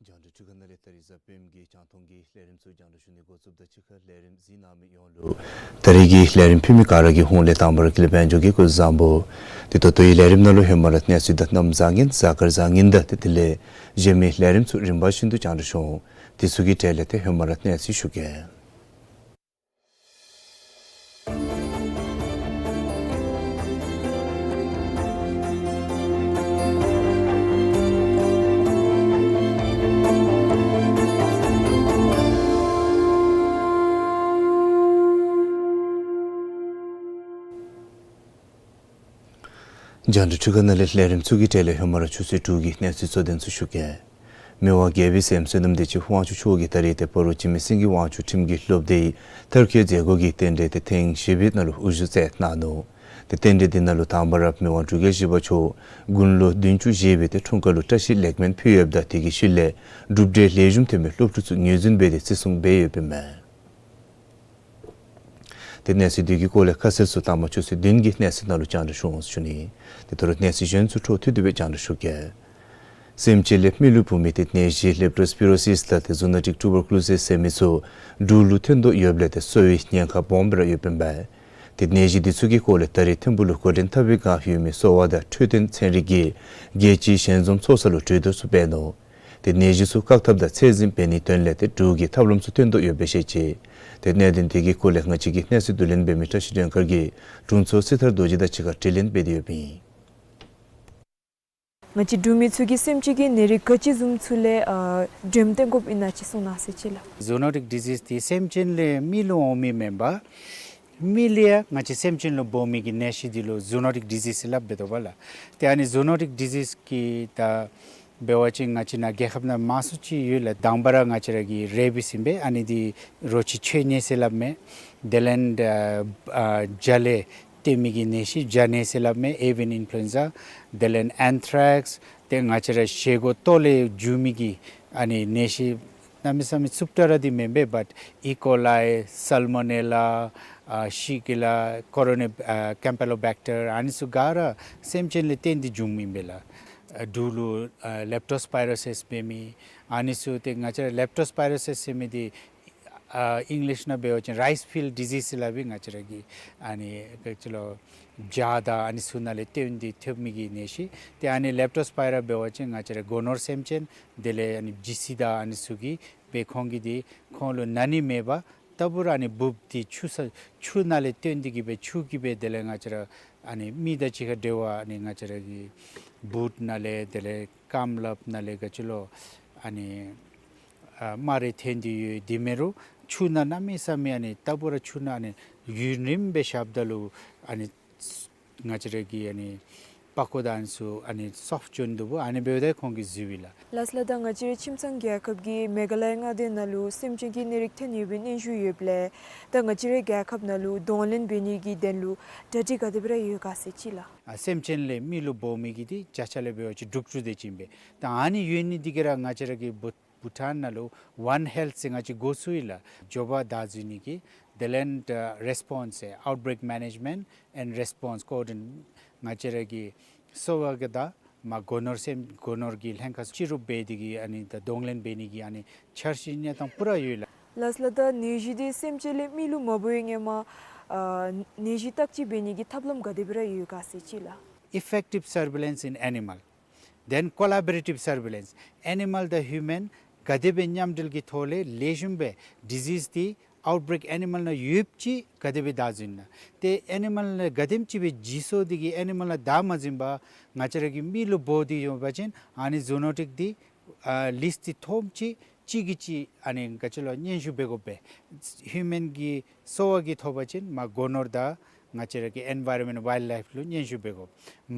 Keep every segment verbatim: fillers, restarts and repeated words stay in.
རྒྱང་བསྒྲགས་འཕྲུལ་ཁང་ནང་ལས་ད་རིས་གཟའ་སྤེནམ་གི་རྒྱང་མཐོང་གི་ལས་རིམ་ཚུ་རྒྱང་བསྒྲགས་ཞུ་ནི་འགོ་བཙུགསཔ་དང་གཅིག་ཁར་ལས་རིམ་གཟིགས་གནང་མི་ཡོངས་ལུ་ད་རིས་ཀྱི་ལས་རིམ་ཕུལ་མི་ག་ར་གི་ཧོངས་ལས་དང་པ་ར་དཀྱིལ་ལས་དཔལ་འབྱོར་གྱིས་སྐུ་གཟུགས་བཟང་པོ། དེ་ད་ལྟོའི་ལས་རིམ་ནང་ལུ་ཧེ་མ་ར་གནས་ཚུལ་དང་གནམ་བཟང་ངན་གཟའ་སྐར་བཟང་ངན་དང་དེ་དེ་ལས་གཞན་མི་ལས་རིམ་ཚུ་རིམ་པ་བཞིན་དུ་རྒྱང་བསྒྲགས་ཞུ་འོང་། དེ་ཚུ་གི་གྲས་ལས་ཏེ་ཧེ་མ་ར་གནས་ཚུལ་ཞུ་གེ། རྒྱང་བསྒྲགས་འཕྲུལ་ཁང་ནང་ལས་ལས་རིམ་ཚུ་གི་གྲས་ལས་ཧེ་མ་ར་ཆུ་ཚོད་དྲུག་གི་གནས་ཚུལ་གཙོ་དོན་ཚུ་ཞུ་གེ། མི་དབང་རྒྱལ་པོའི་སྲསམོ་བསོད་ནམས་བདེ་ཆེན་དབང་ཕྱུག་མཆོག་གིས་ད་རིས་ཏེ་སྤ་རོ་འཇིགས་མེད་སེང་གེ་དབང་ཕྱུག་ཁྲིམས་ཀྱི་སློབ་སྡེའི་མཐར་འཁྱོལ་མཛད་སྒོ་གི་རྟེན་འབྲེལ་ཏེ་ཐེངས་བཞི་པའི་ནང་ལུ་དབུ་བཞུགས་མཛད་གནང་ནུག། ཏེ་རྟེན་འབྲེལ་འདི་ནང་ལུ་དང་པ་ར་མི་དབང་འབྲུག་རྒྱལ་བཞི་པ་མཆོག་དགུང་ལོ་བདུན་ཅུ་བཞེས་པའི་ཏེ་འཁྲུངས་སྐར་ལུ་བཀྲ་ཤིས་ལེགས་སྨོན་ཕུལ་ཡོདཔ་ད་དེ་གི་ཤུལ་ལས་གྲུབ་འབྲས་ལེགས་ཤོམ་ཐོན་མི་སློབ་ཕྲུག་ཚུ་ངོས་འཛིན་འབད་དེ་བརྩི་སྲུང་འབད་ཡོདཔ་ཨིན་མས། ཏེ་གནས་ཚུལ་འདི་གི་སྐོར་ལས་ཁ་གསལ་ཚུ་དང་པ་ཆུ་ཚོད་བདུན་གྱི་གནས་ཚུལ་ནང་ལུ་རྒྱང་བསྒྲགས་ཞུ་འོང་ཞུ་ནི། ཏེ་ད་རུང་གནས་ཚུལ་གཞན་ཚུ་འཕྲོ་མཐུད་དེ་སྦེ་རྒྱང་བསྒྲགས་ཞུ་གེ། སེམས་ཅན་ལས་མི་ལུ་འབུ་མི་ཏེ་ནད་གཞི་ལེབ་ཊོ་སྤི་རོ་སིས་དང་ཏེ་ཛུ་ནོ་ཊིཀ་ཊུ་བར་ཀུ་ལོ་སིས་ཟེར་མི་ཚུ་འབྲུག་ལུ་ཐོན་དོ་ཡོདཔ་ལས་ཏེ་གསོ་བའི་ཉེན་ཁ་སྦོམ་སྦེ་ར་ཡོདཔ་ཨིན་པས། ཏེ་ནད་གཞི་འདི་ཚུ་གི་སྐོར་ལས་ད་རིས་ཐིམ་ཕུག་ལུ་འགོ་འདྲེན་འཐབ་པའི་བསྒང་ཡོད་མི་གསོ་བ་དང་འཕྲོད་བསྟེན་ཚན་རིག་གིས་རྒྱལ་སྤྱིའི་ཞལ་འཛོམས་ཚོགས་ས་ལུ་གྲོས་བསྡུར་ཚུ་འབད་ནུག། ཏེ་ནད་གཞི་ཚུ་བཀག་ཐབས་དང་ཚད་འཛིན་འབད་ནིའི་དོན་ལས་ཏེ་འབྲུག་གི་ཐབས་ལམ་ཚུ་བཏོན་དོ་ཡོདཔ་སྦེ་བཤད་ཅི། ཏེ་གནད་དོན་དེ་གི་སྐོར་ལས་ང་བཅས་ཀྱི་གནས་ཚུལ་བསྡུ་ལེན་འབད་མི་བཀྲ་ཤིས་སྒྲོལ་དཀར་གྱིས་དྲུང་འཚོ་སྲི་ཐར་རྡོ་རྗེ་དང་གཅིག་ཁར་དྲི་ལན་འབད་དེ་ཡོདཔ་ཨིན། ང་བཅས་འབྲུག་མི་ཚུ་གིས་སེམས་ཅན་གྱི་ནད་རིགས་ག་ཅི་བཟུམ་ཚུ་ལས་ཨ་འདྲེམ་བཏོན་དགོཔ་ཨིན་ན་ཅིག་གསུང་གནང་ཟེར་ཅི་ལགས། ཟུ་ནོ་ཊིཀ་ཌི་ཟིསི་འདི་སེམས་ཅན་ལས་མི་ལུ་འོང་མི་མེན་པར་མི་ལས་ཡང་ང་བཅས་སེམས་ཅན་ལུ་འབོ་མི་གི་ནད་གཞི་འདི་ལུ་ཟུ་ནོ་ཊིཀ་ཌི་ཟིསི་ཟེར་སླབ་སྦེ་དོ་བ་ལགས། ཏེ་ཨ་ནི་ཟུ་ནོ་ཊིཀ་ཌི་ཟིསི་གི་ད་འབད་བ་ཅིན་ང་བཅས་ནཱ་རྒྱལ་ཁབ་ནང་མང་སུ་ཅིག་ཡོད་ལགས། དང་པ་ར་ང་བཅས་ར་གི་རེ་བིསི་ཨིན་པས། ཨ་ནི་འདི་རོ་ཁྱི་མཆོད་ནད་ཟེར་སླབ་མས། དེ་ལས་ཨ་བྱ་ལས་བཏོན་མི་གི་ནད་གཞི་བྱ་ནད་ཟེར་སླབ་མས། ཨེ་ཝི་ཡན་ཨིན་ཕུ་ལུ་ཨེན་ཛ། དེ་ལས་ཨེན་ཐྲེཀསི། ཏེ་ང་བཅས་ར་བཞེས་སྒོ་ལྟོ་ལས་འབྱུང་མི་གི་ཨ་ནི་ནད་གཞི་གནམ་མེད་ས་མེད་རྩུབ་དྲགས་ར་འདི་མེན་པས། བཊ་ཨི་ཀོ་ལའི་སཱལ་མོ་ནེ་ལ་ཨ་ཤི་གི་ལ་ཀོ་རོ་ནེ་ཨ་ཀེམ་པེ་ལོ་བེཀ་ཊར་ཨ་ནི་ཚུ་ག་ར་སེམས་ཅན་ལས་བརྟེན་ཏེ་འབྱུང་མི་ཨིན་པས་ལགས། ཨ་འབྲུག་ལུ་ཨ་ལེབ་ཊོ་སི་པའི་རོ་སིས་འབད་མི་ཨ་ནི་ཚུ་ཏེ་ང་བཅས་ར་ལེབ་ཊོ་སི་པའི་རོ་སིས་ཟེར་མི་འདི་ཨ་ཨིང་ལིཤ་ནང་འབད་བ་ཅིན་རའིསི་ཕིལཌ་ཌི་ཟིསི་ཟེར་སླབ་ཨིན། ང་བཅས་ར་གི་ཨ་ནི་ག་ཅི་ལོ་བྱ་དང་ཨ་ནི་ཚུ་ནང་ལས་བརྟེན་ཏེ་ཐོབ་མི་གི་ནད་གཞི། ཏེ་ཨ་ནི་ལེབ་ཊོ་སི་པའི་རོ་འབད་བ་ཅིན་ང་བཅས་ར་སྒོ་ནོར་སེམས་ཅན་དེ་ལས་ཨ་ནི་བྱི་ཙི་དང་ཨ་ནི་ཚུ་གིས་སྦེ་ཁོང་གིས་འདི་ཁོང་ལུ་ན་ནི་མེད་པར་ལྟ་བུ་ར་ཨ་ནི་འབུཔ་འདི་ཆུ་ས་ཆུ་ནང་ལས་བཏོན་ཏེ་གིས་སྦེ་ཆུ་གིས་སྦེ་དེ་ལས་ང་བཅས་ར་ཨ་ནི་མི་དང་གཅིག་ཁར་འབྲེལ་བ་ཨ་ནི་ང་བཅས་ར་གི་བུཊ་ནང་ལས་དེ་ལས་རྐངམ་ལགཔ་ནང་ལས་ག་ཅི་ལོ་ཨ་ནི་ཨ་རྨ་རེ་ཐོན་ཏེ་ཡོད། དེ་མེན་རུང་ཆུ་ནང་གནམ་མེད་ས་མེད་ཨ་ནི་ལྟ་བུ་ར་ཆུ་ནང་ཨ་ནི་ཡུན་རིངམོ་སྦེ་བཞགཔ་ད་ལུ་ཨ་ནི་ང་བཅས་ར་གི་ཨ་ནི་པགས་ཀོ་དང་ཨ་ནི་ཚུ་ཨ་ནི་སོཕཊ་བྱོན་དོ་བུ་ཨ་ནི་འབདཝ་ད་ཁོང་གིས་བཟོ་བས་ལགས། ལགས་སོ་ལགས། ད་ང་བཅས་རའི་ཁྱིམ་ཚང་རྒྱལ་ཁབ་ཀྱི་མེ་ག་ལ་ཡ་མངའ་སྡེ་ནང་ལུ་སེམས་ཅན་གྱི་ནད་རིགས་ཐོན་ཡོད་པའི་སྙན་ཞུ་ཡོདཔ་ལས་ད་ང་བཅས་རའི་རྒྱལ་ཁབ་ནང་ལུ་གདོང་ལེན་འབད་ནི་གི་དོན་ལུ་གྲ་སྒྲིག་ག་དེ་སྦེ་ར་ཡོད་ག་ཟེར་ཅི་ལགས། ཨ་སེམས་ཅན་ལས་མི་ལུ་འབོ་མི་གི་འདི་བརྒྱ་ཆ་ལས་འབད་བ་ཅིན་དྲུག་ཅུ་དེ་ཅིག་ཨིན་པས། ད་ཨ་ནི་ཡོད་ནི་འདི་གིས་ར་ང་བཅས་ར་གི་བུ་བུ་ཊཱན་ནང་ལུ་ཝཱན་ཧེལཐ་ཟེར་ང་བཅས་འགོ་བཙུགས་ཡི་ལགས། མགྱོགས་པ་བདའ་འཛིན་ནི་གི་དེ་ལས་ཨ་རེསི་པོནསི་ཟེར་ཨའུཊ་བྷེ་རེཀ་མེ་ནེཇ་མེནཊ་ཨེནཌ་རེསི་པོནསི་ཀོ་ཌི་ནེ་ཊར་ང་བཅས་ར་གི་གསོ་བ་གི་དང་མ་སྒོ་ནོར་སེམས་སྒོ་ནོར་གྱི་ལྷན་ཁག་ཚུ་གཅིག་རུབ་འབད་དེ་གིས་ཨ་ནི་ད་གདོང་ལེན་འབད་ནི་གི་ཨ་ནི་འཆར་གཞི་གནས་སྟངས་པུ་ར་ཡོད་ལགས། ལགས་སོ་ལགས། ད་ནད་གཞི་འདི་སེམས་ཅན་ལས་མི་ལུ་མ་འབོ་བའི་ཧེ་མ་ཨ་ནད་གཞི་བརྟག་དཔྱད་འབད་ནི་གི་ཐབས་ལམ་ག་དེ་སྦེ་ར་ཡོད་ག་ཟེར་ཅི་ལགས། effective surveillance in animal, then collaborative surveillance, animal དང་ཧིའུ་མཱན་ག་དེ་སྦེ་མཉམ་འབྲེལ་གྱི་ཐོག་ལས་ལེགས་ཤོམ་སྦེ་ཌི་ཟིསི་འདི་ཨའུཊ་བྷེ་རེཀ་ཨེ་ནི་མཱལ་ནང་ཡོདཔ་ཅིག་ག་དེ་སྦེ་བདའ་འཛིན་ན། ཏེ་ཨེ་ནི་མཱལ་ནང་ག་དེམ་ཅིག་སྦེ་འཇིགས་སོང་སྟེ་གིས་ཨེ་ནི་མཱལ་ནང་བདའ་མ་འཛིན་པར་ང་བཅས་ར་གི་མི་ལུ་འབོ་སྟེ་ཡོད་པ་ཅིན་ཨ་ནི་ཛུ་ནོ་ཊིཀ་འདི་ཨ་ལིསཊ་འདི་མཐོངམ་ཅིག་གཅིག་གིས་གཅིག་ཨ་ནི་ག་ཅི་ལོ་སྙན་ཞུ་འབད་དགོ་པས། ཧིའུ་མཱན་གྱི་སོ་བ་གིས་ཐོབ་པ་ཅིན་མར་སྒོ་ནོར་དང་ང་བཅས་ར་གི་ཨེན་ཝའི་རོན་མེནཊ་ཝའིལཌ་ལའིཕ་ལུ་སྙན་ཞུ་འབད་དགོ།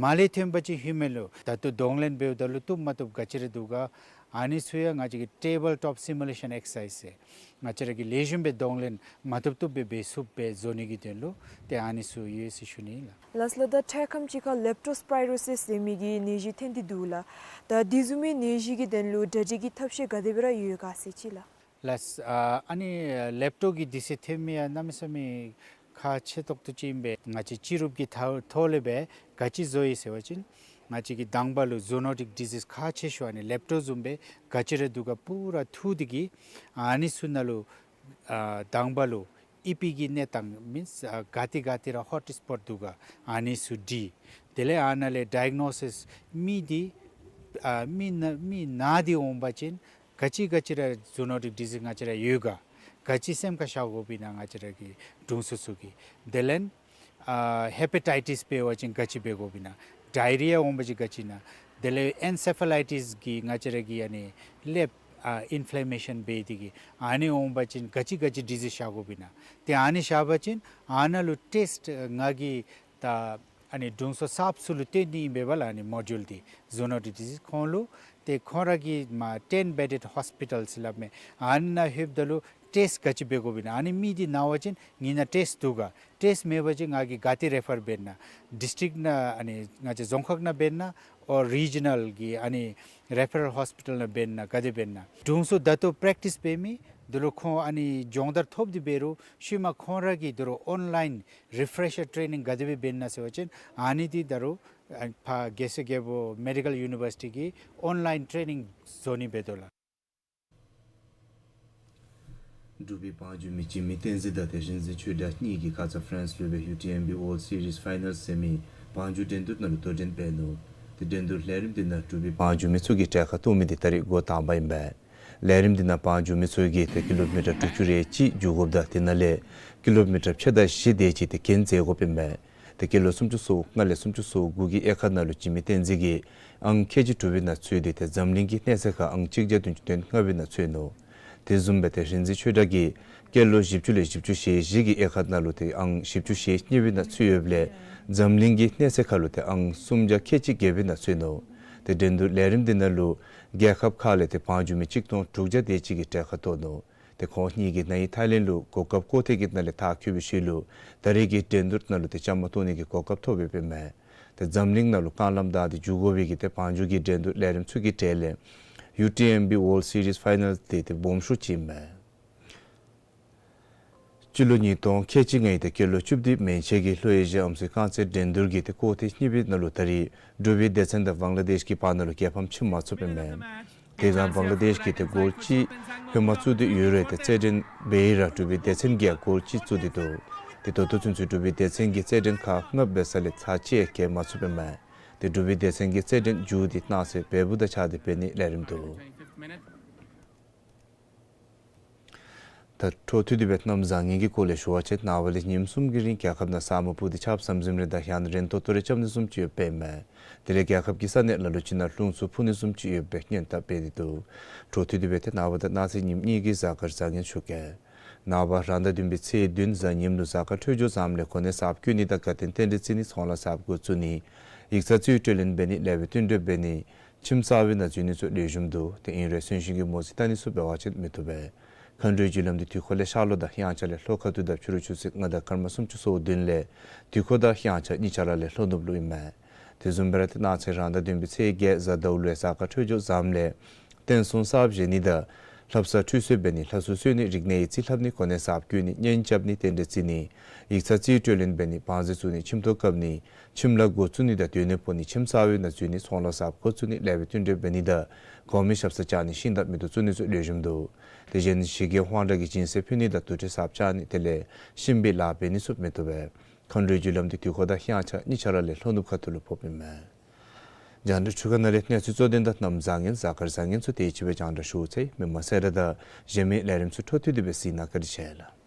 མར་ལས་ཐོན་པ་ཅིན་ཧིའུ་མཱན་ལུ། ད་ལྟོ་གདོང་ལེན་འབདཝ་ད་ལུ་བཏུབ་མ་བཏུབ་ག་ཅི་ར་འདུག་ག། ཨ་ནི་ཚུ་ཡང་ང་བཅས་ཀྱིས་ཊེ་བཱལ་ཊོཔ་སི་མུ་ལེ་ཤཱན་ཨེག་སར་སའིཛ་ཟེར་ང་བཅས་ར་གིས་ལེགས་ཤོམ་སྦེ་གདོང་ལེན་མ་བཏུབ་བཏུབ་སྦེ་འབད་ཚུགསཔ་སྦེ་བཟོ་ནི་གི་དོན་ལུ་ཏེ་ཨ་ནི་ཚུ་ཡོད་ཟེར་ཞུ་ནི་ལགས། ལགས་སོ་ལགས། ད་འཕྲལ་ཁམས་ཅིག་ཁར་ལེབ་ཊོ་སི་པའི་རོ་སིས་ཟེར་མི་གི་ནད་གཞི་ཐོན་ཏེ་འདུག་ལགས། ད་དེ་བཟུམ་མའི་ནད་གཞི་གི་དོན་ལུ་གྲ་སྒྲིག་གི་ཐབས་ཤེས་ག་དེ་སྦེ་ར་ཡོད་ག་ཟེར་ཅིག་ལགས། ལགས། ཨ་ཨ་ནི་ལེབ་ཊོ་གི་དུས་ཚོད་ཐོན་མི་ཡང་གནམ་མེད་ས་མེད་ཁག་ཆེ་ཏོག་ཏོ་ཅིག་ཨིན་པས། ང་བཅས་སྤྱི་རུབ་ཀྱི་ཐོག་ཐོག་ལས་སྦེ་ག་ཅི་བཟོ་ཡི་ཟེར་བ་ཅིན་ང་བཅས་ཀྱིས་དང་པ་ལུ་ཛུ་ནོ་ཊིཀ་ཌི་ཟིསི་ཁག་ཆེ་ཤོས་ཨ་ནི་ལེབ་ཊོ་བཟུམ་སྦེ་ག་ཅི་ར་འདུག་ག་པུ་ར་འཐུ་སྟེ་གིས་ཨ་ནི་ཚུ་ནང་ལུ་ཨ་དང་པ་ལུ་ཨི་པི་གི་གནས་སྟངས་མིནསི་ཨ་ག་ཏེ་ག་ཏེ་ར་ཧོཊ་སྤོཊ་འདུག་ག་ཨ་ནི་ཚུ་འདི། དེ་ལས་ཨ་ནཱ་ལས་ཌའི་གནོ་སིསི་མི་འདི་ཨ་མི་ན་མི་ན་སྟེ་འོང་པ་ཅིན་ག་ཅི་ག་ཅི་ར་ཛུ་ནོ་ཊིཀ་ཌི་ཟིསི་ང་བཅས་ར་ཡོད་ག། ག་ཅི་སེམས་ཁར་བཞག་དགོཔ་ཨིན་ན་ང་བཅས་ར་གི་དྲུང་འཚོ་ཚུ་གིས། དེ་ལས་ཨ་ཧེ་པེ་ཊའི་ཊིསི་འབད་བ་ཅིན་ག་ཅི་འབད་དགོཔ་ཨིན་ན། ཌའི་རི་ཡ་འོང་པ་ཅིན་ག་ཅི་ཨིན་ན། དེ་ལས་ཨེན་སེ་ཕ་ལའི་ཊིསི་གི་ང་བཅས་ར་གི་ཨ་ནི་ཀླདཔ་ཨ་ཨིན་ཕི་ལེ་མེ་ཤཱན་འབད་དེ་གིས་ཨ་ནི་འོང་པ་ཅིན་ག་ཅི་ག་ཅི་ཌི་ཟིསི་བཞག་དགོཔ་ཨིན་ན། ཏེ་ཨ་ནི་བཞག་པ་ཅིན་ཨ་ནཱ་ལུ་ཊེསཊ་ང་གིས་ད་ཨ་ནི་དྲུང་འཚོ་གསརཔ་ཚུ་ལུ་སྟོན་ནི་ཨིན་པས་ལགས། ཨ་ནི་མོ་ཌིའུལ་འདི་ཛུ་ནོ་ཊིཀ་ཌི་ཟིསི་ཁོང་ལུ་ཏེ་ཁོང་ར་གིས་མར་ཊེན་བེ་ཌེཌ་ཧོསི་པི་ཊཱལ་ཟེར་སླབ་མས། ཨ་ནཱ་ལྷོདཔ་ད་ལུ་ཊེསཊ་ག་ཅི་འབད་དགོཔ་ཨིན་ན། ཨ་ནི་མི་འདི་ན་བ་ཅིན་ངེའི་ནང་ཊེསཊ་འདུག་ག། ཊེསཊ་མེད་པ་ཅིན་ང་གིས་ག་ཏེ་རེ་ཕར་འབད་ན། ཌིསི་ཊིཀ་ནང་ཨ་ནི་ང་བཅས་རྫོང་ཁག་ནང་འབད་ན་ཨོ་རི་ཇི་ནཱལ་གྱི་ཨ་ནི་རེ་ཕེ་རཱལ་ཧོསི་པི་ཊཱལ་ནང་འབད་ན་ག་དེ་འབད་ན། དྲུང་འཚོ་ད་ལྟོ་པེ་རེཀ་ཊིསི་འབད་མི་འདི་ལུ་ཁོང་ཨ་ནི་སྦྱོང་བརྡར་ཐོབ་སྟེ་འབད་རུང་ཤུལ་མ་ཁོང་ར་གིས་འདི་ལུ་ཨོན་ལའིན་རི་ཕེ་རེ་ཤར་ཊེ་རེ་ནིང་ག་དེ་སྦེ་འབད་ན་ཟེར་བ་ཅིན་ཨ་ནི་འདི་ད་རུང་ཨ་ཕར་རྒྱལ་སྲས་རྒྱལ་པོ་མེ་ཌི་ཀཱལ་ཡུ་ནི་བར་སི་ཊི་གིས་ཨོན་ལའིན་ཊེ་རེ་ནིང་བཟོ་ནི་འབད་དོ་ལགས། འབྲུག་པའི་བང་རྒྱུག་མི་འཇིགས་མེད་བསྟན་འཛིན་དང་དེ་རིང་འཛིན་ཆོས་གྲགས་གཉིས་ཀྱིས་ཁ་ཙ་ཧྥ་རན་སི་ལུ་ཡོད་པའི་ཡུ་ཊི་ཨེམ་བི་ཝཱལཌ་སི་རིསི་ཕའི་ནཱལ་ཟེར་མི་བང་རྒྱུག་འགྲན་བསྡུར་ནང་ལུ་དོ་འགྲན་འབད་ནུག། ཏེ་འགྲན་བསྡུར་ལས་རིམ་འདི་ནང་འབྲུག་པའི་བང་རྒྱུག་མི་ཚུ་གིས་གྲལ་ཁར་གཏོགས་མི་འདི་ད་རིས་འགོ་དང་པ་ཨིན་པས། ལས་རིམ་འདི་ནང་བང་རྒྱུག་མི་ཚུ་གིས་ཏེ་ཀི་ལོ་མི་ཊར་དྲུག་ཅུ་རེ་གཅིག་རྒྱུག་དགོཔ་དང་དེ་ནང་ལས་ཀི་ལོ་མི་ཊར་ཕྱེད་དང་བཞི་དེ་ཅིག་ཏེ་གྱེན་འཛེག་དགོཔ་ཨིན་པས། ཏེ་སྐྱེས་ལོ་སུམ་ཅུ་སོ་ལྔ་ལས་སུམ་ཅུ་སོ་དགུ་གི་དབྱེ་ཁག་ནང་ལུ་འཇིགས་མེད་བསྟན་འཛིན་གྱིས་ཨང་ཁལ་གཅིག་གྲུབ་པའི་ནང་ཚུད་དེ་ཏེ་འཛམ་གླིང་གི་གནས་ཚད་ཁར་ཨང་གཅིག་བརྒྱ་བདུན་ཅུ་དོན་ལྔ་པའི་ནང་ཚུད་ནུག། དེ་བཟུམ་སྦེ་དེ་རིང་འཛིན་ཆོས་གྲགས་ཀྱིས་སྐྱེས་ལོ་བཞི་བཅུ་ལས་བཞི་བཅུ་ཞེ་བཞི་གི་དབྱེ་ཁག་ནང་ལུ་ཏེ་ཨང་བཞི་བཅུ་ཞེ་གཉིས་པའི་ནང་ཚུད་ཡོདཔ་ལས་འཛམ་གླིང་གི་གནས་ཚད་ཁར་ལུ་ཏེ་ཨང་སུམ་བརྒྱ་ཁལ་གཅིག་བརྒྱད་པའི་ནང་ཚུད་ནུག། ཏེ་འགྲན་བསྡུར་ལས་རིམ་འདི་ནང་ལུ་རྒྱལ་ཁབ་ཁག་ལས་ཏེ་བང་རྒྱུག་མི་གཅིག་སྟོང་དྲུག་བརྒྱ་དེ་ཅིག་གིས་གྲལ་ཁར་གཏོགས་ནུག། ཏེ་ཁོང་གཉིས་ཀྱིས་ན་ཧིང་ཐའི་ལེནཌ་ལུ་གོ་སྐབས་བཀོད་ཐེབས་ཀྱི་ནང་ལས་མཐར་འཁྱོལ་བའི་ཤུལ་ལུ་ད་རེས་ཀྱི་འགྲན་བསྡུར་ནང་ལུ་ཏེ་བཅའ་མར་གཏོགས་ནི་གི་གོ་སྐབས་ཐོབ་ཡོདཔ་ཨིན་མས། ཏེ་འཛམ་གླིང་ནང་ལུ་རྐང་ལམ་བདའ་སྟེ་འགྱོ་དགོ་པའི་གི་ཏེ་བང་རྒྱུག་གི་འགྲན་བསྡུར་ལས་རིམ་ཚུ་གི་གྲས་ལས་ཡུ་ཊི་ཨེམ་བི་ཝཱལཌ་སི་རིསི་ཕའི་ནཱལ་འདི་ཏེ་སྦོམ་ཤོས་ཅིག་ཨིན་མས། སྤྱི་ལོ་ཉིས་སྟོང་ཁལ་གཅིག་ལྔའི་ཏེ་སྐྱེས་ལོ་བཅུ་བདུན་མན་ཆད་ཀྱི་ལྷོ་ཨེ་ཤི་ཡ་ཨམ་སྲུའི་རྐང་རྩེད་འགྲན་བསྡུར་གྱི་ཏེ་སྐོར་ཐེངས་གཉིས་པའི་ནང་ལུ་ད་རེས་འབྲུག་པའི་སྡེ་ཚན་དང་བང་ལ་དེཤ་གི་བར་ན་ལུ་རྒྱལ་ཕམ་ཕྱེ་མ་ཚུགསཔ་ཨིན་མས། དེ་ཡང་བང་ལ་དེཤ་གིས་ཏེ་གོལ་གཅིག་ཧེ་མ་བཙུགས་ཏེ་ཡོད་རུང་ཏེ་རྩེད་འགྲན་འབད་ཡི་ར་འབྲུག་པའི་སྡེ་ཚན་གྱིས་གོལ་གཅིག་བཙུགས་ཏེ་འདུག། ཏེ་ད་ལྟོ་ཚུན་ཚོད་འབྲུག་པའི་སྡེ་ཚན་གྱིས་རྩེད་འགྲན་ཁག་ལྔ་འབད་ས་ལས་ཚར་གཅིག་རྒྱལ་མ་ཚུགསཔ་ཨིན་མས། ཏེ་འབྲུག་པའི་སྡེ་ཚན་གྱི་རྩེད་འགྲན་མཇུག་འདི་གནངས་ཚེ་བལ་པོ་དང་གཅིག་ཁར་འབད་ནིའི་ལས་རིམ་འདུག། ད་འཕྲོ་མཐུད་དེ་སྦེ་གནམ་བཟང་ངན་གྱི་སྐོར་ལས་ཞུ་བ་ཅིན་ནངས་པ་ལས་ཉིནམ་གསུམ་གྱི་རིང་རྒྱལ་ཁབ་ནང་ས་སྨུག་སྤུབས་ཏེ་ཆརཔ་ཟམ་ཟིམ་རེ་དང་ཡང་ན་རན་ཏོག་ཏོ་རེ་རྐྱབ་ནི་བཟུམ་ཅིག་ཡོདཔ་ཨིན་མས། དེ་ལས་རྒྱལ་ཁབ་ཀྱི་ས་གནས་ལ་ལུ་ཅིག་ནང་རླུང་འཚུབ་འཕུ་ནི་བཟུམ་ཅིག་ཡོད་པའི་སྔོན་བརྡ་འབད་དེ་འདུག། འཕྲོ་མཐུད་དེ་སྦེ་ཏེ་ནངས་པ་དང་གནངས་ཚེ་ཉིནམ་གཉིས་ཀྱི་གཟའ་སྐར་གཟའ་ངན་ཞུ་གེ། ནངས་པ་རང་ཟླ་བདུན་པའི་ཚེས་བདུན་གཟའ་ཉིམ་ལུ་གཟའ་སྐར་འཕྲོད་སྦྱོར་བཟངམ་ལས་གོ་གནས་གསརཔ་བསྐོ་ནི་དང་དགའ་སྟོན་རྟེན་འབྲེལ་བརྩི་ནི་ཚོང་ལཱ་གསརཔ་འགོ་བཙུགས་ནི་ཡིག་ཚང་རྩིས་སྤྲོད་ལེན་འབད་ནི་ལེགས་པའི་བསྟུན་གྲོས་འབད་ནི་ཁྱིམ་གསར་པའི་ནང་འཛུལ་ནི་ཚུ་ལེགས་ཤོམ་འདུག། ཏེ་ཨིན་རུང་གསོན་གཤིན་གྱི་མོ་རྩིས་བལྟ་ནི་ཚུ་འབད་བ་ཅིན་མི་བཏུབ་པས། མཁའ་འགྲོའི་རྒྱུ་ལམ་འདི་དུས་འཁོར་ལས་ཤར་ལྷོ་དང་དབྱངས་འཆར་ལས་ལྷོ་ཁ་ཐུག་དང་ཕྱི་རུ་ཆུ་ཚོད་ལྔ་དང་སྐར་མ་སུམ་ཅུ་སོ་བདུན་ལས་དུས་འཁོར་དང་དབྱངས་འཆར་གཉིས་ཆ་ར་ལས་ལྷོ་ནུབ་ལུ་ཨིན་མས། དེ་བཟུམ་སྦེ་ར་ཏེ་གནངས་ཚེ་རང་ཟླ་བདུན་པའི་ཚེས་བརྒྱད་གཟའ་ཟླཝ་ལུ་ཡང་གཟའ་སྐར་འཕྲོད་སྦྱོར་བཟངམ་ལས་རྟེན་གསུམ་གསརཔ་བཞེངས་ནི་དང་ལྷ་བསངས་ཁྲུས་གསོལ་འབད་ནི་ལྷ་གསོལ་གསོལ་ནི་རིག་གནས་ཡིག་རྩིས་ལྷབ་ནི་གོ་གནས་གསརཔ་བསྐོ་ནི་གཉེན་རྐྱབ་ནི་རྟེན་འབྲེལ་བརྩི་ནི་ཡིག་ཚང་རྩིས་སྤྲོད་ལེན་འབད་ནི་བང་མཛོད་བཙུགས་ནི་ཁྱིམ་ཐོག་བཀབ་ནི་ཁྱིམ་ལཱ་འགོ་བཙུགས་ནི་དང་སྡོད་གནས་སྤོ་ནི་ཁྱིམ་གསར་པའི་ནང་འཛུལ་ནི་ཚོང་ལཱ་གསརཔ་འགོ་བཙུགས་ནི་ལེགས་པའི་བསྟུན་གྲོས་འབད་ནི་དང་གོང་མའི་ཞབས་སར་བཅར་ནི་ཤིང་དང་མེ་ཏོག་བཙུགས་ནི་ཚུ་ལེགས་ཤོམ་འདུག། དེ་བཞིན་ཞི་རྒོལ་དབང་དྲག་གི་སྦྱིན་སྲེག་ཕུལ་ནི་དང་དུར་ཁྲོད་གསརཔ་བཅག་ནི་དེ་ལས་གཤིན་པོའི་ལཱ་འབད་ནི་ཚུ་མི་བཏུབ་པས། མཁའ་འགྲོའི་རྒྱུ་ལམ་འདི་དུས་འཁོར་དང་དབྱངས་འཆར་གཉིས་ཆ་ར་ལས་ལྷོ་ནུབ་ཁ་ཐུག་ལུ་ཕོགཔ་ཨིན་མས། རྒྱང་བསྒྲགས་འཕྲུལ་ཁང་ནང་ལས་གནས་ཚུལ་གཙོ་དོན་དང་གནམ་བཟང་ངན་གཟའ་སྐར་བཟང་ངན་ཚུ་དེ་ཅིག་སྦེ་རྒྱང་བསྒྲགས་ཞུ་ཚར་ཡི། མི་མང་སེར་དང་གཞན་མི་ལས་རིམ་ཚུ་འཕྲོ་མཐུད་དེ་སྦེ་གཟིགས་གནང་། བཀའ་དྲིན་ཆེ་ལགས།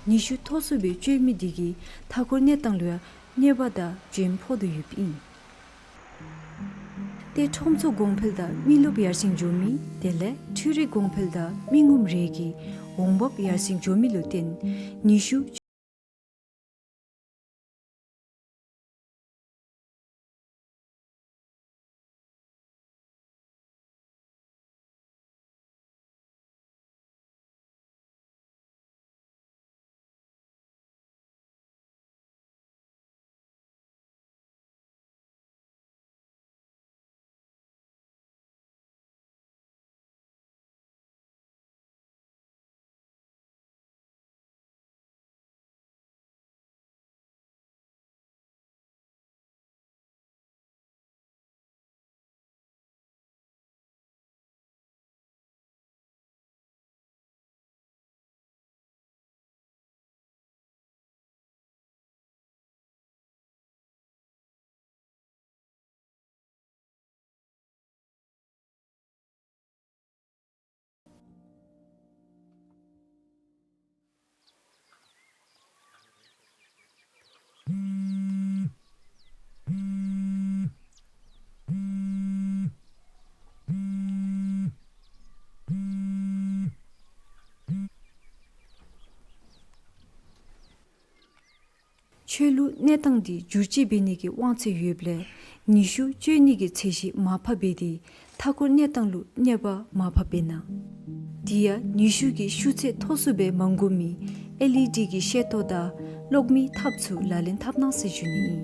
ཉི་ཤུ་ཐོག་སོ་པའི་གཅོད་མི་འདི་གིས་མཐའ་འཁོར་གནས་སྟངས་ལུ་ཡང་གནོད་པ་དང་འཇོན་ཕོག་དོ་ཡོདཔ་ཨིན། ཏེ་ཁྲོམ་ཚོགས་གོང་འཕེལ་དང་མི་རློབས་ཡར་སེང་འགྱོ་མི་དེ་ལས་འཕྲུལ་རིག་གོང་འཕེལ་དང་མི་ངོམ་རེ་གི་འོང་འབབ་ཡར་སེང་འགྱོ་མི་ལུ་བརྟེན་ཉི་ཤུ། ཆོས་ལུགས་གནས་སྟངས་འདི་བསྒྱུར་བཅོས་འབད་ནི་གི་དབང་ཚད་ཡོདཔ་ལས་ཉི་ཤུ་གཅོད་ནི་གི་ཚད་གཞི་མར་ཕབ་འབད་དེ་མཐའ་འཁོར་གནས་སྟངས་ལུ་གནོད་པ་མར་ཕབ་འབད་གནང་། དེ་ཡང་ཉི་ཤུ་གི་ཤུགས་ཚད་མཐོ་སུ་སྦེ་མ་དགོ་མི་ཨེལ་ཨི་ཌི་གི་ཤེལ་ཏོག་དང་གློག་མེའི་ཐགཔ་ཚུ་ལག་ལེན་འཐབ་གནང་ཟེར་ཞུ་ནི་ཨིན།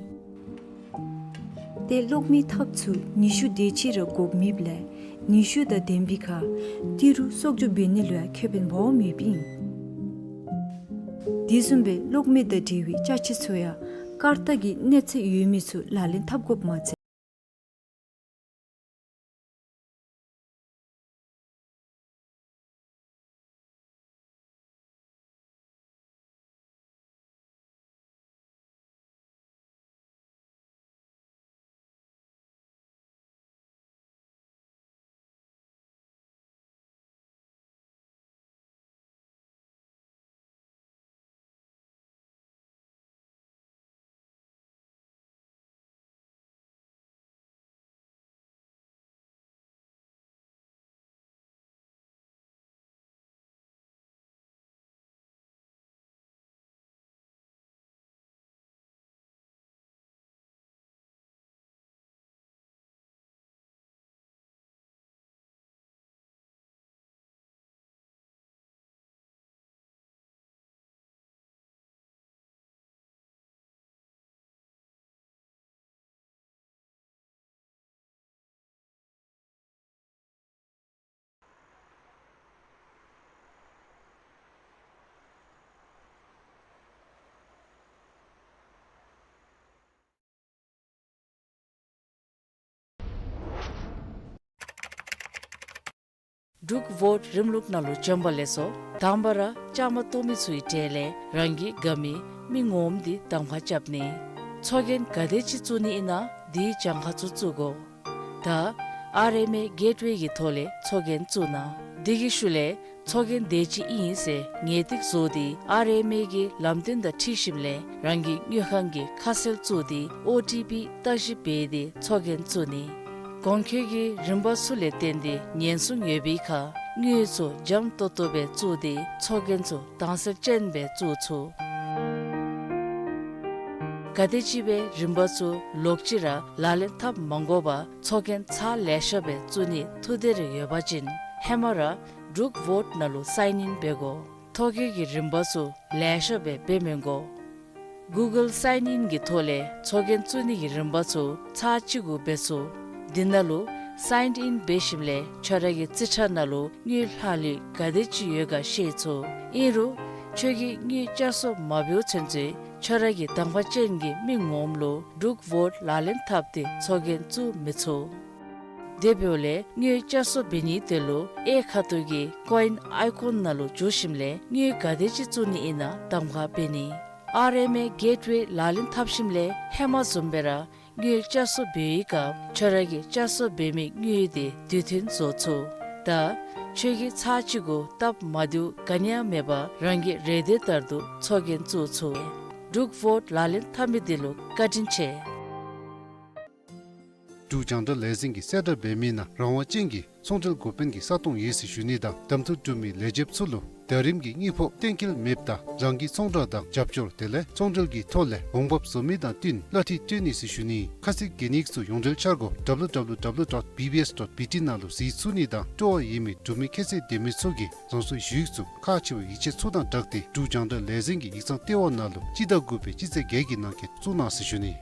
ཏེ་གློག་མེའི་ཐགཔ་ཚུ་ཉི་ཤུ་དེ་ཅིག་ར་དགོཔ་མེདཔ་ལས་ཉི་ཤུ་དང་ལྡན་པའི་ཁར་ཏི་རུ་གསོག་འཇོག་འབད་ནི་ལུ་ཡང་ཁེ་ཕན་སྦོམ་ཡོདཔ་ཨིན། དེ་བཟུམ་སྦེ་གློག་མེ་དང་འབྲེལ་བའི་ཅ་ཆས་ཚུ་ཡང་སྐར་རྟགས་ཀྱི་གནས་ཚད་ཡོད་མི་ཚུ་ལག་ལེན་འཐབ་དགོཔ་མ་ཚད། འབྲུག་ཝོརཌ་རིམ་ལུགས་ནང་ལུ་བྱོན་པ་ལེགས་སོ། དང་པ་ར་བཅའ་མར་གཏོགས་མི་ཚུའི་གྲས་ལས་རང་གི་དགའ་མི་མི་ངོམ་འདི་གདམ་ཁ་རྐྱབ་ནི། ཚོགས་རྒྱན་ག་དེ་ཅིག་བཙུགས་ནི་ཨིན་ན་འདི་གྱངས་ཁ་ཚུ་བཙུགས་དགོ། ད་ཨར་ཨེམ་ཨེ་གེཊ་ཝེ་གི་ཐོག་ལས་ཚོགས་རྒྱན་བཙུགས་གནང་། དེ་གི་ཤུལ་ལས་ཚོགས་རྒྱན་དེ་ཅིག་ཨིན་ཟེར་ངེས་ཏིག་བཟོ་སྟེ་ཨར་ཨེམ་ཨེ་གི་ལམ་སྟོན་དང་འཁྲིལ་ཞིནམ་ལས་རང་གི་དངུལ་ཁང་གི་ཁ་གསལ་བཙུགས་ཏེ་ཨོ་ཊི་པི་བརྟག་ཞིབ་འབད་དེ་ཚོགས་རྒྱན་བཙུགས་ནི། གོང་འཁོད་ཀྱི་རིམ་པ་ཚུ་ལས་བརྟེན་ཏེ་ཉེན་སྲུང་ཡོད་པའི་ཁར་དངུལ་ཚུ་འཇམ་ཏོང་ཏོ་སྦེ་བཙུགས་ཏེ་ཚོགས་རྒྱན་ཚུ་དྭངས་གསལ་ཅན་སྦེ་བཙུགས་ཚུགས། ག་དེ་ཅིག་སྦེ་རིམ་པ་ཚུ་ལོག་ཅི་ར་ལག་ལེན་འཐབ་མ་དགོ་པར་ཚོགས་རྒྱན་ཚར་ལེ་ཤ་སྦེ་བཙུགས་ནི་ཐུགས་འདོད་རེ་ཡོད་པ་ཅིན་ཧེ་མ་ར་འབྲུག་ཝོརཌ་ནང་ལུ་སའིན་ཨིན་འབད་དགོ། ཐོ་བཀོད་ཀྱི་རིམ་པ་ཚུ་ལེ་ཤ་སྦེ་འབད་མི་དགོ། གུ་གཱལ་སའིན་ཨིན་གྱི་ཐོག་ལས་ཚོགས་རྒྱན་བཙུགས་ནི་གི་རིམ་པ་ཚུ་ཚར་གཅིག་གུ་འབད་ཚུགས། དེ་ནང་ལུ་སའིན་ཨིན་འབད་ཞིནམ་ལས་ཁྱོད་ར་གི་རྩིས་ཁྲ་ནང་ལུ་དངུལ་ལྷག་ལུས་ག་དེ་ཅིག་ཡོད་ག་ཤེས་ཚུགས། ཨིན་རུང་ཁྱོད་ཀྱིས་དངུལ་བསྐྱར་གསོ་མ་འབདཝ་ཚུན་ཚོད་ཁྱོད་ར་གི་གདམ་ཁ་ཅན་གྱི་མི་ངོམ་ལུ་འབྲུག་ཝོརཌ་ལག་ལེན་འཐབ་སྟེ་ཚོགས་རྒྱན་བཙུགས་མི་ཚུགས། དེ་འབདཝ་ལས་དངུལ་བསྐྱར་གསོ་འབད་ནིའི་དོན་ལུ་གཡས་ཁ་ཐུག་གི་ཀོ་ཨིན་ཨའི་ཀོན་ནང་ལུ་འཛུལ་ཞིནམ་ལས་དངུལ་ག་དེ་ཅིག་བཙུགས་ནི་ཨིན་ན་གདམ་ཁ་འབད་ནི། ཨར་ཨེམ་ཨེ་གེཊ་ཝེ་ལག་ལེན་འཐབ་ཞིནམ་ལས་ཧེ་མ་བཟུམ་སྦེ་ར་དངུལ་བསྐྱར་གསོ་འབད་བའི་སྐབས་ཁྱོད་ར་གིས་བསྐྱར་གསོ་འབད་མི་དངུལ་དེ་དུས་མཐུན་བཟོ་ཚུགས། ད་ཁྱོད་ཀྱིས་ཚར་གཅིག་གུ་སྟབས་མ་བདེཝ་ག་ནི་ཡང་མེད་པར་རང་གི་རེ་འདོད་ལྟར་དུ་ཚོགས་རྒྱན་བཙུགས་ཚུགས། འབྲུག་ཝོརཌ་ལག་ལེན་འཐབ་མི་འདི་ལུ་བཀའ་དྲིན་ཆེ། འབྲུག་རྒྱང་བསྒྲགས་ལས་འཛིན་གྱིས་གསལ་བསྒྲགས་འབད་མི་ནང་རང་དབང་ཅན་གྱི་ཚོང་འབྲེལ་འགོ་དཔོན་གྱི་ས་སྟོང་ཡོད་ཟེར་ཞུ་ནི་དང་གདམ་འཐུ་གྲུབ་མི་ལས་བྱེདཔ་ཚུ་ལུ་ཟླ་རིམ་གྱི་དངུལ་ཕོགས་གཏན་འཁེལ་མེདཔ་ད་རང་གིས་ཚོང་བསྒྲགས་དང་རྒྱབ་སྐྱོར་དེ་ལས་ཚོང་འབྲེལ་གྱི་ཐོག་ལས་འོང་འབབ་བཟོ་མི་དང་བསྟུན་གླ་འཐུས་སྤྲོད་ནི་ཟེར་ཞུ་ནི། ཁ་གསལ་གྱི་གནས་ཚུལ་ཡོངས་འབྲེལ་འཆར་སྒོ་W W W dot B B S dot B T ནང་ལུ་གཟིགས་ཚུགས་ནི་དང་སྤྲོ་བ་ཡོད་མི་འབྲུག་མི་ཁྱད་ཚད་ལྡན་མི་ཚུ་གིས་རང་སོའི་ཞུ་ཡིག་ཚུ་ཁག་ཆེ་བའི་ཡིག་ཆ་ཚུ་དང་སྦྲགས་ཏེ་འབྲུག་རྒྱང་བསྒྲགས་ལས་འཛིན་གྱི་ཡིག་ཚང་ལྟེ་བ་ནང་ལུ་སྤྱི་ཟླ་དགུ་པའི་སྤྱི་ཚེས་བརྒྱད་ཀྱི་ནང་འཁོད་བཙུགས་གནང་ཟེར་ཞུ་ནི།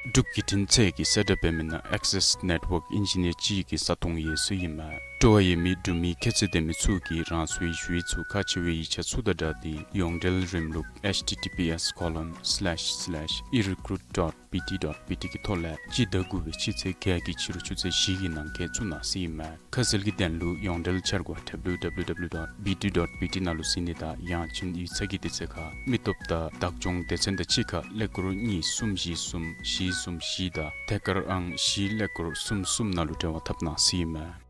འབྲུག་བརྒྱུད་འཕྲིན་ཚད་ཀྱིས་གསལ་བསྒྲགས་འབད་མི་ནང་Access Network Engineer གཅིག་གི་ས་སྟོང་ཡོད་ཟེར་ཨིན་མས། སྤྲོ་བ་ཡོད་མི་འབྲུག་མི་ཁྱད་ཚད་ལྡན་མི་ཚུ་གིས་རང་སོའི་ཞུ་ཡིག་ཚུ་ཁག་ཆེ་བའི་ཡིག་ཆ་ཚུ་དང་སྦྲགས་ཏེ་ཡོངས་འབྲེལ་རིམ་ལུགས H T T P S colon slash slash erecruit dot B T dot B T གི་ཐོག་ལས་སྤྱི་ཟླ་དགུ་པའི་སྤྱི་ཚེས་བརྒྱད་ཀྱི་ཕྱི་རུ་ཆུ་ཚོད་བཞི་གི་ནང་འཁོད་བཙུགས་གནང་ཟེར་ཨིན་མས། ཁ་གསལ་གྱི་དོན་ལུ་ཡོངས་འབྲེལ་འཆར་སྒོ་W W W dot B T dot B T ནང་ལུ་གཟིགས་ནི་དང་ཡང་ཅིན་ཡིག་ཚང་གི་དུས་ཚོད་ཁར་མི་སྟོབས་དང་བདག་སྐྱོང་སྡེ་ཚན་དང་གཅིག་ཁར་ཀླད་ཀོར་གཉིས་གསུམ་བཞི་གསུམ་བཞི་གསུམ་བཞི་དང་ཐད་ཀར་ཨང་བཞི་ཀླད་ཀོར་གསུམ་གསུམ་ནང་ལུ་འབྲེལ་བ་འཐབ་གནང་ཟེར་ཨིན་མས།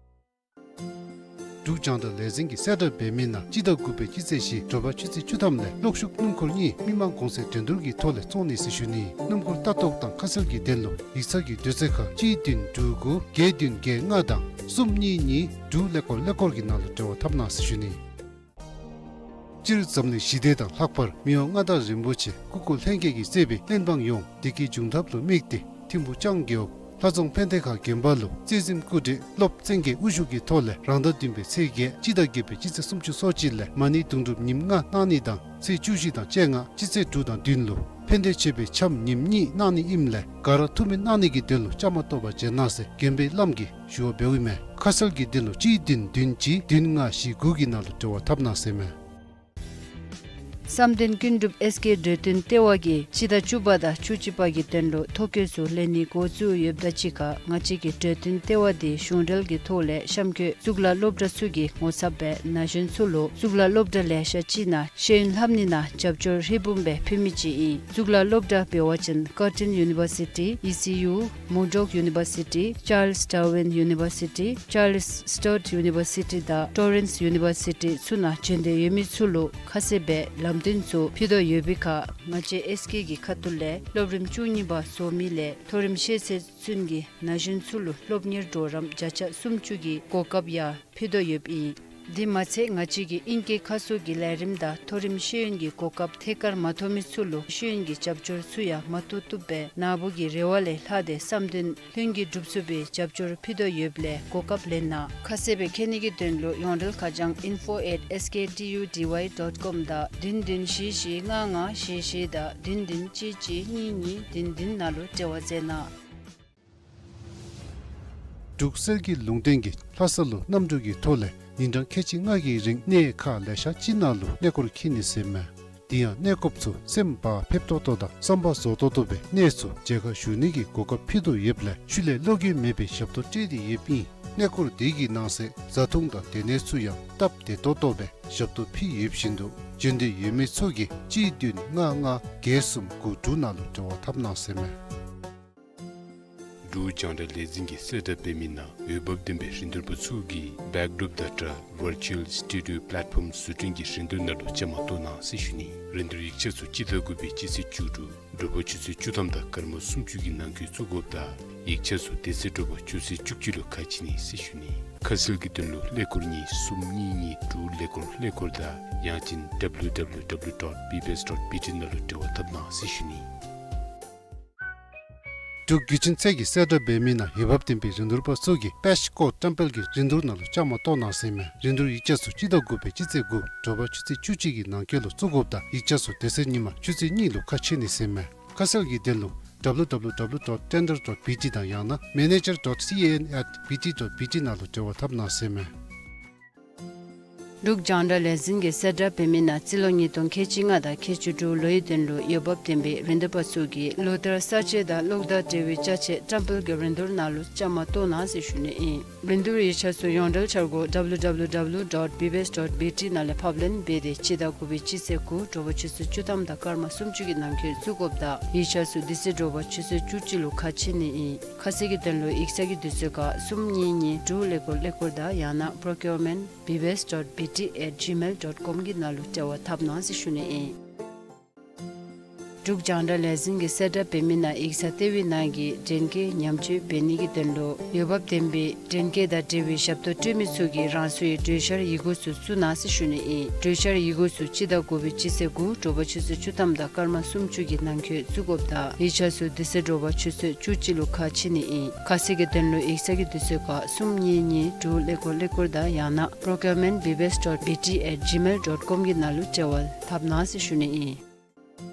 འབྲུག་རྒྱང་བསྒྲགས་ལས་འཛིན་གྱིས་གསལ་བསྒྲགས་འབད་མི་ནང་སྤྱི་ཟླ་དགུ་པའི་སྤྱི་ཚེས་བཞི་དྲོ་པ་ཆུ་ཚོད་བཅུ་ཐམ་ལས་གློག་ཤུགས་སྣུམ་འཁོར་གཉིས་མི་མང་གོང་ཚད་འགྲན་བསྡུར་གྱི་ཐོག་ལས་བཙོང་ནི་ཟེར་ཞུ་ནི། སྣུམ་འཁོར་ལྟ་རྟོག་དང་ཁ་གསལ་གྱི་དོན་ལུ་ཡིག་ཚང་གི་དུས་ཚོད་ཁར་གཅིག་བདུན་དྲུག་དགུ་བརྒྱད་བདུན་བརྒྱད་ལྔ་དང་གསུམ་གཉིས་གཉིས་དྲུག་ཀླད་ཀོར་ཀླད་ཀོར་གྱི་ནང་ལུ་འབྲེལ་བ་འཐབ་གནང་ཟེར་ཞུ་ནི། སྤྱིར་འཛམ་གླིང་ཞི་བདེ་དང་ལྷག་པར་མི་དབང་མངའ་བདག་རིན་པོ་ཆེ་སྐུ་འཁོར་ལྷན་རྒྱས་ཀྱིས་གཙོས་པའི་བློན་འབངས་ཡོངས་བདེ་སྐྱིད་འབྱུང་ཐབས་ལུ་དམིགས་ཏེ་ཐིམ་ཕུ་ལྕང་རྒེད་འོག་ལྷ་རྫོང་ཕན་བདེ་ཁ་དགོན་པ་ལུ་རྩེ་གཟིམ་སྐུ་བགྲེས་སློབ་བཙན་རྒྱལ་དབུ་བཞུགས་ཀྱི་ཐོག་ལས་རང་ཟླ་བདུན་པའི་ཚེས་བརྒྱད་སྤྱི་ཟླ་བརྒྱད་པའི་སྤྱི་ཚེས་སུམ་ཅུ་སོ་གཅིག་ལས་མ་ཎི་དུང་སྒྲུབ་ཉིནམ་ལྔ་གནང་ནི་དང་ཚེས་བཅུ་བཞི་དང་བཅོ་ལྔ་སྤྱི་ཚེས་དྲུག་དང་བདུན་ལུ་ཕན་བདེ་མཆོད་པའི་འཆམ་ཉིནམ་གཉིས་གནང་ནི་ཨིནམ་ལས་ག་ར་ཐུགས་སྨོན་གནང་ནི་གི་དོན་ལུ་བཅའ་མར་གཏོགས་པར་མཛད་གནང་ཟེར་དགོན་པའི་བླམ་གིས་ཞུ་བ་འབདཝ་ཨིན་མས། ཁ་གསལ་གྱི་དོན་ལུ་གཅིག་བདུན་བདུན་གཅིག་བདུན་ལྔ་བཞི་དགུ་གི་ནང་ལུ་འབྲེལ་བ་འཐབ་གནང་ཟེར་ཨིན་མས། བསམ་གཏན་ཀུན་གྲུབ་ཨེས་ཀེ་འབྲེལ་ཐོན་ལྟེ་བ་གིས་སྤྱི་ཟླ་བཅུ་པ་དང་བཅུ་གཅིག་པ་གི་དོན་ལུ་ཐོ་བཀོད་ཚུ་ལེན་ནི་འགོ་བཙུགས་ཡོདཔ་དང་གཅིག་ཁར་ང་བཅས་ཀྱི་འབྲེལ་ཐོན་ལྟེ་བ་འདི་གཞུང་འབྲེལ་གྱི་ཐོག་ལས་གཤམ་འཁོད་གཙུག་ལག་སློབ་གྲྭ་ཚུ་གི་ངོ་ཚབ་སྦེ་ན་གཞོན་ཚུ་ལུ་གཙུག་ལག་སློབ་གྲྭ་ལེ་ཤ་ཅིག་ནང་ཤེས་ཡོན་ལྷབ་ནི་ནང་རྒྱབ་སྐྱོར་ཧྲིལ་བུམ་སྦེ་ཕུལ་མི་ཅིག་ཨིན། གཙུག་ལག་སློབ་གྲྭ་འབད་བ་ཅིན་Curtin University, E C U, Murdoch University, Charles Darwin University, Charles Sturt University དང་Torrens University ཚུ་ནང་བྱོན་འདོད་ཡོད་མི་ཚུ་ལུ་ཁ་གསལ་སྦེ་ལམ་སྟོན་ཚུ་ཕུལ་དོ་ཡོད་པའི་ཁར་ང་བཅས་ཨེས་ཀེ་གི་ཁ་ཐུག་ལས་སློབ་རིམ་བཅུ་གཉིས་པ་རྫོགས་མི་ལས་མཐོ་རིམ་ཤེས་ཚད་ཚུན་གྱི་ན་གཞོན་ཚུ་ལུ་སློབ་གཉེར་གྲོགས་རམ་བརྒྱ་ཆ་སུམ་ཅུ་གི་གོ་སྐབས་ཡང་ཕུལ་དོ་ཡོདཔ་ཨིན། དེ་མ་ཚད་ང་བཅས་ཀྱིས་ཨིང་སྐད་ཁ་གསོ་གི་ལས་རིམ་དང་མཐོ་རིམ་ཤེས་ཡོན་གྱི་གོ་སྐབས་ཐད་ཀར་མ་ཐོབ་མི་ཚུ་ལུ་ཤེས་ཡོན་གྱི་རྒྱབ་སྐྱོར་ཚུ་ཡང་མ་ཐུབ་ཐུབ་སྦེ་ནཱ་བུ་གི་རེ་བ་ལས་ལྷག་སྟེ་བསམ་དོན་ལྷུན་གྱིས་འགྲུབ་ཚུགས་པའི་རྒྱབ་སྐྱོར་ཕུལ་དོ་ཡོདཔ་ལས་གོ་སྐབས་ལེན་གནང་། ཁ་གསལ་སྦེ་མཁྱེན་ནི་གི་དོན་ལུ་ཡོངས་འབྲེལ་ཁ་བྱང་info at S K T U D Y dot com དང་བདུན་བདུན་བཞི་བཞི་ལྔ་ལྔ་བཞི་བཞི་དང་བདུན་བདུན་གཅིག་གཅིག་གཉིས་གཉིས་བདུན་བདུན་ནང་ལུ་འབྲེལ་བ་མཛད་གནང་། འབྲུག་གསེར་གྱི་ལུང་བསྟན་གྱིས་ལྷ་ས་ལུ་གནམ་གྲུ་གི་ཐོག་ལས་ཉིན་གྲངས་ཁལ་གཅིག་ལྔ་གི་རིང་གནས་ཁག་ལེ་ཤ་ཅིག་ནང་ལུ་གནས་སྐོར་འཁྱིད་ནི་ཟེར་མས། དེ་ཡང་གནས་སྐོརཔ་ཚུ་སེམས་བག་ཕེབས་ཏོག་ཏོ་དང་བསམ་པ་རྫོགས་ཏོག་ཏོ་སྦེ་གནས་ཚུ་མཇལ་ཁ་ཞུ་ནི་གི་གོ་སྐབས་ཕུལ་དོ་ཡོདཔ་ལས་ཤུལ་ལས་བློ་འགྱོད་མེད་པའི་ཞབས་ཏོག་སྤྲོད་དེ་ཡོདཔ་ཨིན། གནས་སྐོར་དེ་གི་ནང་གསེས་བཟའ་འཐུང་དང་སྡོད་གནས་ཚུ་ཡང་སྟབས་བདེ་ཏོག་ཏོ་སྦེ་ཞབས་ཏོག་ཕུལ་ཡོདཔ་བཞིན་དུ་འབྱོན་འདོད་ཡོད་མི་ཚུ་གིས་གཅིག་བདུན་ལྔ་ལྔ་བརྒྱད་གསུམ་དགུ་དྲུག་ནང་ལུ་འབྲེལ་བ་འཐབ་གནང་ཟེར་མས། འབྲུག་རྒྱང་བསྒྲགས་ལས་འཛིན་གྱིས་གསལ་བསྒྲགས་འབད་མི་ནང་འོས་འབབ་ལྡན་པའི་རིན་བསྡུར་པ་ཚུ་གིས་Backdrop Data Virtual Studio Platform བཟོ་སྐྲུན་གྱི་རིན་བསྡུར་ནང་ལུ་བཅའ་མར་གཏོགས་གནང་ཟེར་ཞུ་ནི། རིན་བསྡུར་ཡིག་ཆ་ཚུ་སྤྱི་ཟླ་དགུ་པའི་སྤྱི་ཚེས་བཅུ་དྲུག་དྲོ་པ་ཆུ་ཚོད་བཅུ་ཐམ་དང་སྐར་མ་སུམ་ཅུ་གི་ནང་འཁོད་བཙུགས་དགོཔ་དང་ཡིག་ཆ་ཚུ་དེ་ཚེ་དྲོ་པ་ཆུ་ཚོད་བཅུ་གཅིག་ལུ་ཁ་ཕྱེ་ནི་ཟེར་ཞུ་ནི། ཁ་གསལ་གྱི་དོན་ལུ་ཀླད་ཀོར་གཉིས་གསུམ་གཉིས་གཉིས་དྲུག་ཀླད་ཀོར་ཀླད་ཀོར་དང་ཡང་ཅིན་W W W dot B B S dot B T ནང་ལུ་འབྲེལ་བ་འཐབ་གནང་ཟེར་ཞུ་ནི། འབྲུག་བརྒྱུད་འཕྲིན་ཚད་ཀྱིས་གསལ་བསྒྲགས་འབད་མི་ནང་འོས་འབབ་ལྡན་པའི་རིན་བསྡུར་པ་ཚུ་གིས་པེཤ་ཀོ་བཀྲམ་སྤེལ་གྱི་རིན་བསྡུར་ནང་ལུ་བཅའ་མར་གཏོགས་གནང་ཟེར་མས། རིན་བསྡུར་ཡིག་ཆ་ཚུ་སྤྱི་ཟླ་དགུ་པའི་སྤྱི་ཚེས་དགུ་དྲོ་པ་ཆུ་ཚོད་བཅུ་གཅིག་གི་ནང་འཁོད་ལུ་བཙུགས་དགོཔ་དང་ཡིག་ཆ་ཚུ་དེ་ཚེ་ཉིན་མ་ཆུ་ཚོད་གཉིས་ལུ་ཁ་ཕྱེ་ནི་ཟེར་མས། ཁ་གསལ་གྱི་དོན་ལུ W W W dot tender dot B T དང་ཡང་ན་manager dot C A N at B T dot B T ནང་ལུ་འབྲེལ་བ་འཐབ་གནང་ཟེར་མས། འབྲུག་རྒྱང་བསྒྲགས་ལས་འཛིན་གྱིས་གསལ་བསྒྲགས་འབད་མི་ནང་རྩིས་ལོ་ཉིས་སྟོང་ཁལ་གཅིག་ལྔ་དང་ཁལ་གཅིག་དྲུག་ལོའི་དོན་ལུ་འོས་འབབ་ལྡན་པའི་རིན་བསྡུར་པ་ཚུ་གིས་ལོ་བསྟར་གསར་བརྗེ་དང་གློག་དར་འབྲེལ་བའི་ཅ་ཆས་བཀྲམ་སྤེལ་གྱི་རིན་བསྡུར་ནང་ལུ་བཅའ་མར་གཏོགས་གནང་ཟེར་ཞུ་ནི་ཨིན། རིན་བསྡུར་ཡིག་ཆ་ཚུ་ཡོངས་འབྲེལ་འཆར་སྒོ་W W W dot B B S dot B T ནང་ལས་ཕབ་ལེན་འབད་དེ་སྤྱི་ཟླ་དགུ་པའི་སྤྱི་ཚེས་དགུ་དྲོ་པ་ཆུ་ཚོད་བཅུ་ཐམ་དང་སྐར་མ་སུམ་ཅུ་གི་ནང་འཁོད་བཙུགས་དགོཔ་དང་ཡིག་ཆ་ཚུ་དེ་ཚེ་དྲོ་པ་ཆུ་ཚོད་བཅུ་གཅིག་ལུ་ཁ་ཕྱེ་ནི་ཨིན། ཁ་གསལ་གྱི་དོན་ལུ་ཡིག་ཚང་གི་དུས་ཚོད་ཁར་གསུམ་གཉིས་གཉིས་དྲུག་ཀླད་ཀོར་ཀླད་ཀོར་དང་ཡང་ན་procurement B B S dot B T at gmail dot com གི་ནང་ལུ་འབྲེལ་བ་འཐབ་གནང་ཟེར་ཞུ་ནི་ཨིན། འབྲུག་རྒྱང་བསྒྲགས་ལས་འཛིན་གྱིས་གསལ་བསྒྲགས་འབད་མི་ནང་ཡིག་ཚང་ལྟེ་བའི་ནང་གི་འདྲེན་སྐས་ཉམས་བཅོས་འབད་ནི་གི་དོན་ལུ་འོས་འབབ་ལྡན་པའི་འདྲེན་སྐས་དང་འབྲེལ་བའི་ཞབས་ཏོག་སྤྲོད་མི་ཚུ་གིས་རང་སོའི་གྲོས་འཆར་ཡི་གུ་ཚུ་བཙུགས་གནང་ཟེར་ཞུ་ནི་ཨིན། གྲོས་འཆར་ཡི་གུ་ཚུ་སྤྱི་ཟླ་དགུ་པའི་སྤྱི་ཚེས་དགུ་དྲོ་པ་ཆུ་ཚོད་བཅུ་ཐམ་དང་སྐར་མ་སུམ་ཅུ་གི་ནང་འཁོད་བཙུགས་དགོཔ་དང་ཡིག་ཆ་ཚུ་དེ་ཚེ་དྲོ་པ་ཆུ་ཚོད་བཅུ་གཅིག་ལུ་ཁ་ཕྱེ་ནི་ཨིན། ཁ་གསལ་གྱི་དོན་ལུ་ཡིག་ཚང་གི་དུས་ཚོད་ཁར་གསུམ་གཉིས་གཉིས་དྲུག་ཀླད་ཀོར་ཀླད་ཀོར་དང་ཡང་ན་procurement B B S dot B T at gmail dot com གི་ནང་ལུ་འབྲེལ་བ་འཐབ་གནང་ཟེར་ཞུ་ནི་ཨིན།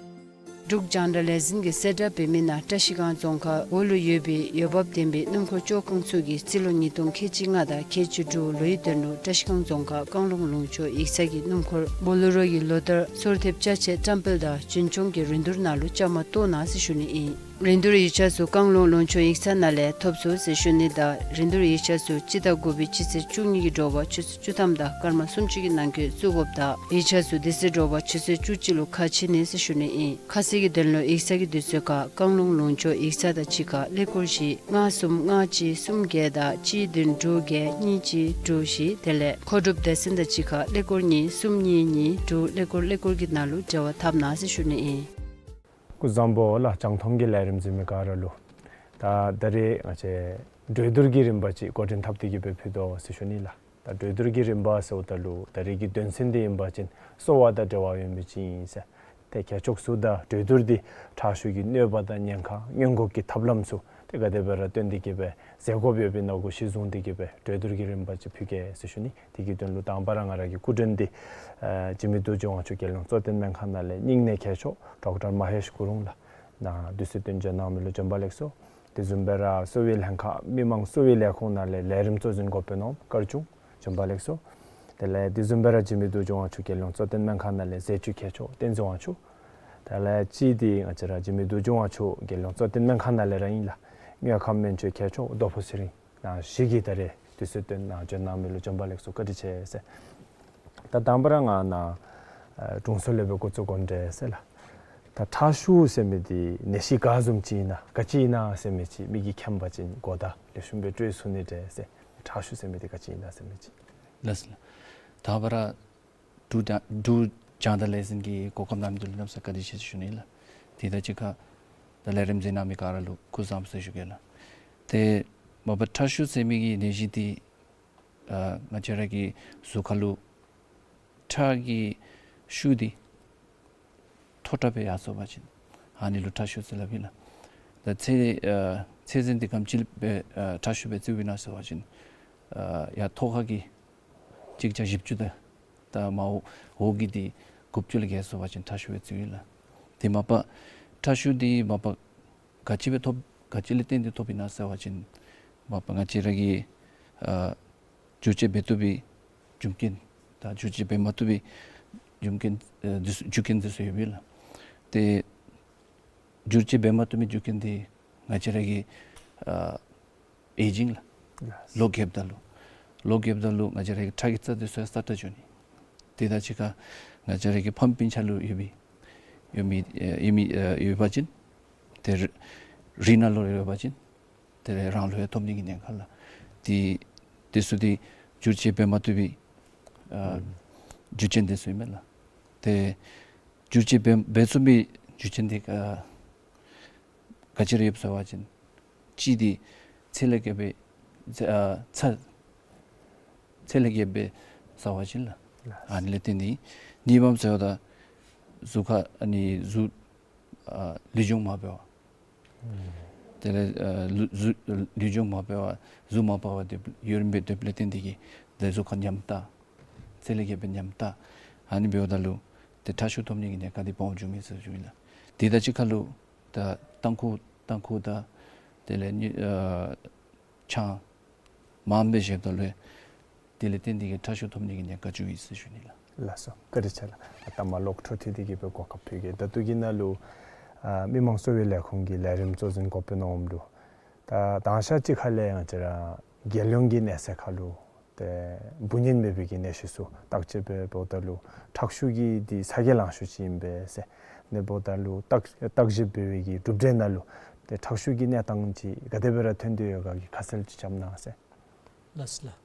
འབྲུག་རྒྱང་བསྒྲགས་ལས་འཛིན་གྱིས་གསལ་བསྒྲགས་འབད་མི་ནང་བཀྲ་ཤིས་སྒང་རྫོང་ཁག་འོག་ལུ་ཡོད་པའི་འོས་འབབ་ལྡན་པའི་སྣུམ་འཁོར་བཅོ་ཁང་ཚུ་གིས་རྩིས་ལོ་ཉིས་སྟོང་ཁལ་གཅིག་ལྔ་དང་ཁལ་གཅིག་དྲུག་ལོའི་དོན་ལུ་བཀྲ་ཤིས་སྒང་རྫོང་ཁག་བཀང་ལུང་ལུང་ཕྱོགས་ཡིག་ཚང་གི་སྣུམ་འཁོར་བོ་ལེ་རོ་གི་ལོ་བསྟར་སོར་ཐེབས་ཅ་ཆས་བཀྲམ་སྤེལ་དང་རྒྱུན་སྐྱོང་གི་རིན་བསྡུར་ནང་ལུ་བཅའ་མར་གཏོགས་གནང་ཟེར་ཞུ་ནི་ཨིན། རིན་བསྡུར་ཡིག་ཆ་ཚུ་བཀང་ལུང་ལུང་ཕྱོགས་ཡིག་ཚང་ནང་ལས་ཐོབ་ཚུགས་ཟེར་ཞུ་ནི་དང་རིན་བསྡུར་ཡིག་ཆ་ཚུ་སྤྱི་ཟླ་དགུ་པའི་སྤྱི་ཚེས་བཅུ་གཉིས་ཀྱི་དྲོ་པ་ཆུ་ཚོད་བཅུ་ཐམ་དང་སྐར་མ་སུམ་ཅུ་གི་ནང་འཁོད་བཙུགས་དགོཔ་དང་ཡིག་ཆ་ཚུ་དེ་ཚེ་དྲོ་པ་ཆུ་ཚོད་བཅུ་གཅིག་ལུ་ཁ་ཕྱེ་ནི་ཟེར་ཞུ་ནི་ཨིན། ཁ་གསལ་གྱི་དོན་ལུ་ཡིག་ཚང་གི་དུས་ཚོད་ཁར་བཀང་ལུང་ལུང་ཕྱོགས་ཡིག་ཚང་དང་གཅིག་ཁར་ཀླད་ཀོར་བཞི་ལྔ་གསུམ་ལྔ་གཅིག་གསུམ་བརྒྱད་དང་གཅིག་བདུན་དྲུག་བརྒྱད་གཉིས་གཅིག་དྲུག་བཞི་དེ་ལས་མཁོ་སྒྲུབ་སྡེ་ཚན་དང་གཅིག་ཁར་ཀླད་ཀོར་གཉིས་གསུམ་གཉིས་གཉིས་དྲུག་ཀླད་ཀོར་ཀླད་ཀོར་གྱི་ནང་ལུ་འབྲེལ་བ་འཐབ་གནང་ཟེར་ཞུ་ནི་ཨིན། སྐུ་གཟུགས་བཟང་པོ་ལགས། རྒྱང་མཐོང་གི་ལས་རིམ་གཟིགས་མི་ག་ར་ལུ། ད་ད་རེས་ང་བཅས་གྲོས་བསྡུར་གྱི་རིམ་པ་ཅིག་འགོ་འདྲེན་འཐབ་སྟེ་གི་སྦེ་ཕུལ་དོ་ཟེར་ཞུ་ནི་ལགས། ད་གྲོས་བསྡུར་གྱི་རིམ་པ་ཟེརཝ་ད་ལུ་ད་རེས་ཀྱི་དོན་ཚན་འདི་ཨིན་པ་ཅིན་གསོ་བ་དང་འབྲེལ་བ་ཡོད་མི་ཅིག་ཨིན་ཟེར། ཏེ་ཁྱད་ཆོས་ཚུ་དང་གྲོས་བསྡུར་འདི་ཁྲག་ཤུགས་ཀྱི་གནོད་པ་དང་ཉེན་ཁ་སྔོན་འགོག་གི་ཐབས་ལམ་ཚུ་ཏེ་ག་དེ་སྦེ་ར་སྟོན་ཏེ་གི་སྦེ་མཛད་དགོཔ་ཡོདཔ་ཨིན་ན་གུ་གཞི་བཟུང་སྟེ་གི་སྦེ་གྲོས་བསྡུར་གྱི་རིམ་པ་ཅིག་ཕུལ་གེ་ཟེར་ཞུ་ནི། དེ་གི་དོན་ལུ་དང་པ་ར་ང་ར་གི་སྐུ་མགྲོན་འདི་ཨ་འཇིགས་མེད་རྡོ་རྗེ་དབང་ཕྱུག་རྒྱལ་ཡོངས་གཙོ་བསྟེན་སྨན་ཁང་ནང་ལས་སྙིང་ནད་མཁས་མཆོག་ཌོག་ཊར་མ་ཧེཤ་གུ་རུང་ལགས་ནཱ་དུས་ཚོད་བཏོན་བྱོན་གནང་མི་ལུ་བྱོན་པ་ལེགས་སོ། དེ་བཟུམ་སྦེ་ར་གསོ་བའི་ལྷན་ཁག་མི་མང་གསོ་བའི་ལས་ཁུངས་ནང་ལས་ལས་རིམ་གཙོ་འཛིན་འགོ་དཔོན་ནོར་བུ་དཀར་ཆུང་བྱོན་པ་ལེགས་སོ། དེ་ལས་དེ་བཟུམ་སྦེ་ར་འཇིགས་མེད་རྡོ་རྗེ་དབང་ཕྱུག་རྒྱལ་ཡོངས་གཙོ་བསྟེན་སྨན་ཁང་ནང་ལས་ཟས་བཅུད་མཁས་མཆོག་བསྟན་འཛིན་དབང་ཕྱུག། དེ་ལས་གཅིག་འདི་ང་བཅས་ར་འཇིགས་མེད་རྡོ་རྗེ་དབང་ཕྱུག་རྒྱལ་ཡོངས་གཙོ་བསྟེན་སྨན་ཁང་ནང་ལས་ར་ཨིན་ལགས། དངོས་ཁམས་སྨན་བཅོས་མཁས་མཆོག་རྡོ་ཕུ་ཚེ་རིང་ནཱ་བཞི་གིས་ད་རེས་དུས་ཚོད་བཏོན་ནཱ་བྱོན་གནང་མི་ལུ་བྱོན་པ་ལེགས་སོ། བཀའ་དྲིན་ཆེ་ཟེར། ད་དང་པ་ར་ང་ནཱ་ཨ་དྲུང་འཚོ་ལས་སྦེ་འགོ་བཙུགས་དགོ་འདྲས་ཟེར་ལགས། ད་ཁྲག་ཤུགས་ཟེར་མི་འདི་ནད་གཞི་ག་བཟུམ་ཅིག་ཨིན་ན་ག་ཅི་ཨིན་ན་ཟེར་མི་ཅིག་མི་གིས་མཁྱེན་པ་ཅིན་གོ་བརྡ་ལེགས་ཤོམ་སྦེ་སྤྲོད་ཚུགས་ནི་འདྲས་ཟེར། ཁྲག་ཤུགས་ཟེར་མི་འདི་ག་ཅི་ཨིན་ན་ཟེར་མི་ཅིག། ལགས་སོ་ལགས། དང་པ་ར་འབྲུག་རྒྱང་འབྲུག་རྒྱང་བསྒྲགས་ལས་འཛིན་གྱིས་གོ་སྐབས་གནང་མི་འདི་ལུ་གནམ་ས་བཀའ་དྲིན་ཆེ་ཟེར་ཞུ་ནི་ལགས། དེ་དང་གཅིག་ཁར་ད་ལས་རིམ་གཟིགས་གནང་མི་ག་ར་ལུ་སྐུ་གཟུགས་བཟང་པོ་ཟེར་ཞུ་གེ་ལགས། ཏེ་མ་པ་ཁྲག་ཤུགས་ཟེར་མི་གི་ནད་གཞི་འདི་ཨ་ང་བཅས་ར་གི་གཟུགས་ཁ་ལུ་ཁྲག་གི་ཤུགས་འདི་མཐོ་དྲགས་སྦེ་ཡར་སོང་པ་ཅིན་ཨ་ནི་ལུ་ཁྲག་ཤུགས་ཟེར་སླབ་ཨིན་ལགས། ད་ཚད་ཨ་ཚད་འཛིན་འདི་ག་དེམ་ཅིག་སྦེ་ཨ་ཁྲག་ཤུགས་སྦེ་བརྩིཝ་ཨིན་ན་ཟེར་བ་ཅིན་ཨ་ཡར་ཐོག་ཁ་གི་གཅིག་བརྒྱ་བཞི་བཅུ་དང་ད་མར་འོག་འོག་གི་འདི་དགུ་བཅུ་ལས་བརྒལ་སོང་པ་ཅིན་ཁྲག་ཤུགས་སྦེ་བརྩིཝ་ཨིན་ལགས། དེ་མ་པ་ཁྲག་ཤུགས་འདི་མ་པ་ག་ཅི་སྦེ་ཐོབ་ག་ཅི་ལས་བརྟེན་ཏེ་ཐོབ་ཨིན་ན་ཟེར་བ་ཅིན་མ་པ་ང་བཅས་ར་གི་ཨ་བསྒྱུར་བཅོས་འབད་བཏུབ་པའི་རྒྱུ་རྐྱེན་དང་བསྒྱུར་བཅོས་འབད་མ་བཏུབ་པའི་རྒྱུ་རྐྱེན་ཨ་འདི་ཚུ་རྒྱུ་རྐྱེན་འདི་ཚུ་ཡོདཔ་ཨིན་ལགས། ཏེ་བསྒྱུར་བཅོས་འབད་མ་བཏུབ་པའི་རྒྱུ་རྐྱེན་འདི་ང་བཅས་ར་གི་ཨ་ཨེ་ཇིང་ལགས། ལོ་རྒསཔ་ད་ལུ་ལོ་རྒསཔ་ད་ལུ་ང་བཅས་ར་གི་ཁྲག་གི་རྩ་འདི་ཚུ་ཡང་སྲ་ཀྲག་འགྱོ་ནི། དེ་དང་གཅིག་ཁར་ང་བཅས་ར་གི་ཕམ་སྤུན་ཆ་ལུ་ཡོད་མི་ཡོད་མི་ཨེ་ཡོད་མི་ཨེ་ཡོད་པ་ཅིན་ཏེ་རི་རི་ནང་ལུ་ཡོད་པ་ཅིན་ཏེ་རང་ལུ་ཡང་ཐོབ་ནི་གི་ཉེན་ཁ་ལགས། ཏེ་དེ་ཚུ་འདི་བསྒྱུར་བཅོས་འབད་མ་བཏུབ་པའི་ཨ་རྒྱུ་རྐྱེན་འདི་ཚུ་ཨིན་མས་ལགས། ཏེ་བསྒྱུར་བཅོས་འབད་འབད་ཚུགས་པའི་རྒྱུ་རྐྱེན་འདི་ཨ་ག་ཅི་ར་ཡོདཔ་ཟེར་བ་ཅིན་གཅིག་འདི་ཚད་ལས་བརྒལ་བའི་ཚད་ཨ་ཚད་ཚད་ལས་བརྒལ་བའི་ཟེར་བ་ཅིན་ལགས། ཨ་ནི་ལས་བརྟེན་ཏེ་གཉིས་པམ་ཟེརཝ་ད་གཟུགས་ཁར་ཨ་ནི་གཟུགས་ཨ་ལུས་སྦྱོང་མ་འབད་བར་དེ་ལས་ཨ་ལུ་གཟུགས་ལུས་སྦྱོང་མ་འབད་བར་གཟུགས་མ་པ་བ་དེ་ཡོད་རིམ་སྦེ་སྡོདཔ་ལས་བརྟེན་ཏེ་གིས་ཏེ་གཟུགས་ཁར་ཉམས་ཏ་ཚད་ལས་བརྒལ་བའི་ཉམས་ཏ་ཨ་ནི་འབདཝ་ད་ལུ་ཏེ་ཁྲག་ཤུགས་ཐོབ་ནི་གི་ཉེན་ཁ་འདི་སྦོམ་འགྱོཝ་མས་ཟེར་ཞུ་ནི་ལགས། དེ་དང་གཅིག་ཁར་ལུ་ད་ཏམ་ཁུ་ཏམ་ཁུ་དང་དེ་ལས་ནི་ཨ་ཆང་མངམ་སྦེ་བཞེསཔ་ད་ལུ་དེ་ལས་བརྟེན་ཏེ་གིས་ཁྲག་ཤུགས་ཐོབ་ནི་གི་ཉེན་ཁ་འགྱོཝ་ཨིན་ཟེར་ཞུ་ནི་ལགས། ལགས་སོ། བཀའ་དྲིན་ཆེ་ལགས། ད་མ་ལོག་འཕྲོ་མཐུད་དེ་གིས་སྦེ་གོ་སྐབས་ཕུལ་གེ། ད་ལྟོ་གི་ནང་ལུ་ཨ་མི་དམངས་གསོ་བའི་ལས་ཁུངས་ཀྱི་ལས་རིམ་གཙོ་འཛིན་གོ་པེ་ནོམ་ལུ་ད་དང་ཤ་ཅིག་ཁ་ལས་ཡང་ཅིག་ར་རྒྱལ་ཡོངས་ཀྱི་གནས་ཚད་ཁར་ལུ་ཏེ་འབུ་གཉན་མེད་པའི་གི་ནད་གཞི་ཚུ་བརྟག་དཔྱད་འབད་འབདཝ་ད་ལུ་ཁྲག་ཤུགས་ཀྱི་འདི་ས་གི་ལང་ཤུགས་ཅིག་ཨིན་པས་ཟེར། ཨ་ནི་འབདཝ་ད་ལུ་བརྟག་བརྟག་ཞིབ་འབད་བའི་གི་གྲུབ་འབྲས་ནང་ལུ་ཏེ་ཁྲག་ཤུགས་ཀྱི་གནས་སྟངས་ཅིག་ག་དེ་སྦེ་ར་ཐོན་ཏེ་ཡོད་ག་གི་ཁ་གསལ་ཅིག་རྐྱབ་གནང་ཟེར། ལགས་སོ་ལགས།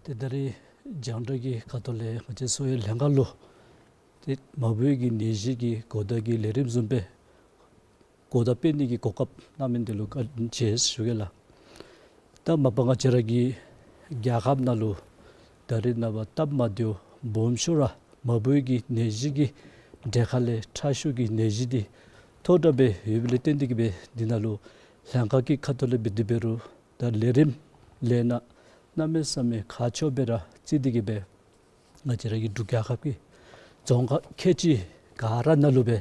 ཏེ་ད་རིས་རྒྱང་བསྒྲགས་ཀྱི་ཁ་ཐུག་ལས་ང་བཅས་གསོ་བའི་ལྷན་ཁག་ལུ་ཏེ་མ་བུ་གི་ནད་གཞི་གི་གོ་བརྡ་གི་ལས་རིམ་བཟུམ་སྦེ་གོ་བརྡ་སྤེལ་ནི་གི་གོ་སྐབས་གནང་མི་འདི་ལུ་བཀའ་དྲིན་ཆེ་ཞུ་གེ་ལགས། ད་མ་པ་ང་བཅས་ར་གི་རྒྱལ་ཁབ་ནང་ལུ་ད་རིས་ནངས་པ་སྟབས་མ་བདེཝ་སྦོམ་ཤོས་ར་མ་བུ་གི་ནད་གཞི་གི་གྲས་ཁ་ལས་ཁྲག་ཤུགས་ཀྱི་ནད་གཞི་འདི་མཐོ་དྲགས་སྦེ་ཡོདཔ་ལས་བརྟེན་ཏེ་གིས་སྦེ་འདི་ནང་ལུ་ལྷན་ཁག་གི་ཁ་ཐུག་ལས་འབད་དེ་འབད་རུང་ད་ལས་རིམ་ལས་སྣ་གནམ་མེད་ས་མེད་ཁག་ཆེཝ་སྦེ་ར་བརྩི་སྟེ་གིས་སྦེ་ང་བཅས་ར་གི་འབྲུག་རྒྱལ་ཁབ་ཀྱི་རྫོང་ཁག་ཁལ་གཅིག་ག་ར་ནང་ལུ་སྦེ་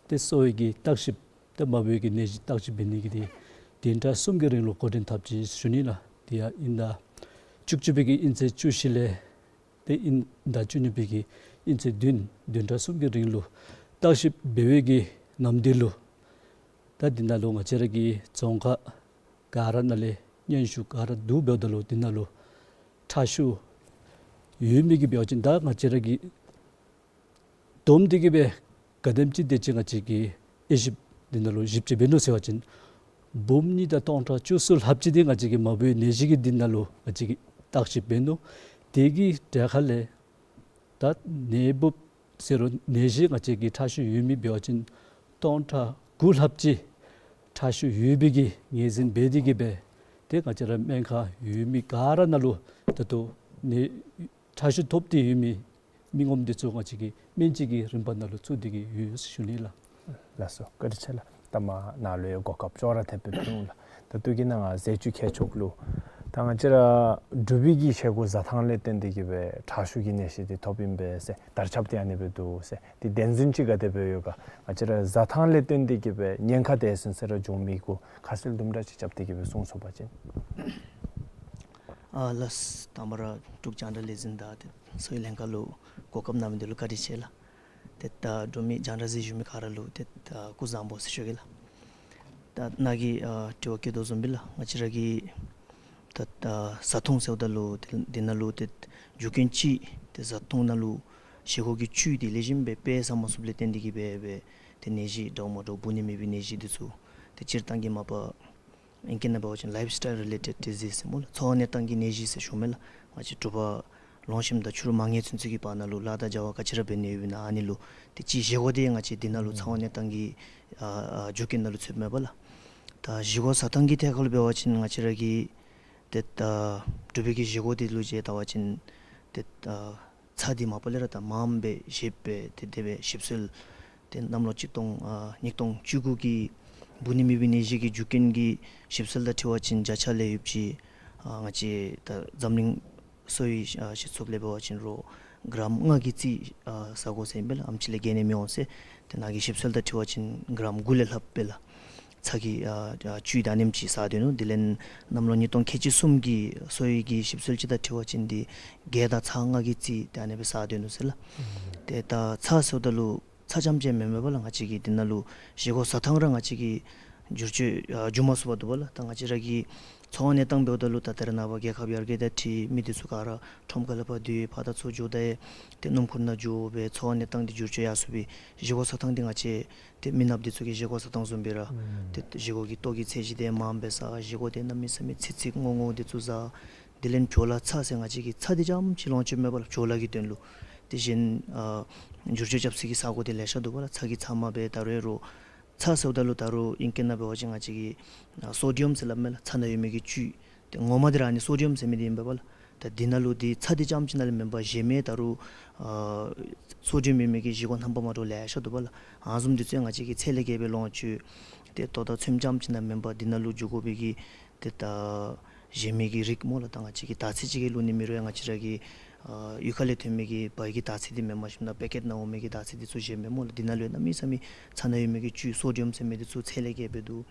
ཏེ་གསོ་བའི་གི་བརྟག་ཞིབ་ཏེ་མ་བུ་གི་ནད་གཞི་བརྟག་ཞིབ་འབད་ནི་གི་འདི་བདུན་ཕྲག་གསུམ་གྱི་རིང་ལུ་འགོ་འདྲེན་འཐབ་ཅི་ཟེར་ཞུ་ནི་ལགས། དེ་ཡང་དབྱིན་ཟླ་བཅུ་གཅིག་པའི་གི་དབྱིན་ཚེས་བཅུ་བཞི་ལས་ཏེ་དབྱིན་ཟླ་བཅུ་གཉིས་པའི་གི་དབྱིན་ཚེས་བདུན་བདུན་ཕྲག་གསུམ་གྱི་རིང་ལུ་བརྟག་ཞིབ་འབད་བའི་གི་ནམ་དུས་ལུ་ད་འདི་ནང་ལུ་ང་བཅས་ར་གི་རྫོང་ཁག་ག་ར་ནང་ལས་སྙན་ཞུ་ག་ར་བསྡུ་འབདཝ་ད་ལུ་འདི་ནང་ལུ་ཁྲག་ཤུགས་ཡོད་མི་གི་འབད་བ་ཅིན་ད་ང་བཅས་ར་གིས་བསྡོམས་ཏེ་གིས་སྦེ་ག་དེམ་ཅིག་དེ་ཅིག་ང་བཅས་ཀྱིས་དབྱེ་ཞིབ་འདི་ནང་ལུ་ཞིབ་དཔྱད་འབད་ནུག་ཟེར་བ་ཅིན་འབུམ་གཉིས་དང་སྟོང་ཕྲག་བཅུ་གསུམ་ལྷགཔ་ཅིག་འདི་ང་བཅས་ཀྱིས་མ་བུའི་ནད་གཞི་གི་འདི་ནང་ལུ་ང་བཅས་ཀྱིས་བརྟག་ཞིབ་འབད་ནུག། དེ་གི་གྲས་ཁ་ལས་ད་ནད་འབུཔ་ཟེར་རུང་ནད་གཞི་ང་བཅས་ཀྱི་ཁྲག་ཤུགས་ཡོད་མི་འབད་བ་ཅིན་སྟོང་ཕྲག་དགུ་ལྷགཔ་ཅིག་ཁྲག་ཤུགས་ཡོད་པའི་གི་ངོས་འཛིན་འབད་དེ་གིས་སྦེ་ཏེ་ང་བཅས་ར་སྨན་ཁང་ཡོད་མི་ག་ར་ནང་ལུ་ད་ལྟོ་ནད་ཁྲག་ཤུགས་ཐོབ་སྟེ་ཡོད་མི་མི་ངོམ་འདི་ཚུ་ང་བཅས་ཀྱིས་སྨན་བཅོས་ཀྱི་རིམ་པ་ནང་ལུ་བཙུགས་ཏེ་གིས་ཡོད་ཟེར་ཞུ་ནི་ལགས། ལགས་སོ། བཀའ་དྲིན་ཆེ་ལགས། ད་མ་ནཱ་ལུ་ཡང་གོ་སྐབས་ཅོག་ར་འཐདཔ་སྦེ་ཕུལ་འོང་ལགས། ད་ལྟོ་གི་ནང་ང་ཟས་བཅུད་ཁྱད་ཆོས་ལུ་ད་ང་བཅས་ར་འབྲུག་པའི་གི་བཞེས་སྒོ་བཟའ་ཐངས་ལས་བརྟེན་ཏེ་གིས་སྦེ་ཁྲག་ཤུགས་ཀྱི་ནད་གཞི་འདི་ཐོབ་ཨིན་པས་ཟེར་དར་ཁྱབ་འདི་ཨ་ནི་སྦེ་འདུག་ཟེར། འདི་བདེན་རྫུན་ཅིག་ག་དེ་སྦེ་ཡོད་ག། ང་བཅས་ར་བཟའ་ཐངས་ལས་བརྟེན་ཏེ་གིས་སྦེ་ཉེན་ཁ་དེ་ཟུན་ཟེར་ར་འབྱུང་མི་གུ་ཁ་གསལ་དུམ་གྲ་ཅིག་རྐྱབ་སྟེ་གིས་སྦེ་གསུང་ཚུགས་པ་ཅིན། ཨ་ལགས། དང་པ་ར་འབྲུག་རྒྱང་བསྒྲགས་ལས་འཛིན་དང་ཏེ་གསོ་བའི་ལྷན་ཁག་ལུ་གོ་སྐབས་གནང་མི་འདི་ལུ་བཀའ་དྲིན་ཆེ་ལགས། ཏེ་ད་འབྲུག་མི་རྒྱང་བསྒྲགས་གཟིགས་བཞུགས་མི་ག་ར་ལུ་ཏེ་ད་སྐུ་གཟུགས་བཟང་པོ་ཟེར་ཞུ་གེ་ལགས། ད་ནཱ་གིས་ཨ་དྲི་བ་བཀོད་དོ་བཟུམ་སྦེ་ལགས། ང་བཅས་ར་གི་ད་ད་བཟའ་འཐུང་ཟེརཝ་ད་ལུ་ཏེ་འདི་ནང་ལུ་ཏེ་རྒྱུ་རྐྱེན་གཅིག་ཏེ་བཟའ་འཐུང་ནང་ལུ་བཞེས་སྒོ་གི་བཅུད་འདི་ལེགས་ཤོམ་སྦེ་སྤེལ་ས་མ་ཚུགསཔ་ལས་བརྟེན་ཏེ་གིས་སྦེ་སྦེ་ཏེ་ནད་གཞི་འདྲཝ་མ་འདྲཝ་འབུ་ནི་མེད་པའི་ནད་གཞི་འདི་ཚུ་ཏེ་སྤྱིར་བཏང་གི་མ་པ་ཨིང་སྐད་ནང་འབད་བ་ཅིན་ལའིབ་སི་ཊའིལ་རི་ལེ་ཊེཌ་ཌི་ཟིསི་ཟེར་སྨོ་ལགས། ཚ་བ་གནས་སྟངས་ཀྱི་ནད་གཞི་ཟེར་ཞུཝ་མས་ལགས། ང་བཅས་འབྲུག་པ་ལོ་གཞོནམ་དང་ཕྱི་རུ་མ་ངན་ཚུན་ཚོད་ཀྱི་བར་ན་ལུ་ལཱ་དང་བྱ་བ་ག་ཅི་ར་འབད་ནི་ཡོདཔ་ཨིན་ན་ཨ་ནི་ལུ་ཏེ་གཅིག་བཞེས་སྒོ་འདི་ང་བཅས་འདི་ནང་ལུ་ཚ་བ་གནས་སྟངས་ཀྱི་ཨ་ཨ་རྒྱུ་རྐྱེན་ནང་ལུ་ཚུདཔ་མས་པ་ལགས། ད་བཞེས་སྒོ་བཟའ་ཐངས་ཀྱི་ཐད་ཁར་ལུ་འབད་བ་ཅིན་ང་བཅས་ར་གི་ཏེ་ད་འབྲུག་པའི་གི་བཞེས་སྒོ་འདི་ལུ་ཅིག་བལྟ་བ་ཅིན་ཏེ་ད་ཚྭ་འདི་མ་པ་ལས་ར་ད་མངམ་སྦེ་བཞེས་སྦེ་ཏེ་དེ་སྦེ་ཞིབ་འཚོལ་ཏེ་གནམ་ལོ་གཅིག་སྟོང་ཨ་ཉིས་སྟོང་བཅུ་དགུ་གི་འབུ་ནི་མེད་པའི་ནད་གཞི་གི་རྒྱུ་རྐྱེན་གྱི་ཞིབ་འཚོལ་དང་འཁྲིལ་བ་ཅིན་བརྒྱ་ཆ་ལས་ཡོདཔ་ཅིག་ཨ་ང་བཅས་ད་འཛམ་གླིང་གསོ་བའི་ཨ་སྤྱི་ཚོགས་ལས་འབད་བ་ཅིན་རོགས་གྲམ་ལྔ་གི་རྩིས་ཨ་ཟ་དགོ་ཟེར་ཨིན་པས་ལགས། ཨེམ་ཆི་ལས་བརྒལ་ནི་མི་འོང་ཟེར། ཏེ་ནཱ་གི་ཞིབ་འཚོལ་དང་འཁྲིལ་བ་ཅིན་གྲམ་དགུ་ལས་ལྷགཔ་སྦེ་ལགས། ཚྭ་གི་ཨ་ཨ་བཅུད་ད་ཨ་ནེམ་ཅིག་ཟ་སྡོད་ནུག། དེ་ལས་གནམ་ལོ་ཉིས་སྟོང་ཁལ་གཅིག་གསུམ་གྱི་གསོ་བའི་གི་ཞིབ་འཚོལ་ཅིག་དང་འཁྲིལ་བ་ཅིན་འདི་གྲལ་དང་ཚྭ་ལྔ་གི་རྩིས་ད་ཨ་ནི་སྦེ་ཟ་སྡོད་ནུག་ཟེར་ལགས། ཏེ་ད་ཚྭ་ཟེརཝ་ད་ལུ་ཚྭ་རྐྱངམ་ཅིག་མེན་མས་པ་ལགས། ང་བཅས་ཀྱི་འདི་ནང་ལུ་བཞེས་སྒོ་བཟའ་ཐངས་ར་ང་བཅས་ཀྱི་ བསྒྱུར་བཅོས་ཨ་འགྱོ་མ་ཚུགས་པར་འདུག་པ་ལགས། ད་ང་བཅས་ར་གི་འཚོ་བ་གནས་སྟངས་འབདཝ་ད་ལུ་ད་ད་རེས་ནངས་པ་རྒྱལ་ཁབ་ཡར་རྒྱས་དང་འཁྲིལ་མི་འདི་ཚུ་ག་ར་ཁྲོམ་ཁ་ལས་ཕར་སྡོད་ཕར་དང་ཚུར་འགྱོ་ད་ཡང་ཏེ་སྣུམ་འཁོར་ནང་འགྱོ་སྦེ་འཚོ་བ་གནས་སྟངས་འདི་བསྒྱུར་བཅོས་ཡར་སོང་སྦེ་བཞེས་སྒོ་བཟའ་ཐངས་འདི་ང་བཅས་ཏེ་མི་ནགཔ་འདི་ཚུ་གི་བཞེས་སྒོ་བཟའ་ཐངས་བཟུམ་སྦེ་ར་ཨུམ་ཏེ་བཞེས་སྒོ་གི་ལྟོ་གི་ཚད་གཞི་འདི་མངམ་སྦེ་བཟའ། བཞེས་སྒོ་འདི་གནམ་མེད་ས་མེད་ཚིག་ཚིག་སྔོ་སྔོ་འདི་ཚུ་བཟའ། དེ་ལས་བྲོ་ལ་ཚྭ་ཟེར་ང་བཅས་ཀྱིས་ཚྭ་འདི་རྐྱངམ་ཅིག་ལོངས་སྤྱོད་མེད་པ་ལགས། བྲོ་ལ་གི་དོན་ལུ་ཏེ་གཞན་ཨ་བསྒྱུར་བཅོས་རྐྱབ་ས་གི་ས་གོ་འདི་ལེ་ཤ་འདུག་པ་ལགས། ཚྭ་གི་ཚབ་མ་སྦེ་ད་རུང་རོ་ཚྭ་ཟེརཝ་ད་ལུ་ད་རུང་ཨིང་སྐད་ནང་འབད་བ་ཅིན་ང་བཅས་ཀྱིས་ཨ་སོ་ཌི་ཡམ་ཟེར་སླབ་མས་ལགས། ཚྭ་ནང་ཡོད་མི་གི་བཅུད། ཏེ་ངོ་མ་འདི་ར་ཨ་ནི་སོ་ཌི་ཡམ་ཟེར་མི་འདི་ཨིན་པས་པ་ལགས། ད་འདི་ནང་ལུ་འདི་ཚྭ་འདི་རྐྱངམ་ཅིག་ནང་ལས་མེན་པར་གཞན་མི་ད་རུང་ཨ་སོ་ཌི་ཡམ་ཡོད་མི་གི་བཞེས་སྒོ་རྣམ་པ་མ་འདྲཝ་ལེ་ཤ་འདུག་པ་ལགས། ཨ་ནི་བཟུམ་འདི་ཚུ་ཡང་ང་བཅས་ཀྱིས་ཚད་ལས་བརྒལ་སྦེ་ལོངས་སྤྱོད། ཏེ་ལྟོ་དང་ཚོདམ་རྐྱངམ་ཅིག་ནང་མེན་པར་འདི་ནང་ལུ་འགྱོ་དགོ་པའི་གི་ཏེ་ད་གཞན་མི་གི་རིགས་སྨོ་ལགས། ད་ང་བཅས་ཀྱིས་དར་ཚི་ཅིག་གི་བླུག་ནི་མེད་རུང་ཡང་ང་བཅས་ར་གི་ཨ་གཡུས་ཁ་ལས་ཐོན་མི་གི་བལ་གྱི་དར་ཚི་འདི་མེནམ་ཞིནམ་ད་པེ་ཀེཊ་ནང་འོང་མི་གི་དར་ཚི་འདི་ཚུ་གཞན་མས་སྨོ་ལགས། འདི་ནང་ལུ་ཡང་གནམ་མེད་ས་མེད་ཚྭ་ནང་ཡོད་མི་གི་བཅུད་སོ་ཌི་ཡམ་ཟེར་མི་འདི་ཚུ་ཚད་ལས་བརྒལ་སྦེ་འདུག།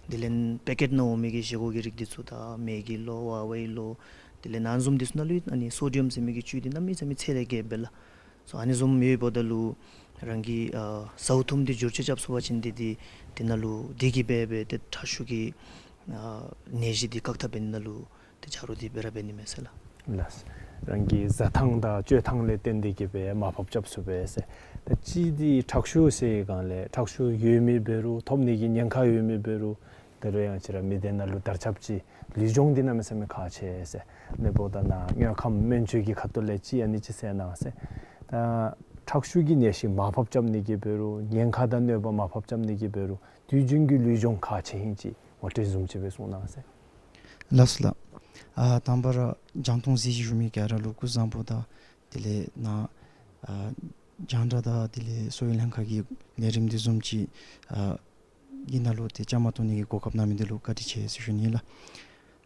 དེ་ལས་པེ་ཀེཊ་ནང་འོང་མི་གི་བཞེས་སྒོ་གི་རིགས་འདི་ཚུ་ད་མེ་གི་ལོ་ཝ་ཝའི་ལོ་དེ་ལས་ཨ་ནི་བཟུམ་འདི་ཚུ་ནང་ལུ་ཨ་ནི་སོ་ཌི་ཡམ་ཟེར་མི་གི་བཅུད་འདི་གནམ་མེད་ས་མེད་ཚད་ལས་བརྒལ་སྦེ་ལགས། སོ་ཨ་ནི་བཟུམ་ཡོདཔ་ད་ལུ་རང་གིས་ཨ་ཟཝ་འཐུངམ་འདི་བསྒྱུར་བཅོས་རྐྱབ་ཚུགས་པ་ཅིན་འདི་འདི་འདི་ནང་ལུ་འདི་གིས་སྦེ་སྦེ་ཏེ་ཁྲག་ཤུགས་ཀྱི་ཨ་ནད་གཞི་འདི་བཀག་ཐབས་འབད་ནི་ནང་ལུ་ཏེ་ཆ་རོགས་འདི་འབད་ར་འབད་ནི་མས་ཟེར་ལགས། ལགས། རང་གི་བཟའ་ཐངས་དང་སྤྱོད་ཐངས་ལས་བརྟེན་ཏེ་གིས་སྦེ་མར་ཕབ་རྐྱབ་ཚུགས་པས་ཟེར། ད་གཅིག་འདི་ཁྲག་ཤུགས་ཟེར་སྒང་ལས་ཁྲག་ཤུགས་ཡོད་མི་འབད་རུང་ཐོབ་ནི་གི་ཉེན་ཁ་ཡོད་མི་འབད་རུང་ད་རུང་ཡང་ང་བཅས་ར་མི་སྡེ་ནང་ལུ་དར་ཁྱབ་ཅིག་ལུས་སྦྱོང་འདི་གནམ་མེད་ས་མེད་ཁག་ཆེ་ཟེར། ཨ་ནི་འབདཝ་ད་ནཱ་དངོས་ཁམས་སྨན་བཅོས་ཀྱི་ཁ་ཐུག་ལས་ཅིག་ཨ་ནི་ཅིག་གསན་གནང་ཟེར། ད་ཁྲག་ཤུགས་ཀྱི་ནད་གཞི་མར་ཕབ་རྐྱབ་ནི་གི་འབད་རུང་ཉེན་ཁ་དང་གནོད་པ་མར་ཕབ་རྐྱབ་ནི་གི་འབད་རུང་དུས་རྒྱུན་གྱི་ལུས་སྦྱོང་ཁག་ཆེ་ཨིན་ཅིག་ངོ་སྤྲོད་བཟུམ་ཅིག་སྦེ་གསུང་གནང་ཟེར། ལགས་སོ་ལགས། ཨ་དང་པ་ར་རྒྱང་མཐོང་གཟིགས་ཞུ་མི་ག་ར་ལུ་སྐུ་གཟུགས་བཟང་པོ་དང་དེ་ལས་ནཱ་ཨ་རྒྱང་བསྒྲགས་དང་དེ་ལས་གསོ་བའི་ལྷན་ཁག་གི་ལས་རིམ་འདི་བཟུམ་ཅིག་ཨ་གི་ནང་ལུ་ཏེ་བཅའ་མར་གཏོགས་ནི་གི་གོ་སྐབས་གནང་མི་འདི་ལུ་བཀའ་དྲིན་ཆེ་ཟེར་ཞུ་ནི་ལགས།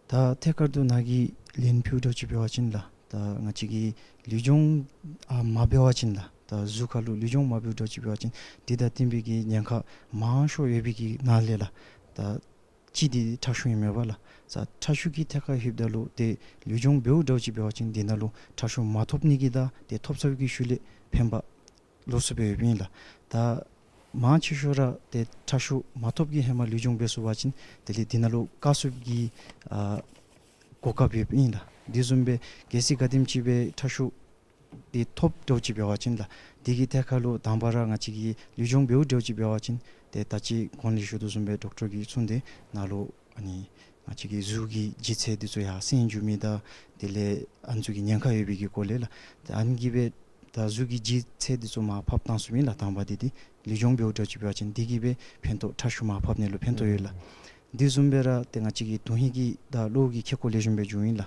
ད་ཐད་ཀར་དུ་ནཱ་གིས་ལན་ཕུལཝ་འདྲཝ་ཅིག་འབད་བ་ཅིན་ལགས། ད་ང་བཅས་ཀྱིས་ལུས་སྦྱོང་ཨ་མ་འབད་བ་ཅིན་ལགས། ད་གཟུགས་ཁར་ལུ་ལུས་སྦྱོང་མ་འབདཝ་འདྲཝ་ཅིག་འབད་བ་ཅིན་འདི་དང་བསྟུན་པའི་གི་ཉེན་ཁ་མང་ཤོས་ཡོད་པའི་གི་ནང་ལས་ལགས། ད་གཅིག་འདི་ཁྲག་ཤུགས་ཨིན་མས་པ་ལགས། ས་ཁྲག་ཤུགས་ཀྱི་ཐད་ཁར་ལྷོདཔ་ད་ལུ་ཏེ་ལུས་སྦྱོང་འབདཝ་འདྲཝ་ཅིག་འབད་བ་ཅིན་འདི་ནང་ལུ་ཁྲག་ཤུགས་མ་ཐོབ་ནི་གི་དང་ཏེ་ཐོབ་ཚར་བའི་གི་ཤུལ་ལས་ཕན་པ་ལོགས་སུ་སྦེ་ཡོདཔ་ཨིན་ལགས། ད་མང་ཆེ་ཤོས་ར་ཏེ་ཁྲག་ཤུགས་མ་ཐོབ་ཀྱི་ཧེ་མ་ལུས་སྦྱོང་འབད་ཚུགས་པ་ཅིན་དེ་ལས་འདི་ནང་ལུ་བཀག་ཚུགས་ཀྱི་ཨ་གོ་སྐབས་ཡོདཔ་ཨིན་ལགས། འདི་བཟུམ་སྦེ་གལ་སྲིད་ག་དེམ་ཅིག་སྦེ་ཁྲག་ཤུགས་འདི་ཐོབ་འདྲཝ་ཅིག་འབད་བ་ཅིན་ལགས། འདི་གི་ཐད་ཁར་ལུ་དང་པ་ར་ང་བཅས་ཀྱིས་ལུས་སྦྱོང་འབདཝ་འདྲཝ་ཅིག་འབད་བ་ཅིན་ཏེ་ད་ཅི་གོང་ལས་ཞུ་དོ་བཟུམ་སྦེ་ཌོག་ཊར་གྱིས་གསུངས་ཏེ་ནཱ་ལུ་ཨ་ནི་ང་བཅས་ཀྱི་གཟུགས་ཀྱི་ལྗིད་ཚད་འདི་ཚུ་ཡར་སེང་འགྱོ་མི་དང་དེ་ལས་ཨ་ནི་ཚུ་གི་ཉེན་ཁ་ཡོད་པའི་གི་སྐོར་ལས་ལགས། ཏེ་ཨ་ནི་གིས་སྦེ་ད་གཟུགས་ཀྱི་ལྗིད་ཚད་འདི་ཚུ་མར་ཕབ་བཏང་ཚུགས་མི་ལགས། དང་པ་འདི་འདི་ལུས་སྦྱོང་འབདཝ་འདྲཝ་ཅིག་འབད་བ་ཅིན་འདི་གིས་སྦེ་ཕན་ཐོགས་ཁྲག་ཤུགས་མར་ཕབ་ནི་ལུ་ཕན་ཐོགས་ཡོད་ལགས། འདི་བཟུམ་སྦེ་ར་ཏེ་ང་བཅས་ཀྱི་དོན་ཧིང་གི་དང་གློ་བོ་གི་ཁེ་ཀོ་ལེགས་ཤོམ་སྦེ་འགྱོཝ་ཨིན་ལགས།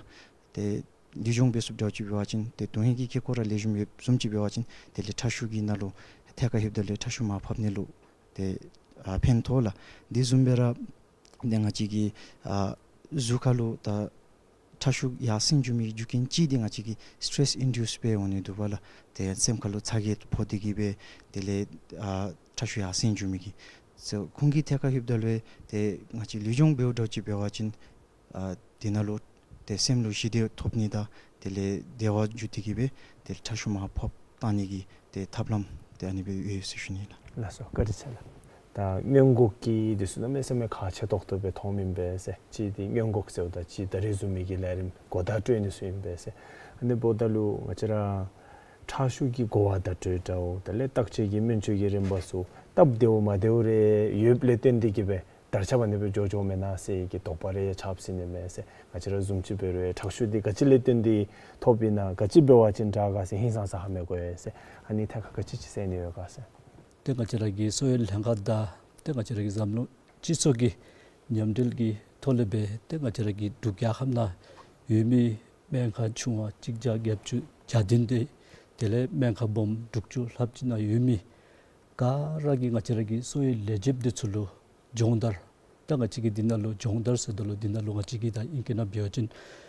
ཏེ་ལུས་སྦྱོང་འབད་ཚུགསཔ་འདྲཝ་ཅིག་འབད་བ་ཅིན་ཏེ་དོན་ཧིང་གི་ཁེ་ཀོ་ར་ལེགས་ཤོམ་ཡོདཔ་བཟུམ་ཅིག་འབད་བ་ཅིན་དེ་ལས་ཁྲག་ཤུགས་ཀྱི་ནང་ལུ་ཐད་ཁར་ལྷོདཔ་ད་ལས་ཁྲག་ཤུགས་མར་ཕབ་ནི་ལུ་ཏེ་ཨ་ཕན་ཐོགས་ལགས། འདི་བཟུམ་སྦེ་ར་ཏེ་ང་བཅས་ཀྱི་ཨ་གཟུགས་ཁར་ལུ་ད་ཁྲག་ཤུགས་ཡར་སེང་འགྱོ་མི་རྒྱུ་རྐྱེན་གཅིག་འདི་ང་བཅས་ཀྱི་སི་ཊེ་རེསི་ཨིན་ཌིའུསི་སྦེ་འོང་ནི་འདུག་པ་ལགས། ཏེ་སེམས་ཁར་ལུ་ཚ་གྱང་ཕོག་སྟེ་གིས་སྦེ་དེ་ལས་ཨ་ཁྲག་ཤུགས་ཡར་སེང་འགྱོ་མི་གི་སོ་ཁོང་གི་ཐད་ཁར་ལྷོདཔ་ད་ལུ་ཏེ་ང་བཅས་ལུས་སྦྱོང་འབདཝ་འདྲཝ་ཅིག་འབད་བ་ཅིན་ཨ་དེ་ནང་ལུ་ཏེ་སེམས་ལུ་ཞི་བདེ་ཐོབ་ནི་དང་དེ་ལས་བདེ་བ་འགྱུར་ཏེ་གིས་སྦེ་ཏེ་ཁྲག་ཤུགས་མར་ཕབ་བཏང་ནི་གི་ཏེ་ཐབས་ལམ་ཏེ་ཨ་ནི་སྦེ་ཡོད་ཟེར་ཞུ་ནི་ལགས། ལགས་སོ། བཀའ་དྲིན་ཆེ་ལགས། ད་སྔོན་འགོག་གི་འདི་ཚུ་གནམ་མེད་ས་མེད་ཁག་ཆེ་ཏོག་ཏོ་སྦེ་མཐོངམ་ཨིན་པས་ཟེར། གཅིག་འདི་སྔོན་འགོག་ཟེརཝ་ད་གཅིག་ད་རིས་བཟུམ་མའི་གི་ལས་རིམ་གོ་བརྡ་སྤྲོད་ནི་ཚུ་ཨིན་པས་ཟེར། ཨ་ནི་འབདཝ་ད་ལུ་ང་བཅས་ར་ཁྲག་ཤུགས་ཀྱི་གོ་བ་བརྡ་སྤྲོད་འདྲཝ་དེ་ལས་བརྟག་དཔྱད་ཀྱི་སྨན་བཅོས་ཀྱི་རིམ་པ་ཚུ་སྟབས་བདེཝ་མ་བདེཝ་རེ་ཡོདཔ་ལས་བརྟེན་ཏེ་གིས་སྦེ་དར་ཁྱབ་ཨ་ནི་སྦེ་འགྱོ་འགྱོཝ་མེན་ན་ཟེར་གྱི་དོགས་པ་རེ་ཆགསཔ་ཟེར་ནི་མས་ཟེར། ང་བཅས་ར་བཟུམ་ཅིག་འབད་རུང་ཁྲག་ཤུགས་འདི་ག་ཅི་ལས་བརྟེན་ཏེ་ཐོབ་ཨིན་ན་ག་ཅི་འབད་བ་ཅིན་དྲག་ག་ཟེར་ཧིང་སངས་ས་ཧ་མི་གོ་ཡི་ཟེར། ཨ་ནི་ཐད་ཁར་ག་ཅི་ཅིག་གསན་ནི་ཡོད་ག་ཟེར། ཏེ་ང་བཅས་ར་གི་གསོ་བའི་ལྷན་ཁག་དང་ཏེ་ང་བཅས་ར་གི་འཛམ་གླིང་སྤྱི་ཚོགས་ཀྱི་མཉམ་འབྲེལ་གྱི་ཐོག་ལས་སྦེ་ཏེ་ང་བཅས་ར་གི་འབྲུག་རྒྱལ་ཁབ་ནང་ཡོད་མི་སྨན་ཁང་ཆུང་བ་གཅིག་བརྒྱ་བརྒྱད་ཅུ་གྱ་བདུན་དེ་དེ་ལས་སྨན་ཁང་སྦོམ་དྲུག་ཅུ་ལྷགཔ་ཅིག་ནང་ཡོད་མི་ག་ར་གིས་ང་བཅས་ར་གི་གསོ་བའི་ལས་བྱེདཔ་འདི་ཚུ་ལུ་སྦྱོང་བརྡར། ད་ང་བཅས་ཀྱིས་འདི་ནང་ལུ་སྦྱོང་བརྡར་ཟེརཝ་ད་ལུ་འདི་ནང་ལུ་ང་བཅས་ཀྱིས་ད་ཨིང་སྐད་ནང་འབད་བ་ཅིན་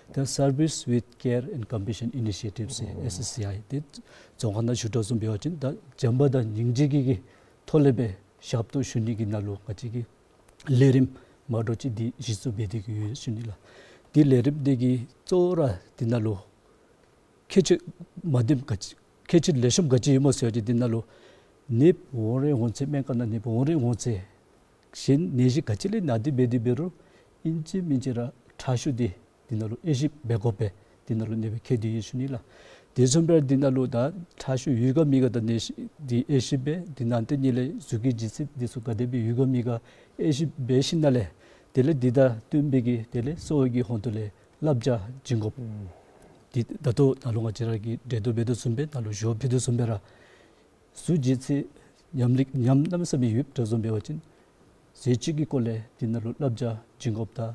ད་Service with Care and Compassion Initiative ཟེར་ཨེསི་ཨེསི་སི་ཨའི་དེ་རྫོང་ཁ་ནང་ཞུ་དོ་བཟུམ་འབད་བ་ཅིན་ད་བྱམས་པ་དང་སྙིང་རྗེ་གི་གི་ཐོག་ལས་སྦེ་ཞབས་ཏོག་ཞུ་ནི་གི་ནང་ལུ་ང་བཅས་ཀྱིས་ལས་རིམ་མ་འདྲཝ་ཅིག་འདི་གཞི་བཙུགས་འབད་དེ་གི་ཡོད་ཟེར་ཞུ་ནི་ལགས། དེ་ལས་རིམ་འདི་གི་གཙོ་བོ་ར་འདི་ནང་ལུ་ཁྱད་ཆོས་མ་བདེཝ་ག་ཅི་ཁྱད་ཆོས་ལེགས་ཤོམ་ག་ཅི་ཡོདཔ་སྨོ་ཟེར་བ་ཅིན་འདི་ནང་ལུ་ནདཔ་འོང་རན་འོང་ཚེ་སྨན་ཁང་ནང་ནདཔ་འོང་རན་འོང་ཚེ་ གཞན་ནད་གཞི་ག་ཅི་ལས་ན་སྟེ་འབད་དེ་འབད་རུང་ཨིན་ཅི་མིན་ཅི་ར་ཁྲག་ཤུགས་འདི་འདི་ནང་ལུ་དབྱེ་ཞིབ་འབད་དགོ་པས། འདི་ནང་ལུ་ནད་པ་ཁྱེར་ཏེ་ཡོད་ཞུ་ནི་ལགས། དེ་བཟུམ་སྦེ་འདི་ནང་ལུ་ད་ཁྲག་ཤུགས་ཡོད་ག་མེད་ག་དང་ནད་གཞི་འདི་དབྱེ་ཞིབ་འབད། དེ་ནང་དེ་ཉིད་ལས་གཟུགས་ཀྱི་ལྗིད་ཚད་འདི་ཚུ་ག་དེ་སྦེ་ཡོད་ག་མེད་ག་དབྱེ་ཞིབ་འབད་ཞིནམ་ལས་དེ་ལས་འདི་དང་བསྟུན་པའི་གི་དེ་ལས་གསོ་བའི་གི་ཧོང་ཏོ་ལས་བསླབ་བྱ་བྱིན་དགོཔ། ཨུམ། འདི་ད་ལྟོ་ནཱ་ལུ་ང་བཅས་ར་གིས་འགྲེལ་བརྡ་འབད་དོ་བཟུམ་སྦེ་ནཱ་ལུ་ཞུ་བ་ཕུལ་དོ་བཟུམ་སྦེ་ར་གཟུགས་ལྗིད་ཚད་ཉམས་ལེགས་ཉམས་གནམ་མེད་ས་མེད་ཡོདཔ་འདྲཝ་བཟུམ་འབད་བ་ཅིན་ཟས་བཅུད་ཀྱི་སྐོར་ལས་འདི་ནང་ལུ་བསླབ་བྱ་བྱིན་དགོཔ་དང་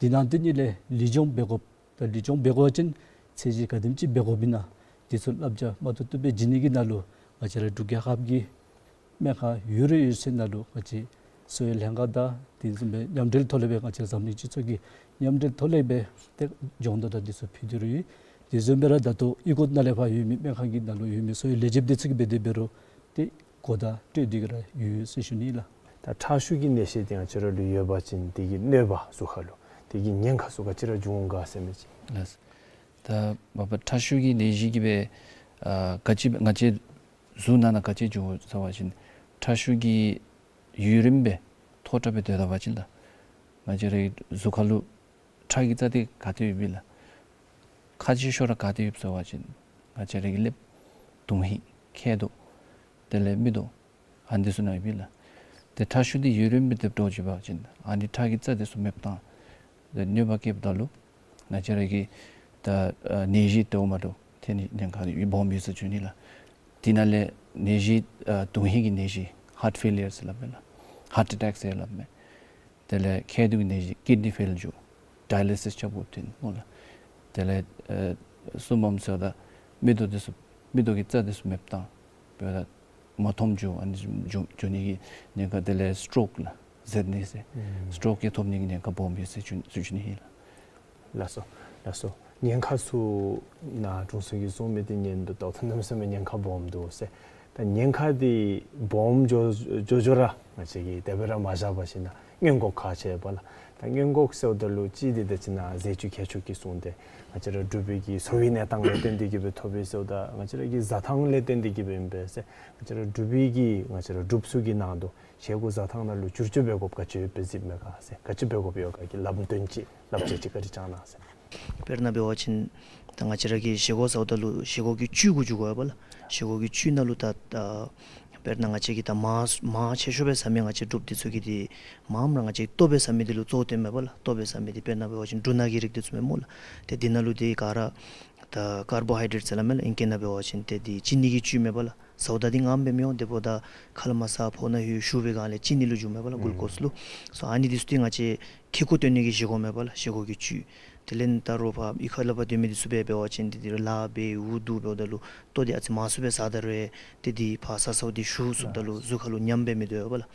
དེ་ནང་དེ་ཉིད་ལས་ལུས་སྦྱོང་འབད་དགོཔ་དང་ལུས་སྦྱོང་འབད་དགོ་པ་ཅིན་ཚད་གཞི་ག་དེམ་ཅིག་འབད་དགོཔ་ཨིན་ན་འདི་ཚུ་བསླབ་བྱ་མ་ཐུབ་ཐུབ་སྦེ་བྱིན་ནི་གི་ནང་ལུ་ང་བཅས་ར་འབྲུག་རྒྱལ་ཁབ་ཀྱི་སྨན་ཁང་ཡོད་རེ་ཡོད་ཚད་ནང་ལུ་ང་བཅས་གསོ་བའི་ལྷན་ཁག་དང་དེ་བཟུམ་སྦེ་མཉམ་འབྲེལ་ཐོག་ལས་སྦེ་ང་བཅས་འཛམ་གླིང་སྤྱི་ཚོགས་ཀྱི་མཉམ་འབྲེལ་ཐོག་ལས་སྦེ་ཏེ་སྦྱོང་བརྡར་དང་འདི་ཚུ་ཕུལ་ཏེ་ར་ཡོད། དེ་བཟུམ་སྦེ་ར་ད་ལྟོ་གཡུས་སྒོ་ནང་ལས་ཕར་ཡོད་མི་སྨན་ཁང་གི་ནང་ལུ་ཡོད་མི་གསོ་བའི་ལས་བྱེདཔ་འདི་ཚུ་གིས་འབད་དེ་འབད་རུང་ཏེ་གོ་བརྡ་སྤྲོད་དེ་གི་ར་ཡོད་ཟེར་ཞུ་ནི་ལགས། ད་ཁྲག་ཤུགས་ཀྱི་ནད་གཞི་འདི་ང་བཅས་ར་ལུ་ཡོད་པ་ཅིན་དེ་གི་གནོད་པ་གཟུགས་ཁར་ལུ་དེ་གི་ཉེན་ཁ་ཚུ་ག་ཅི་ར་འབྱུང་འོང་ག་ཟེར་མི་ཅིག། ལགས། ད་མ་པ་ཁྲག་ཤུགས་ཀྱི་ནད་གཞི་གིས་སྦེ་ཨ་ག་ཅི་སྦེ་ང་བཅས་གཟུགས་ནང་ན་ག་ཅི་འབྱུང་འོང་ཟེར་བ་ཅིན་ཁྲག་ཤུགས་ཀྱིས་ཡུན་རིངམོ་སྦེ་མཐོ་དྲགས་སྦེ་སྡོད་ད་པ་ཅིན་ད་ང་བཅས་རའི་གཟུགས་ཁར་ལུ་ཁྲག་གི་རྩ་འདི་ག་ཏེ་ཡོདཔ་ཨིན་ལགས། ཁག་ཆེ་ཤོས་ར་ག་ཏེ་ཡོདཔ་ཟེར་བ་ཅིན་ང་བཅས་རའི་གི་ཀླདཔ་དོན་ཧིང་མཁལ་རྡོག་དེ་ལས་མིག་ཏོ་ཨ་ནི་འདི་ཚུ་ནང་ཡོདཔ་ཨིན་ལགས། ཏེ་ཁྲག་ཤུགས་འདི་ཡུན་རིངམོ་སྦེ་སྡོད་འགྱོ་བ་ཅིན་ཨ་ནི་ཁྲག་གི་རྩ་འདི་ཚུ་མེདཔ་བཏང་ཏེ་གནོད་པ་བཀལཝ་ད་ལུ་ང་བཅས་རའི་གི་ད་ཨ་ནད་གཞི་དེ་འོང་མ་འདྲཝ་ཐོན་ནི་ཉེན་ཁ་སྦོམ་ཡོད་ཟེར་ཞུ་ནི་ལགས། དེ་ནང་ལས་ནད་གཞི་ཨ་དོན་ཧིང་གི་ནད་གཞི་ཧཱརཊ་ཕེ་ལི་ཡར་ཟེར་སླབ་མས་ལགས། ཧཱརཊ་ཨེ་ཊེཀ་ཟེར་སླབ་མས། དེ་ལས་མཁལ་རྡོག་གི་ནད་གཞི་ཀིཌ་ནི་ཕེལ་འགྱོ། ཌའི་ལི་སིས་རྐྱབ་དགོཔ་ཐོན་སྨོ་ལགས། དེ་ལས་ཨེ་གསུམ་པམ་ཟེརཝ་ད་མིག་ཏོ་འདི་ཚུ་མིག་ཏོ་གི་རྩ་འདི་ཚུ་མེདཔ་བཏང་འབདཝ་ད་མ་མཐོངམ་འགྱོ་ཨ་ནི་འགྱོ་འགྱོ་ནི་གི་ཉེན་ཁ། དེ་ལས་སི་ཊོག་ལགས་ཟེར་ནི་ཟེར། ཨུམ། སི་ཊོག་གི་ཐོབ་ནི་གི་ཉེན་ཁ་སྦོམ་ཡོད་ཟེར་ཞུ་ཞུ་ནི་ཨིན་ལགས། ལགས་སོ། ལགས་སོ། ཉེན་ཁ་ཚུ་ནཱ་དྲུང་འཚོ་གིས་གསུངས་མི་འདི་ཉན་དོ་ད་གནམ་མེད་ས་མེད་ཉེན་ཁ་སྦོམ་འདུག་ཟེར། ད་ཉེན་ཁ་འདི་སྦོམ་འགྱོ་འགྱོ་འགྱོ་ར་ང་བཅས་ཀྱིས་དེ་སྦེ་ར་མ་བཞག་པར་ཞིནམ་ན་སྔོན་འགོག་ཁག་ཆེ་བས་ལགས། ད་སྔོན་འགོག་ཟེརཝ་ད་ལུ་གཅིག་འདི་ད་ཅི་ནཱ་ཟས་བཅུད་མཁས་མཆོག་གིས་གསུངས་ཏེ་ང་བཅས་ར་འབྲུག་པའི་གི་གསོ་བའི་གནས་སྟངས་ལས་བརྟེན་ཏེ་གིས་སྦེ་ཐོབ་པས་ཟེརཝ་ད་ང་བཅས་ར་གི་བཟའ་ཐངས་ལས་བརྟེན་ཏེ་གིས་སྦེ་ཨིན་པས་ཟེར། ང་བཅས་ར་འབྲུག་པའི་གི་ང་བཅས་ར་འབྲུགཔ་ཚུ་གི་ནང་དུ་བཞེས་སྒོ་བཟའ་ཐངས་ནང་ལུ་བསྒྱུར་བཅོས་འབད་དགོཔ་ག་ཅི་འབད་ཟེར་མས་ག་ཟེར། ག་ཅི་འབད་དགོཔ་ཡོད་ག་གི་ལམ་སྟོན་ཅིག་ལམ་སྟོན་ཅིག་བཀའ་དྲིན་བསྐྱང་གནང་ཟེར། དཔེར་ན་འབད་བ་ཅིན་ད་ང་བཅས་ར་གིས་བཞེས་སྒོ་བཟའཝ་ད་ལུ་བཞེས་སྒོ་གི་བཅུད་གུ་འགྱོ་དགོ་པས་ལགས། བཞེས་སྒོ་གི་བཅུད་ནང་ལུ་ད་ད་དཔེར་ན་ང་བཅས་ཀྱིས་ད་མར་མར་ཆེ་ཤོས་སྦེ་བཟའ་མི་ང་བཅས་འབྲུགཔ་འདི་ཚུ་གིས་འདི་མངམ་ར་ང་བཅས་ལྟོ་སྦེ་བཟའ་མི་འདི་ལུ་གཙོ་བོ་བཏོན་མས་པ་ལགས། ལྟོ་སྦེ་བཟའ་མི་འདི་དཔེར་ན་འབད་བ་ཅིན་འབྲུ་སྣ་གི་རིགས་འདི་ཚུ་མས་སྨོ་ལགས། ཏེ་འདི་ནང་ལུ་འདི་ག་ར་ད་ཀར་བོ་ཧའི་ཌེ་རེཊ་ཟེར་སླབ་མས་ལགས། ཨིང་སྐད་ནང་འབད་བ་ཅིན་ཏེ་འདི་ཅི་ནི་གི་བཅུད་མས་པ་ལགས། བཟའཝ་ད་འདི་མངམ་སྦེ་མི་འོང་། དེ་འབདཝ་ད་ཁ་ལས་མར་ས་ཕོཝ་ནང་ལྷོད་བཞུ་བའི་སྒང་ལས་ཅི་ནི་ལུ་འགྱུར་མས་པ་ལགས། གུ་ལུ་ཀོསི་ལུ། སོ་ཨ་ནི་འདི་ཚུ་འདི་ང་བཅས་ཁེ་ཀོ་བཏོན་ནི་གི་བཞེས་སྒོ་མས་པ་ལགས། བཞེས་སྒོ་གི་བཅུད། དེ་ལས་ད་རུང་ཕར་གཡུས་ཁ་ལས་ཕར་སྡོད་མི་འདི་ཚུ་འབད་འབད་བ་ཅིན་འདི་འདི་ར་ལཱ་འབད་འུ་སྡུག་འབདཝ་ད་ལུ་ལྟོ་འདི་ཨ་ཙི་མང་སུ་སྦེ་བཟའ་ད་རུང་ཏེ་འདི་ཕར་བཟའ་ཚང་འདི་ཞུ་ཚུགསཔ་ད་ལུ་གཟུགས་ཁར་ལུ་ཉམས་སྦེ་མི་སྡོད་པ་ལགས།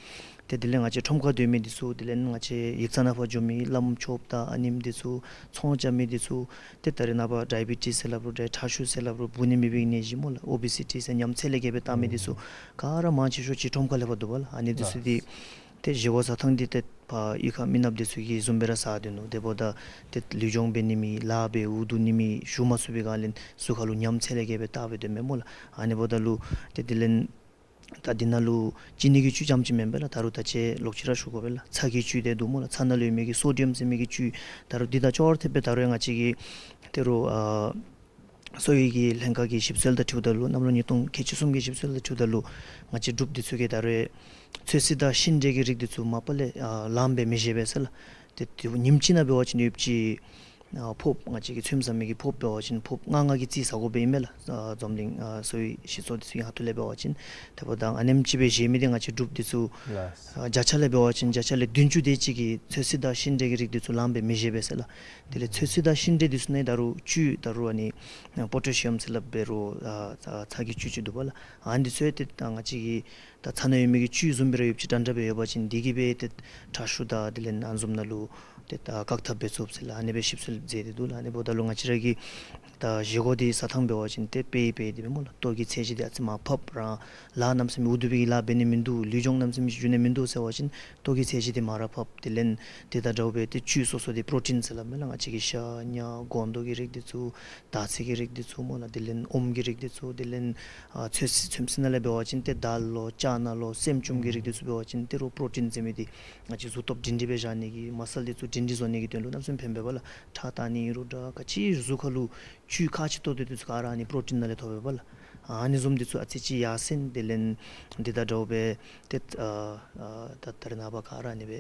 ཏེ་དེ་ལས་ང་བཅས་ཁྲོམ་ཁར་སྡོད་མི་འདི་ཚུ་དེ་ལས་ང་བཅས་ཡིག་ཚང་ནང་ཕར་འགྱོ་མི་བླམ་ཆོསཔ་དང་ཨ་ནེམ་འདི་ཚུ་ཚོང་རྐྱབ་མི་འདི་ཚུ་ཏེ་ད་རེས་ནངས་པ་ཌའི་བི་ཊིས་ཟེར་སླབ་རུང་ཌའི་ཁྲག་ཤུགས་ཟེར་སླབ་རུང་འབུ་ནི་མེད་པའི་ནད་གཞི་སྨོ་ལགས། ཨོ་བི་སི་ཊི་ཟེར་ཉམས་ཚད་ལས་བརྒལ་སྦེ་བཏང་མི་འདི་ཚུ་ག་ར་མང་ཆེ་ཤོས་ཅིག་ཁྲོམ་ཁ་ལས་ཕར་འདུག་པ་ལགས། ཨ་ནི་འདི་ཚུ་འདི་ཏེ་བཞེས་སྒོ་བཟའ་ཐངས་འདི་ཏེ་ཕར་གཡུས་ཁ་མི་ནགཔ་འདི་ཚུ་གིས་བཟུམ་སྦེ་ར་བཟའ་སྡོད་ནུག། དེ་འབདཝ་ད་ཏེ་ལུས་སྦྱོང་འབད་ནི་མེད་ལཱ་འབད་འུ་སྡུག་ནི་མེད་ཞུ་མ་ཚུགས་པའི་སྒང་ལས་གཟུགས་ཁར་ལུ་ཉམས་ཚད་ལས་བརྒལ་སྦེ་བཏང་སྦེ་སྡོདཔ་མས་སྨོ་ལགས། ཨ་ནི་འབདཝ་ད་ལུ་ཏེ་དེ་ལས་ད་འདི་ནང་ལུ་ཅི་ནི་གི་བཅུད་རྐྱངམ་ཅིག་མེན་པས་ལགས། ད་རུང་ད་ཅི་ལོག་ཅི་ར་ཞུ་དགོ་པས་ལགས། ཚྭ་གི་བཅུད་འདི་འདུག་སྨོ་ལགས། ཚྭ་ནང་ལུ་ཡོད་མི་གི་སོ་ཌི་ཡམ་ཟེར་མི་གི་བཅུད་ད་རུང་འདི་དང་ཅོག་ར་འཐདཔ་སྦེ་ད་རུང་ཡང་ང་བཅས་ཀྱིས་ད་རུང་ཨ་གསོ་བའི་གི་ལྷན་ཁག་གི་ཞིབ་འཚོལ་དང་འཁྲིལཝ་ད་ལུ་གནམ་ལོ་ཉིས་སྟོང་ཁལ་གཅིག་གསུམ་གྱི་ཞིབ་འཚོལ་དང་འཁྲིལཝ་ད་ལུ་ང་བཅས་འབྲུགཔ་འདི་ཚུ་གིས་ད་རུང་ཚོད་བསྲེ་དང་ཤིང་འབྲས་ཀྱི་རིགས་འདི་ཚུ་མ་པ་ལས་ཨ་ལངམ་སྦེ་མི་བཞེས་པས་ཟེར་ལགས། ཏེ་ཏེ་ཉིནམ་གཅིག་ནང་འབད་བ་ཅིན་ཡོདཔ་ཅིག་ཨ་ཕོརཔ་ང་བཅས་ཀྱིས་ཚོདམ་ཟ་མི་གི་ཕོརཔ་འབད་བ་ཅིན་ཕོརཔ་ལྔ་ལྔ་གི་རྩིས་ཟ་དགོ་པས་ཨིན་མས་ལགས། ཨ་འཛམ་གླིང་ཨ་གསོ་བའི་སྤྱི་ཚོགས་འདི་ཚུ་གི་ཁ་ཐུག་ལས་འབད་བ་ཅིན། དེ་འབདཝ་ད་ཨ་ནེམ་ཅིག་སྦེ་བཞེས་མི་འདི་ང་བཅས་འབྲུགཔ་འདི་ཚུ་ལགས། ཨ་བརྒྱ་ཆ་ལས་འབད་བ་ཅིན་བརྒྱ་ཆ་ལས་བདུན་ཅུ་དེ་ཅིག་གིས་ཚོད་བསྲེ་དང་ཤིང་འབྲས་ཀྱི་རིགས་འདི་ཚུ་ལངམ་སྦེ་མི་བཞེས་པས་ཟེར་ལགས། དེ་ལས་ཚོད་བསྲེ་དང་ཤིང་འབྲས་འདི་ཚུ་ནང་ད་རུང་བཅུད་ད་རུང་ཨ་ནི་པོ་ཊེ་ཤི་ཡམ་ཟེར་སླབ་འབད་རུང་ཨ་ཚྭ་ཚྭ་གི་བཅུད་ཅིག་འདུག་པ་ལགས། ཨ་ནི་འདི་ཚུ་ཡང་ཏེ་ད་ང་བཅས་ཀྱི་ད་ཚྭ་ནང་ཡོད་མི་གི་བཅུད་བཟུམ་སྦེ་ར་ཡོདཔ་ཅིག་འདྲན་འདྲ་སྦེ་ཡོད་པ་ཅིན་འདི་གིས་སྦེ་ཏེ་ཁྲག་ཤུགས་དང་དེ་ལས་ཨ་ནི་བཟུམ་ནང་ལུ་ ཏེ་ད་བཀག་ཐབས་འབད་ཚུགས་ཟེར་ལགས། ཨ་ནི་སྦེ་ཞིབ་འཚོལ་མཛད་དེ་འདུག་ལགས། ཨ་ནི་འབདཝ་ད་ལུ་ང་བཅས་ར་གི་ད་བཞེས་སྒོ་འདི་ས་ཐངས་འབད་བ་ཅིན་ཏེ་དཔེ་དཔེ་འདི་སྦེ་སྨོ་ལགས། ལྟོ་གི་ཚད་གཞི་འདི་ཨ་ཙི་མར་ཕབ་ར་ལཱ་གནམ་མེད་ས་མེད་འུ་སྡུག་པའི་གི་ལཱ་འབད་ནི་མིན་འདུག། ལུས་སྦྱོང་གནམ་མེད་ས་མེད་འགྱོ་ནི་མིན་འདུག་ཟེར་བ་ཅིན་ལྟོ་གི་ཚད་གཞི་འདི་མར་ར་ཕབ། དེ་ལས་དེ་དང་འདྲཝ་སྦེ་ཏེ་བཅུད་སོ་སོ་འདི་པྲོ་ཊིན་ཟེར་སླབ་མས་ལགས། ང་བཅས་ཀྱི་ཤ་ཉ་སྒོང་རྡོག་གི་རིགས་འདི་ཚུ་དར་ཚིལ་གྱི་རིགས་འདི་ཚུ་སྨོ་ལགས། དེ་ལས་ཨོམ་གྱི་རིགས་འདི་ཚུ། དེ་ལས་ཨ་ཚོད་བསྲེ་ཚོད་བསྲེ་ནང་ལས་འབད་བ་ཅིན་ཏེ་དཱལ་ལོ་ཅ་ན་ལོ་སྲནམ་ཅུམ་གྱི་རིགས་འདི་ཚུ་འབད་བ་ཅིན་ཏེ་རོགས་པྲོ་ཊིན་ཟེར་མི་འདི་ང་བཅས་གཟུགས་སྟོབས་སྒྲིང་སྒྲི་སྦེ་བཞག་ནི་གི་མ་སལ་འདི་ཚུ་སྒྲིང་སྒྲི་བཟོ་ནི་གི་དོན་ལུ་གནམ་མེད་ས་མེད་ཕན་པས་པ་ལགས། ཁྲག་བཏང་ནི་ཨིན་རུང་འདྲ་ག་ཅི་གཟུགས་ཁ་ལུ་བཅུད་ཁག་ཆེ་ཏོག་ཏོ་འདི་ཚུ་ག་ར་ཨ་ནི་པྲོ་ཊིན་ནང་ལས་ཐོབ་པས་པ་ལགས། ཨ་ནི་བཟུམ་འདི་ཚུ་ཨ་ཙི་ཅིག་ཡར་སེང་། དེ་ལས་འདི་དང་འདྲཝ་སྦེ་ཏེ་ཨ་ཨ་ད་ད་རེས་ནངས་པ་ག་ར་ཨ་ནི་སྦེ་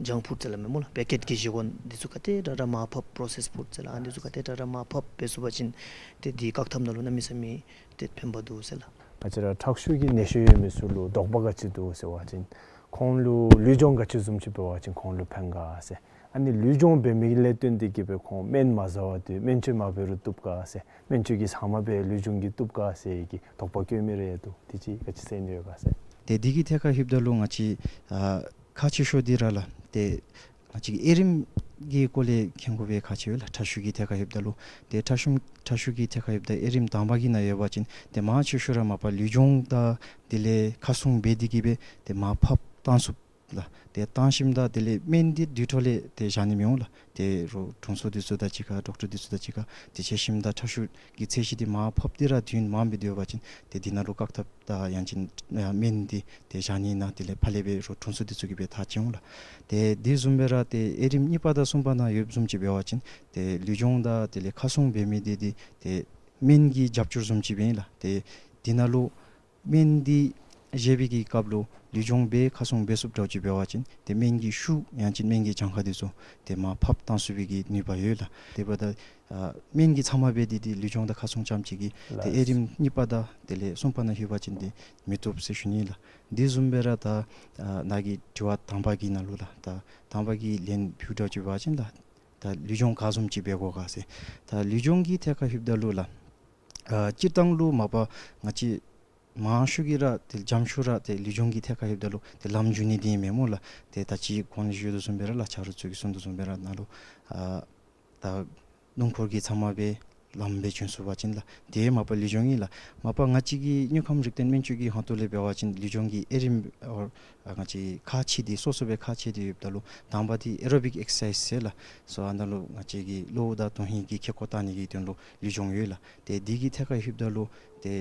ཇང་ཕུཌ་ཟེར་སླབ་མས་སྨོ་ལགས། པེ་ཀེཊ་གི་བཞེས་སྒོ་འདི་ཚུ་ག་དེ་དྲག་དྲག་མར་ཕབ། པྲོ་སེསཌ་ཕུཌ་ཟེར་ལགས། ཨ་ནི་འདི་ཚུ་ག་དེ་དྲག་དྲག་མར་ཕབ་འབད་ཚུགས་པ་ཅིན་ཏེ་འདི་བཀག་ཐབས་ནང་ལུ་གནམ་མེད་ས་མེད་ཏེ་ཕན་པ་འདུག་ཟེར་ལགས། ང་བཅས་ར་ཁྲག་ཤུགས་ཀྱི་ནད་གཞི་ཡོད་མི་ཚུ་ལུ་དོགས་པ་ག་ཅི་འདུག་ཟེར་བ་ཅིན་ཁོང་ལུ་ལུས་སྦྱོང་ག་ཅི་བཟུམ་ཅིག་འབད་བ་ཅིན་ཁོང་ལུ་ཕན་ག་ཟེར། ཨ་ནི་ལུས་སྦྱོང་འབད་མི་ལས་བརྟེན་ཏེ་གིས་སྦེ་ཁོང་སྨན་མ་བཟའ་བར་དུ་སྨན་བཅོས་མ་འབད་རུང་བཏུབ་ག་ཟེར། སྨན་བཅོས་ཀྱི་ཟ་མ་སྦེ་ལུས་སྦྱོང་གིས་བཏུབ་ག་ཟེར་གྱི་དོགས་པ་བཀོད་མི་རེ་འདུག། དེ་ཅིག་ག་ཅི་ཟེར་ནི་ཡོད་ག་ཟེར། ཏེ་འདི་གི་ཐད་ཁར་ལྷོདཔ་ད་ལུ་ང་བཅས་ཨ་ཁག་ཆེ་ཤོས་འདི་ར་ལགས། ཏེ་ང་བཅས་ཀྱི་དབྱེ་རིམ་གྱི་སྐོར་ལས་མཁྱེན་དགོ་པའི་ཁག་ཆེ་བས་ལགས། ཁྲག་ཤུགས་ཀྱི་ཐད་ཁར་ལྷོདཔ་ད་ལུ་ཏེ་ཁྲག་ཤུགས་ཁྲག་ཤུགས་ཀྱི་ཐད་ཁར་ལྷོདཔ་ད་དབྱེ་རིམ་དང་པ་གི་ནང་ཡོད་པ་ཅིན་ཏེ་མང་ཆེ་ཤོས་ར་མ་པ་ལུས་སྦྱོང་དང་དེ་ལས་ཁ་སྲུང་འབད་དེ་གིས་སྦེ་ཏེ་མར་ཕབ་བཏང་ཚུགས་ལགས། ཏེ་བཏང་ཞིནམ་ད་དེ་ལས་སྨན་འདི་དུས་ཐོག་ལས་ཏེ་བཞག་ནི་མི་འོང་ལགས། ཏེ་རོགས་དྲུང་འཚོ་འདི་ཚུ་དང་གཅིག་ཁར་ཌོག་ཊར་འདི་ཚུ་དང་གཅིག་ཁར་ཏེ་འཕྱད་ཞིནམ་ད་ཁྲག་ཤུགས་ཀྱི་ཚད་གཞི་འདི་མར་ཕབ་སྟེ་ར་དུས་ཡུན་མངམ་སྦེ་སྡོད་པ་ཅིན་ཏེ་འདི་ནང་ལུ་བཀག་ཐབས་དང་ཡང་ཅིན་ཨ་སྨན་འདི་ཏེ་བཞག་ནི་ནང་དེ་ལས་ཕར་ལས་སྦེ་རོགས་དྲུང་འཚོ་འདི་ཚུ་གིས་སྦེ་ཐག་བཅད་འོང་ལགས། ཏེ་དེ་བཟུམ་སྦེ་ར་ཏེ་དབྱེ་རིམ་གཉིས་པ་དང་གསུམ་པ་ནང་ཡོདཔ་བཟུམ་ཅིག་འབད་བ་ཅིན་ཏེ་ལུས་སྦྱོང་དང་དེ་ལས་ཁ་སྲུང་འབད་མི་འདི་འདི་ཏེ་སྨན་གྱི་རྒྱབ་སྐྱོར་བཟུམ་ཅིག་སྦེ་ཨིན་ལགས། ཏེ་འདི་ནང་ལུ་སྨན་འདི་བཞེས་པའི་གི་སྐབས་ལུ་ལུས་སྦྱོང་འབད་ཁ་སྲུང་འབད་ཚུགསཔ་འདྲཝ་ཅིག་འབད་བ་ཅིན་ཏེ་སྨན་གྱི་ཤུགས་ཡང་ཅིན་སྨན་གྱི་གྱངས་ཁ་འདི་ཚུ་ཏེ་མར་ཕབ་བཏང་ཚུགས་པའི་གི་ནུས་པ་ཡོད་ལགས། དེ་འབདཝ་ད་ཨ་སྨན་གྱི་ཚབ་མ་འབད་དེ་ཏེ་ལུས་སྦྱོང་དང་ཁ་སྲུང་རྐྱངམ་ཅིག་གིས་ཏེ་ལགས། དབྱེ་རིམ་གཉིས་པ་དང་དེ་ལས་གསུམ་པ་ནང་ལྷོད་པ་ཅིན་ཏེ་མི་བཏུབ་ཟེར་ཞུ་ནི་ལགས། དེ་བཟུམ་སྦེ་ར་ད་ཨ་ནཱ་གི་དྲི་བ་དང་པ་གི་ནང་ལུ་ལགས། ད་དང་པ་གི་ལན་ཕུལཝ་འདྲཝ་ཅིག་འབད་བ་ཅིན་ད་ད་ལུས་སྦྱོང་ག་བཟུམ་ཅིག་འབད་དགོ་ག་ཟེར། ད་ལུས་སྦྱོང་གི་ཐད་ཁར་ལྷོདཔ་ད་ལུ་ལགས། ཨ་སྤྱིར་བཏང་ལུ་མ་པ་ང་བཅས་མང་ཤོས་ཀྱིས་ར་ཏེ་འཇམ་ཤོས་ར་ཏེ་ལུས་སྦྱོང་གི་ཐད་ཁར་ལྷོདཔ་ད་ལུ་ཏེ་ལམ་འགྱོ་ནི་འདི་ཨིན་མས་སྨོ་ལགས། ཏེ་ད་ཅི་གོང་ལུ་ཞུ་དོ་བཟུམ་སྦེ་ར་ལགས་ཆ་རོགས་ཚུ་གིས་གསུང་དོ་བཟུམ་སྦེ་ར་ནཱ་ལུ་ཨ་ད་སྣུམ་འཁོར་གྱི་ཚབ་མ་སྦེ་ལམ་སྦེ་བྱོན་ཚུགས་པ་ཅིན་ལགས། དེ་མ་པ་ལུས་སྦྱོང་ཨིན་ལགས། མ་པ་ང་བཅས་ཀྱི་དངོས་ཁམས་རིག་ལྡན་སྨན་བཅོས་ཀྱི་ཁ་ཐུག་ལས་འབད་བ་ཅིན་ལུས་སྦྱོང་གི་དབྱེ་རིམ་ཨོ་ང་བཅས་ཁག་ཆེ་སྟེ་སོ་སོ་སྦེ་ཁག་ཆེ་སྟེ་ཡོདཔ་ད་ལུ་དང་པ་འདི་ཨེ་རོ་བིག་ཨེག་སར་སའིཛ་ཟེར་ལགས། སོ་ཨ་ནཱ་ལུ་ང་བཅས་ཀྱི་གློ་བོ་དང་དོན་ཧིང་གི་ཁེ་ཀོ་བཏང་ནི་གི་དོན་ལུ་ལུས་སྦྱོང་ཡོད་ལགས། ཏེ་འདི་གི་ཐད་ཁར་ལྷོདཔ་ད་ལུ་ཏེ་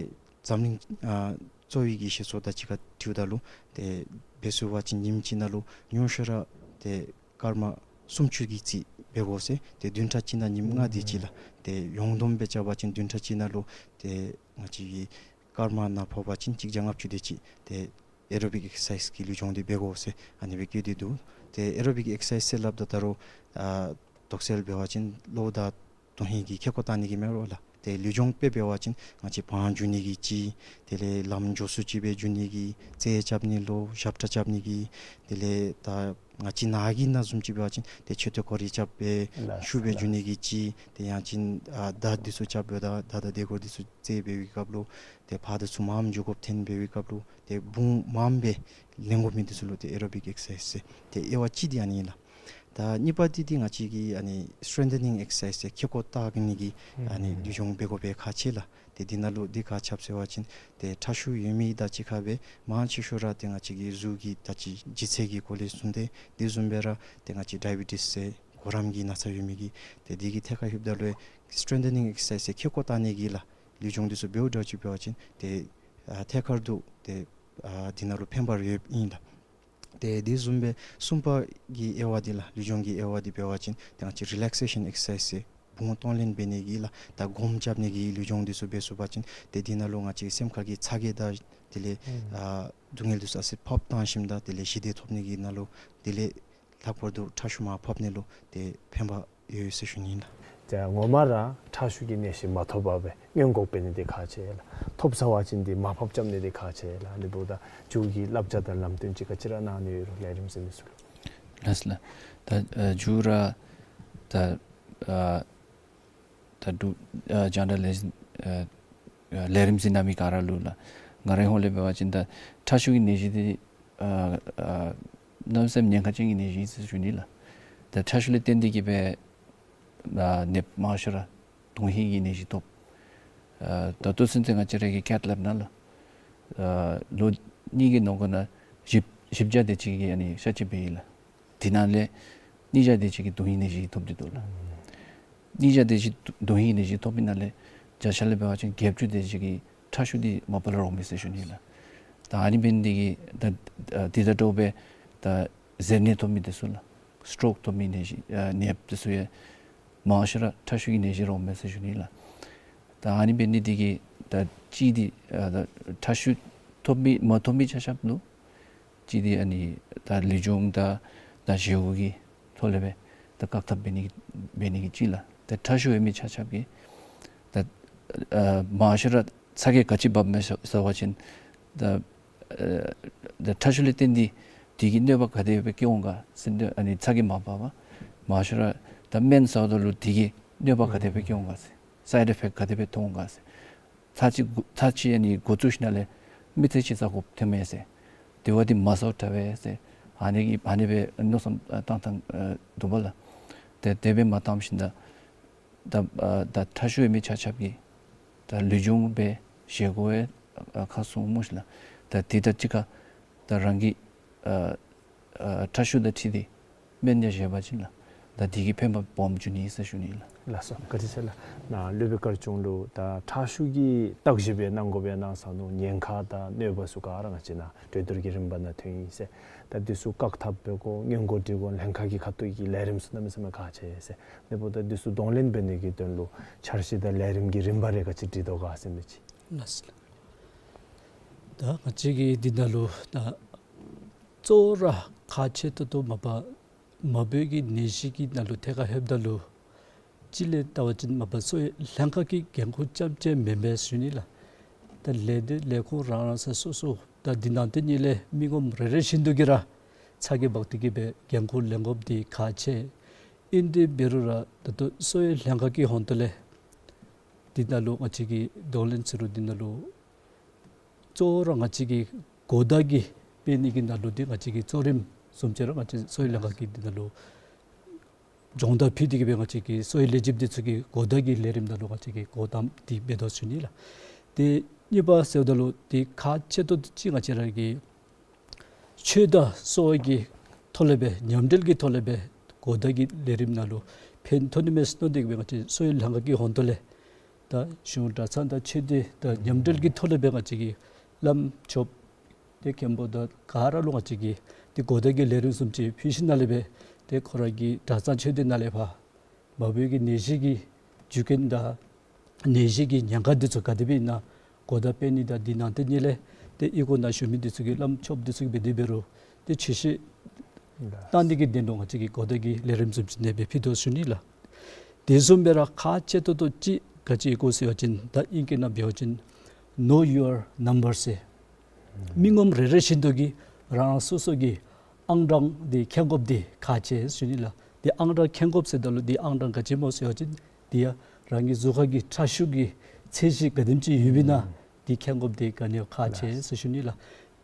འཛམ་གླིང་ཨ་གཙོ་བོའི་གི་ཤེས་ཚད་དང་གཅིག་ཁར་འཁྲིལཝ་ད་ལུ་ཏེ་འབད་ཚུགས་པ་ཅིན་ཉིནམ་གཅིག་ནང་ལུ་ཉུང་ཤོས་ར་ཏེ་སྐར་མ་སུམ་ཅུ་གི་རྩིས་འབད་དགོ་ཟེར། ཏེ་བདུན་ཕྲག་གཅིག་ནང་ཉིནམ་ལྔ་དེ་ཅིག་ལགས། ཏེ་ཡོངས་བསྡོམས་སྦེ་རྐྱབ་པ་ཅིན་བདུན་ཕྲག་གཅིག་ནང་ལུ་ཏེ་ང་བཅས་ཀྱི་སྐར་མ་ནང་ཕོག་པ་ཅིན་གཅིག་བརྒྱ་ལྔ་བཅུ་དེ་ཅིག་ཏེ་ཨེ་རོ་བིག་ཨེག་སར་སའིཛ་གི་ལུས་སྦྱོང་འདི་འབད་དགོ་ཟེར་ཨ་ནི་སྦེ་བཀོད་དེ་འདུག། ཏེ་ཨེ་རོ་བིག་ཨེག་སར་སའིཛ་ཟེར་སླབ་ད་ད་རུང་ཨ་དོགས་སེལ་འབད་བ་ཅིན་གློ་བོ་དང་དོན་ཧིང་གི་ཁེ་ཀོ་བཏང་ནི་གི་མེན་རོགས་ལགས། ཏེ་ལུས་སྦྱོང་དཔེ་འབད་བ་ཅིན་ང་བཅས་བང་རྒྱུག་ནི་གི་ཅིག། དེ་ལས་ལམ་མགྱོགས་སུ་ཅིག་སྦེ་རྒྱུག་ནི་གི། རྩེད་རྐྱབ་ནི་ལུ་ཞབས་ཁྲ་རྐྱབ་ནི་གི། དེ་ལས་ད་ང་བཅས་ནཱ་གི་ནང་བཟུམ་ཅིག་འབད་བ་ཅིན་ཏེ་མཆོད་རྟེན་སྐོར་ར་རྐྱབ་སྦེ་ལགས་ཤུགས་སྦེ་ལགས་རྒྱུག་ནི་གི་ཅིག། ཏེ་ཡང་ཅིན་ཨ་མདའ་འདི་ཚུ་རྐྱབ་སྦེ་ད་མདའ་དང་རྡོ་སྐོར་འདི་ཚུ་རྩེད་འབད་བའི་སྐབས་ལུ་ཏེ་ཕར་དང་ཚུར་མངམ་འགྱོ་དགོཔ་ཐོན་འབད་བའི་སྐབས་ལུ་ཏེ་དཔུང་མངམ་སྦེ་ལེན་དགོ་མི་འདི་ཚུ་ལུ་ཏེ་ཨེ་རོ་བིག་ཨེག་སར་སའིཛ་ཟེར། ཏེ་དབྱེ་བ་གཅིག་འདི་ཨ་ནི་ཨིན་ལགས། ད་གཉིས་པ་འདི་འདི་ང་བཅས་ཀྱི་ཨ་ནི་སི་ཊེང་ཐ་ནིང་ཨེག་སར་སའིཛ་ཟེར་ཁེ་ཀོ་བཏགས་ནི་གི་ཨ་ནི་ཨུམ་ལུས་སྦྱོང་འབད་དགོ་པའི་ཁག་ཆེ་ལགས། ཏེ་འདི་ནང་ལུ་འདི་ག་ཅི་འབད་ཟེར་བ་ཅིན་ཏེ་ཁྲག་ཤུགས་ཡོད་མི་དང་གཅིག་ཁར་སྦེ་མང་ཆེ་ཤོས་ར་ཏེ་ང་བཅས་ཀྱི་གཟུགས་ཀྱི་ད་ཅི་ལྗིད་ཚད་ཀྱི་སྐོར་ལས་གསུངས་ཏེ་དེ་བཟུམ་སྦེ་ར་ཏེ་ང་བཅས་ཌའི་བི་ཊིས་ཟེར་གོ་རམས་ཀྱི་ན་ཚ་ཡོད་མི་གིས་ཏེ་འདི་གི་ཐད་ཁར་ལྷོདཔ་ད་ལུ་སི་ཊེང་ཐ་ནིང་ཨེག་སར་སའིཛ་ཟེར་ཁེ་ཀོ་བཏགས་ནི་གི་ལགས་ལུས་སྦྱོང་འདི་ཚུ་འབདཝ་འདྲཝ་ཅིག་འབད་བ་ཅིན་ཏེ་ཨ་ཐད་ཀར་དུ་ཏེ་ཨ་འདི་ནང་ལུ་ཕན་པ་ར་ཡོདཔ་ཨིན་ལགས། ཏེ་དེ་བཟུམ་སྦེ་གསུམ་པ་གི་དབྱེ་བ་འདི་ལགས་ལུས་སྦྱོང་གི་དབྱེ་བ་འདི་འབད་བ་ཅིན་ཏེ་ང་བཅས་རི་ལེག་སེ་ཤཱན་ཨེག་སར་སའིཛ་ཟེར་དཔུང་གཏོང་ལེན་འབད་ནི་གི་ལགས། ད་སྒོམ་རྐྱབ་ནི་གི་ལུས་སྦྱོང་འདི་ཚུ་འབད་ཚུགས་པ་ཅིན་ཏེ་འདི་ནང་ལུ་ང་བཅས་སེམས་ཁ་གི་ཚ་གྱང་དང་དེ་ལས་ཨ་སྡུག་བསྔལ་འདི་ཚུ་ཨ་ཙི་ཕབ་བཏང་ཞིནམ་ད་དེ་ལས་ཞི་བདེ་ཐོབ་ནི་གི་ནང་ལུ་དེ་ལས་ལྷག་པར་དུ་ཁྲག་ཤུགས་མར་ཕབ་ནི་ལུ་ཏེ་ཕན་པ་ཡོད་ཟེར་ཞུ་ནི་ཨིན་ལགས། ཏེ་ངོ་མ་ར་ཁྲག་ཤུགས་ཀྱི་ནད་གཞི་མ་ཐོབ་པར་སྦེ་སྔོན་འགོག་འབད་ནི་འདི་ཁག་ཆེ་ལགས། ཐོབ་ཚར་བ་ཅིན་འདི་མར་ཕབ་རྐྱབ་ནི་འདི་ཁག་ཆེ་ལགས། ཨ་ནི་འབདཝ་ད་མཇུག་གི་བསླབ་བྱ་དང་ལམ་སྟོན་ཅིག་ག་ཅི་ར་གནང་ནི་ཡོད་རུང་ལས་རིམ་གཟིགས་མི་ཚུ་ལུ། ལགས་ལགས། ད་ཨ་མཇུག་ར་ད་ཨ་ད་འབྲུག་ཨ་རྒྱང་བསྒྲགས་ལས་ཨ་ཨ་ལས་རིམ་གཟིགས་གནང་མི་ག་ར་ལུ་ལགས་ང་རའི་ཧོངས་ལས་འབད་བ་ཅིན་ད་ཁྲག་ཤུགས་ཀྱི་ནད་གཞི་འདི་ཨ་ཨ་གནམ་མེད་ས་མེད་ཉེན་ཁ་ཅན་གྱི་ནད་གཞི་ཨིན་ཟེར་ཞུ་ནི་ལགས། ད་ཁྲག་ཤུགས་ལས་བརྟེན་ཏེ་གིས་སྦེ་ཨ་ནདཔ་མང་ཤོས་ར་དོན་ཧིང་གི་ནད་གཞི་ཐོབ། ཨ་ད་ལྟོ་ཚུན་ཚོད་ང་བཅས་ར་གི་ཁེ་ཐཱ་ལེབ་ནང་ལུ་ཨ་ལོ་གཉིས་ཀྱི་ནང་འཁོད་ནང་བཞི་བཞི་བརྒྱ་དེ་ཅིག་གིས་ཨ་ནི་གཤག་བཅོས་འབད་ཡི་ལགས། དེ་ནང་ལས་གཉིས་བརྒྱ་དེ་ཅིག་གིས་དོན་ཧིང་ནད་གཞི་ཐོབ་སྟེ་འདུག་ལགས། གཉིས་བརྒྱ་དེ་ཅིག་དོན་ཧིང་ནད་གཞི་ཐོབ་པའི་ནང་ལས་བརྒྱ་ཆ་ལས་འབད་བ་ཅིན་བརྒྱད་ཅུ་དེ་ཅིག་གིས་ཁྲག་ཤུགས་འདི་མ་པ་ལས་རོགས་མས་ཟེར་ཞུ་ནི་ལགས། ད་ཨ་ནི་འབད་ནི་འདི་གིས་ད་ཨ་དེ་དང་འདྲཝ་སྦེ་ད་གཟེར་ནད་ཐོབ་མི་དེ་ཚུ་ལགས། སི་ཊོག་ཐོབ་མི་ནད་གཞི་ཨ་ནདཔ་དེ་ཚུ་ཡང་མང་ཤོས་ར་ཁྲག་ཤུགས་ཀྱི་ནད་གཞི་རོགས་མས་ཟེར་ཞུ་ནི་ལགས། ད་ཨ་ནི་འབད་ནི་འདི་གིས་ད་གཅིག་འདི་ཨ་ད་ཁྲག་ཤུགས་ཐོབ་མི་མ་ཐོབ་མི་ཆ་ཁྱབ་ལུ་གཅིག་འདི་ཨ་ནི་ད་ལུས་སྦྱོང་དང་ད་བཞེས་སྒོ་གི་ཐོག་ལས་སྦེ་ད་བཀག་ཐབས་འབད་ནི་འབད་ནི་གི་གཅིག་ལགས། ད་ཁྲག་ཤུགས་ཡོད་མི་ཆ་ཁྱབ་ཀྱིས་ད་ཨ་མང་ཤོས་ར་ཚ་གྱང་ག་ཅི་འབབ་མས་ཟེར་བ་ཅིན་ད་ཨ་ད་ཁྲག་ཤུགས་ལས་བརྟེན་ཏེ་དེ་གིས་གནོད་པ་ག་དེ་སྦེ་བཀལ་འོང་ག་ཟེར་ཨ་ནི་ཚ་གྱང་མ་འབབ་པར་མང་ཤོས་ར་ད་སྨན་ཟཝ་ད་ལུ་དེ་གིས་གནོད་པ་ག་དེ་སྦེ་བཀལ་འོང་ག་ཟེར་སའིཌ་ཨི་ཕེཀཊ་ག་དེ་སྦེ་ཐོན་འོང་ག་ཟེར། ཚར་གཅིག་འགོ་ཚར་གཅིག་ཨ་ནི་འགོ་བཙུགས་ཞིནམ་ལས་མི་ཚེ་གཅིག་ཟ་དགོཔ་ཐོན་མས་ཟེར། དེ་བ་འདི་མ་ཟཝ་དྲག་པས་ཟེར། ཨ་ནི་གི་ཨ་ནི་སྦེ་མནོ་བསམ་བཏང་བཏང་འདུག་པ་ལགས། ཏེ་དེ་སྦེ་མ་བཏང་ཞིནམ་ད་ད་ཨ་ད་ཁྲག་ཤུགས་ཡོད་མི་ཆ་ཁྱབ་ཀྱིས་ད་ལུས་སྦྱོང་འབད་བཞེས་སྒོ་ཡང་ཨ་ཁ་སྲུང་སྨོ་ཤིག་ལགས། ད་དེ་དང་གཅིག་ཁར་ད་རང་གི་ཨ་ཨ་ཁྲག་ཤུགས་དང་འཁྲིལ་ཏེ་སྨན་ཡང་བཞེས་པ་ཅིན་ལགས། ད་དེ་གིས་ཕན་པ་སྦོམ་འབྱུང་ནི་ཟེར་ཞུ་ནི་ལགས། ལགས་སོ། བཀའ་དྲིན་ཆེ་ལགས། ནཱ་སློབ་དཔོན་དཀར་ཆུང་ལུ་ད་ཁྲག་ཤུགས་ཀྱི་བརྟག་ཞིབ་སྦེ་གནང་དགོ་པས་གནང་ས་ནུག། ཉེན་ཁ་དང་གནོད་པ་ཚུ་ག་ར་ང་བཅས་ནཱ་གྲོས་བསྡུར་གྱི་རིམ་པ་ནང་ཐོན་ཡི་ཟེར། ད་འདི་ཚུ་བཀག་ཐབས་འབད་དགོ། སྔོན་འགོག་འབྲི་དགོ། ལྷན་ཁག་གི་ཁ་ཐུག་གི་ལས་རིམ་ཚུ་གནམ་མེད་ས་མེད་ཁག་ཆེ་ཟེར། དེ་འབདཝ་ད་འདི་ཚུ་གདོང་ལེན་འབད་ནི་གི་དོན་ལུ་འཆར་གཞི་དང་ལས་རིམ་གྱི་རིམ་པ་རེ་ག་ཅི་སྒྲིག་དོ་ག་ཟེར་མི་ཅིག། ལགས་སོ། ད་ང་བཅས་ཀྱིས་འདི་ནང་ལུ་ད་གཙོ་བོ་ར་ཁག་ཆེ་ཏོག་ཏོ་མ་པ་མ་བུའི་གི་ནད་གཞི་གི་ནང་ལུ་ཐད་ཁར་ལྷོདཔ་ད་ལུ་སྤྱིར་ལས་བལྟ་བ་ཅིན་མ་པ་གསོ་བའི་ལྷན་ཁག་གི་འགན་ཁུར་རྐྱངམ་ཅིག་མེན་པས་ཟེར་ཞུ་ནི་ལགས། ད་ལས་སྡེ་ལས་ཁུངས་རང་རང་ས་སོ་སོ་ད་འདི་ནང་དེ་ཉིད་ལས་མི་ངོམ་རེ་རེ་བཞིན་དུ་གིས་ར་ཚ་གྱང་འབག་སྟེ་གིས་སྦེ་འགན་ཁུར་ལེན་དགོཔ་འདི་ཁག་ཆེ། ཨིན་ཏེ་འབད་རུང་ར་ད་ལྟོ་གསོ་བའི་ལྷན་ཁག་གི་ཧོངས་ཏོ་ལས་འདི་ནང་ལུ་ང་བཅས་ཀྱིས་གདོང་ལེན་ཟེར་རུང་འདི་ནང་ལུ་གཙོ་བོ་ར་ང་བཅས་ཀྱིས་གོ་བརྡ་གི་སྤེལ་ནི་གི་ནང་ལུ་འདི་ང་བཅས་ཀྱི་གཙོ་རིམ་བཟུམ་ཅིག་ར་ང་བཅས་གསོ་བའི་ལྷན་ཁག་གིས་འདི་ནང་ལུ་སྦྱོང་བརྡར་ཕུལ་ཏེ་གིས་སྦེ་ང་བཅས་ཀྱི་གསོ་བའི་ལས་བྱེདཔ་འདི་ཚུ་གིས་གོ་བརྡ་གི་ལས་རིམ་ནང་ལུ་ང་བཅས་ཀྱིས་གོ་ཏམ་འདི་འབད་དོ་ཟེར་ཞུ་ནི་ལགས། ཏེ་གཉིས་པ་ཟེརཝ་ད་ལུ་འདི་ཁག་ཆེ་ཏོག་ཏོ་ཅིག་ང་བཅས་ར་གི་ཆོས་དང་གསོ་བ་གི་ཐོག་ལས་སྦེ་མཉམ་འབྲེལ་གྱི་ཐོག་ལས་སྦེ་གོ་བརྡ་གི་ལས་རིམ་ནང་ལུ་ཕན་ཐོགས་ནི་མས་མནོ་སྟེ་གིས་སྦེ་ང་བཅས་གསོ་བའི་ལྷན་ཁག་གི་ཧོངས་ཏོ་ལས་ད་གཞུང་གྲྭ་ཚང་དང་ཆོས་སྡེ་དང་མཉམ་འབྲེལ་གྱི་ཐོག་ལས་སྦེ་ང་བཅས་ཀྱིས་བླམ་ཆོསཔ་ཏེ་མཁན་པོ་དང་ག་ར་ལུ་ང་བཅས་ཀྱིས་ཏེ་གོ་བརྡ་གི་ལས་རིམ་བཟུམ་ཅིག་ཕུལ་ཞིནམ་ལས་སྦེ་ཏེ་ཁོ་ར་གི་གྲྭ་ཚང་ཆོས་སྡེ་ནང་ལས་ཕར་མ་བུའི་གི་ནད་གཞི་གི་རྒྱུ་རྐྱེན་དང་ནད་གཞི་གི་ཉེན་ཁ་འདི་ཚུ་ག་དེ་སྦེ་ཨིན་ན་གོ་བརྡ་སྤེལ་ནི་དང་འདི་ནང་དེ་ཉིད་ལས་ཏེ་ཨི་ཁུག་ནང་བཞུགས་མི་འདི་ཚུ་གིས་བླམ་ཆོསཔ་འདི་ཚུ་གིས་འབད་དེ་འབད་རུང་ཏེ་ཆོས་བཤད་གནང་ནི་གི་དོན་ལུ་ང་བཅས་ཀྱིས་གོ་བརྡ་གི་ལས་རིམ་བཟུམ་ཅིག་ཨ་ནེ་སྦེ་ཕུལ་དོ་ཟེར་ཞུ་ནི་ལགས། དེ་བཟུམ་སྦེ་ར་ཁག་ཆེ་ཏོག་ཏོ་ཅིག་ག་ཅི་ཨིན་གོ་ཟེར་བ་ཅིན་ད་ཨིང་སྐད་ནང་འབད་བ་ཅིན་Know Your Number ཟེར། མི་ངོམ་རེ་རེ་བཞིན་དུ་གིས་རང་སོ་སོ་གི་ཨང་གྲངས་འདི་མཁྱེན་དགོཔ་འདི་ཁག་ཆེ་ཟེར་ཞུ་ནི་ལགས། འདི་ཨང་གྲངས་མཁྱེན་དགོཔ་ཟེརཝ་ད་ལུ་འདི་ཨང་གྲངས་ག་ཅི་སྨོ་ཟེར་བ་ཅིན་འདི་ཡང་རང་གི་གཟུགས་ཁར་གྱི་ཁྲག་ཤུགས་ཀྱི་ཚད་གཞི་ག་དེམ་ཅིག་ཡོདཔ་ཨིན་ན་འདི་མཁྱེན་དགོཔ་འདི་ག་ནི་ཡང་ཁག་ཆེ་ཟེར་ཞུ་ནི་ལགས།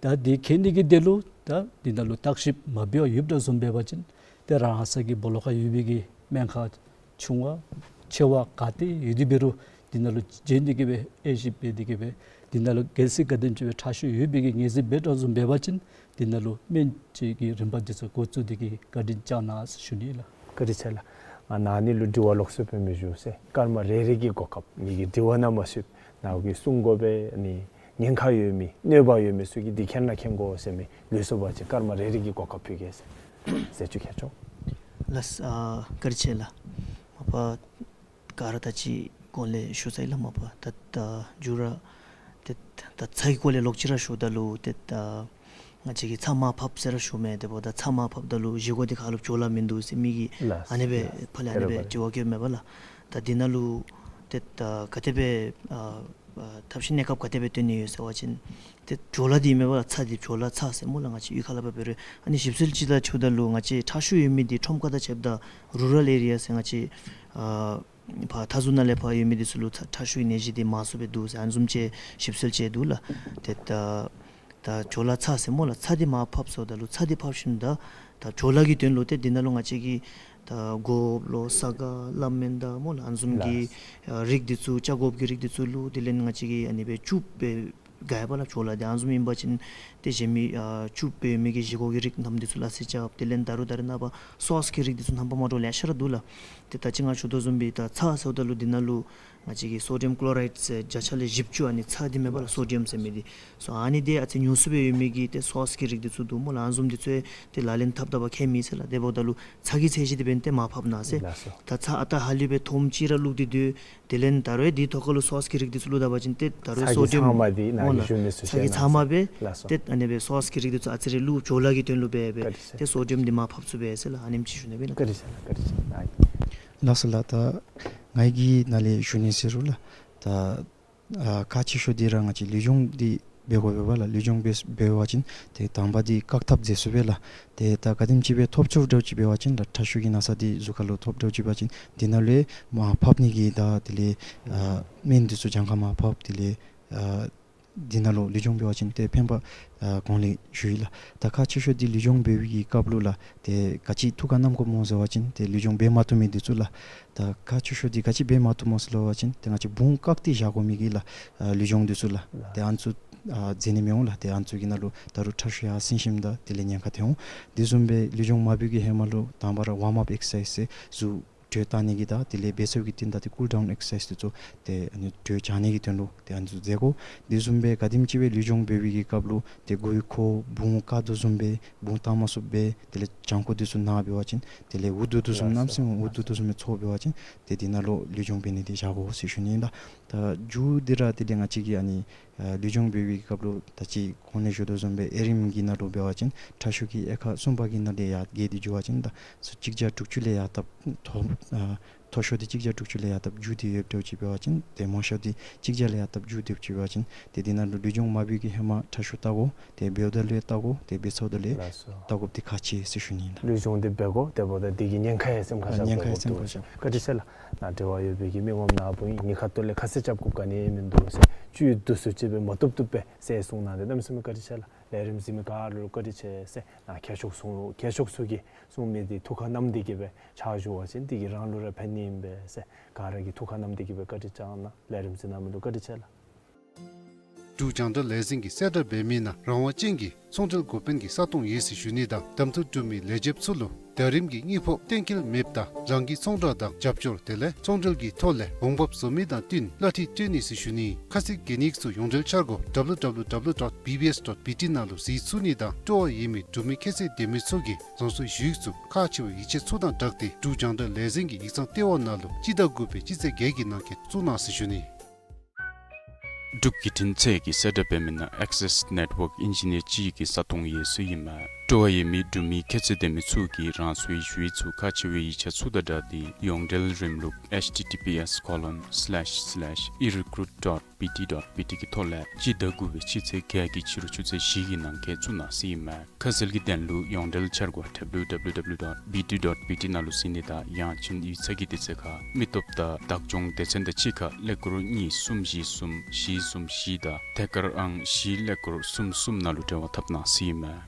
ད་འདི་མཁྱེན་ནི་གི་དོན་ལུ་ད་འདི་ནང་ལུ་བརྟག་ཞིབ་མ་འབད་བར་ཡོདཔ་འདྲཝ་བཟུམ་འབད་བ་ཅིན་ཏེ་རང་ས་གི་སྦོ་ལོགས་ཁར་ཡོད་པའི་གི་སྨན་ཁང་ཆུང་བ་ཆེ་བ་ག་ཏེ་ཡོད་དེ་འབད་རུང་འདི་ནང་ལུ་འབྱོན་ཏེ་གིས་སྦེ་དབྱེ་ཞིབ་འབད་དེ་གིས་སྦེ་འདི་ནང་ལུ་གལ་སྲིད་ག་དེམ་ཅིག་སྦེ་ཁྲག་ཤུགས་ཡོད་པའི་གི་ངེས་འཛིན་འབད་དོ་བཟུམ་འབད་བ་ཅིན་འདི་ནང་ལུ་སྨན་བཅོས་ཀྱི་རིམ་པ་འདི་ཚུ་འགོ་བཙུགས་ཏེ་གིས་བཀའ་དྲིན་བསྐྱང་གནང་ཟེར་ཞུ་ནི་ལགས། བཀའ་དྲིན་ཆེ་ལགས། ང་ནཱ་ནི་ལུ་དྲི་བ་ལོགས་སུ་སྤེལ་མི་ཞུ་ཟེར། སྐར་མ་རེ་རེ་གི་གོ་སྐབས་ངེ་གི་དྲི་བ་ནང་མ་ཚུདཔ་ནཱ་གིས་གསུང་དགོ་པས་ནི་ཉེན་ཁ་ཡོད་མི་གནོད་པ་ཡོད་མི་ཚུ་གིས་འདི་མཁྱེན་ན་མཁྱེན་དགོ་ཟེར་མི་ལུས་སོ་བ་ཅིན་སྐར་མ་རེ་རེ་གི་གོ་སྐབས་ཕུལ་གེ་ཟེར། ཟེར་ཅིག་ཁྱེར་ཆོག། ལགས། ཨ་བཀའ་དྲིན་ཆེ་ལགས། མ་པ་ག་ར་ད་ཅི་གོང་ལས་ཞུ་ཚར་ཡི་ལགས། མ་པ་ད་ད་མཇུག་ར་ཏེ་ད་ཚ་གི་སྐོར་ལས་ལོག་ཅི་ར་ཞུཝ་ད་ལུ་ཏེ་ད་ང་བཅས་ཀྱིས་ཚྭ་མར་ཕབ་ཟེར་ར་ཞུཝ་མས། དེ་འབདཝ་ད་ཚྭ་མར་ཕབ་ད་ལུ་བཞེས་སྒོ་འདི་ཁ་ལུ་བྲོ་བརླག་མིན་འདུག་ཟེར་མི་གིས་ལགས། ཨ་ནེ་སྦེ་ལགས། ཕར་ལས་ཨ་ནེ་སྦེ་དྲི་བ་བཀོདཔ་མས་པ་ལགས། ད་འདི་ནང་ལུ་ཏེ་ད་ག་དེ་སྦེ་ཨ་ཨ་ཐབས་ཤེས་གནས་སྐབས་ག་དེ་སྦེ་སྟོན་ནི་ཡོད་ཟེར་བ་ཅིན་ཏེ་བྲོ་བརླག་འདི་མས་པ་ལགས། ཚྭ་འདི་བྲོ་བརླག་ཚྭ་ཟེར་སྨོ་ལགས། ང་བཅས་གཡུས་ཁ་ལས་ཕར་འབད་རུང་ཨ་ནི་ཞིབ་འཚོལ་ཅིག་ལུ་ཞུཝ་ད་ལུ་ང་བཅས་ཁྲག་ཤུགས་ཡོད་མི་འདི་ཁྲོམ་ཁ་དང་ཕྱདཔ་ད་རུ་རཱལ་ཨེ་རི་ཡ་ཟེར་ང་བཅས་ཨ་ཕར་མཐའ་ཟུར་ནང་ལས་ཕར་ཡོད་མི་འདི་ཚུ་ལུ་ཁྲག་ཁྲག་ཤུགས་ཀྱི་ནད་གཞི་འདི་མང་སུ་སྦེ་འདུག་ཟེར་ཨ་ནི་བཟུམ་ཅིག་ཞིབ་འཚོལ་ཅིག་འདུག་ལགས། ཏེ་ད་ད་བྲོ་བརླག་ཚྭ་ཟེར་སྨོ་ལགས། ཚྭ་འདི་མར་ཕབ་སོཝ་ད་ལུ་ཚྭ་འདི་ཕབ་ཞིནམ་ད་ད་བྲོ་བརླག་གི་དོན་ལུ་ཏེ་འདི་ནང་ལུ་ང་བཅས་ཀྱིས་ ད་སྒོགཔ་ལོ་ས་ག་སླབ་མེན་ད་སྨོ་ལགས། ཨ་ནི་བཟུམ་གྱི་ལགས། ཨ་རིགས་འདི་ཚུ་ཆ་སྒོགཔ་གི་རིགས་འདི་ཚུ་བླུགས། དེ་ལས་ང་བཅས་ཀྱིས་ཨ་ནི་སྦེ་བཅུག་སྦེ་དགའ་བ་ལགས་ཇོ་ལ། ཏེ་ཨ་ནི་བཟུམ་ཨིན་པ་ཅིན་ཏེ་གཞན་མི་ཨ་བཅུག་སྦེ་མི་གི་བཞེས་སྒོ་གི་རིགས་རྣམས་འདི་ཚུ་སླ་བསྲེ་རྐྱབ། དེ་ལས་ད་རུང་ད་རེས་ནངས་པ་སོསི་གི་རིགས་འདི་ཚུ་རྣམ་པ་མ་འདྲཝ་ལེ་ཤ་ར་འདུག་ལགས། ཏེ་ད་ཅི་ང་ཞུ་དོ་བཟུམ་སྦེ་ད་ཚྭ་ཟེརཝ་ད་ལུ་འདི་ནང་ལུ་ང་བཅས་ཀྱི་སོ་ཌི་ཡམ་ཀློ་རའིཌ་ཟེར་བརྒྱ་ཆ་ལས་བཞི་བཅུ། ཨ་ནི་ཚྭ་འདི་མེན་པ་ལགས། སོ་ཌི་ཡམ་ཟེར་མི་འདི། སོ་ཨ་ནི་འདི་ཨ་ཙི་ཉུང་སུ་སྦེ་ཡོད་མི་གི་ཏེ་སོསི་གི་རིགས་འདི་ཚུ་འདུག་སྨོ་ལགས། ཨ་ནི་བཟུམ་འདི་ཚུ་ཏེ་ལག་ལེན་འཐབ་ད་བ་ཁྱད་མེད་ཟེར་ལགས། དེ་འབདཝ་ད་ལུ་ཚྭ་གི་ཚད་གཞི་འདི་འབདན་ཏེ་མར་ཕབ་ནི་ཟེར། ལགས་སོ། ད་ཚྭ་ཨ་རྟག་ཧ་ལུགས་སྦེ་ཐོམ་ཅིག་ར་བླུགས་ཏེ་སྡོད། དེ་ལས་ད་རུང་འདི་ཐོག་ཁ་ལུ་སོསི་གི་རིགས་འདི་ཚུ་བླུགས་ད་པ་ཅིན་ཏེ་ད་རུང་ཚྭ་གི་སོ་ཌི་ཡམ་ཚང་མ་འདི་ནང་སྨོ་ལགས། ཞུ་མི་ཚུ་ཚྭ་གི་ཚང་མ་སྦེ། ལགས་སོ། ཏེ་ཨ་ནི་སྦེ་སོསི་གི་རིགས་འདི་ཚུ་ཨ་ཙི་རེ་བླུགས་ཇོ་ལ་གི་དོན་ལུ་འབད་སྦེ། བཀའ་དྲིན་ཆེ། ཏེ་སོ་ཌི་ཡམ་འདི་མར་ཕབ་ཚུགས་པས་ཟེར་ལགས། ཨ་ནེམ་ཅིག་ཞུ་ནི་སྦེ་ལགས། བཀའ་དྲིན་ཆེ་ལགས། བཀའ་དྲིན་ཆེ་ལགས། ལགས་སོ་ལགས། ད་ངེ་གི་ནང་ལས་ཞུ་ནི་ཟེར་རུང་ལགས། ད་ཨ་ཁག་ཆེ་ཤོས་འདི་ར་ང་བཅས་ལུས་སྦྱོང་འདི་འབད་དགོ་པས་ལགས། ལུས་སྦྱོང་འབད་འབད་བ་ཅིན་ཏེ་དང་པ་འདི་བཀག་ཐབས་མཛད་ཚུགས་པས་ལགས། ཏེ་ད་ག་དེམ་ཅིག་སྦེ་ཐོབ་ཚུགསཔ་འདྲཝ་ཅིག་འབད་བ་ཅིན་ལགས་ཁྲག་ཤུགས་ཀྱི་ན་ཚ་འདི་གཟུགས་ཁ་ལུ་ཐོབ་འདྲཝ་ཅིག་འབད་བ་ཅིན་འདི་ནང་ལུ་མར་ཕབ་ནི་གི་ད་དེ་ལས་ཨ་སྨན་འདི་ཚུ་གྱངས་ཁ་མར་ཕབ། དེ་ལས་ཨ་འདི་ནང་ལུ་ལུས་སྦྱོང་འབད་བ་ཅིན་ཏེ་ཕན་པ་ཨ་གོང་ལས་ཞུ་ཡི་ལགས། ད་ཁག་ཆེ་ཤོས་འདི་ལུས་སྦྱོང་འབད་བའི་གི་སྐབས་ལུ་ལགས་ཏེ་ག་ཅི་ཐུགས་ཁར་བསྣམ་དགོཔ་སྨོ་ཟེར་བ་ཅིན་ཏེ་ལུས་སྦྱོང་འབད་མ་བཏུབ་མི་འདི་ཚུ་ལགས། ད་ཁག་ཆེ་ཤོས་འདི་ག་ཅི་འབད་མ་བཏུབ་སྨོ་ཟེར་བ་ཅིན་ཏེ་ང་བཅས་བུང་བཀག་སྟེ་བཞག་དགོ་མི་གི་ལགས་ཨ་ལུས་སྦྱོང་འདི་ཚུ་ལགས། ཏེ་ཨ་ནི་ཚུ་ཨ་མཛད་ནི་མི་འོང་ལགས། ཏེ་ཨ་ནི་ཚུ་གི་ནང་ལུ་ད་རུང་ཁྲག་ཤུགས་ཡར་སེང་ཞིནམ་ད་དེ་ལས་ཉེན་ཁ་ཐོན་འོང་། དེ་བཟུམ་སྦེ་ལུས་སྦྱོང་མ་འབད་བའི་གི་ཧེ་མ་ལུ་དང་པ་ར་ཝརམ་ཨཔ་ཨེག་སར་སའིཛ་ཟེར་གཟུགས་དྲོད་བཏང་ནི་གི་དང་དེ་ལས་འབད་ཚར་བའི་གི་རྟིང་བདའ་སྟེ་ཀུལ་ཌའུན་ཨེག་སར་སའིཛ་འདི་ཚུ་ཏེ་ཨ་ནི་དྲོད་འཇགས་ནི་གི་དོན་ལུ་ཏེ་ཨ་ནི་ཚུ་མཛད་དགོ། དེ་བཟུམ་སྦེ་ག་དེམ་ཅིག་སྦེ་ལུས་སྦྱོང་འབད་བའི་གི་སྐབས་ལུ་ཏེ་མགུའི་ཁོག་བུང་བཀག་དོ་བཟུམ་སྦེ་བུང་བཏང་མ་ཚུགསཔ་སྦེ་དེ་ལས་བྱང་ཁོག་འདི་ཚུ་ན་འབད་བ་ཅིན་དེ་ལས་འུ་སྡུག་དོ་བཟུམ་གནམ་མེད་ས་མེད་འུ་སྡུག་དོ་བཟུམ་སྦེ་ཚོར་འབད་བ་ཅིན་ཏེ་འདི་ནང་ལུ་ལུས་སྦྱོང་འབད་ནི་འདི་བཞག་དགོ་ཟེར་ཞུ་ནི་ཨིན་ལགས། ད་མཇུག་འདི་ར་དེ་ལས་ང་བཅས་ཀྱིས་ཨ་ནི་ཨ་ལུས་སྦྱོང་འབད་བའི་གི་སྐབས་ལུ་ད་ཅི་གོང་ལས་ཞུ་དོ་བཟུམ་སྦེ་ཨེ་རིམ་གྱི་ནང་ལུ་འབད་བ་ཅིན་ཁྲག་ཤུགས་ཀྱི་དབྱེ་ཁག་གསུམ་པ་གི་ནང་ལས་ཡར་བརྒལ་ཏེ་འགྱོ་བ་ཅིན་ད་ཚུ་གཅིག་བརྒྱ་དྲུག་ཅུ་ལས་ཡར་བཏབ་མཐོ་ཨ་མཐོ་ཤོས་འདི་གཅིག་བརྒྱ་དྲུག་ཅུ་ལས་ཡར་བཏབ་འགྱོ་སྟེ་ཡོདཔ་འདྲཝ་ཅིག་འབད་བ་ཅིན་ཏེ་དམའ་ཤོས་འདི་གཅིག་བརྒྱ་ལས་ཡར་བཏབ་འགྱོ་སྟེ་ཡོདཔ་ཅིག་འབད་བ་ཅིན་ཏེ་འདི་ནང་ལུ་ལུས་སྦྱོང་མ་འབད་བའི་གི་ཧེ་མ་ཁྲག་ཤུགས་བལྟ་དགོ། ཏེ་འབདཝ་ད་ལུ་ཡང་བལྟ་དགོ། ཏེ་འབད་ཚརཝ་ད་ལུ་ཡང་ལགས་སོ། བལྟ་དགོཔ་འདི་ཁག་ཆེ་ཟེར་ཞུ་ནི་ཨིན་ལགས། ལུས་སྦྱོང་འདི་འབད་དགོ། དེ་འབདཝ་ད་འདི་གི་ཉེན་ཁ་ཡང་སེམས་ཁར་ཨ་བཞག་ཉེན་ཁ་ཡང་དགོཔ་སེམས་ཁར་བཞག། བཀའ་དྲིན་ཆེ་ལགས། ནཱ་འབྲེལ་བ་ཡོད་པའི་གི་མི་ངོམ་ནཱ་བུ་ངེའི་ཁ་ཐུག་ལས་ཁ་གསལ་རྐྱབ་དགོཔ་ག་ནི་ཡང་མིན་འདུག་ཟེར། བཅུད་བསྡུ་སུ་ཅིག་སྦེ་མ་བཏུབ་བཏུབ་སྦེ་ཟེར་གསུངས་གནང་སྟེ་གནམ་མེད་ས་མེད་བཀའ་དྲིན་ཆེ་ལགས། ལས་རིམ་གཟིགས་མི་ག་ར་ལུ་བཀའ་དྲིན་ཆེ་ཟེར། ནཱ་མཁས་མཆོག་གསུང་མཁས་མཆོག་ཚུ་གིས་གསུང་མི་འདི་ཐུགས་ཁར་བསྣམས་ཏེ་གི་སྦེ་ཕྱག་ཞུ་བ་ཅིན་འདི་གིས་རང་ལུ་ར་ཕན་ནི་ཨིན་པས་ཟེར། ག་ར་གིས་ཐུགས་ཁར་བསྣམས་ཏེ་གི་སྦེ་བཀའ་དྲིན་བསྐྱང་གནང་། ལས་རིམ་གཟིགས་གནང་མི་ལུ་བཀའ་དྲིན་ཆེ་ལགས། འབྲུག་རྒྱང་བསྒྲགས་ལས་འཛིན་གྱིས་གསལ་བསྒྲགས་འབད་མི་ནང་རང་དབང་ཅན་གྱི་ཚོང་འབྲེལ་འགོ་དཔོན་གྱི་ས་སྟོང་ཡོད་ཟེར་ཞུ་ནི་དང་གདམ་འཐུ་གྲུབ་མི་ལས་བྱེདཔ་ཚུ་ལུ་ཟླ་རིམ་གྱི་དངུལ་ཕོགས་གཏན་འཁེལ་མེདཔ་ད་རང་གི་ཚོང་བསྒྲགས་དང་རྒྱབ་སྐྱོར་དེ་ལས་ཚོང་འབྲེལ་གྱི་ཐོག་ལས་འོང་འབབ་བཟོ་མི་དང་བསྟུན་གླ་འཐུས་སྤྲོད་ནི་ཟེར་ཞུ་ནི། ཁ་གསལ་གྱི་ཡིག་ཚུ་ཡོངས་འབྲེལ་འཆར་སྒོ་W W W dot B B S dot B T ནང་ལུ་གཟིགས་ཚུགས་ནི་དང་སྤྲོ་བ་ཡོད་མི་འབྲུག་མི་ཁྱད་ཚད་ལྡན་མི་ཚུ་གིས་རང་སོའི་ཞུ་ཡིག་ཚུ་ཁག་ཆེ་བའི་ཡིག་ཆ་ཚུ་དང་སྦྲགས་ཏེ་འབྲུག་རྒྱང་བསྒྲགས་ལས་འཛིན་གྱི་ཡིག་ཚང་ལྟེ་བ་ནང་ལུ་སྤྱི་ཟླ་དགུ་པའི་སྤྱི་ཚེས་བརྒྱད་ཀྱི་ནང་འཁོད་བཙུགས་གནང་ཟེར་ཞུ་ནི། འབྲུག་བརྒྱུད་འཕྲིན་ཚད་ཀྱིས་གསལ་བསྒྲགས་འབད་མི་ནང་Access Network Engineer གཅིག་གི་ས་སྟོང་ཡོད་ཟེར་ཨིན་མས། སྤྲོ་བ་ཡོད་མི་འབྲུག་མི་ཁྱད་ཚད་ལྡན་མི་ཚུ་གིས་རང་སོའི་ཞུ་ཡིག་ཚུ་ཁག་ཆེ་བའི་ཡིག་ཆ་ཚུ་དང་སྦྲགས་ཏེ་ཡོངས་འབྲེལ་རིམ་ལུགས་H T T P S colon slash slash erecruit dot B T dot B T གི་ཐོག་ལས་སྤྱི་ཟླ་དགུ་པའི་སྤྱི་ཚེས་བརྒྱད་ཀྱི་ཕྱི་རུ་ཆུ་ཚོད་བཞི་གི་ནང་འཁོད་བཙུགས་གནང་ཟེར་ཨིན་མས། ཁ་གསལ་གྱི་དོན་ལུ་ཡོངས་འབྲེལ་འཆར་སྒོ་W W W dot B T dot B T ནང་ལུ་གཟིགས་ནི་དང་ཡང་ཅིན་ཡིག་ཚང་གི་དུས་ཚོད་ཁར་མི་སྟོབས་དང་བདག་སྐྱོང་སྡེ་ཚན་དང་གཅིག་ཁར་ཀླད་ཀོར་གཉིས་གསུམ་བཞི་གསུམ་བཞི་གསུམ་བཞི་དང་ཐད་ཀར་ཨང་བཞི་ཀླད་ཀོར་གསུམ་གསུམ་ནང་ལུ་འབྲེལ་བ་འཐབ་གནང་ཟེར་ཨིན་མས།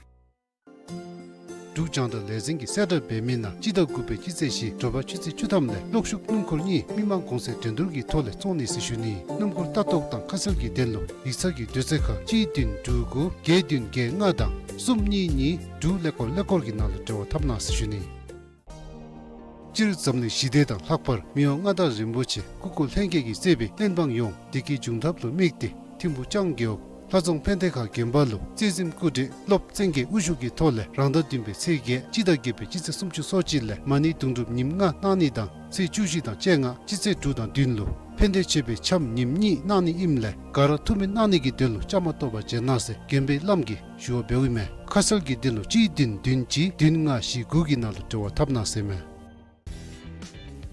འབྲུག་རྒྱང་བསྒྲགས་ལས་འཛིན་གྱིས་གསལ་བསྒྲགས་འབད་མི་ནང་སྤྱི་ཟླ་དགུ་པའི་སྤྱི་ཚེས་བཞི་དྲོ་པ་ཆུ་ཚོད་བཅུ་ཐམ་ལས་གློག་ཤུགས་སྣུམ་འཁོར་གཉིས་མི་མང་གོང་ཚད་འགྲན་བསྡུར་གྱི་ཐོག་ལས་བཙོང་ནི་ཟེར་ཞུ་ནི། སྣུམ་འཁོར་ལྟ་རྟོག་དང་ཁ་གསལ་གྱི་དོན་ལུ་ཡིག་ཚང་གི་དུས་ཚོད་ཁར་གཅིག་བདུན་དྲུག་དགུ་བརྒྱད་བདུན་བརྒྱད་ལྔ་དང་གསུམ་གཉིས་གཉིས་དྲུག་ཀླད་ཀོར་ཀླད་ཀོར་གྱི་ནང་ལུ་འབྲེལ་བ་འཐབ་གནང་ཟེར་ཞུ་ནི། སྤྱིར་འཛམ་གླིང་ཞི་བདེ་དང་ལྷག་པར་མི་དབང་མངའ་བདག་རིན་པོ་ཆེ་སྐུ་འཁོར་ལྷན་རྒྱས་ཀྱིས་གཙོས་པའི་བློན་འབངས་ཡོངས་བདེ་སྐྱིད་འབྱུང་ཐབས་ལུ་དམིགས་ཏེ་ཐིམ་ཕུག་ལྕང་རྒེད་འོག་ལྷ་རྫོང་ཕན་བདེ་ཁ་དགོན་པ་ལུ་རྩེ་གཟིམ་སྐུ་བགྲེས་སློབ་བཙན་རྒྱས་དབུ་བཞུགས་ཀྱི་ཐོག་ལས་རང་ཟླ་བདུན་པའི་ཚེས་བརྒྱད་སྤྱི་ཟླ་བརྒྱད་པའི་སྤྱི་ཚེས་སུམ་ཅུ་སོ་གཅིག་ལས་མ་ཎི་དུང་སྒྲུབ་ཉིནམ་ལྔ་གནང་ནི་དང་ཚེས་བཅུ་བཞི་དང་བཅོ་ལྔ་སྤྱི་ཚེས་དྲུག་དང་བདུན་ལུ་ཕན་བདེ་མཆོད་པའི་འཆམ་ཉིནམ་གཉིས་གནང་ནི་ཨིནམ་ལས་ག་ར་ཐུགས་སྨོན་གནང་ནི་གི་དོན་ལུ་བཅའ་མར་གཏོགས་པར་བྱོན་གནང་ཟེར་དགོན་པའི་བླམ་གིས་ཞུ་བ་འབདཝ་ཨིན་མས། ཁ་གསལ་གྱི་དོན་ལུ་གཅིག་བདུན་བདུན་གཅིག་བདུན་ལྔ་བཞི་དགུ་གི་ནང་ལུ་འབྲེལ་བ་འཐབ་གནང་ཟེར་མས།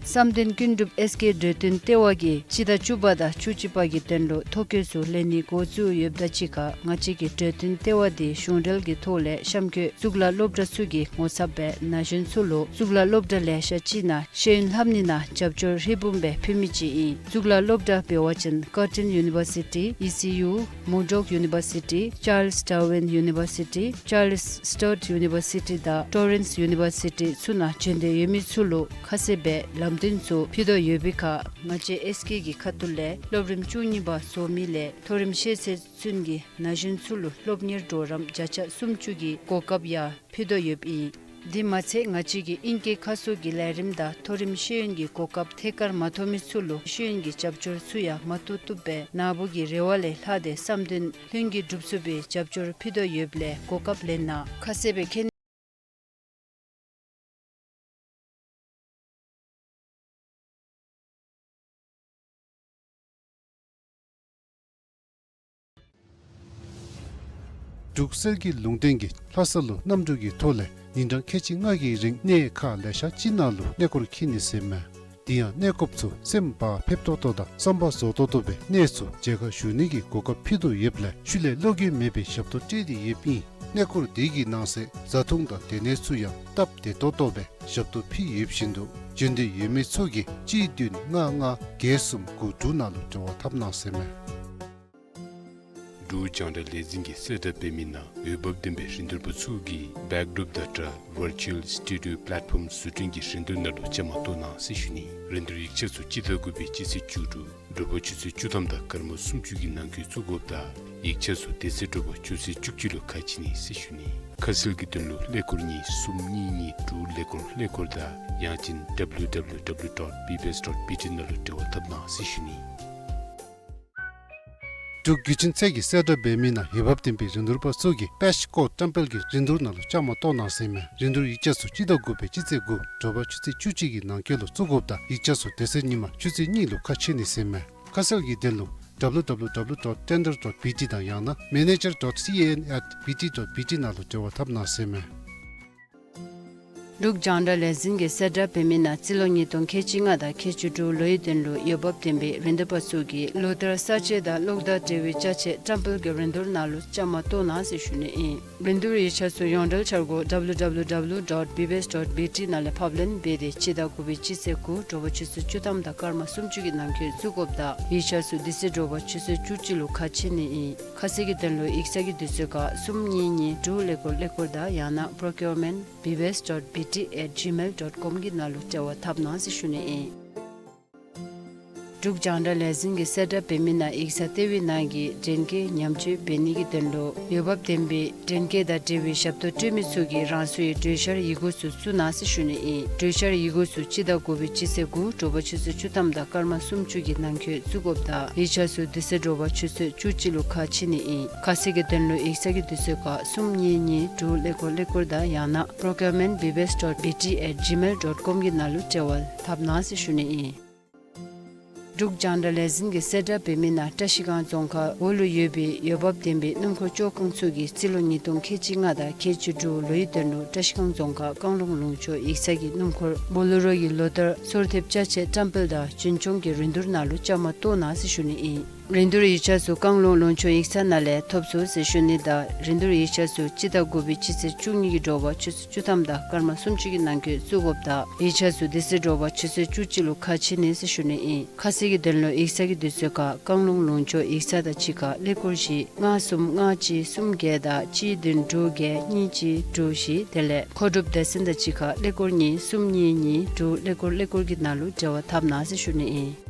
བསམ་གཏན་ཀུན་གྲུབ་ཨེསི་ཀེ་གྲོས་བསྟུན་ལྟེ་བ་གིས་སྤྱི་ཟླ་བཅུ་པ་དང་བཅུ་གཅིག་པ་གི་དོན་ལུ་ཐོ་བཀོད་ཚུ་ལེན་ནི་འགོ་བཙུགས་ཡོདཔ་ད་གཅིག་ཁར་ང་བཅས་ཀྱི་གྲོས་བསྟུན་ལྟེ་བ་འདི་གཞུང་འབྲེལ་གྱི་ཐོག་ལས་གཤམ་འཁོད་གཙུག་ལག་སློབ་གྲྭ་ཚུ་གི་ངོ་ཚབ་སྦེ་ན་གཞོན་ཚུ་ལུ་གཙུག་ལག་སློབ་གྲྭ་ལེ་ཤ་ཅིག་ནང་ཤེས་ཡོན་ལྷབ་ནི་ནང་རྒྱབ་སྐྱོར་ཧྲིལ་བུམ་སྦེ་ཕུལ་མི་ཅིག་ཨིན། གཙུག་ལག་སློབ་གྲྭ་འབད་བ་ཅིན་ཀར་ཊིན་ཡུ་ནི་བར་སི་ཊི་ཨི་སི་ཡུ། མུར་ཌོག་ཡུ་ནི་བར་སི་ཊི། ཅཱརལས་ཌར་ཝིན་ཡུ་ནི་བར་སི་ཊི། ཅཱརལས་སི་ཊཊ་ཡུ་ནི་བར་སི་ཊི་དང་ཊོ་རེནསི་ཡུ་ནི་བར་སི་ཊི་ཚུ་ནང་བྱོན་ཏེ་ཡོད་མི་ཚུ་ལུ་ཁ་གསལ་སྦེ་ལམ་སྟོན་ཚུ་ཕུལ་དོ་ཡོད་པའི་ཁར་ང་བཅས་ཨེསི་ཀེ་གི་ཁ་ཐུག་ལས་སློབ་རིམ་བཅུ་གཉིས་པ་རྫོགས་མི་ལས་མཐོ་རིམ་ཤེས་ཚད་ཚུན་གྱི་ན་གཞོན་ཚུ་ལུ་སློབ་གཉེར་གྲོགས་རམ་བརྒྱ་ཆ་སུམ་ཅུ་གི་གོ་སྐབས་ཡང་ཕུལ་དོ་ཡོདཔ་ཨིན། དེ་མ་ཚད་ང་བཅས་ཀྱིས་ཨིང་སྐད་ཁ་གསོ་གི་ལས་རིམ་དང་མཐོ་རིམ་ཤེས་ཡོན་གྱི་གོ་སྐབས་ཐད་ཀར་མ་ཐོབ་མི་ཚུ་ལུ་ཤེས་ཡོན་གྱི་རྒྱབ་སྐྱོར་ཚུ་ཡང་མ་བཏུབ་བཏུབ་སྦེ་ནཱ་བུ་གི་རེ་བ་ལས་ལྷག་སྟེ་བསམ་དོན་ལྷུན་གྱིས་འགྲུབ་ཚུགས་པའི་རྒྱབ་སྐྱོར་ཕུལ་དོ་ཡོདཔ་ལས་གོ་སྐབས་ལེན་གནང་། ཁ་གསལ་སྦེ་མཁྱེན། འབྲུག་གསེར་གྱི་ལུང་བསྟན་གྱིས་ལྷ་ས་ལུ་གནམ་གྲུ་གི་ཐོག་ལས་ཉིན་གྲངས་ཁལ་གཅིག་ལྔ་གི་རིང་གནས་ཁག་ལེ་ཤ་ཅིག་ནང་ལུ་གནས་སྐོར་འཁྱིད་ནི་ཟེར་མས། དེ་ཡང་གནས་སྐོརཔ་ཚུ་སེམས་བག་ཕེབས་ཏོག་ཏོ་དང་བསམ་པ་རྫོགས་ཏོག་ཏོ་སྦེ་གནས་ཚུ་མཇལ་ཁ་ཞུ་ནི་གི་གོ་སྐབས་ཕུལ་དོ་ཡོདཔ་ལས་ཤུལ་ལས་བློ་འགྱོད་མེད་པའི་ཞབས་ཏོག་སྤྲོད་དེ་ཡོདཔ་ཨིན། གནས་སྐོར་དེ་གི་ནང་གསེས་བཟའ་འཐུང་དང་སྡོད་གནས་ཚུ་ཡང་སྟབས་བདེ་ཏོག་ཏོ་སྦེ་ཞབས་ཏོག་ཕུལ་ཡོདཔ་བཞིན་དུ་བྱོན་ཏེ་ཡོད་མི་ཚུ་གིས་གཅིག་བདུན་ལྔ་ལྔ་བརྒྱད་གསུམ་དགུ་དྲུག་ནང་ལུ་འབྲེལ་བ་འཐབ་གནང་ཟེར་མས། འབྲུག་རྒྱང་བསྒྲགས་ལས་འཛིན་གྱིས་གསལ་བསྒྲགས་འབད་མི་ནང་འོས་འབབ་ལྡན་པའི་རིན་བསྡུར་པ་ཚུ་གིས་བེཀ་ཌོརཔ་དང་སྦྲགས་ཝར་ཅུ་ཨལ་སི་ཊུ་ཌི་ཡོ་པ་ལེཊ་ཕོམ་བཟོ་སྐྲུན་གྱི་རིན་བསྡུར་ནང་ལུ་བཅའ་མར་གཏོགས་གནང་ཟེར་ཞུ་ནི། རིན་བསྡུར་ཡིག་ཆ་ཚུ་སྤྱི་ཟླ་དགུ་པའི་སྤྱི་ཚེས་བཅུ་དྲུག་དྲོ་པ་ཆུ་ཚོད་བཅུ་ཐམ་དང་སྐར་མ་སུམ་ཅུ་གི་ནང་འཁོད་བཙུགས་དགོཔ་དང་ཡིག་ཆ་ཚུ་དེ་ཚེ་དྲོ་པ་ཆུ་ཚོད་བཅུ་གཅིག་ལུ་ཁ་ཕྱེ་ནི་ཟེར་ཞུ་ནི། ཁ་གསལ་གྱི་དོན་ལུ་ཀླད་ཀོར་གཉིས་གསུམ་གཉིས་གཉིས་དྲུག་ཀླད་ཀོར་ཀླད་ཀོར་དང་ཡང་ཅིན་ཌབ་ལུ་ཌབ་ལུ་ཌབ་ལུ་ཌོཊ་བི་བི་ཨེསི་ཌོཊ་བི་ཊི་ནང་ལུ་འབྲེལ་བ་འཐབ་གནང་ཟེར་ཞུ་ནི། འབྲུག་བརྒྱུད་འཕྲིན་ཚད་ཀྱིས་གསལ་བསྒྲགས་འབད་མི་ནང་འོས་འབབ་ལྡན་པའི་རིན་བསྡུར་པ་ཚུ་གིས་པེཤ་ཀོ་བཀྲམ་སྤེལ་གྱི་རིན་བསྡུར་ནང་ལུ་བཅའ་མར་གཏོགས་གནང་ཟེར་མས། རིན་བསྡུར་ཡིག་ཆ་ཚུ་སྤྱི་ཟླ་དགུ་པའི་སྤྱི་ཚེས་དགུ་དྲོ་པ་ཆུ་ཚོད་བཅུ་གཅིག་གི་ནང་འཁོད་ལུ་བཙུགས་དགོཔ་དང་ཡིག་ཆ་ཚུ་དེ་ཚེ་ཉིན་མ་ཆུ་ཚོད་གཉིས་ལུ་ཁ་ཕྱེ་ནི་ཟེར་མས། ཁ་གསལ་གྱི་དོན་ལུ་ཌབ་ལུ་ཌབ་ལུ་ཌབ་ལུ་ཌོཊ་ཊེན་ཌར་ཌོཊ་བི་ཊི་དང་ཡང་ན་མེ་ནེ་ཇར་ཌོཊ་སི་ཨེ་ཨེན་ཨེཊ་བི་ཊི་ཌོཊ་བི་ཊི་ནང་ལུ་འབྲེལ་བ་འཐབ་གནང་ཟེར་མས། འབྲུག་རྒྱང་བསྒྲགས་ལས་འཛིན་གྱིས་གསལ་བསྒྲགས་འབད་མི་ནང་རྩིས་ལོ་ཉིས་སྟོང་ཁལ་གཅིག་ལྔ་དང་ཁལ་གཅིག་དྲུག་ལོའི་དོན་ལུ་འོས་འབབ་ལྡན་པའི་རིན་བསྡུར་པ་ཚུ་གིས་ལོ་བསྟར་གསར་བརྗེ་དང་གློག་དང་འབྲེལ་བའི་ཅ་ཆས་བཀྲམ་སྤེལ་གྱི་རིན་བསྡུར་ནང་ལུ་བཅའ་མར་གཏོགས་གནང་ཟེར་ཞུ་ནི་ཨིན། རིན་བསྡུར་ཡིག་ཆ་ཚུ་ཡོངས་འབྲེལ་འཆར་སྒོ་ཌབ་ལུ་ཌབ་ལུ་ཌབ་ལུ་ཌོཊ་བི་བི་ཨེསི་ཌོཊ་བི་ཊི་ནང་ལས་ཕབ་ལེན་འབད་དེ་སྤྱི་ཟླ་དགུ་པའི་སྤྱི་ཚེས་དགུ་དྲོ་པ་ཆུ་ཚོད་བཅུ་ཐམ་དང་སྐར་མ་སུམ་ཅུ་གི་ནང་འཁོད་བཙུགས་དགོཔ་དང་ཡིག་ཆ་ཚུ་དེ་ཚེ་དྲོ་པ་ཆུ་ཚོད་བཅུ་གཅིག་ལུ་ཁ་ཕྱེ་ནི་ཨིན། ཁ་གསལ་གྱི་དོན་ལུ་ཡིག་ཚང་གི་དུས་ཚོད་ཁར་གསུམ་གཉིས་གཉིས་དྲུག་ཀླད་ཀོར་ཀླད་ཀོར་དང་ཡང་ན་པྲོ་ཀིའུར་མེནཊ་བི་བི་ཨེསི་ཌོཊ་བི་ཊི་ཨེཊ་ཇི་མེལ་ཌོཊ་ཀོམ་གྱི་ནང་ལུ་འབྲེལ་བ་འཐབ་གནང་ཟེར་ཞུ་ནི་ཨིན། འབྲུག་རྒྱང་བསྒྲགས་ལས་འཛིན་གྱིས་གསལ་བསྒྲགས་འབད་མི་ནང་ཡིག་ཚང་ལྟེ་བའི་ནང་གི་འདྲེན་སྐས་ཉམས་བཅོས་འབད་ནི་གི་དོན་ལུ་འོས་འབབ་ལྡན་པའི་འདྲེན་སྐས་དང་འབྲེལ་བའི་ཞབས་ཏོག་སྤྲོད་མི་ཚུ་གིས་རང་སོའི་གྲོས་འཆར་ཡི་གུ་ཚུ་བཙུགས་གནང་ཟེར་ཞུ་ནི་ཨིན། གྲོས་འཆར་ཡི་གུ་ཚུ་སྤྱི་ཟླ་དགུ་པའི་སྤྱི་ཚེས་དགུ་དྲོ་པ་ཆུ་ཚོད་བཅུ་ཐམ་དང་སྐར་མ་སུམ་ཅུ་གི་ནང་འཁོད་བཙུགས་དགོཔ་དང་ཡིག་ཆ་ཚུ་དེ་ཚེ་དྲོ་པ་ཆུ་ཚོད་བཅུ་གཅིག་ལུ་ཁ་ཕྱེ་ནི་ཨིན། ཁ་གསལ་གྱི་དོན་ལུ་ཡིག་ཚང་གི་དུས་ཚོད་ཁར་གསུམ་གཉིས་གཉིས་དྲུག་ཀླད་ཀོར་ཀླད་ཀོར་དང་ཡང་ན་པྲོ་ཀིའུར་མེནཊ་བི་བི་ཨེསི་ཌོཊ་བི་ཊི་ཨེཊ་ཇི་མེལ་ཌོཊ་ཀོམ་གྱི་ནང་ལུ་འབྲེལ་བ་འཐབ་གནང་ཟེར་ཞུ་ནི་ཨིན། འབྲུག་རྒྱང་བསྒྲགས་ལས་འཛིན་གྱིས་གསལ་བསྒྲགས་འབད་མི་ནང་བཀྲ་ཤིས་སྒང་རྫོང་ཁག་འོག་ལུ་ཡོད་པའི་འོས་འབབ་ལྡན་པའི་སྣུམ་འཁོར་བཅོ་ཁང་ཚུ་གིས་རྩིས་ལོ་ཉིས་སྟོང་ཁལ་གཅིག་ལྔ་དང་ཁལ་གཅིག་དྲུག་ལོའི་དོན་ལུ་བཀྲ་ཤིས་སྒང་རྫོང་ཁག་བཀང་ལུང་ལུང་ཕྱོགས་ཡིག་ཚང་གི་སྣུམ་འཁོར་བོ་ལེ་རོ་གི་ལོ་བསྟར་ཚོར་ཐེབས་ཅ་ཆས་བཀྲམ་སྤེལ་དང་རྒྱུན་སྐྱོང་གི་རིན་བསྡུར་ནང་ལུ་བཅའ་མར་གཏོགས་གནང་ཟེར་ཞུ་ནི་ཨིན། རིན་བསྡུར་ཡིག་ཆ་ཚུ་བཀང་ལུང་ལུང་ཕྱོགས་ཡིག་ཚང་ནང་ལས་ཐོབ་ཚུགས་ཟེར་ཞུ་ནི་དང་རིན་བསྡུར་ཡིག་ཆ་ཚུ་སྤྱི་ཟླ་དགུ་པའི་སྤྱི་ཚེས་བཅུ་གཉིས་ཀྱི་དྲོ་པ་ཆུ་ཚོད་བཅུ་ཐམ་དང་སྐར་མ་སུམ་ཅུ་གི་ནང་འཁོད་བཙུགས་དགོཔ་དང་ཡིག་ཆ་ཚུ་དེ་ཚེ་དྲོ་པ་ཆུ་ཚོད་བཅུ་གཅིག་ལུ་ཁ་ཕྱེ་ནི་ཟེར་ཞུ་ནི་ཨིན། ཁ་གསལ་གྱི་དོན་ལུ་ཡིག་ཚང་གི་དུས་ཚོད་ཁར་བཀང་ལུང་ལུང་ཕྱོགས་ཡིག་ཚང་དང་གཅིག་ཁར་ཀླད་ཀོར་བཞི་ལྔ་གསུམ་ལྔ་གཅིག་གསུམ་བརྒྱད་དང་གཅིག་བདུན་དྲུག་བརྒྱད་གཉིས་གཅིག་དྲུག་བཞི་དེ་ལས་མཁོ་སྒྲུབ་སྡེ་ཚན་དང་གཅིག་ཁར་ཀླད་ཀོར་གཉིས་གསུམ་གཉིས་གཉིས་དྲུག་ཀླད་ཀོར་ཀླད་ཀོར་གྱི་ནང་ལུ་འབྲེལ་བ་འཐབ་གནང་ཟེར་ཞུ་ནི་ཨིན།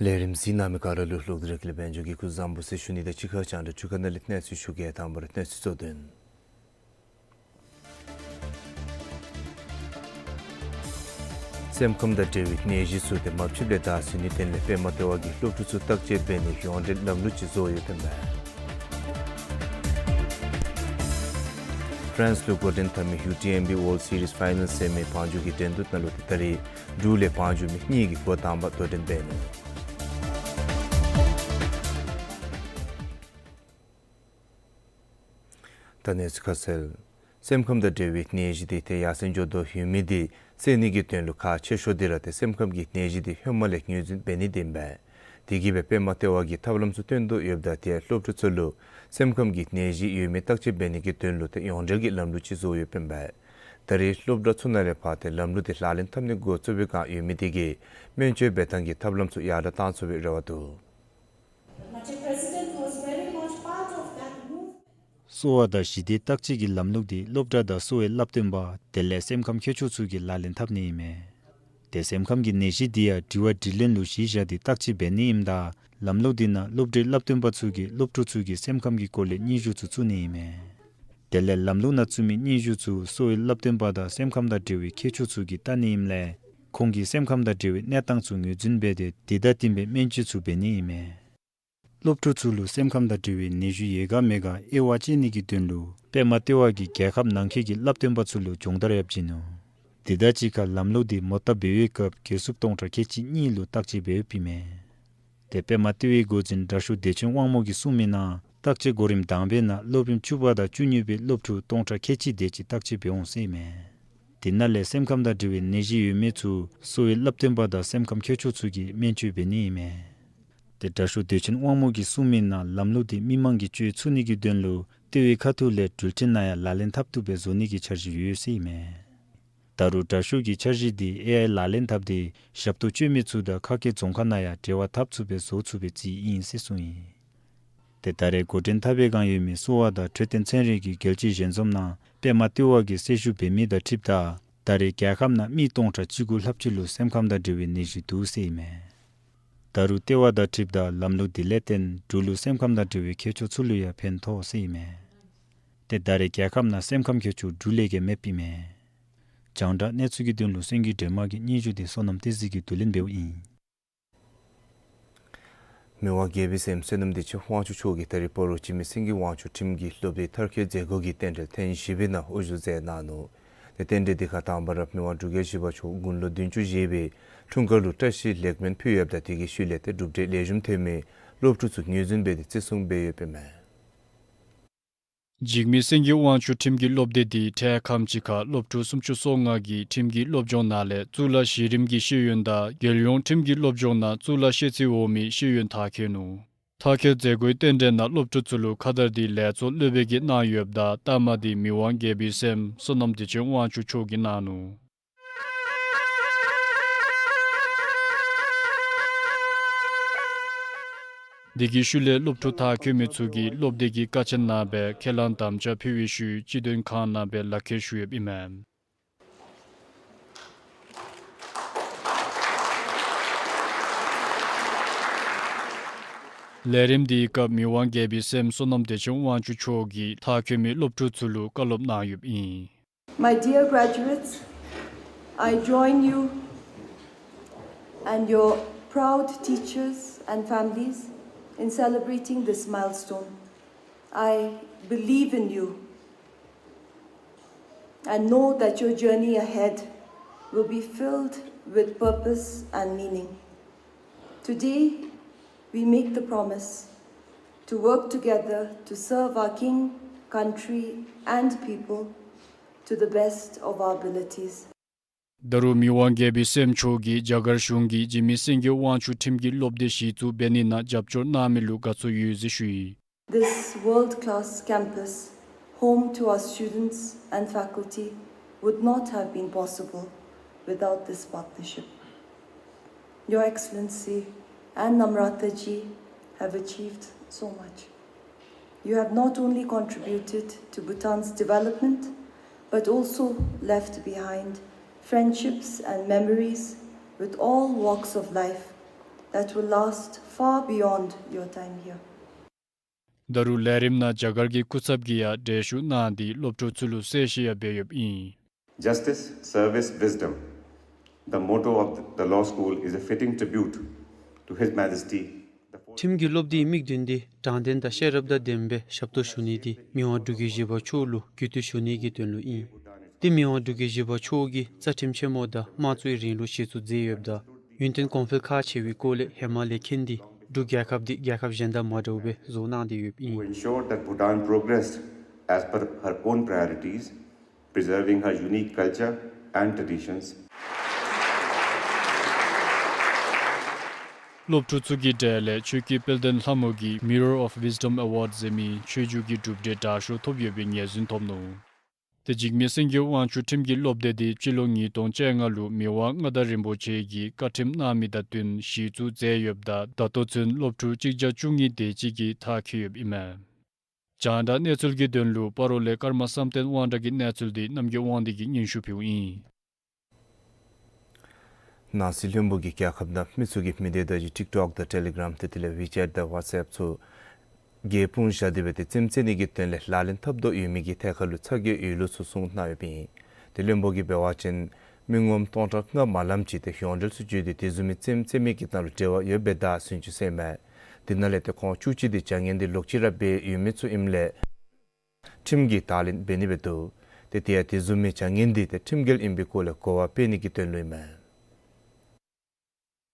ལས་རིམ་གཟིགས་གནང་མི་ག་ར་ལུ་ལྷོ་ནུབ་རི་ཀི་ལི་དཔལ་འབྱོར་གྱིས་སྐུ་གཟུགས་བཟང་པོ་ཟེར་ཞུ་ནི་དང་གཅིག་ཁར་རྒྱང་བསྒྲགས་འཕྲུལ་ཁང་ནང་ལས་གནས་ཚུལ་ཞུ་གེ། དང་པ་ར་གནས་ཚུལ་གཙོ་དོན། སེམས་ཁམས་དང་འབྲེལ་བའི་ནད་གཞི་ཚུ་དེ་མ་ཕྱིན་པར་བདའ་ཟུན་ནིའི་དོན་ལས་པདྨ་ལྟེ་བ་གིས་སློབ་ཕྲུག་ཚུ་བརྟག་དཔྱད་འབད་ནིའི་ཡོངས་འབྲེལ་ལམ་ལུགས་ཅིག་བཟོ་ཡོདཔ་ཨིན་པས། ཕ་རན་སི་ལུ་འགོ་འདྲེན་འཐབ་མི་ཡུ་ཊི་ཨེམ་བི་ཝཱལཌ་སི་རིསི་ཕའི་ནལ་ཟེར་མི་བང་རྒྱུག་གི་འགྲན་བསྡུར་ནང་ལུ་ཏེ་ད་རེས་འབྲུག་ལས་བང་རྒྱུག་མི་གཉིས་ཀྱིས་འགོ་དང་པ་དོ་འགྲན་འབད་ནུག། ད་གནས་ཚུལ་ཁ་གསལ། སེམས་ཁམས་དང་འབྲེལ་བའི་ནད་གཞི་འདི་ཏེ་ཡར་སེང་འགྱོ་དོ་ཡོད་མི་འདི་སེལ་ནི་གི་དོན་ལུ་ཁག་ཆེ་ཤོས་འདི་ར་ཏེ་སེམས་ཁམས་ཀྱི་ནད་གཞི་འདི་ཧེ་མ་ལས་ངོས་འཛིན་འབད་ནི་འདི་ཨིན་པས། དེ་གིས་སྦེ་པདྨ་ལྟེ་བ་གིས་ཐབས་ལམ་ཚུ་སྟོན་དོ་ཡོདཔ་ད་ཏེ་སློབ་ཕྲུག་ཚུ་ལུ་སེམས་ཁམས་ཀྱི་ནད་གཞི་ཡོད་མེད་བརྟག་དཔྱད་འབད་ནི་གི་དོན་ལུ་ཏེ་ཡོངས་འབྲེལ་གྱི་ལམ་ལུགས་ཅིག་བཟོ་ཡོདཔ་ཨིན་པས། ད་རེས་སློབ་གྲྭ་ཚུ་ནང་ལས་ཕར་ཏེ་ལམ་ལུགས་འདི་ལག་ལེན་འཐབ་ནི་འགོ་བཙུགས་པའི་བསྒང་ཡོད་མི་དེ་གིས་སྨན་བཅོས་འབད་ཐངས་ཀྱི་ཐབས་ལམ་ཚུ་ཡར་དྲག་གཏང་ཚུགས་པའི་རེ་བ་འདུག། But your president was very much part of that move. གསོ་བ་དང་ཞི་བདེ་བརྟག་དཔྱད་ཀྱི་ལམ་ལུགས་འདི་སློབ་གྲྭ་དང་གསོ་བའི་བསླབ་སྟོན་པ་དེ་ལས་སེམས་ཁམས་མཁས་མཆོག་ཚུ་གིས་ལག་ལེན་འཐབ་ནི་ཨིན་མས། ཏེ་སེམས་ཁམས་ཀྱི་ནད་གཞི་འདི་ཡང་དྲི་བ་དྲིས་ལན་ལུ་གཞི་བཞག་སྟེ་བརྟག་དཔྱད་འབད་ནི་ཨིནམ་ད་ལམ་ལུགས་འདི་ནང་སློབ་གྲྭའི་བསླབ་སྟོན་པ་ཚུ་གིས་སློབ་ཕྲུག་ཚུ་གི་སེམས་ཁམས་ཀྱི་སྐོར་ལས་སྙན་ཞུ་ཚུ་བཙུགས་ནི་ཨིན་མས། དེ་ལས་ལམ་ལུགས་ནང་བཙུགས་མི་སྙན་ཞུ་ཚུ་གསོ་བའི་བསླབ་སྟོན་པ་དང་སེམས་ཁམས་དང་འབྲེལ་བའི་མཁས་མཆོག་ཚུ་གིས་བལྟ་ནི་ཨིནམ་ལས་ཁོང་གིས་སེམས་ཁམས་དང་འབྲེལ་བའི་གནས་སྟངས་ཚུ་ངོས་འཛིན་འབད་དེ་དེ་དང་བསྟུན་པའི་སྨན་བཅོས་ཚུ་འབད་ནི་ཨིན་མས། སློབ་ཕྲུག་ཚུ་ལུ་སེམས་ཁམས་དང་འབྲེལ་བའི་ནད་གཞི་ཡོད་ག་མེད་ག་དབྱེ་བ་དཔྱད་ནི་གི་དོན་ལུ་པདྨ་ལྟེ་བ་གིས་རྒྱལ་ཁབ་ནང་འཁོད་ཀྱི་བསླབ་སྟོན་པ་ཚུ་ལུ་སྦྱོང་བརྡར་ཡང་བྱིན་ནུག། དེ་དང་གཅིག་ཁར་ལམ་ལུགས་འདི་མོ་བཏབ་འབད་བའི་སྐབས་སྒོ་ཟུར་སྟོང་ཕྲག་ཁལ་གཅིག་གཉིས་ལུ་བརྟག་དཔྱད་འབད་ཡོདཔ་ཨིན་མས། ཏེ་པདྨ་ལྟེ་བའི་འགོ་འཛིན་དྲག་ཤོས་བདེ་ཆེན་དབང་མོ་གིས་གསུངས་མི་ནང་བརྟག་དཔྱད་གོ་རིམ་དང་པའི་ནང་སློབ་རིམ་བཅུ་པ་དང་བཅུ་གཉིས་པའི་སློབ་ཕྲུག་སྟོང་ཕྲག་ཁལ་གཅིག་དེ་ཅིག་བརྟག་དཔྱད་འབད་འོང་ཟེར་ཨིན་མས། དེ་ནང་ལས་སེམས་ཁམས་དང་འབྲེལ་བའི་ནད་གཞི་ཡོད་མི་ཚུ་གསོ་བའི་བསླབ་སྟོན་པ་དང་སེམས་ཁམས་མཁས་མཆོག་ཚུ་གིས་སྨན་བཅོས་འབད་ནི་ཨིན་མས། ཏེ་དྲག་ཤོས་བདེ་ཆེན་དབང་མོ་གིས་གསུངས་མི་ནང་ལམ་ལུགས་འདི་མི་མང་གིས་སྤྱོད་ཚུགས་ནི་གི་དོན་ལུ་ལྟེ་བའི་ཁ་ཐུག་ལས་འགྲུལ་འཕྲིན་ནང་ཡང་ལག་ལེན་འཐབ་བཏུབ་སྦེ་བཟོ་ནི་གི་འཆར་གཞི་ཡོད་ཟེར་ཨིན་མས། ད་རུང་དྲག་ཤོས་ཀྱིས་འཆར་གཞི་འདི་ཨེ་ཨའི་ལག་ལེན་འཐབ་སྟེ་ཞབས་ཏོག་སྤྱོད་མི་ཚུ་དང་ཁ་སྐད་རྫོང་ཁག་ནང་ཡང་འབྲེལ་བ་འཐབ་ཚུགས་པའི་བཟོ་ཚུགས་པའི་རྩིས་ཨིན་ཟེར་གསུངས་ཡི། ཏེ་ད་རེས་འགོ་འདྲེན་འཐབ་པའི་བསྒང་ཡོད་མི་གསོ་བ་དང་འཕྲོད་བསྟེན་ཚན་རིག་གི་རྒྱལ་སྤྱིའི་ཞལ་འཛོམས་ནང་པདྨ་ལྟེ་བ་གིས་གསལ་ཞུ་འབད་མི་དང་འཁྲིལཝ་ད་ད་རེས་རྒྱལ་ཁབ་ནང་མི་སྟོང་ཕྲག་བཅུ་དགུ་ལྷགཔ་ཅིག་ལུ་སེམས་ཁམས་དང་འབྲེལ་བའི་ནད་གཞི་འདུག་ཟེར་ཨིན་མས། ད་རུང་ལྟེ་བ་དང་འཁྲིལཝ་ད་ལམ་ལུགས་འདི་ལས་བརྟེན་འབྲུག་ལུ་སེམས་ཁམས་དང་འབྲེལ་བའི་མཁས་མཆོག་ཚུ་ལུ་ཡང་ཕན་ཐོགས་ཟེར་ཨིན་མས། ཏེ་ད་རེས་རྒྱལ་ཁབ་ནང་སེམས་ཁམས་མཁས་མཆོག་འབྲུག་ལས་ཀྱི་མེདཔ་ཨིན་མས། རྒྱང་བསྒྲགས་གནས་ཚུལ་གྱི་དོན་ལུ་སེང་གེ་སྒྲོལ་མ་གི་སྙན་ཞུ་འདི་བསོད་ནམས་བསྟན་འཛིན་གྱིས་བསྡུ་ལེན་འབདཝ་ཨིན། མི་དབང་རྒྱལ་པོའི་སྲསམོ་བསོད་ནམས་བདེ་ཆེན་དབང་ཕྱུག་མཆོག་གིས་ད་རེས་སྤ་རོ་འཇིགས་མེད་སེང་གེ་དབང་ཕྱུག་ཁྲིམས་ཀྱི་སློབ་སྡེ་མཐར་འཁྱོལ་མཛད་སྒོ་གི་རྟེན་འབྲེལ་ཐེངས་བཞི་པའི་ནང་དབུ་བཞུགས་མཛད་གནང་ནུག། ཏེ་རྟེན་འབྲེལ་འདི་ཁར་དང་པ་ར་མི་དབང་འབྲུག་རྒྱལ་བཞི་པ་མཆོག་དགུང་ལོ་བདུན་ཅུ་བཞེས་པའི་འཁྲུངས་སྐར་ལུ་བཀྲ་ཤིས་ལེགས་སྨོན་ཕུལ་ཡོདཔ་ད་དེ་གི་ཤུལ་ལས་ཏེ་གྲུབ་འབྲས་ལེགས་ཤོམ་ཐོན་མི་སློབ་ཕྲུག་ཚུ་ངོས་འཛིན་འབད་དེ་བརྩི་སྲུང་འབད་ཡོདཔ་ཨིན་མས། འཇིགས་མེད་སེང་གེ་དབང་ཕྱུག་ཁྲིམས་ཀྱི་སློབ་སྡེ་འདི་འཕྲལ་ཁམས་ཅིག་ཁར་སློབ་ཕྲུག་སུམ་ཅུ་སོ་ལྔ་གིས་ཁྲིམས་ཀྱི་སློབ་སྦྱོང་ནང་ལས་གཙུག་ལག་གཞི་རིམ་གྱི་ཤེས་ཡོན་དང་རྒྱལ་ཡོངས་ཁྲིམས་ཀྱི་སློབ་སྦྱོང་ནང་གཙུག་ལག་ཤེས་ཚད་འོག་མའི་ཤེས་ཡོན་མཐར་འཁྱོལ་ནུག། མཐར་འཁྱོལ་མཛད་སྒོའི་རྟེན་འབྲེལ་ནང་སློབ་ཕྲུག་ཚུ་ལུ་ཁ་དར་འདི་ལས་ཚོགས་སློབ་དཔོན་གྱིས་གནང་ཡོདཔ་ད་རྟགས་མ་འདི་མི་དབང་རྒྱལ་པོའི་སྲསམོ་བསོད་ནམས་བདེ་ཆེན་དབང་ཕྱུག་མཆོག་གིས་གནང་ནུག། དེ་གི་ཤུལ་ལས་སློབ་ཕྲུག་མཐར་འཁྱོལ་མི་ཚུ་གིས་སློབ་སྡེ་གི་ཀ་ཆེན་ནང་སྦེ་ཁས་བླངས་དམ་བཅའ་ཕུལ་བའི་ཤུལ་སྤྱི་དོན་ཁང་ནང་སྦེ་ལག་ཁྱེར་ཞུ་ཡོདཔ་ཨིན་མས། ལས་རིམ་འདིའི་སྐབས་མི་དབང་རྒྱལ་པོའི་སྲསམོ་བསོད་ནམས་བདེ་ཆེན་དབང་ཕྱུག་མཆོག་གིས་མཐར་འཁྱོལ་མི་སློབ་ཕྲུག་ཚུ་ལུ་བཀའ་སློབ་གནང་ཡོདཔ་ཨིན། My dear graduates, I join you and your proud teachers and families in celebrating this milestone. I believe in you and know that your journey ahead will be filled with purpose and meaning. Today, we make the promise to work together to serve our King, country, and people to the best of our abilities. ད་རུང་མི་དབང་རྒྱལ་པོའི་སྲསམོ་མཆོག་གིས་རྒྱ་གར་གཞུང་གིས་འཇིགས་མེད་སེང་གེ་དབང་ཕྱུག་ཁྲིམས་ཀྱི་སློབ་སྡེ་གཞི་བཙུགས་འབད་ནི་ནང་རྒྱབ་སྐྱོར་གནང་མི་ལུ་དགའ་ཚོར་ཡོད་ཟེར་ཞུ་ཡི། This world-class campus, home to our students and faculty, would not have been possible without this partnership. Your Excellency and Namrata ji have achieved so much. You have not only contributed to Bhutan's development, but also left behind friendships and memories with all walks of life that will last far beyond your time here. ད་རུང་ལས་རིམ་ནང་རྒྱ་གར་གྱི་སྐུ་ཚབ་ཀྱིས་ཡང་གྲལ་བཞུགས་གནང་སྟེ་སློབ་ཕྲུག་ཚུ་ལུ་གསལ་བཤད་ཡང་འབད་ཡོདཔ་ཨིན། Justice, service, wisdom. The motto of the law school is a fitting tribute to His Majesty, the fourth ཁྲིམས་ཀྱི་སློབ་དེའི་དམིགས་དོན་དེ་དྲང་བདེན་དང་ཤེས་རབ་དང་ལྡན་པའི་ཞབས་ཏོག་ཞུ་ནི་དེ་མི་དབང་འབྲུག་རྒྱལ་བཞི་པ་མཆོག་ལུ་གུས་བཏུད་ཞུ་ནི་གི་དོན་ལུ་ཨིན། དེ་མི་དབང་འབྲུག་རྒྱལ་བཞི་པ་མཆོག་གིས་རྩ་ཁྲིམས་ཆེན་མོ་དང་དམངས་གཙོའི་རིང་ལུགས་གཞི་བཙུགས་མཛད་ཡོདཔ་ད་ཡུན་བརྟན་གོང་འཕེལ་ཁག་ཆེ་བའི་སྐོར་ལས་ཧེ་མ་ལས་མཁྱེན་ཏེ་འབྲུག་རྒྱལ་ཁབ་དེ་རྒྱལ་ཁབ་གཞན་དང་མ་འདྲཝ་སྦེ་བཟོ་གནང་སྟེ་ཡོདཔ་ཨིན། To ensure that Bhutan progressed as per her own priorities, preserving her unique culture and traditions. སློབ་ཕྲུག་ཚུ་གི་གྲས་ལས་ཆོས་ཀྱི་དཔལ་ལྡན་ལྷ་མོ་གིས་Mirror of Wisdom Award ཟེར་མི་ཆོས་རྒྱུགས་ཀྱི་གྲུབ་འབྲས་དྲག་ཤོས་ཐོབ་ཡོད་པའི་ངོས་འཛིན་ཐོབ་ནུག། དེ་འཇིགས་མེད་སེང་གེ་དབང་ཕྱུག་ཁྲིམས་ཀྱི་སློབ་སྡེ་དེ་སྤྱི་ལོ་ཉིས་སྟོང་བཅོ་ལྔ་ལུ་མི་དབང་མངའ་བདག་རིན་པོ་ཆེ་གིས་བཀའ་ཁྲིམས་གནང་མི་དང་བསྟུན་གཞི་བཙུགས་མཛད་ཡོདཔ་ད་ད་ལྟོ་ཚུན་སློབ་ཕྲུག་གཅིག་བརྒྱ་བཅུ་གཉིས་དེ་ཅིག་གིས་མཐར་འཁྱོལ་ཡོདཔ་ཨིན་མས། རྒྱང་བསྒྲགས་གནས་ཚུལ་གྱི་དོན་ལུ་སྤ་རོ་ལས་ཀརྨ་བསམ་གཏན་དབང་གྲགས་ཀྱི་གནས་ཚུལ་དེ་རྣམ་རྒྱལ་དབང་འདུས་ཀྱིས་སྙན་ཞུ་ཕུལཝ་ཨིན། ནང་སྲིད་བློན་པོ་གིས་རྒྱལ་ཁབ་ནང་མི་ཚུ་གིས་མི་སྡེ་བརྡ་བརྒྱུད་ཊིཀ་ཊོཀ་དང་ཊེ་ལི་གརམ་དེ་དེ་ལས་ཝི་ཅེཊ་དང་ཝཊས་ཨེཔ་ཚུ་རྒྱས་སྤུངས་བཞག་སྟེ་སྦེ་ཏེ་རྩེདམོ་རྩེ་ནི་གི་དོན་ལས་ལག་ལེན་འཐབ་དོ་ཡོད་མི་གི་ཐད་ཁར་ལུ་ཚ་གྱང་ཡོད་ལུགས་ཚུ་གསུངས་གནང་ཡོདཔ་ཨིན། ཏེ་བློན་པོ་གིས་འབད་བ་ཅིན་མི་ངོམ་སྟོང་ཕྲག་ལྔ་མ་ལམ་ཅིག་ཏེ་ཡོངས་འབྲེལ་ཚུ་བརྒྱུད་དེ་དེ་བཟུམ་མའི་རྩེདམོ་རྩེ་མི་གི་ནང་ལུ་འབྲེལ་བ་ཡོདཔ་སྦེ་བདའ་ཟུན་ཅི་ཟེར་མས། དེ་ནང་ལས་ཏེ་ཁོང་བཅུ་གཅིག་དེ་བྱ་ངན་དེ་ལོག་ཅི་ར་འབད་ཡོད་མི་ཚུ་ཨིནམ་ལས་ཁྲིམས་ཀྱིས་དང་ལེན་འབད་ནི་སྦེ་འདུག། ཏེ་དེ་ཡང་དེ་བཟུམ་མའི་བྱ་ངན་འདི་ཏེ་ཁྲིམས་འགལ་ཨིན་པའི་སྐོར་ལས་གོ་བ་སྤེལ་ནི་གི་དོན་ལུ་ཨིན་མས།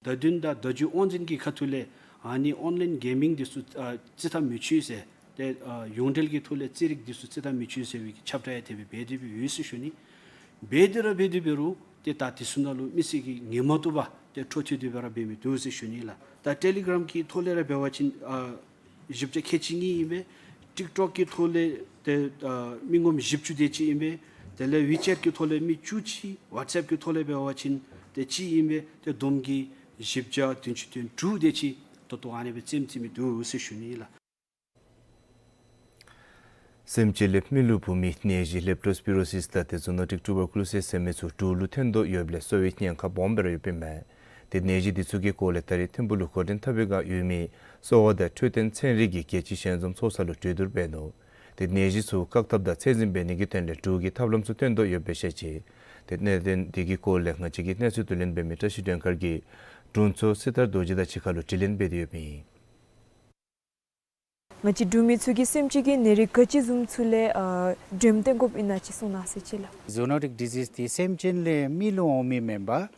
བརྡ་བརྒྱུད་དང་བརྡ་བརྒྱུད་དབང་འཛིན་གྱི་ཁ་ཐུག་ལས་ཨ་ནི་ཨོན་ལའིན་གེ་མིང་འདི་ཚུ་ཨ་རྩེད་ཐངས་མི་ཆོག་ཟེར་ཏེ་ཨ་ཡོངས་འབྲེལ་གྱི་ཐོག་ལས་རྩེད་རིགས་འདི་ཚུ་རྩེད་ཐངས་མི་ཆོག་ཟེར་བའི་ཁྱབ་བསྒྲགས་ཡང་དེ་སྦེ་འབད་དེ་སྦེ་ཡོད་ཟེར་ཞུ་ནི། འབད་དེ་ར་འབད་དེ་འབད་རུང་ཏེ་ད་དེ་ཚུ་ནང་ལུ་མི་སེར་གྱིས་ངལ་མ་བཏུབ་པར་ཏེ་འཕྲོ་མཐུད་དེ་སྦེ་ར་འབད་མི་འདུག་ཟེར་ཞུ་ནི་ལགས། ད་ཊེ་ལི་གརམ་གྱི་ཐོག་ལས་ར་འབད་བ་ཅིན་ཨ་བཞི་བརྒྱ་ཁལ་གཅིག་གཉིས་ཨིན་པས། ཊིཀ་ཊོཀ་གི་ཐོག་ལས་ཏེ་ཨ་མི་ངོམ་བཞི་བཅུ་དེ་ཅིག་ཨིན་པས། དེ་ལས་ཝི་ཅེཊ་གི་ཐོག་ལས་མི་བཅུ་གཅིག། ཝཊས་ཨེཔ་གི་ཐོག་ལས་འབད་བ་ཅིན་ཏེ་གཅིག་ཨིན་པས། ཏེ་བསྡོམས་ཀྱིས་བཞི་བརྒྱ་བདུན་ཅུ་དོན་དྲུག་དེ་ཅིག་ད་ལྟོ་ཨ་ནི་སྦེ་རྩེདམོ་རྩེ་མི་འདུག་ཟེར་ཞུ་ནི་ལགས། སེམས་ཅན་ལས་མི་ལུ་འབོ་མི་ནད་གཞི་ལེབ་ཊོ་སྤི་རོ་སིས་དང་ཏེ་ཛུ་ནོ་ཊིག་ཊུ་བར་ཀུ་ལོ་སིས་ཟེར་མི་ཚུ་འབྲུག་ལུ་ཐོན་དོ་ཡོདཔ་ལས་གསོ་བའི་ཉེན་ཁ་སྦོམ་སྦེ་ར་ཡོདཔ་ཨིན་མས། ཏེ་ནད་གཞི་འདི་ཚུ་གི་སྐོར་ལས་ད་རེས་ཐིམ་ཕུག་ལུ་འགོ་འདྲེན་འཐབ་པའི་བསྒང་ཡོད་མི་གསོ་བ་དང་འཕྲོད་བསྟེན་ཚན་རིག་གི་རྒྱལ་སྤྱི་ཞལ་འཛོམས་ཚོགས་ས་ལུ་གྲོས་བསྡུར་འབད་ནུག། ཏེ་ནད་གཞི་ཚུ་བཀག་ཐབས་དང་ཚད་འཛིན་འབད་ནི་གི་དོན་ལས་འབྲུག་གི་ཐབས་ལམ་ཚུ་བཏོན་དོ་ཡོདཔ་སྦེ་བཤད་ཅི། ཏེ་གནད་དོན་འདི་གི་སྐོར་ལས་ང་བཅས་ཀྱི་གནས་ཚུལ་བསྡུ་ལེན་འབད་མི་བཀྲ་ཤིས་སྒྲོན་དཀར་གྱིས་དྲུང་འཚོ་སྲི་ཐར་རྡོ་རྗེ་དང་གཅིག་ཁར་ལུ་དྲི་ལན་འབད་དེ་ཡོདཔ་ཨིན། ང་བཅས་འབྲུག་མི་ཚུ་གིས་སེམས་ཅན་གྱི་ནད་རིགས་ག་ཅི་བཟུམ་ཚུ་ལས་ཨ་འགྲེམས་སྟོན་དགོཔ་ཨིན་ན་ཅིག་གསུང་གནང་ཟེར་ཅི་ལགས། ཛུ་ནོ་ཊིག་ཌི་ཟིས་འདི་སེམས་ཅན་ལས་མི་ལུ་འོང་མི་མེན་པར་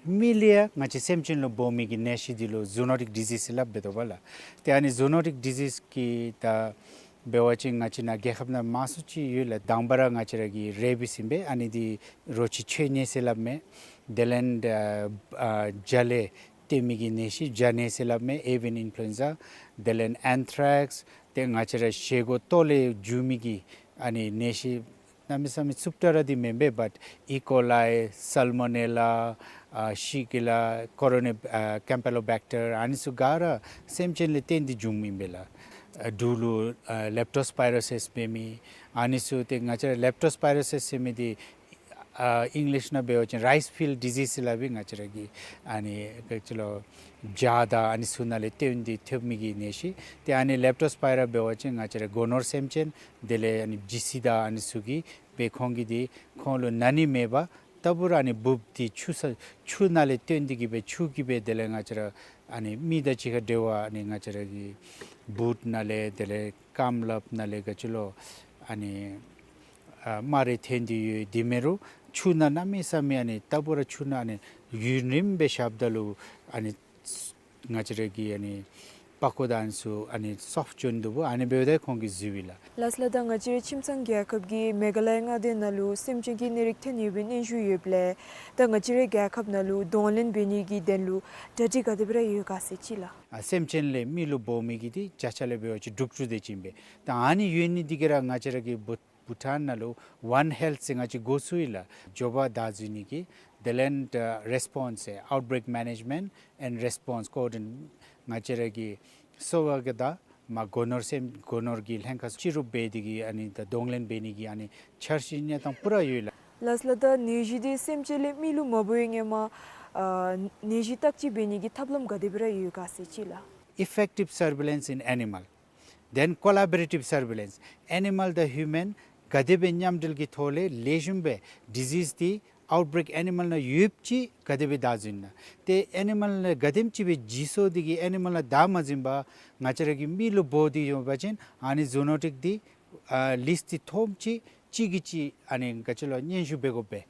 མི་ལས་ཡང་ང་བཅས་སེམས་ཅན་ལུ་འབོ་མི་གི་ནད་གཞི་འདི་ལུ་ཛུ་ནོ་ཊིག་ཌི་ཟིས་ཟེར་སླབ་སྦེ་འདུག་པ་ལགས། ཏེ་ཨ་ནི་ཛུ་ནོ་ཊིག་ཌི་ཟིས་གི་ད་འབད་བ་ཅིན་ང་བཅས་ནཱ་རྒྱལ་ཁབ་ནང་མང་སུ་ཅིག་ཡོད་ལགས། དང་པ་ར་ང་བཅས་ར་གི་རེ་བིས་ཨིན་པས། ཨ་ནི་འདི་རོ་ཁྱི་ཆོས་ནད་ཟེར་སླབ་མས། དེ་ལས་ཨ་བྱ་ལས་ཐོན་མི་གི་ནད་གཞི་བྱ་ནད་ཟེར་སླབ་མས། ཨེ་ཝིའན་ཨིན་ཕུ་ལུ་ཨེན་ཛ། དེ་ལས་ཨེན་ཐྲེགསི། ཏེ་ང་བཅས་ར་བཞེས་སྒོ་ལྟོ་ལས་འབྱུང་མི་གི་ཨ་ནི་ནད་གཞི་གནམ་མེད་ས་མེད་རྩུབ་དྲགས་ར་འདི་མེན་པས། བཊ་ཨི་ཀོ་ལའི་སཱལ་མོ་ནེ་ལ་ཨ་ཤི་གི་ལ་ཀོ་རོ་ནི་ཨ་ཀེམ་པེ་ལོ་བེཀ་ཊར་ཨ་ནི་ཚུ་ག་ར་སེམས་ཅན་ལས་བརྟེན་ཏེ་འབྱུངམ་ཨིན་པས་ལགས། ཨ་འབྲུག་ལུ་ཨ་ལེབ་ཊོ་སི་པའི་རོ་སིས་འབད་མི་ཨ་ནི་ཚུ་ཏེ་ང་བཅས་ར་ལེབ་ཊོ་སི་པའི་རོ་སིས་ཟེར་མི་འདི་ཨ་ཨིང་ལིཤ་ནང་འབད་བ་ཅིན་རའིས་ཕིལཌ་ཌི་ཟིས་ཟེར་སླབ་ཨིན། ང་བཅས་ར་གི་ཨ་ནི་ག་ཅི་ལོ་བྱ་དང་ཨ་ནི་ཚུ་ནང་ལས་བརྟེན་ཏེ་ཐོབ་མི་གི་ནད་གཞི། ཏེ་ཨ་ནི་ལེབ་ཊོ་སི་པའི་རོ་འབད་བ་ཅིན་ང་བཅས་ར་སྒོ་ནོར་སེམས་ཅན་དེ་ལས་ཨ་ནི་བྱི་ཙ་དང་ཨ་ནི་ཚུ་གིས་སྦེ་ཁོང་གིས་འདི་ཁོང་ལུ་ན་ནི་མེད་པར་ལྟ་བུ་ར་ཨ་ནི་འབུཔ་འདི་ཆུ་ས་ཆུ་ནང་ལས་བཏོན་ཏེ་གིས་སྦེ་ཆུ་གིས་སྦེ་དེ་ལས་ང་བཅས་ར་ཨ་ནི་མི་དང་གཅིག་ཁར་འབྲེལ་བ་ཨ་ནི་ང་བཅས་ར་གི་བུཊ་ནང་ལས་དེ་ལས་རྐངམ་ལགཔ་ནང་ལས་ག་ཅི་ལོ་ཨ་ནི་ཨ་རྨ་རེ་ཐོན་ཏེ་ཡོད། དེ་མེན་རུང་ཆུ་ནང་གནམ་མེད་ས་མེད་ཨ་ནི་ལྟ་བུ་ར་ཆུ་ནང་ཨ་ནི་ཡུན་རིངམོ་སྦེ་བཞགཔ་ད་ལུ་ཨ་ནི་ང་བཅས་ར་གི་ཨ་ནི་པགས་ཀོ་དང་ཨ་ནི་ཚུ་ཨ་ནི་སོཕཊ་བྱོན་འདུག་པ། ཨ་ནི་འབདཝ་ད་ཁོང་གིས་བཟོཝ་ཨིན་ལགས། ལགས་སོ་ལགས། ད་ང་བཅས་རའི་ཁྱིམ་ཚང་རྒྱལ་ཁབ་ཀྱི་མེ་ག་ལ་ཡ་མངའ་སྡེ་ནང་ལུ་སེམས་ཅན་གྱི་ནད་རིགས་ཐོན་ཡོད་པའི་སྙན་ཞུ་ཡོདཔ་ལས་ད་ང་བཅས་རའི་རྒྱལ་ཁབ་ནང་ལུ་གདོང་ལེན་འབད་ནི་གི་དོན་ལུ་གྲ་སྒྲིག་ག་དེ་སྦེ་ར་ཡོད་ག་ཟེར་ཅི་ལགས། ཨ་སེམས་ཅན་ལས་མི་ལུ་འབོ་མི་གི་འདི་བརྒྱ་ཆ་ལས་འབད་བ་ཅིན་དྲུག་ཅུ་དེ་ཅིག་ཨིན་པས། ད་ཨ་ནི་ཡོད་ནི་འདི་གིས་ར་ང་བཅས་ར་གི་བུ་བུ་ཊཱན་ནང་ལུ་ཝན་ཧེལཐ་ཟེར་ང་བཅས་འགོ་བཙུགས་ཡི་ལགས། འབྱོར་པ་བདག་འཛིན་ནི་གི་དེ་ལས་ཨ་རེས་པོནསི་ཨའུཊ་བྷེ་རེཀ་མེ་ནེཇ་མེནཊ་ཨེནཌ་རེས་པོནསི་ཀོ་ཨོར་ཌི་ནེ་ང་བཅས་ར་གི་གསོ་བ་གི་དང་མ་སྒོ་ནོར་སེམས་སྒོ་ནོར་གྱི་ལྷན་ཁག་ཅིག་རུབ་འབད་དེ་གིས་ཨ་ནི་ད་གདོང་ལེན་འབད་ནི་གི་ཨ་ནི་འཆར་གཞི་གནས་སྟངས་པུ་ར་ཡོད་ལགས། ལགས་སོ་ལགས། ད་ནད་གཞི་འདི་སེམས་ཅན་ལས་མི་ལུ་མ་འབོ་བའི་སྔོན་མ་ཨ་ནད་གཞི་བརྟག་དཔྱད་འབད་ནི་གི་ཐབས་ལམ་ག་དེ་སྦེ་ར་ཡོད་ག་ཟེར་ཅི་ལགས། Effective surveillance in animal, then collaborative surveillance. ཨེ་ནི་མཱལ་དང་ཧིའུ་མཱན་ག་དེ་སྦེ་མཉམ་འབྲེལ་གྱི་ཐོག་ལས་ལེགས་ཤོམ་སྦེ་ཌི་ཟིས་འདི་ ཨའུཊ་བྲེཀ་ཨེ་ནི་མཱལ་ནང་ཡོདཔ་ཅིག་ག་དེ་སྦེ་བདའ་འཛིན་ན། ཏེ་ཨེ་ནི་མཱལ་ནང་ག་དེམ་ཅིག་སྦེ་འཇིགས་སོང་འདི་གིས་ཨེ་ནི་མཱལ་ནང་བདའ་མ་འཛིན་པར་ང་བཅས་ར་གི་མི་ལུ་འབོ་སྟེ་འོང་པ་ཅིན་ཨ་ནི་ཛུ་ནོ་ཊིཀ་འདི་ཨ་ལིསཊ་འདི་ཐོབ་ཅི་གཅིག་གིས་གཅིག་ཨ་ནི་ག་ཅི་ལོ་སྙན་ཞུ་འབད་དགོ་པས།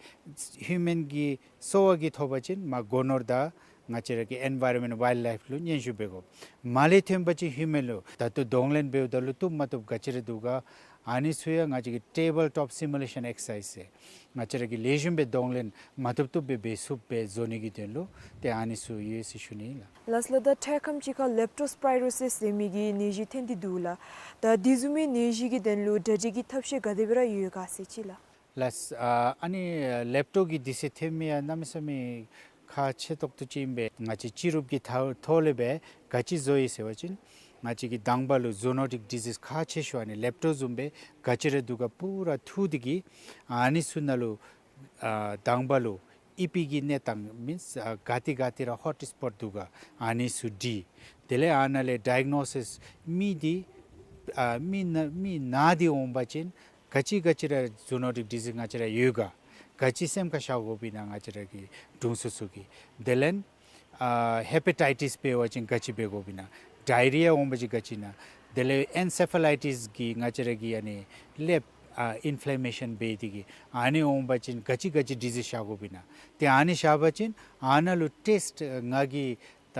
ཧིའུ་མཱན་གྱི་སོ་བ་གིས་ཐོབ་པ་ཅིན་མར་སྒོ་ནོར་དང་ང་བཅས་ར་གི་ཨེན་བཱའི་རོན་མེནཊ་ཝའིལཌ་ལའིཕ་ལུ་སྙན་ཞུ་འབད་དགོ། མར་ལས་ཐོན་པ་ཅིན་ཧིའུ་མཱན་ལུ། ད་ལྟོ་གདོང་ལེན་འབདཝ་ད་ལུ་བཏུབ་མ་བཏུབ་ག་ཅི་ར་འདུག་ག། ཨ་ནི་ཚུ་ཡང་ང་བཅས་ཀྱིས་ཊེ་བཱལ་ཊོཔ་སི་མུ་ལེ་ཤཱན་ཨེག་སར་སའིཛ་ཟེར་ང་བཅས་ར་གིས་ལེགས་ཤོམ་སྦེ་གདོང་ལེན་མ་བཏུབ་བཏུབ་སྦེ་འབད་ཚུགསཔ་སྦེ་བཟོ་ནི་གི་དོན་ལུ་ཏེ་ཨ་ནི་ཚུ་ཡོད་ཟེར་ཞུ་ནི་ལགས། ལགས་སོ་ལགས། ད་འཕྲལ་ཁམས་ཅིག་ཁར་ལེབ་ཊོ་སི་པའི་རོ་སིས་ཟེར་མི་གི་ནད་གཞི་ཐོན་ཏེ་འདུག་ལགས། ད་དེ་བཟུམ་མའི་ནད་གཞི་གི་དོན་ལུ་གྲ་སྒྲིག་གི་ཐབས་ཤེས་ག་དེ་སྦེ་ར་ཡོད་ག་ཟེར་ཅིག་ལགས། ལགས། ཨ་ཨ་ནི་ལེབ་ཊོ་གི་འདི་ཚུ་ཐོན་མི་ཡང་གནམ་མེད་ས་མེད་ཁག་ཆེ་ཏོག་ཏོ་ཅིག་ཨིན་པས། ང་བཅས་སྤྱི་རུབ་ཀྱི་ཐོག་ཐོག་ལས་སྦེ་ག་ཅི་བཟོ་ཡི་ཟེར་བ་ཅིན་ང་བཅས་ཀྱིས་དང་པ་ལུ་ཛུ་ནོ་ཊིཀ་ཌི་ཟིསི་ཁག་ཆེ་ཤོས་ཨ་ནི་ལེབ་ཊོ་བཟུམ་སྦེ་ག་ཅི་ར་འདུག་ག་པུ་ར་འཐུ་སྟེ་གིས་ཨ་ནི་ཚུ་ནང་ལུ་ཨ་དང་པ་ལུ་ཨི་པི་གི་གནས་སྟངས་མིནསི་ཨ་ག་ཏེ་ག་ཏེ་ར་ཧོཊ་སི་པོཊ་འདུག་ག་ཨ་ནི་ཚུ་འདི། དེ་ལས་ཨ་ནཱ་ལས་ཌའི་གནོ་སིསི་མི་འདི་ཨ་མི་ན་མི་ན་སྟེ་འོང་པ་ཅིན་ག་ཅི་ག་ཅི་ར་ཛུ་ནོ་ཊིཀ་ཌི་ཟིསི་ང་བཅས་ར་ཡོད་ག། ག་ཅི་སེམས་ཁར་བཞག་དགོཔ་ཨིན་ན་ང་བཅས་ར་གི་དྲུང་འཚོ་ཚུ་གིས། དེ་ལས་ཨ་ཧེ་པེ་ཊའི་ཊིསི་འབད་བ་ཅིན་ག་ཅི་འབད་དགོཔ་ཨིན་ན། ཌའི་རི་ཡ་འོང་པ་ཅིན་ག་ཅི་ཨིན་ན། དེ་ལས་ཨེན་སེ་ཕ་ལའི་ཊིསི་གི་ང་བཅས་ར་གི་ཨ་ནི་ཀླདཔ་ཨ་ཨིན་ཕི་ལེ་མེ་ཤཱན་འབད་དེ་གིས་ཨ་ནི་འོང་པ་ཅིན་ག་ཅི་ག་ཅི་ཌི་ཟིསི་བཞག་དགོཔ་ཨིན་ན། ཏེ་ཨ་ནི་བཞག་པ་ཅིན་ཨ་ནཱ་ལུ་ཊེསཊ་ང་གིས་ད་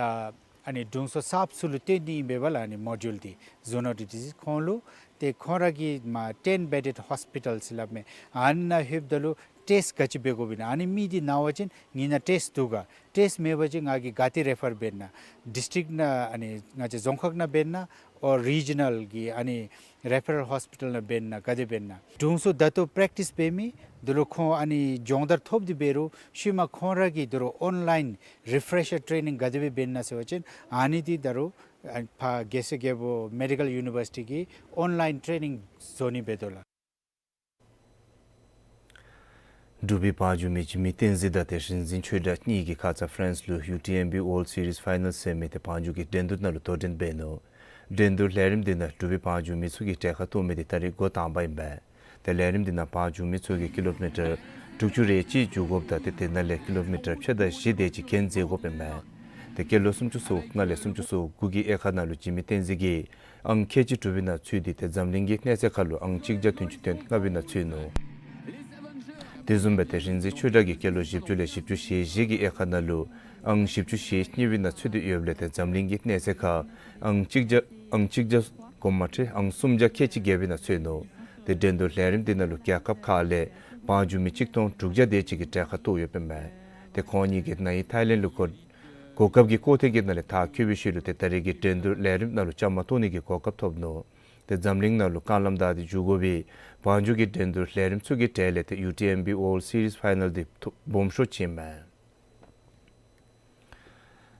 ཨ་ནི་དྲུང་འཚོ་གསརཔ་ཚུ་ལུ་སྟོན་ནི་ཨིན་པས་ལགས། ཨ་ནི་མོ་ཌིའུལ་འདི་ཛུ་ནོ་ཊིཀ་ཌི་ཟིསི་ཁོང་ལུ་ཏེ་ཁོང་ར་གི་མར་ཊེན་བེ་ཌེཌ་ཧོསི་པི་ཊལ་ཟེར་སླབ་མས། ཨ་ནཱ་ལྷོདཔ་ད་ལུ་ཊེསཊ་ག་ཅི་འབད་དགོཔ་ཨིན་ན། ཨ་ནི་མི་འདི་ན་བ་ཅིན་ངེའི་ནང་ཊེསཊ་འདུག་ག། ཊེསཊ་མེད་པ་ཅིན་ང་གིས་ག་ཏེ་རེ་ཕར་འབད་ན། ཌིསི་ཊིཀ་ནང་ཨ་ནི་ང་བཅས་རྫོང་ཁག་ནང་འབད་ན་ཨོ་རི་ཇི་ནཱལ་གྱི་ཨ་ནི་རེ་ཕེ་རཱལ་ཧོསི་པི་ཊལ་ནང་འབད་ན་ག་དེ་འབད་ན། དྲུང་འཚོ་ད་ལྟོ་པེ་རེཀ་ཊིསི་འབད་མི་འདི་ལུ་ཁོང་ཨ་ནི་སྦྱོང་བརྡར་ཐོབ་སྟེ་འབད་རུང་ཤུལ་མ་ཁོང་ར་གིས་ད་རུང་ཨོན་ལའིན་རི་ཕེ་རེ་ཤར་ཊེ་རེ་ནིང་ག་དེ་སྦེ་འབད་ན་ཟེར་བ་ཅིན་ཨ་ནི་འདི་ད་རུང་ཨ་ཕར་རྒྱལ་སྲས་རྒྱལ་པོ་མེ་ཌི་ཀཱལ་ཡུ་ནི་བར་སི་ཊི་གིས་ཨོན་ལའིན་ཊེ་རེ་ནིང་བཟོ་ནི་འབད་དོ་ལགས། འབྲུག་པའི་བང་རྒྱུག་མི་འཇིགས་མེད་བསྟན་འཛིན་དང་ཏེ་རིག་འཛིན་ཆོས་གྲགས་གཉིས་ཀྱིས་ཁ་ཙ་ཧྥ་རན་སི་ལུ་ཡུ་ཊི་ཨེམ་བི་ཝཱལཌ་སི་རིསི་ཕའི་ནཱལ་ཟེར་མི་ཏེ་བང་རྒྱུག་གི་འགྲན་བསྡུར་ནང་ལུ་དོ་འགྲན་འབད་ནུག། འགྲན་བསྡུར་ལས་རིམ་འདི་ནང་འབྲུག་པའི་བང་རྒྱུག་མི་ཚུ་གིས་གྲལ་ཁར་གཏོགས་མི་འདི་ད་རེས་འགོ་དང་པ་ཨིན་པས། ཏེ་ལས་རིམ་འདི་ནང་བང་རྒྱུག་མི་ཚུ་གིས་ཀི་ལོ་མི་ཊར་དྲུག་ཅུ་རེ་གཅིག་རྒྱུག་དགོཔ་དང་ཏེ་དེ་ནང་ལས་ཀི་ལོ་མི་ཊར་ཕྱེད་དང་བཞི་དེ་ཅིག་གྱེན་འཛེག་དགོཔ་ཨིན་མས། ཏེ་སྐྱེས་ལོ་སུམ་ཅུ་སོ་ལྔ་ལས་སུམ་ཅུ་སོ་དགུ་གི་དབྱེ་ཁག་ནང་ལུ་འཇིགས་མེད་བསྟན་འཛིན་གྱིས་ཨང་ཁལ་གཅིག་གྲུབ་པའི་ནང་ཚུད་དེ་ཏེ་འཛམ་གླིང་གི་གནས་ཚད་ཁར་ལུ་ཨང་གཅིག་བརྒྱ་བདུན་ཅུ་དོན་ལྔ་པའི་ནང་ཚུད་ནུག། དེ་བཟུམ་སྦེ་ཏེ་རིག་འཛིན་ཆོས་གྲགས་ཀྱིས་སྐྱེས་ལོ་བཞི་བཅུ་ལས་བཞི་བཅུ་ཞེ་བཞི་གི་དབྱེ་ཁག་ནང་ལུ་ཨང་བཞི་བཅུ་ཞེ་གཉིས་པའི་ནང་ཚུད་དེ་ཡོདཔ་ལས་ཏེ་འཛམ་གླིང་གི་གནས་ཚད་ཁར་ཨང་གཅིག་བརྒྱ་ཨང་གཅིག་བརྒྱ་དགོངསམ་མ་ཁྲེལ་ཨང་སུམ་བརྒྱ་ཁལ་གཅིག་བརྒྱད་པའི་ནང་ཚུད་ནུག། ཏེ་འགྲན་བསྡུར་ལས་རིམ་འདི་ནང་ལུ་རྒྱལ་ཁབ་ཁག་ལས་བང་རྒྱུག་མི་གཅིག་སྟོང་དྲུག་བརྒྱ་དེ་ཅིག་གིས་གྲལ་ཁར་གཏོགས་ཡོདཔ་ཨིན་མས། ཏེ་ཁོང་གཉིས་ཀྱིས་ན་ཧིང་ཐའི་ལེནཌ་ལུ་གོ་གོ་སྐབས་ཀྱི་ལྐོག་འཐེན་གྱི་ནང་ལས་མཐར་འཁྱོལ་བའི་ཤུལ་ལུ་ཏེ་ད་རེས་ཀྱི་འགྲན་བསྡུར་ལས་རིམ་ནང་ལུ་བཅའ་མར་གཏོགས་ནི་གི་གོ་སྐབས་ཐོབ་ནུག། ཏེ་འཛམ་གླིང་ནང་ལུ་རྐང་ལམ་བདའ་སྟེ་འགྱོ་དགོ་པའི་བང་རྒྱུག་གི་འགྲན་བསྡུར་ལས་རིམ་ཚུ་གི་གྲས་ལས་ཏེ་ཡུ་ཊི་ཨེམ་བི་ཝཱལཌ་སི་རིསི་ཕའི་ནཱལ་འདི་ཐོ་སྦོམ་ཤོས་ཅིག་ཨིན་མས།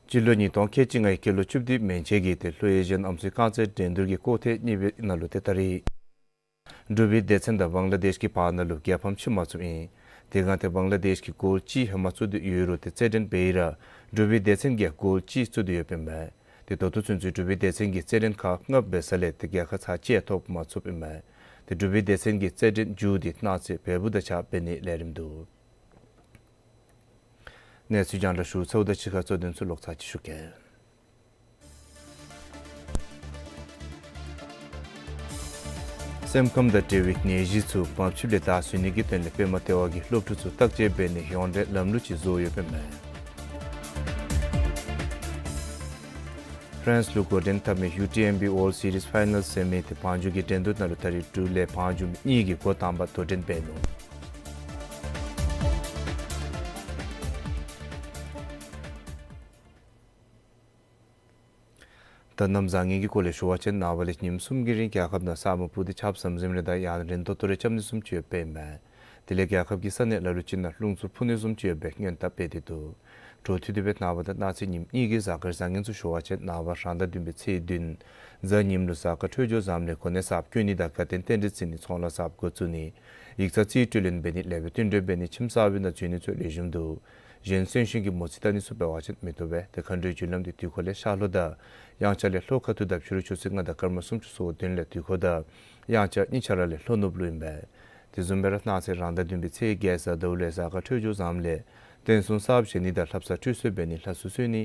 སྤྱི་ལོ་ཉིས་སྟོང་ཁལ་གཅིག་ལྔའི་སྐྱེས་ལོ་བཅུ་བདུན་མན་ཆད་ཀྱི་ཏེ་ལྷོ་ཨེ་ཤི་ཡཱན་ཨམ་སྲུའི་རྐང་རྩེད་འགྲན་བསྡུར་གྱི་ལྐོག་འཐེན་གཉིས་པའི་ནང་ལུ་ཏེ་ད་རེས་འབྲུག་པའི་སྡེ་ཚན་དང་བང་ལ་དེཤ་གི་བར་ན་ལུ་རྒྱལ་ཕམ་ཕྱེ་མ་ཚུགསཔ་ཨིན། དེ་སྒང་ཏེ་བང་ལ་དེཤ་གིས་གོལ་གཅིག་ཧེ་མ་བཙུགས་ཏེ་ཡོད་རུང་ཏེ་རྩེད་འགྲན་འབད་ཡི་ར་འབྲུག་པའི་སྡེ་ཚན་གྱིས་གོལ་གཅིག་བཙུགས་ཏེ་ཡོདཔ་ཨིན་མས། ཏེ་ད་ལྟོ་ཚུན་ཚོད་འབྲུག་པའི་སྡེ་ཚན་གྱིས་རྩེད་འགྲན་ཁག་ལྔ་འབད་ས་ལས་ཏེ་རྒྱལ་ཁ་ཚར་གཅིག་ཡང་ཐོབ་མ་ཚུགསཔ་ཨིན་མས། ཏེ་འབྲུག་པའི་སྡེ་ཚན་གྱི་རྩེད་འགྲན་མཇུག་འདི་གནངས་ཚེ་བལ་པོ་དང་གཅིག་ཁར་འབད་ནིའི་ལས་རིམ་འདུག། གནས་ཚུལ་རྒྱང་བསྒྲགས་ཞུ་ཚརཝ་དང་གཅིག་ཁར་གཙོ་དོན་ཚུ་ལོག་ཚར་གཅིག་ཞུ་གེ། སེམས་ཁམས་དང་འབྲེལ་བའི་ནད་གཞི་ཚུ་བམ་ཆུ་ལས་བདའ་ཟུན་ནི་གི་དོན་ལས་པདྨ་ལྟེ་བ་གིས་སློབ་ཕྲུག་ཚུ་བརྟག་དཔྱད་འབད་ནིའི་ཡོངས་འབྲེལ་ལམ་ལུགས་ཅིག་བཟོ་ཡོདཔ་ཨིན་མས། ཧྥ་རན་སི་ལུ་འགོ་འདྲེན་འཐབ་མི་ཡུ་ཊི་ཨེམ་བི་ཝཱལཌ་སི་རིསི་ཕའི་ནཱལ་ཟེར་མི་ཏེ་བང་རྒྱུག་གི་འགྲན་བསྡུར་ནང་ལུ་ད་རེས་འབྲུག་ལས་བང་རྒྱུག་མི་གཉིས་ཀྱིས་འགོ་དང་པ་དོ་འགྲན་འབད་ནུག། ད་གནམ་བཟང་ངན་གྱི་སྐོར་ལས་ཞུ་བ་ཅིན་ནངས་པ་ལས་ཉིནམ་གསུམ་གྱི་རིང་རྒྱལ་ཁབ་ནང་ས་སྨུག་སྤུབས་ཏེ་ཆརཔ་ཟམ་ཟིམ་རེ་དང་ཡང་རན་ཏོག་ཏོ་རེ་རྐྱབ་ནི་བཟུམ་ཅིག་ཡོདཔ་ཨིན་མས། དེ་ལས་རྒྱལ་ཁབ་ཀྱི་ས་གནས་ལ་ལུ་ཅིག་ནང་རླུང་འཚུབ་འཕུ་ནི་བཟུམ་ཅིག་ཡོད་པའི་སྔོན་དཔག་འབད་དེ་འདུག། འཕྲོ་མཐུད་དེ་སྦེ་ནངས་པ་དང་གནངས་ཚེ་ཉིནམ་གཉིས་ཀྱི་གཟའ་སྐར་བཟང་ངན་ཚུ་ཞུ་བ་ཅིན་ནངས་པ་རང་ཟླ་བདུན་པའི་ཚེས་བདུན་གཟའ་ཉིམ་ལུ་གཟའ་སྐར་འཕྲོད་སྦྱོར་བཟངམ་ལས་གོ་གནས་གསརཔ་བསྐོ་ནི་དང་དགའ་སྟོན་རྟེན་འབྲེལ་བརྩི་ནི་ཚོང་ལཱ་གསརཔ་འགོ་བཙུགས་ནི་ཡིག་ཚང་རྩིས་སྤྲོད་ལེན་འབད་ནི་ལེགས་པའི་བསྟུན་གྲོས་འབད་ནི་ཁྱིམ་གསར་པའི་ནང་འཛུལ་ནི་ཚུ་ལེགས་ཤོམ་འདུག། གཞན་གསོན་གཤིན་གྱི་མོ་རྩིས་བལྟ་ནི་ཚུ་འབད་བ་ཅིན་མི་བཏུབ་པས། ཏེ་མཁའ་འགྲོའི་རྒྱུ་ལམ་འདི་དུས་འཁོར་ལས་ཤར་ལྷོ་དང་དབྱངས་འཆར་ལས་ལྷོ་ཁ་ཐུག་དང་ཕྱི་རུ་ཆུ་ཚོད་ལྔ་དང་སྐར་མ་སུམ་ཅུ་སོ་བདུན་ལས་དུས་འཁོར་དང་དབྱངས་འཆར་གཉིས་ཆ་ར་ལས་ལྷོ་ནུབ་ལུ་ཨིན་པས། དེ་བཟུམ་སྦེ་ར་གནངས་ཚེ་རང་ཟླ་བདུན་པའི་ཚེས་བརྒྱད་གཟའ་ཟླཝ་ལས་གཟའ་སྐར་འཕྲོད་སྦྱོར་བཟངམ་ལས་རྟེན་གསུམ་གསརཔ་བཞེངས་ནི་དང་ལྷ་བསངས་ཁྲུས་གསོལ་འབད་ནི་ལྷ་གསོལ་གསོལ་ནི་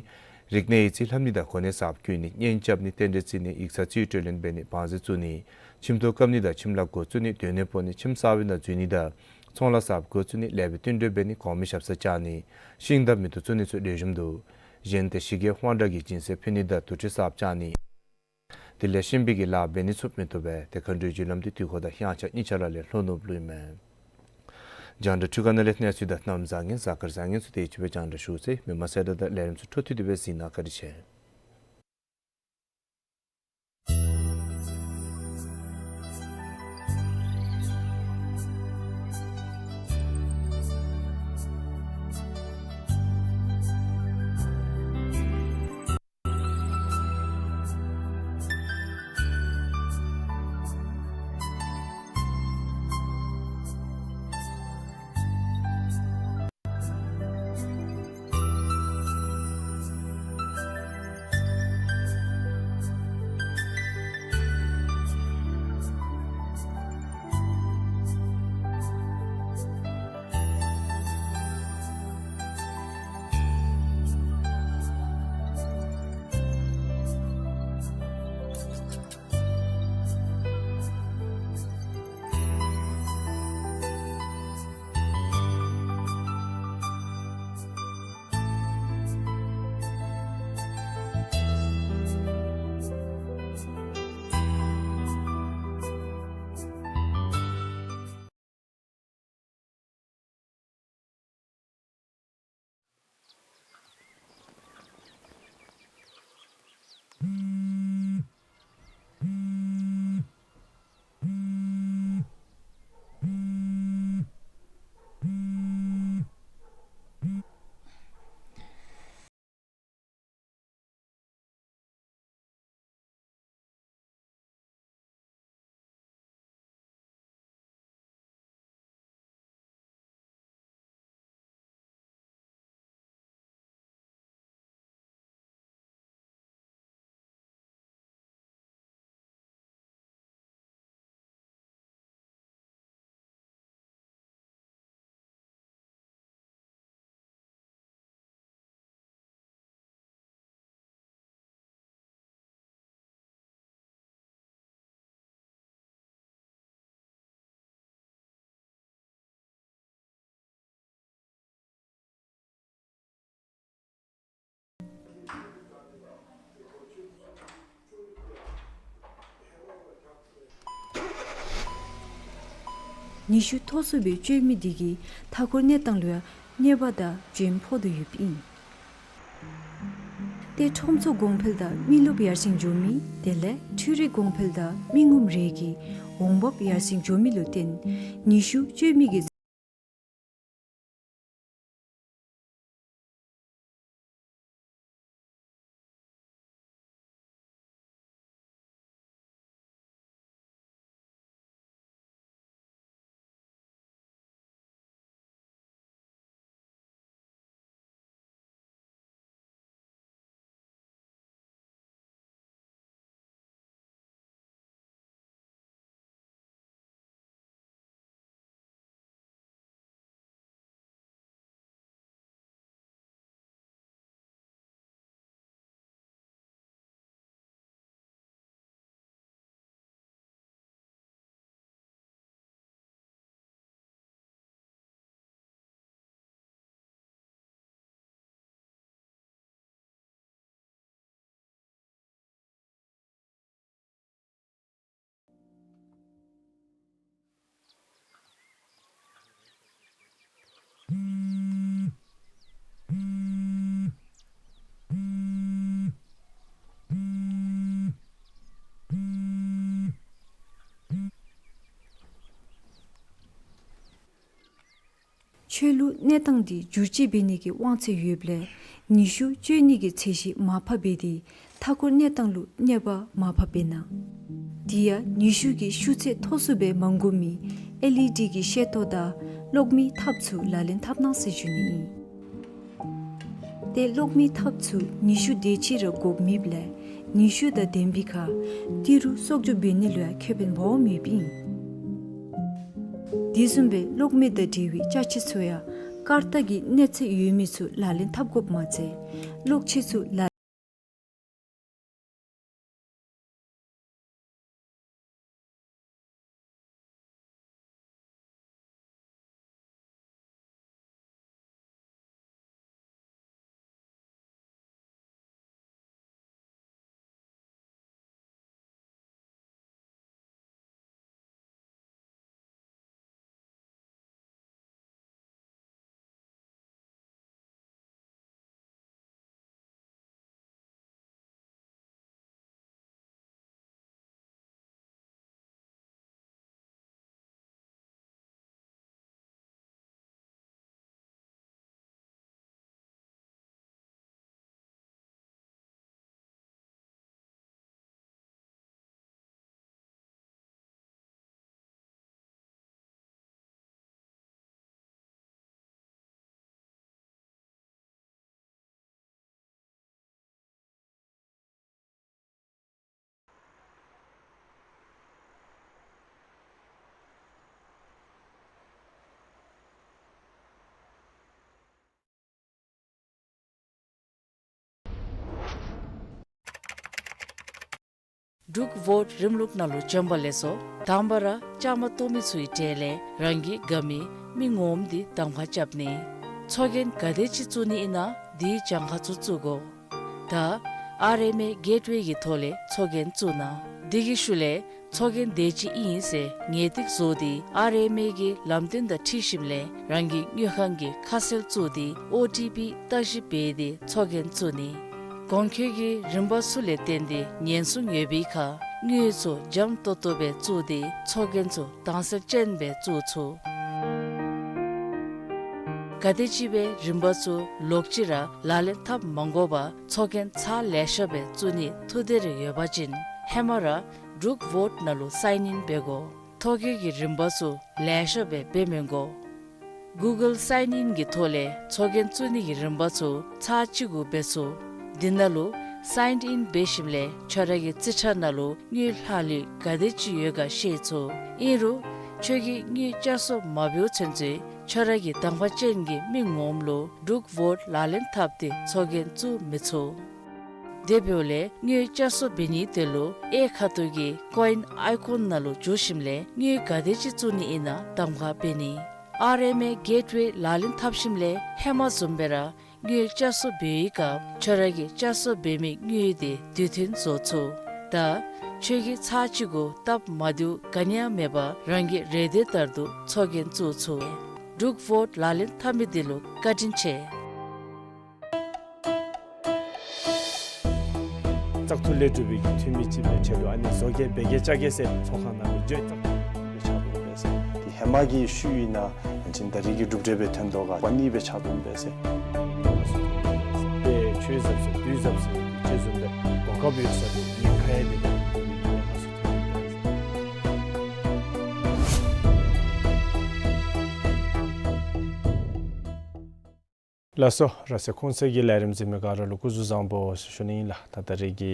རིག་གནས་ཡིག་རྩིས་ལྷབ་ནི་དང་གོ་གནས་གསརཔ་བསྐོ་ནི་གཉེན་རྐྱབ་ནི་རྟེན་འབྲེལ་བརྩི་ནི་ཡིག་ཚང་རྩིས་སྤྲོད་ལེན་འབད་ནི་བང་རྩི་བཙུགས་ནི་ཁྱིམ་ཐོག་བཀབ་ནི་དང་ཁྱིམ་ལཱ་འགོ་བཙུགས་ནི་སྡོད་གནས་སྤོ་ནི་ཁྱིམ་གསར་པའི་ནང་འཛུལ་ནི་དང་ཚོང་ལཱ་གསརཔ་འགོ་བཙུགས་ནི་ལེགས་པའི་བསྟུན་གྲོས་འབད་ནི་གོང་མའི་ཞབས་སར་བཅར་ནི་ཤིང་འདབས་མེ་ཏོག་བཙུགས་ནི་ཚུ་ལེགས་ཤོམ་འདུག། གཞན་ཏེ་ཞི་རྒྱས་དབང་དྲག་གི་སྦྱིན་སྲེག་ཕུལ་ནི་དང་དུར་ཁྲོད་གསརཔ་བཅག་ནི། དེ་ལས་གཤིན་པོའི་གི་ལཱ་འབད་ནི་ཚུ་མི་བཏུབ་པས། དེ་ཁར་འགྲུལ་བཞུད་ལམ་དུས་དུས་འཁོར་དང་དབྱངས་འཆར་གཉིས་ཆ་ར་ལས་ལྷོ་ནུབ་ལུ་ཨིན་མས། རྒྱང་བསྒྲགས་འཕྲུལ་ཁང་ནང་ལས་གནས་ཚུལ་དང་གནམ་བཟང་ངན་གཟའ་སྐར་བཟང་ངན་ཚུ་དེ་ཅིག་སྦེ་རྒྱང་བསྒྲགས་ཞུ་ཚར་ཡི། མི་མང་གསལ་བསྒྲགས་དང་ལས་རིམ་ཚུ་འཕྲོ་མཐུད་དེ་སྦེ་གཟིགས་གནང་། བཀའ་དྲིན་ཆེ། ཉི་ཤུ་ཐོག་སོ་སྦེ་སྤྱོད་མི་འདི་གིས་མཐའ་འཁོར་གནས་སྟངས་ལུ་ཡང་གནོད་པ་དང་འཇོན་ཕོག་སྟེ་ཡོདཔ་ཨིན། ཏེ་ཁྲོམ་ཚོགས་གོང་འཕེལ་དང་མི་རློབས་ཡར་སེང་འགྱོ་མི། དེ་ལས་འཕྲུལ་རིག་གོང་འཕེལ་དང་མི་ངོམ་རེ་གི་འོང་འབབ་ཡར་སེང་འགྱོ་མི་ལུ་བརྟེན་ཉི་ཤུ་སྤྱོད་མི་གི་ཆོས་ལུགས་གནས་སྟངས་འདི་བསྒྱུར་བཅོས་འབད་ནི་གི་དབང་ཚད་ཡོདཔ་ལས་ཉི་ཤུ་སྤྱོད་ནི་གི་ཚད་གཞི་མར་ཕབ་འབད་དེ་མཐའ་འཁོར་གནས་སྟངས་ལུ་གནོད་པ་མར་ཕབ་འབད་གནང་། དེ་ཡང་ཉི་ཤུ་གི་ཤུགས་ཚད་མཐོ་སུ་སྦེ་མ་འགོར་མི་ཨེལ་ཨི་ཌི་གི་ཤེལ་ཏོག་དང་གློག་མེའི་ཐགཔ་ཚུ་ལག་ལེན་འཐབ་གནང་ཟེར་ཞུ་ནི་ཨིན། ཏེ་གློག་མེའི་ཐགཔ་ཚུ་ཉི་ཤུ་དེ་ཅིག་ར་དགོཔ་མེདཔ་ལས་ཉི་ཤུ་དང་ལྡན་པའི་ཁར་ཏི་རུ་གསོག་འཇོག་འབད་ནི་ལུ་ཡང་ཁེ་ཕན་སྦོམ་ཡོདཔ་ཨིན། དེ་བཟུམ་སྦེ་གློག་མེ་དང་འབྲེལ་བའི་ཅ་ཆས་ཚུ་ཡང་སྐར་རྟགས་ཀྱི་གནས་ཚད་ཡོད་མི་ཚུ་ལག་ལེན་འཐབ་དགོཔ་མ་ཚད་གློག་ཆས་ཚུ་ལག་འབྲུག་ཝོཊ་རིམ་ལུགས་ནང་ལུ་བྱོན་པ་ལེགས་སོ། དང་པ་ར་བཅའ་མར་གཏོགས་མི་ཚུའི་གྲས་ལས་རང་གི་དགའ་མི་མི་ངོམ་འདི་གདམ་ཁ་རྐྱབ་ནི། ཚོགས་རྒྱན་ག་དེ་ཅིག་བཙུགས་ནི་ཨིན་ན་དེའི་གྱངས་ཁ་ཚུ་བཙུགས་དགོ། ད་ཨར་ཨེམ་ཨེ་གེཊ་ཝེ་གི་ཐོག་ལས་ཚོགས་རྒྱན་བཙུགས་གནང་། དེ་གི་ཤུལ་ལས་ཚོགས་རྒྱན་དེ་ཅིག་ཨིན་ཟེར་ངེས་ཏིག་བཟོ་སྟེ་ཨར་ཨེམ་ཨེ་གི་ལམ་སྟོན་དང་འཁྲིལ་ཞིནམ་ལས་རང་གི་དངུལ་ཁང་གི་ཁ་གསལ་བཙུགས་ཏེ་ཨོ་ཊི་པི་བརྟག་ཞིབ་འབད་དེ་ཚོགས་རྒྱན་བཙུགས་ནི། གོང་འཁོད་ཀྱི་རིམ་པ་ཚུ་ལས་བརྟེན་ཏེ་ཉེན་སྲུང་ཡོད་པའི་ཁར་དངུལ་ཚུ་འཇམ་ཏོང་ཏོ་སྦེ་བཙུགས་ཏེ་ཚོགས་རྒྱན་ཚུ་དྭངས་གསལ་ཅན་སྦེ་བཙུགས་ཚུགས། ག་དེམ་ཅིག་སྦེ་རིམ་པ་ཚུ་ལོག་ཅི་ར་ལག་ལེན་འཐབ་མ་དགོ་པར་ཚོགས་རྒྱན་ཚར་ལེ་ཤ་སྦེ་བཙུགས་ནི་ཐུགས་འདོད་རེ་ཡོད་པ་ཅིན་ཧེ་མ་ར་འབྲུག་ཝོཊ་ནང་ལུ་སའིན་ཨིན་འབད་དགོ། ཐོ་བཀོད་ཀྱི་རིམ་པ་ཚུ་ལེ་ཤ་སྦེ་འབད་མི་དགོ། གུ་གཱལ་སའིན་ཨིན་གྱི་ཐོག་ལས་ཚོགས་རྒྱན་བཙུགས་ནི་གི་རིམ་པ་ཚུ་ཚར་གཅིག་གུ་འབད་ཚུགས། དེ་ནང་ལུ་སའིན་ཨིན་འབད་ཞིནམ་ལས་ཁྱོད་ར་གི་རྩིས་ཁྲ་ནང་ལུ་དངུལ་ལྷག་ལུས་ག་དེ་ཅིག་ཡོད་ག་ཤེས་ཚུགས། ཨིན་རུང་ཁྱོད་ཀྱིས་དངུལ་བསྐྱར་གསོ་མ་འབདཝ་ཚུན་ཚོད་ཁྱོད་ར་གི་གདམ་ཁ་ཅན་གྱི་མི་ངོམ་ལུ་འབྲུག་ཝོཊ་ལག་ལེན་འཐབ་སྟེ་ཚོགས་རྒྱན་བཙུགས་མི་ཚུགས། དེ་འབདཝ་ལས་དངུལ་བསྐྱར་གསོ་འབད་ནིའི་དོན་ལུ་གཡས་ཁ་ཐུག་གི་ཀོ་ཨིན་ཨའི་ཀོན་ནང་ལུ་འཛུལ་ཞིནམ་ལས་དངུལ་ག་དེ་ཅིག་བཙུགས་ནི་ཨིན་ན་གདམ་ཁ་འབད་ནི། ཨར་ཨེམ་ཨེ་གེཊ་ཝེ་ལག་ལེན་འཐབ་ཞིནམ་ལས་ཧེ་མ་བཟུམ་སྦེ་ར་དངུལ་བསྐྱར་གསོ་འབད་བའི་སྐབས་ཁྱོད་ར་གིས་བསྐྱར་གསོ་འབད་མི་དངུལ་དེ་དུས་མཐུན་བཟོ་ཚུགས། ད་ཁྱོད་ཀྱིས་ཚར་གཅིག་གུ་སྟབས་མ་བདེཝ་ག་ནི་ཡང་མེད་པར་རང་གི་རེ་འདོད་ལྟར་དུ་ཚོགས་རྒྱན་བཙུགས་ཚུགས། འབྲུག་ཝོཊ་ལག་ལེན་འཐབ་མི་འདི་ལུ་བཀའ་དྲིན་ཆེ། བཙག་འཐུ་ལས་གྲུབ་པའི་འཐུས་མི་ཅིག་སྦེ་ཁྲལ་ལུ་ཨ་ནི་བཟོ་གེ་འབད་གེ་བཅའ་གེ་ཟེར་ཚོགས་ཁང་ནང་ལུ་འགྱོ་བཙག་འཐུ་ལས་ཆགས་འདུག་པས་ཟེར། དེ་ཧེ་མ་གི་ཤུལ་ཨིན་ན་ཨ་ནི་ད་རིས་ཀྱི་གྲུབ་འབྲས་སྦེ་ཐོན་དོ་ག་པ་ནི་སྦེ་ཆགས་འདུག་པས་ཟེར། དཔེ་ཆོས་ཟབ་ཟེར་དུས་ཟབ་ཟེར་ཅིག་བཟུམ་སྦེ་གོ་སྐབས་ཡོད་ས་འདུག། ཉེན་ཁ་ཡང་འདི་ནང་ལུ་ཉེན་ཁ་ཚུ་ཐོན་འདུག་པས་ཟེར། ལགས་སོ། ར་སེ་ཁོང་ཚང་གི་ལས་རིམ་གཟིགས་མི་ག་ར་ལུ་སྐུ་གཟུགས་བཟང་པོ་ཟེར་ཞུ་ནི་ཨིན་ལགས། ད་ད་རིས་ཀྱི་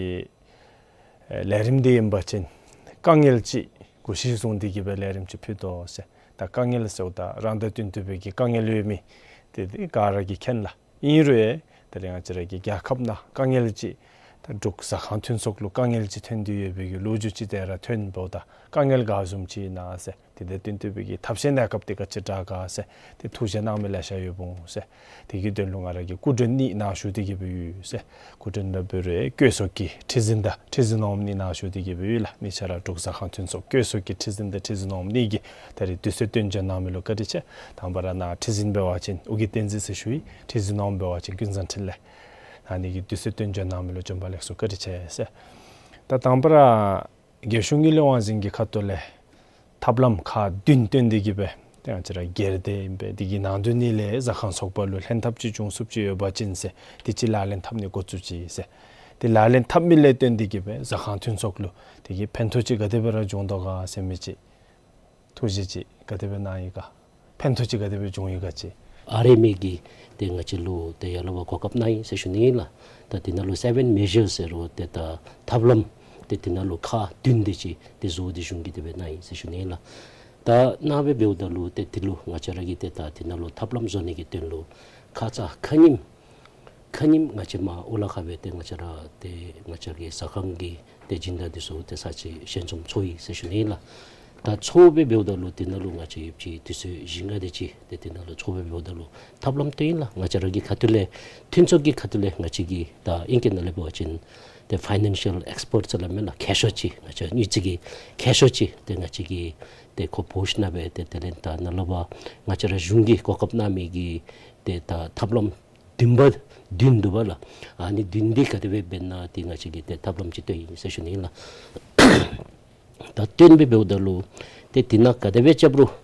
ཨེ་ལས་རིམ་འདི་ཨིན་པ་ཅིན་དཀའ་ངལ་ཅིག་གུ་གཞི་བཟུང་སྟེ་གི་སྦེ་ལས་རིམ་ཅིག་ཕུལ་དོ་ཟེར། ད་དཀའ་ངལ་ཟེརཝ་ད་རང་དང་བསྟུན་ཏེ་སྦེ་གི་དཀའ་ངལ་ཡོད་མི་དེ་དེ་ག་ར་གིས་མཁྱེན་ལགས། ཨིན་རུང་ཡང་ད་རིས་ང་བཅས་ར་གི་རྒྱལ་ཁབ་ནང་དཀའ་ངལ་ཅིག་ད་འབྲུག་ཟ་ཁང་མཐུན་ཚོགས་ལུ་དཀའ་ངལ་ཅིག་ཐོན་ཏེ་ཡོད་པའི་གི་ལོ་རྒྱུས་ཅིག་དེ་ར་ཐོན་འབདཝ་ད་དཀའ་ངལ་ག་བཟུམ་ཅིག་ཨིན་ན་ཟེར། དེ་དང་བསྟུན་ཏེ་སྦེ་གི་ཐབས་ཤེས་གནས་སྐབས་དེ་ག་ཅི་དྲག་ག་ཟེར་དེ་ཐུགས་བཞེད་གནང་མི་ལེ་ཤ་ཡོདཔ་འོང་ཟེར། དེ་གི་དོན་ལུ་ང་ར་གིས་སྐུ་མགྲོན་གཉིས་ནཱ་ཞུ་སྟེ་གི་སྦེ་ཡོད་ཟེར། སྐུ་མགྲོན་ལུ་འབད་རུང་བཀོད་ཚོགས་ཀྱི་ཁྲི་འཛིན་དང་ཁྲི་འཛིན་འོགམ་གཉིས་ནཱ་ཞུ་སྟེ་གི་སྦེ་ཡོད་ལགས། གཉིས་ཆ་ར་འབྲུག་ཟ་ཁང་མཐུན་ཚོགས་བཀོད་ཚོགས་ཀྱི་ཁྲི་འཛིན་དང་ཁྲི་འཛིན་འོགམ་གཉིས་ཀྱིས་ད་རིས་དུས་ཚོད་བཏོན་བྱོན་གནང་མི་ལུ་བཀའ་དྲིན་ཆེ། དང་པ་ར་ནཱ་ཁྲི་འཛིན་འབད་བ་ཅིན་ཨོ་རྒྱན་བསྟན་འཛིན་ཟེར་ཞུ་ཡི། ཁྲི་འཛིན་འོགམ་འབད་བ་ཅིན་ཀུན་བཟང་འཕྲིན་ལས། ཨ་ནི་གིས་དུས་ཚོད་བཏོན་བྱོན་གནང་མི་ལུ་བྱོན་པ་ལེགས་སོ་བཀའ་དྲིན་ཆེ་ཟེར། ད་དང་པ་ར་རྒྱལ་གཞུང་གི་ལས་དབང་འཛིན་གྱི་ཁ་ཐུག་ལས་ཐབས་ལམ་ཁག་བདུན་བཏོན་ཏེ་གི་སྦེ་ཏེ་ང་བཅས་ར་སྒེར་སྡེ་ཨིན་པས། དེ་གི་ནང་དོན་ནི་ལས་ཟ་ཁང་ཚོགས་པ་ལུ་ལྷན་ཐབས་ཅིག་འབྱུང་ཚུགསཔ་ཅིག་ཡོད་པ་ཅིན་ཟེར་དེ་ཅིག་ལག་ལེན་འཐབ་ནི་འགོ་བཙུགས་ཅི་ཟེར། དེ་ལག་ལེན་འཐབ་མི་ལས་བརྟེན་ཏེ་གི་སྦེ་ཟ་ཁང་མཐུན་ཚོགས་ལུ་དེ་གི་ཕན་ཐོགས་ཅིག་ག་དེ་སྦེ་ར་འབྱུང་དོ་ག་ཟེར་མི་ཅིག་ཐུགས་བཞེད་ཅིག་ག་དེ་སྦེ་གནང་ཡི་ག། ཕན་ཐོགས་ཅིག་ག་དེ་སྦེ་བྱུང་ཡི་ག་ཅིག། ཨར་ཨེམ་ཨེ་གིས་ཏེ་ང་བཅས་ལུ་ཏེ་ཡར་ལས་ཕར་གོ་སྐབས་གནང་ཡི་ཟེར་ཞུ་ནི་ཨིན་ལགས། ད་དེ་ནང་ལུ་སེ་བེན་མེ་ཞར་ཟེར་རུང་ཏེ་ད་ཐབས་ལམ་ཏེ་དེ་ནང་ལུ་ཁག་བདུན་དེ་ཅིག་ཏེ་བཟོ་སྟེ་གཞུང་གིས་དེ་སྦེ་གནང་ཡི་ཟེར་ཞུ་ནི་ཨིན་ལགས། ད་ནཱ་སྦེ་འབདཝ་ད་ལུ་ཏེ་འདི་ལུ་ང་བཅས་ར་གིས་ཏེ་ད་འདི་ནང་ལུ་ཐབས་ལམ་བཟོ་ནི་གི་དོན་ལུ་ཁ་ཙ་ཁ་ཉིནམ་ཁ་ཉིནམ་ང་བཅས་མར་ཨོ་ལ་ཁ་སྦེ་ཏེ་ང་བཅས་ར་ཏེ་ང་བཅས་ཀྱི་ཟ་ཁང་གི་ཏེ་སྦྱིན་བདག་འདི་ཚུ་ཏེ་ཚར་གཅིག་ཞལ་འཛོམས་ཚོགས་ཡི་ཟེར་ཞུ་ནི་ཨིན་ལགས། ད་ཚོགས་སྦེ་འབདཝ་ད་ལུ་འདི་ནང་ལུ་ང་བཅས་ཡོདཔ་ཅིག་དུས་ཚོད་བཞི་ལྔ་དེ་ཅིག་ཏེ་འདི་ནང་ལུ་ཚོགས་སྦེ་འབདཝ་ད་ལུ་ཐབས་ལམ་སྟོན་ཡི་ལགས། ང་བཅས་ར་གི་ཁ་ཐུག་ལས་མཐུན་ཚོགས་ཀྱི་ཁ་ཐུག་ལས་ང་བཅས་ཀྱིས་ད་ཨིང་སྐད་ནང་ལས་འབད་བ་ཅིན་ཏེ་ཕའི་ནན་ཤལ་ཨེགསི་པརཊསི་ཟེར་སླབ་མས་ལགས། མཁས་མཆོག་ཅིག་ང་བཅས་དངུལ་རྩིས་ཀྱི་མཁས་མཆོག་ཅིག་ཏེ་ང་བཅས་ཀྱིས་ཏེ་ཁོ་འབོ་ཞིནམ་སྦེ་ཏེ་དེ་ལས་ད་ནཱ་ལས་ཕར་ང་བཅས་ར་གཞུང་གིས་གོ་སྐབས་གནང་མི་གི་ཏེ་ད་ཐབས་ལམ་བདུན་པ་བདུན་འདུག་པ་ལགས། ཨ་ནི་བདུན་འདི་ག་དེ་སྦེ་འབད་ན་ཏེ་ང་བཅས་ཀྱིས་ཏེ་ཐབས་ལམ་ཅིག་སྟོན་ཡི་ཟེར་ཞུ་ནི་ཨིན་ལགས། ད་སྟོན་སྦེ་འབདཝ་ད་ལུ་ཏེ་འདི་ནང་ག་དེ་སྦེ་རྐྱབ་རུང་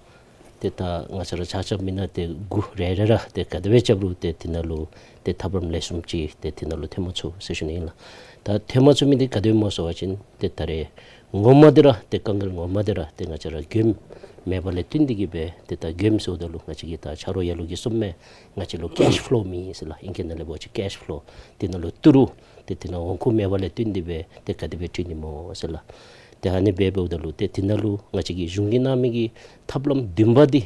ཏེ་ད་ང་བཅས་ར་ཆ་ཁྱབ་མི་སྣ་ཏེ་དགུ་རེ་རེ་ར་ཏེ་ག་དེ་སྦེ་རྐྱབ་རུང་ཏེ་འདི་ནང་ལུ་ཏེ་ཐབས་ལམ་ལེགས་ཤོམ་ཅིག་ཏེ་འདི་ནང་ལུ་ཐོན་མ་ཚུགས་ཟེར་ཞུ་ནི་ཨིན་ལགས། ད་ཐོན་མ་ཚུགས་མི་འདི་ག་དེ་སྨོ་ཟེར་བ་ཅིན་ཏེ་ད་རེས་ངོ་མ་འདི་ར་ཏེ་དཀའ་ངལ་ངོ་མ་འདི་ར་ཏེ་ང་བཅས་ར་མགྱོནམ་མེད་པ་ལས་བརྟེན་ཏེ་གིས་སྦེ་ཏེ་ད་མགྱོནམ་ཟེརཝ་ད་ལུ་ང་བཅས་ཀྱིས་ད་ཆ་རོགས་ཡ་ལུ་གིས་གསུངམ་མས། ང་བཅས་ལུ་ཀེཤ་ཕློ་མེད་ཟེར་ལགས། ཨིང་སྐད་ནང་ལས་འབད་བ་ཅིན་ཀེཤ་ཕློ་འདི་ནང་ལུ་ཏི་རུ་ཏེ་འདི་ནང་འོང་ཁུངས་མེད་པ་ལས་བརྟེན་ཏེ་སྦེ་ཏེ་ག་དེ་སྦེ་སྤྲོད་ནི་སྨོ་ཟེར་ལགས། ཏེ་ཨ་ནི་སྦེ་འབདཝ་ད་ལུ་ཏེ་འདི་ནང་ལུ་ང་བཅས་ཀྱི་གཞུང་གིས་གནང་མི་གི་ཐབས་ལམ་བདུན་པ་འདི་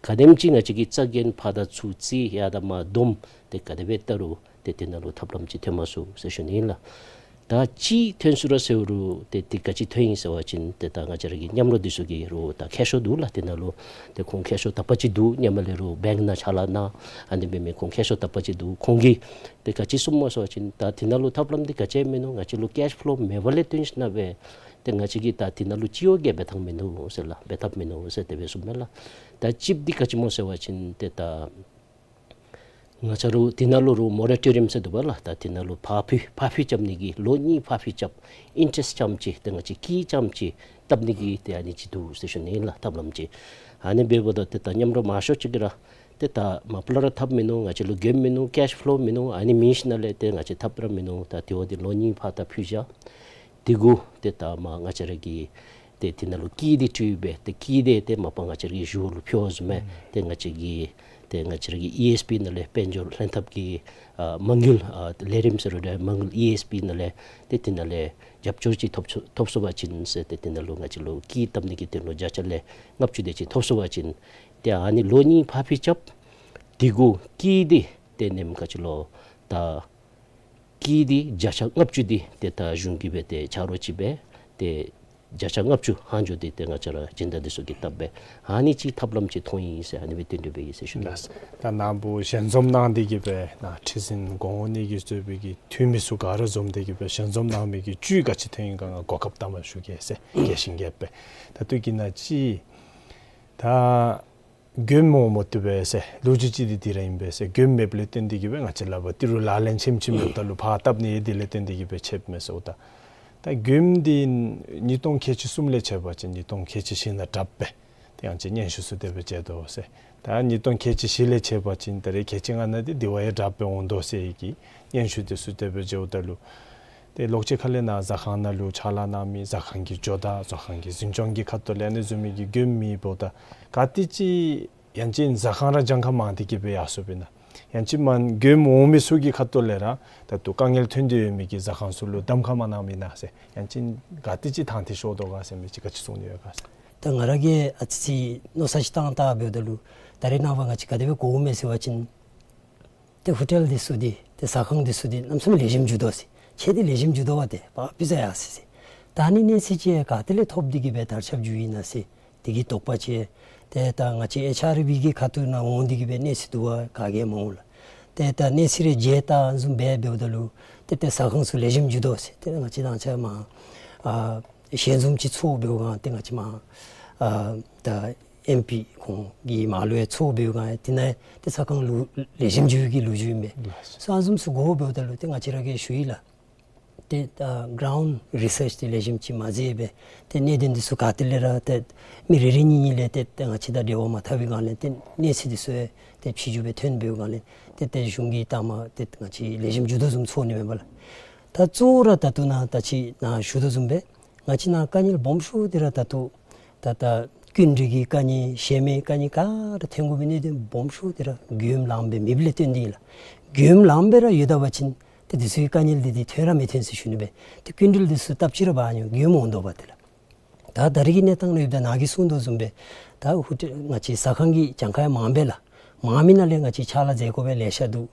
ག་དེམ་ཅིག་ང་བཅས་ཀྱིས་རྩ་འགེངས་ཕར་དང་ཚུར་རྩིས་ཡར་དང་མར་བསྡོམས་ཏེ་ག་དེ་སྦེ་བལྟ་རུང་ཏེ་འདི་ནང་ལུ་ཐབས་ལམ་ཅིག་ཐོན་མ་ཚུགས་ཟེར་ཞུ་ནི་ཨིན་ལགས། ད་ཅིག་ཐོན་སོང་ར་ཟེར་རུང་ཏེ་འདི་ག་ཅི་ཐོན་ཡི་ཟེར་བ་ཅིན་ཏེ་ད་ང་བཅས་ར་གི་མཉམ་རོགས་འདི་ཚུ་གིས་རོགས་ད་མཁས་མཆོག་འདུག་ལགས། འདི་ནང་ལུ་ཏེ་ཁོང་མཁས་མཆོག་དག་པ་ཅིག་འདུག། མཉམ་ལས་རོགས་བེངཀ་ནང་ཕྱག་ལཱ་གནང་ཨ་ནི་འབད་མི་ཁོང་མཁས་མཆོག་དག་པ་ཅིག་འདུག། ཁོང་གིས་ཏེ་ག་ཅི་གསུངམ་སྨོ་ཟེར་བ་ཅིན་ད་འདི་ནང་ལུ་ཐབས་ལམ་འདི་ག་ཅི་མིན་ནུག། ང་བཅས་ལུ་ཀེཤ་ཕློ་མེད་པ་ལས་བརྟེན་ཞིནམ་སྦེ་ཏེ་ང་བཅས་ཀྱིས་ད་འདི་ནང་ལུ་ཅིག་ཡང་འབད་ཐངས་མིན་ནུག་ཟེར་ལགས། འབད་ཐབས་མིན་ནུག་ཟེར་དེ་སྦེ་གསུངམ་མས་ལགས། ད་གཅིག་འདི་ག་ཅི་སྨོ་ཟེར་བ་ཅིན་ཏེ་ད་ང་བཅས་ར་འདི་ནང་ལུ་རོགས་མོ་ར་ཊོ་རི་ཡམ་ཟེར་འདུག་པ་ལགས། ད་འདི་ནང་ལུ་ཕར་འཕུལ་ཕར་འཕུལ་རྐྱབ་ནི་གི་ལོ་གཉིས་ཕར་འཕུལ་རྐྱབ་ཨིན་ཊེ་རེསཊ་རྐྱངམ་ཅིག་ཏེ་ང་བཅས་ཀྱིས་རྐྱངམ་ཅིག་བཏབ་ནི་གི་ཏེ་ཨ་ནི་ཅིག་འདུག་ཟེར་ཞུ་ནི་ཨིན་ལགས། ཐབས་ལམ་ཅིག་ཨ་ནི་འབདཝ་ད་ཏེ་ད་མཉམ་རོགས་མང་ཤོས་ཅིག་གིས་ར་ཏེ་ད་མ་པ་ལས་ར་ཐབས་མིན་ནུག། ང་བཅས་ལུ་མགྱོནམ་མིན་ནུག། ཀེཤ་ཕློ་མིན་ནུག། ཨ་ནི་མེད་ཞིནམ་ལས་ཏེ་ང་བཅས་ཐབས་ར་མིན་ནུག། ད་དེ་བ་འདི་ལོ་གཉིས་ཕར་ད་འཕུལ་བཞག། དེ་གུ་ཏེ་ད་མར་ང་བཅས་ར་གི་ཏེ་འདི་ནང་ལུ་ཀི་འདི་སྤྲོད་སྦེ་ཏེ་ཀི་འདི་ཏེ་མ་པ་ང་བཅས་ར་གི་གཞུང་ལུ་ཕུལཝ་བཟུམ་སྦེ་ཏེ་ང་བཅས་ཀྱི་ཏེ་ང་བཅས་ར་གི་ཨི་ཨེསི་པི་ནང་ལས་དཔལ་འབྱོར་ལྷན་ཐབས་ཀྱི་ཨ་མ་དངུལ་ཨ་ལས་རིམ་ཟེར་རུང་འདྲ་མ་དངུལ་ཨི་ཨེསི་པི་ནང་ལས་ཏེ་འདི་ནང་ལས་རྒྱབ་སྐྱོར་ཅིག་ཐོབ་ཚུགས་ཐོབ་ཚུགས་པ་ཅིན་ཟེར་ཏེ་འདི་ནང་ལུ་ང་བཅས་ལུ་ཀི་བཏབ་ནི་གི་དོན་ལུ་བརྒྱ་ཆ་ལས་ལྔ་བཅུ་དེ་ཅིག་ཐོབ་ཚུགས་པ་ཅིན་ཏེ་ཨ་ནི་ལོ་གཉིས་ཕར་འཕུལ་རྐྱབ། དེ་གུ་ཀི་འདི་ཏེ་ནེམ་ང་བཅས་ལུ་ད་ཀི་འདི་བརྒྱ་ཆ་ལྔ་བཅུ་འདི་ཏེ་ད་གཞུང་གིས་སྦེ་ཏེ་ཆ་རོགས་ཅིག་སྦེ་ཏེ་བརྒྱ་ཆ་ལྔ་བཅུ་ལྷག་ཅིག་འདི་ཏེ་ང་བཅས་ར་སྦྱིན་བདག་འདི་ཚུ་གིས་བཏབ་སྦེ་ཨ་ནི་ཅིག་ཐབས་ལམ་ཅིག་མཐོང་ཡི་ཟེར་ཨ་ནི་སྦེ་སྟོན་སྟོནམ་ཨིན་ཟེར་ཞུ་ནི། ལགས། ད་ནཱ་བུ་ཞལ་འཛོམས་གནང་སྟེ་གིས་སྦེ་ནཱ་ཁྲི་འཛིན་གོང་འོག་གཉིས་ཀྱིས་གཙོས་པའི་གི་འཐུས་མི་ཚུ་ག་ར་འཛོམས་ཏེ་གིས་སྦེ་ཞལ་འཛོམས་གནང་མི་གི་བཅུད་ག་ཅི་ཐོན་ཡི་ག་ང་གོ་སྐབས་བདའ་མ་ཞུ་གེ་ཟེར་རྒྱས་ཤིང་རྒྱསཔ་སྦེ། ད་ལྟོ་གི་ནང་ཅིག་ད་མགྱོནམ་འོང་མ་བཏུབ་པས་ཟེར་ལོ་རྒྱུས་ཅིག་འདི་འདི་ར་ཨིན་པས་ཟེར། མགྱོནམ་མེདཔ་ལས་བརྟེན་ཏེ་གིས་སྦེ་ང་བཅས་ལག་པར་ཏི་རུ་ལག་ལེན་ཆེམ་ཆེམ་ཡོདཔ་ད་ལུ་ཕར་བཏབ་ནི་ཡོད། དེ་ལས་བརྟེན་ཏེ་གིས་སྦེ་ཆད་མས་ཟེརཝ་ད། ད་མགྱོནམ་འདི་ཉིས་སྟོང་ཁལ་གཅིག་གསུམ་ལས་ཆད་པ་ཅིན་ཉིས་སྟོང་ཁལ་གཅིག་བཞི་ནང་དྲགཔ་སྦེ་ཏེ་ཡང་ཅིན་སྙན་ཞུ་ཚུ་དེ་སྦེ་བྱིན་དོ་ཟེར། ད་ཉིས་སྟོང་ཁལ་གཅིག་བཞི་ལས་ཆད་པ་ཅིན་ད་རེས་ཁལ་གཅིག་ལྔ་ནང་འདི་དེ་བ་ཡང་དྲགཔ་སྦེ་འོང་དོ་ཟེར་གྱི་སྙན་ཞུ་འདི་ཚུ་དེ་སྦེ་བྱིནམ་ད་ལུ་ཏེ་ལོག་ཅིག་ཁ་ལས་ནཱ་ཟ་ཁང་ནང་ལུ་ཕྱག་ལཱ་གནང་མི་ཟ་ཁང་གི་ཇོ་བདག་ཟ་ཁང་གི་འཛིན་སྐྱོང་གི་ཁ་ཐུག་ལས་ཨ་ནི་བཟུམ་མའི་གི་མགྱོནམ་མེདཔ་ད་ག་ཏེ་ཅིག་ཡང་ཅིན་ཟ་ཁང་ར་གྱངས་ཁ་མང་སྟེ་གིས་སྦེ་ཡར་སོཔ་ཨིན་ན། ཡང་ཅིན་མ་མགྱོནམ་འོང་མི་ཚུ་གི་ཁ་ཐུག་ལས་ར་ད་ལྟོ་དཀའ་ངལ་ཐོན་ཏེ་ཡོད་མི་གི་ཟ་ཁང་ཚུ་ལུ་གདམ་ཁ་མ་གནངམ་ཨིན་ན་ཟེར། ཡང་ཅིན་ག་ཏེ་ཅིག་ཐང་ཐིག་ཤོར་དོ་ག་ཟེར་མི་ཅིག་ག་ཅི་གསུང་ནི་ཡོད་ག་ཟེར། ད་ང་ར་གིས་ཨ་ཙི་ཅིག་མནོ་བསམ་ཅིག་བཏང་བལྟ་འབདཝ་ད་ལུ་ད་རེས་ནངས་པ་ང་བཅས་ག་དེ་སྦེ་གོཝ་མས་ཟེར་བ་ཅིན་ཏེ་ཧོ་ཊེལ་འདི་ཚུ་འདི་ཏེ་ཟ་ཁང་འདི་ཚུ་འདི་གནམ་མེད་ས་མེད་ལེགས་ཤོམ་འགྱོ་དོ་ཟེར། ཁྱད་དེ་ལེགས་ཤོམ་འགྱོ་དོ་བ་ཏེ་པ་པི་ཛ་ཡར་སོ་ཡི་ཟེར། ད་ཨ་ནི་གནས་ཚུལ་ཅིག་ག་ཏེ་ལས་ཐོབ་སྟེ་གིས་སྦེ་དར་ཁྱབ་འགྱོཝ་ཨིན་ན་ཟེར་དེ་གི་དོགས་པ་ཅིག། ཏེ་ད་ང་བཅས་ཨེཆ་ཨར་བི་གི་ཁ་ཐུག་ནང་འོང་སྟེ་གིས་སྦེ་གནས་ཚུལ་བསྡུ་བ་ག་གིས་མ་འོང་ལགས། ཏེ་ད་གནས་ཚུལ་རེ་མཇལ་བལྟ་བཟུམ་སྦེ་འབདཝ་ད་ལུ་ཏེ་ཏེ་ཟ་ཁང་ཚུ་ལེགས་ཤོམ་འགྱོ་དོ་ཟེར། ཏེ་ང་བཅས་ད་ཆ་མར་ཨ་ཞལ་འཛོམས་ཅིག་ཚོགས་འབདཝ་ག་ཏེ་ང་བཅས་མར་ཨ་ད་ཨེམ་པི་ཁོང་གི་མར་ལུ་ཡང་ཚོགས་འབདཝ་ག་དེ་ནང་ཏེ་ཟ་ཁང་ལུ་ལེགས་ཤོམ་འགྱོ་བའི་གི་ལོ་རྒྱུས་ཨིན་པས། ལགས་སོ། ཨ་བཟུམ་ཚུ་གོཝ་འབདཝ་ད་ལུ་ཏེ་ང་བཅས་ར་གིས་ཞུ་ཡི་ལགས། ཏེ་ཨ་གྲའུནཌ་རི་སརཆ་འདི་ལེགས་ཤོམ་ཅིག་མ་མཛད་པས། ཏེ་གནད་དོན་འདི་ཚུ་ག་ཏེ་ལས་ར་ཏེ་མི་རེ་རེ་གཉིས་གཉིས་ལས་ཏེ་ཏེ་ང་བཅས་དང་འབྲེལ་བ་མ་འཐབ་པའི་སྒང་ལས་ཏེ་གནས་ཚུལ་འདི་ཚུ་ཡང་ཏེ་ཕྱི་འགྱུར་སྦེ་ཐོན་འབདཝ་སྒང་ལས་ཏེ་ཏེ་གཞུང་གིས་ད་མར་ཏེ་ང་བཅས་ལེགས་ཤོམ་འགྱོ་དོ་བཟུམ་ཚོར་ནི་མས་པ་ལགས། ད་གཙོ་བོ་ར་ད་ལྟོ་ནཱ་ད་ཅི་ནཱ་ཞུ་དོ་བཟུམ་སྦེ་ང་བཅས་ནཱ་དཀའ་ངལ་སྦོམ་ཤོས་འདི་ར་ད་ལྟོ་ད་ད་སྐྱིན་འགྲུལ་གྱི་དཀའ་ངལ་གཞན་མི་དཀའ་ངལ་ག་ར་ཐོན་དགོ་པའི་གནད་དོན་སྦོམ་ཤོས་འདི་ར་མགྱོནམ་ལངམ་སྦེ་མེདཔ་ལས་བརྟེན་ཏེ་ཨིན་ལགས། མགྱོནམ་ལངམ་སྦེ་ར་ཡོད་ད་པ་ཅིན་ཏེ་འདི་ཚུ་གི་དཀའ་ངལ་འདི་འདི་ཐོན་ར་མི་ཐོན་ཟེར་ཞུ་ནི་སྦེ། ཏེ་སྐྱིན་འགྲུལ་འདི་ཚུ་སྟབས་གཅིག་ར་འབག་ནི་མགྱོནམ་འོང་དོ་བ་ཏེ་ལགས། ད་ད་རེས་ཀྱི་གནས་སྟངས་ལུ་ཡོདཔ་ད་ནཱ་གིས་གསུངས་དོ་བཟུམ་སྦེ་ད་ཧུ་ཏེ་ང་བཅས་ཟ་ཁང་གི་གྱངས་ཁ་ཡང་མངམ་སྦེ་ལགས། མངམ་མི་ནང་ལས་ང་བཅས་ཕྱག་ལཱ་མཛད་དགོཔ་ཡང་ལེ་ཤ་འདུག།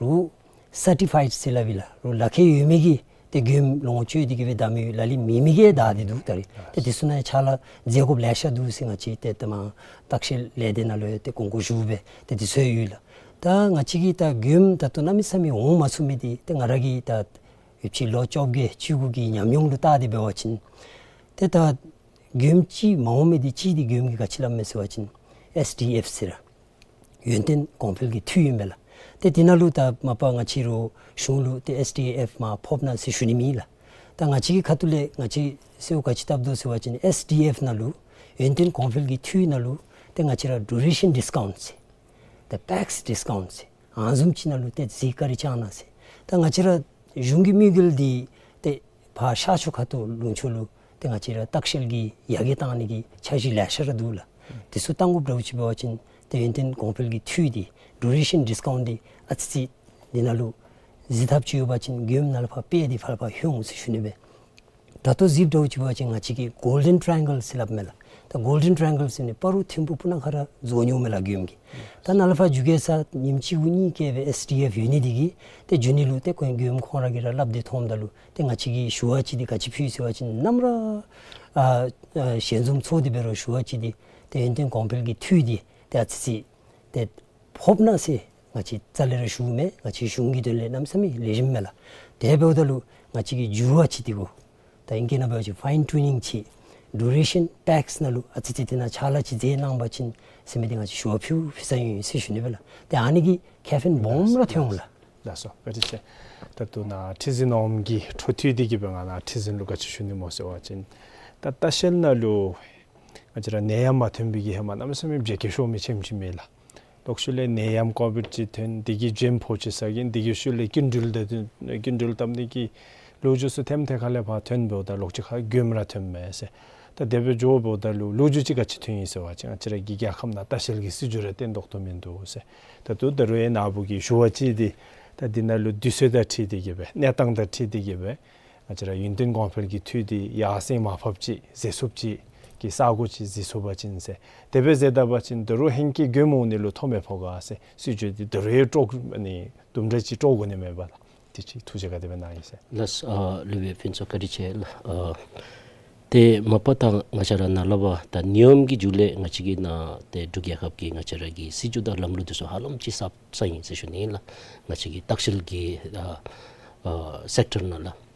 རོགས་སར་ཊི་ཕའིཌ་ཟེར་སླབ་ཨིན་ལགས། རོགས་ལག་ཁྱེར་ཡོད་མི་གིས་ཏེ་མགྱོནམ་ལོངས་སྤྱོད་དེ་གིས་སྦེ་བདའ་མི་ཡོད། ལ་ལུ་མེད་མི་གིས་བདའ་སྟེ་འདུག། ད་རེས་ཏེ་དེ་ཚུ་ནང་ཡང་ཕྱག་ལཱ་མཛད་དགོཔ་ལེ་ཤ་འདུག་ཟེར་ང་བཅས་ཏེ་ད་མར་བརྟག་ཞིབ་ལས་སྡེ་ནང་ལུ་ཡང་ཏེ་གོང་གོང་ཞུ་སྦེ་ཏེ་དེ་ཚུ་ཡང་ཡོད་ལགས། ད་ང་བཅས་ཀྱི་ད་མགྱོནམ་ད་ལྟོ་གནམ་མེད་ས་མེད་འོང་མ་ཚུགས་མི་འདི་ཏེ་ང་ར་གི་ད་ཡོདཔ་ཅིག་ལོ་བཅོ་བརྒྱད་བཅུ་དགུ་གི་ཉམས་མྱོང་ལུ་བལྟ་སྟེ་འབད་བ་ཅིན་ཏེ་ད་མགྱོནམ་ཅིག་མ་འོང་མི་འདི་གཅིག་འདི་མགྱོནམ་གྱི་ག་ཅི་སླབ་མས་ཟེར་བ་ཅིན་ཨེསི་ཌི་ཨེཕ་ཟེར་ར་ཡུན་བརྟན་གོང་འཕེལ་གྱི་འཐུས་ཨིན་པས་ལགས། ཏེ་དེ་ནང་ལུ་ད་མ་པ་ང་བཅས་ར་གཞུང་ལུ་ཏེ་ཨེསི་ཌི་ཨེཕ་མར་ཕོག་གནང་ཟེར་ཞུ་ནི་མེད་ལགས། ད་ང་བཅས་ཀྱི་ཁ་ཐུག་ལས་ང་བཅས་གསོལཝ་ག་ཅི་བཏབ་དོ་ཟེར་བ་ཅིན་ཨེསི་ཌི་ཨེཕ་ནང་ལུ་ཡུན་བརྟན་གོང་འཕེལ་གྱི་འཐུས་ནང་ལུ་ཏེ་ང་བཅས་ར་ཌུ་རེ་ཤཱན་ཌིསི་ཀའུནཊ་ཟེར་ཏེ་པེགསི་ཌིསི་ཀའུནཊ་ཟེར་ཨ་ནི་བཟུམ་ཅིག་ནང་ལུ་ཏེ་གཟིགས་བཀའ་དྲིན་བསྐྱང་གནང་ཟེར། ད་ང་བཅས་ར་གཞུང་གི་དམིགས་ཡུལ་འདི་ཏེ་ཕར་ཤར་ཕྱོགས་ཁ་ཐུག་ལུང་ཕྱོགས་ལུ་ཏེ་ང་བཅས་ར་ལྟ་བཤལ་གྱི་ཡར་རྒྱས་བཏང་ནི་གི་འཆར་གཞི་ལེ་ཤ་ར་འདུག་ལགས། དེ་ཚུ་བཏང་དགོཔ་འདྲཝ་ཅིག་འབད་བ་ཅིན་ཏེ་ཡུན་བརྟན་གོང་འཕེལ་གྱི་འཐུས་འདི་ཌུ་རེ་ཤཱན་ཌིསི་ཀའུནཊ་འདི་ཨ་ཙི་ཅིག་འདི་ནང་ལུ་གཟིགས་ཐབས་ཅིག་ཡོད་པ་ཅིན་མགྱོནམ་ནང་ལས་ཕར་སྤེལ་ཏེ་ཕར་ཕར་ལྷོད་འོང་ཟེར་ཞུ་ནི་སྦེ། ད་ལྟོ་གཟིགསཔ་འདྲཝ་ཅིག་འབད་བ་ཅིན་ང་བཅས་ཀྱི་གོལ་ཌེན་ཊ་རའེ་ཨེང་གལ་ཟེར་སླབ་མས་ལགས། ད་གོལ་ཌེན་ཊ་རའེ་ཨེང་གལ་ཟེར་མི་སྤ་རོ་ཐིམ་ཕུག་སྤུ་ན་ཁ་ར་རྫོགས་འགྱོཝ་མས་ལགས་མགྱོནམ་གྱིས། ད་ནཱ་ལས་ཕར་འགྱོ་གེ་ཟེར་ཉིནམ་གཅིག་དགུ་གཉིས་བསྐྱལ་སྦེ་ཨེསི་ཌི་ཨེཕ་ཡོད་ནི་འདི་གིས་ཏེ་འགྱོ་ནི་ལུ་ཏེ་ཁོང་མགྱོནམ་ཁོང་ར་གིས་ར་སླབ་སྟེ་མཐོངམ་ད་ལུ་ཏེ་ང་བཅས་ཀྱིས་ཞུ་བ་ཅིག་འདི་ག་ཅི་ཕུལ་ཡི་ཟེར་བ་ཅིན་ནམ་ར་ཨ་ཨ་ཞལ་འཛོམས་ཚོགས་ཏེ་འབད་རུང་ཞུ་བ་ཅིག་འདི་ཏེ་ཡུན་བརྟན་གོང་འཕེལ་གྱི་འཐུས་འདི་ཏེ་ཨ་ཙི་ཅིག་ཏེ་ཕོག་གནང་ཟེར་ང་བཅས་རྩ་ལས་ར་ཞུཝ་མེན། ང་བཅས་གཞུང་གི་དོན་ལས་གནམ་མེད་ས་མེད་ལེགས་ཤོམ་མས་ལགས། དེ་འབདཝ་ད་ལུ་ང་བཅས་ཀྱིས་འགྱུར་བ་ཅིག་འདི་གུ་ད་ཨིང་སྐད་ནང་འབད་བ་ཅིན་ཕའིན་ཊུ་ནིང་ཅིག་ཌུ་རེ་ཤཱན་པེགསི་ནང་ལུ་ཨ་ཙི་ཅིག་དེ་ནང་ཕྱག་ལཱ་ཅིག་མཛད་གནང་པ་ཅིན་ཟེར་མི་འདི་ང་བཅས་ཞུ་བ་ཕུལ་ཕུལ་ས་ཨིན་ཟེར་ཞུ་ནི་སྦེ་ལགས། ཏེ་ཨ་ནི་གིས་ཁེ་ཕན་སྦོམ་ར་ཐོན་འོང་ལགས། ལགས་སོ། བཀའ་དྲིན་ཆེ། ད་ལྟོ་ནཱ་ཁྲི་འཛིན་ནོར་བུ་གིས་འཕྲོ་མཐུད་དེ་གིས་སྦེ་ང་ནཱ་ཁྲི་འཛིན་ལུ་ག་ཅི་ཞུ་ནི་སྨོ་ཟེར་བ་ཅིན་ད་ལྟ་བཤལ་ནང་ལུ་ང་བཅས་ར་ནད་ཡམས་མ་ཐོན་པའི་གི་ཧེ་མ་གནམ་མེད་ས་མེད་བརྗེད་སྐྱོ་ཤོར་མི་ཆེམ་ཅིག་མས་ལགས། ལོག་ཤུལ་ལས་ནད་ཡམས་ཀོ་བིཌ་ཅིག་ཐོན། དེ་གིས་འགྱོནམ་ཕོག་ཅི་ཟ་གིན་དེ་གི་ཤུལ་ལས་སྐྱིན་འགྲུལ་དང་སྐྱིན་འགྲུལ་བཏབ་ནི་གི་ལོ་རྒྱུས་ཚུ་ཐེམ་ཐེ་ཁ་ལས་ཕར་ཐོན་འབདཝ་ད་ལོག་ཅི་ཁར་མགྱོནམ་ར་ཐོནམ་མས་ཟེར། ད་དེ་སྦེ་འགྱོ་འབདཝ་ད་ལུ་ལོ་རྒྱུས་ཅིག་ག་ཅི་ཐོན་ཡི་ཟེར་བ་ཅིན་ང་བཅས་ར་གི་རྒྱལ་ཁབ་ནང་ལྟ་བཤལ་གྱི་སྲིད་བྱུས་ར་བརྟན་ཏོག་ཏོ་མིན་འདུག་ཟེར། ད་ལྟོ་ད་རུང་ཡང་ནཱ་བུ་གིས་ཞུ་བ་ཅིག་འདི་ད་འདི་ནང་ལུ་དུས་ཚོད་དང་འཁྲིལ་ཏེ་གིས་སྦེ་གནས་སྟངས་དང་འཁྲིལ་ཏེ་གིས་སྦེ་ང་བཅས་ར་ཡུན་བརྟན་གོང་འཕེལ་གྱི་འཐུས་འདི་ཡར་སེང་མར་ཕབ་ཅིག་མཛད་ཚུགསཔ་ཅིག་གི་ས་གོ་ཅིག་གཟིགས་ཚུགས་པ་ཅིན་ཟེར། དེ་སྦེ་མཛད་ད་པ་ཅིན་ད་རུང་ཧེང་སྐལ་མགྱོནམ་འོང་ནི་ལུ་ཐོ་མེད་ཕོག་ག་ཟེར་སྲིད་བྱུས་འདི་ད་རུང་ཡང་དཀྲོག་ཨ་ནི་དུམ་གྲ་ཅིག་དཀྲོག་དགོ་ནི་མས་པ་ལགས། དེ་ཅིག་ཐུགས་བཞེད་ག་དེ་སྦེ་གནང་ཡི་ཟེར། ལགས། ཨ་སློབ་དཔོན་ཕུན་ཚོགས་བཀའ་དྲིན་ཆེ་ལགས། ཨ་ཏེ་མ་པ་ད་ང་བཅས་ར་ནཱ་ལས་ཕར་ད་ནད་ཡམས་ཀྱི་མཇུག་ལས་ང་བཅས་ཀྱི་ནཱ་ཏེ་འབྲུག་རྒྱལ་ཁབ་ཀྱི་ང་བཅས་ར་གི་སྲིད་བྱུས་དང་ལམ་ལུགས་འདི་ཚུ་ཧ་ལམ་ཅིག་གསརཔ་གསརཔ་ཨིན་ཟེར་ཞུ་ནི་ཨིན་ལགས། ང་བཅས་ཀྱི་ལྟ་བཤལ་གྱི་ཨ་ཨ་སེཀ་ཊར་ནང་ལགས།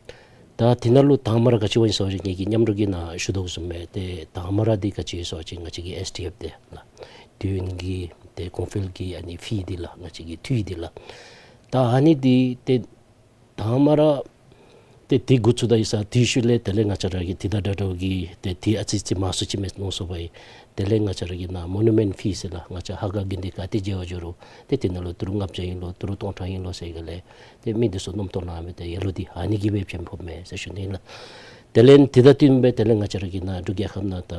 ད་དེ་ནང་ལུ་དང་པ་ར་ག་ཅི་འབད་ཡི་ཟེར་བ་ཅིན་ངེ་གི་མཉམ་རོགས་ཀྱིས་ནཱ་ཞུ་དོ་བཟུམ་སྦེ་ཏེ་དང་པ་ར་འདི་ག་ཅི་ཟེར་བ་ཅིན་ང་བཅས་ཀྱི་ཨེསི་ཌི་ཨེཕ་འདི་ལགས། དུས་ཡུན་གྱི་ཏེ་གོང་འཕེལ་གྱི་ཨ་ནི་ཕི་འདི་ལགས། ང་བཅས་ཀྱི་འཐུས་འདི་ལགས། ད་ཨ་ནི་འདི་ཏེ་དང་པ་ར་ཏེ་འདི་འགོ་བཙུགས་ད་ཡི་ཟེར་དེ་ཤུལ་ལས་དེ་ལས་ང་བཅས་ར་གི་འདི་དང་འདྲ་འདྲཝ་གི་ཏེ་འདི་ཨ་ཙི་ཅིག་མང་སུ་ཅིག་མས་མནོ་སོང་པ་ཡི། དེ་ལས་ང་བཅས་ར་གི་ནཱ་མོ་ནུ་མེནཊ་ཕི་ཟེར་ལགས། ང་བཅས་ཧ་ག་དགེ་འདུན་ག་ཏེ་མཇལ་བར་འགྱོ་རུང་ཏེ་དེ་ནང་ལུ་ཏི་རུ་ལྔ་བརྒྱ་ཨིན་ལོ་ཏི་རུ་སྟོང་ཕྲག་ཨིན་ལོ་ཟེར་ག་ལས་ཏེ་མི་འདི་ཚུ་རྣམ་རྟོག་ལང་མི་ཏེ་ཡ་ལོ་འདི་ཨ་ནི་གིས་སྦེ་བྱིན་ཕོགཔ་མས་ཟེར་ཞུ་ནི་ཨིན་ལགས། དེ་ལས་འདི་དང་བསྟུན་སྦེ་དེ་ལས་ང་བཅས་ར་གི་ནཱ་འབྲུག་རྒྱལ་ཁབ་ནང་ད་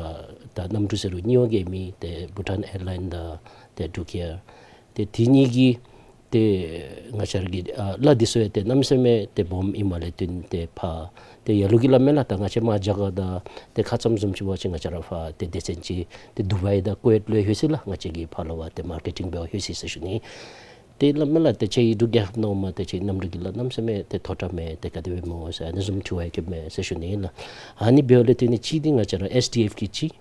ད་གནམ་གྲུ་ཟེར་རུང་གཉིས་པ་གི་མི་ཏེ་བྷུ་ཊཱན་ཨེར་ལའིན་དང་ཏེ་འབྲུག་ཨེར་ཏེ་དེ་གཉིས་ཀྱིས་ཏེ་ང་བཅས་ར་གི་ཨ་གླ་འདི་ཚུ་ཡང་ཏེ་གནམ་མེད་ས་མེད་ཏེ་སྦོམ་ཨིནམ་ལས་བརྟེན་ཏེ་ཕར་ཏེ་ལ་ལུ་གིས་སླབ་མས་ལགས། ད་ང་བཅས་མར་རྒྱ་གར་དང་ཏེ་ཁ་ཙ་བཟུམ་ཅིག་འབད་བ་ཅིན་ང་བཅས་ར་ཕར་ཏེ་སྡེ་ཚན་ཅིག་ཏེ་དུ་བཱའི་དང་ཀུ་ཝེཊ་ལུ་ལྷོད་ཅི་ལགས། ང་བཅས་ཀྱིས་ཕར་ལུ་ཕར་ཏེ་མར་ཀེ་ཊིང་འབད་བར་ལྷོད་ཅི་ཟེར་ཞུ་ནི། ཏེ་སླབ་མས་ལགས། ཏེ་ཁྱེད་འབྲུག་རྒྱལ་ཁབ་ནང་མར་ཏེ་ཁྱེད་མཉམ་རོགས་ཀྱིས་ལགས་གནམ་མེད་ས་མེད་ཏེ་མཐོ་དྲགས་མས། ཏེ་ག་དེ་སྦེ་སྨོ་ཟེར་ཨ་ནི་བཟུམ་དྲི་བ་ཡང་བཀོདཔ་མས་ཟེར་ཞུ་ནི་ཨིན་ལགས། ཨ་ནི་འབདཝ་ལས་བརྟེན་ཏེ་གཅིག་འདི་ང་བཅས་ར་ཨེསི་ཌི་ཨེཕ་གིས་གཅིག།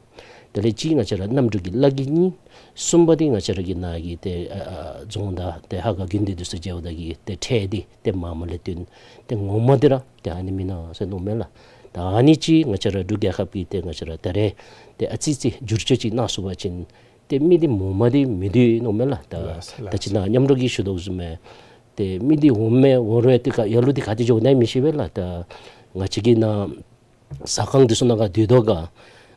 དེ་ལས་གཅིག་ང་བཅས་ར་མཉམ་རོགས་ཀྱི་གླ་གིས་གཉིས། གསུམ་པ་འདི་ང་བཅས་ར་གི་ནཱ་གི་ཏེ་ཨ་ཨ་རྫོང་དང་ཏེ་ཧ་ག་དགེ་འདུན་འདི་ཚུ་མཇལཝ་ད་གི་ཏེ་ཁྲལ་འདི་ཏེ་མངམ་ལས་བརྟེན་ཏེ་ངོ་མ་འདི་ར་ཏེ་ཨ་ནི་མེན་ན་ཟེར་མནོཝ་མས་ལགས། ད་ཨ་ནི་ཅིག་ང་བཅས་ར་འབྲུག་རྒྱལ་ཁབ་ཀྱིས་ཏེ་ང་བཅས་ར་ད་རེས་ཏེ་ཨ་ཙི་ཅིག་བསྒྱུར་བཅོས་ཅིག་གནང་ཚུགས་པ་ཅིན་ཏེ་མི་འདི་མངམ་འདི་མི་སྡོད་མནོཝ་མས་ལགས། ད་ལགས་སོ། ད་ཅི་ནཱ་མཉམ་རོགས་ཀྱིས་ཞུ་དོ་བཟུམ་སྦེ་ཏེ་མི་འདི་འོངམ་མས་འོང་རུང་ཏེ་ག་ལ་ལུ་འདི་ག་ཏེ་འགྱོ་ནི་མི་ཤེས་པས་ལགས། ད་ང་བཅས་ཀྱི་ནཱ་ཟ་ཁང་འདི་ཚུ་ནང་ག་སྡོད་དོ་ག།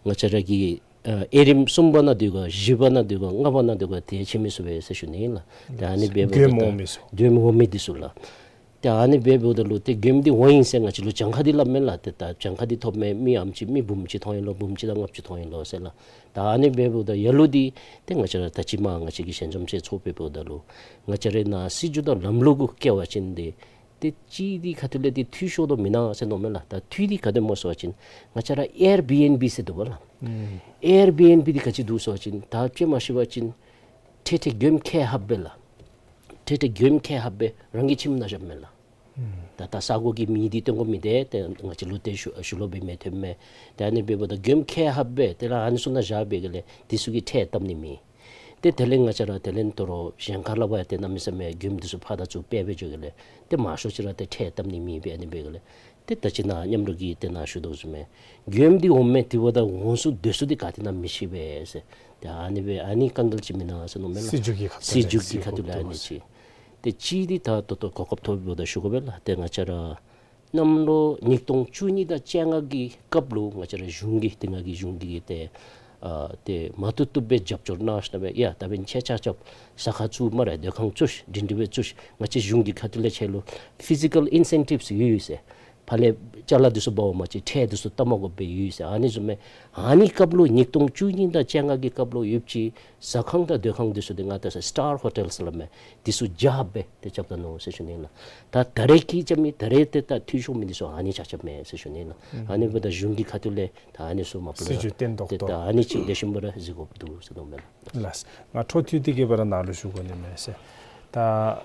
ང་བཅས་ར་གི་ཨ་དབྱེ་རིམ་གསུམ་པ་ནང་སྡོད་ག་བཞི་པ་ནང་སྡོད་ག་ལྔ་པ་ནང་སྡོད་ག་ཏེ་ཕྱེ་མི་ཚུགས་པས་ཟེར་ཞུ་ནི་ཨིན་ལགས། ཏེ་ཨ་ནི་འབདཝ་ད་མགྱོནམ་འོང་མི་ཚུ། མགྱོནམ་འོང་མི་འདི་ཚུ་ལགས། ཏེ་ཨ་ནི་འབདཝ་ད་ལུ་ཏེ་མགྱོནམ་འདི་འོང་ཡི་ཟེར་ང་བཅས་ལུ་གྱངས་ཁ་འདི་སླབ་མས་ལགས། ཏེ་ད་གྱངས་ཁ་འདི་ཐོབ་མི་མི་ཨ་ནེམ་ཅིག་མི་འབུམ་གཅིག་ཐོན་ཡི་ལོ་འབུམ་གཅིག་དང་ལྔ་བཅུ་ཐོན་ཡི་ལོ་ཟེར་ལགས། ད་ཨ་ནི་འབདཝ་ད་ལ་ལུ་འདི་ཏེ་ང་བཅས་ར་ད་ཅི་མར་ང་བཅས་ཀྱི་ཞལ་འཛོམས་ཅིག་ཚོགས་འབདཝ་ད་ལུ་ང་བཅས་རའི་ནཱ་སྲིད་བྱུས་དང་ལམ་ལུགས་གུ་བཀལ་བ་ཅིན་འདི་ ཏེ་གཅིག་འདི་ཁ་ཐུག་ལས་འདི་འཐུས་ཤོར་དོ་མེན་ན་ཟེར་མནོཝ་མས་ལགས། ད་འཐུས་འདི་ག་དེ་སྨོ་ཟེར་བ་ཅིན་ང་བཅས་ར་ཨེར་བི་ཨེན་བི་ཟེར་འདུག་པ་ལགས། ཨེར་བི་ཨེན་བི་འདི་ག་ཅི་འདུག་ཟེར་བ་ཅིན་ད་དཔྱེ་མ་ཤེས་པ་ཅིན་ཐེངས་ཐེངས་མགྱོནམ་ཁལ་ལྷགཔ་སྦེ་ལགས། ཐེངས་ཐེངས་མགྱོནམ་ཁལ་ལྷགཔ་སྦེ་རང་གི་ཁྱིམ་ནང་བཞགཔ་མས་ལགས། ད་ད་ས་གོ་གི་མི་འདི་སྟོན་དགོ་མི་འདི་ཏེ་ང་བཅས་ལུ་ཏེ་ཞུ་ཞུ་ལོག་སྦེ་མི་ཐོནམ་མས། ཏེ་ཨ་ནི་འབདཝ་ད་མགྱོནམ་ཁལ་ལྷགཔ་སྦེ་ཏེ་ར་ཨ་ནི་ཚུ་ནང་བཞག་པའི་སྒང་ལས་འདི་ཚུ་གིས་ཁྲལ་བཏབ་ནི་མེད། ཏེ་དེ་ལས་ང་བཅས་ར་དེ་ལས་དོ་རུང་གཞན་ཁ་ལས་འབད་ཡང་ཏེ་གནམ་མེད་ས་མེད་མགྱོནམ་འདི་ཚུ་ཕར་དང་ཚུར་སྤེལ་སྦེ་འགྱོ་སྒང་ལས་ཏེ་མང་ཤོས་ཅིག་ར་ཏེ་ཁྲལ་བཏབ་ནི་མེདཔ་སྦེ་ཨ་ནི་འབད་སྒང་ལས་ཏེ་ད་ཅི་ནཱ་མཉམ་རོགས་ཀྱིས་ཏེ་ནཱ་ཞུ་དོ་བཟུམ་སྦེ་མགྱོནམ་འདི་འོངམ་མས། དེ་འབདཝ་ད་འོང་ས་སྡོད་ས་འདི་ག་ཏེ་ཨིན་ན་མི་ཤེས་པས་ཟེར། ཏེ་ཨ་ནི་སྦེ་ཨ་ནི་དཀའ་ངལ་ཅིག་མེན་ན་ཟེར་མནོཝ་མས་ལགས། སྲིད་བྱུས་ཀྱི་ཁ་ཐུག་སྲིད་བྱུས་ཀྱི་ཁ་ཐུག་ལས་ཨ་ནི་ཅིག། ཏེ་གཅིག་འདི་ད་ད་ལྟོ་གོ་སྐབས་ཐོབ་འབདཝ་ད་ཞུ་དགོ་པས་ལགས། ཏེ་ང་བཅས་ར་གནམ་ལོ་ཉིས་སྟོང་བཅུ་གཉིས་དང་བཅོ་ལྔ་གི་སྐབས་ལུ་ང་བཅས་ར་གཞུང་གིས་ཏེ་ང་གིས་གཞུང་གི་ཏེ་ཨ་ཏེ་མ་བཏུབ་བཏུབ་སྦེ་རྒྱབ་སྐྱོར་གནང་ཞིནམ་སྦེ་ཡ་ད་འབདན་ཁྱེད་ཆ་ཁྱབ་ཟ་ཁང་བཙུགས་སྨ་རེ་སྡོད་ཁང་བཙུགས་སྒྲིང་སྒྲི་སྦེ་བཙུགས། ང་བཅས་གཞུང་གི་ཁ་ཐུག་ལས་ཁྱེད་ལུ་ཕི་ཟི་ཀཱལ་ཨིན་སེན་ཊིབསི་ཡོད་ཟེར། ཕར་ལས་ཅ་ལ་འདི་ཚུ་འབག་འོང་པ་ཅིན་ཁྲལ་འདི་ཚུ་བཏབ་མ་དགོཔ་སྦེ་ཡོད་ཟེར། ཨ་ནི་བཟུམ་སྦེ་ཨ་ནི་སྐབས་ལུ་ཉིས་སྟོང་བཅུ་གཉིས་དང་བཅོ་ལྔ་གི་སྐབས་ལུ་ཡོདཔ་ཅིག་ཟ་ཁང་དང་སྡོད་ཁང་འདི་ཚུ་འདི་ང་བལྟ་ས་སི་ཊར་ཧོ་ཊེལ་ཟེར་སླབ་མས། འདི་ཚུ་རྒྱབ་སྦེ་ཏེ་རྐྱབ་ད་ནུག་ཟེར་ཞུ་ནི་ལགས། ད་ད་རེས་ཀྱི་རྐྱབ་མི་ད་རེས་ཏེ་ད་འཐུས་ཤོར་མི་འདི་ཚུ་ཨ་ནི་ཆ་ཁྱབ་མས་ཟེར་ཞུ་ནི་ལགས། ཨ་ནི་འབདཝ་ད་གཞུང་གི་ཁ་ཐུག་ལས་ད་ཨ་ནི་ཚུ་མ་པ་ལས་སྲིད་བྱུས་བརྟན་ཏོག་ཏོ་ཏེ་ད་ཨ་ནི་ཅིག་ལེགས་ཤོམ་སྦེ་ར་གཟིགས་དགོཔ་འདུག་ཟེར་མནོཝ་མས་ལགས། ལགས། ང་འཕྲོ་མཐུད་དེ་གི་སྦེ་ར་ནཱ་ལུ་ཞུ་དགོ་ནི་མས་ཟེར། ད་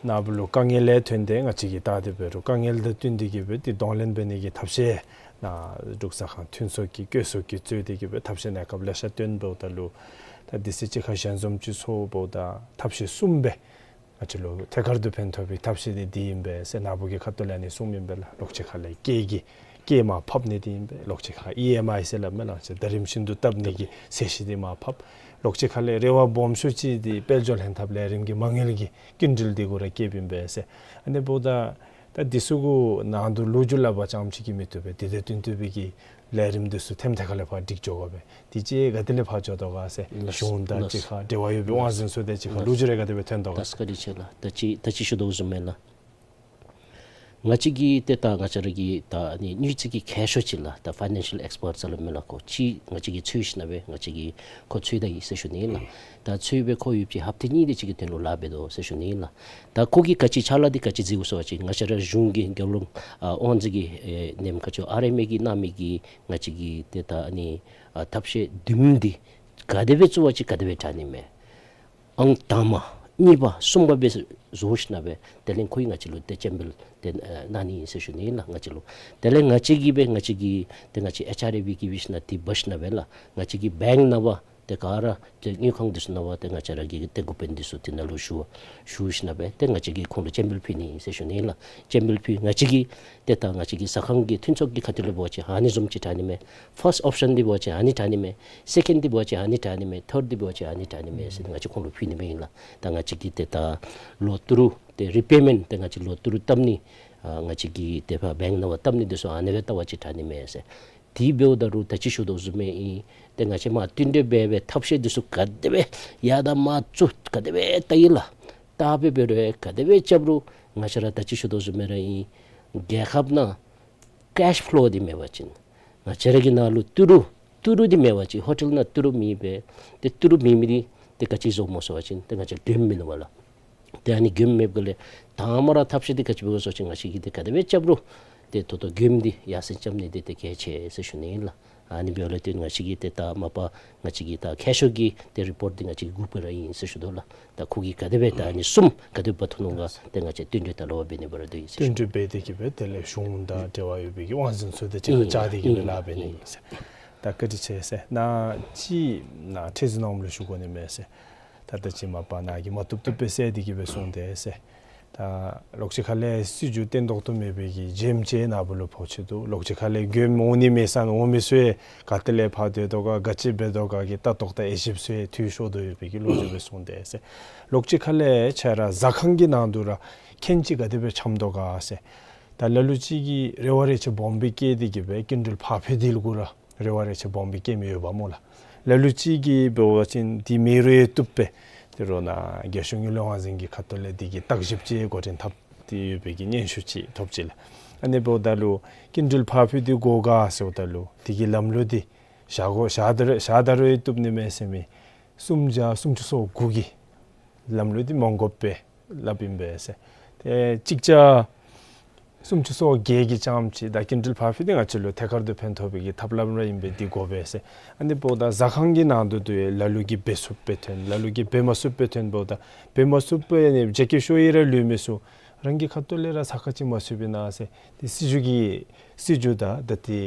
ནཱ་བུ་ལུ་དཀའ་ངལ་ལས་ཐོན་ཏེ་ང་བཅས་ཀྱིས་བལྟ་སྟེ་འབད་རུང་དཀའ་ངལ་དང་བསྟུན་ཏེ་གི་སྦེ་ཏེ་གདོང་ལེན་འབད་ནི་གི་ཐབས་ཤེས་ནཱ་འབྲུག་ཟ་ཁང་མཐུན་ཚོགས་ཀྱིས་བཀོད་ཚོགས་ཀྱིས་གཙོས་ཏེ་གི་སྦེ་ཐབས་ཤེས་གནས་སྐབས་ལེ་ཤ་བཏོན་འབདཝ་ད་ལུ་ད་དུས་ཚོད་ཅིག་ཁར་ཞལ་འཛོམས་ཅིག་ཚོགས་འབདཝ་ད་ཐབས་ཤེས་གསུམ་སྦེ་ང་བཅས་ལུ་ཐད་ཀར་དུ་ཕན་ཐོགས་པའི་ཐབས་ཤེས་འདི་འདི་ཨིན་པས་ཟེར་ནཱ་བུ་གི་ཁ་ཐུག་ལས་ཨ་ནི་གསུངམ་ཨིན་པས་ལགས། ལོགས་ཅིག་ཁ་ལས་སྐྱེད་ཀྱི་སྐྱེད་མར་ཕབ་ནི་འདི་ཨིན་པས། ལོགས་ཅིག་ཁར་ཨི་ཨེམ་ཨའི་ཟེར་སླབ་མས་ལགས། ཟེར་ཟླ་རིམ་བཞིན་དུ་བཏབ་ནི་གི་ཚད་གཞི་འདི་མར་ཕབ། ལོགས་ཅིག་ཁ་ལས་རེ་བ་སྦོམ་ཤོས་ཅིག་འདི་དཔལ་འབྱོར་ལྷན་ཐབས་ལས་རིམ་གྱི་མ་དངུལ་གྱི་སྐྱིན་འགྲུལ་འདི་གུ་ར་བསྐྱེདཔ་ཨིན་པས་ཟེར། ཨ་ནི་འབདཝ་ད་ད་འདི་ཚུ་གུ་ནང་དུ་ལོ་རྒྱུས་སླབ་པ་ཙམ་ཅིག་གིས་མི་བཏུབ་པས། དེ་དང་བསྟུན་ཏེ་སྦེ་གི་ལས་རིམ་འདི་ཚུ་ཐེམ་ཐད་ཁ་ལས་ཕར་སྒྲིག་འགྱོ་དགོ་པས། དེ་ཅིག་ག་དེ་ལས་ཕར་འགྱོ་དོ་ག་ཟེར། ལགས། གཞུང་དང་ལགས། གཅིག་ཁར་འབྲེལ་བ་ཡོད་པའི་དབང་འཛིན་ཚུ་དང་གཅིག་ཁར་ལོ་རྒྱུས་རེ་ག་དེ་སྦེ་ཐོན་དོ་ག་ཟེར། ད་བཀའ་དྲིན་ཆེ་ལགས། ད་ཅི་ད་ཅི་ཞུ་དོ་བཟུམ་སྦེ་ལགས། ང་བཅས་ཀྱི་ཏེ་ད་ང་བཅས་ར་གི་ད་ཨ་ནི་དངུལ་རྩིས་ཀྱི་མཁས་མཆོག་ཅིག་ལགས། ད་ཕའི་ནན་ཤཱལ་ཨེགསི་པརཊ་ཟེར་སླབ་མས་ལགས། ཁོ་ཅིག་ང་བཅས་ཀྱིས་འཚོལ་ཞིནམ་སྦེ་ང་བཅས་ཀྱིས་ཁོ་འཚོལ་ད་ཡི་ཟེར་ཞུ་ནི་ལགས། ད་འཚོལ་སྦེ་ཁོ་ཡོདཔ་ཅིག་ཧབ་ཏ་གཉིས་དེ་ཅིག་གི་དོན་ལུ་ལཱ་འབད་དོ་ཟེར་ཞུ་ནི་ལགས། ད་ཁོ་གིས་ག་ཅི་ཕྱག་ལཱ་འདི་ག་ཅི་མཛདཔ་སྨོ་ཟེར་བ་ཅིན་ང་བཅས་ར་གཞུང་གི་རྒྱབ་ལོགས་ཨ་དབང་འཛིན་གྱི་ཨེ་ནེམ་ཁ་ཅོ་ཨར་ཨེམ་ཨེ་གིས་གནང་མི་གི་ང་བཅས་ཀྱི་ཏེ་ད་ཨ་ནི་ཨ་ཐབས་ཤེས་བདུན་འདི་ག་དེ་སྦེ་བཙུགས་པ་ཅིན་ག་དེ་སྦེ་དྲག་ནི་མས། ཨང་དང་པ་གཉིས་པ་གསུམ་པ་སྦེ་བཟོ་ཞིནམ་སྦེ་དེ་ལས་ཁོ་གིས་ང་བཅས་ལུ་ཏེ་སྤྱན་འབུལ་ཏེ་ཨེ་གནང་ནི་ཨིན་ཟེར་ཞུ་ནི་ལགས། ང་བཅས་ལུ་དེ་ལས་ང་བཅས་ཀྱིས་སྦེ་ང་བཅས་ཀྱི་ཏེ་ང་བཅས་ཨེཆ་ཨར་ཨེ་བི་གིས་འབད་ཞིནམ་ཏེ་འབག་ཞིནམ་སྦེ་ལགས་ང་བཅས་ཀྱི་བེངཀ་ནང་པ་ཏེ་ག་ར་ཏེ་དངུལ་ཁང་འདི་ཚུ་ནང་པ་ཏེ་ང་བཅས་ར་གི་ཏེ་འགོ་དཔོན་འདི་ཚུ་དེ་ནང་ལུ་ཞུ་ཞུ་ཞིནམ་སྦེ་ཏེ་ང་བཅས་ཀྱིས་ཁོང་ལུ་སྤྱན་འབུལ་ཕུལ་ནི་ཨིན་ཟེར་ཞུ་ནི་ལགས། སྤྱན་འབུལ་ཕུལ་ང་བཅས་ཀྱིས་ཏེ་ད་ང་བཅས་ཀྱི་ཟ་ཁང་གི་མཐུན་ཚོགས་ཀྱི་ཁ་ཐུག་ལས་འབད་བ་ཅིན་ཨ་ནི་བཟུམ་ཅིག་དྲག་ནི་མས། ཕརསཊ་ཨོཔ་ཤཱན་འདི་འབད་བ་ཅིན་ཨ་ནི་དྲག་ནི་མས། སེ་ཀེནཌ་འདི་འབད་བ་ཅིན་ཨ་ནི་དྲག་ནི་མས། ཐརཌ་འདི་འབད་བ་ཅིན་ཨ་ནི་དྲག་ནི་མས་ཟེར་ང་བཅས་ཁོང་ལུ་ཕུལ་ནི་མས་ཨིན་ལགས། ད་ང་བཅས་ཀྱིས་ཏེ་ད་ལོ་དུས་རུ་ཏེ་རི་པེ་མེནཊ་ཏེ་ང་བཅས་ལོ་དུས་རུ་བཏབ་ནི་ཨ་ང་བཅས་ཀྱིས་ཏེ་ཕར་བེངཀ་ནང་པ་བཏབ་ནི་འདི་ཚུ་ཨ་ནི་སྦེ་བལྟ་བ་ཅིན་དྲག་ནི་མས་ཟེར། དེ་འབདཝ་ད་རུང་ད་ཅི་ཞུ་དོ་བཟུམ་སྦེ་ཨིན། ཏེ་ང་བཅས་མར་བསྟུན་གྲོས་འབད་སྦེ་ཐབས་ཤེས་འདི་ཚུ་ག་དེ་སྦེ་ཡར་དང་མར་ཚུ་ག་དེ་སྦེ་བལྟ་ཡི་ལགས། བལྟ་སྦེ་འབད་རུང་ག་དེ་སྦེ་རྐྱབ་རུང་ང་བཅས་ར་ད་ཅི་ཞུ་དོ་བཟུམ་སྦེ་ར་ཨིན། རྒྱལ་ཁབ་ནང་ཀེཤ་ཕ་ལོ་འདི་མེད་པ་ཅིན་ང་བཅས་ར་གི་ནང་ལུ་ཏི་རུ་ཏི་རུ་འདི་མེད་པ་ཅིན་ཧོ་ཊེལ་ནང་ཏི་རུ་མེད་པས། ཏེ་ཏི་རུ་མེད་མི་འདི་ཏེ་ག་ཅི་བཟོཝ་སྨོ་ཟེར་བ་ཅིན་ཏེ་ང་བཅས་མགྱོནམ་མིན་ནུག་པ་ལགས། ཏེ་ཨ་ནི་མགྱོནམ་མེདཔ་སྒང་ལས་དང་པ་ར་ཐབས་ཤེས་འདི་ག་ཅི་འབད་དགོ་ཟེར་བ་ཅིན་ང་བཅས་ཀྱིས་ཏེ་ག་དེ་སྦེ་རྐྱབ་རུང་ཏེ་ད་ལྟོ་མགྱོནམ་འདི་ཡར་སེང་རྐྱབ་ནི་འདི་ཏེ་གལ་ཆེ་ཟེར་ཞུ་ནི་ཨིན་ལགས། ཨ་ནི་འབདཝ་ལས་ཏེ་ང་བཅས་ཀྱིས་ཏེ་ད་མ་པ་ང་བཅས་ཀྱི་ད་མཁས་མཆོག་གི་ཏེ་རི་པོཊ་འདི་ང་བཅས་ཀྱིས་སྒུག་པར་ཨིན་ཟེར་ཞུ་དོ་ལགས། ད་ཁོ་གིས་ག་དེ་སྦེ་ད་ཨ་ནི་གསུམ་ག་དེ་སྦེ་འབག་འཐོན་ནུག་ག་ཏེ་ང་བཅས་བསྟུན་གྲོས་ད་ལོག་འབད་ནི་འབད་ར་འདུག་ཨིན་ཟེར་ཞུ། བསྟུན་གྲོས་འབད་དེ་གི་སྦེ་དེ་ལས་གཞུང་དང་འབྲེལ་བ་ཡོད་པའི་གི་དབང་འཛིན་ཚུ་དང་གཅིག་ཁར་ཨིན་བཅར་ཏེ་གི་སྦེ་ཨིན་ལཱ་འབད་ནི་ཨིན་ཨིན་ཟེར། ད་བཀའ་དྲིན་ཆེ་ཟེར། ནཱ་ཅིག་ནཱ་ཁྲི་འཛིན་ནཱ་ལུ་ཞུ་དགོ་ནི་མས་ཟེར། ད་ད་ཅི་མ་པ་ནཱ་གིས་མ་བཏུབ་བཏུབ་སྦེ་ཟེར་ཏེ་གི་སྦེ་གསུངས་ཏེ་ཟེར། ད་ལོགས་ཅིག་ཁ་ལས་སྲིད་བྱུས་བརྟན་ཏོག་ཏོ་མེད་པའི་གི་བྱེམ་ཅིག་ནཱ་བུ་ལུ་ཕོག་ཅི་འདུག། ལོགས་ཅིག་ཁ་ལས་མགྱོནམ་འོང་ནི་མེད་ས་ནང་འོང་མི་ཚུ་ཡང་ག་ཏེ་ལས་ཕར་སྡོད་དོ་ག་ག་ཅི་འབད་དོ་ག་གི་ལྟ་རྟོག་དང་དབྱེ་ཞིབ་ཚུ་ཡང་འཐུས་ཤོར་དོ་ཡོད་པའི་གི་ལོ་རྒྱུས་སྦེ་གསུངས་ཏེ་ཟེར། ལོགས་ཅིག་ཁ་ལས་ཁྱེད་ར་ཟ་ཁང་གི་ནང་དུ་ར་མཁྱེན་ཅིག་ག་དེ་སྦེ་འཆམ་དོ་ག་ཟེར། ད་ལ་ལུ་ཅིག་གིས་རེ་བ་རེ་ཆེ་སྦོམ་སྦེ་བསྐྱེད་དེ་གི་སྦེ་སྐྱིན་འགྲུལ་ཕར་འཕུལ་དེ་ལུ་གུ་ར་རེ་བ་རེ་ཆེ་སྦོམ་སྦེ་བསྐྱེད་མི་ཡོདཔ་སྨོ་ལགས། ལ་ལུ་ཅིག་གིས་འབད་བ་ཅིན་དེ་མེད་རུང་ཡང་བཏུབ་པས། དེ་རུང་ནཱ་རྒྱལ་གཞུང་དངུལ་ལས་དབང་འཛིན་གྱི་ཁ་ཐུག་ལས་དེ་གི་བརྟག་ཞིབ་ཅིག་འགོ་འདྲེན་འཐབ་སྟེ་ཡོད་པའི་གི་སྙན་ཞུ་ཅིག་ཐོབ་ཅི་ལགས། ཨ་ནི་འབདཝ་ད་ལུ་སྐྱིན་འགྲུལ་ཕར་འཕུལ་དེ་དགོ་ག་ཟེརཝ་ད་ལུ་དེ་གི་ལམ་ལུགས་འདི་བཞག་དགོ་བཞག་ད་རུང་བཞག་ད་རུང་ཡང་བཏུབ་ནི་མས་ཟེར་མི་སུམ་བརྒྱ་སུམ་ཅུ་སོ་དགུ་གི་ལམ་ལུགས་འདི་མ་དགོཔ་སྦེ་སླབ་ཨིན་པས་ཟེར། ཏེ་ཅིག་ཅར་ སུམ་ཅུ་སོ་བརྒྱད་ཀྱི་ལྕངམ་ཅིག་ད་སྐྱིན་འགྲུལ་ཕར་ཕུལ་ཏེ་ང་བཅས་ལུ་ཐད་ཀར་དུ་ཕན་ཐོགས་པའི་གི་ཐབས་ལམ་ར་ཨིན་པས། འདི་དགོ་པས་ཟེར། ཨ་ནི་འབདཝ་ད་ཟ་ཁང་གི་ནང་དུ་དུ་ཡང་ལ་ལུ་གིས་འབད་ཚུགསཔ་སྦེ་ཐོན། ལ་ལུ་གིས་འབད་མ་ཚུགསཔ་སྦེ་ཐོན་འབདཝ་ད་འབད་མ་ཚུགསཔ་སྦེ་ནི་ཇ་ཁེ་ཤོ་ཡི་ར་ལུས་མི་ཚུགས། རང་གི་ཁ་ཐུག་ལས་ར་ས་ཁ་ཅིག་མ་ཚུད་པས་ན་ཟེར། ཏེ་སྲིད་བྱུས་ཀྱི་སྲིད་བྱུས་དང་ད་ཏེ་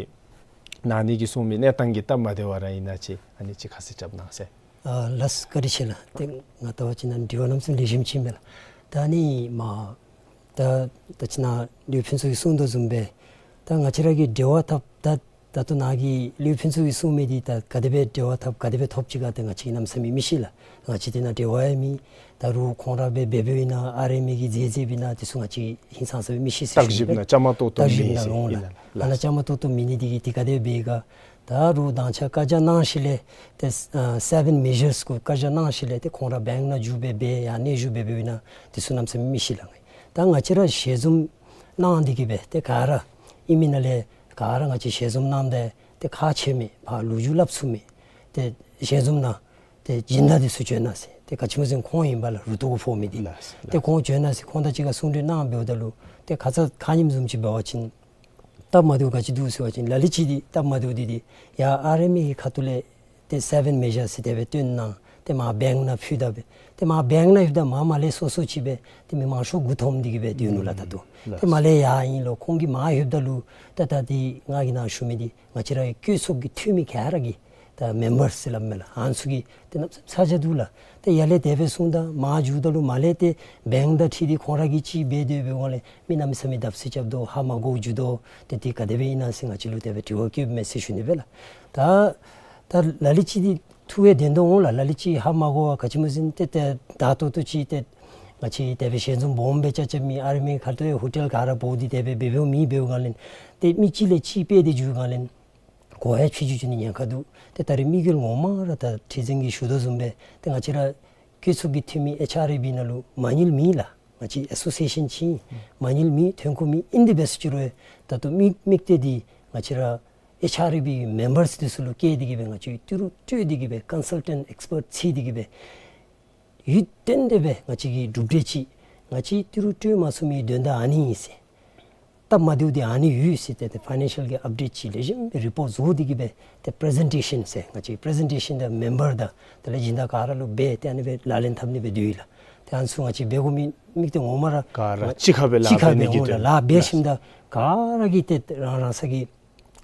ནང་གནས་ཀྱིས་གསུངས་མི་གནས་སྟངས་ཀྱི་སྟབས་མ་བདེཝ་ར་ཨིན་ན་ཅིག་ཨ་ནི་ཅིག་ཁ་གསལ་རྐྱབ་གནང་ཟེར། ཨ་ལགས་སོ། བཀའ་དྲིན་ཆེ་ལགས། ཏེ་ང་བལྟ་བ་ཅིན་ན་དྲི་བ་གནམ་མེད་ས་མེད་ལེགས་ཤོམ་ཅིག་ཨིན་པས་ལགས། ད་ཨ་ནི་མ་ད་ད་ཅི་ནཱ་ལུས་ཕུན་ཚོགས་ཀྱིས་གསུངས་དོ་བཟུམ་སྦེ་ད་ང་བཅས་ར་གིས་འབྲེལ་བ་འཐབ་ད་ད་ལྟོ་ནཱ་གི་ལུས་ཕུན་ཚོགས་ཀྱིས་གསུངས་མི་འདི་ད་ག་དེ་སྦེ་འབྲེལ་བ་འཐབ་ག་དེ་སྦེ་ཐོབ་ཅི་ག་ཏེ་ང་བཅས་ཀྱིས་གནམ་མེད་ས་མེད་མི་ཤེས་ལགས། ང་བཅས་འདི་ནང་འབྲེལ་བ་ཡང་མེད། ད་རུང་ཁོང་ར་སྦེ་འབད་འབདཝ་ཨིན་ན་ཨར་ཨེམ་ཨེ་གིས་མཛད་མཛདཔ་ཨིན་ན་དེ་ཚུ་ང་བཅས་ཧིང་སངས་ས་སྦེ་མི་ཤེས་ཟེར་བརྟག་ཞིབ་ཞུ་ནི་ནང་བཅའ་མར་གཏོགས་གཏོགས་བརྟག་ཞིབ་མེད་ནང་ཟེར་ལོང་ལགས། ཨིན་ན་ལགས། ཨ་ནཱ་བཅའ་མར་གཏོགས་གཏོགས་མེད་ནི་འདི་གིས་འདི་ག་དེ་སྦེ་ག། ད་རུང་མདང་ཞག་བཀའ་རྒྱ་གནང་ཞིནམ་ལས་ཏེ་ཨ་སེ་བེན་མེ་ཞརསི་གུ་བཀའ་རྒྱ་གནང་ཞིནམ་ལས་ཏེ་ཁོང་ར་བེངཀ་ནང་འགྱོ་སྦེ་འབད་ཡང་སྙན་ཞུ་འབད་འབདཝ་ཨིན་ན་དེ་ཚུ་གནམ་མེད་ས་མེད་མི་ཤེས་ལགས། ད་ང་བཅས་ར་ཞལ་འཛོམས་གནང་སྟེ་གི་སྦེ་ཏེ་ག་ར་ཨིན་མི་ནང་ལས་ག་ར་ང་བཅས་ཞལ་འཛོམས་གནངམ་ད་ཏེ་ཁག་ཆེ་མི་ཕར་ལོ་རྒྱུས་སླབ་ཚུགས་མི་ཏེ་ཞལ་འཛོམས་ནང་ཏེ་སྦྱིན་བདག་འདི་ཚུ་བྱོན་གནང་ཟེར། ཏེ་ག་ཅི་སྨོ་ཟེར་ན་ཁོང་ཨིན་པས་ལགས། རུ་ཏོག་གུ་ཕོག་མི་འདི། ལགས་སོ། ཏེ་ཁོང་བྱོན་གནང་ཟེར། ཁོང་དང་གཅིག་ཁར་གསུང་གྲོས་གནང་འབདཝ་ད་ལུ་ཏེ་ཁ་ཙ་ཁ་ཉིནམ་བཟུམ་ཅིག་འབད་བ་ཅིན་སྟབས་མ་བདེཝ་ག་ཅི་འདུག་ཟེར་བ་ཅིན་ལ་ལུ་ཅིག་འདི་སྟབས་མ་བདེཝ་འདི་འདི་ཡར་ཨར་ཨེམ་ཨེ་གི་ཁ་ཐུག་ལས་ཏེ་སེ་བེན་མེ་ཞརསི་དེ་སྦེ་སྟོན་གནང་། ཏེ་མར་བེངཀ་ནང་ཕུལ་ད་སྦེ་ཏེ་མར་བེངཀ་ནང་ཕུལཝ་ད་མར་མར་ལས་སོ་སོ་ཅིག་སྦེ་ཏེ་མི་མང་ཤོས་མགུ་འཐོམས་ཏེ་གི་སྦེ་སྡོད་ནུག་ལགས། ད་ལྟོ་ལགས་ཏེ་སོ། མར་ལས་ཡར་ཨིན་ལོ་ཁོང་གིས་མར་ལྷོདཔ་ད་ལུ་ད་ད་འདི་ང་གིས་ནཱ་ཞུ་མི་འདི་ང་བཅས་ར་གི་བཀོད་ཚོགས་ཀྱི་འཐུས་མི་ག་ར་གིས་ད་མེམ་བརསི་ཟེར་སླབ་མས་ལགས། ཨ་ནི་ཚུ་གིས་ཏེ་གནམ་མེད་ས་མེད་ཚ་གྱང་འདུག་ལགས། ཏེ་ཡར་ལས་དེ་སྦེ་གསུངམ་ད་མར་འགྱོཝ་ད་ལུ་མར་ལས་ཏེ་བེངཀ་དང་འཁྲིལ་ཏེ་ཁོང་ར་གིས་ཅིག་འབད་དེ་འབདཝ་ལས་མི་གནམ་མེད་ས་མེད་བརྡབ་གསིག་རྐྱབ་དོ། ཧ་མ་གོཝ་འགྱོ་དོ། ཏེ་འདི་ག་དེ་སྦེ་ཨིན་ན་ཟེར་ང་བཅས་ལུ་དེ་སྦེ་དྲི་བ་བཀོདཔ་མས་ཟེར་ཞུ་ནི་སྦེ་ལགས། ད་ད་ལ་ལུ་ཅིག་འདི་ཐུགས་ཡང་བདེན་དོ་འོང་ལགས། ལ་ལུ་ཅིག་ཧ་མ་གོ་བར་ག་ཅི་སྨོ་ཟེར་ན་ཏེ་ཏེ་ད་ལྟོ་ལྟོ་ཅིག་ཏེ་ང་བཅས་དེ་སྦེ་ཞལ་འཛོམས་སྦོམ་སྦེ་རྐྱབ་རྐྱབ་མི་ཨར་ཨེམ་ཨེ་ཁ་ཐུག་ཧོ་ཊེལ་ག་ར་འབོ་སྟེ་དེ་སྦེ་འབད་འབདཝ་མེད་འབདཝ་སྒང་ལས་ཏེ་མི་གཅིག་ལས་གཅིག་སྤེལ་ཏེ་འགྱོ་སྒང་ལས་གོ་ཡང་ཕྱི་འགྱོ་འགྱོ་ནི་ཉེན་ཁ་འདུག། ཏེ་ད་རེས་དམིགས་ཡུལ་ངོ་མ་ར་ད་ཁྲི་འཛིན་གྱིས་ཞུ་དོ་བཟུམ་སྦེ་ཏེ་ང་བཅས་ར་བཀོད་ཚོགས་ཀྱི་འཐུས་མི་ཨེཆ་ཨར་ཨེ་བི་ནང་ལུ་མ་དངུལ་མེད་ལགས། ང་བཅས་ཨེ་སོ་སི་ཨེ་ཤན་ཅིག་མ་དངུལ་མེད་ཐོན་ཁུངས་མེད། ཨིན་དེ་འབད་སོང་ཅི་རུང་ད་ལྟོ་དམིགས་དམིགས་གཏད་འདི་ང་བཅས་ར་ཨེཆ་ཨར་ཨེ་བི་མེམ་བརསི་འདི་ཚུ་ལུ་བཀལ་ཏེ་གི་སྦེ་ང་བཅས་ཏི་རུ་སྤྲོད་དེ་གི་སྦེ་ཀོན་སཱལ་ཊེནཊ་ཨེགསི་པརཊ་བརྩི་སྟེ་གི་སྦེ་ཡུན་བརྟན་ཏེ་སྦེ་ང་བཅས་ཀྱིས་གྲུབ་འབྲས་ཅིག་ང་བཅས་ཏི་རུ་སྤྲོད་མ་ཚུགས་མི་དོན་དག་ཨ་ནི་ཨིན་ཟེར། སྟབས་མ་བདེཝ་འདི་ཨ་ནི་ཡོད་ཟེར་ཏེ་ཏེ་ཕའི་ནན་ཤལ་གྱི་ཨཔ་ཌེཊ་ཅིག་ལེགས་ཤོམ་སྦེ་རི་པོཊ་བཟོ་སྟེ་གི་སྦེ་ཏེ་པི་རི་ཟེན་ཊེ་ཤཱན་ཟེར་ང་བཅས་པི་རི་ཟེན་ཊེ་ཤཱན་འདི་མེམ་བར་དང་དེ་ལས་སྦྱིན་བདག་ག་ར་ལུ་འབད་ཏེ་ཨ་ནི་སྦེ་ལག་ལེན་འཐབ་ནི་སྦེ་འདུག་ལགས། ཏེ་ཨ་ནི་ཚུ་ང་བཅས་འབད་དགོ་མི་དམིགས་གཏད་ངོ་མ་ར་ག་ར་གཅིག་ཁར་སྦེ་ལཱ་གཅིག་ཁར་འབད་ནི་འབད་གི་འོང་ལགས། དོན་ལཱ་འབད་ཞིནམ་ད་ག་ར་གིས་ཏེ་རང་རང་ས་གི་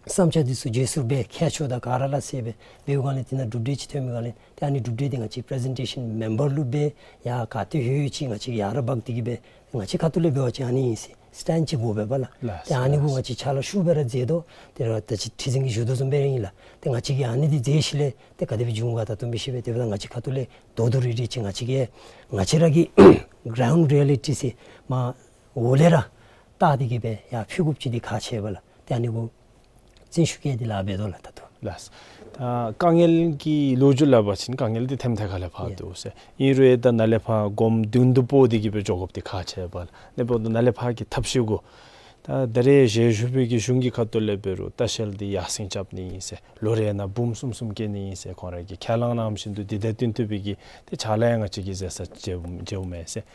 བསམ་འཆར་འདི་ཚུ་བརྗེ་སོར་འབད་ཁྱད་ཆོས་དང་ག་ར་ལ་སེལ་སྦེ་འབདཝ་སྒང་ལས་དེ་ནང་གྲུབ་འབྲས་ཅིག་ཐོན་མི་སྒང་ལས་ཏེ་ཨ་ནི་གྲུབ་འབྲས་འདི་ང་བཅས་པི་རི་ཟེན་ཊེ་ཤཱན་མེམ་བར་ལུ་འབད་ཡར་ག་ཏེ་ལྷོད་ཡོད་ཅིག་ང་བཅས་ཡར་འབག་སྟེ་གི་སྦེ་ང་བཅས་ཁ་ཐུག་ལས་འབད་བ་ཅིན་ཨ་ནི་ཨིན་ཟེར་སི་ཊེནཌ་ཅིག་དགོ་པས་པ་ལགས། ལགས། ཏེ་ཨ་ནི་གུ་ལགས། ང་བཅས་ཕྱག་ལཱ་ཤུགས་སྦེ་ར་མཛད་དོ། ཏེ་ར་ད་ཅི་ཁྲི་འཛིན་གྱིས་ཞུ་དོ་བཟུམ་སྦེ་ར་ཨིན་ལགས། ཏེ་ང་བཅས་ཀྱིས་ཨ་ནི་འདི་མཛད་ཞིནམ་ལས་ཏེ་ག་དེ་སྦེ་འབྱུང་ག་ད་ལྟོ་མི་ཤེས་པས། དེ་འབདཝ་ད་ང་བཅས་ཁ་ཐུག་ལས་དོ་དོ་རི་རི་ཅིག་ང་བཅས་ཀྱིས་ང་བཅས་ར་གི་གྲའུནཌ་རི་ཡ་ལི་ཊི་ཟེར་མར་འོག་ལས་ར་བལྟ་སྟེ་གི་སྦེ་ཡར་ཕུལ་དགོཔ་ཅིག་འདི་ཁག་ཆེ་བས་ལགས། ཏེ་ཨ་ནི་གུ་བརྩོན་ཤུགས་བསྐྱེད་དེ་ལཱ་འབད་དོ་ལགས། ད་ལྟོ་ལགས། ད་དཀའ་ངལ་གྱི་ལོ་རྒྱུས་སླབ་པ་ཅིན་དཀའ་ངལ་འདི་ཐེམ་ཐེ་ཁ་ལས་ཕར་ཡ་འདུག་ཟེར། ཨིན་རུང་ཡང་ད་ནཱ་ལས་ཕར་སྒོམ་མདུན་དུ་སྤོ་སྟེ་གི་སྦེ་འགྱོ་དགོཔ་འདི་ཁག་ཆེ་བས་ལགས། ཨ་ནི་འབདཝ་ད་ནཱ་ལས་ཕར་གྱི་ཐབས་ཤེས་གུ་ད་ད་རེས་ཞལ་བཞུགས་པའི་གི་གཞུང་གི་ཁ་ཐུག་ལས་འབད་རུང་ལྟ་བཤལ་འདི་ཡར་སེང་རྐྱབ་ནི་ཨིན་ཟེར། ལོ་རེ་ནང་འབུམ་གསུམ་གསུམ་བསྐྱལ་ནི་ཨིན་ཟེར་ཁོང་ར་གིས་ཁས་བླངས་གནང་བཞིན་དུ་འདི་དང་བསྟུན་ཐུབ་པའི་གི་ཏེ་ཕྱག་ལཱ་ཡང་ང་བཅས་ཀྱིས་མཛད་ས་མཛདཝ་མས་ཟེར།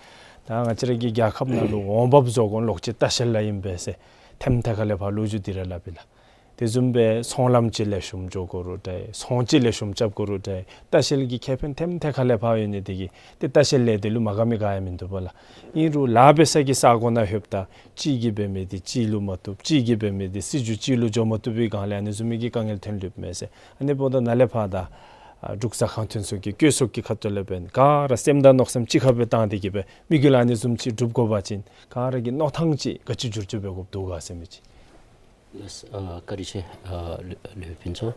ད་ང་བཅས་ར་གི་རྒྱལ་ཁབ་ནང་ལུ་འོང་འབབ་བཟོ་དགོ་མི་ལོག་སྤྱོད་ལྟ་བཤལ་ལཱ་ཨིན་པས་ཟེར་ཐེམ་ཐེ་ཁ་ལས་ཕར་ལོ་རྒྱུས་འདི་ར་སླབ་ཨིན་ལགས། དེ་བཟུམ་སྦེ་ཚོང་ལམ་ཅིག་ལེགས་ཤོམ་འགྱོ་དགོ་རུང་འདྲ་ཚོང་ཅིག་ལེགས་ཤོམ་རྐྱབ་དགོ་རུང་འདྲ་ལྟ་བཤལ་གྱི་ཁེ་ཕན་ཐེམ་ཐེ་ཁ་ལས་ཕར་ཡོད་ནི་དེ་གིས་ཏེ་ལྟ་བཤལ་ལས་དེ་ལུ་མ་དགའ་མི་ག་ཡང་མིན་འདུག་པ་ལགས། ཨིན་རུང་ལཱ་འབད་ས་གི་ས་གོ་ནང་ལྷོདཔ་ད་གཅིག་གིས་འབད་མི་འདི་གཅིག་ལུ་མ་བཏུབ། གཅིག་གིས་འབད་མི་འདི་སྲིད་བྱུས་གཅིག་ལུ་འགྱོ་མ་བཏུབ་པའི་སྒང་ལས་ཨ་ནི་བཟུམ་མའི་གི་དཀའ་ངལ་ཐོན་ལུསཔ་མས་ཟེར། ཨ་ནི་འབདཝ་ད་ནཱ་ལས་ཕར་ད་ཨ་འབྲུག་ཟ་ཁང་ཐོན་ཚུ་གི་བཀོད་ཚོགས་ཀྱི་ཁ་ཐུག་ལས་འབདན་ག་ར་སེམས་དང་མནོ་བསམ་གཅིག་ཁར་སྦེ་བཏང་སྟེ་གི་སྦེ་དམིགས་ཡུལ་ཨ་ནི་བཟུམ་ཅིག་སྒྲུབ་དགོ་པ་ཅིན་ག་ར་གི་མནོ་ཐངས་ཅིག་ག་ཅི་བསྒྱུར་བཅོས་འབད་དགོཔ་འདུག་ག་ཟེར་མི་ཅིག། ལགས། ཨ་བཀའ་དྲིན་ཆེ་ཨ་ལུ་ལུས་ཕུན་ཚོགས།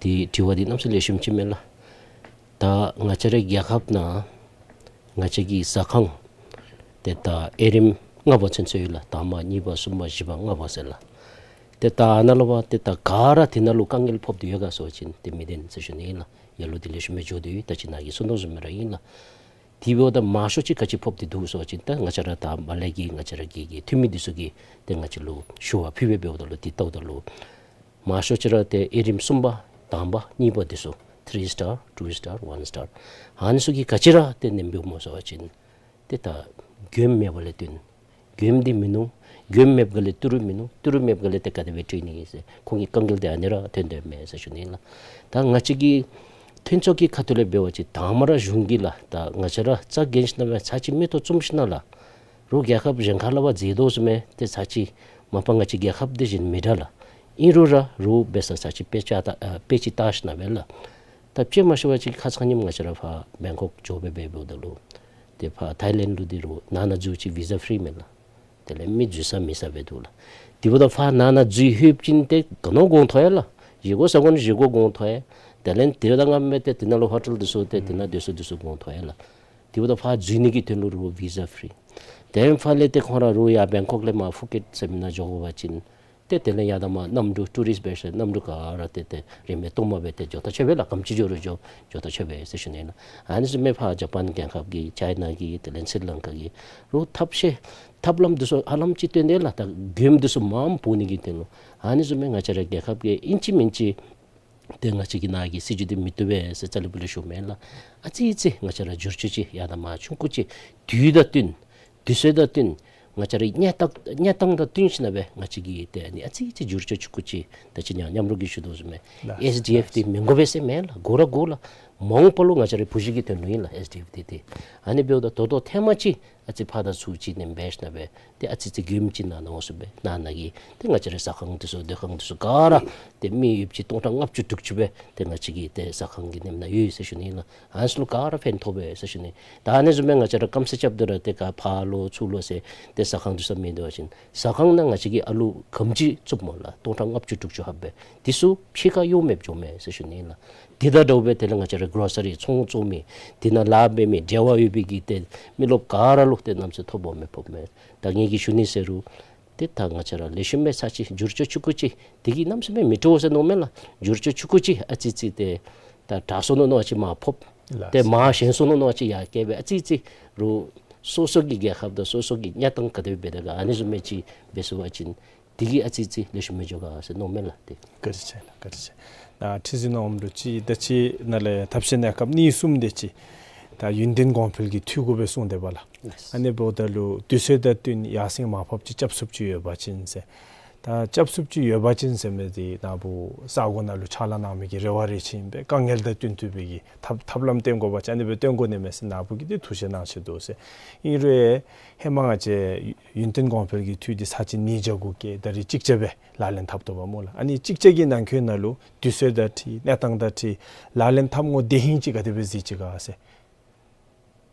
དེ་དྲི་བ་འདི་གནམ་མེད་ས་མེད་ལེགས་ཤོམ་ཅིག་མས་ལགས། ད་ང་བཅས་རའི་རྒྱལ་ཁབ་ནང་ང་བཅས་ཀྱི་ཟ་ཁང་ཏེ་ད་ཨེ་རིམ་ལྔ་པ་ཚུན་ཚོད་ཡོད་ལགས། དང་པ་གཉིས་པ་གསུམ་པ་བཞི་པ་ལྔ་པ་ཟེར་ལགས། ཏེ་ད་ཨ་ནཱ་ལུ་འབད་ཏེ་ད་ག་ར་དེ་ནང་ལུ་དཀའ་ངལ་ཕོག་སྟེ་ཡོད་ག་ཟེར་བ་ཅིན་ཏེ་མི་བདེན་ཟེར་ཞུ་ནི་ཨིན་ལགས། ཡར་ལུ་འདི་ལེགས་ཤོམ་སྦེ་འགྱོ་སྟེ་ཡོད། ད་ཅི་ནཱ་གིས་གསུང་དོ་བཟུམ་སྦེ་ར་ཨིན་ལགས། དེ་འབདཝ་ད་མང་ཤོས་ཅིག་ག་ཅི་ཕོག་སྟེ་འདུག་ཟེར་བ་ཅིན་ད་ང་བཅས་ར་ད་མར་ལས་ཀྱི་ང་བཅས་ར་གི་གི་འཐུས་མི་འདི་ཚུ་གིས་ཏེ་ང་བཅས་ལུ་ཞུ་བ་ཕུལ་སྦེ་འབདཝ་ད་ལུ་འདི་བལྟཝ་ད་ལུ་མང་ཤོས་ཅིག་ར་ཏེ་ཨེ་རིམ་གསུམ་པ་དང་པ་གཉིས་པ་འདི་ཚུ་ཐི་རི་སི་ཊར་ཊུ་སི་ཊར་ཝན་སི་ཊར་ཨ་ནི་ཚུ་གིས་ག་ཅི་ར་ཏེ་ནེམ་འབདཝ་སྨོ་ཟེར་བ་ཅིན་ཏེ་ད་མགྱོནམ་མེད་པ་ལས་བརྟེན་མགྱོནམ་འདི་མིན་ནུག། མགྱོནམ་མེདཔ་ག་ལས་ཏི་རུ་མིན་ནུག། ཏི་རུ་མེདཔ་ག་ལས་ཏེ་ག་དེ་སྦེ་སྤྲོད་ནི་ཨིན་ཟེར་ཁོང་གི་དཀའ་ངལ་འདི་ཨ་ནི་ར་ཐོན་དོ་མས་ཟེར་ཞུ་ནི་ལགས། ད་ང་བཅས་ཀྱི་མཐུན་ཚོགས་ཀྱི་ཁ་ཐུག་ལས་འབད་བ་ཅིན་དང་པ་ར་གཞུང་གིས་ལགས་ད་ང་བཅས་ར་རྩ་འགེངས་ཞིན་ན་སྦེ་ཚར་གཅིག་མིག་ཏོ་བཙུམ་ཞིན་ན་ལགས། རོགས་རྒྱལ་ཁབ་གཞན་ཁ་ལས་ཕར་མཛད་དོ་བཟུམ་སྦེ་ཏེ་ཚར་གཅིག་མ་པ་ང་བཅས་རྒྱལ་ཁབ་འདི་བཞིན་མི་འདྲ་ལགས། ཨིན་རུང་ར་རོགས་འབད་ས་ཚར་གཅིག་དཔེ་ཆ་ད་ཨ་དཔེ་ཅིག་བལྟ་ཞིན་ན་སྦེ་ལགས། ད་དཔྱེ་མ་ཤེས་པ་ཅིན་ཁ་ཙ་ཉིནམ་ང་བཅས་ར་ཕར་བེང་ཀོག་འགྱོ་སྦེ་འབདཝ་ད་ལུ་ཏེ་ཕར་ཐའི་ལེནཌ་ལུ་འདི་རོགས་ནང་ན་འཛུལ་ཅིག་བི་ཟ་ཕི་རི་མས་ལགས། དེ་ལས་མི་འཛུལ་ས་མེད་ས་སྦེ་འདུག་ལགས། དེ་འབདཝ་ད་ཕར་ནང་ན་འཛུལ་ལྷོདཔ་ཅིན་ཏེ་ག་ནི་དགོ་ཐོབ་ཡ་ལགས། བཞེས་སྒོ་ཟ་དགོ་ན་བཞེས་སྒོ་དགོ་ཐོབ་ཡ། དེ་ལས་དེ་དང་མཉམ་སྦེ་ཏེ་དེ་ནང་ལུ་ཧོ་ཊེལ་འདི་ཚུ་ཏེ་དེ་ནང་སྡོད་ས་འདི་ཚུ་དགོ་ཐོབ་ཡ་ལགས། དེ་འབདཝ་ད་ཕར་འཛུལ་ནི་གི་དོན་ལུ་རོགས་བི་ཟ་ཕི་རི། དེ་ཕར་ལས་ཏེ་ཁོང་ར་རོགས་ཡར་བེང་ཀོག་ལས་མར་ཕུ་ཀེཊ་ཟེར་མི་ནང་འགྱོ་དགོ་པ་ཅིན་ཏེ་དེ་ལས་ཡར་དང་མར་གནམ་གྲུ་ཊུ་རིསཊ་འབད་ས་གནམ་གྲུ་ག་ར་ཏེ་ཏེ་རིན་མེད་སྟོངམ་སྦེ་ཏེ་འགྱོ་ཐག་ཆོད་པས་ལགས། ག་དེམ་ཅིག་འགྱོ་རུང་འགྱོ་འགྱོ་ཐག་ཆོད་པས་ཟེར་ཞུ་ནི་ལགས། ཨ་ནི་བཟུམ་སྦེ་ཕར་ཇ་པཱན་རྒྱལ་ཁབ་ཀྱི་ཅའི་ན་གི་དེ་ལས་སི་རི་ལང་ཀ་གི་རོགས་ཐབས་ཤེས་ཐབས་ལམ་འདི་ཚུ་ཧ་ལམ་ཅིག་བཏོན་ཏེ་ལགས་ད་མགྱོནམ་འདི་ཚུ་མངམ་འབོ་ནི་གི་དོན་ལུ་ཨ་ནི་བཟུམ་སྦེ་ང་བཅས་ར་རྒྱལ་ཁབ་ཀྱིས་ཨིན་ཅི་མིན་ཅི་ཏེ་ང་བཅས་ཀྱི་ནཱ་གི་སྲིད་བྱུས་འདི་མི་བཏུབ་པས་ཟེར་རྩ་ལས་སྤུ་ལས་ཞུཝ་མེན་ལགས། ཨ་ཙི་ཙི་ང་བཅས་ར་བསྒྱུར་བཅོས་ཅིག་ཡར་དང་མར་ཆུང་ཀུ་ཅིག་དུས་དང་བསྟུན་དུས་ཚོད་དང་བསྟུན་ང་བཅས་ར་གནས་སྟངས་གནས་སྟངས་དང་བསྟུན་ཞིན་ན་སྦེ་ང་བཅས་ཀྱིས་ཏེ་ཨ་ནི་ཨ་ཙི་ཙི་བསྒྱུར་བཅོས་ཆུང་ཀུ་ཅིག་ད་ཅི་ཉ་མཉམ་རོགས་ཀྱིས་ཞུ་དོ་བཟུམ་སྦེ་ལགས། ཨེསི་ཌི་ཨེཕ་འདི་མི་དགོ་པས་ཟེར་མེན་ལགས། དགོ་ར་དགོ་ལགས། མ་འོངས་པ་ལུ་ང་བཅས་རའི་བུ་གཞི་གི་དོན་ལུ་ཨིན་ལགས་ཨེསི་ཌི་ཨེཕ་འདི་ཏེ། ཨ་ནི་འབདཝ་ད་ད་ལྟོ་ཐེངས་མ་ཅིག་ཨ་ཙི་ཕར་དང་ཚུར་ཅིག་ནེམ་འབད་ཞིན་ན་སྦེ་ཏེ་ཨ་ཙི་ཙི་མགྱོནམ་ཅིག་ནང་ན་འོང་ཟེར་སྦེ་ནང་ན་གི་ཏེ་ང་བཅས་རའི་ཟ་ཁང་འདི་ཚུ་སྡོད་ཁང་འདི་ཚུ་ག་ར་ཏེ་མི་ཡོདཔ་ཅིག་སྟོང་ཕྲག་ལྔ་བཅུ་དྲུག་ཅུ་སྦེ་ཏེ་ང་བཅས་ཀྱི་ཏེ་ཟ་ཁང་གི་ནེམ་ནང་ཡོད་ཟེར་ཞུ་ནི་ལགས། ཨ་ནི་ཚུ་ལུ་ག་ར་ཕན་ཐོགས་པས་ཟེར་ཞུ་ནི། ད་ཨ་ནི་བཟུམ་སྦེ་ང་བཅས་ར་སྐམ་ས་རྐྱབ་སྟེ་ར་ཏེ་ག་ཕར་ལོག་ཚུར་ལོག་ཟེར་ཏེ་ཟ་ཁང་འདི་ཚུ་མེད་དོ་བ་ཅིན་ཟ་ཁང་ནང་ང་བཅས་ཀྱིས་ཨ་ལུ་ག་དེམ་ཅིག་བཙུགསཔ་སྨོ་ལགས། སྟོང་ཕྲག་ལྔ་བཅུ་དྲུག་ཅུ་ལྷགཔ་སྦེ་འདི་ཚུ་ཕྱི་ཁར་གཡོ་མེདཔ་འགྱོཝ་མས་ཟེར་ཞུ་ནི་ལགས། དེ་དང་འདྲཝ་སྦེ་དེ་ལས་ང་བཅས་ར་གྲོ་སི་རི་ཚོང་བཙོང་མི་དེ་ནང་ལཱ་འབད་མི་འབྲེལ་བ་ཡོད་པའི་གི་ཏེ་མི་རློབས་ག་ར་ལུ་ཏེ་གནམ་མེད་ས་མེད་ཐོ་བ་མི་ཕོགཔ་མས། ད་ངེ་གི་ཞུ་ནི་ཟེར་རུང་ཏེ་ད་ང་བཅས་ར་ལེགས་ཤོམ་སྦེ་ཚར་ཅིག་བསྒྱུར་བཅོས་ཆུང་ཀུ་ཅིག་དེ་གིས་གནམ་མེད་ས་མེད་མི་སྤྲོ་ཟེར་མནོཝ་མེན་ལགས། བསྒྱུར་བཅོས་ཆུང་ཀུ་ཅིག་ཨ་ཙི་ཙི་ཏེ་ད་དྲག་སོང་ནུག་མནོ་བ་ཅིན་མར་ཕབ། ལགས། ཏེ་མར་ཞན་སོང་ནུག་མནོ་བ་ཅིན་ཡར་བསྐྱལ་སྦེ་ཨ་ཙི་ཙི་རོགས་སོ་སོ་གི་རྒྱལ་ཁབ་དང་སོ་སོ་གི་གནས་སྟངས་ག་དེ་སྦེ་འབད་དེ་ག་ཨ་ནི་བཟུམ་མའི་ཅིག་འབད་ཚུགས་པ་ཅིན་དེ་གིས་ཨ་ཙི་ཙི་ལེགས་ཤོམ་སྦེ་འགྱོ་ག་ཟེར་མནོཝ་མེན་ལགས་ཏེ། བཀའ་དྲིན་ཆེ་ལགས། བཀའ་དྲིན་ཆེ། ད་ཁྲི་འཛིན་ནཱ་འོམ་འབྲུག་ཅིག་ད་ཅི་ནཱ་ལས་ཐབས་ཤེས་གནས་སྐབས་གཉིས་གསུམ་དེ་ཅིག་ད་ཡུན་བརྟན་གོང་འཕེལ་གྱི་འཐུས་གུ་སྦེ་གསུངས་ཏེ་འབདཝ་ལགས། ལགས། ཨ་ནི་འབདཝ་ད་ལུ་དུས་ཚོད་དང་བསྟུན་ཡར་སེང་མར་ཕབ་ཅིག་རྐྱབ་ཚུགསཔ་ཅིག་ཡོད་པ་ཅིན་ཟེར། ད་རྐྱབ་ཚུགསཔ་ཅིག་ཡོད་པ་ཅིན་ཟེར་མི་འདི་ནཱ་བུ་ས་གོ་ནང་ལུ་ཕྱག་ལཱ་གནང་མི་གི་རེ་བ་རེ་ཅིག་ཨིན་པས། དཀའ་ངལ་དང་བསྟུན་བཏུབ་པའི་གི་ཐབས་ཐབས་ལམ་སྟོན་དགོ་པ་ཅིན་ཨ་ནི་སྦེ་སྟོན་དགོ་ནི་མས་ཟེར་ནཱ་བུ་གིས་འདི་ཐུགས་བཞེད་གནང་ཅི་འདུག་ཟེར། ཨིན་རུང་ཧེ་མ་ང་བཅས་ཡུན་བརྟན་གོང་འཕེལ་གྱི་འཐུས་འདི་ཚར་གཅིག་ཉིས་བརྒྱ་གུ་བཀལ་ད་རིས་གཅིག་བརྒྱ་སྦེ་ལག་ལེན་འཐབ་དོ་བ་སྨོ་ལགས། ཨ་ནི་གཅིག་བརྒྱ་གི་ནང་འཁོད་ནང་ལུ་དུས་ཚོད་དང་འཁྲིལ་གནས་སྟངས་དང་འཁྲིལ་ལག་ལེན་འཐབ་དགོ་དེ་ཧིང་ཅིག་ག་དེ་སྦེ་གཟིགས་ཅི་ག་ཟེར།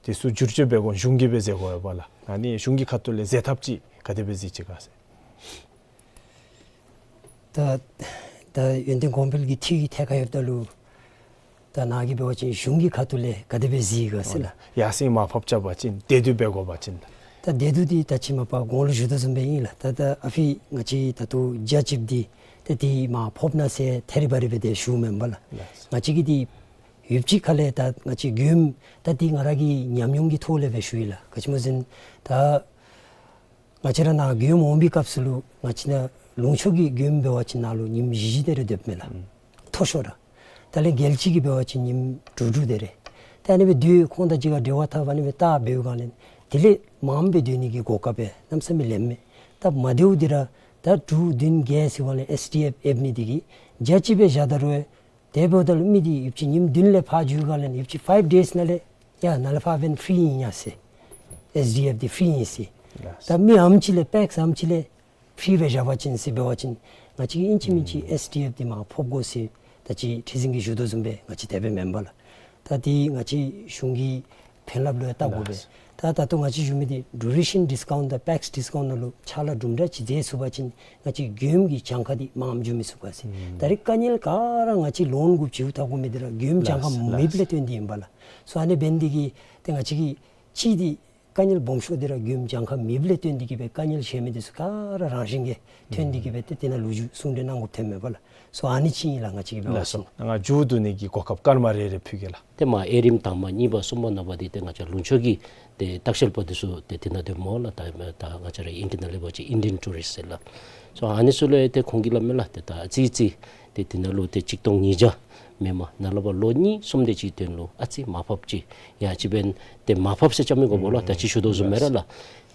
དེ་ཚུ་བསྒྱུར་བཅོས་འབད་དགོ་གཞུང་གིས་སྦེ་མཛད་དགོ་ཡོདཔ་ལགས། ཨ་ནི་གཞུང་གི་ཁ་ཐུག་ལས་མཛད་ཐབས་ཅིག་ག་དེ་སྦེ་གཟིགས་ཅི་ག་ཟེར། ད་ད་ཡུན་བརྟན་གོང་འཕེལ་གྱི་འཐུས་ཀྱི་ཐད་ཁར་ཡོདཔ་ད་ལུ་ད་ནཱ་གིས་འབད་བ་ཅིན་གཞུང་གི་ཁ་ཐུག་ལས་ག་དེ་སྦེ་གཟིགས་ག་ཟེར་ལགས། ཡར་སེང་མར་ཕབ་རྐྱབ་པ་ཅིན་བདེ་སྡུག་འབད་དགོ་པ་ཅིན། ད་བདེ་སྡུག་འདི་ད་ཅི་མ་པ་གོང་ལུ་ཞུ་དོ་བཟུམ་སྦེ་ཨིན་ལགས། ད་ད་ཨ་ཕི་ང་བཅས་ད་ལྟོ་བརྒྱ་གཅིག་འདི་ད་འདི་མར་ཕབ་ན་ཟེར་ཐད་རི་བ་རི་སྦེ་ཏེ་ཞུཝ་མེན་པ་ལགས། ལགས། ང་བཅས་ཀྱིས་འདི་ཡུདཔ་ཅིག་ཁ་ལས་ད་ང་བཅས་མགྱོནམ་ད་འདི་ང་ར་གི་ཉམས་མྱོང་གི་ཐོག་ལས་སྦེ་ཞུ་ཡི་ལགས། ག་ཅི་སྨོ་ཟེར་ན་ད་ང་བཅས་ར་ནཱ་མགྱོནམ་འོང་པའི་སྐབས་སུ་ལུ་ང་བཅས་ནཱ་ལུང་ཕྱོགས་ཀྱི་མགྱོནམ་འབད་བ་ཅིན་ནཱ་ལུ་ཉིནམ་བཞི་བཞི་དེ་རེ་སྡོདཔ་མས་ལགས། ཨུམ། མཐོ་ཤོས་ར། ད་ལས་རྒྱལ་སྤྱི་གི་འབད་བ་ཅིན་ཉིནམ་དྲུག་དྲུག་དེ་རེ། ད་ཨ་ནི་སྦེ་དུས་ཁོང་དང་གཅིག་ཁར་འབྲེལ་བ་འཐབ་ཨ་ནི་སྦེ་བལྟ་འབདཝ་ག་ལས་དེ་ལས་མངམ་སྦེ་སྡོད་ནི་གི་གོ་སྐབས་སྦེ་གནམ་མེད་ས་མེད་ལེནམ་མས། ད་མ་བདེཝ་འདི་ར་ད་དྲུག་བདུན་བརྒྱད་ཟེར་བ་ལས་ཨེསི་ཌི་ཨེཕ་ཨེབ་ནི་འདི་གིས་བརྒྱ་གཅིག་སྦེ་བཞག་ད་རུང་དེ་འབདཝ་ད་ལུ་མི་འདི་ཡུདཔ་ཅིག་ཉིནམ་བདུན་ལས་ཕར་འགྱོཝ་ག་ལས་ཡུདཔ་ཅིག་ཕའིབ་ཌེསི་ནང་ལས་ཡ་ནཱ་ལས་ཕར་འབད་ན་ཕི་རི་ཨིན་ཡ་ཟེར། ཨེསི་ཌི་ཨེཕ་འདི་ཕི་རི་ཨིན་ཟེར། ལགས། ད་མི་ཨ་ནེམ་ཅིག་ལས་པེགསི་ཨ་ནེམ་ཅིག་ལས་ཕི་རི་སྦེ་བཞག་པ་ཅིན་ཟེར་འབད་བ་ཅིན་ང་བཅས་ཨིན་ཅི་མིན་ཅི་ཨུམ་ཨེསི་ཌི་ཨེཕ་འདི་མར་ཕབ་དགོ་ཟེར་ད་ཅི་ཁྲི་འཛིན་གྱིས་ཞུ་དོ་བཟུམ་སྦེ་ང་བཅས་དེ་སྦེ་མེན་པ་ལགས། ད་འདི་ང་བཅས་གཞུང་གི་ཕན་རླབས་ལུ་ཡང་བལྟ་དགོ་པས། ལགས། ད་ད་ལྟོ་ང་བཅས་ཞུ་མི་འདི་ཌུ་རེ་ཤཱན་ཌིསི་ཀའུནཊི་དང་པེགསི་ཌིསི་ཀའུནཊི་ནང་ལུ་ཕྱག་ལཱ་དུམ་གྲ་ཅིག་མཛད་ཚུགས་པ་ཅིན་ང་བཅས་མགྱོནམ་གྱི་གྱངས་ཁ་འདི་མངམ་འགྱོ་མི་ཚུགས་ག་ཟེར། ཨུམ། ད་རིས་དཀའ་ངལ་ག་ར་ང་བཅས་ལོན་དགོཔ་ཅིག་འཐབ་དགོ་མི་འདི་ར་མགྱོནམ་གྱངས་ཁ་ལགས་མེདཔ་ལས་ལགས་བརྟེན་ཏེ་ཨིན་པ་ལགས། སོ་ཨ་ནི་འབད་ནི་འདི་གིས་ཏེ་ང་བཅས་ཀྱི་ཅིག་འདི་དཀའ་ངལ་སྦོམ་ཤོས་འདི་ར་མགྱོནམ་གྱངས་ཁ་མེདཔ་ལས་བརྟེན་ཏེ་གིས་སྦེ་དཀའ་ངལ་བཞེས་མི་འདི་ཚུ་ག་ར་རང་བཞིན་གྱིས་ཐོན་ཏེ་གིས་སྦེ་ཏེ་དེ་ནང་ལོ་རྒྱུས་གསུང་གྲོས་གནང་དགོཔ་ཐོནམ་མས་པ་ལགས། སོ་ཨ་ནི་ཅིག་ཨིན་ལགས། ང་བཅས་ཀྱིས་འབད་བ་ཅིན། ལགས་སོ། ང་མཇུག་བསྡུ་ནི་གི་གོ་སྐབས་སྐར་མ་རེ་རེ་ཕུལ་གེ་ལགས། ཏེ་མར་ཨེ་རིམ་དང་པ་གཉིས་པ་གསུམ་པ་ནང་པ་འདི་ཏེ་ང་བཅས་ལུང་ཕྱོགས་ཀྱི་ཏེ་ལྟ་བཤལ་པ་འདི་ཚུ་ཏེ་དེ་ནང་སྡོདཔ་སྨོ་ལགས། ད་ད་ང་བཅས་ར་ཨིང་སྐད་ནང་ལས་འབད་བ་ཅིན་ཨིན་ཌི་ཡན་ཊུ་རིསཊ་ཟེར་ལགས། སོ་ཨ་ནི་ཚུ་ལུ་ཡང་ཏེ་ཁོང་གིས་སླབ་མས་ལགས། ཏེ་ད་ཨ་ཙི་ཙི་ཏེ་དེ་ནང་ལུ་ཏེ་གཅིག་སྟོང་ཉིས་བརྒྱ་ མེནམ་ནཱ་ལས་ཕར་ལོ་གཉིས་གསུམ་དེ་ཅིག་དོན་ལུ་ཨ་ཙི་མར་ཕབ་ཅི། ཡང་ཅིན་འབདན་ཏེ་མར་ཕབ་ཟེར་བཅའ་མི་དགོཔ་ལོ། ད་ཅི་ཞུ་དོ་བཟུམ་སྦེ་ར་ལགས།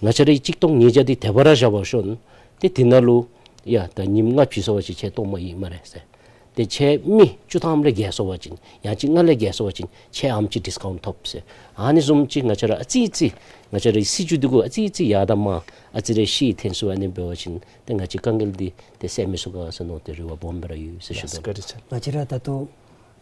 ང་བཅས་རའི་གཅིག་སྟོང་ཉིས་བརྒྱ་འདི་དེ་སྦེ་ར་བཞག་པར་ཤོག། ཏེ་དེ་ནང་ལུ་ཡ་ད་ཉིནམ་ལྔ་ཕྱིས་སོང་པ་ཅིན་ཁྱེད་སྟོངམ་ཨིན་སྨ་རེ་ཟེར། ཏེ་ཁྱེད་མི་བཅུ་ཐམ་ལས་བརྒལ་སོང་པ་ཅིན་ཡང་ཅིན་ལྔ་ལས་བརྒལ་སོང་པ་ཅིན་ཁྱེད་ཨམ་ཅིག་ཌིསི་ཀའུནཊ་ཐོབ་ཟེར། ཨ་ནི་བཟུམ་ཅིག་ང་བཅས་ར་ཨ་ཙི་ཙི་ང་བཅས་རའི་སྲིད་བྱུས་འདི་གུ་ཨ་ཙི་ཙི་ཡར་དང་མར་ཨ་ཙི་རེ་ཤེས་ཐོན་ཚུགས། ཨ་ནི་འབད་བ་ཅིན་ཏེ་ང་བཅས་དཀའ་ངལ་འདི་ཏེ་སེལ་མི་ཚུགས་ག་ཟེར་མནོ་སྟེ་རེ་བ་སྦོམ་སྦེ་ར་ཡོད་ཟེར་ཞུ་དོ། ལགས་སོ། བཀའ་དྲིན་ཆེ། ང་བཅས་ར་ད་ལྟོ་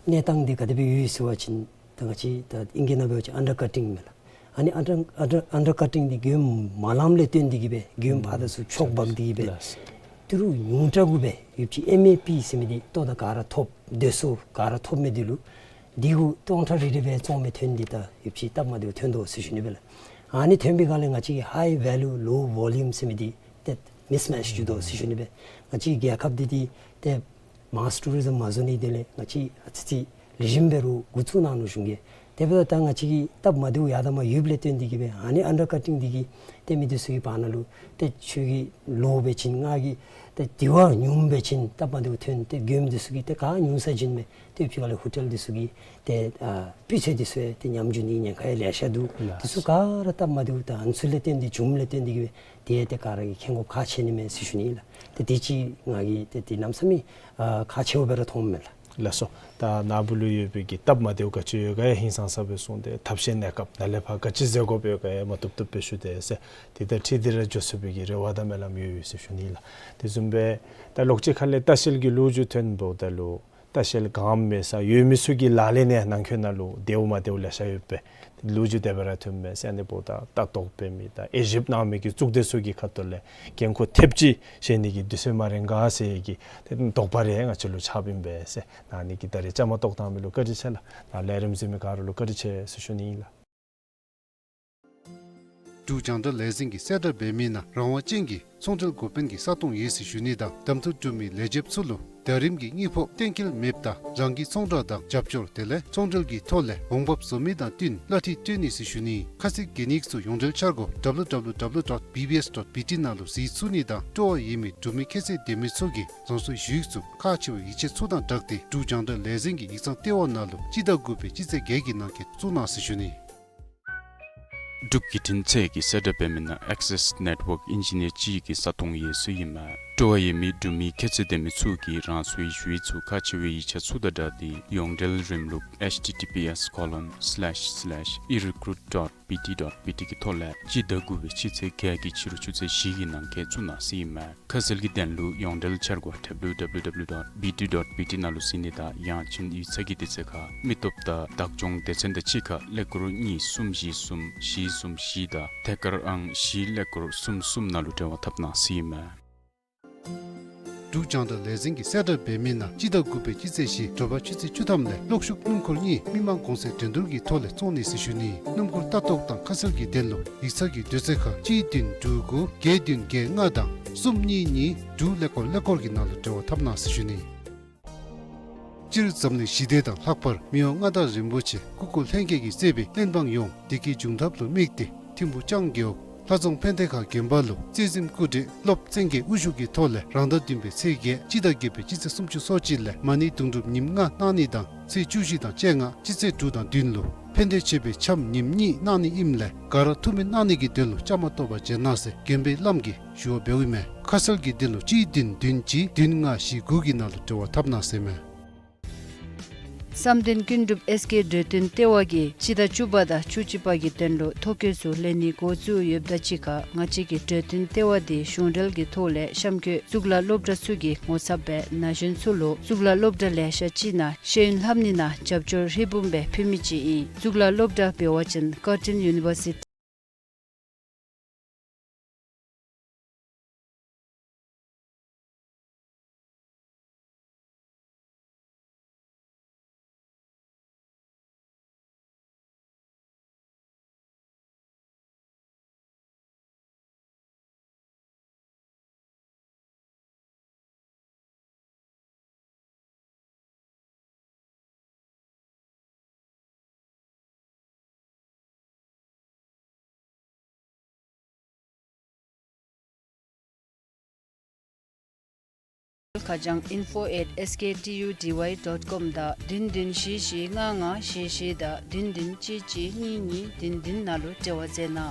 གནས་སྟངས་འདི་ག་དེ་སྦེ་ཡོད་ཟེར་བ་ཅིན་ད་ང་བཅས་ད་ཨིང་སྐད་ནང་འབད་བ་ཅིན་ཨན་ཌར་ཀ་ཊིང་མས་ལགས། ཨ་ནི་ཨན་ཌར་ཨན་ཌར་ཨན་ཌར་ཀ་ཊིང་འདི་མགྱོནམ་མ་ལངམ་ལས་བརྟེན་ཏེ་གིས་སྦེ་མགྱོནམ་ཕར་དང་ཚུར་ཕྱོགས་འབག་སྟེ་གིས་སྦེ་ལགས་སོ། ཏི་རུ་ཉུང་དྲགས་གུ་སྦེ་ཡོདཔ་ཅིག་ཨེམ་ཨེ་པི་ཟེར་མི་འདི་ལྟོ་དང་ག་ར་ཐོབ་དེ་ཚུ་ག་ར་ཐོབ་མི་འདི་ལུ་འདི་གུ་སྟོང་ཕྲག་རེ་རེ་སྦེ་བཙོང་མི་ཐོན་འདི་ད་ཡོདཔ་ཅིག་སྟབས་མ་བདེཝ་ཐོན་དོ་ཟེར་ཞུ་ནི་སྦེ་ལགས། ཨ་ནི་ཐོན་པའི་སྒང་ལས་ང་བཅས་ཀྱི་ཧའི་ཝེ་ལུ་ལོ་ཝོ་ལུམ་ཟེར་མི་འདི་ཏེ་མིསི་མེཆ་འགྱོ་དོ་ཟེར་ཞུ་ནི་སྦེ། ང་བཅས་རྒྱལ་ཁབ་འདི་འདི་ཏེ་མཱསི་ཊུ་རི་ཛིམ་མ་བཟོ་ནི་དེ་ལས་ང་བཅས་ཨ་ཙི་ཙི་ལེགས་ཤོམ་སྦེ་ར་འགོ་བཙུགས་གནང་ནུག་གཞུང་གིས། དེ་འབདཝ་ད་ང་བཅས་ཀྱི་སྟབས་མ་བདེཝ་ཡར་དང་མར་ཡོདཔ་ལས་བརྟེན་ཏེ་གིས་སྦེ་ཨ་ནི་ཨན་ཌར་ཀ་ཊིང་འདི་གིས་ཏེ་མི་འདི་ཚུ་གི་བར་ན་ལུ་ཏེ་ཁྱོད་ཀྱི་ལོ་འབད་བ་ཅིན་ང་གིས་ཏེ་དེ་བ་ཉུངམ་འབད་བ་ཅིན་སྟབས་མ་བདེཝ་ཐོན་ཏེ་མགྱོནམ་འདི་ཚུ་གིས་ཏེ་ག་ཉུང་ས་བྱིན་མས། ཏེ་ཕྱི་ཁ་ལས་ཧོ་ཊེལ་འདི་ཚུ་གི་ཏེ་ཨ་སྤུས་ཚད་འདི་ཚུ་ཡང་ཏེ་ཉམས་འགྱོ་ནི་ཉེན་ཁ་ཡང་ལེ་ཤ་འདུག། ལགས། འདི་ཚུ་ག་ར་སྟབས་མ་བདེཝ་ད་ཨ་ནི་ཚུ་ལས་བརྟེན་ཏེ་བྱུངམ་ལས་བརྟེན་ཏེ་གིས་སྦེ་ཏེ་ཏེ་ག་ར་གིས་མཁྱེན་དགོཔ་ཁག་ཆེ་ནི་མས་ཟེར་ཞུ་ནི་ལགས། ཏེ་དེ་ཅིག་ང་གིས་ཏེ་དེ་གནམ་མེད་ས་མེད་ཨ་ཁག་ཆེཝ་སྦེ་ར་མཐོངམ་མས་ལགས། ལགས་སོ། ད་ནཱ་བུ་ལུ་ཡོད་པའི་གི་སྟབས་མ་བདེཝ་ག་ཅི་ཡོད་ག་ཡང་ཧིང་སངས་ས་སྦེ་གསུངས་ཏེ་ཐབས་ཤེས་གནས་སྐབས་ནཱ་ལས་ཕར་ག་ཅི་མཛད་དགོཔ་ཡོད་ག་ཡང་མ་བཏུབ་བཏུབ་སྦེ་ཞུ་དེས་ཟེར། དེ་དང་འཁྲིལ་ཏེ་ར་འགྱོ་ཚུགས་པའི་གི་རེ་བ་དང་སྨོན་ལམ་ཡོད་ཡོད་ཟེར་ཞུ་ནི་ལགས། དེ་བཟུམ་སྦེ་ད་ལོགས་ཅིག་ཁ་ལས་ལྟ་བཤལ་གྱི་ལོ་རྒྱུས་ཐོན་འབདཝ་ད་ལུ་ལྟ་བཤལ་གནམ་མེད་ས་ཡོད་མི་ཚུ་གི་ལག་ལེན་ནང་འཁོད་ནང་ལུ་བདེཝ་མ་བདེཝ་ལེ་ཤ་ཡོད་པས། ལོ་རྒྱུས་དེ་སྦེ་ར་ཐོན་མས་ཟེར། ཨ་ནི་འབདཝ་ད་ལྟ་རྟོག་འབད་མི་དང་དབྱེ་ཞིབ་གནང་མི་གི་གཙུག་སྡེ་ཚུ་གི་ཁ་ཐུག་ལས་འགན་ཁུར་ཐེབས་ཅིག་བཞེས་ནི་གི་དུས་ཚོད་མ་རན་ག་ཟེར་གྱི་ཏེ་དོགས་པ་རེ་ང་བཅས་ལུ་ཆགསཔ་ཨིན་པས་ཟེར། ཨ་ནི་གིས་ད་རེས་བཅའ་མར་གཏོགས་གནང་མི་ལུ་བཀའ་དྲིན་ཆེ་ལགས། ནཱ་ལས་རིམ་གཟིགས་མི་ག་ར་ལུ་བཀའ་དྲིན་ཆེ་ཟེར་ཞུ་ནི་ཨིན་ལགས། འབྲུག་རྒྱང་བསྒྲགས་ལས་འཛིན་གྱིས་གསལ་བསྒྲགས་འབད་མི་ནང་རང་དབང་ཅན་གྱི་ཚོང་འབྲེལ་འགོ་དཔོན་གྱི་ས་སྟོང་ཡོད་ཟེར་ཞུ་ནི་དང་གདམ་འཐུ་གྲུབ་མི་ལས་བྱེདཔ་ཚུ་ལུ་ཟླ་རིམ་གྱི་དངུལ་ཕོགས་གཏན་འཁེལ་མེདཔ་ད་རང་གི་ཚོང་བསྒྲགས་དང་རྒྱབ་སྐྱོར་དེ་ལས་ཚོང་འབྲེལ་གྱི་ཐོག་ལས་འོང་འབབ་བཟོ་མི་དང་བསྟུན་གླ་འཐུས་སྤྲོད་ནི་ཟེར་ཞུ་ནི། ཁ་གསལ་གྱི་ཡིག་ཚུ་ཡོངས་འབྲེལ་འཆར་སྒོ་W W W dot B B S dot B T ནང་ལུ་གཟིགས་ཚུགས་ནི་དང་སྤྲོ་བ་ཡོད་མི་འབྲུག་མི་ཁྱད་ཚད་ལྡན་མི་ཚུ་གིས་རང་སོའི་ཞུ་ཡིག་ཚུ་ཁག་ཆེ་བའི་ཡིག་ཆ་ཚུ་དང་སྦྲགས་ཏེ་འབྲུག་རྒྱང་བསྒྲགས་ལས་འཛིན་གྱི་ཡིག་ཚང་ལྟེ་བ་ནང་ལུ་སྤྱི་ཟླ་དགུ་པའི་སྤྱི་ཚེས་བརྒྱད་ཀྱི་ནང་འཁོད་བཙུགས་གནང་ཟེར་ཞུ་ནི། འབྲུག་བརྒྱུད་འཕྲིན་ཚད་ཀྱིས་གསལ་བསྒྲགས་འབད་མི་ནང་Access Network Engineer ཅིག་གི་ས་སྟོང་ཡོད་ཟེར་ཨིན་མས། སྤྲོ་བ་ཡོད་མི་འབྲུག་མི་ཁྱད་ཚད་ལྡན་མི་ཚུ་གིས་རང་སོའི་ཞུ་ཡིག་ཚུ་ཁག་ཆེ་བའི་ཡིག་ཆ་ཚུ་དང་སྦྲགས་ཏེ་ཡོངས་འབྲེལ་རིམ་ལུགས་H T T P S colon slash slash e recruit dot B T dot B T གི་ཐོག་ལས་སྤྱི་ཟླ་དགུ་པའི་སྤྱི་ཚེས་བརྒྱད་ཀྱི་ཕྱི་རུ་ཆུ་ཚོད་བཞི་གི་ནང་འཁོད་བཙུགས་གནང་ཟེར་ཨིན་མས། ཁ་གསལ་གྱི་དོན་ལུ་ཡོངས་འབྲེལ་འཆར་སྒོ་W W W dot B T dot B T ནང་ལུ་གཟིགས་ནི་དང་ཡང་ཅིན་ཡིག་ཚང་གི་དུས་ཚོད་ཁར་མི་སྟོབས་དང་བདག་སྐྱོང་སྡེ་ཚན་དང་གཅིག་ཁར་ཀླད་ཀོར་གཉིས་གསུམ་བཞི་གསུམ་བཞི་གསུམ་བཞི་དང་ཐད་ཀར་ཨང་བཞི་ཀླད་ཀོར་གསུམ་གསུམ་ནང་ལུ་འབྲེལ་བ་འཐབ་གནང་ཟེར་ཨིན་མས། འབྲུག་རྒྱང་བསྒྲགས་ལས་འཛིན་གྱིས་གསལ་བསྒྲགས་འབད་མི་ནང་སྤྱི་ཟླ་དགུ་པའི་སྤྱི་ཚེས་བཞི་དྲོ་པ་ཆུ་ཚོད་བཅུ་ཐམ་ལས་གློག་ཤུགས་སྣུམ་འཁོར་གཉིས་མི་མང་གོང་ཚད་འགྲན་བསྡུར་གྱི་ཐོག་ལས་བཙོང་ནི་ཟེར་ཞུ་ནི། སྣུམ་འཁོར་ལྟ་རྟོག་དང་ཁ་གསལ་གྱི་དོན་ལུ་ཡིག་ཚང་གི་དུས་ཚོད་ཁར་གཅིག་བདུན་དྲུག་དགུ་བརྒྱད་བདུན་བརྒྱད་ལྔ་དང་གསུམ་གཉིས་གཉིས་དྲུག་ཀླད་ཀོར་ཀླད་ཀོར་གྱི་ནང་ལུ་འབྲེལ་བ་འཐབ་གནང་ཟེར་ཞུ་ནི། སྤྱིར་འཛམ་གླིང་ཞི་བདེ་དང་ལྷག་པར་མི་དབང་མངའ་བདག་རིན་པོ་ཆེ་སྐུ་འཁོར་ལྷན་རྒྱས་ཀྱིས་གཙོས་པའི་བློན་འབངས་ཡོངས་བདེ་སྐྱིད་འབྱུང་ཐབས་ལུ་དམིགས་ཏེ་ཐིམ་ཕུག་ལྕང་རྒེད་འོག་ལྷ་རྫོང་ཕན་བདེ་ཁ་དགོན་པ་ལུ་རྩེ་གཟིམ་སྐུ་བགྲེས་སློབ་བཙན་རྒྱལ་དབུ་བཞུགས་ཀྱི་ཐོག་ལས་རང་ཟླ་བདུན་པའི་ཚེས་བརྒྱད་སྤྱི་ཟླ་བརྒྱད་པའི་སྤྱི་ཚེས་སུམ་ཅུ་སོ་གཅིག་ལས་མ་ཎི་དུང་སྒྲུབ་ཉིནམ་ལྔ་གནང་ནི་དང་ཚེས་བཅུ་བཞི་དང་བཅོ་ལྔ་སྤྱི་ཚེས་དྲུག་དང་བདུན་ལུ་ཕན་བདེ་མཆོད་པའི་འཆམ་ཉིནམ་གཉིས་གནང་ནི་ཨིནམ་ལས་ག་ར་ཐུགས་སྨོན་གནང་ནི་གི་དོན་ལུ་བཅའ་མར་གཏོགས་པར་མཛད་གནང་ཟེར་དགོན་པའི་བླམ་གིས་ཞུ་བ་འབདཝ་ཨིན་མས། ཁ་གསལ་གྱི་དོན་ལུ་གཅིག་བདུན་བདུན་གཅིག་བདུན་ལྔ་བཞི་དགུ་གི་ནང་ལུ་འབྲེལ་བ་འཐབ་གནང་ཟེར་མས། བསམ་གཏན་ཀུན་གྲུབ་ཨེས་ཀེ་གྲོས་སྟོན་ལྟེ་བ་གིས་སྤྱི་ཟླ་བཅུ་པ་དང་བཅུ་གཅིག་པ་གི་དོན་ལུ་ཐོ་བཀོད་ཚུ་ལེན་ནི་འགོ་བཙུགས་ཡོདཔ་དང་གཅིག་ཁར་ང་བཅས་ཀྱི་གྲོས་སྟོན་ལྟེ་བ་འདི་གཞུང་འབྲེལ་གྱི་ཐོག་ལས་གཤམ་འཁོད་གཙུག་ལག་སློབ་གྲྭ་ཚུ་གི་ངོ་ཚབ་སྦེ་ན་གཞོན་ཚུ་ལུ་གཙུག་ལག་སློབ་གྲྭ་ལེ་ཤ་ཅིག་ནང་ཤེས་ཡོན་ལྷབ་ནི་ནང་རྒྱབ་སྐྱོར་ཧྲིལ་བུམ་སྦེ་ཕུལ་མི་ཅིག་ཨིན། གཙུག་ལག་སློབ་གྲྭ་འབད་བ་ཅིན་Curtin University། ཁ་བྱང་info at S K T U D Y dot com དང་བདུན་བདུན་བཞི་བཞི་ལྔ་ལྔ་བཞི་བཞི་དང་བདུན་བདུན་གཅིག་གཅིག་གཉིས་གཉིས་བདུན་བདུན་ནང་ལུ་འབྲེལ་བ་མཛད་གནང་།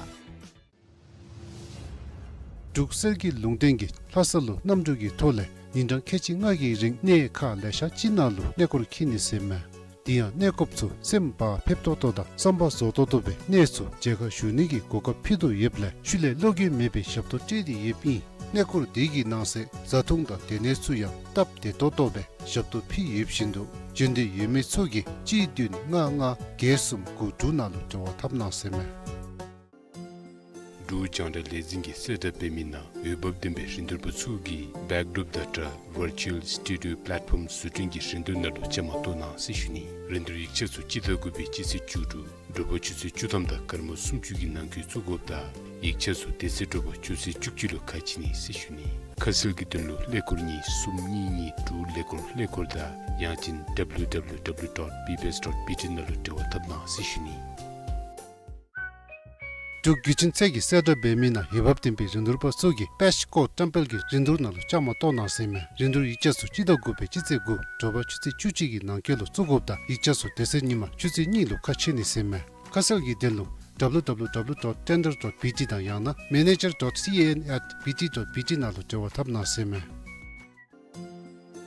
འབྲུག་གསེར་གྱི་ལུང་བསྟན་གྱིས་ལྷ་ས་ལུ་གནམ་གྲུ་གི་ཐོག་ལས་ཉིན་གྲངས་ཁལ་གཅིག་ལྔ་གི་རིང་གནས་ཁག་ལེ་ཤ་ཅིག་ནང་ལུ་གནས་སྐོར་འཁྱིད་ནི་ཟེར་མས། དེ་ཡང་གནས་སྐོརཔ་ཚུ་སེམས་བག་ཕེབས་ཏོག་ཏོ་དང་བསམ་པ་རྫོགས་ཏོག་ཏོ་སྦེ་གནས་ཚུ་མཇལ་ཁ་ཞུ་ནི་གི་གོ་སྐབས་ཕུལ་དོ་ཡོདཔ་ལས་ཤུལ་ལས་བློ་འགྱོད་མེད་པའི་ཞབས་ཏོག་སྤྲོད་དེ་ཡོདཔ་ཨིན། གནས་སྐོར་དེ་གི་ནང་གསེས་བཟའ་འཐུང་དང་སྡོད་གནས་ཚུ་ཡང་སྟབས་བདེ་ཏོག་ཏོ་སྦེ་ཞབས་ཏོག་ཕུལ་ཡོདཔ་བཞིན་དུ་འབྱོན་འདོད་ཡོད་མི་ཚུ་གིས་གཅིག་བདུན་ལྔ་ལྔ་བརྒྱད་གསུམ་དགུ་དྲུག་ནང་ལུ་འབྲེལ་བ་འཐབ་གནང་ཟེར་མས། འབྲུག་རྒྱང་བསྒྲགས་ལས་འཛིན་གྱིས་གསལ་བསྒྲགས་འབད་མི་ནང་འོས་འབབ་ལྡན་པའི་རིན་བསྡུར་པ་ཚུ་གིས་བེཀ་ཌོརོཔ་དང་སྦྲགས་ཝར་ཅུ་ཨལ་སི་ཊུ་ཌི་ཡོ་པ་ལེཊ་ཕོམ་བཟོ་སྐྲུན་གྱི་རིན་བསྡུར་ནང་ལུ་བཅའ་མར་གཏོགས་གནང་ཟེར་ཞུ་ནི། རིན་བསྡུར་ཡིག་ཆ་ཚུ་སྤྱི་ཟླ་དགུ་པའི་སྤྱི་ཚེས་བཅུ་དྲུག་དྲོ་པ་ཆུ་ཚོད་བཅུ་ཐམ་དང་སྐར་མ་སུམ་ཅུ་གི་ནང་འཁོད་བཙུགས་དགོཔ་དང་ཡིག་ཆ་ཚུ་དེ་ཚེ་དྲོ་པ་ཆུ་ཚོད་བཅུ་གཅིག་ལུ་ཁ་ཕྱེ་ནི་ཟེར་ཞུ་ནི། ཁ་གསལ་གྱི་དོན་ལུ་ཀླད་ཀོར་གཉིས་གསུམ་གཉིས་གཉིས་དྲུག་ཀླད་ཀོར་ཀླད་ཀོར་དང་ཡང་ཅིན་W W W dot B B S dot B T ནང་ལུ་འབྲེལ་བ་འཐབ་གནང་ཟེར་ཞུ་ནི། འབྲུག་བརྒྱུད་འཕྲིན་ཚད་ཀྱིས་གསལ་བསྒྲགས་འབད་མི་ནང་འོས་འབབ་ལྡན་པའི་རིན་བསྡུར་པ་ཚུ་གིས་པེཤ་ཀོ་བཀྲམ་སྤེལ་གྱི་རིན་བསྡུར་ནང་ལུ་བཅའ་མར་གཏོགས་གནང་ཟེར་མས། རིན་བསྡུར་ཡིག་ཆ་ཚུ་སྤྱི་ཟླ་དགུ་པའི་སྤྱི་ཚེས་དགུ་དྲོ་པ་ཆུ་ཚོད་བཅུ་གཅིག་གི་ནང་འཁོད་ལུ་བཙུགས་དགོཔ་དང་ཡིག་ཆ་ཚུ་དེ་ཚེ་ཉིན་མ་ཆུ་ཚོད་གཉིས་ལུ་ཁ་ཕྱེ་ནི་ཟེར་མས། ཁ་གསལ་གྱི་དོན་ལུ་W W W dot tender dot B T དང་ཡང་ན་manager dot C A N at B T dot B T ནང་ལུ་འབྲེལ་བ་འཐབ་གནང་ཟེར་མས།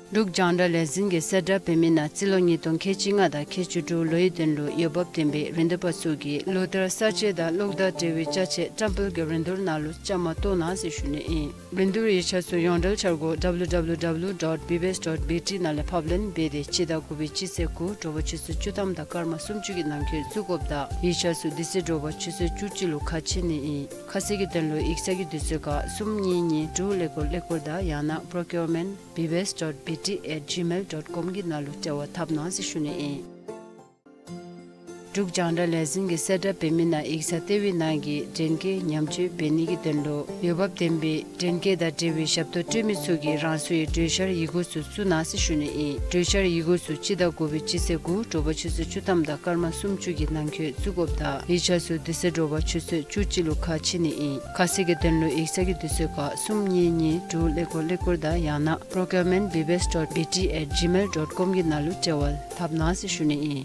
འབྲུག་རྒྱང་བསྒྲགས་ལས་འཛིན་གྱིས་གསལ་བསྒྲགས་འབད་མི་ནང་རྩིས་ལོ་ཉིས་སྟོང་ཁལ་གཅིག་ལྔ་དང་ཁལ་གཅིག་དྲུག་ལོའི་དོན་ལུ་འོས་འབབ་ལྡན་པའི་རིན་བསྡུར་པ་ཚུ་གིས་ལོ་བསྟར་གསར་བརྗེ་དང་གློག་དང་འབྲེལ་བའི་ཅ་ཆས་བཀྲམ་སྤེལ་གྱི་རིན་བསྡུར་ནང་ལུ་བཅའ་མར་གཏོགས་གནང་ཟེར་ཞུ་ནི་ཨིན། རིན་བསྡུར་ཡིག་ཆ་ཚུ་ཡོངས་འབྲེལ་འཆར་སྒོ་W W W dot B B S dot B T ནང་ལས་ཕབ་ལེན་འབད་དེ་སྤྱི་ཟླ་དགུ་པའི་སྤྱི་ཚེས་དགུ་དྲོ་པ་ཆུ་ཚོད་བཅུ་ཐམ་དང་སྐར་མ་སུམ་ཅུ་གི་ནང་འཁོད་བཙུགས་དགོཔ་དང་ཡིག་ཆ་ཚུ་དེ་ཚེ་དྲོ་པ་ཆུ་ཚོད་བཅུ་གཅིག་ལུ་ཁ་ཕྱེ་ནི་ཨིན། ཁ་གསལ་གྱི་དོན་ལུ་ཡིག་ཚང་གི་དུས་ཚོད་ཁར་གསུམ་གཉིས་གཉིས་དྲུག་ཀླད་ཀོར་ཀླད་ཀོར་དང་ཡང་ན་procurement B B S dot B T at gmail dot com གི་ནང་ལུ་འབྲེལ་བ་འཐབ་གནང་ཟེར་ཞུ་ནི་ཨིན། འབྲུག་རྒྱང་བསྒྲགས་ལས་འཛིན་གྱིས་གསལ་བསྒྲགས་འབད་མི་ནང་ཡིག་ཚང་ལྟེ་བའི་ནང་གི་འདྲེན་སྐས་ཉམས་བཅོས་འབད་ནི་གི་དོན་ལུ་འོས་འབབ་ལྡན་པའི་འདྲེན་སྐས་དང་འབྲེལ་བའི་ཞབས་ཏོག་སྤྲོད་མི་ཚུ་གིས་རང་སོའི་གྲོས་འཆར་ཡི་གུ་ཚུ་བཙུགས་གནང་ཟེར་ཞུ་ནི་ཨིན། གྲོས་འཆར་ཡི་གུ་ཚུ་སྤྱི་ཟླ་དགུ་པའི་སྤྱི་ཚེས་དགུ་དྲོ་པ་ཆུ་ཚོད་བཅུ་ཐམ་དང་སྐར་མ་སུམ་ཅུ་གི་ནང་འཁོད་བཙུགས་དགོཔ་དང་ཡིག་ཆ་ཚུ་དེ་ཚེ་དྲོ་པ་ཆུ་ཚོད་བཅུ་གཅིག་ལུ་ཁ་ཕྱེ་ནི་ཨིན། ཁ་གསལ་གྱི་དོན་ལུ་ཡིག་ཚང་གི་དུས་ཚོད་ཁར་གསུམ་གཉིས་གཉིས་དྲུག་ཀླད་ཀོར་ཀླད་ཀོར་དང་ཡང་ན་procurement B B S dot B T at gmail dot com གི་ནང་ལུ་འབྲེལ་བ་འཐབ་གནང་ཟེར་ཞུ་ནི་ཨིན།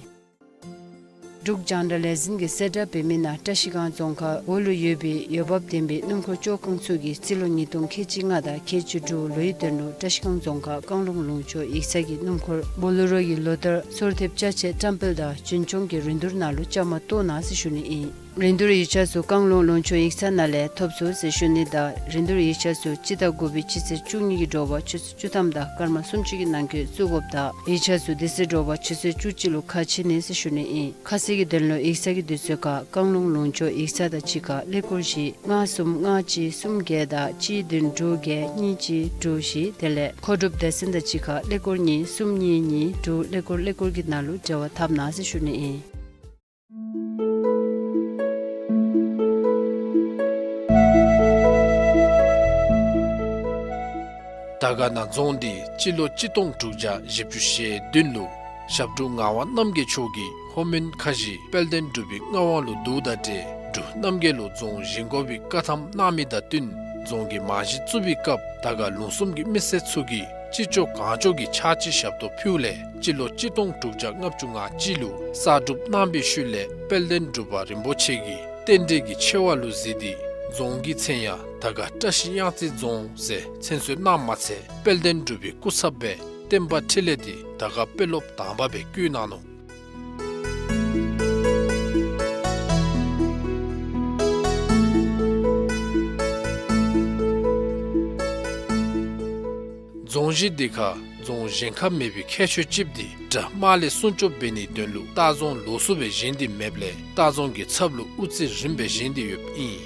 འབྲུག་རྒྱང་བསྒྲགས་ལས་འཛིན་གྱིས་གསལ་བསྒྲགས་འབད་མི་ནང་བཀྲིས་སྒང་རྫོང་ཁག་འོག་ལུ་ཡོད་པའི་འོས་འབབ་ལྡན་པའི་སྣུམ་འཁོར་བཅོ་ཁང་ཚུ་གིས་རྩིས་ལོ་ཉིས་སྟོང་ཁལ་གཅིག་ལྔ་དང་ཁལ་གཅིག་དྲུག་ལོའི་དོན་ལུ་བཀྲིས་སྒང་རྫོང་ཁག་བཀང་ལུང་ལུང་ཕྱོགས་ཡིག་ཚང་གི་སྣུམ་འཁོར་བོ་ལེ་རོ་གི་ལོ་བསྟར་སོར་ཐེབས་ཅ་ཆས་བཀྲམ་སྤེལ་དང་རྒྱུན་སྐྱོང་གི་རིན་བསྡུར་ནང་ལུ་བཅའ་མར་གཏོགས་གནང་ཟེར་ཞུ་ནི་ཨིན། རིན་བསྡུར་ཡིག་ཆ་ཚུ་བཀང་ལུང་ལུང་ཕྱོགས་ཡིག་ཚང་ནང་ལས་ཐོབ་ཚུགས་ཟེར་ཞུ་ནི་དང་རིན་བསྡུར་ཡིག་ཆ་ཚུ་སྤྱི་ཟླ་དགུ་པའི་སྤྱི་ཚེས་བཅུ་གཉིས་ཀྱི་དྲོ་པ་ཆུ་ཚོད་བཅུ་ཐམ་དང་སྐར་མ་སུམ་ཅུ་གི་ནང་འཁོད་བཙུགས་དགོཔ་དང་ཡིག་ཆ་ཚུ་དེ་ཚེ་དྲོ་པ་ཆུ་ཚོད་བཅུ་གཅིག་ལུ་ཁ་ཕྱེ་ནི་ཟེར་ཞུ་ནི་ཨིན། ཁ་གསལ་གྱི་དོན་ལུ་ཡིག་ཚང་གི་དུས་ཚོད་ཁར་བཀང་ལུང་ལུང་ཕྱོགས་ཡིག་ཚང་དང་གཅིག་ཁར་ཀླད་ཀོར་བཞི་ལྔ་གསུམ་ལྔ་གཅིག་གསུམ་བརྒྱད་དང་གཅིག་བདུན་དྲུག་བརྒྱད་གཉིས་གཅིག་དྲུག་བཞི་དེ་ལས་མཁོ་སྒྲུབ་སྡེ་ཚན་དང་གཅིག་ཁར་ཀླད་ཀོར་གཉིས་གསུམ་གཉིས་གཉིས་དྲུག་ཀླད་ཀོར་ཀླད་ཀོར་གྱི་ནང་ལུ་འབྲེལ་བ་འཐབ་གནང་ཟེར་ཞུ་ནི་ཨིན། དར་དཀར་ན་རྫོང་འདི་སྤྱི་ལོ་གཅིག་སྟོང་དྲུག་བརྒྱ་བཞི་བཅུ་ཞེ་བདུན་ལུ་ཞབས་དྲུང་ངག་དབང་རྣམ་རྒྱལ་མཆོག་གིས་ལྷོ་མོན་ཁ་བཞི་དཔལ་ལྡན་འབྲུག་པའི་མངའ་དབང་ལུ་བསྡུཝ་དང་འབྲེལ་འབྲུག་རྣམ་རྒྱལ་ལུ་རྫོང་བཞེངས་དགོ་པའི་བཀའ་ཐམ་གནང་མི་དང་བསྟུན་རྫོང་གི་རྨང་གཞི་བཙུགས་པའི་སྐབས་དར་དཀར་ལུང་གསུམ་གྱི་མི་སེར་ཚུ་གིས་ཅི་ལྕོགས་གང་ལྕོགས་ཀྱི་ཕྱག་ཕྱི་ཞབས་ཏོག་ཕུལཝ་ལས་སྤྱི་ལོ་གཅིག་སྟོང་དྲུག་བརྒྱ་ལྔ་བཅུ་ང་གཅིག་ལུ་གསར་སྒྲུབ་གནང་བའི་ཤུལ་ལས་དཔལ་ལྡན་འབྲུག་པ་རིན་པོ་ཆེ་གིས་རྟེན་འབྲེལ་གྱི་ཆེ་བ་ལུ་གཟིགས་ཏེ་རྫོང་གི་མཚན་ཡང་དར་དཀར་བཀྲ་ཤིས་གཡང་རྩེ་རྫོང་ཟེར་མཚན་གསོལ་གནངམ་མ་ཚད་དཔལ་ལྡན་འབྲུག་པའི་སྐུ་ཚབ་སྦེ་བསྟན་པ་འཕྲིན་ལས་འདི་དར་དཀར་དཔོན་སློབ་དང་པ་སྦེ་བསྐོ་གནང་ནུག། རྫོང་གཞི་འདི་ཁར་རྫོང་གཞན་ཁར་མེད་པའི་ཁྱད་ཆོས་ཅིག་འདི་དགྲ་དམག་ལས་སྲུང་སྐྱོབ་འབད་ནིའི་དོན་ལུ་ལྟ་རྫོང་ལོགས་སུ་སྦེ་བཞེངས་ཏེ་མེདཔ་ལས་ལྟ་རྫོང་གི་ཚབ་ལུ་དབུ་རྩེ་རིམ་སྦེ་བཞེངས་ཏེ་ཡོདཔ་ཨིན།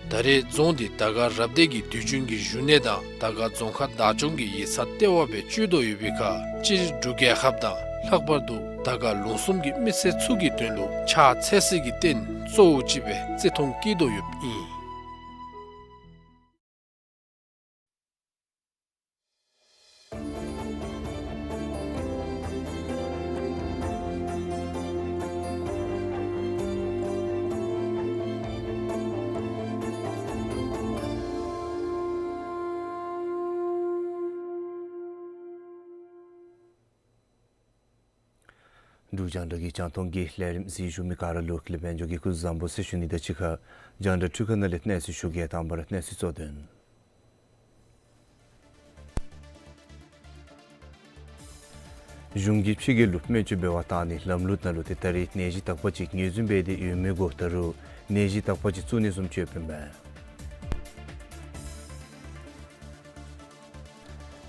ད་རེས་རྫོང་འདི་དར་དཀར་རབ་སྡེ་གི་དུས་རྒྱུན་གྱི་བཞུགས་གནས་དང་དར་དཀར་རྫོང་ཁག་བདག་སྐྱོང་གི་ཡིག་ཚང་ལྟེ་བ་སྦེ་སྤྱོད་དོ་ཡོད་པའི་ཁར་སྤྱིར་འབྲུག་རྒྱལ་ཁབ་དང་ལྷག་པར་དུ་དར་དཀར་ལུང་གསུམ་གྱི་མི་སེར་ཚུ་གི་དོན་ལུ་ཕྱག་འཚལ་སའི་རྟེན་གཙོ་བོ་ཅིག་སྦེ་བརྩི་མཐོང་བསྐྱེད་དོ་ཡོདཔ་ཨིན། འབྲུག་རྒྱང་བསྒྲགས་ཀྱི་རྒྱང་མཐོང་གི་ལས་རིམ་གཟིགས་བཞུགས་མི་ག་ར་ལུ་ཀླུ་ལྗང་གི་སྐུ་གཟུགས་བཟང་པོ་ཟེར་ཞུ་ནི་དང་གཅིག་ཁར་རྒྱང་བསྒྲགས་འཕྲུལ་ཁང་ནང་ལས་གནས་ཚུལ་ཞུ་གེ། དང་པ་ར་གནས་ཚུལ་གཙོ་དོན། གཞུང་གིས་ཕྱི་རྒྱལ་ལུ་སྨན་བཅོས་འབད་བར་བཏང་ནི་ལམ་ལུགས་ནང་ལུ་ཏེ་ད་རེས་ནད་གཞི་དག་པ་ཅིག་ངོས་འཛིན་འབད་དེ་ཡོད་མི་གུ་ད་རུང་ནད་གཞི་དག་པ་ཅིག་བཙུགས་ནི་བཟུམ་ཅིག་ཡོདཔ་ཨིན་པས།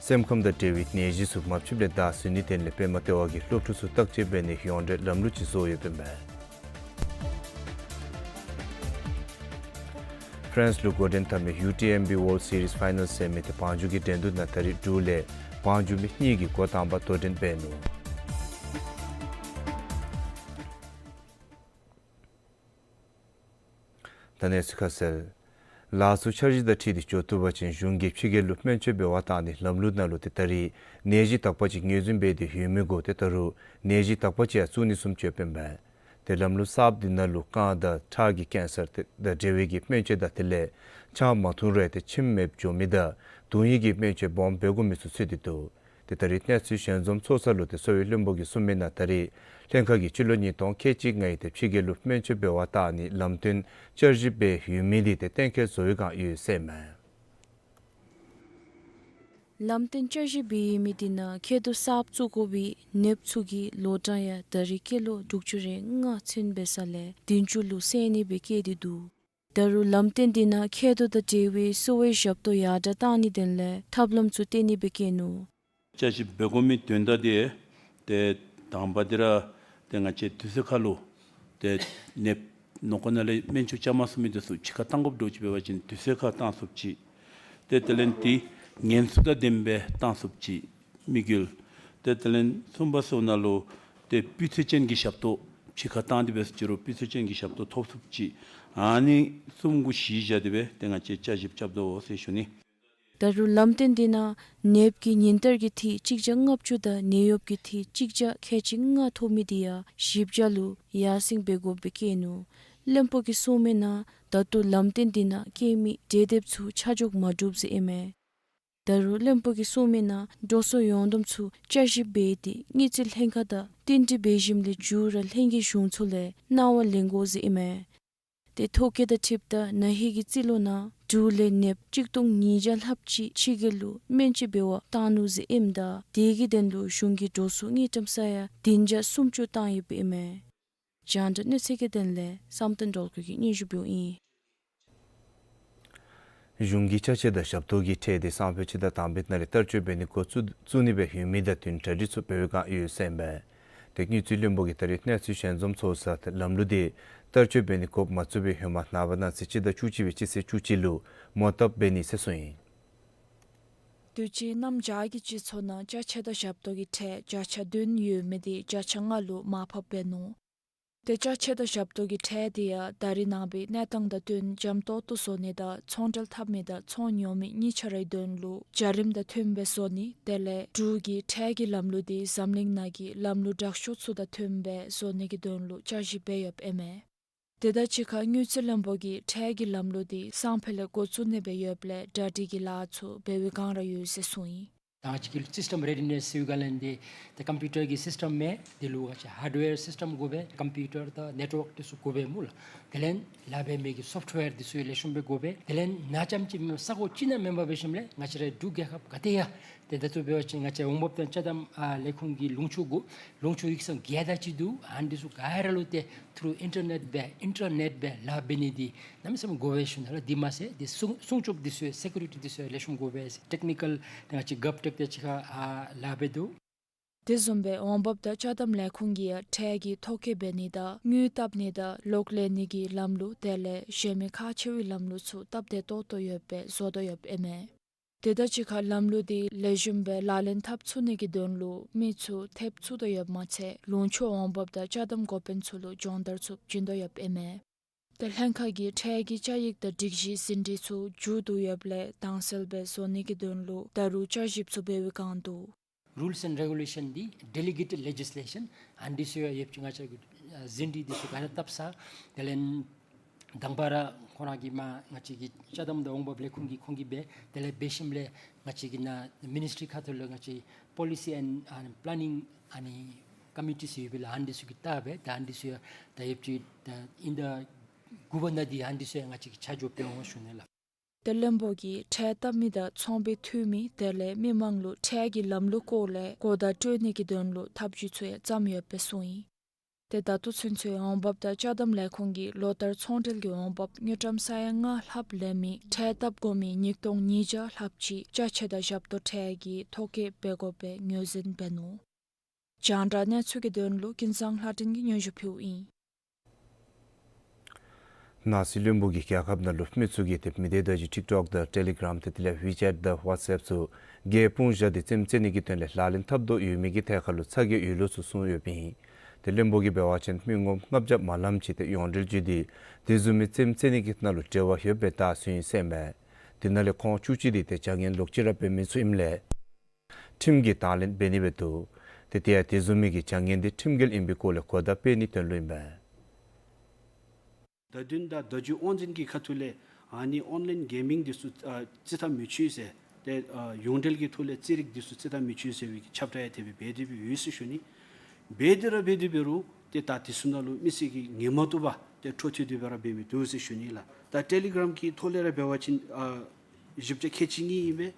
སེམས་ཁམས་དང་འབྲེལ་བའི་ནད་གཞི་ཚུ་མ་ཕྱིནམ་ལས་བདའ་ཟུན་ནི་དོན་ལས་པདྨ་ལྟེ་བ་གིས་སློབ་ཕྲུག་ཚུ་བརྟག་དཔྱད་འབད་ནིའི་ཡོངས་འབྲེལ་ལམ་ལུགས་ཅིག་བཟོ་ཡོདཔ་ཨིན་པས། ཕ་རན་སི་ལུ་འགོ་འདྲེན་འཐབ་མི་ཡུ་ཊི་ཨེམ་བི་ཝཱལཌ་སི་རིསི་ཕའི་ནཱལ་ཟེར་མི་ཏེ་བང་རྒྱུག་གི་འགྲན་བསྡུར་ནང་ད་རེས་འབྲུག་ལས་བང་རྒྱུག་མི་གཉིས་ཀྱིས་འགོ་དང་པ་དོ་འགྲན་འབད་ནུག། ད་གནས་ཚུལ་ཁ་གསལ། ལཱ་ཚུ་འཆར་གཞི་དང་འཁྲིལ་ཏེ་འགྱོ་བཏུབ་པ་ཅིན་གཞུང་གིས་ཕྱི་རྒྱལ་ལུ་སྨན་བཅོས་འབད་བར་བཏང་ནི་ལམ་ལུགས་ནང་ལུ་ཏེ་ད་རེས་ནད་གཞི་དག་པ་ཅིག་ངོས་འཛིན་འབད་དེ་ཡོད་མི་གུ་ཏེ་ད་རུང་ནད་གཞི་དག་པ་ཅིག་ཡང་བཙུགས་ནི་བཟུམ་ཅིག་ཡོདཔ་ཨིན་པས། ཏེ་ལམ་ལུགས་གསརཔ་འདི་ནང་ལུ་རྐང་དང་ཁྲག་གི་ཀེན་སར་དེ་དང་འབྲེལ་བའི་གི་སྨན་བཅོས་དང་དེ་ལས་ཆང་མ་འཐུང་རུང་ཏེ་ཁྱིམ་མེདཔ་འགྱོ་མི་དང་དོན་ཡོད་ཀྱི་སྨན་བཅོས་སྦོམ་འབད་དགོ་མི་ཚུ་ཚུད་དེ་འདུག། ཏེ་ད་རེས་གནས་ཚུལ་ཞལ་འཛོམས་ཚོགས་ས་ལུ་ཏེ་གསོ་བའི་བློན་པོ་གིས་གསུངས་མི་ནང་ད་རེས་ལྷན་ཁག་གིས་སྤྱི་ལོ་ཉིས་སྟོང་ཁལ་གཅིག་ལྔའི་ཏེ་ཕྱི་རྒྱལ་ལུ་སྨན་བཅོས་འབད་བར་བཏང་ནི་ལམ་སྟོན་བསྐྱར་ཞིབ་འབད་ཡོད་མི་འདི་ཏེ་གཏན་འཁེལ་བཟོ་བའི་བསྒང་ཡོད་ཟེར་ཨིན་མས། ལམ་སྟོན་བསྐྱར་ཞིབ་འབད་ཡོད་མི་འདི་ནང་མཁལ་རྡོག་གསརཔ་བཙུགས་དགོ་པའི་ནདཔ་ཚུ་གི་ལོ་གྲངས་ཡང་ད་རེས་སྐྱེས་ལོ་དྲུག་ཅུ་རེ་ལྔ་ཚུན་འབད་ས་ལས་བདུན་ཅུ་ལུ་སེང་ནི་སྦེ་བཀལ་ཏེ་འདུག། ད་རུང་ལམ་སྟོན་འདི་ནང་མཁལ་རྡོག་དང་འབྲེལ་བའི་གསོ་བའི་ཞབས་ཏོག་ཡར་དྲགས་གཏང་ནི་དོན་ལས་ཐབས་ལམ་ཚུ་བཏོན་ནི་སྦེ་བཀལ་ནུག། བསྐྱར་ཞིབ་འབད་དགོ་མི་དོན་དག་འདི་ཏེ་དང་པ་འདི་ར་ཏེ་ང་བཅས་དུས་ཚོད་ཁར་ལུ་ཏེ་ནདཔ་ནང་འཁོད་ནང་ལས་སྨན་བཅོས་རྐྱབ་མ་ཚུགས་མི་འདི་ཚུ་ཕྱི་ཁར་གཏང་དགོཔ་འདྲཝ་ཅིག་འབད་བ་ཅིན་དུས་ཚོད་ཁར་གཏང་ཚུགསཔ་ཅིག། ཏེ་དེ་ལས་ཏེ་ཉེན་སྲུང་དང་ལྡནམ་སྦེ་གཏང་ཚུགསཔ་ཅིག་དམིགས་ཡུལ། ཏེ་དེ་ལས་གསུམ་པ་ཚུ་ནང་ལུ་ཏེ་སྤུས་ཚད་ཅན་གྱི་ཞབས་ཏོག་ཕྱི་ཁར་གཏང་སྟེ་འབད་ཟེར་ཅི་རུང་སྤུས་ཚད་ཅན་གྱི་ཞབས་ཏོག་ཐོབ་ཚུགསཔ་ཅིག། ཨ་ནི་གསུམ་གུ་གཞི་བཞག་སྟེ་སྦེ་ཏེ་ང་བཅས་བསྐྱར་ཞིབ་རྐྱབ་དོ་ཟེར་ཞུ་ནི། ད་རུང་ལམ་སྟོན་འདི་ནང་ནདཔ་གི་ཉིན་བསྟར་གྱི་ཐེངས་གཅིག་བརྒྱ་ལྔ་བཅུ་དང་ནད་གཡོགཔ་གི་ཐེངས་གཅིག་བརྒྱ་ཁལ་གཅིག་ལྔ་ཐོབ་མི་འདི་ཡང་བཞི་བརྒྱ་ལུ་ཡར་སེང་འབད་དགོཔ་སྦེ་བཀལ་ནུག། བློན་པོ་གིས་གསུངས་མི་ནང་ད་ལྟོ་ལམ་སྟོན་འདི་ནང་བཀལ་མི་གྲལ་འདེབས་ཚུ་ཆ་འཇོག་མ་གྲུབ་ཟེར་ཨིན་མས། ད་རུང་བློན་པོ་གིས་གསུངས་མི་ནང་འགྲོ་སོང་ཡོངས་བསྡོམས་ཚུ་བསྐྱར་ཞིབ་འབད་དེ་དངུལ་རྩིས་ལྷན་ཁག་དང་བསྟུན་གྲོས་འབད་ཞིནམ་ལས་མཇུག་ར་ལྷན་རྒྱས་གཞུང་ཚོགས་ལས་གནང་བ་ལེན་དགོ་ཟེར་ཨིན་མས། ཏེ་ཐོ་བཀོད་དང་འཁྲིལཝ་ད་ན་ཧིང་གི་རྩིས་ལོ་ནང་འབྲུག་ལས་ནདཔ་གཅིག་སྟོང་ཉིས་བརྒྱ་ལྷགཔ་ཅིག་ཕྱི་རྒྱལ་ལུ་སྨན་བཅོས་འབད་བར་བཏང་ནུག་ཟེར་ཨིནམ་ད་དེ་གི་དོན་ལུ་གཞུང་གིས་འགྲོ་སོང་དངུལ་ཀྲམ་ས་ཡ་བདུན་བརྒྱ་སུམ་ཅུ་བཏང་ཡོདཔ་ཨིན་མས། རྒྱང་བསྒྲགས་གནས་ཚུལ་གྱི་དོན་ལས་བསམ་གཏན་སྒྲོལ་དཀར་གྱིས་སྙན་ཞུ་འབདཝ་ཨིན། གཞུང་གིས་ཅ་ཆས་དང་ཞབས་ཏོག་གི་ཁྲལ་འདི་སང་ཕོད་སྤྱི་ཟླ་དང་པའི་ནང་ལས་བསྟར་སྤྱོད་འབད་ནི་འགོ་བཙུགས་བཙུགས་ནི་སྦེ་ཡོད་མི་དང་བསྟུན་གྲ་སྒྲིག་ཚུ་འབད་བའི་བསྒང་ཡོད་ཟེར་ཨིན་པས། ཏེ་དངུལ་རྩིས་བློན་པོ་གིས་ད་རེས་གནས་ཚུལ་ཞལ་འཛོམས་ཚོགས་ས་ཏེ་ལམ་ལུགས་འདི་བསྟར་སྤྱོད་འབད་ནི་འགོ་མ་བཙུགས་པའི་ཧེ་མ་ནངས་པ་གནངས་ཚེ་སྤྱི་ཟླ་བཅུ་གཅིག་པའི་སྤྱི་ཚེས་བཅུ་གཅིག་ལུ་མོ་བཏབ་འབད་ནི་ཟེར་གསུངས་ཡི། དུས་ཅི་གནམ་བྱཱར་གྱི་སྤྱི་ཚོགས་ནང་ཅ་ཆས་དང་ཞབས་ཏོག་གི་ཁྲལ་བརྒྱ་ཆ་བདུན་ཡོད་མི་འདི་བརྒྱ་ཆ་ལྔ་ལུ་མར་ཕབ་འབད་ནུག། ཏེ་ཅ་ཆས་དང་ཞབས་ཏོག་གི་ཁྲལ་འདི་ཡང་ད་རེས་ནངས་པའི་གནས་སྟངས་དང་བསྟུན་འཇམ་ཏོག་ཏོ་བཟོ་ནི་དང་ཚོང་འབྲེལ་འཐབ་མི་དང་ཚོང་ཉོ་མི་གཉིས་ཆ་རའི་དོན་ལུ་བྱ་རིམ་དང་མཐུནམ་སྦེ་བཟོ་ནི་དེ་ལས་འབྲུག་གི་ཁྲལ་གྱི་ལམ་ལུགས་འདི་འཛམ་གླིང་ནང་གི་ལམ་ལུགས་དྲག་ཤོས་ཚུ་དང་མཐུནམ་སྦེ་བཟོ་ནི་གི་དོན་ལུ་བསྐྱར་ཞིབ་འབད་ཡོདཔ་ཨིན་མས། དེ་དང་གཅིག་ཁར་དངུལ་རྩིས་བློན་པོ་གིས་ཁྲལ་གྱི་ལམ་ལུགས་འདི་སང་ཕོད་ལས་འགོ་བཙུགས་ནི་སྦེ་ཡོདཔ་ལས་གྲ་སྒྲིག་གི་ལཱ་ཚུ་འབད་བའི་བསྒང་ར་ཡོད་ཟེར་གསུངས་ཡི། ད་ང་བཅས་ཀྱི་སི་སི་ཊམ་རེ་ཌི་ནེསི་ཟེར་བའི་སྒང་ལས་འདི་ཏེ་ཀམ་པིའུ་ཊར་གྱི་སི་སི་ཊམ་མས། དེ་ལུ་ང་བཅས་ཧརཌ་ཝེར་སི་སི་ཊམ་དགོ་པས། ཀམ་པིའུ་ཊར་དང་ནེཊ་ཝརཀ་དེ་ཚུ་དགོ་པས་སྨོ་ལགས། དེ་ལས་ལཱ་འབད་མི་གི་སོཕཊ་ཝེར་དེ་ཚུ་ལེགས་ཤོམ་སྦེ་དགོ་པས། དེ་ལས་ནཱ་རྐྱངམ་ཅིག་མེན་པར་ས་གོ་ཅིག་ནང་མེན་པར་འབད་ཞིནམ་ལས་ང་བཅས་རའི་འབྲུག་རྒྱལ་ཁབ་ག་ཏེ་ཡང་ཏེ་ད་ལྟོ་འབད་བ་ཅིན་ང་བཅས་འོང་འབབ་དང་ཅ་དམ་ཨ་ལས་ཁུངས་ཀྱི་ལུང་ཕྱོགས་གུ་ལུང་ཕྱོགས་ཡིག་ཚང་བརྒྱད་དེ་ཅིག་འདུག། ཨ་ནི་དེ་ཚུ་ག་ར་ལུ་ཏེ་ཐུརུ་ཨིན་ཊར་ནེཊ་སྦེ་ཨིན་ཊར་ནེཊ་སྦེ་ལཱ་འབད་ནི་འདི་གནམ་མེད་ས་མེད་དགོ་པས་ཞུ་ནི་ལགས། དེ་མ་ཚད་དེ་སྲུང་སྲུང་སྐྱོབ་དེ་ཚུ་སི་ཀུ་རི་ཊི་དེ་ཚུ་ལེགས་ཤོམ་དགོ་པས། ཊེཀ་ནི་ཀཱལ་ཏེ་ང་བཅས་གབ་ཊེཀ་དང་གཅིག་ཁར་ཨ་ལཱ་འབད་དོ། དེ་བཟུམ་སྦེ་འོང་འབབ་དང་ཅ་དམ་ལས་ཁུངས་ཀྱིས་ཡང་ཁྲལ་གྱི་ཐོ་བཀོད་འབད་ནི་དང་དངུལ་བཏབ་ནི་དང་གློག་ལེན་ནི་གི་ལམ་ལུགས་དེ་ལས་གཞན་མི་ཁག་ཆེ་བའི་ལམ་ལུགས་ཚུ་སྟབས་བདེ་ཏོག་ཏོ་ཡོདཔ་སྦེ་བཟོ་དོ་ཡོདཔ་ཨིན་མས། དེ་དང་གཅིག་ཁར་ལམ་ལུགས་འདི་ལེགས་ཤོམ་སྦེ་ལག་ལེན་འཐབ་ཚུགས་ནི་གི་དོན་ལུ་མི་ཚུ་ཐེབས་ཚུགས་དོ་ཡོདཔ་མ་ཚད་ལུང་ཕྱོགས་འོང་འབབ་དང་ཅ་དམ་འགོ་དཔོན་ཚུ་ལུ་སྦྱོང་བརྡར་ཚུ་བྱིན་དོ་ཡོདཔ་ཨིན་མས། ཏེ་ལྷན་ཁག་གིས་ཁྲལ་གྱི་བཅའ་ཡིག་དང་སྒྲིག་གཞི་ཟིན་བྲིས་ཚུ་མཇུག་བསྡུ་ཡོདཔ་ལས་དྭངས་གསལ་སྦེ་བཟོ་ནི་གི་དོན་ལུ་ད་རུང་བསྐྱར་ཞིབ་ཚུ་འབད་བའི་བསྒང་འདུག། རུལསི་ཨེནཌ་རེ་གུ་ལེ་ཤཱན་འདི་ཌེ་ལི་གེ་ཊེཌ་ལེ་ཇིསི་ལེ་ཤཱན་ཨ་ནི་དེ་ཚུ་ཡང་ཡོདཔ་ཅིག། ང་བཅས་ཀྱི་ཨ་ཟིན་བྲིས་དེ་ཚུ་ག་ར་བཏབ་ཚར། དེ་ལས་དང་པ་ར་ཁོང་ར་གིས་མར་ང་བཅས་ཀྱི་ཅ་དམ་དང་འོང་འབབ་ལས་ཁུངས་ཀྱིས་ཁོང་གིས་འབད། དེ་ལས་འབད་ཞིནམ་ལས་ང་བཅས་ཀྱི་ནཱ་མི་ནིསི་ཊི་རི་ཁ་ཐུག་ལུ་ང་བཅས་པོ་ལི་སི་ཨེནཌ་ཨ་ནི་པི་ལེ་ནིང་ཨ་ནི་ ཀོ་མི་ཊི་ཚུ་ཡོད་པས་ལགས། ཨ་ནི་འདི་ཚུ་གིས་བལྟ་སྦེ་ད་ཨ་ནི་འདི་ཚུ་ཡང་ད་ཡོདཔ་ཅིག་ད་དབྱིན་ཟླ་དགུ་པ་ནང་འདི་ཨ་ནི་འདི་ཚུ་ཡང་ང་བཅས་ཀྱིས་ཆ་འཇོག་འབད་འོང་ཞུ་ནི་ལགས། ཏེ་བློན་པོ་གིས་ཁྲལ་བཏབ་མི་དང་ཚོང་པའི་འཐུས་མི་དེ་ལས་མི་མང་ལུ་ཁྲལ་གྱི་ལམ་ལུགས་སྐོར་ལས་གོ་བརྡ་སྤྲོད་ནི་གི་དོན་ལུ་ཐབས་བྱུས་ཚུ་ཡང་བརྩམས་ཡོདཔ་སྦེ་གསུངས་ཡི། ཏེ་ད་ལྟོ་ཚུན་ཚོད་འོང་འབབ་དང་ཅ་དམ་ལས་ཁུངས་ཀྱིས་ལོ་ལྟར་ཚོང་འབྲེལ་གྱི་འོང་འབབ་དངུལ་ཀྲམ་ས་ཡ་ལྔ་ལྷགཔ་ལེན་མི་ཁྲལ་བཏབ་དགོ་མི་ཉིས་སྟོང་ཉིས་བརྒྱ་ལྷགཔ་ཅིག་ཅ་ཆས་དང་ཞབས་ཏོག་ཁྲལ་གྱི་ཐོ་བཀོད་འབད་དགོཔ་སྦེ་ངོས་འཛིན་འབད་ནུག། རྒྱང་བསྒྲགས་གནས་ཚུལ་གྱི་དོན་ལུ་ཀུན་བཟང་ལྷ་སྒྲོན་གྱིས་སྙན་ཞུ་ཕུལཝ་ཨིན། ནང་སྲིད་བློན་པོ་གིས་རྒྱལ་ཁབ་ནང་ལུ་མི་ཚུ་གིས་ཏེ་མི་སྡེ་བརྡ་བརྒྱུད་ཊིཀ་ཊོཀ་དང་ཊེ་ལི་གརམ་ཏེ་དེ་ལས་ཝི་ཅེཊ་དང་ཝཊས་ཨེཔ་ཚུ་རྒྱས་སྤུངས་བཞག་སྟེ་རྩེདམོ་རྩེ་ནི་གི་དོན་ལས་ལག་ལེན་འཐབ་དོ་ཡོད་མི་གི་ཐད་ཁར་ལུ་ཚ་གྱང་ཡོད་ལུགས་ཚུ་གསུངས་ཡོདཔ་ཨིན། ཏེ་བློན་པོ་གིས་འབད་བ་ཅིན་མི་ངོམ་ལྔ་བརྒྱ་མ་ལངམ་ཅིག་ཏེ་ཡོངས་འབྲེལ་བརྒྱུད་དེ་དེ་བཟུམ་མའི་རྩེདམོ་རྩེ་ནི་གི་ནང་ལུ་འབྲེལ་བ་ཡོདཔ་སྦེ་བལྟ་ཚུགས་ཡི་ཟེར་ཨིན་མས། དེ་ནང་ལས་ཁོང་བཅུ་གཅིག་འདི་ཏེ་བྱ་ངན་ལོག་ཅི་ར་འབད་མི་ཚུ་ཨིནམ་ལས་ཁྲིམས་ཀྱིས་དང་ལེན་འབད་ནི་སྦེ་འདུག། ཏེ་དེ་ཡང་དེ་བཟུམ་མའི་གི་བྱ་ངན་འདི་ཁྲིམས་འགལ་ཨིན་པའི་སྐོར་ལས་གོ་བརྡ་སྤེལ་ནིའི་དོན་ལུ་ཨིན་པས། བརྡ་དོན་དང་བརྡ་བརྒྱུད་དབང་འཛིན་གྱི་ཁ་ཐུག་ལས་ཨ་ནི་ཨོན་ལཱའིན་གེ་མིང་འདི་ཚུ་ཨ་རྩིས་ཐབས་མི་ཆོག་ཟེར། ཏེ་ཨ་ཡོངས་འབྲེལ་གྱི་ཐོག་ལས་རྩེད་རིགས་འདི་ཚུ་རྩིས་ཐབས་མི་ཆོག་ཟེར་བའི་གི་ཁྱབ་བསྒྲགས་ཡང་དེ་སྦེ་འབད་དེ་སྦེ་ཡོད་ཟེར་ཞུ་ནི། འབད་དེ་ར་འབད་དེ་འབད་རུང་ཏེ་ད་དེ་ཚུ་ནང་ལུ་མི་སེར་གྱིས་ཉན་མ་བཏུབ་པར་ཏེ་འཕྲོ་མཐུད་དེ་སྦེ་ར་འབད་མི་འདུག་ཟེར་ཞུ་ནི་ལགས། ད་ཊེ་ལི་གརམ་གྱི་ཐོག་ལས་ར་འབད་བ་ཅིན་ཨ་བཞི་བརྒྱ་ཁལ་གཅིག་གཉིས་ཨིན་པས།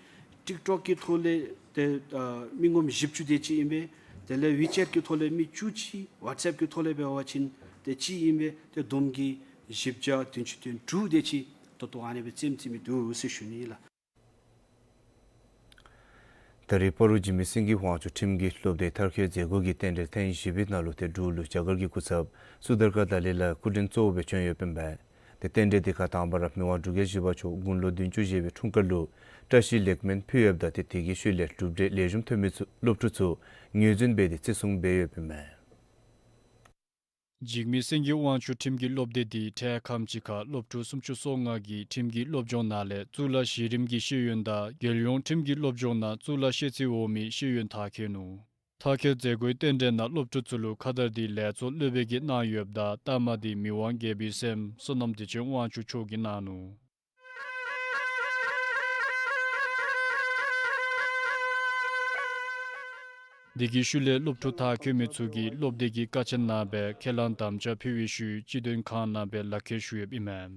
ཊིཀ་ཊོཀ་གི་ཐོག་ལས་ཏེ་ཨ་མི་ངོམ་བཞི་བཅུ་དེ་ཅིག་ཨིན་པས། དེ་ལས་ཝི་ཅེཊ་གི་ཐོག་ལས་མི་བཅུ་གཅིག། ཝཊས་ཨེཔ་གི་ཐོག་ལས་འབད་བ་ཅིན་ཏེ་གཅིག་ཨིན་པས། ཏེ་བསྡོམས་ཀྱིས་བཞི་བརྒྱ་བདུན་ཅུ་དོན་དྲུག་དེ་ཅིག་ད་ལྟོ་ཨ་ནི་སྦེ་རྩེདམོ་རྩེ་མི་འདུག་ཟེར་ཞུ་ནི་ལགས། ད་རེས་སྤ་རོ་འཇིགས་མེད་སེང་གེ་དབང་ཕྱུག་ཁྲིམས་ཀྱི་སློབ་སྡེ་མཐར་འཁྱོལ་མཛད་སྒོ་གི་རྟེན་འབྲེལ་ཐེངས་བཞི་པའི་ནང་ལུ་ཏེ་འབྲུག་ལུ་རྒྱ་གར་གྱི་སྐུ་ཚབ་སུ་དར་ཀ་ཏ་ལའི་ལ་སྐུ་མགྲོན་གཙོ་བོ་སྦེ་བྱོན་ཡོདཔ་ཨིན་པས། ཏེ་རྟེན་འབྲེལ་འདི་ཁར་དང་པ་ར་མི་དབང་འབྲུག་རྒྱལ་བཞི་པ་མཆོག་དགུང་ལོ་བདུན་ཅུ་བཞེས་པའི་འཁྲུངས་སྐར་ལུ་བཀྲ་ཤིས་ལེགས་སྨོན་ཕུལ་ཡོདཔ་ད་ཏེ་དེ་གི་ཤུལ་ལས་གྲུབ་འབྲས་ལེགས་ཤོམ་ཐོན་མི་ཚུ་སློབ་ཕྲུག་ཚུ་ངོས་འཛིན་འབད་དེ་བརྩི་སྲུང་འབད་ཡོདཔ་ཨིན་མས། འཇིགས་མེད་སེང་གེ་དབང་ཕྱུག་ཁྲིམས་ཀྱི་སློབ་སྡེ་འདི་འཕྲལ་ཁམས་ཅིག་ཁར་སློབ་ཕྲུག་སུམ་ཅུ་སོ་ལྔ་གིས་ཁྲིམས་ཀྱི་སློབ་སྦྱོང་གནང་ལས་གཙུག་ལག་གཞི་རིམ་གྱི་ཤེས་ཡོན་དང་རྒྱལ་ཡོངས་ཁྲིམས་ཀྱི་སློབ་སྦྱོང་ནང་གཙུག་ལག་ཤེས་ཚད་འོག་མའི་ཤེས་ཡོན་མཐར་འཁྱོལ་ནུག། མཐར་འཁྱོལ་མཛད་སྒོའི་རྟེན་འབྲེལ་ནང་སློབ་ཕྲུག་ཚུ་ལུ་ཁ་དར་འདི་ལས་ཚོགས་སློབ་དཔོན་གྱིས་གནང་ཡོདཔ་ད་རྟགས་མ་འདི་མི་དབང་རྒྱལ་པོའི་སྲསམོ་བསོད་ནམས་བདེ་ཆེན་དབང་ཕྱུག་མཆོག་གིས་གནང་ནུག། དེ་གི་ཤུལ་ལས་སློབ་ཕྲུག་མཐར་འཁྱོལ་མི་ཚུ་གིས་སློབ་སྡེ་གི་ཀ་ཆེན་ནང་སྦེ་ཁས་བླངས་དམ་བཅའ་ཕུལ་བའི་ཤུལ་སྤྱི་དོན་ཁང་ནང་སྦེ་ལག་ཁྱེར་ཞུ་ཡོདཔ་ཨིན་མས།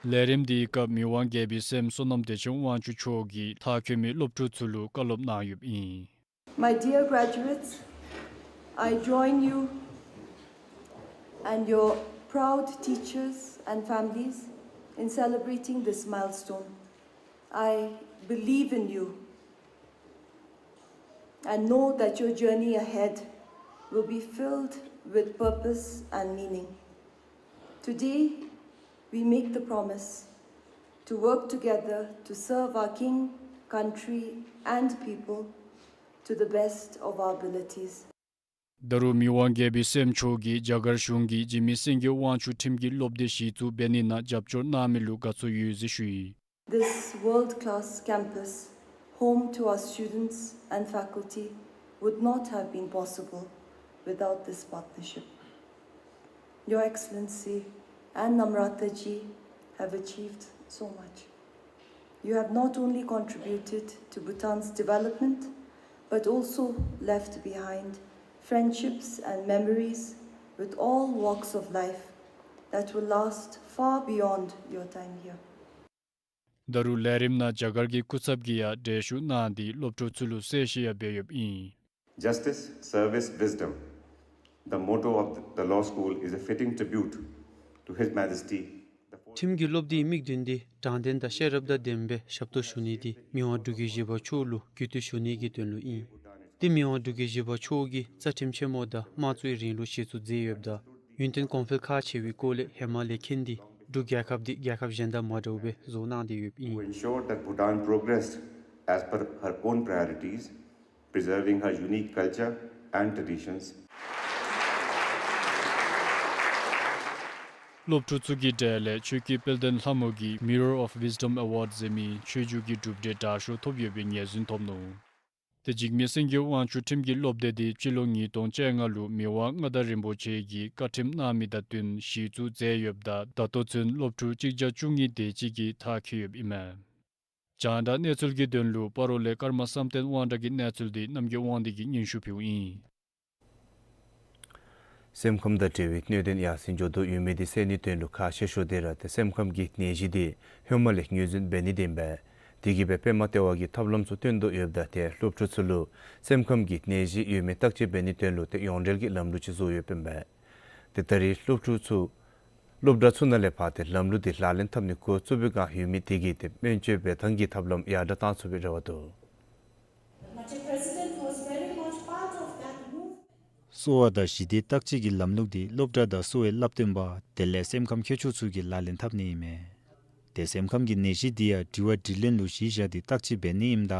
ལས་རིམ་འདིའི་སྐབས་མི་དབང་རྒྱལ་པོའི་སྲསམོ་བསོད་ནམས་བདེ་ཆེན་དབང་ཕྱུག་མཆོག་གིས་མཐར་འཁྱོལ་མི་སློབ་ཕྲུག་ཚུ་ལུ་བཀའ་སློབ་གནང་ཡོདཔ་ཨིན། My dear graduates, I join you and your proud teachers and families in celebrating this milestone. I believe in you and know that your journey ahead will be filled with purpose and meaning. Today, we make the promise to work together to serve our King, country, and people to the best of our abilities. ད་རུང་མི་དབང་རྒྱལ་པོའི་སྲསམོ་མཆོག་གིས་རྒྱ་གར་གཞུང་གིས་འཇིགས་མེད་སེང་གེ་དབང་ཕྱུག་ཁྲིམས་ཀྱི་སློབ་སྡེ་གཞི་བཙུགས་འབད་ནི་ནང་རྒྱབ་སྐྱོར་གནང་མི་ལུ་དགའ་ཚོར་ཡོད་ཟེར་ཞུ་ཡི། This world-class campus, home to our students and faculty, would not have been possible without this partnership. Your Excellency and Namrata ji have achieved so much. You have not only contributed to Bhutan's development, but also left behind friendships and memories with all walks of life that will last far beyond your time here. ད་རུང་ལས་རིམ་ནང་རྒྱ་གར་གྱི་སྐུ་ཚབ་ཀྱིས་ཡང་འགྲེལ་བཤད་གནང་སྟེ་སློབ་ཕྲུག་ཚུ་ལུ་གསལ་བཤད་ཡང་འབད་ཡོདཔ་ཨིན། Justice, service, wisdom. The motto of the law school is a fitting tribute to His Majesty, the fourth. ཁྲིམས་ཀྱི་སློབ་སྡེའི་དམིགས་དོན་འདི་དྲང་བདེན་དང་ཤེས་རབ་དང་ལྡནམ་སྦེ་ཞབས་ཏོག་ཞུ་ནི་འདི་མི་དབང་འབྲུག་རྒྱལ་བཞི་པ་མཆོག་ལུ་གུས་བཏུད་ཞུ་ནི་གི་དོན་ལུ་ཨིན། ཏེ་མི་དབང་འབྲུག་རྒྱལ་བཞི་པ་མཆོག་གིས་རྩ་ཁྲིམས་ཆེན་མོ་དང་དམངས་གཙོའི་རིང་ལུགས་གཞི་བཙུགས་མཛད་ཡོདཔ་ད་ཡུན་བརྟན་གོང་འཕེལ་ཁག་ཆེ་བའི་སྐོར་ལས་ཧེ་མ་ལས་མཁྱེན་ཏེ་འབྲུག་རྒྱལ་ཁབ་འདི་རྒྱལ་ཁབ་གཞན་དང་མ་འདྲཝ་སྦེ་བཟོ་གནང་སྟེ་ཡོདཔ་ཨིན། To ensure that Bhutan progressed as per her own priorities, preserving her unique culture and traditions. སློབ་ཕྲུག་ཚུ་གི་གྲས་ལས་ཆོས་སྐྱིད་དཔལ་ལྡན་ལྷ་མོ་གིས་Mirror of Wisdom Award ཟེར་མི་ཆོས་རྒྱུགས་ཀྱི་གྲུབ་འབྲས་དྲག་ཤོས་ཐོབ་ཡོད་པའི་ངོས་འཛིན་ཐོབ་ནུག། ཏེ་འཇིགས་མེད་སེང་གེ་དབང་ཕྱུག་ཁྲིམས་ཀྱི་སློབ་སྡེ་འདི་སྤྱི་ལོ་ཉིས་སྟོང་བཅོ་ལྔ་ལུ་མི་དབང་མངའ་བདག་རིན་པོ་ཆེ་གིས་བཀའ་ཁྲིམས་གནང་མི་དང་བསྟུན་གཞི་བཙུགས་མཛད་ཡོདཔ་ད་ད་ལྟོ་ཚུན་སློབ་ཕྲུག་གཅིག་བརྒྱ་བཅུ་གཉིས་དེ་ཅིག་གིས་མཐར་འཁྱོལ་ཡོདཔ་ཨིན་མས། རྒྱང་བསྒྲགས་གནས་ཚུལ་གྱི་དོན་ལུ་སྤ་རོ་ལས་ཀརྨ་བསམ་གཏན་དབང་གྲགས་ཀྱི་གནས་ཚུལ་འདི་རྣམ་རྒྱལ་དབང་འདུས་ཀྱིས་སྙན་ཞུ་ཕུལཝ་ཨིན། སེམས་ཁམས་དང་འབྲེལ་བའི་གནད་དོན་ཡར་སེང་འགྱོ་དོ་ཡོད་མི་འདི་སེལ་ནིའི་དོན་ལུ་ཁག་ཆེ་ཤོས་འདི་ར་ཏེ་སེམས་ཁམས་ཀྱི་ནད་གཞི་འདི་ཧེ་མ་ལས་ངོས་འཛིན་འབད་ནི་འདི་ཨིན་པས། དེ་གིས་སྦེ་པདྨ་ལྟེ་བ་གིས་ཐབས་ལམ་ཚུ་སྟོན་དོ་ཡོདཔ་ད་ཏེ་སློབ་ཕྲུག་ཚུ་ལུ་སེམས་ཁམས་ཀྱི་ནད་གཞི་ཡོད་མེད་བརྟག་དཔྱད་འབད་ནིའི་དོན་ལུ་ཏེ་ཡོངས་འབྲེལ་གྱི་ལམ་ལུགས་ཅིག་བཟོ་ཡོདཔ་ཨིན་པས། ཏེ་ད་རེས་སློབ་ཕྲུག་ཚུ་སློབ་གྲྭ་ཚུ་ནང་ལས་ཕར་ཏེ་ལམ་ལུགས་འདི་ལག་ལེན་འཐབ་ནི་འགོ་བཙུགས་པའི་བསྒང་ཡོད་མི་དེ་གིས་ཏེ་སྨན་བཅོས་འབད་ཐངས་ཀྱི་ཐབས་ལམ་ཡར་དྲག་གཏང་ཚུགས་པའི་རེ་བ་འདུག། Machi president was very much part of that move. གསོ་བ་དང་ཞི་བདེའི་བརྟག་དཔྱད་ཀྱི་ལམ་ལུགས་འདི་སློབ་གྲྭ་དང་གསོ་བའི་བསླབ་སྟོན་པ་དེ་ལས་སེམས་ཁམས་མཁས་མཆོག་ཚུ་གིས་ལག་ལེན་འཐབ་ནི་ཨིན་མས། ཏེ་སེམས་ཁམས་ཀྱི་ནད་གཞི་འདི་ཡང་དྲི་བ་དྲིས་ལན་ལུ་གཞི་བཞག་སྟེ་བརྟག་དཔྱད་འབད་ནི་ཨིནམ་ད་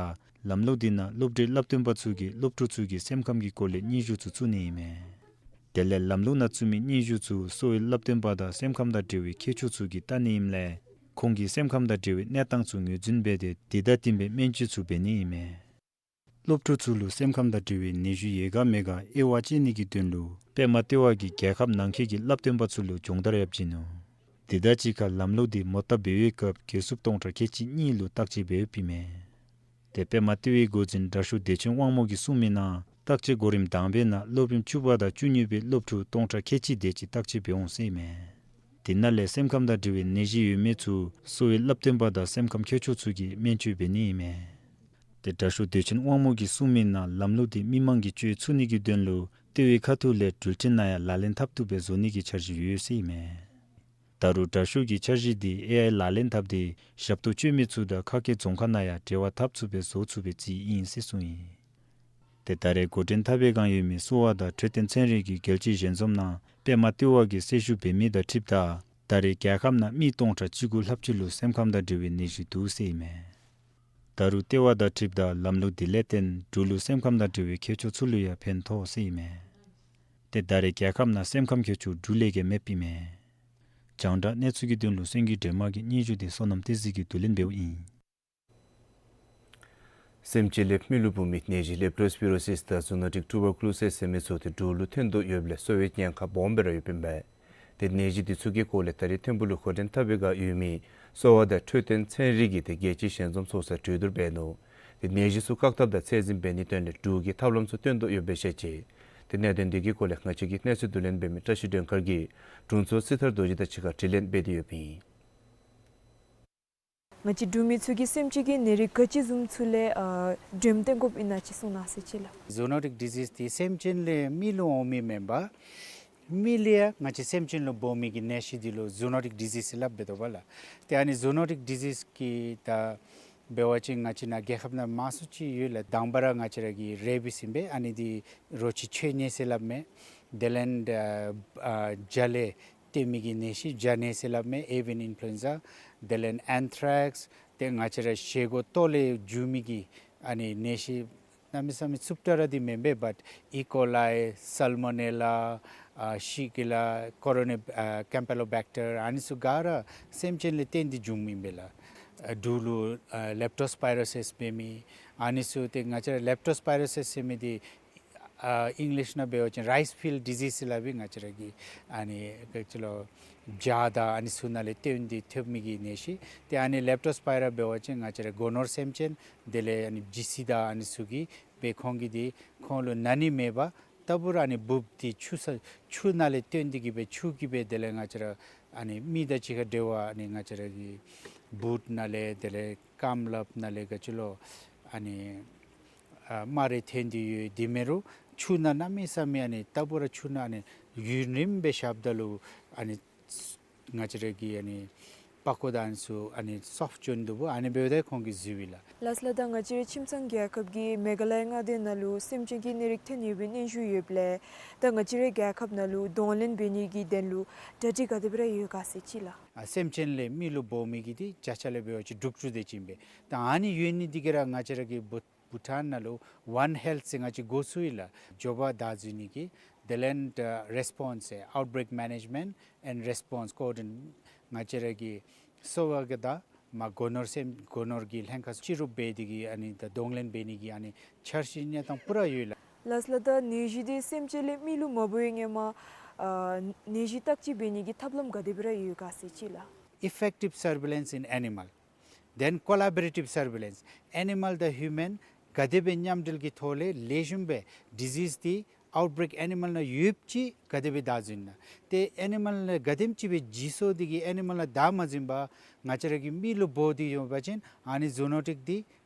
ལམ་ལུགས་འདི་ནང་སློབ་གྲྭའི་བསླབ་སྟོན་པ་ཚུ་གིས་སློབ་ཕྲུག་ཚུ་གི་སེམས་ཁམས་ཀྱི་སྐོར་ལས་སྙན་ཞུ་ཚུ་བཙུགས་ནི་ཨིན་མས། དེ་ལས་ལམ་ལུགས་ནང་བཙུགས་མི་སྙན་ཞུ་ཚུ་གསོ་བའི་བསླབ་སྟོན་པ་དང་སེམས་ཁམས་དང་འབྲེལ་བའི་མཁས་མཆོག་ཚུ་གིས་བལྟ་ནི་ཨིནམ་ལས་ཁོང་གིས་སེམས་ཁམས་དང་འབྲེལ་བའི་གནས་སྟངས་ཚུ་ངོས་འཛིན་འབད་དེ་དེ་དང་བསྟུན་པའི་སྨན་བཅོས་ཚུ་འབད་ནི་ཨིན་མས། སློབ་ཕྲུག་ཚུ་ལུ་སེམས་ཁམས་དང་འབྲེལ་བའི་ནད་གཞི་ཡོད་ག་མེད་ག་དབྱེ་བ་དཔྱད་ནི་གི་དོན་ལུ་པདྨ་ལྟེ་བ་གིས་རྒྱལ་ཁབ་ནང་འཁོད་ཀྱི་བསླབ་སྟོན་པ་ཚུ་ལུ་སྦྱོང་བརྡར་ཡང་བྱིན་ནུག། དེ་དང་གཅིག་ཁར་ལམ་ལུགས་འདི་མོ་བཏབ་འབད་བའི་སྐབས་གལ་སྲུབ་སྟོང་ཕྲག་ཁལ་གཅིག་གཉིས་ལུ་བརྟག་དཔྱད་འབད་ཡོདཔ་ཨིན་མས། ཏེ་པདྨ་ལྟེ་བའི་འགོ་འཛིན་དྲག་ཤོས་བདེ་ཆེན་དབང་མོ་གིས་གསུངས་མི་ནང་བརྟག་དཔྱད་གོ་རིམ་དང་པའི་ནང་སློབ་རིམ་བཅུ་པ་དང་བཅུ་གཉིས་པའི་སློབ་ཕྲུག་སྟོང་ཕྲག་ཁལ་གཅིག་དེ་ཅིག་བརྟག་དཔྱད་འབད་འོང་ཟེར་ཨིན་མས། དེ་ནང་ལས་སེམས་ཁམས་དང་འབྲེལ་བའི་ནད་གཞི་ཡོད་མི་ཚུ་གསོ་བའི་བསླབ་སྟོན་པ་དང་སེམས་ཁམས་མཁས་མཆོག་ཚུ་གིས་སྨན་བཅོས་འབད་ནི་ཨིན་མས། ཏེ་དྲག་ཤོས་བདེ་ཆེན་དབང་མོ་གིས་གསུངས་མི་ནང་ལམ་ལུགས་འདི་མི་མང་གིས་སྤྱོད་ཚུགས་ནི་གི་དོན་ལུ་ལྟེ་བའི་ཁ་ཐུག་ལས་འགྲུལ་འཕྲིན་ནང་ཡང་ལག་ལེན་འཐབ་བཏུབ་སྦེ་བཟོ་ནི་གི་འཆར་གཞི་ཡོད་ཟེར་ཨིན་མས། ད་རུང་དྲག་ཤོས་ཀྱིས་འཆར་གཞི་འདི་ཨེ་ཨའི་ལག་ལེན་འཐབ་སྟེ་ཞབས་ཏོག་སྤྱོད་མི་ཚུ་དང་ཁ་སྐད་རྫོང་ཁ་ནང་ཡང་འབྲེལ་བ་འཐབ་ཚུགས་པའི་བཟོ་ཚུགས་པའི་རྩིས་ཨིན་ཟེར་གསུངས་ཡི། ཏེ་ད་རེས་འགོ་འདྲེན་འཐབ་པའི་བསྒང་ཡོད་མི་གསོ་བ་དང་འཕྲོད་བསྟེན་ཚན་རིག་གི་རྒྱལ་སྤྱིའི་ཞལ་འཛོམས་ནང་པདྨ་ལྟེ་བ་གིས་གསལ་ཞུ་འབད་མི་དང་འཁྲིལཝ་ད་ད་རེས་རྒྱལ་ཁབ་ནང་མི་སྟོང་ཕྲག་བཅུ་དགུ་ལྷགཔ་ཅིག་ལུ་སེམས་ཁམས་དང་འབྲེལ་བའི་ནད་གཞི་འདུག་ཟེར་ཨིན་མས། ད་རུང་ལྟེ་བ་དང་འཁྲིལཝ་ད་ལམ་ལུགས་འདི་ལས་བརྟེན་འབྲུག་ལུ་སེམས་ཁམས་དང་འབྲེལ་བའི་མཁས་མཆོག་ཚུ་ལུ་ཡང་ཕན་ཐོགས་ཟེར་ཨིན་མས། ཏེ་ད་རེས་རྒྱལ་ཁབ་ནང་སེམས་ཁམས་མཁས་མཆོག་འབྲུག་ལས་བརྒལ་མེདཔ་ཨིན་མས། རྒྱང་བསྒྲགས་གནས་ཚུལ་གྱི་དོན་ལུ་སེང་གེ་སྒྲོལ་མ་གི་སྙན་ཞུ་འདི་བསོད་ནམས་བསྟན་འཛིན་གྱིས་བསྡུ་ལེན་འབདཝ་ཨིན། སེམས་ཅན་ལས་མི་ལུ་འབོ་མི་ནད་གཞི་ལེཔ་ཊོ་སྤི་རོ་སིས་དང་ཛུ་ནོ་ཊིག་ཊུ་བར་ཀུ་ལོ་སིས་ཟེར་མི་ཚུ་འདི་འབྲུག་ལུ་ཐོན་དོ་ཡོདཔ་ལས་གསོ་བའི་ཉེན་ཁ་སྦོམ་སྦེ་ར་ཡོདཔ་ཨིན་པས། ཏེ་ནད་གཞི་འདི་ཚུ་གི་སྐོར་ལས་ད་རེས་ཐིམ་ཕུག་ལུ་འགོ་འདྲེན་འཐབ་པའི་བསྒང་ཡོད་མི་གསོ་བ་དང་འཕྲོད་བསྟེན་ཚན་རིག་གི་ཏེ་རྒྱལ་སྤྱིའི་ཞལ་འཛོམས་ཚོགས་སར་གྲོས་བསྡུར་འབད་ནུག། ཏེ་ནད་གཞི་ཚུ་བཀག་ཐབས་དང་ཚད་འཛིན་འབད་ནིའི་དོན་ལས་འབྲུག་གིས་ཐབས་ལམ་ཚུ་སྟོན་དོ་ཡོདཔ་སྦེ་བཤད་ཅི། ཏེ་གནད་དོན་འདི་གི་སྐོར་ལས་ང་བཅས་ཀྱི་གནས་ཚུལ་བསྡུ་ལེན་འབད་མི་བཀྲ་ཤིས་སྒྲོལ་དཀར་གྱིས་དྲུང་འཚོ་སྲི་ཐར་རྡོ་རྗེ་དང་གཅིག་ཁར་དྲི་ལན་འབད་དེ་ཡོདཔ་ཨིན། ང་བཅས་འབྲུག་མི་ཚུ་གིས་སེམས་ཅན་གྱི་ནད་རིགས་ག་ཅི་བཟུམ་ཚུ་ལས་ཨ་འདྲེམ་བཏོན་དགོཔ་ཨིན་ན་ཅིག་གསུང་གནང་ཟེར་ཅི་ལགས། ཟུ་ནོ་ཊིག་ཌི་ཟིསི་འདི་སེམས་ཅན་ལས་མི་ལུ་འོང་མི་མེན་པར་མི་ལས་ཡང་ང་བཅས་སེམས་ཅན་ལུ་འབོ་མི་གི་ནད་གཞི་འདི་ལུ་ཟུ་ནོ་ཊིག་ཌི་ཟིསི་སླབ་འབད་དོ་བ་ལགས། ཏེ་ཨ་ནི་ཟུ་ནོ་ཊིག་ཌི་ཟིསི་གི་ད་འབད་བ་ཅིན་ང་བཅས་ནཱ་རྒྱལ་ཁབ་ནང་མང་སུ་ཅིག་ཡོད་ལགས། དང་པ་ར་ང་བཅས་ར་གི་རེ་བིསི་ཨིན་པས། ཨ་ནི་འདི་རོ་ཁྱི་མཆོད་ནད་ཟེར་སླབ་མས། དེ་ལས་ཨ་བྱ་ལས་ཐོན་མི་གི་ནད་གཞི་བྱ་ནད་ཟེར་སླབ་མས། ཨེ་ཝི་ཡན་ཨིན་ཕུ་ལུ་ཨེན་ཛ། དེ་ལས་ཨེན་ཐྲེཀསི། ཏེ་ང་བཅས་ར་བཞེས་སྒོ་ལྟོ་ལས་འབྱུང་མི་གི་ཨ་ནི་ནད་གཞི་གནམ་མེད་ས་མེད་རྩུབ་དྲགས་ར་འདི་མེན་པས། བཊ་ཨི་ཀོ་ལའི་སཱལ་མོ་ནེ་ལ་ཨ་ཤི་གི་ལ་ཀོ་རོ་ནི་ཨ་ཀེམ་པེ་ལོ་བེཀ་ཊར་ཨ་ནི་ཚུ་ག་ར་སེམས་ཅན་ལས་བརྟེན་ཏེ་འབྱུངམ་ཨིན་པས་ལགས། ཨ་འབྲུག་ལུ་ཨ་ལེཔ་ཊོ་སི་པའི་རོ་སིས་འབད་མི་ཨ་ནི་ཚུ་ཏེ་ང་བཅས་ར་ལེཔ་ཊོ་སི་པའི་རོ་སིས་ཟེར་མི་འདི་ཨ་ཨིང་ལིཤ་ནང་འབད་བ་ཅིན་རའིས་ཕིལཌ་ཌི་ཟིསི་ཟེར་སླབ་ཨིན། ང་བཅས་ར་གི་ཨ་ནི་ག་ཅི་ལོ་བྱ་དང་ཨ་ནི་ཚུ་ནང་ལས་བརྟེན་ཏེ་ཐོབ་མི་གི་ནད་གཞི། ཏེ་ཨ་ནི་ལེཔ་ཊོ་སི་པའི་རོ་འབད་བ་ཅིན་ང་བཅས་ར་སྒོ་ནོར་སེམས་ཅན་དེ་ལས་ཨ་ནི་བྱི་ཙི་དང་ཨ་ནི་ཚུ་གིས་སྦེ་ཁོང་གིས་འདི་ཁོང་ལུ་ན་ནི་མེད་པར་ལྟ་བུ་ར་ཨ་ནི་འབུཔ་འདི་ཆུ་ས་ཆུ་ནང་ལས་བཏོན་ཏེ་གིས་སྦེ་ཆུ་གིས་སྦེ་དེ་ལས་ང་བཅས་ར་ཨ་ནི་མི་དང་གཅིག་ཁར་འབྲེལ་བ་ཨ་ནི་ང་བཅས་ར་གི་བུཊ་ནང་ལས་དེ་ལས་རྐངམ་ལགཔ་ནང་ལས་ག་ཅི་ལོ་ཨ་ནི་ཨ་རྨ་རེ་ཐོན་ཏེ་ཡོད། དེ་མེན་རུང་ཆུ་ནང་གནམ་མེད་ས་མེད་ཨ་ནི་ལྟ་བུ་ར་ཆུ་ནང་ཨ་ནི་ཡུན་རིངམོ་སྦེ་བཞགཔ་ད་ལུ་ཨ་ནི་ང་བཅས་ར་གི་ཨ་ནི་པགས་ཀོ་དང་ཨ་ནི་ཚུ་ཨ་ནི་སོཕཊ་བྱོན་དོ་བུ་ཨ་ནི་འབདཝ་ད་ཁོང་གིས་བཟོཝ་ཨིན་ལགས། ལགས་སོ་ལགས། ད་ང་བཅས་རའི་ཁྱིམ་ཚང་རྒྱལ་ཁབ་ཀྱི་མེ་ག་ལ་ཡ་མངའ་སྡེ་ནང་ལུ་སེམས་ཅན་གྱི་ནད་རིགས་ཐོན་ཡོད་པའི་སྙན་ཞུ་ཡོདཔ་ལས་ད་ང་བཅས་རའི་རྒྱལ་ཁབ་ནང་ལུ་གདོང་ལེན་འབད་ནི་གི་དོན་ལུ་གྲ་སྒྲིག་ག་དེ་སྦེ་ར་ཡོད་ག་ཟེར་ཅི་ལགས། ཨ་སེམས་ཅན་ལས་མི་ལུ་འབོ་མི་གི་འདི་བརྒྱ་ཆ་ལས་འབད་བ་ཅིན་དྲུག་ཅུ་དེ་ཅིག་ཨིན་པས། ད་ཨ་ནི་ཡོད་ནི་འདི་གིས་ར་ང་བཅས་ར་གི་བུ་བྷུ་ཊཱན་ནང་ལུ་ཝན་ཧེལཐ་ཟེར་ང་བཅས་འགོ་བཙུགས་ཡི་ལགས། འབྱོར་བ་བདག་འཛིན་ནི་གི་དེ་ལས་ཨ་རེསི་པོནསི་ཟེར་ཨའུཊ་བྷེ་རེཀ་མེ་ནེཇ་མེནཊ་ཨེནཌ་རེསི་པོནསི་ཀོ་ཨོར་ཌི་ནེ་ཊ་ང་བཅས་ར་གི་གསོ་བ་གི་དང་ མ་སྒོ་ནོར་སེམས་སྒོ་ནོར་གྱི་ལྷན་ཁག་ཅི་རུང་འབད་དེ་གིས་ཨ་ནི་ད་གདོང་ལེན་འབད་ནི་གི་ཨ་ནི་འཆར་གཞི་གནས་སྟངས་པུ་ར་ཡོད་ལགས། ལགས་སོ་ལགས། ད་ནད་གཞི་འདི་སེམས་ཅན་ལས་མི་ལུ་མ་འབོ་བའི་ཧེ་མ་ཨ་ནད་གཞི་བརྟག་དཔྱད་འབད་ནི་གི་ཐབས་ལམ་ག་དེ་སྦེ་ར་ཡོད་ག་ཟེར་ཅིག་ལགས། Effective surveillance in animal, then collaborative surveillance. Animal དང་human ག་དེ་སྦེ་མཉམ་འབྲེལ་གྱི་ཐོག་ལས་ལེགས་ཤོམ་སྦེ་ཌི་ཟིསི་འདི་ཨའུཊ་བྲེཀ་ཨེ་ནི་མཱལ་ནང་ཡོདཔ་ཅིག་ག་དེ་སྦེ་བདའ་འཛིན་ན། ཏེ་ཨེ་ནི་མཱལ་ནང་ག་དེམ་ཅིག་སྦེ་འཇིགས་སོང་དེ་གིས་ཨེ་ནི་མཱལ་ནང་བདའ་མ་འཛིན་པར་ང་བཅས་ར་གི་མི་ལུ་འབོ་སྟེ་ཡོད་པ་ཅིན་ཨ་ནི་ཛུ་ནོ་ཊིཀ་འདི་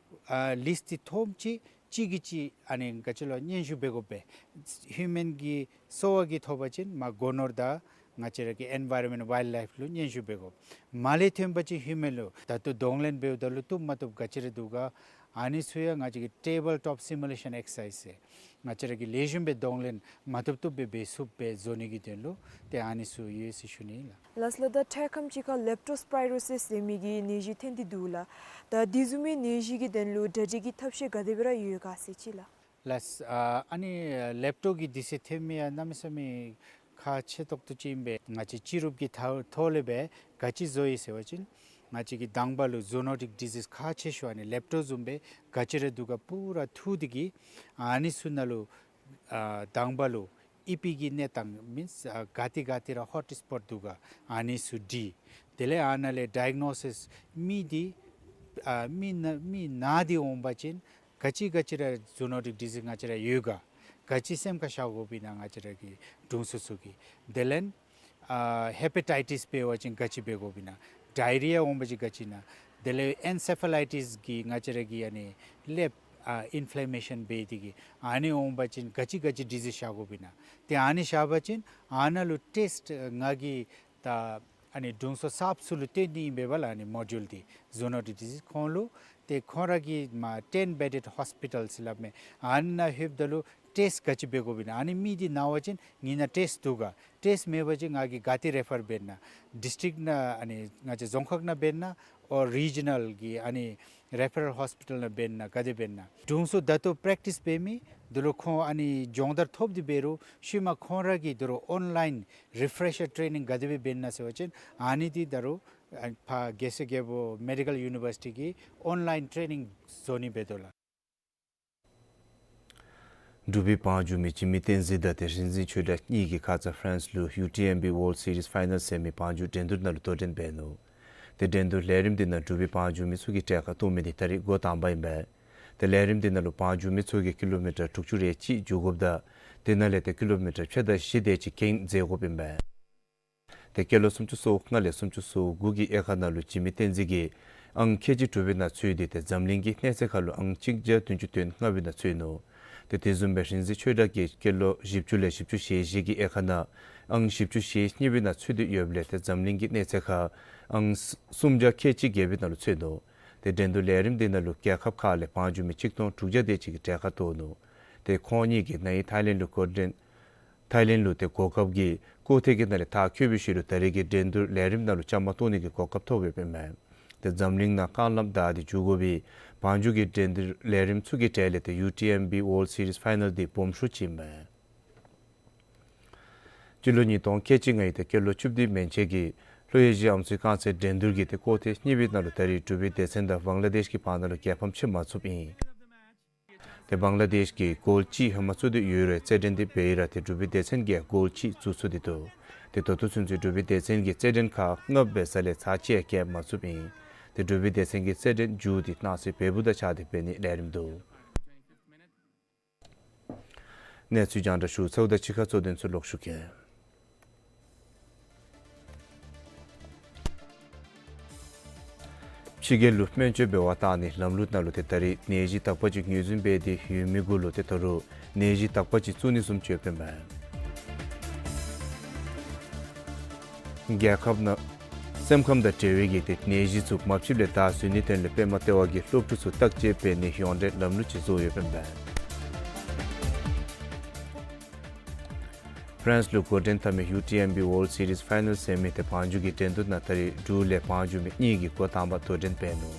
ཨ་ལིསཊ་འདི་མཐོངམ་ཅིག་གཅིག་གིས་གཅིག་ཨ་ནི་ག་ཅི་ལོ་སྙན་ཞུ་འབད་དགོ་པས། ཧིའུ་མཱན་གྱི་སོ་བ་གིས་ཐོབ་པ་ཅིན་མ་སྒོ་ནོར་དང་ང་བཅས་ར་གི་ཨེན་བཱའི་རོན་མེནཊ་ཝའིལཌ་ལའིཕ་ལུ་སྙན་ཞུ་འབད་དགོ། མ་ལས་ཐོན་པ་ཅིན་ཧིའུ་མཱན་ལུ། ད་ལྟོ་གདོང་ལེན་འབདཝ་ད་ལུ་བཏུབ་མ་བཏུབ་ག་ཅི་ར་འདུག་ག། ཨ་ནི་ཚུ་ཡང་ང་བཅས་ཀྱིས་ཊེ་བཱལ་ཊོཔ་སི་མུ་ལེ་ཤཱན་ཨེག་སར་སའིཛ་ཟེར་ང་བཅས་ར་གིས་ལེགས་ཤོམ་སྦེ་གདོང་ལེན་མ་བཏུབ་བཏུབ་སྦེ་འབད་ཚུགསཔ་སྦེ་བཟོ་ནི་གི་དོན་ལུ་ཏེ་ཨ་ནི་ཚུ་ཡོད་ཟེར་ཞུ་ནི་ལགས། ལགས་སོ་ལགས། ད་འཕྲལ་ཁམས་ཅིག་ཁར་ལེཔ་ཊོ་སི་པའི་རོ་སིས་ཟེར་མི་གི་ནད་གཞི་ཐོན་ཏེ་འདུག་ལགས། ད་དེ་བཟུམ་མའི་ནད་གཞི་གི་དོན་ལུ་གྲ་སྒྲིག་གི་ཐབས་ཤེས་ག་དེ་སྦེ་ར་ཡོད་ག་ཟེར་ཅིག་ལགས། ལགས། ཨ་ཨ་ནི་ལེཔ་ཊོ་གི་དུས་ཚོད་ཐོན་མི་ཡང་གནམ་མེད་ས་མེད་ཁག་ཆེ་ཏོག་ཏོ་ཅིག་ཨིན་པས། ང་བཅས་སྤྱི་རུབ་ཀྱི་ཐོག་ཐོག་ལས་སྦེ་ག་ཅི་བཟོ་ཡི་ཟེར་བ་ཅིན་ང་བཅས་ཀྱིས་དང་པ་ལུ་ཛུ་ནོ་ཊིཀ་ཌི་ཟིསི་ཁག་ཆེ་ཤོས་ཨ་ནི་ལེཔ་ཊོ་བཟུམ་སྦེ་ག་ཅི་ར་འདུག་ག་པུ་ར་འཐུ་སྟེ་གིས་ཨ་ནི་ཚུ་ནང་ལུ་ཨ་དང་པ་ལུ་ཨི་པི་གི་གནས་སྟངས་མིནསི་ཨ་ག་ཏེ་ག་ཏེ་ར་ཧོཊ་སྤོཊ་འདུག་ག་ཨ་ནི་ཚུ་འདྲི། དེ་ལས་ཨ་ནཱ་ལས་ཌའི་གནོ་སིསི་མི་འདི་ཨ་མི་ན་མི་ན་སྟེ་འོང་པ་ཅིན་ག་ཅི་ག་ཅི་ར་ཛུ་ནོ་ཊིཀ་ཌི་ཟིསི་ང་བཅས་ར་ཡོད་ག། ག་ཅི་སེམས་ཁར་བཞག་དགོཔ་ཨིན་ན་ང་བཅས་ར་གི་དྲུང་འཚོ་ཚུ་གིས། དེ་ལས་ཨ་ཧེ་པེ་ཊའི་ཊིསི་འབད་བ་ཅིན་ག་ཅི་འབད་དགོཔ་ཨིན་ན། ཌའི་རི་ཡ་འོང་པ་ཅིན་ག་ཅི་ཨིན་ན། དེ་ལས་ཨེན་སེ་ཕ་ལའི་ཊིསི་གིས་ང་བཅས་ར་གི་ཨ་ནི་ཀླདཔ་ཨ་ཨིན་ཕི་ལ་མེ་ཤཱན་འབད་དེ་གིས་ཨ་ནི་འོང་པ་ཅིན་ག་ཅི་ག་ཅི་ཌི་ཟིསི་བཞག་དགོཔ་ཨིན་ན། ཏེ་ཨ་ནི་བཞག་པ་ཅིན་ཨ་ནཱ་ལུ་ཊེསིཊ་ང་གིས་ད་ཨ་ནི་དྲུང་འཚོ་གསརཔ་ཚུ་ལུ་སྟོན་ནི་ཨིན་པས་ལགས། ཨ་ནི་མོ་ཌིའུལ་འདི་ཛུ་ནོ་ཊིཀ་ཌི་ཟིསི་ཁོང་ལུ་ཏེ་ཁོང་ར་གི་མ་ཊེན་བེ་ཌེཌ་ཧོསི་པི་ཊཱལ་ཟེར་སླབ་མས། ཨ་ནཱ་ལྷོདཔ་ད་ལུ་ཊེསིཊ་ག་ཅི་འབད་དགོཔ་ཨིན་ན། ཨ་ནི་མི་འདི་ན་བ་ཅིན་ངེའི་ནང་ཊེསིཊ་འདུག་ག། ཊེསིཊ་མེད་པ་ཅིན་ང་གིས་ག་ཏེ་རེ་ཕར་འབད་ན། ཌིསི་ཊིཀ་ནང་ཨ་ནི་ང་བཅས་རྫོང་ཁག་ནང་འབད་ན་ཨོ་རི་ཇི་ནཱལ་གྱི་ཨ་ནི་རེ་ཕེ་རཱལ་ཧོསི་པི་ཊཱལ་ནང་འབད་ན་ག་དེ་འབད་ན། དྲུང་འཚོ་ད་ལྟོ་པེ་རེཀ་ཊིསི་འབད་མི་འདི་ལུ་ཁོང་ཨ་ནི་སྦྱོང་བརྡར་ཐོབ་སྟེ་འབད་རུང་ཤུལ་མ་ཁོང་ར་གིས་ད་རུང་ཨོན་ལའིན་རི་ཕེ་རེ་ཤར་ཊེ་རེ་ནིང་ག་དེ་སྦེ་འབད་ན་ཟེར་བ་ཅིན་ཨ་ནི་འདི་ད་རུང་ཨ་ཕར་རྒྱལ་སྲས་རྒྱལ་པོ་མེ་ཌི་ཀཱལ་ཡུ་ནི་བར་སི་ཊི་གིས་ཨོན་ལའིན་ཊེ་རེ་ནིང་བཟོ་ནི་འབད་དོ་ལགས། འབྲུག་པའི་བང་རྒྱུག་མི་འཇིགས་མེད་བསྟན་འཛིན་དང་ཏེ་རིག་འཛིན་ཆོས་གྲགས་གཉིས་ཀྱིས་ཁ་ཙ་ཧྥ་རན་སི་ལུ་ཡུ་ཊི་ཨེམ་བི་ཝཱལཌ་སི་རིསི་ཕའི་ནཱལ་ཟེར་མི་བང་རྒྱུག་འགྲན་བསྡུར་ནང་ལུ་དོ་འགྲན་འབད་ནུག། ཏེ་འགྲན་བསྡུར་ལས་རིམ་འདི་ནང་འབྲུག་པའི་བང་རྒྱུག་མི་ཚུ་གིས་གྲལ་ཁར་གཏོགས་མི་འདི་ད་རིས་འགོ་དང་པ་ཨིན་པས། ཏེ་ལས་རིམ་འདི་ནང་ལུ་བང་རྒྱུག་མི་ཚུ་གིས་ཀི་ལོ་མི་ཊར་དྲུག་ཅུ་རེ་གཅིག་རྒྱུག་དགོཔ་དང་དེ་ནང་ལས་ཏེ་ཀི་ལོ་མི་ཊར་ཕྱེད་དང་བཞི་དེ་ཅིག་གེང་འཛིན་དགོཔ་ཨིན་པས། ཏེ་སྐྱེས་ལོ་སུམ་ཅུ་སོ་ལྔ་ལས་སུམ་ཅུ་སོ་དགུ་གི་དབྱེ་ཁག་ནང་ལུ་འཇིགས་མེད་བསྟན་འཛིན་གྱིས་ཨང་ཁལ་གཅིག་དྲུག་པའི་ནང་ཚུད་དེ་ཏེ་འཛམ་གླིང་གི་གནས་ཚད་ཁར་ལུ་ཨང་གཅིག་བརྒྱ་བདུན་ཅུ་དོན་ལྔ་པའི་ནང་ཚུད་ནུག། ཏེ་དེ་བཟུམ་སྦེ་རིག་འཛིན་ཆོས་གྲགས་ཀྱིས་སྐྱེས་ལོ་བཞི་བཅུ་ལས་བཞི་བཅུ་ཞེ་བཞི་གི་དབྱེ་ཁག་ནང་ཨང་བཞི་བཅུ་ཞེ་གཉིས་པའི་ནང་ཚུད་དེ་ཡོདཔ་ལས་ཏེ་འཛམ་གླིང་གི་གནས་ཚད་ཁར་ཨང་སུམ་བརྒྱ་ཁལ་གཅིག་བརྒྱད་པའི་ནང་ལུ་ཚུད་ནུག། ཏེ་འགྲན་བསྡུར་ལས་རིམ་འདི་ནང་ལུ་རྒྱལ་ཁབ་ཁག་ལས་བང་རྒྱུག་མི་ཆིག་སྟོང་དྲུག་བརྒྱ་དེ་ཅིག་གིས་གྲལ་ཁར་གཏོགས་ནུག། ཏེ་ཁོང་གཉིས་ཀྱིས་ན་ཧིང་ཐའི་ལེནཌ་ལུ་འགོ་འདྲེན་ཐའི་ལེནཌ་ལུ་ཏེ་གོ་སྐབས་ཀྱི་ལྐོག་ཐེལ་གྱི་ནང་ལས་མཐར་འཁྱོལ་བའི་ཤུལ་ལུ་ད་རེས་ཀྱི་འགྲན་བསྡུར་ལས་རིམ་ནང་ལུ་བཅའ་མར་གཏོགས་ནི་གི་གོ་སྐབས་ཐོབ་ཡོདཔ་ཨིན་མས། ཏེ་འཛམ་གླིང་ནང་རྐང་ལམ་བདའ་སྟེ་འགྱོ་དགོ་པའི་བང་རྒྱུག་གི་འགྲན་བསྡུར་ལས་རིམ་ཚུ་གི་གྲས་ལས་ཏེ་ཡུ་ཊི་ཨེམ་བི་ཝཱལཌ་སི་རིསི་ཕའི་ནཱལ་འདི་སྦོམ་ཤོས་ཅིག་ཨིན་མས། སྤྱི་ལོ་ཉིས་སྟོང་ཁལ་གཅིག་ལྔའི་ཏེ་སྐྱེས་ལོ་བཅུ་བདུན་མན་ཆད་ཀྱི་ལྷོ་ཨེ་ཤི་ཡ་ཨམ་སྲུའི་རྐང་རྩེད་འགྲན་བསྡུར་གྱི་ཏེ་ལྐོག་ཐེལ་གཉིས་པའི་ནང་ལུ་ད་རེས་འབྲུག་པའི་སྡེ་ཚན་དང་བང་ལ་དེཤ་གི་བར་ན་ལུ་རྒྱལ་ཕམ་ཕྱེ་མ་ཚུགསཔ་ཨིན། ཏེ་བང་ལ་དེཤ་གིས་གོལ་གཅིག་ཧེ་མ་བཙུགས་ཏེ་ཡོད་རུང་རྩེད་འགྲན་འདི་འབད་ཡི་ར་ཏེ་འབྲུག་པའི་སྡེ་ཚན་གྱིས་གོལ་གཅིག་བཙུགས་ཚུགས་ཏེ་འདུག། ཏེ་ད་ལྟོ་ཚུན་ཚོད་འབྲུག་པའི་སྡེ་ཚན་གྱིས་རྩེད་འགྲན་ཁག་ལྔ་འབད་ས་ལས་ཚར་གཅིག་ཡང་རྒྱལ་མ་ཚུགསཔ་ཨིན། ཏེ་འབྲུག་པའི་སྡེ་ཚན་གྱིས་རྩེད་འགྲན་མཇུག་འདི་གནངས་ཚེ་འབད་འབུ་དང་གཅིག་ཁར་འབད་ནིའི་ལས་རིམ་འདུག། གནས་ཚུལ་རྒྱང་བསྒྲགས་ཞུ་ཚརཝ་ད་ཕྱི་ཁ་གཙོ་དོན་ཚུ་ལོག་ཞུ་གེ། ཕྱི་རྒྱལ་ལུ་སྨན་བཅོས་འབད་བར་གཏང་ནིའི་ལམ་ལུགས་ནང་ལུ་ཏེ་ད་རེས་ནད་གཞི་དག་པ་ཅིག་ངོས་འཛིན་འབད་དེ་ཡོད་མི་གུ་ལུ་ཏེ་ད་རུང་ནད་གཞི་དག་པ་ཅིག་བཙུགས་ནི་བཟུམ་ཅིག་ཡོདཔ་ཨིན་མས། རྒྱལ་ཁབ་ནང་སེམས་ཁམས་དང་འབྲེལ་བའི་གི་ཏེ་ནད་གཞི་ཚུ་མ་ཕྱིཝ་ལས་བདའ་ཟུན་ནིའི་དོན་ལས་པདྨ་ལྟེ་བ་གིས་སློབ་ཕྲུག་ཚུ་བརྟག་དཔྱད་འབད་ནིའི་ཡོངས་འབྲེལ་ལམ་ལུགས་ཅིག་བཟོ་ཡོདཔ་ཨིན་མས། ཕ་རན་སི་ལུ་འགོ་འདྲེན་འཐབ་མི་ཡུ་ཊི་ཨེམ་བི་ཝཱལཌ་སི་རིསི་ཕའི་ནཱལ་ཟེར་མི་ཏེ་བང་རྒྱུག་གི་འགྲན་བསྡུར་ནང་ད་རེས་འབྲུག་ལས་བང་རྒྱུག་མི་གཉིས་ཀྱིས་འགོ་དང་པ་དོ་འགྲན་འབད་ནུག།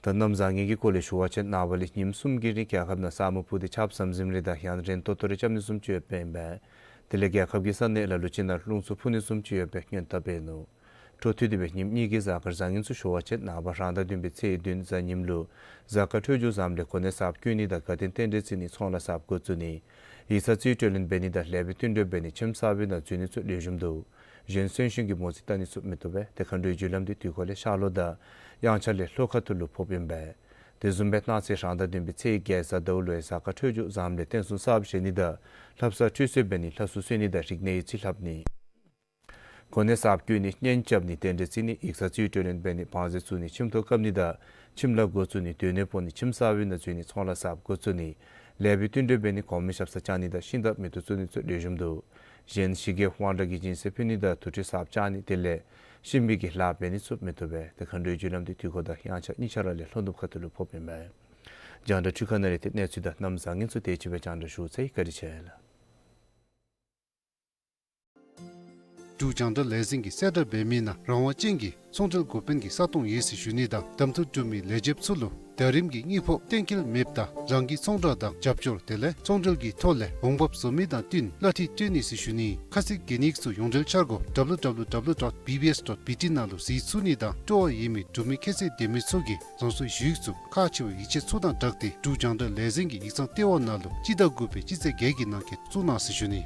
ད་གནམ་བཟང་ངན་གྱི་སྐོར་ལས་ཞུ་བ་ཅིན་ནངས་པ་ལས་ཉིནམ་གསུམ་གྱི་རིང་རྒྱལ་ཁབ་ནང་ས་སྨུག་ཕུབ་སྟེ་ཆརཔ་ཟམ་ཟིམ་རེ་དང་ཡང་རན་ཏོག་ཏོ་རེ་རྐྱབ་ནི་བཟུམ་ཅིག་ཡོདཔ་ཨིན་པས། དེ་ལས་རྒྱལ་ཁབ་ཀྱི་ས་གནས་ལ་ལུ་སྤྱི་ནང་རླུང་འཚུབ་ཕུ་ནི་བཟུམ་ཅིག་ཡོད་པའི་སྔོན་བརྡ་འབད་ནུག། འཕྲོ་མཐུད་དེ་སྦེ་ཉིནམ་གཉིས་ཀྱི་གཟའ་སྐར་བཟང་ངན་ཚུ་ཞུ་བ་ཅིན་ནངས་པ་རང་ཟླ་བདུན་པའི་ཚེས་བདུན་གཟའ་ཉིམ་ལུ་གཟའ་སྐར་འཕྲོད་སྦྱོར་བཟངམ་ལས་གོ་གནས་གསརཔ་བསྐོ་ནི་དང་དགའ་སྟོན་རྟེན་འབྲེལ་བརྩི་ནི་ཚོང་ལཱ་གསརཔ་འགོ་བཙུགས་ནི་ཡིག་ཚང་རྩིས་སྤྲོད་ལེན་འབད་ནི་དང་ལེགས་པའི་བསྟུན་གྲོས་འབད་ནི་ཁྱིམ་གསར་པའི་ནང་འཛུལ་ནི་ཚུ་ལེགས་ཤོམ་འདུག། གཞན་གསོན་གཤིན་གྱི་མོ་རྩིས་བལྟ་ནི་ཚུ་མི་བཏུབ་པས། དེ་མཁའ་འགྲོའི་རྒྱུ་ལམ་འདི་དུས་འཁོར་ལས་ཤར་ལྷོ་དང་དབྱངས་འཆར་ལས་ལྷོ་ཁ་ཐུག་ལུ་ཕོགཔ་ཨིན་པས། དེ་བཟུམ་སྦེ་གནངས་ཚེ་རང་ཟླ་བདུན་པའི་ཚེས་བརྒྱད་གཟའ་ཟླཝ་ལུ་ཡང་གཟའ་སྐར་འཕྲོད་སྦྱོར་བཟངམ་ལས་རྟེན་གསུམ་གསརཔ་བཞེངས་ནི་དང་ལྷ་བསངས་ཁྲུས་གསོལ་འབད་ནི་ལྷ་སྲུང་གསོལ་ནི་དང་རིག་གནས་ཡིག་རྩིས་ལྷབ་ནི། གོ་གནས་གསརཔ་བསྐོ་ནི་གཉེན་རྐྱབ་ནི་རྟེན་འབྲེལ་བརྩི་ནི་ཡིག་ཚང་རྩིས་སྤྲོད་ལེན་འབད་ནི་བང་མཛོད་བཙུགས་ནི་ཁྱིམ་ཐོག་བཀབ་ནི་དང་ཁྱིམ་ལཱ་འགོ་བཙུགས་ནི་སྡོད་གནས་སྤོ་ནི་ཁྱིམ་གསར་པའི་ནང་འཛུལ་ནི་ཚོང་ལཱ་གསརཔ་འགོ་བཙུགས་ནི་ལེགས་པའི་བསྟུན་གྲོས་འབད་ནི་གོང་མའི་ཞབས་སར་བཅར་ནི་དང་ཤིང་རྟ་མེ་ཏོག་བཙུགས་ནི་ཚུ་ལེགས་ཤོམ་འདུག། གཞན་ཞི་རྒོལ་དབང་དྲག་གི་སྦྱིན་སྲེག་ཕུལ་ནི་དང་དུར་ཁྲོད་གསརཔ་བཅག་ནི་དེ་ལས་གཤིན་པོའི་གི་ལཱ་འབད་ནི་ཚུ་མི་བཏུབ་པས། དེ་མཁའ་འགྲོའི་རྒྱུ་ལམ་འདི་དུས་འཁོར་དང་དབྱངས་འཆར་གཉིས་ཆ་ར་ལས་ལྷོ་ནུབ་ཁ་ཐུག་ལུ་ཕོགཔ་ཨིན་པས། རྒྱང་བསྒྲགས་འཕྲུལ་ཁང་ནང་ལས་ཏེ་གནས་ཚུལ་དང་གནམ་བཟང་ངན་ཚུ་དེ་ཅིག་སྦེ་རྒྱང་བསྒྲགས་ཞུ་ཚར་ཡི། བཀའ་དྲིན་ཆེ་ལགས། འབྲུག་རྒྱང་བསྒྲགས་ལས་འཛིན་གྱིས་གསལ་བསྒྲགས་འབད་མི་ནང་རང་དབང་ཅན་གྱི་ཚོང་འབྲེལ་འགོ་དཔོན་གྱི་ས་སྟོང་ཡོད་ཟེར་ཞུ་ནི་དང་གདམ་འཐུ་གྲུབ་མི་ལས་བྱེདཔ་ཚུ་ལུ་ཟླ་རིམ་གྱི་དངུལ་ཕོགས་གཏན་འཁེལ་མེདཔ་ད་རང་གི་ཚོང་བསྒྲགས་དང་རྒྱབ་སྐྱོར་དེ་ལས་ཚོང་འབྲེལ་གྱི་ཐོག་ལས་འོང་འབབ་བཟོ་མི་དང་བསྟུན་གླ་འཐུས་སྤྲོད་ནི་ཟེར་ཞུ་ནི། ཁ་གསལ་གྱི་གནས་ཚུ་ཡོངས་འབྲེལ་འཆར་སྒོ་W W W dot B B S dot B T ནང་ལུ་གཟིགས་ཚུགས་ནི་དང་སྤྲོ་བ་ཡོད་མི་འབྲུག་མི་ཁྱད་ཚད་ལྡན་མི་ཚུ་གིས་རང་སོའི་ཞུ་ཡིག་ཚུ་ཁག་ཆེ་བའི་ཡིག་ཆ་ཚུ་དང་སྦྲགས་ཏེ་འབྲུག་རྒྱང་བསྒྲགས་ལས་འཛིན་གྱི་ཡིག་ཚང་ལྟེ་བ་ནང་ལུ་སྤྱི་ཟླ་དགུ་པའི་སྤྱི་ཚེས་བརྒྱད་ཀྱི་ནང་འཁོད་བཙུགས་གནང་ཟེར་ཞུ་ནི།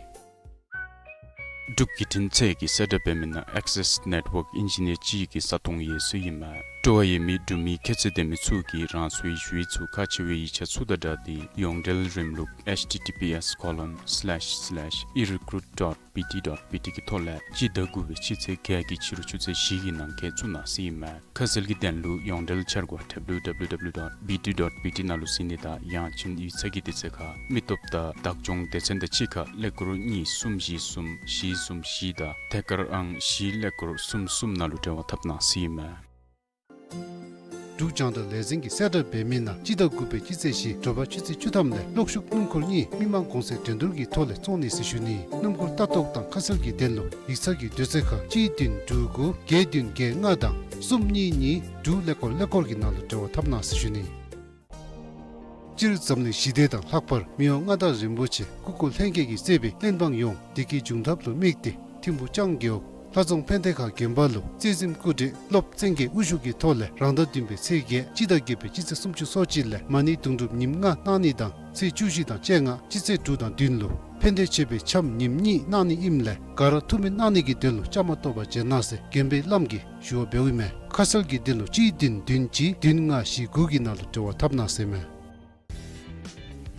འབྲུག་བརྒྱུད་འཕྲིན་ཚད་ཀྱིས་གསལ་བསྒྲགས་འབད་མི་ནང་Access Network Engineer ཅིག་གི་ས་སྟོང་ཡོད་ཟེར་ཨིན་མས། སྤྲོ་བ་ཡོད་མི་འབྲུག་མི་ཁྱད་ཚད་ལྡན་མི་ཚུ་གིས་རང་སོའི་ཞུ་ཡིག་ཚུ་ཁག་ཆེ་བའི་ཡིག་ཆ་ཚུ་དང་སྦྲགས་ཏེ་ཡོངས་འབྲེལ་རིམ་ལུགས H T T P S colon slash slash erecruit dot B T dot B T གི་ཐོག་ལས་སྤྱི་ཟླ་དགུ་པའི་སྤྱི་ཚེས་བརྒྱད་ཀྱི་ཕྱི་རུ་ཆུ་ཚོད་བཞི་གི་ནང་འཁོད་བཙུགས་གནང་ཟེར་ཨིན་མས། ཁ་གསལ་གྱི་དོན་ལུ་ཡོངས་འབྲེལ་འཆར་སྒོ་W W W dot B T dot B T ནང་ལུ་གཟིགས་ནི་དང་ཡང་ཅིན་ཡིག་ཚང་གི་དུས་ཚོད་ཁར་མི་སྟོབས་དང་བདག་སྐྱོང་སྡེ་ཚན་དང་གཅིག་ཁར་ཀླད་ཀོར་གཉིས་གསུམ་བཞི་གསུམ་བཞི་གསུམ་བཞི་དང་ཐད་ཀར་ཨང་བཞི་ཀླད་ཀོར་གསུམ་གསུམ་ནང་ལུ་འབྲེལ་བ་འཐབ་གནང་ཟེར་ཨིན་མས། འབྲུག་རྒྱང་བསྒྲགས་ལས་འཛིན་གྱིས་གསལ་བསྒྲགས་འབད་མི་ནང་སྤྱི་ཟླ་དགུ་པའི་སྤྱི་ཚེས་བཞི་དྲོ་པ་ཆུ་ཚོད་བཅུ་ཐམ་ལས་གློག་ཤུགས་སྣུམ་འཁོར་གཉིས་མི་མང་གོང་ཚད་འགྲན་བསྡུར་གྱི་ཐོག་ལས་བཙོང་ནི་ཟེར་ཞུ་ནི། སྣུམ་འཁོར་ལྟ་རྟོག་དང་ཁ་གསལ་གྱི་དོན་ལུ་ཡིག་ཚང་གི་དུས་ཚོད་ཁར་གཅིག་བདུན་དྲུག་དགུ་བརྒྱད་བདུན་བརྒྱད་ལྔ་དང་གསུམ་གཉིས་གཉིས་དྲུག་ཀླད་ཀོར་ཀླད་ཀོར་གྱི་ནང་ལུ་འབྲེལ་བ་འཐབ་གནང་ཟེར་ཞུ་ནི། སྤྱིར་འཛམ་གླིང་ཞི་བདེ་དང་ལྷག་པར་མི་དབང་མངའ་བདག་རིན་པོ་ཆེ་སྐུ་འཁོར་ལྷན་རྒྱས་ཀྱིས་གཙོས་པའི་བློན་འབངས་ཡོངས་བདེ་སྐྱིད་འབྱུང་ཐབས་ལུ་དམིགས་ཏེ་ཐིམ་ཕུ་ལྕང་རྒེད་འོག་ལྷ་རྫོང་ཕན་བདེ་ཁ་དགོན་པ་ལུ་རྩེ་གཟིམ་སྐུ་བགྲེས་སློབ་བཙན་རྒྱལ་དབུ་བཞུགས་ཀྱི་ཐོག་ལས་རང་ཟླ་བདུན་པའི་ཚེས་བརྒྱད་སྤྱི་ཟླ་བརྒྱད་པའི་སྤྱི་ཚེས་སུམ་ཅུ་སོ་གཅིག་ལས་མ་ཎི་དུང་སྒྲུབ་ཉིནམ་ལྔ་གནང་ནི་དང་ཚེས་བཅུ་བཞི་དང་བཅོ་ལྔ་སྤྱི་ཚེས་དྲུག་དང་བདུན་ལུ་ཕན་བདེ་མཆོད་པའི་འཆམ་ཉིནམ་གཉིས་གནང་ནི་ཨིནམ་ལས་ག་ར་ཐུགས་སྨོན་གནང་ནི་གི་དོན་ལུ་བཅའ་མར་གཏོགས་པར་བྱོན་གནང་ཟེར་དགོན་པའི་བླམ་གིས་ཞུ་བ་འབདཝ་ཨིན་མས། ཁ་གསལ་གྱི་དོན་ལུ་གཅིག་བདུན་བདུན་གཅིག་བདུན་ལྔ་བཞི་དགུ་གི་ནང་ལུ་འབྲེལ་བ་འཐབ་གནང་ཟེར་མས།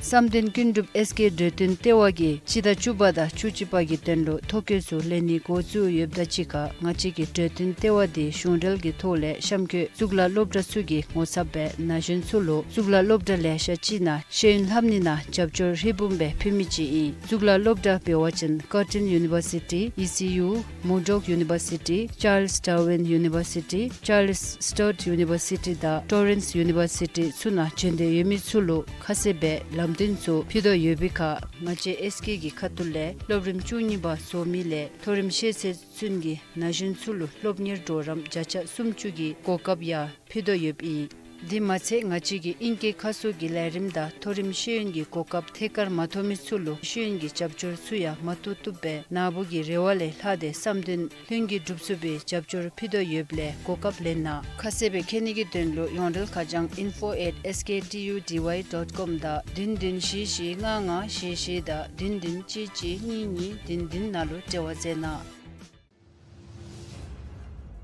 བསམ་གཏན་ཀུན་འགྲུབ་ཨེས་ཀེ་འབྲེལ་དོན་ལྟེ་བ་གིས་སྤྱི་ཟླ་བཅུ་པ་དང་བཅུ་གཅིག་པ་གི་དོན་ལུ་ཐོ་བཀོད་ཚུ་ལེན་ནི་འགོ་བཙུགས་ཡོདཔ་དང་གཅིག་ཁར་ང་བཅས་ཀྱི་འབྲེལ་དོན་ལྟེ་བ་འདི་གཞུང་འབྲེལ་གྱི་ཐོག་ལས་གཤམ་འཁོད་གཙུག་ལག་སློབ་གྲྭ་ཚུ་གི་ངོ་ཚབ་སྦེ་ན་གཞོན་ཚུ་ལུ་གཙུག་ལག་སློབ་གྲྭ་ལེ་ཤ་ཅིག་ནང་ཤེས་ཡོན་ལྷབ་ནི་ནང་རྒྱབ་སྐྱོར་ཧྲིལ་བུམ་སྦེ་ཕུལ་མི་ཅིག་ཨིན། གཙུག་ལག་སློབ་གྲྭ་འབད་བ་ཅིན་Curtin University, E C U, Murdoch University, Charles Darwin University, Charles Sturt University དང་Torrens University ཚུ་ནང་འབྱོན་འདོད་ཡོད་མི་ཚུ་ལུ་ཁ་གསལ་སྦེ་ལམ་སྟོན་ཚུ་ཕུལ་དོ་ཡོད་པའི་ཁར་ང་བཅས་ཨེས་ཀེ་གི་ཁ་ཐུག་ལས་སློབ་རིམ་བཅུ་གཉིས་པ་རྫོགས་མི་ལས་མཐོ་རིམ་ཤེས་ཚད་ཚུན་གྱི་ན་གཞོན་ཚུ་ལུ་སློབ་གཉེར་གྲོགས་རམ་བརྒྱ་ཆ་སུམ་ཅུ་གི་གོ་སྐབས་ཡང་ཕུལ་དོ་ཡོདཔ་ཨིན། དེ་མ་ཚད་ང་བཅས་ཀྱི་ཨིང་སྐད་ཁ་གསོ་གི་ལས་རིམ་དང་མཐོ་རིམ་ཤེས་ཡོན་གྱི་གོ་སྐབས་ཐད་ཀར་མ་ཐོབ་མི་ཚུ་ལུ་ཤེས་ཡོན་གྱི་རྒྱབ་སྐྱོར་ཚུ་ཡང་མ་ཐུབ་ཐུབ་སྦེ་ནཱ་བུ་གི་རེ་བ་ལས་ལྷག་སྟེ་བསམ་དོན་ལྷུན་གྱིས་འགྲུབ་ཚུགས་པའི་རྒྱབ་སྐྱོར་ཕུལ་དོ་ཡོདཔ་ལས་གོ་སྐབས་ལེན་གནང་། ཁ་གསལ་སྦེ་མཁྱེན་ནི་གི་དོན་ལུ་ཡོངས་འབྲེལ་ཁ་བྱང་info at S K T U D Y dot com དང་བདུན་བདུན་བཞི་བཞི་ལྔ་ལྔ་བཞི་བཞི་དང་བདུན་བདུན་གཅིག་གཅིག་གཉིས་གཉིས་བདུན་བདུན་ནང་ལུ་འབྲེལ་བ་མཛད་གནང་།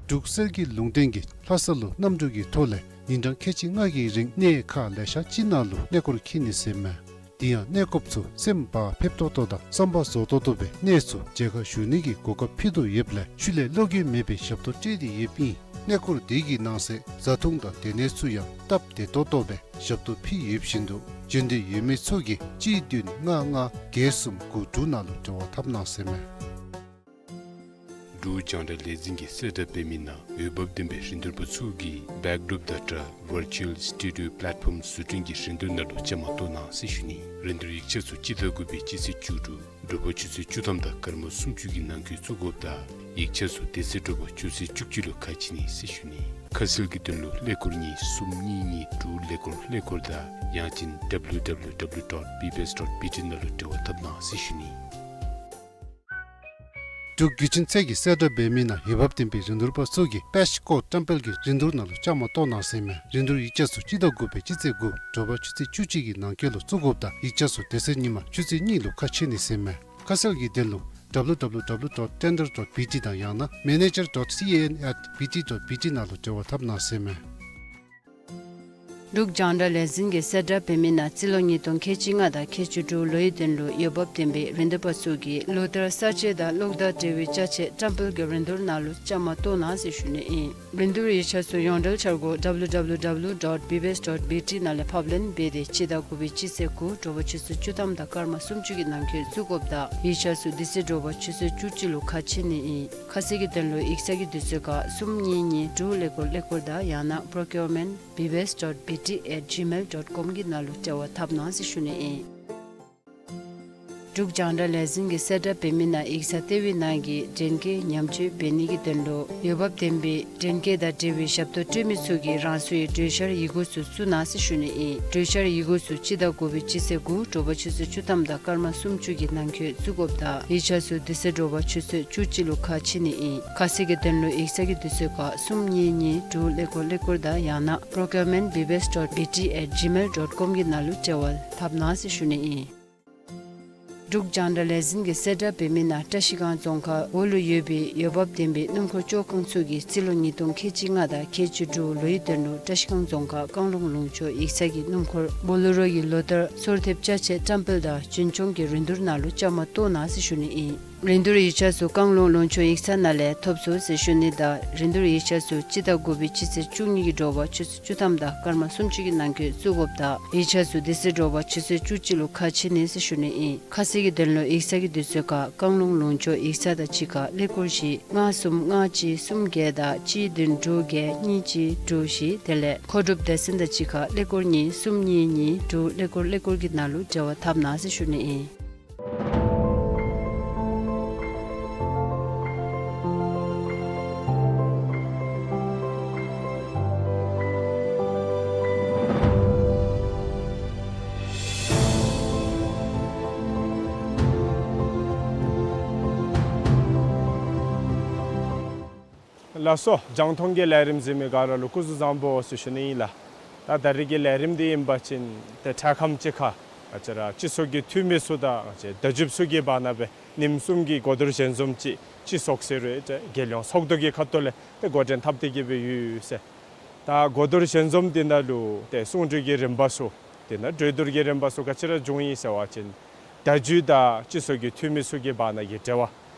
འབྲུག་གསེར་གྱི་ལུང་བསྟན་གྱིས་ལྷ་ས་ལུ་གནམ་གྲུ་གི་ཐོག་ལས་ཉིན་གྲངས་ཁལ་གཅིག་ལྔ་གི་རིང་གནས་ཁག་ལེ་ཤ་ཅིག་ནང་ལུ་གནས་སྐོར་འཁྱིད་ནི་ཟེར་མས། དེ་ཡང་གནས་སྐོརཔ་ཚུ་སེམས་བག་ཕེབས་ཏོག་ཏོ་དང་བསམ་པ་རྫོགས་ཏོག་ཏོ་སྦེ་གནས་ཚུ་མཇལ་ཁ་ཞུ་ནི་གི་གོ་སྐབས་ཕུལ་དོ་ཡོདཔ་ལས་ཤུལ་ལས་བློ་འགྱོད་མེད་པའི་ཞབས་ཏོག་སྤྲོད་དེ་ཡོདཔ་ཨིན། གནས་སྐོར་དེ་གི་ནང་གསེས་བཟའ་འཐུང་དང་སྡོད་གནས་ཚུ་ཡང་སྟབས་བདེ་ཏོག་ཏོ་སྦེ་ཞབས་ཏོག་ཕུལ་ཡོདཔ་བཞིན་དུ་འབྱོན་འདོད་ཡོད་མི་ཚུ་གིས་གཅིག་བདུན་ལྔ་ལྔ་བརྒྱད་གསུམ་དགུ་དྲུག་ནང་ལུ་འབྲེལ་བ་འཐབ་གནང་ཟེར་མས། འབྲུག་རྒྱང་བསྒྲགས་ལས་འཛིན་གྱིས་གསལ་བསྒྲགས་འབད་མི་ནང་འོས་འབབ་ལྡན་པའི་རིན་བསྡུར་པ་ཚུ་གིས་Backdrop Data Virtual Studio Platform བཟོ་སྐྲུན་གྱི་རིན་བསྡུར་ནང་ལུ་བཅའ་མར་གཏོགས་གནང་ཟེར་ཞུ་ནི། རིན་བསྡུར་ཡིག་ཆ་ཚུ་སྤྱི་ཟླ་དགུ་པའི་སྤྱི་ཚེས་བཅུ་དྲུག་དྲོ་པ་ཆུ་ཚོད་བཅུ་ཐམ་དང་སྐར་མ་སུམ་ཅུ་གི་ནང་འཁོད་བཙུགས་དགོཔ་དང་ཡིག་ཆ་ཚུ་དེ་ཚེ་དྲོ་པ་ཆུ་ཚོད་བཅུ་གཅིག་ལུ་ཁ་ཕྱེ་ནི་ཟེར་ཞུ་ནི། ཁ་གསལ་གྱི་དོན་ལུ་ཀླད་ཀོར་གཉིས་གསུམ་གཉིས་གཉིས་དྲུག་ཀླད་ཀོར་ཀླད་ཀོར་དང་ཡང་ཅིན་W W W dot B B S dot B T ནང་ལུ་འབྲེལ་བ་འཐབ་གནང་ཟེར་ཞུ་ནི། འབྲུག་བརྒྱུད་འཕྲིན་ཚད་ཀྱི་གསལ་བསྒྲགས་འབད་མི་ནང་འོས་འབབ་ལྡན་པའི་རིན་བསྡུར་པ་ཚུ་གིས་པེཤ་ཀོཌ་བཀྲམ་སྤེལ་གྱི་རིན་བསྡུར་ནང་ལུ་བཅའ་མར་གཏོགས་གནང་ཟེར་མས། རིན་བསྡུར་ཡིག་ཆ་ཚུ་སྤྱི་ཟླ་དགུ་པའི་སྤྱི་ཚེས་དགུ་དྲོ་པ་ཆུ་ཚོད་བཅུ་གཅིག་གི་ནང་འཁོད་ལུ་བཙུགས་དགོཔ་དང་ཡིག་ཆ་ཚུ་དེ་ཚེ་ཉིན་མ་ཆུ་ཚོད་གཉིས་ལུ་ཁ་ཕྱེ་ནི་ཟེར་མས། ཁ་གསལ་གྱི་དོན་ལུ་W W W dot tender dot B T དང་ཡང་ན་manager dot C A N at B T dot B T ནང་ལུ་འབྲེལ་བ་འཐབ་གནང་ཟེར་མས། འབྲུག་རྒྱང་བསྒྲགས་ལས་འཛིན་གྱི་གསལ་བསྒྲགས་འབད་མི་ནང་རྩིས་ལོ་ཉིས་སྟོང་ཁལ་གཅིག་ལྔ་དང་ཁལ་གཅིག་དྲུག་ལོའི་དོན་ལུ་འོས་འབབ་ལྡན་པའི་རིན་བསྡུར་པ་ཚུ་གིས་ལོ་བསྟར་གསར་བརྗེ་དང་གློག་དང་འབྲེལ་བའི་ཅ་ཆས་བཀྲམ་སྤེལ་གྱི་རིན་བསྡུར་ནང་ལུ་བཅའ་མར་གཏོགས་གནང་ཟེར་ཞུ་ནི་ཨིན། རིན་བསྡུར་ཡིག་ཆ་ཚུ་ཡོངས་འབྲེལ་འཆར་སྒོ་W W W dot B B S dot B T ནང་ལས་ཕབ་ལེན་འབད་དེ་སྤྱི་ཟླ་དགུ་པའི་སྤྱི་ཚེས་དགུ་དྲོ་པ་ཆུ་ཚོད་བཅུ་ཐམ་དང་སྐར་མ་སུམ་ཅུ་གི་ནང་འཁོད་བཙུགས་དགོཔ་དང་ཡིག་ཆ་ཚུ་དེ་ཚེ་དྲོ་པ་ཆུ་ཚོད་བཅུ་གཅིག་ལུ་ཁ་ཕྱེ་ནི་ཨིན། ཁ་གསལ་གྱི་དོན་ལུ་ཡིག་ཚང་གི་དུས་ཚོད་ཁར་གསུམ་གཉིས་གཉིས་དྲུག་ཀླད་ཀོར་ཀླད་ཀོར་དང་ཡང་ན་procurement B B S dot B T at gmail dot com གི་ནང་ལུ་འབྲེལ་བ་འཐབ་གནང་ཟེར་ཞུ་ནི་ཨིན། འབྲུག་རྒྱང་བསྒྲགས་ལས་འཛིན་གྱི་གསལ་བསྒྲགས་འབད་མི་ནང་ཡིག་ཚང་ལྟེ་བའི་ནང་གི་འདྲེན་སྐས་ཉམས་བཅོས་འབད་ནི་གི་དོན་ལུ་འོས་འབབ་ལྡན་པའི་འདྲེན་སྐས་དང་འབྲེལ་བའི་ཞབས་ཏོག་སྤྲོད་མི་ཚུ་གིས་རང་སོའི་གྲོས་འཆར་ཡི་གུ་ཚུ་བཙུགས་གནང་ཟེར་ཞུ་ནི་ཨིན། གྲོས་འཆར་ཡི་གུ་ཚུ་སྤྱི་ཟླ་དགུ་པའི་སྤྱི་ཚེས་དགུ་དྲོ་པ་ཆུ་ཚོད་བཅུ་ཐམ་དང་སྐར་མ་སུམ་ཅུ་གི་ནང་འཁོད་བཙུགས་དགོཔ་དང་ཡིག་ཆ་ཚུ་དེ་ཚེ་དྲོ་པ་ཆུ་ཚོད་བཅུ་གཅིག་ལུ་ཁ་ཕྱེ་ནི་ཨིན། ཁ་གསལ་གྱི་དོན་ལུ་ཡིག་ཚང་གི་དུས་ཚོད་ཁར་གསུམ་གཉིས་གཉིས་དྲུག་ཀླད་ཀོར་ཀླད་ཀོར་དང་ཡང་ན་procurement B B S dot B T at gmail dot com གི་ནང་ལུ་འབྲེལ་བ་འཐབ་གནང་ཟེར་ཞུ་ནི་ཨིན། འབྲུག་རྒྱང་བསྒྲགས་ལས་འཛིན་གྱི་གསལ་བསྒྲགས་འབད་མི་ནང་བཀྲ་ཤིས་སྒང་རྫོང་ཁག་འོག་ལུ་ཡོད་པའི་འོས་འབབ་ལྡན་པའི་སྣུམ་འཁོར་བཅོ་ཁང་ཚུ་གིས་རྩིས་ལོ་ཉིས་སྟོང་ཁལ་གཅིག་ལྔ་དང་ཁལ་གཅིག་དྲུག་ལོའི་དོན་ལུ་བཀྲ་ཤིས་སྒང་རྫོང་ཁག་བཀང་ལུང་ལུང་ཕྱོགས་ཡིག་ཚང་གི་སྣུམ་འཁོར་བོ་ལེ་རོ་གི་ལོ་བསྟར་སོར་ཐེབས་ཅ་ཆས་བཀྲམ་སྤེལ་དང་རྒྱུན་སྐྱོང་གི་རིན་བསྡུར་ནང་ལུ་བཅའ་མར་གཏོགས་གནང་ཟེར་ཞུ་ནི་ཨིན། རིན་བསྡུར་ཡིག་ཆ་ཚུ་བཀང་ལུང་ལུང་ཕྱོགས་ཡིག་ཚང་ནང་ལས་ཐོབ་ཚུགས་ཟེར་ཞུ་ནི་དང་རིན་བསྡུར་ཡིག་ཆ་ཚུ་སྤྱི་ཟླ་དགུ་པའི་སྤྱི་ཚེས་བཅུ་གཉིས་ཀྱི་དྲོ་པ་ཆུ་ཚོད་བཅུ་ཐམ་དང་སྐར་མ་སུམ་ཅུ་གི་ནང་འཁོད་བཙུགས་དགོཔ་དང་ཡིག་ཆ་ཚུ་དེ་ཚེ་དྲོ་པ་ཆུ་ཚོད་བཅུ་གཅིག་ལུ་ཁ་ཕྱེ་ནི་ཟེར་ཞུ་ནི་ཨིན། ཁ་གསལ་གྱི་དོན་ལུ་ཡིག་ཚང་གི་དུས་ཚོད་ཁར་བཀང་ལུང་ལུང་ཕྱོགས་ཡིག་ཚང་དང་གཅིག་ཁར་ཀླད་ཀོར་བཞི་ལྔ་གསུམ་ལྔ་གཅིག་གསུམ་བརྒྱད་དང་གཅིག་བདུན་དྲུག་བརྒྱད་གཉིས་གཅིག་དྲུག་བཞི་དེ་ལས་མཁོ་སྒྲུབ་སྡེ་ཚན་དང་གཅིག་ཁར་ཀླད་ཀོར་གཉིས་གསུམ་གཉིས་གཉིས་དྲུག་ཀླད་ཀོར་ཀླད་ཀོར་གྱི་ནང་ལུ་འབྲེལ་བ་འཐབ་གནང་ཟེར་ཞུ་ནི་ཨིན། ལགས་སོ། རྒྱང་མཐོང་གི་ལས་རིམ་གཟིགས་མི་ག་ར་ལུ་སྐུ་གཟུགས་བཟང་པོ་ཟེར་ཞུ་ནི་ཨིན་ལགས། ད་ད་རིས་ཀྱི་ལས་རིམ་འདི་ཨིན་པ་ཅིན་ཏེ་འཕྲལ་ཁམས་ཅིག་ཁར་ང་བཅས་ར་སྤྱི་ཚོགས་ཀྱི་འཐུས་མི་ཚུ་དང་ང་བཅས་བརྡ་བརྒྱུདཔ་ཚུ་གི་བར་ན་སྦེ་ཉིནམ་གསུམ་གྱི་གོ་བསྡུར་ཞལ་འཛོམས་ཅིག་སྤྱི་ཚོགས་ཟེར་རུང་ཏེ་རྒྱལ་ཡོངས་ཚོགས་འདུ་གི་ཁ་ཐུག་ལས་ཏེ་འགོ་འདྲེན་འཐབ་སྟེ་གི་སྦེ་ཡོད་ཟེར། ད་གོ་བསྡུར་ཞལ་འཛོམས་འདི་ནང་ལུ་ཏེ་གསུང་གྲོས་ཀྱི་རིམ་པ་ཚུ་དེ་ནང་གྲོས་བསྡུར་གྱི་རིམ་པ་ཚུ་ག་ཅི་ར་བྱུང་ཡི་ཟེར་བ་ཅིན་བརྡ་བརྒྱུད་དང་སྤྱི་ཚོགས་ཀྱི་འཐུས་མི་ཚུ་གི་བར་ན་གི་འབྲེལ་བ།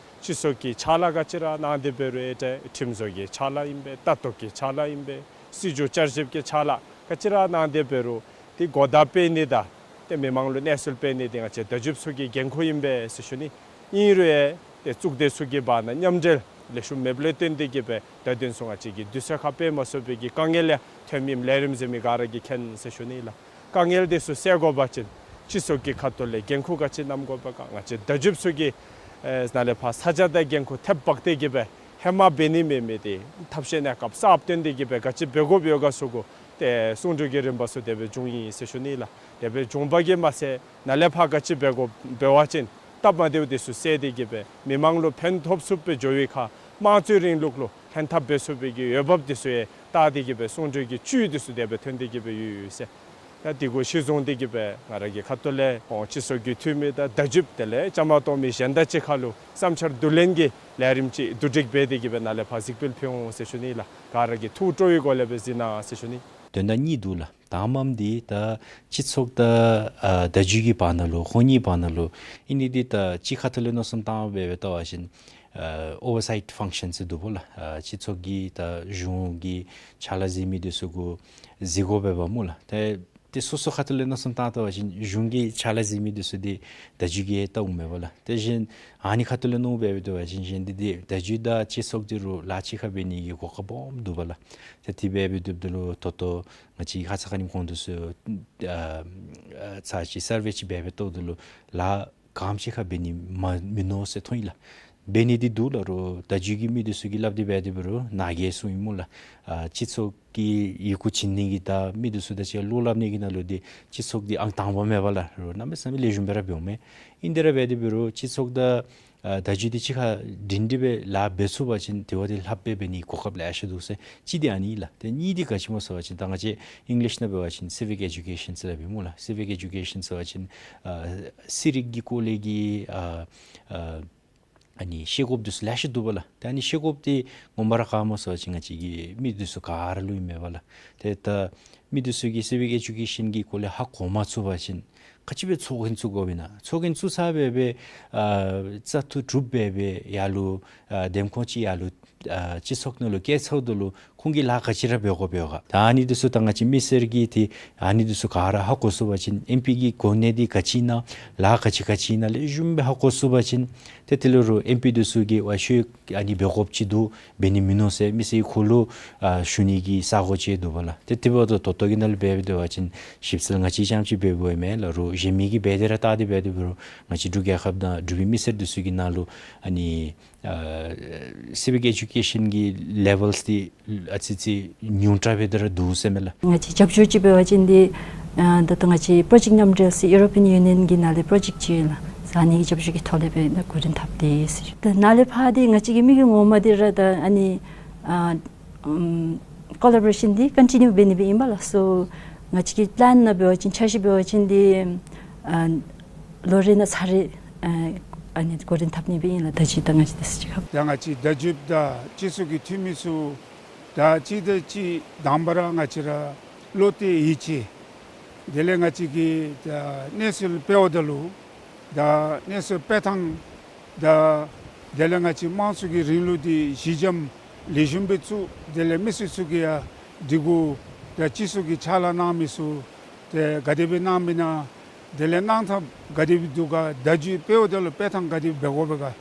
སྤྱི་ཚོགས་ཀྱི་ཕྱག་ལཱ་ག་ཅི་ར་གནང་སྟེ་འབད་རུང་ཨེ་ཏེ་ཁྲིམས་བཟོ་གི་ཕྱག་ལཱ་ཨིན་པས། ལྟ་རྟོག་གི་ཕྱག་ལཱ་ཨིན་པས། སྲིད་བྱུས་བསྐྱར་ཞིབ་ཀྱི་ཕྱག་ལཱ་ག་ཅི་ར་གནང་སྟེ་འབད་རུང་ཏེ་གོ་བརྡ་སྤེལ་ནི་དང་ཏེ་མི་མང་ལུ་གནས་ཚུལ་སྤེལ་ནི་འདི་ང་བཅས་བརྡ་བརྒྱུདཔ་ཚུ་གི་འགན་ཁུར་ཨིན་པས་ཟེར་ཞུ་ནི། ཨིན་རུང་ཨེ་ཏེ་གཙུག་སྡེ་ཚུ་གི་བར་ན་མཉམ་འབྲེལ་ལེགས་ཤོམ་མེདཔ་ལས་བརྟེན་ཏེ་གི་སྦེ་ད་དེ་ཚུ་ང་བཅས་ཀྱིས་དུས་ཚོད་ཁར་སྤེལ་མ་ཚུགས་པའི་གི་དཀའ་ངལ་ཡང་ཐོནམ་ཨིནམ་ལས་རིམ་གཟིགས་མི་ག་ར་གིས་མཁྱེན་ཟེར་ཞུ་ནི་ལགས། དཀའ་ངལ་དེ་ཚུ་སེལ་དགོ་པ་ཅིན་སྤྱི་ཚོགས་ཀྱི་ཁ་ཐུག་ལས་འགན་ཁུར་ག་ཅི་བསྣམ་དགོ་པས་ག། ང་བཅས་བརྡ་བརྒྱུདཔ་ཚུ་གིས་ཨེ་ནཱ་ལས་ཕར་ས་ཆ་དང་འགན་ཁུར་ཐེབས་འབག་སྟེ་གི་སྦེ་ཧེ་མ་འབད་ནི་མེད་མི་དེ་ཐབས་ཤེས་གནས་སྐབས་གསརཔ་བཏོན་ཏེ་གི་སྦེ་ག་ཅི་འབད་དགོཔ་ཡོད་ག་ཚུ་གུ་ཏེ་གསུང་གྲོས་ཀྱི་རིམ་པ་ཚུ་དེ་སྦེ་བྱུང་ཡི་ཟེར་ཞུ་ནི་ལགས། དེ་སྦེ་བྱུང་པ་གིས་མ་ཚད་ནཱ་ལས་ཕར་ག་ཅི་འབད་དགོཔ་འབད་བ་ཅིན་སྟབས་མ་བདེཝ་དེ་ཚུ་སེལ་ཏེ་གི་སྦེ་མི་མང་ལུ་ཕན་ཐོགས་ཚུགསཔ་སྦེ་འགྱོ་བའི་ཁར་དམངས་གཙོའི་རིང་ལུགས་ལུ་ལྷན་ཐབས་འབད་ཚུགས་པའི་གི་འོས་འབབ་དེ་ཚུ་ཡང་བལྟ་སྟེ་གི་སྦེ་གསུང་གྲོས་ཀྱི་བཅུད་དེ་ཚུ་དེ་སྦེ་ཐོན་ཏེ་གི་སྦེ་ཡོད་ཡོད་ཟེར། ད་དེ་གུ་གཞི་བཟུང་སྟེ་གི་སྦེ་ང་ར་གི་ཁ་ཐུག་ལས་ཁོང་སྤྱི་ཚོགས་ཀྱི་འཐུས་མི་དང་བརྡ་བརྒྱུདཔ་དེ་ལས་བཅའ་མར་གཏོགས་མི་གཞན་དང་གཅིག་ཁར་ལུ་བསམ་འཆར་བསྡུ་ལེན་གྱི་ལས་རིམ་ཅིག་བསྡུ་སྒྲིག་འབད་དེ་གི་སྦེ་ནཱ་ལས་ཕར་གཟིགས་འབུལ་ཕུལ་འོང་ཟེར་ཞུ་ནི་ལགས། ག་ར་གིས་ཐུགས་སྤྲོ་བའི་སྒོ་ལས་སྦེ་གཟིགས་གནང་ཟེར་ཞུ་ནི། དོན་དག་གཉིས་འདུག་ལགས། དང་པམ་འདི་ད་སྤྱི་ཚོགས་དང་ཨ་བརྡ་བརྒྱུད་ཀྱི་བར་ན་ལུ་ཁོང་གཉིས་བར་ན་ལུ་ཨིན་ནི་འདི་ད་གཅིག་ཁ་ཐུག་ལས་མནོ་བསམ་བཏང་སྦེ་སྦེ་བལྟ་བ་ཅིན་ཨ་ཨོ་ཝར་སའིཊ་ཕང་ཤཱན་ཟེར་འདུག་པ་ལགས། ཨ་སྤྱི་ཚོགས་ཀྱི་ད་གཞུང་གི་ཕྱག་ལཱ་གཟིགས་མི་དེ་ཚུ་གུ་གཟིགས་དགོ་པས་པ་སྨོ་ལགས། ཏེ་ཏེ་སོ་སོ་ཁ་ཐུག་ལས་མནོ་བསམ་བཏང་བལྟ་བ་ཅིན་གཞུང་གི་ཕྱག་ལཱ་གཟིགས་མི་དེ་ཚུ་འདི་བརྡ་བརྒྱུད་ཀྱིས་བལྟ་འོང་མས་པ་ལགས། ཏེ་གཞན་ཨ་ནི་ཁ་ཐུག་ལས་མནོ་སྦེ་སྦེ་བལྟ་བ་ཅིན་གཞན་འདི་འདི་བརྡ་བརྒྱུད་དང་སྤྱི་ཚོགས་འདི་རུ་ལཱ་གཅིག་ཁར་འབད་ནི་གི་གོ་སྐབས་སྦོམ་འདུག་པ་ལགས། ཏེ་དེ་སྦེ་འབད་སྡོདཔ་ད་ལུ་ད་ལྟོ་ང་བཅས་ཁ་ཙ་ཁ་ཉིནམ་ཁོང་དེ་ཚུ་ཨ་ཨ་ཚར་གཅིག་སར་ཝེ་ཅིག་འབད་སྦེ་བལྟཝ་ད་ལུ་ལཱ་ག་དེམ་ཅིག་ཁར་འབད་ནི་མ་མིན་ནུག་ཟེར་མཐོང་ཡི་ལགས། འབད་ནི་འདི་འདུག་ལགས། རོགས་བརྡ་བརྒྱུད་ཀྱི་མི་འདི་ཚུ་གིས་སླབ་སྟེ་འབད་དེ་འབད་རུང་ནཱ་གིས་གསུངས་ཡི་སྨོ་ལགས། ཨ་སྤྱི་ཚོགས་ཀྱི་ཡི་གུ་བྱིན་ནི་གི་དང་མི་འདི་ཚུ་དང་གཅིག་ཁར་བློ་སླབ་ནི་གི་ནང་ལུ་འདི་སྤྱི་ཚོགས་འདི་ཨང་དང་པ་མས་པ་ལགས། རོགས་གནམ་མེད་ས་མེད་ལེགས་ཤོམ་སྦེ་ར་འབདཝ་མས། ཨིན་དེ་ར་འབད་དེ་འབད་རུང་སྤྱི་ཚོགས་དང་ ཨ་བརྡ་བརྒྱུད་འདི་གཅིག་ཁར་སྒྲིང་སྒྲི་སྦེ་ལཱ་འབད་ཚུགས་པ་ཅིན་དེ་བ་འདི་ལྷགཔ་སྦེ་འབད་ནིའི་གོ་སྐབས་ལེ་ཤ་འདུག་ཟེར། གཅིག་འདི་ཨ་ནི་ལགས། ཏེ་གཉིས་འདི་ག་ཅི་སྨོ་ཟེར་བ་ཅིན་ད་ང་བཅས་ཨིང་ལིཤ་ནང་འབད་བ་ཅིན་civic education ཟེར་སླབ་ཨིན་སྨོ་ལགས། civic education ཟེར་བ་ཅིན་ཨ་ཤེས་རིག་གི་སྐོར་ལས་ཀྱི་ཨ་ཨ་ཨ་ནི་ཤེས་དགོཔ་འདི་ཚུ་ལེ་ཤ་འདུག་པ་ལགས། ཏེ་ཨ་ནི་ཤེས་དགོཔ་འདི་ངོ་མ་ར་ག་སྨོ་ཟེར་བ་ཅིན་ང་བཅས་ཀྱི་མི་འདི་ཚུ་ག་ར་ལུ་ཨིན་མས་པ་ལགས། ཏེ་ད་མི་འདི་ཚུ་གིས་civic education གི་སྐོར་ལས་ཧ་གོ་མ་ཚུགས་པ་ཅིན་ག་ཅི་སྦེ་ཚོགས་རྒྱན་བཙུགས་དགོཔ་ཨིན་ན། ཚོགས་རྒྱན་བཙུགས་ཚར་སྦེ་སྦེ་ཨ་བཙག་འཐུ་གྲུབ་སྦེ་སྦེ་ཡར་ལུ་ཨ་འདེམས་ཁོངས་ཅིག་ཡར་ལུ་ཨ་སྤྱི་ཚོགས་ནང་ལུ་བསྐྱལ་ཚརཝ་ད་ལུ་ཁོང་གིས་ལཱ་ག་ཅི་ར་འབད་དགོཔ་འབད་ག། ད་ཨ་ནི་འདི་ཚུ་ད་ང་བཅས་མི་སེར་གྱིས་ཏེ་ཨ་ནི་འདི་ཚུ་ག་ར་ཧ་གོ་ཚུགས་པ་ཅིན་ཨེམ་པི་གི་གོ་གནས་འདི་ག་ཅི་ཨིན་ན་ལཱ་ག་ཅི་ག་ཅི་ཨིན་ན་ལེགས་ཤོམ་སྦེ་ཧ་གོ་ཚུགས་པ་ཅིན་ཏེ་དེ་ལས་རུང་ཨེམ་པི་འདི་ཚུ་གིས་ཝའི་ཤོད་ཨ་ནི་འབད་དགོཔ་ཅིག་འདུག། འབད་ནི་མིན་ནུག་ཟེར་མི་སེར་གྱི་ཁོག་ལུ་ཨ་ཞུ་ནི་གི་ས་གོ་ཅིག་འདུག་པ་ལགས། ཏེ་དེ་འབདཝ་ད་ད་ལྟོ་གི་ནང་ལུ་འབད་འབད་བ་ཅིན་ཞིབ་འཚོལ་ང་བཅས་རྐྱངམ་ཅིག་འབད་འབདཝ་མེན་ལགས། རོགས་གཞན་མི་གིས་འབད་དེ་ར་བལྟ་སྟེ་འབད་དེ་འབད་རུང་ང་བཅས་འབྲུག་རྒྱལ་ཁབ་ནང་འབྲུག་པའི་མི་སེར་འདི་ཚུ་གི་ནང་ལུ་ཨ་ནི་ཨ་civic education གི་ལེ་བཱལསི་འདི་ཨ་ཙི་ཙི་ཉུང་དྲགས་སྦེ་དེ་ར་འདུག་ཟེར་མས་ལགས། ང་བཅས་རྒྱབ་སྐྱོར་ཅིག་འབད་བ་ཅིན་འདི་ཨ་ད་ལྟོ་ང་བཅས་པྲོ་ཇེཀཊ་མཉམ་འབྲེལ་ཟེར་ཡུ་རོ་པི་ཡཱན་ཡུ་ནི་ཡཱན་གྱི་ནང་ལས་པྲོ་ཇེཀཊ་ཅིག་ཡོད་ལགས། ཨ་ནི་གི་རྒྱབ་སྐྱོར་གྱི་ཐོག་ལས་སྦེ་ད་འགོ་འདྲེན་འཐབ་སྟེ་ཟེར། ད་ནཱ་ལས་ཕར་འདི་ང་བཅས་ཀྱི་དམིགས་ཡུལ་ངོ་མ་འདི་ར་ད་ཨ་ནི་ཨ་ཨམ་ཀོ་ལེ་བོ་རེ་ཤཱན་འདི་ཀོན་ཊི་ནིའུ་འབད་ནི་སྦེ་ཨིན་པ་ལགས། སོ་ང་བཅས་ཀྱི་པི་ལཱན་ནང་འབད་བ་ཅིན་འཆར་གཞི་འབད་བ་ཅིན་འདི་ཨ་ལོ་རེ་ནང་ཚར་རེ་ཨ་ཨ་ནི་འགོ་འདྲེན་འཐབ་ནི་སྦེ་ཨིན་ལགས། ད་ཅི་ད་ང་བཅས་དེ་ཚུ་ཅིག་ཁར། ད་ང་བཅས་བརྡ་བརྒྱུདཔ་དང་སྤྱི་ཚོགས་ཀྱི་འཐུས་མི་ཚུ་ད་གཅིག་དང་གཅིག་དང་པ་ར་ང་བཅས་ར་བློ་གཏད་ཡིད་ཆེས། དེ་ལས་ང་བཅས་ཀྱིས་ད་གནས་ཚུལ་སྤེལཝ་ད་ལུ་ད་གནས་ཚུལ་སྤེལ་ཐངས་དང་དེ་ལས་ང་བཅས་དམངས་གཙོ་གི་རིང་ལུགས་འདི་གཞི་འགྱམ་ལེགས་ཤོམ་སྦེ་བཙུགས། དེ་ལས་མི་སེར་ཚུ་གིས་ཡང་སྒྲིག་གོ་ད་སྤྱི་ཚོགས་ཀྱི་ཕྱག་ལཱ་གནང་མི་ཚུ་ཏེ་ག་དེ་སྦེ་གནངམ་ཨིན་ན། དེ་ལས་གནང་ཐངས་ག་དེ་སྦེ་འདུག་ག། བརྡ་བརྒྱུད་སྤེལཝ་ད་ལུ་སྤེལ་ཐངས་ག་དེ་སྦེ་འབད་དགོ་པས་ག།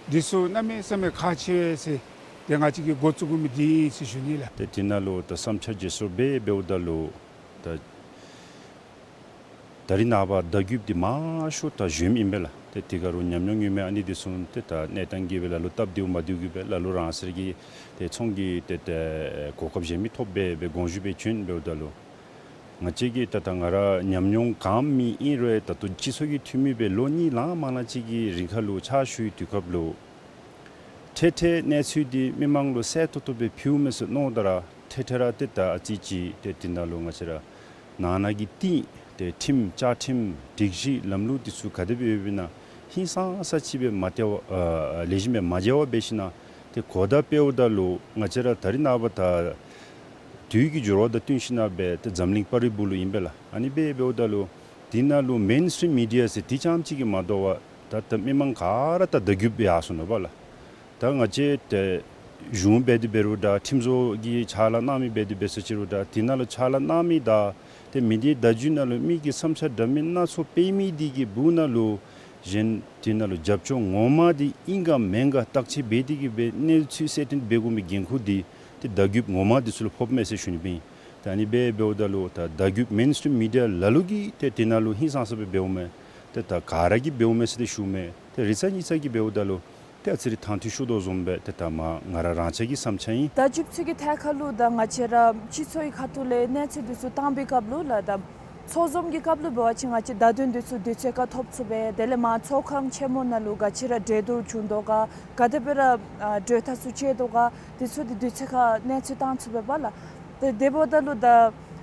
འདི་ཚུ་གནམ་མེད་ས་མེད་ཁག་ཆེ་བས་ཟེར་ཏེ་ང་བཅས་ཀྱིས་འགོ་བཙུགས་དགོ་མི་འདི་ཨིན་ཟེར་ཞུ་ནི་ལགས། ཏེ་འདི་ནང་ལུ་ད་བསམ་འཆར་བརྗེ་སོར་འབད་འབདཝ་ད་ལུ་ད་ད་རིས་ནངས་པ་བརྡ་བརྒྱུདཔ་འདི་མང་ཤོས་ད་གཞོནམ་ཨིན་པས་ལགས། ཏེ་དེ་ཁར་ཉམས་མྱོང་ཡོད་མི་ཨ་ནི་འདི་ཚུ་ཏེ་ད་གནས་སྟངས་ཀྱིས་སྦེ་ལ་ལུ་སྟབས་བདེཝ་མ་བདེཝ་གིས་སྦེ་ལ་ལུ་རང་སོའི་གི་ཏེ་ཚོང་གི་ཏེ་ཏེ་གོ་སྐབས་གཞན་མི་ཐོབ་སྦེ་སྦེ་དགོངས་ཞུ་སྦེ་བྱོན་འབདཝ་ད་ལུ་ང་བཅས་ཀྱིས་ད་ད་ང་ར་ཉམས་མྱོང་གང་མེད་ཨིན་རུང་ད་ལྟོ་སྤྱི་ཚོགས་ཀྱི་འཐུས་མི་སྦེ་ལོ་གཉིས་ལངམ་ལངམ་ཅིག་གི་རིང་ཁར་ལུ་ཕྱག་ཞུ་བའི་དུས་སྐབས་ལུ་འཕྲལ་འཕྲལ་གནས་ཚུལ་འདི་མི་མང་ལུ་གསལ་ཏོག་ཏོ་སྦེ་ཕུལཝ་མས་ཟེར་མནོཝ་ད་ར་འཕྲལ་འཕྲལ་ར་ཏེ་ད་ཨ་ཙི་ཅིག་ཏེ་འདི་ནང་ལུ་ང་བཅས་ར་ནང་ན་གི་ཏེ་ཏེ་ཁྲིམས་བཅའ་ཁྲིམས་སྒྲིག་གཞི་ལམ་ལུགས་འདི་ཚུ་ག་དེ་སྦེ་ཡོདཔ་ཨིན་ན་ཧིང་སངས་ས་ཅིག་སྦེ་མ་བལྟ་བར་ཨ་ལེགས་ཤོམ་སྦེ་མ་མཇལ་བར་འབད་ཞིན་ན་ཏེ་གོ་བརྡ་སྤེལཝ་ད་ལུ་ང་བཅས་ར་ད་རིས་ནངས་པ་ད་དུས་ཀྱི་འགྱུར་བ་དང་བསྟུན་ཞིན་ན་སྦེ་ཏེ་འཛམ་གླིང་པར་རིས་བུ་ལུ་ཨིན་པས་ལགས། ཨ་ནི་སྦེ་འབདཝ་ད་ལུ་འདི་ནང་ལུ་མེན་སི་ཊིམ་མི་ཌི་ཡ་ཟེར་འདི་རྐྱངམ་ཅིག་གིས་མ་དོ་བར་ད་ད་མི་མང་ག་ར་ད་བརྡ་བརྒྱུདཔ་སྦེ་ཡར་སོང་ནུག་པ་ལགས། ད་ང་བཅས་ཏེ་གཞུང་འབད་དེ་འབད་རུང་འདྲ་ཁྲིམས་བཟོ་གི་ཕྱག་ལཱ་གནང་མི་འབད་དེ་འབད་ས་ཅིག་རུང་འདྲ་འདི་ནང་ལུ་ཕྱག་ལཱ་གནང་མི་དང་ཏེ་མི་སྡེ་བརྡ་བརྒྱུད་ནང་ལུ་མི་གི་བསམ་འཆར་འདྲ་མིན་སྣ་ཚོགས་སྤེལ་མི་འདི་གི་སྦུག་ནང་ལུ་གཞན་འདི་ནང་ལུ་རྒྱབ་སྐྱོར་ངོ་མ་འདི་ཨིན་ག་མེན་ག་བརྟག་དཔྱད་འབད་དེ་གི་སྦེ་གནས་ཚུལ་གསལ་སྟོན་འབད་དགོ་མི་འགན་ཁུར་འདི་ཏེ་བརྡ་བརྒྱུདཔ་ངོ་མ་འདི་ཚུ་ལུ་ཕོགཔ་མས་ཟེར་ཞུ་ནི་སྦེ་ཨིན། ཏེ་ཨ་ནི་སྦེ་འབདཝ་ད་ལུ་ད་བརྡ་བརྒྱུདཔ་མེན་སི་ཊིམ་མི་ཌི་ཡ་ལ་ལུ་གིས་ཏེ་འདི་ནང་ལུ་ཧིང་སངས་ས་སྦེ་འབདཝ་མས། ཏེ་ད་ག་ར་གིས་འབདཝ་མས་ཟེར་ཏེ་ཞུཝ་མས། ཏེ་རིགས་གཉིས་ཀྱིས་འབདཝ་ད་ལུ་ཏེ་ཨ་ཙི་རེ་དང་འདོད་ཤོར་དོ་བཟུམ་སྦེ་ཏེ་ད་མ་ང་ར་རང་ཅག་གི་བསམ་འཆར་ཨིན། བརྡ་བརྒྱུདཔ་ཚུ་གི་ཐད་ཁར་ལུ་ད་ང་བཅས་ར་སྤྱི་ཚོགས་ཀྱི་ཁ་ཐུག་ལས་གནས་ཚུལ་འདི་ཚུ་བཏང་པའི་སྐབས་ལུ་ལགས་ད་ཚོགས་འཛོམས་ཀྱི་སྐབས་ལུ་འབད་བ་ཅིན་ང་བཅས་བརྡ་དོན་འདི་ཚུ་དུས་ཚོད་ཁར་ཐོབ་ཚུགས་པས། དེ་ལས་མར་ཚོགས་ཁང་ཆེན་མོ་ནང་ལུ་ག་ཅི་ར་གྲོས་བསྡུར་བྱུང་དོ་ག་ག་དེ་སྦེ་ར་ཨ་གྲོས་ཐག་ཚུ་བཅད་དོ་ག་འདི་ཚུ་འདི་དུས་ཚོད་ཁར་གནས་ཚུལ་བཏང་ཚུགས་པས་པ་ལགས། ཏེ་དེ་འབདཝ་ད་ལུ་ད་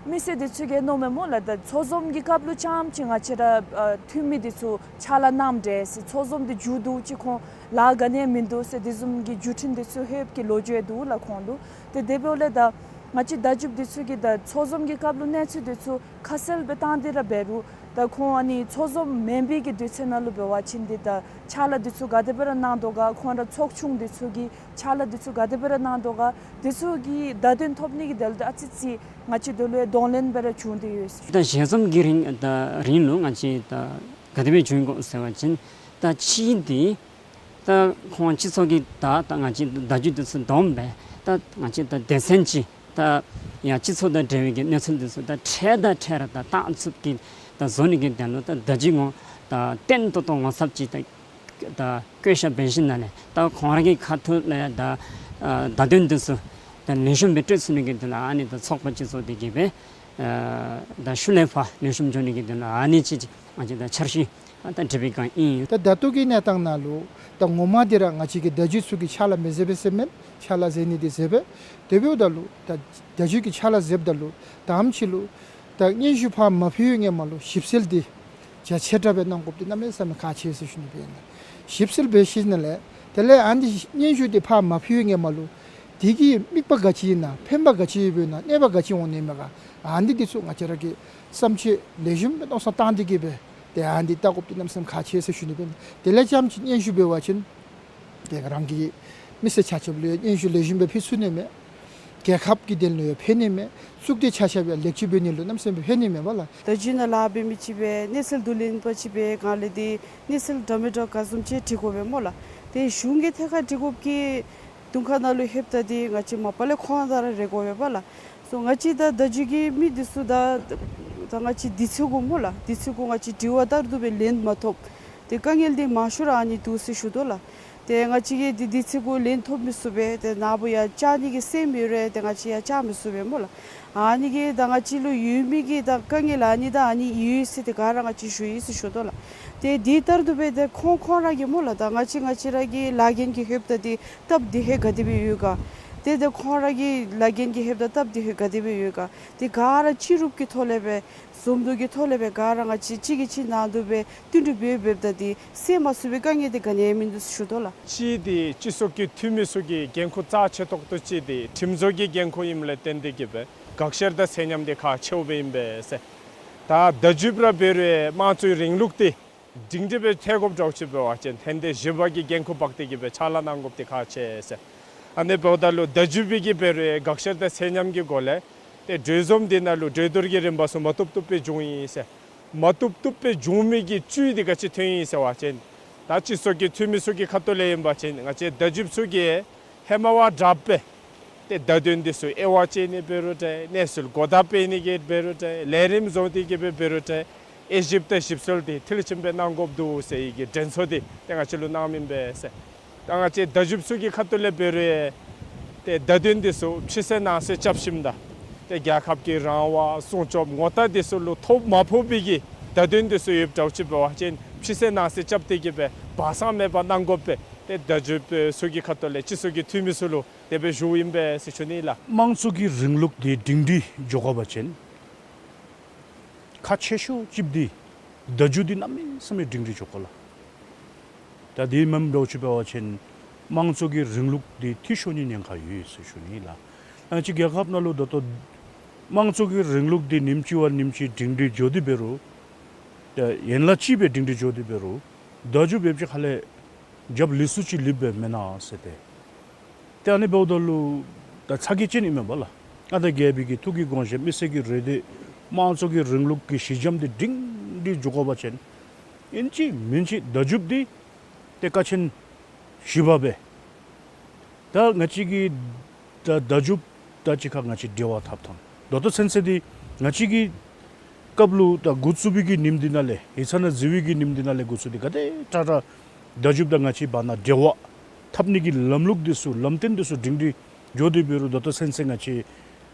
མི་སེར་འདི་ཚུ་གིས་མནོཝ་མས་སྨོ་ལགས། ད་ཚོགས་འཛོམས་ཀྱི་སྐབས་ལུ་རྐྱངམ་ཅིག་ང་བཅས་ར་ཨ་འཐུས་མི་འདི་ཚུ་ཕྱག་ལཱ་གནངམ་འདྲས་ཟེར། ཚོགས་འཛོམས་འདི་མཇུག་བསྡུ་ཅིག་ཁོང་ལཱ་ག་ནི་ཡང་མིན་འདུག་ཟེར་དེ་བཟུམ་གྱི་བརྒྱུད་འཕྲིན་འདི་ཚུ་ལྷོདཔ་གི་ལོ་རྒྱུས་འདུག་ལགས་ཁོང་ལུ། ཏེ་དེ་འབདཝ་ལས་ད་ང་བཅས་བརྡ་བརྒྱུདཔ་འདི་ཚུ་གིས་ད་ཚོགས་འཛོམས་ཀྱི་སྐབས་ལུ་གནས་ཚུལ་འདི་ཚུ་ཁ་གསལ་སྦེ་བཏང་སྟེ་ར་འབད་རུང་ད་ཁོང་ཨ་ནི་ཚོགས་འཛོམས་མེན་པའི་གི་དུས་ཚོད་ནང་ལུ་འབད་བ་ཅིན་འདི་ད་ཕྱག་ལཱ་འདི་ཚུ་ག་དེ་སྦེ་ར་གནང་དོ་ག་ཁོང་ར་ཚོགས་ཆུང་འདི་ཚུ་གིས་ཕྱག་ལཱ་འདི་ཚུ་ག་དེ་སྦེ་ར་གནང་དོ་ག་འདི་ཚུ་གི་བརྡ་དོན་ཐོབ་ནི་གི་དོན་ལུ་ད་ཨ་ཙི་ཙི་ང་བཅས་འདི་ལུ་གདོང་ལེན་སྦེ་ར་བྱུང་སྟེ་ཡོད་ཟེར། ད་ཞལ་འཛོམས་ཀྱི་རིང་ད་རིང་ལུ་ང་བཅས་ད་ག་དེ་སྦེ་བྱུང་དགོ་ཟེར་བ་ཅིན་ད་གཅིག་འདི་ད་ཁོང་སྤྱི་ཚོགས་ཀྱི་ད་ད་ང་བཅས་བརྡ་བརྒྱུད་འདི་ཚུ་བསྡོམས་སྦེ་ད་ང་བཅས་ད་སྡེ་ཚན་ཅིག་ད་ཡང་སྤྱི་ཚོགས་དང་འབྲེལ་བའི་གི་གནས་ཚུལ་འདི་ཚུ་ད་འཕྲལ་དང་འཕྲལ་ར་ད་བཏང་ཚུགསཔ་གི་ད་བཟོ་ནི་གི་དོན་ལུ་ད་བརྡ་བརྒྱུད་ངོ་ད་བརྟན་ཏོག་ཏོ་ངོ་ཚབ་ཅིག་ད་ད་བཀོད་བཞག་འབད་ཞིནམ་ལས་ད་ཁོང་ར་གི་ཁ་ཐུག་ལས་ད་ཨ་བརྡ་དོན་འདི་ཚུ་ད་ལེགས་ཤོམ་སྦེ་སྤྲོད་ཚུགས་ནི་གི་དོན་ལུ་ཨ་ནི་ད་ཚོགས་པ་སྤྱི་ཚོགས་འདི་གིས་སྦེ་ཨ་ད་ཤུལ་ལས་ཕར་ལེགས་ཤོམ་འགྱོ་ནི་གི་དོན་ལུ་ཨ་ནི་ཅིག་ང་བཅས་ད་འཆར་གཞི་ ཨ་ད་འབྲེལ་བའི་སྒང་ཨིན། ད་ད་ལྟོ་གི་གནས་སྟངས་ནང་ལུ་ད་ངོ་མ་འདི་ར་ང་བཅས་ཀྱིས་བརྡ་བརྒྱུད་ཚུ་གིས་ཕྱག་ལཱ་མི་མཛད་པས་ཟེར་མེན། ཕྱག་ལཱ་མཛད་ནི་འདི་མཛད་པས། དེ་འབདཝ་ད་ལུ་ད་བརྡ་བརྒྱུད་ཀྱིས་ཕྱག་ལཱ་མཛདཔ་ད་ལུ་ད་ཨམ་ཅིག་ལུ་ད་སྙན་ཞུ་ཕར་མ་ཕུལ་བའི་སྔོན་མ་ལུ་ཞིབ་འཚོལ་འདི་རྒྱ་ཆེ་དྲགས་སྦེ་གནང་དགོཔ་འདི་གནམ་མེད་ས་མེད་ཁག་ཆེ་ཟེར་ཞུ་ནི་སྦེ་ཨིན་ལགས། ཞིབ་འཚོལ་འབད་ཞིནམ་ལས་དེ་ལས་ཨ་ནི་སྙན་ཞུ་འདི་ཕར་མ་ཕུལ་བའི་སྔོན་མ་ལུ་དེ་གི་དམིགས་པ་ག་ཅི་ཨིན་ན་ཕན་པ་ག་ཅི་ཡོདཔ་ཨིན་ན་གནོད་པ་ག་ཅི་འོང་ནི་མས་ག། ཨ་ནི་འདི་ཚུ་ང་བཅས་ར་གིས་བསམ་ཚུལ་ལེགས་ཤོམ་སྦེ་མནོ་བསམ་བཏང་སྟེ་གིས་སྦེ་ཏེ་ཨ་ནི་འདི་བལྟ་དགོཔ་འདི་གནམ་མེད་ས་མེད་ཁག་ཆེ་ཟེར་ཞུ་ནི་སྦེ་ཨིན། དེ་ལས་རྐྱངམ་ཅིག་སྙན་ཞུ་འབད་བ་ཅིན་ཏེ་རང་གི་མི་སེར་ཆ་ཁྱབ་ལུ་ཡང་སྙན་ཞུ་ལེགས་ཤོམ་སྦེ་ཕུལ་ཚུགས་ནི་མས། རྒྱལ་ཁབ་ཀྱི་དོན་ལུ་ཡང་ཕན་ནི་མས། གཙུག་སྡེ་ཆ་ཁྱབ་ཡང་ལེགས་བཅོས་འབད་ནི་ལུ་གནམ་མེད་ས་མེད་ཕན་ནི་མས་པ་ལགས། བརྡ་བརྒྱུད་ནང་ལཱ་འབད་མི་ཅིག་སྦེ་གནས་ཚུལ་བསྡུ་ལེན་པ་ཅིག་སྦེ་ག་ལས་འདི་གནས་ཚུལ་འདྲ་མི་འདྲ་ག་བཟུམ་ཅིག་འབྲི་དགོ་པས་སྨོ་ལགས། ཏེ་གཞུང་གི་ཐད་ཁར་འབྲི་དགོཔ་གི་དོན་ཁ་ནང་ལུ་ལྷོདཔ་ད་འདི་ང་བཅས་མ་པ་ལས་ཁོང་དང་ར་རེ་དགོ་པས་པ་ལགས། སོ་ང་བཅས་ད་བརྡ་བརྒྱུད་ཀྱི་མི་འདི་ཚུ་ད་ད་ང་བཅས་དུས་ཚོད་གུ་སྨོ་ལགས། དུས་ཚོད་གུ་ང་བཅས་དྲི་བ་བསྟར་དོ་སྦེ་ལན་མ་ཐོབ། ཏེ་དཀའ་ངལ་འདི་མང་ཤོས་ར་ཨ་ནི་འདུག་ཟེར་ཞུ་དོ་ལགས། ཏེ་ང་བཅས་ཀྱིས་འདི་དུས་ཚོད་གུ་ལན་ཐོབ་མི་ཚུགས་པས། ཏེ་ནཱ་བུ་ཡང་བཅར་ནི་གི་སེམས་ཡོད་རུང་ཏེ་ང་བཅས་ཡང་བཅར་མི་ཚུགས་པས་སྨོ་ལགས། ཨ་ནི་གིས་ད་ང་བཅས་ལུ་ཡོད་མི་གི་ད་དཀའ་ངལ་ཨ་ནི་དང་ཨ་ནི་ཡོད་ཟེར་ཏེ་ག་ར་ང་བཅས་ཞུ་ཡི་ཟེར་ཞུ་དོ་ལགས། ཏེ་འདི་ལྟར་དུ་སྦེ་ཏེ་ཁོང་ཁོང་ར་གིས་སྨོ་ལགས། ད་ང་བཅས་ང་བཅས་ར་གི་ལཱ་འགན་གྱི་ལྷོདཔ་ད་འདི་སྟབས་བདེ་ཧེ་ག་དེ་སྦེ་ཡོད་ག། ཏེ་ཏེ་ཁོང་ར་གི་ལཱ་འགན་གྱི་ལྷོདཔ་ད་སྟབས་བདེ་ཧེ་ག་དེ་སྦེ་ཡོད་ག། ཏེ་ག་ར་སྤྱི་རུབ་ཀྱི་ཐོག་ལས་སྦེ་འཛོམས་འདུ་གི་ཐོག་ལས་སྦེ་ག་ར་ང་བཅས་གཅིག་གིས་གཅིག་ནང་དུ་སྦེ་བསྟུན་གྲོས་འབད་འབདཝ་ད་འདི་སེལ་མ་ཚུགས་པའི་དཀའ་ངལ་འདི་ག་ནི་ཡང་མིན་འདུག་ཟེར་ཞུ་དོ་ལགས། གཅིག་འདི་སྤྱི་ཚོགས་ཀྱི་འཐུས་མི་ཚུ་གི་འགན་ཁུར་རྩ་ཆེ་ཏོག་ཏོ་ཅིག་འདི་ཁྲིམས་བཟོ་གི་འགན་ཁུར་ཨིནམ་ལས་བརྟེན་ཏེ་གིས་སྦེ་དགག་བཤེར་དང་ཚད་མཉམ་འདི་ཁག་ཆེཝ་སྦེ་ཨིན་པས་ཟེར། ད་བརྡ་བརྒྱུདཔ་ར་འབད་རུང་དམངས་གཙོའི་རིང་ལུགས་འདི་སྒྲིང་སྒྲི་སྦེ་འཐོན་དགོཔ་འདྲཝ་ཅིག་འབད་བ་ཅིན་ཧེ་མ་འདི་བཞི་པ་གི་འགན་ཁུར་འབག་སྟེ་གིས་སྦེ་ཕྱག་ལཱ་གནང་དགོཔ་འདི་ཁག་ཆེ་ཟེར། ཨ་ནི་འབདཝ་ད་ལུ་བརྡ་བརྒྱུདཔ་གིས་འབད་རུང་དགག་བཤེར་དང་ཚད་མཉམ་གྱི་སྒོ་ལས་ཏེ་གྲོས་འཛོམས་འདི་ནང་ལུ་གྲོས་བསྡུར་གྱི་རིམ་པ་ཚུ་མ་བཏུབ་བཏུབ་སྦེ་འབྱུང་ཡི་ཟེར། མ་བཏུབ་བཏུབ་སྦེ་འབྱུང་མི་གི་བཅུད་འདི་ག་ཅི་ཐོན་ཡི་ཟེར་བ་ཅིན་ད་སྤྱི་ཚོགས་ཀྱི་འཐུས་མི་ཚུ་གི་ཁ་ཐུག་ལས་ཨིན་པ་ཅིན་ང་བཅས་བརྡ་བརྒྱུདཔ་ཚུ་གིས་ཧེ་མ་བ་དྲགཔ་སྦེ་ཏེ་བརྡ་དོན་འདི་ཚུ་དབྱེ་བ་དཔྱད་ནི་འབད་རུང་འདྲ། གནས་ཚུལ་གོ་བརྡ་སྤེལ་ནི་གི་འབད་རུང་འདྲ། ལས་རིམ་བཟོ་སྟེ་གིས་སྦེ་འབད་རུང་འདྲ། དབྱེ་ཞིབ་དང་ཞིབ་འཚོལ་འདི་མཐིལ་ཕྱིནམ་སྦེ་གནང་དགོཔ་འདུག་ཟེར་བའི་གི་དྲན་གསོ་འདི་ཏེ་ང་བཅས་ལུ་གནངམ་ཨིན་པས་ཟེར། ད་ང་བཅས་བརྡ་བརྒྱུདཔ་ཚུ་གི་ཁ་ཐུག་ལས་འབད་རུང་ཏེ་བརྡ་དོན་འདི་ཚུ་ཕྱི་གསལ་ནང་གསལ་རྐྱབ་ཞིནམ་ད་ཏེ་རྒྱལ་ཁབ་ཀྱི་རང་དབང་སྲུང་སྐྱོབ་ངོ་རྟགས་འདི་ཚུ་ལུ་ཐོ་མ་ཕོག་པའི་གི་བརྡ་དོན་འདི་ཚུ་ཡོདཔ་འདྲཝ་ཅིག་འབད་བ་ཅིན་ཕྱི་གསལ་ནང་གསལ་རྐྱབ་སྟེ་གིས་སྦེ་སྦ་གསང་མེད་པར་གནང་དགོ་པས། ཏེ་བརྡ་བརྒྱུདཔ་ཚུ་གི་ཁ་ཐུག་ལས་སྤྱི་ཚོགས་ཀྱི་འཐུས་མི་ཚུ་ལུ་དེ་སྦེ་ཞུཝ་ཨིན་པས་ཟེར་ཞུ་ནི་ལགས། དམངས་གཙོ་གི་རིང་ལུགས་འདི་སྒྲིང་སྒྲི་འགྱོ་དགོ་པ་ཅིན་ཁག་ཆེ་ཤོས་ཅིག་འདི་བརྡ་བརྒྱུད་འདི་གནམ་མེད་ས་མེད་སྒྲིང་སྒྲི་འགྱོ་དགོ་ལགས། ད་དེ་མེནམ་འདྲཝ་ཅིག་འབད་བ་ཅིན་དམངས་གཙོ་གི་རིང་ལུགས་འདི་འཐུས་ཤོར་ནིའི་ཉེན་ཁ་ཡོད་ཟེར་ཞུ་ནི་ལགས། ང་བཅས་རྒྱལ་ཁབ་ནང་ལུ་ད་ལྟོ་དམངས་གཙོ་གི་རིང་ལུགས་འདི་ཉིནམ་གཅིག་བ་ཉིནམ་གཅིག་སྒྲིང་སྒྲི་འགྱོ་སྟེ་འབད་རུང་ད་ཡན་ལག་གཅིག་སྦེ་སྒྲིང་སྒྲི་འགྱོ་སྟེ་འབད་རུང་བརྡ་བརྒྱུད་འབད་བ་ཅིན་ཁ་ལས་རྒྱབ་ལེགས་སུ་ཅིག་ལུསཔ་སྦེ་མེན་ན་ཟེར་ཏེ། ཏེ་ཨ་ནི་འབདཝ་ད་ལུ་ད་ཚ་གྱང་ཅན་ཨིན་མས་པ་ལགས། ཨ་ད་རྒྱལ་པོའི་གི་ཐུགས་ཀྱི་དགོངས་བཞེད་མི་སེར་གྱི་རེ་འདོད་དམངས་གཙོ་གི་རིང་ལུགས་ཀྱི་གཞི་འགྱམ་འདི་སྒྲིང་སྒྲི་འགྱོ་དགོ་པ་ཅིན་ཨིན་ཅི་མིན་ཅི་བརྡ་བརྒྱུད་འདི་ཏེ་ཀ་ཆེན་ཞི་བ་སྦེ་ད་ང་བཅས་ཀྱིས་ད་བརྡ་བརྒྱུད་དང་གཅིག་ཁར་ང་བཅས་འབྲེལ་བ་འཐབ་ཐངས་ད་ལྟོ་ཚུན་ཚོད་འདི་ང་བཅས་ཀྱི་སྐབས་ལུ་ད་འགོ་བཙུགས་པའི་གི་ཉིནམ་འདི་ནང་ལས་ཡིག་ཚང་ནང་འཛུལ་བའི་གི་ཉིནམ་འདི་ནང་ལས་འགོ་བཙུགས་ཏེ་ག་དེ་དྲག་དྲག་བརྡ་བརྒྱུད་དང་ང་བཅས་བར་ན་འབྲེལ་བ་འཐབ་ནི་གི་ལམ་ལུགས་འདི་ཚུ་ལམ་སྟོན་འདི་ཚུ་སྒྲིང་སྒྲི་འགྱོ་སྟེ་འབད་རུང་ད་ལྟོ་ཚུན་ཚོད་ང་བཅས་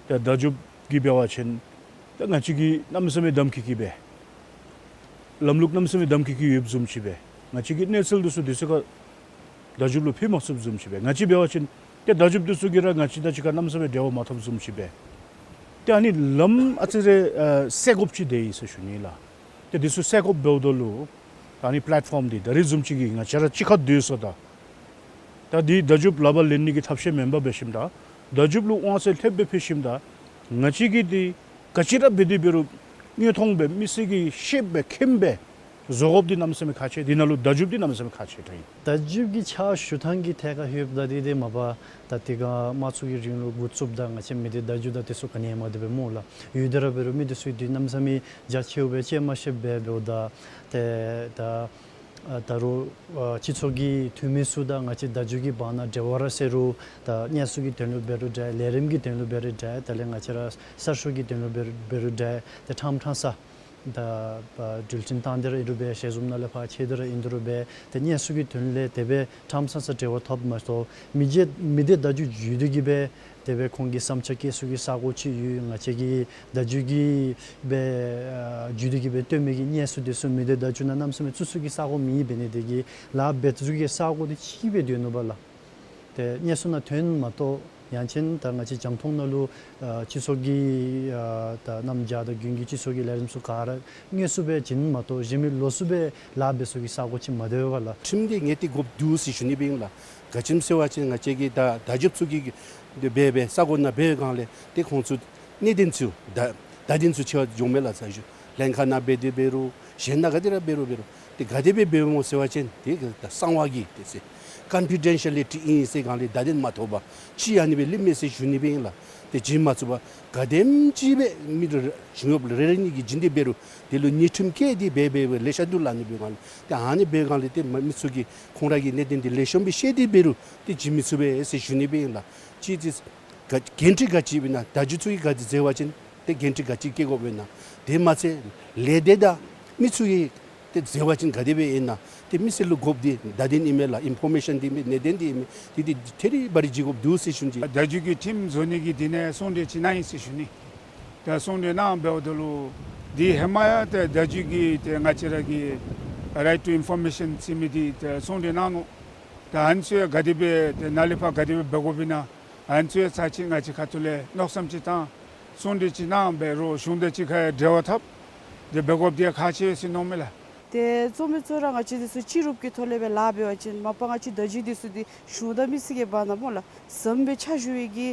ད་བརྡ་བརྒྱུད་ཀྱིས་འབད་བ་ཅིན་ད་ང་བཅས་ཀྱིས་གནམ་མེད་ས་མེད་གདམ་ཁ་གིས་སྦེ་ལམ་ལུགས་གནམ་མེད་ས་མེད་གདམ་ཁ་གིས་ཡོདཔ་བཟུམ་ཅིག་སྦེ་ང་བཅས་ཀྱི་གནས་ཚུལ་འདི་ཚུ་དུས་ཚོད་ཁར་བརྡ་བརྒྱུད་ལུ་ཕུལ་མ་ཚུགསཔ་བཟུམ་ཅིག་སྦེ་ང་བཅས་འབད་བ་ཅིན་ཏེ་བརྡ་བརྒྱུད་འདི་ཚུ་གིས་ར་ང་བཅས་དང་གཅིག་ཁར་གནམ་མེད་ས་མེད་འབྲེལ་བ་མ་འཐབ་བཟུམ་ཅིག་སྦེ། ཏེ་ཨ་ནི་ལམ་ཨ་ཙི་རེ་ཨ་སེལ་དགོཔ་ཅིག་འདི་ཨིན་ཟེར་ཞུ་ནི་ལགས། ཏེ་འདི་ཚུ་སེལ་དགོཔ་འབདཝ་ད་ལུ་ད་ཨ་ནི་པི་ལེཊ་ཕོམ་འདི་ད་རིས་བཟུམ་ཅིག་གིས་ང་བཅས་ར་གཅིག་ཁར་སྡོད་སོ་ད་ད་འདི་བརྡ་བརྒྱུད་ལག་པར་ལེན་ནི་གི་ཐབས་ཤེས་མེན་པར་འབད་ཞིནམ་ད་བརྡ་བརྒྱུད་ལུ་དབང་ཚད་ལྷོདཔ་སྦེ་ཕུལ་ཞིནམ་ད་ང་བཅས་ཀྱིས་འདི་ག་ཅི་ར་འབད་དེ་འབད་རུང་དངོས་མཐོང་སྦེ་མི་སེར་གྱིས་ཤེསཔ་སྦེ་མཁྱེནམ་སྦེ་བཟོ་དགོཔ་འདི་གནམ་མེད་ས་མེད་ཁག་ཆེ། དེ་ནང་ལུ་བརྡ་བརྒྱུད་འདི་གནམ་མེད་ས་མེད་ཁག་ཆེ་དྲགས་ཨིན། བརྡ་བརྒྱུད་ཀྱི་ཕྱག་ཞུ་ཐངས་ཀྱི་ཐད་ཁར་ལྷོདཔ་ད་འདི་འདི་མ་པ་ད་དེ་སྒང་དམངས་གཙོ་གི་རིང་ལུགས་འགོ་བཙུགསཔ་ད་ང་བཅས་མི་འདི་བརྡ་བརྒྱུད་དང་དེ་ཚུ་ག་ནི་ཡང་མ་འདུག་པས་སྨོ་ལགས། ཡོད་དེ་ར་འབད་རུང་མི་འདི་ཚུ་འདི་གནམ་མེད་ས་མེད་རྒྱ་ཆེཝ་སྦེ་དཔྱད་མ་ཤེསཔ་སྦེ་འབདཝ་ད་ཏེ་ད་ཨ་ད་རུང་ཨ་སྤྱི་ཚོགས་ཀྱི་འཐུས་མི་ཚུ་དང་ང་བཅས་བརྡ་བརྒྱུད་ཀྱི་བར་ན་འབྲེལ་བ་ར་ཟེར་རུང་ད་གནས་ཚུལ་གྱི་དོན་ལུ་འབད་རུང་འདྲ་ལས་རིམ་གྱི་དོན་ལུ་འབད་རུང་འདྲ་དེ་ལས་ང་བཅས་ར་གསར་ཤོག་གི་དོན་ལུ་འབད་རུང་འབད་རུང་འདྲ་ཏེ་ཕྲངམ་ཕྲང་ས་ ད་འགྲུལ་འཕྲིན་བཏང་སྟེ་ར་ཨིན་རུང་འབད་ཞལ་འཛོམས་ནང་ལས་ཕར་ཁྱེར་ཏེ་ར་ཨིན་རུང་འབད་ཏེ་གནས་ཚུལ་གྱི་དོན་ལས་དེ་སྦེ་ཁྲམ་ཚང་ཚང་འབྲེལ་བ་འཐབ་མ་གཏོགས་མི་སྡེ་མི་སྡེ་བརྡ་བརྒྱུད་བརྒྱུད་དེ་གིས་སྦེ་དེ་སྦེ་ཁོང་གི་བསམ་འཆར་བཀོད་ས་གི་ས་གོ་ཅིག་ཡོད། ང་བཅས་ཀྱི་བརྡ་བརྒྱུད་ཀྱིས་སྦེ་ཨ་བརྒྱུད་དེ་གིས་སྦེ་སྟོན་མི་གི་གནས་ཚུལ་འདི་ཚུ་མི་སྡེ་བརྡ་བརྒྱུད་ནང་གནམ་མེད་ས་མེད་བཙུགས་ས་གི་ས་གོ་མེད། འབད་ནི་དེ་གིས་ལཱ་འབད་ཚུགས་ས་གི་ས་གོ་འདི་གཅིག་སྦེ་སྡོད་ནུག་པ་ལགས། ཏེ་གནས་ཚུལ་ནང་ཐོན་མ་གཏོགས་ཡང་ཅིན་ད་ང་བཅས་རྒྱང་མཐོང་ནང་ལུ་ཨ་སྤྱི་ཚོགས་ཀྱི་ཨ་ད་གནམ་བྱཱར་དང་དགུན་གྱི་སྤྱི་ཚོགས་ཀྱི་ལས་རིམ་ཚུ་ག་ར་དངོས་སུ་སྦེ་བྱིན་མ་གཏོགས་གཞན་མི་ལོགས་སུ་སྦེ་ལཱ་འབད་ས་གི་ས་གོ་ཅིག་མ་སྡོད་པས་ལགས། ཁྲིམས་འདི་ངེས་ཏིག་དགོཔ་འདུག་ཟེར་ཞུ་ནི་སྦེ་ཨིན་ལགས། ག་ཅི་སྨོ་ཟེར་བ་ཅིན་ང་བཅས་ཀྱི་ད་བརྡ་བརྒྱུདཔ་ཚུ་གིས་འབད་འབད་ས་གོ་ནང་འབད་བའི་སྒང་ལས་ཏེ་ཁོང་ཚུ་གནད་དོན་ཚུ་བརྡ་བརྡ་དོན་ཚུ་ཆེ་བ་འགྱོཝ་མས་ལགས། ས་ཞུ་ལྷན་ཁག་ནང་འབད་དེ་འབད་རུང་གཞན་ནང་ག་ཏེ་ར་འབད་རུང་འབད་རུང་ཏེ་ག་དེ་སྦེ་འབདཝ་སྨོ་ཟེར་བ་ཅིན་ཏེ་ད་གསང་བ་གི་ཏེ་ཟེར་ཀོན་ཕི་ཌེན་ཤ་ལི་ཊི་ཨིན་ཟེར་སྒང་ལས་བརྡ་དོན་མ་ཐོབ་པར་ཅིག་ཨ་ནི་སྦེ་ལུས་མས་ཟེར་ཞུ་ནི་སྦེ་ཨིན་ལགས། ཏེ་བྱིན་མ་ཚུགས་པར་ག་དེམ་ཅིག་སྦེ་མི་རེ་རེ་བཞུགས་ཡོདཔ་ལས་རེ་རེ་གཉིས་ཀྱིས་བྱིན་ཏེ་འབད་རུང་དེ་ལུ་ཉེས་ཁྲིམས་བཀལ་ཏེ་འབད་འབད་འབད་ལེ་ཤ་འདུག་ལགས། ཨ་ནི་འབད་སྒང་ལས་ཏེ་ཨ་ནི་འབད་སྒང་ལས་ཏེ་མི་ཚུ་གིས་ཁོང་ར་གི་གནད་དོན་འདི་ལེགས་ཤོམ་སྦེ་ཤེས་ཏེ་འབད་རུང་ཏེ་བྱིན་མི་ཚུགས་པས་ཟེར་ཞུ་ནི་སྦེ་ཨིན་ལགས། ཅིག་ཏེ་ག་འགན་འཁྲི་ག་ཅི་ཨིན་ན་བརྡ་བརྒྱུད་ཚུ་གིས་ག་ཅི་མཛད་པ་ཅིན་ཏེ་འགན་འཁྲི་ག་ཅི་བཀལ་དགོཔ་ཨིན་ན། དེ་མ་ཚད་ལས་སྡེ་དང་མི་ཚུ་གིས་ཏེ་མཛད་པ་ཅིན་ག་དེ་སྦེ་ཨིན་ན། ཏེ་མི་སེར་ལུ་དགོཔ་འདི་བརྡ་དོན་ཨིན་མས་ལགས། ཨིན་ཕོར་མེ་ཤཱན་འདི་ཨིན་མས། གནད་དོན་འདི་ཨིན་མས། ཏེ་འདི་ཐད་རི་བ་རི་བྱིན་དགོཔ་འདུག་ཟེར་ཞུ་ནི། བརྡ་བརྒྱུད་ཀྱི་ཁྲིམས་བཟོ་ནི་གི་དེ་ནང་གསུང་གྲོས་ཅིག་གནང་ཡི་ཟེར་ཞུ་ནི། ད་གསུང་གྲོས་གནང་འབདཝ་ད་ལུ་འདི་ཧེ་མ་ཡང་ཏེ་བརྡ་བརྒྱུད་ཀྱི་ཏེ་ང་བཅས་ར་གི་རའིཊ་ཊུ་ཨིན་ཕོར་མེ་ཤཱན་ཟེར་མི་འདི་ཏེ་གསུང་གྲོས་གནང་ནུག། ད་ཨ་ནི་ཚུ་ཡང་ག་དེ་སྦེ་ཏེ་ནཱ་ལས་ཕར་ག་དེ་སྦེ་འབད་དགོཔ་ཨིན་ན་ཨ་ནི་ཚུ་ཡང་ཚར་གཅིག་ང་བཅས་ཁ་ཐུག་ལས་མནོ་བསམ་ཅིག་བཏང་གསུང་གྲོས་ཅིག་གནང་འབད་རུང་གཞུང་དང་གཅིག་ཁར་འབྲེལ་བ་འཐབ་སྟེ་འབད་དགོཔ་འདི་ཁག་ཆེ་ཟེར་མནོཝ་མས་ལགས། ཏེ་གཙོ་མི་གཙོ་བོ་ར་ང་བཅས་འདི་ཚུ་སྤྱི་རུབ་ཀྱི་ཐོག་ལས་སྦེ་ལཱ་འབད་བ་ཅིན་མ་པ་ང་བཅས་བརྡ་བརྒྱུད་འདི་ཚུ་འདི་གཞུང་དང་མི་སེར་གྱི་བར་ན་སྨོ་ལགས་ཟམ་སྦེ་ཕྱག་ཞུ་བའི་གི་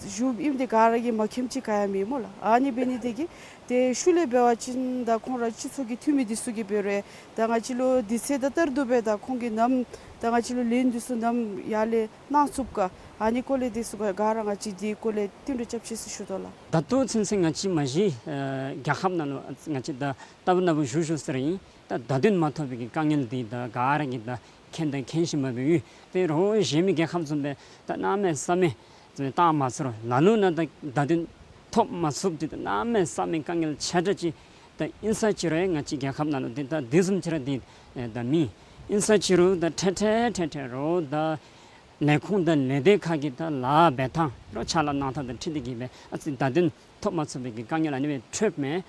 ཞུཝ་ཨིནམ་འདི་ག་ར་གིས་མ་མཁྱེནམ་ཅིག་ག་ཡང་མེད་སྨོ་ལགས། ཨ་ནི་འབད་ནི་དེ་གིས་ཏེ་ཤུལ་ལས་འབད་བ་ཅིན་ད་ཁོང་ར་སྤྱི་ཚོགས་ཀྱི་འཐུས་མི་འདི་ཚུ་གིས་འབད་རུང་ད་ང་བཅས་ལུ་དུས་ཚོད་དང་བསྟུན་ཏེ་སྦེ་ད་ཁོང་གིས་ནམ་ད་ང་བཅས་ལུ་ལན་འདི་ཚུ་ནམ་ཡར་ལས་གནང་ཚུགས་ག། ཨ་ནི་སྐོར་ལས་འདི་ཚུ་ག་ག་ར་ང་བཅས་འདི་སྐོར་ལས་བསྟུན་གྲོས་རྐྱབ་ཤིག་ཟེར་ཞུ་དོ་ལགས། ད་ལྟོ་ཚུན་ཚོད་ང་བཅས་མ་གཞི་ཨ་རྒྱལ་ཁབ་ནང་ལུ་ང་བཅས་ད་ལྟ་བུ་ན་བུ་བཞུགས་བཞུགས་ས་ར་ཨིན། ད་བརྡ་དོན་མ་ཐོབ་པའི་གི་དཀའ་ངལ་འདི་ད་ག་ར་གིས་ད་མཁྱེན་དང་མཁྱེན་བཞིན་པ་སྦེ་ཡོད། དེ་རུང་གཞན་མི་རྒྱལ་ཁབ་བཟུམ་སྦེ་ད་གནམ་མེད་ས་མེད་བཏང་མ་ཚུགས་རུང་ལ་ལུ་ནང་ད་བརྡ་དོན་ཐོབ་མ་ཚུགསཔ་འདི་ད་གནམ་མེད་ས་མེད་དཀའ་ངལ་ཆེ་དྲགས་ཅིག་ད་ཨིན་ས་ཅི་རུང་ང་བཅས་རྒྱལ་ཁབ་ནང་ལུ་འདི་ད་དེ་བཟུམ་ཅིག་ར་འདི་ད་མེད། ཨིན་ས་ཅི་རུང་ད་ཐད་ཐད་ཐད་ཐད་རུང་ད་ལས་ཁུངས་དང་ལས་སྡེ་ཁག་གི་ད་ལཱ་འབད་ཐངས་རུང་ཕྱག་ལཱ་གནང་ཐངས་དང་འཁྲིལ་ཏེ་གིས་སྦེ་ཨ་ཙི་བརྡ་དོན་ཐོབ་མ་ཚུགས་པའི་གི་དཀའ་ངལ་ཨ་ནི་སྦེ་འཕྱད་མས།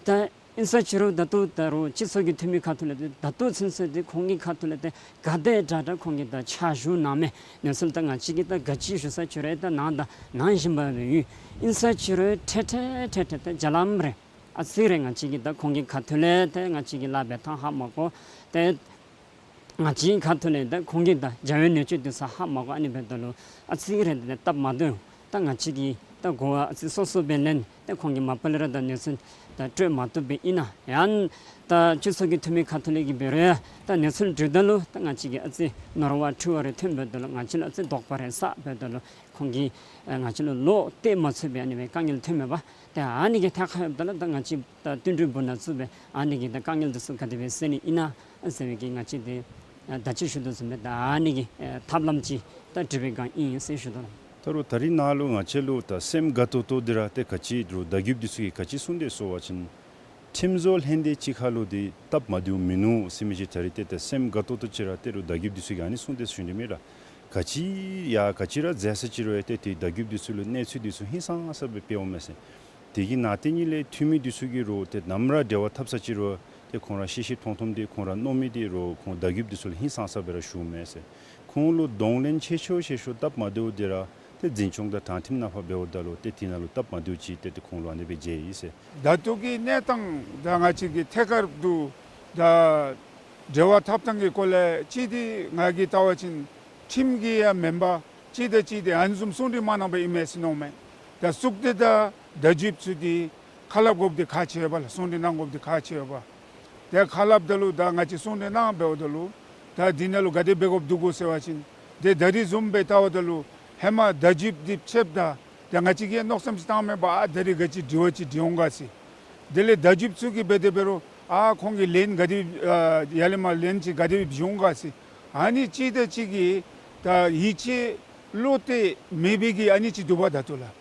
ད་ཨིན་ས་ཅི་རུང་ད་ལྟོ་ད་རུང་སྤྱི་ཚོགས་ཀྱི་འཐུས་མི་ཁ་ཐུག་ལས་ཏེ་ད་ལྟོ་ཚུན་ཚོད་འདི་ཁོང་གི་ཁ་ཐུག་ལས་ཏེ་ག་དེ་དྲག་དྲག་ཁོང་གིས་ད་ཕྱག་ཞུ་གནང་མི་གནས་ཚུལ་ད་ང་བཅས་ཀྱིས་ད་ག་ཅི་ཞུ་ས་ཅི་རུང་ད་གནང་ད་གནང་བཞིན་པ་སྦེ་ཡོད། ཨིན་ས་ཅི་རུང་ཐད་ཐད་ཐད་ཐད་ད་རྒྱ་ལམ་རེ་ཨ་ཙི་རེ་ང་བཅས་ཀྱིས་ད་ཁོང་གི་ཁ་ཐུག་ལས་ཏེ་ང་བཅས་ཀྱི་ལཱ་འབད་ཐངས་ཧ་མ་གོ། ཏེ་ང་བཅས་ཁ་ཐུག་ལས་ད་ཁོང་གིས་ད་བྱ་བའི་ནུས་ཅིག་འདི་ཚུ་ཧ་མ་གོ། ཨ་ནི་འབདཝ་ད་ལུ་ཨ་ཙི་རེ་ད་སྟབས་མ་བདེཝ་ད་ང་བཅས་ཀྱིས་ད་གོ་བ་ཨ་ཙི་སོ་སོ་སྦེ་ལེན། ཏེ་ཁོང་གིས་མ་པ་ལས་ར་ད་གནས་ཚུལ་ད་སྤྲོད་མ་བཏུབ་པའི་ཨིན་ན་ཡང་ད་སྤྱི་ཚོགས་ཀྱི་འཐུས་མི་ཁ་ཐུག་ལས་ཀྱིས་འབད་རུང་ད་གནས་ཚུལ་དྲིཝ་ད་ལུ་ད་ང་བཅས་ཀྱིས་ཨ་ཙི་ནོར་བ་འཁྲུལ་བ་རེ་ཐོན་འབདཝ་ད་ལུ་ང་བཅས་ལུ་ཨ་ཙི་དོགས་པ་རེ་ཟ་འབདཝ་ད་ལུ་ཁོང་གིས་ཨ་ང་བཅས་ལུ་བློ་གཏད་མ་ཚུགས་པའི་ཨ་ནི་སྦེ་དཀའ་ངལ་ཐོན་མས་པ། ཏེ་ཨ་ནི་གི་ཐད་ཁར་འབདཝ་ད་ལུ་ད་ང་བཅས་ད་བསྟུན་གྲོས་འབུ་ནང་བཙུགས་སྦེ་ཨ་ནི་གི་ད་དཀའ་ངལ་འདི་ཚུ་ག་དེ་སྦེ་སེལ་ནི་ཨིན་ན་ཟེར་བའི་གི་ང་བཅས་ཏེ་ད་ཅི་ཞུ་དོ་བཟུམ་སྦེ་ད་ཨ་ནི་གི་ཐབས་ལམ་ཅིག་ད་སྒྲིག་པའི་སྒང་ཨིན་ཟེར་ཞུ་དོ་ལགས། ད་རུང་ད་རིས་ནཱ་ལུ་ང་བཅས་ལུ་ད་སེམས་དགའ་ཏོག་ཏོ་འདི་ར་ཏེ་ག་ཅི་རུང་བརྡ་བརྒྱུདཔ་འདི་ཚུ་གིས་ག་ཅི་གསུངས་དེས་ཟེར་བ་ཅིན་ཁྲིམས་བཟོ་ལྷན་སྡེ་གཅིག་ཁར་ལུ་འདི་སྟབས་མ་བདེཝ་མིན་ནུག་ཟེར་མི་ཅིག་ད་རིས་ཏེ་ད་སེམས་དགའ་ཏོག་ཏོ་ཅིག་ར་ཏེ་རུང་བརྡ་བརྒྱུདཔ་འདི་ཚུ་གིས་ཨ་ནི་གསུངས་དེས་ཟེར་ཞུ་ནི་མས་ལགས། ག་ཅི་ཡ་ག་ཅི་ར་མཛད་ས་ཅིག་རུང་ཡ་ཏེ་ཏེ་བརྡ་བརྒྱུདཔ་འདི་ཚུ་ལུ་གནས་ཚུལ་འདི་ཚུ་ཧིང་སངས་ས་སྦེ་སྤེལཝ་མས་ཟེར། དེ་གི་ནང་ཏེ་ཨ་ནི་ལས་འཐུས་མི་འདི་ཚུ་གིས་རུང་ཏེ་ནམ་ར་འབྲེལ་བ་འཐབ་ས་ཅིག་རུང་ཏེ་ཁོང་ར་ཤེས་ཤེས་མཐོང་མཐོངམ་འདི་ཁོང་ར་མནོ་མི་འདི་རུང་ཁོང་བརྡ་བརྒྱུདཔ་འདི་ཚུ་ལུ་ཧིང་སངས་ས་སྦེ་ར་ཞུཝ་མས་ཟེར། ཁོང་ལུ་གདོང་ལེན་ཆེ་ཤོས་ཆེ་ཤོས་སྟབས་མ་བདེཝ་འདི་ར་ཏེ་འཛིན་སྐྱོང་དང་དྲང་ཁྲིམས་ནང་ཕར་འབདཝ་ད་ལུ་ཏེ་དེ་ནང་ལུ་སྟབས་མ་བདེཝ་ཅིག་ཏེ་ཏེ་ཁོང་ལུ་ཨ་ནི་སྦེ་མཇལ་ཡི་ཟེར། ད་ལྟོ་གི་གནས་སྟངས་ད་ང་བཅས་ཀྱི་ཐད་ཀར་དུ་ད་འབྲེལ་བ་འཐབ་ཐངས་ཀྱི་སྐོར་ལས་གཅིག་འདི་ང་གིས་བལྟ་བ་ཅིན་ཁྲིམས་ཀྱི་ཡང་མེན་པར་གཅིག་དང་གཅིག་འདི་ཨ་ནི་བཟུམ་གསུང་གྲོས་མ་གནང་པར་ཨིན་མས་ཟེར་མནོཝ་མས། ད་གཙུག་སྡེ་དང་བརྡ་བརྒྱུདཔ་ཚུ་འདི་ཁ་སླབ་དགོཔ་འདི་ཁག་ཆེ་བས་ལགས། གསུང་གྲོས་གནང་དགོཔ་འདི་ཁག་ཆེ་བས། ཏེ་ཁ་སླབ་ད་ལུ་ད་ང་བཅས་གསུང་གྲོས་གནང་འབདཝ་ད་ལུ་ད་འདི་ནང་ལུ་ག་དེ་འབད་དགོཔ་འདུག་གོ་ཟེར་བ་ཅིན་ཏེ་ད་རིས་བཟུམ་སྦེ་བལྟཝ་ད་ལུ་ཧེ་མ་བརྡ་བརྒྱུདཔ་འདི་ཕྱདཔ་ད་ད་ང་བཅས་ཀྱིས་མནོ་བསམ་ཅིག་བཏངམ་མས་པ། ཨ་ད་རིས་ག་ཅི་དྲི་བ་ཅིག་དྲི་འོང་ག་ཟེར། དེ་ལས་བརྡ་བརྒྱུདཔ་ཚུ་གིས་འབད་དེ་འབད་རུང་ཨ་ཁོང་གིས་ལན་ག་དེ་ཨ་ཡར་ལས་མར་ལན་ཅིག་ག་དེ་སྦེ་བྱུང་ག་ཟེར། ཨ་ནི་གཅིག་དང་གཅིག་གིས་ད་ཡིད་ཆེས་བློ་གཏད་མེད་པའི་གི་ཨ་ནི་ཅིག་འདུག་པ་ད་ལྟོ་ལགས།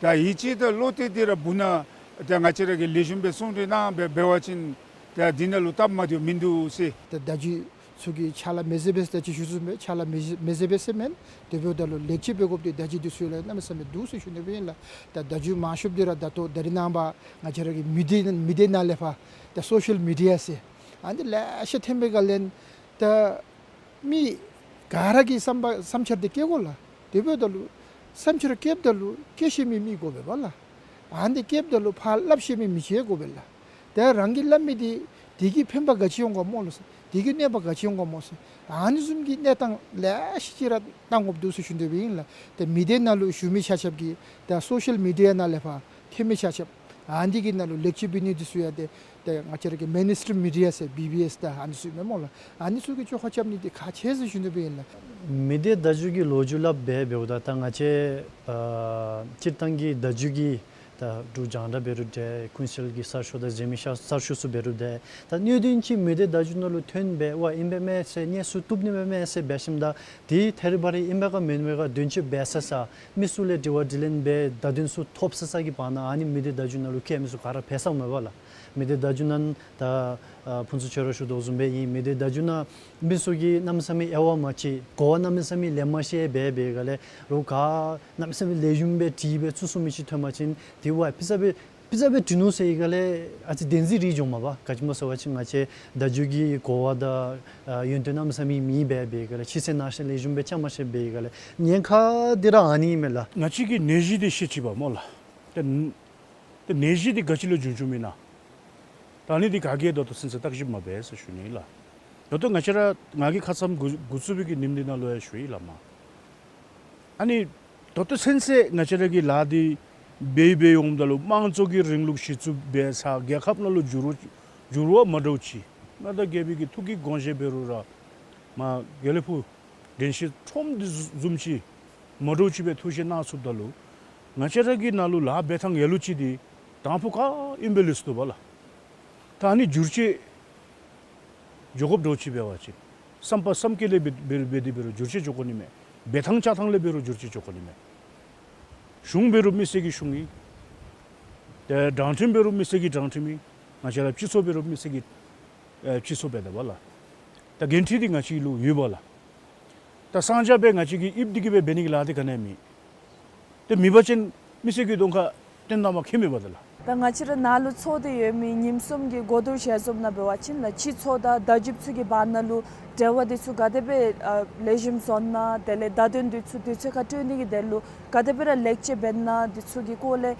ད་ཡིད་ཆེས་དང་བློ་གཏད་འདི་ར་སྦུག་ན་ ཏེ་ང་བཅས་ར་གི་ལེགས་ཤོམ་སྦེ་གསུང་གྲོས་གནང་སྦེ་འབད་བ་ཅིན་ཏེ་འདི་ནང་ལུ་སྟབས་མ་བདེཝ་མིན་འདུག་ཟེར། ཏེ་བརྡ་བརྒྱུད་ཚུ་གི་ཕྱག་ལཱ་མི་བཟད་པས་ཟེར་ཅིག་ཞུ་ཚུགས་མས། ཕྱག་ལཱ་མི་བཟད་མི་བཟད་པས་ཟེར་མེན། དེ་འབདཝ་ད་ལུ་ལེགས་བཅོས་འབད་དགོཔ་འདི་བརྡ་བརྒྱུད་འདི་ཚུ་ལུ་གནམ་མེད་ས་མེད་འདུག་ཟེར་ཞུ་ནི་སྦེ་ཨིན་ལགས། ཏེ་བརྡ་བརྒྱུད་མང་ཤོས་འདི་ར་ད་ལྟོ་ད་རིས་ནངས་པ་ང་བཅས་ར་གི་མི་སྡེ་མི་སྡེ་ནང་ལས་ཕར་ཏེ་སོ་ཤལ་མི་ཌི་ཡ་ཟེར་ཨ་ནི་ལེ་ཤ་ཐོན་པའི་སྒང་ལས་ཏེ་མི་ག་ར་གིས་བསམ་པ་བསམ་འཆར་འདི་བཀོད་དགོ་ལགས། དེ་འབདཝ་ད་ལུ་བསམ་འཆར་བཀོདཔ་ད་ལུ་བཀོད་ཤེས་མི་མི་དགོ་པས་པ་ལགས། ཨ་ནི་བཀོདཔ་ད་ལུ་ཕར་སླབ་ཤེས་མི་མི་ཅིག་དགོ་པས་ལགས། ཏེ་རང་གིས་སླབ་མི་འདི་དེ་གིས་ཕན་པ་ག་ཅི་འོང་ག་སྨོ་ལགས་ཟེར། དེ་གིས་གནོད་པ་ག་ཅི་འོང་ག་སྨོ་ཟེར། ཨ་ནི་བཟུམ་གྱི་གནས་སྟངས་ལེ་ཤ་ཅིག་ར་བཏང་དགོཔ་འདུག་ཟེར་ཞུ་ནི་སྦེ་ཨིན་ལགས། ཏེ་མི་སྡེ་ནང་ལུ་བཞུགས་མི་ཆ་ཁྱབ་ཀྱིས་ཏེ་སོ་ཤལ་མི་ཌི་ཡ་ནང་ལས་ཕར་ཐོན་མི་ཆ་ཁྱབ་ཨ་ནི་གི་ནང་ལུ་ལེགས་བཅོས་འབད་ནི་འདི་ཚུ་ཡང་ཏེ་ཏེ་ང་བཅས་ར་གི་མེན་སི་ཊིམ་མི་ཌི་ཡ་ཟེར་བི་བི་ཨེསི་ད་ཨ་ནི་ཚུ་མས་སྨོ་ལགས། ཨ་ནི་ཚུ་གིས་བཅོ་ཁ་རྐྱབ་ནི་འདི་ཁག་ཆེ་ཟེར་ཞུ་ནི་སྦེ་ཨིན་ལགས། མི་སྡེ་བརྡ་བརྒྱུད་ཀྱི་ལོ་རྒྱུས་སླབ་སྦེ་འབདཝ་ད་ད་ང་བཅས་ཨ་སྤྱིར་བཏང་གི་བརྡ་བརྒྱུད་ཀྱི་ད་འབྲུག་རྒྱང་བསྒྲགས་འབད་རུང་འདྲ་ཀུན་གསལ་གྱི་གསར་ཤོག་དང་གཟིགས་མི་ཤ་གསར་ཤོག་ཚུ་འབད་རུང་འདྲ་ད་གནད་དོན་ཅིག་མི་སྡེ་བརྡ་བརྒྱུད་ནང་ལུ་ཐོན་སྦེ་ཝ་ཨིན་པས་མས་ཟེར་གནས་ཚུལ་བཏུབ་ནི་མས་མས་ཟེར་འབད་ཞིནམ་ད་དེ་ཐད་རི་བ་རི་ཨིན་པས་ག་མེན་པས་ག་དོན་གཅོད་འབད་ས་ས་མི་ཚུ་ལས་དྲི་བ་དྲིས་ལན་འབད་བརྡ་དོན་ཚུ་ཐོབ་ས་ས་གི་བར་ན་ཨ་ནི་མི་སྡེ་བརྡ་བརྒྱུད་ནང་ལུ་བཀལ་མི་ཚུ་ག་ར་འབད་ས་མས་པ་ལགས། མི་སྡེ་བརྡ་བརྒྱུད་ནང་ད་ཨ་ཕུན་ཚོགས་ཁྱོད་ར་ཞུ་དོ་བཟུམ་སྦེ་ཨིན། མི་སྡེ་བརྡ་བརྒྱུད་ནང་མི་ཚུ་གིས་གནམ་མེད་ས་མེད་དབྱེ་བ་མ་ཕྱེ་གོ་བ་གནམ་མེད་ས་མེད་ལེན་མ་ཤེས་སྦེ་འབད་ག་ལས་རོགས་ག་གནམ་མེད་ས་མེད་ལེགས་ཤོམ་སྦེ་དྲིས་སྦེ་ཚུར་གསུང་མི་ཅིག་ཐོན་པ་ཅིན་དེ་ཝ་ཕི་ས་སྦེ་ཕི་ས་སྦེ་དྲི་ནུག་ཟེར་ག་ལས་ཨ་ཙི་བདེན་འཛིན་རེ་འགྱོཝ་མས་པ། ག་ཅི་སྨོ་ཟེར་བ་ཅིན་ང་བཅས་བརྡ་བརྒྱུད་ཀྱི་གོ་བ་དང་ཨ་ཡོན་ཏན་གནམ་མེད་ས་མེད་མེད་སྦེ་འབད་ག་ལས་ཕྱི་གསལ་ནང་གསལ་ལེགས་ཤོམ་སྦེ་རྐྱབ་མ་ཤེས་སྦེ་ག་ལས་ཉེན་ཁ་འདི་ར་ཨ་ནི་ཨིན་མས་ལགས། ང་བཅས་ཀྱིས་ནད་གཞི་འདི་ཤེས་ཅི་པ་སྨོ་ལགས། ཏེ་ཏེ་ནད་གཞི་འདི་ག་ཅི་ལས་བྱུང་བྱུངམ་ཨིན་ན། ད་ཨ་ནི་འདི་ག་གིས་ད་ལྟོ་ཚུན་ཚོད་བརྟག་ཞིབ་མ་འབད་ཟེར་ཞུ་ནི་ལགས། ད་ལྟོ་ང་བཅས་ར་ང་གིས་ཁ་ཙ་འགོ་འགོ་བཙུགས་པའི་གི་ཉིནམ་འདི་ནང་ལུ་ཡང་ཞུ་ཡི་ལགས་མ། ཨ་ནི་ད་ལྟོ་ཚུན་ཚོད་ང་བཅས་ར་གིས་ལཱ་འདི་འབད་འབད་འོངམ་ད་ལུ་དམངས་གཙོ་གི་རིང་ལུགས་གཞི་བཙུགས་འབད་ས་རྒྱལ་ཁབ་ནང་ལུ་འགྱུར་འགྱུར་བ་མ་འདྲཝ་ཅིག་མངའ་བདག་རྒྱལ་པོའི་གི་ཐུགས་ཀྱི་དགོངས་བཞེད་འབད་རུང་ར་མ་དགེ་ལེགས་ཕུག་དྲན་ཤེས་ཁྲོམ་འདི་བཟུམ་ཅིག་མ་འདྲཝ་ཅིག་སྦེ་ཐུགས་བཞེད་གནང་ཚུགསཔ་ད་ལུ་ང་བཅས་ར་གི་ནང་ལུ་ལཱ་འབད་ཐངས་ལ་ལུ་ཅིག་འདི་དང་ཕུ་ག་ཨིནམ་སྦེ་ལུས་སོ་བ་ལགས། ད་ཨ་ནི་བསྒྱུར་བཅོས་འགྱོ་དགོཔ་འདྲཝ་ཅིག་འབད་བ་ཅིན་བསམ་པ་བསམ་སྐྱེ་ལས་འབད་འབད་འབད་དེ་འབད་རུང་བསྒྱུར་བཅོས་འགྱོ་དགོ་ནི་མས། འབད་ཐངས་བཅའ་ཐངས་ལས་འབད་རུང་བསྒྱུར་བཅོས་འགྱོ་དགོ་ནི་མས། གཞུང་འབད་རུང་མི་སེར་གྱི་གཞུང་ཨིན། ཏེ་དྲང་ཁྲིམས་འབད་རུང་མི་སེར་གྱི་དྲང་ཁྲིམས་ཨིན། ང་བཅས་ར་སྤྱི་ཚོགས་འབད་རུང་མི་སེར་གྱི་ཨེ་སྤྱི་ཚོགས་འབད་དེ་བ་ལགས། ད་འགན་འཁྲི་འདི་ང་བཅས་ལུ་ཡོད་པ་ལགས། ད་གསང་རྒྱ་སྦེ་ང་བཅས་ཀྱིས་ཨིབ་འདི་གིས་སྦེ་འབད་ནི་གི་ལཱ་འདི་ག་ནི་ཡང་མེད། ཏེ་མེད་པ་ཅིན་མི་སེར་གྱི་གདོང་ཁར་སྟོན་གནང་མ་ཁྱད་མེད་པ་དེ་ལགས། ད་ང་བཅས་ར་ནཱ་ལུ་ཚོགས་ཏེ་ཡོད་མི་ཉིནམ་གསུམ་གྱི་གོ་བསྡུར་ཞལ་འཛོམས་ནང་འབད་བ་ཅིན་ལགས་སྤྱི་ཚོགས་དང་བརྡ་བརྒྱུད་ཚུ་གི་བར་ན་ལུ་འབྲེལ་བ་འདི་ཚུ་ག་དེ་སྦེ་ཨ་ལེགས་ཤོམ་བཟོ་ན་དེ་ལས་བརྡ་དོན་འདི་ཚུ་དུས་ཚོད་ཁར་སྤྲོད་ནི་གི་དོན་ལུ་ག་དེ་སྦེ་ར་ལེགས་བཅོས་འབད་ན་འདི་ཚུ་གི་སྐོར་ལས་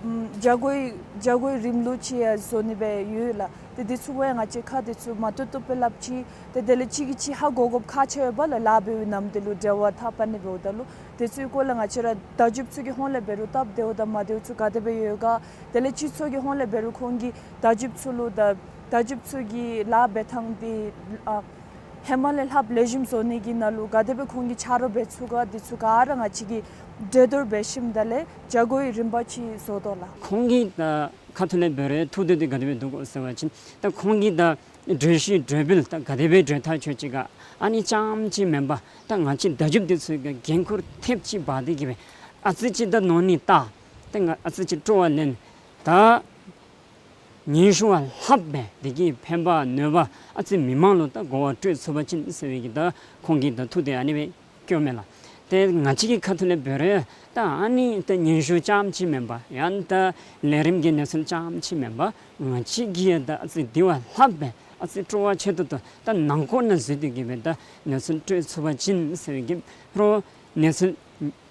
ཨམ་བྱ་སྒོའི་བྱ་སྒོའི་རིམ་ལུགས་ཅིག་ཡང་བཟོ་ནི་སྦེ་ཡོད་ལགས། ཏེ་འདི་ཚུ་གུ་ཡང་ང་བཅས་ཁ་འདི་ཚུ་མ་བཏུབ་བཏུབ་སྦེ་སླབ་ཅི། ཏེ་དེ་ལས་གཅིག་གིས་གཅིག་ཧ་གོ་དགོཔ་ཁག་ཆེ་བས་ལགས། ལཱ་འབད་བའི་ནམ་དུས་ལུ་འབྲེལ་བ་འཐབ་པ་ནི་འབདཝ་ད་ལུ་དེ་ཚུ་གི་སྐོར་ལས་ང་བཅས་ར་བརྡ་བརྒྱུད་ཚུ་གི་ཧོངས་ལས་འབད་རུང་སྟབས་བདེཝ་དང་མ་བདེཝ་ཚུ་ག་དེ་སྦེ་ཡོད་ག། དེ་ལས་སྤྱི་ཚོགས་ཀྱི་ཧོངས་ལས་འབད་རུང་ཁོང་གིས་བརྡ་བརྒྱུད་ཚུ་ལུ་ད་བརྡ་བརྒྱུད་ཚུ་གི་ལཱ་འབད་ཐངས་འདི་ཨ་ཧེ་མ་ལས་ལྷགཔ་ལེགས་ཤོམ་བཟོ་ནི་གི་ནང་ལུ་ག་དེ་སྦེ་ཁོང་གིས་ཆ་རོགས་འབད་ཚུགས་ག། འདི་ཚུ་ག་ར་ང་བཅས་ཀྱིས་གྲོས་བསྡུར་འབད་ཞིནམ་ད་ལས་བྱ་སྒོའི་རིམ་པ་ཅིག་བཟོ་དོ་ལགས། ཁོང་གི་ད་ཁ་ཐུག་ལས་འབད་རུང་ཐུགས་འདོད་འདི་ག་དེ་སྦེ་འདུག་གོ་ཟེར་བ་ཅིན་ད་ཁོང་གིས་ད་གྲོས་གཞི་གྲོས་འབུལ་ད་ག་དེ་སྦེ་གྲོས་ཐག་ཆོད་ཅི་ག། ཨ་ནི་རྐྱངམ་ཅིག་མེན་པར་ད་ང་བཅས་བརྡ་བརྒྱུད་འདི་ཚུ་གི་འགན་ཁུར་ཐེབས་ཅིག་འབག་སྟེ་གི་སྦེ་ཨ་ཙི་ཅིག་ད་ནོར་ནི་ད་ཏེ་ང་ཨ་ཙི་ཅིག་སྤྲོ་བ་ལེན་ད་སྙན་ཞུ་བ་ལྷགཔ་སྦེ་དེ་གི་ཕན་པ་གནོད་པ་ཨ་ཙི་མི་མང་ལུ་ད་གོ་བ་སྤྲོད་ཚུགས་པ་ཅིན་ཟེར་བའི་གི་ད་ཁོང་གི་ད་ཐུགས་འདོད་ཨ་ནི་སྦེ་བསྐྱེདཔ་མས་ལགས། ཏེ་ང་བཅས་ཀྱི་ཁ་ཐུག་ལས་འབད་རུང་ད་ཨ་ནི་ད་སྙན་ཞུ་རྐྱངམ་ཅིག་མེན་པར་ཡང་ད་ལས་རིམ་གྱི་གནས་ཚུལ་རྐྱངམ་ཅིག་མེན་པར་ང་བཅས་ཀྱིས་ཡང་ད་ཨ་ཙི་དེ་བ་ལྷགཔ་སྦེ་ཨ་ཙི་སྤྲོ་བ་ཆེ་ཏོག་ཏོ་ད་ནང་འཁོད་ནང་འཛུལ་ཏེ་གི་སྦེ་ད་གནས་ཚུལ་སྤྲོད་ཚུགས་པ་ཅིན་ཟེར་བའི་གི་རོགས་གནས་ཚུལ་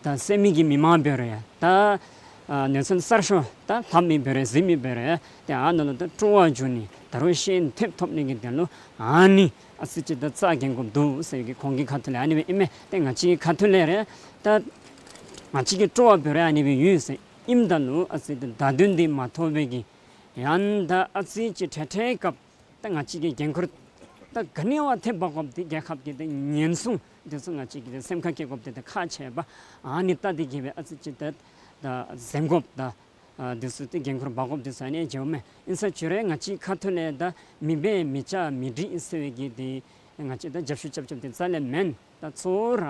ད་གསན་མི་གི་མི་མང་འབད་རུང་ཡང་ད་ཨ་གནས་ཚུལ་གསར་ཤོས་ད་ལྷབ་མི་འབད་རུང་གཟིགས་མི་འབད་རུང་ཡང་ཏེ་ཨ་ནཱ་ལུ་ད་སྤྲོ་བ་འཇུག་ནི་ད་རུང་ཤེས་ཐོབ་ཐོབ་ནི་གི་དོན་ལུ་ཨ་ནི་ཨ་ཙི་ཅིག་ད་རྩ་འགེངས་དགོཔ་འདུག་ཟེར་གི་ཁོང་གི་ཁ་ཐུག་ལས་ཨ་ནི་སྦེ་ཨིན་མས། ཏེ་ང་བཅས་ཀྱི་ཁ་ཐུག་ལས་ར་ད་ང་བཅས་ཀྱི་སྤྲོ་བ་འབད་རུང་ཨ་ནི་སྦེ་ཡོད་ཟེར་ཨིནམ་ད་ལུ་ཨ་ཙི་ད་བརྡ་དོན་འདི་མ་ཐོབ་པའི་གི་ཡང་ད་ཨ་ཙི་ཅིག་ཁྲེ་ཁྲེ་སྐབས་ད་ང་བཅས་ཀྱིས་འགན་ཁུར་ད་ག་ནི་བ་ཐེབས་འབག་དགོཔ་འདི་རྒྱལ་ཁབ་ཀྱི་ད་ཉེན་སྲུང་འདི་ཚུ་ང་བཅས་ཀྱིས་ད་སེམས་ཁར་བསྐྱེད་དགོཔ་འདི་ད་ཁག་ཆེ་བས། ཨ་ནི་ད་འདི་གིས་སྦེ་ཨ་ཙི་ཅིག་ད་ད་འཛེམ་དགོཔ་ད་ཨ་འདི་ཚུ་ད་འགན་ཁུར་འབག་དགོཔ་འདི་ཚུ་ཨ་ནི་བྱུངམ་མས། ཨིན་ས་ཅི་རུང་ང་བཅས་ཁ་ཐུག་ལས་ད་མི་འབད་མི་བྱ་མི་འདྲི་ཟེར་བའི་གི་འདི་ང་བཅས་ད་རྒྱབ་བཤུད་རྐྱབ་རྐྱབ་འདི་རྩ་ལས་མེན། ད་གཙོ་བོ་ར་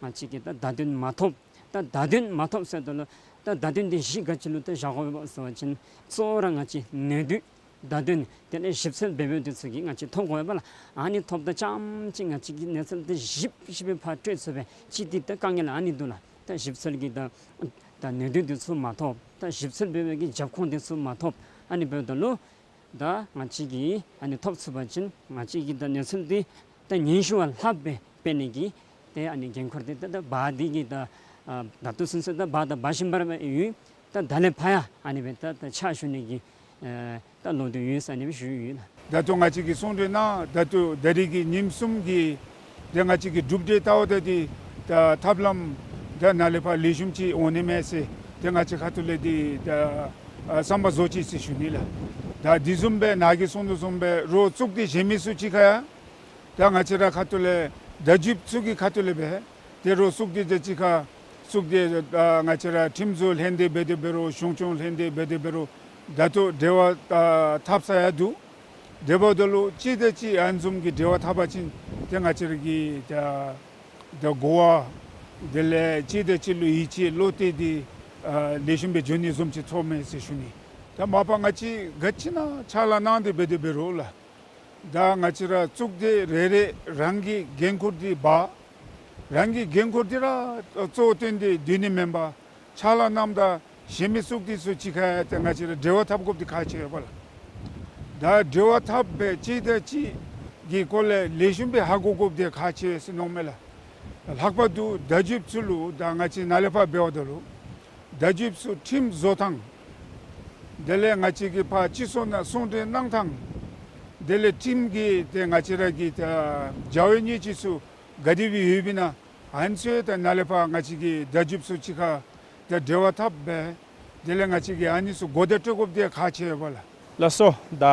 ང་བཅས་ཀྱིས་ད་བརྡ་དོན་མ་ཐོབ། ད་བརྡ་དོན་མ་ཐོབ་ཟེརཝ་ད་ལུ་ ད་བརྡ་དོན་འདི་གཞི་ག་ཅི་ལུ་ད་བཞག་དགོ་པས་ཟེར་བ་ཅིན་གཙོ་བོ་ར་ང་བཅས་ནུས་མཐུ་བརྡ་དོན་དེ་ལས་ཞིབ་འཚོལ་འབད་འབདཝ་འདི་ཚུ་གིས་ང་བཅས་ཐོབ་དགོ་པས་ལགས། ཨ་ནི་ཐོབ་ད་རྐྱངམ་ཅིག་ང་བཅས་ཀྱིས་གནས་ཚུལ་འདི་ཞིབ་ཞིབ་སྦེ་ཕར་སྤྲོད་ཚུགས་པའི་ཅིག་འདི་ད་དཀའ་ངལ་ཨ་ནི་འདུག་ལགས། ད་ཞིབ་འཚོལ་གྱི་ད་ད་ནུས་མཐུ་འདི་ཚུ་མ་ཐོབ། ད་ཞིབ་འཚོལ་འབད་བའི་གི་རྒྱབ་ཁུངས་འདི་ཚུ་མ་ཐོབ། ཨ་ནི་འབདཝ་ད་ལུ་ད་ང་བཅས་ཀྱིས་ཨ་ནི་ཐོབ་ཚུགས་པ་ཅིན་ང་བཅས་ཀྱིས་ད་གནས་ཚུལ་འདི་ད་སྙན་ཞུ་བ་ལྷག་སྦེ་སྤེལ་ནི་གི་ཏེ་ཨ་ནི་འགན་ཁུར་འདི་ད་ད་འབག་འདི་གི་ད་ཨ་ད་ལྟོ་ཚུན་ཚོད་ད་འབག་ད་འབག་བཞིན་པ་ར་ཡོད། ད་ད་ལས་ཕར་ཡང་ཨ་ནི་སྦེ་ད་ད་ཕྱག་ཞུ་ནི་གི་ཨེ་ད་བློ་འདོད་ཡོད་ཟེར་ཨ་ནི་སྦེ་ཞུ་ཡི་ལགས། ད་ལྟོ་ང་བཅས་ཀྱིས་གསུང་གྲོས་གནང་ད་ལྟོ་ད་རིས་ཀྱི་ཉིནམ་གསུམ་གྱི་ཏེ་ང་བཅས་ཀྱི་གྲུབ་འབྲས་ལྟཝ་ད་འདི་ད་ཐབས་ལམ་ད་ནཱ་ལས་ཕར་ལེགས་ཤོམ་ཅིག་འོང་ནི་མས་ཟེར་ཏེ་ང་བཅས་ཁ་ཐུག་ལས་འདི་ད་ཨ་བསམ་པ་བཟོ་ཅི་ཟེར་ཞུ་ནི་ལགས། ད་འདི་བཟུམ་སྦེ་ནཱ་གིས་གསུང་དོ་བཟུམ་སྦེ་རོགས་བཙུགས་ཏེ་གཞན་མི་ཚུ་གཅིག་ཁར་ཡང་ད་ང་བཅས་ར་ཁ་ཐུག་ལས་བརྡ་བརྒྱུདཔ་ཚུ་གི་ཁ་ཐུག་ལས་སྦེ་ཏེ་རོགས་བཙུགས་ཏེ་ད་གཅིག་ཁར་བཙུགས་ཏེ་ད་ང་བཅས་ར་ཁྲིམས་བཟོ་ལྷན་སྡེ་འབད་དེ་འབད་རུང་གཞུང་སྐྱོང་ལྷན་སྡེ་འབད་དེ་འབད་རུང་ད་ལྟོ་འབྲེལ་བ་ད་འཐབ་ས་ཡང་འདུག། དེ་འབདཝ་ད་ལུ་གཅིག་དང་གཅིག་ཨ་ནི་བཟུམ་གྱི་འབྲེལ་བ་འཐབ་པ་ཅིན་ཏེ་ང་བཅས་ར་གི་ད་ད་གོ་བ་དེ་ལས་གཅིག་དང་གཅིག་ལུ་ཡིད་ཆེས་བློ་གཏད་འདི་ཨ་ལེགས་ཤོམ་སྦེ་འགྱོ་ནི་བཟུམ་ཅིག་ཐོབ་མས་ཟེར་ཞུ་ནི། ད་མ་པ་ང་བཅས་ག་ཅི་ཨིན་ན་ཕྱག་ལཱ་གནང་སྟེ་འབད་དེ་འབད་རུང་ལགས། ད་ང་བཅས་ར་བཙུགས་ཏེ་རེ་རེ་རང་གི་འགན་ཁུར་འདི་འབག། རང་གི་འགན་ཁུར་འདི་ར་གཙོ་བོ་བཏོན་ཏེ་སྡོད་ནི་མེན་པར་ཕྱག་ལཱ་གནངམ་ད་གཞན་མི་བཙུགས་ཏེ་ཚུ་གཅིག་ཁར་ཡང་ཏེ་ང་བཅས་ར་འབྲེལ་བ་འཐབ་དགོཔ་འདི་ཁག་ཆེ་བས་ལགས། ད་འབྲེལ་བ་འཐབ་སྦེ་གཅིག་དང་གཅིག་གི་སྐོར་ལས་ལེགས་ཤོམ་སྦེ་ཧ་གོ་དགོཔ་འདི་ཁག་ཆེ་བས་ཟེར་མནོཝ་མས་ལགས། ལྷག་པར་དུ་བརྡ་བརྒྱུདཔ་ཚུ་ལུ་ད་ང་བཅས་ནཱ་ལས་ཕར་འབདཝ་ད་ལུ་བརྡ་བརྒྱུདཔ་ཚུ་ཁྲིམས་བཟོ་ཐངས་དེ་ལས་ང་བཅས་ཀྱིས་ཕར་སྤྱི་ཚོགས་ནང་གསུང་གྲོས་གནང་ཐངས་དེ་ལས་ཁྲིམས་ཀྱི་ཏེ་ང་བཅས་ར་གི་ད་བྱ་བའི་སྙིང་བཅུད་ཚུ་ག་དེ་སྦེ་ཡོདཔ་ཨིན་ན་ཨ་ནི་ཚུ་ད་ནཱ་ལས་ཕར་ང་བཅས་ཀྱི་བརྡ་བརྒྱུདཔ་ཚུ་གཅིག་ཁར་ད་འབྲེལ་བ་འཐབ་སྦེ་དེ་ལས་ང་བཅས་ཀྱིས་ཨ་ནི་ཚུ་གོ་བརྡ་སྤྲོད་དགོཔ་འདི་ཁག་ཆེ་བས་ལགས། ལགས་སོ། ད་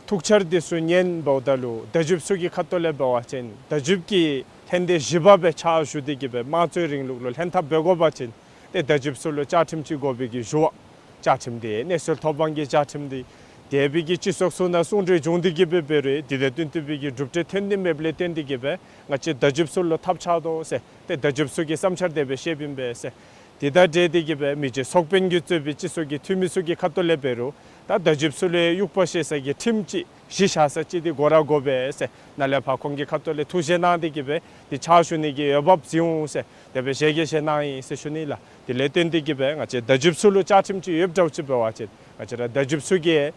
ཐུགས་འཆར་འདི་ཚུ་ཉན་འབདཝ་ད་ལུ་བརྡ་བརྒྱུདཔ་ཚུ་གི་ཁ་ཐུག་ལས་འབད་བ་ཅིན་བརྡ་བརྒྱུདཔ་ཀྱི་ལྷན་སྡེ་བཞི་པ་སྦེ་ཕྱག་ཞུ་སྟེ་གི་སྦེ་དམངས་གཙོའི་རིང་ལུགས་ལུ་ལྷན་ཐབས་འབད་དགོ་པ་ཅིན་ཏེ་བརྡ་བརྒྱུདཔ་ཚུ་ལུ་བཅའ་ཁྲིམས་ཅིག་དགོ་པའི་གི་ཞུ་བ། བཅའ་ཁྲིམས་འདི་གནས་ཚུལ་ཐོབ་དབང་གི་བཅའ་ཁྲིམས་འདི་དེ་སྦེ་གི་སྤྱི་ཚོགས་ཚུ་ནང་གསུང་གྲོས་བྱུང་སྟེ་གི་སྦེ་འབད་རུང་དེ་དང་བསྟུན་ཏེ་སྦེ་གི་གྲུབ་འབྲས་ཐོན་ནི་མེདཔ་ལས་བརྟེན་ཏེ་གི་སྦེ་ང་བཅས་བརྡ་བརྒྱུདཔ་ཚུ་ལུ་ཐབས་ཆག་དོ་ཟེར་ཏེ་བརྡ་བརྒྱུདཔ་ཚུ་གི་བསམ་འཆར་དེ་སྦེ་བཤདཔ་ཨིན་པས་ཟེར། དེ་དང་འབྲེལ་ཏེ་གི་སྦེ་མི་རྗེ་ཚོགས་དཔོན་གྱིས་གཙོས་པའི་སྤྱི་ཚོགས་ཀྱི་འཐུས་མི་ཚུ་གི་ཁ་ཐུག་ལས་འབད་རུང་ད་བརྡ་བརྒྱུདཔ་ཚུ་ལུ་དབྱུག་པ་བཞེས་ས་གི་ཁྲིམས་ཅིག་གཞི་བཞག་ས་ཅིག་འདི་དགོ་ར་དགོ་པས་ཟེར་ནཱ་ལས་ཕར་ཁོང་གི་ཁ་ཐུག་ལས་ཐུགས་བཞེད་གནང་སྟེ་གི་སྦེ་འདི་ཕྱག་ཞུ་ནི་གི་འོས་འབབ་བྱིན་འོང་ཟེར་དེ་སྦེ་ཞལ་གྱིས་བཞེས་གནང་ཡི་ཟེར་ཞུ་ནི་ལགས། དེ་ལས་བརྟེན་ཏེ་གི་སྦེ་ང་བཅས་བརྡ་བརྒྱུདཔ་ཚུ་ལུ་བཅའ་ཁྲིམས་ཅིག་ཡོདཔ་འདྲཝ་ཅིག་འབད་བ་ཅིན་ང་བཅས་ར་བརྡ་བརྒྱུདཔ་ཚུ་གིས་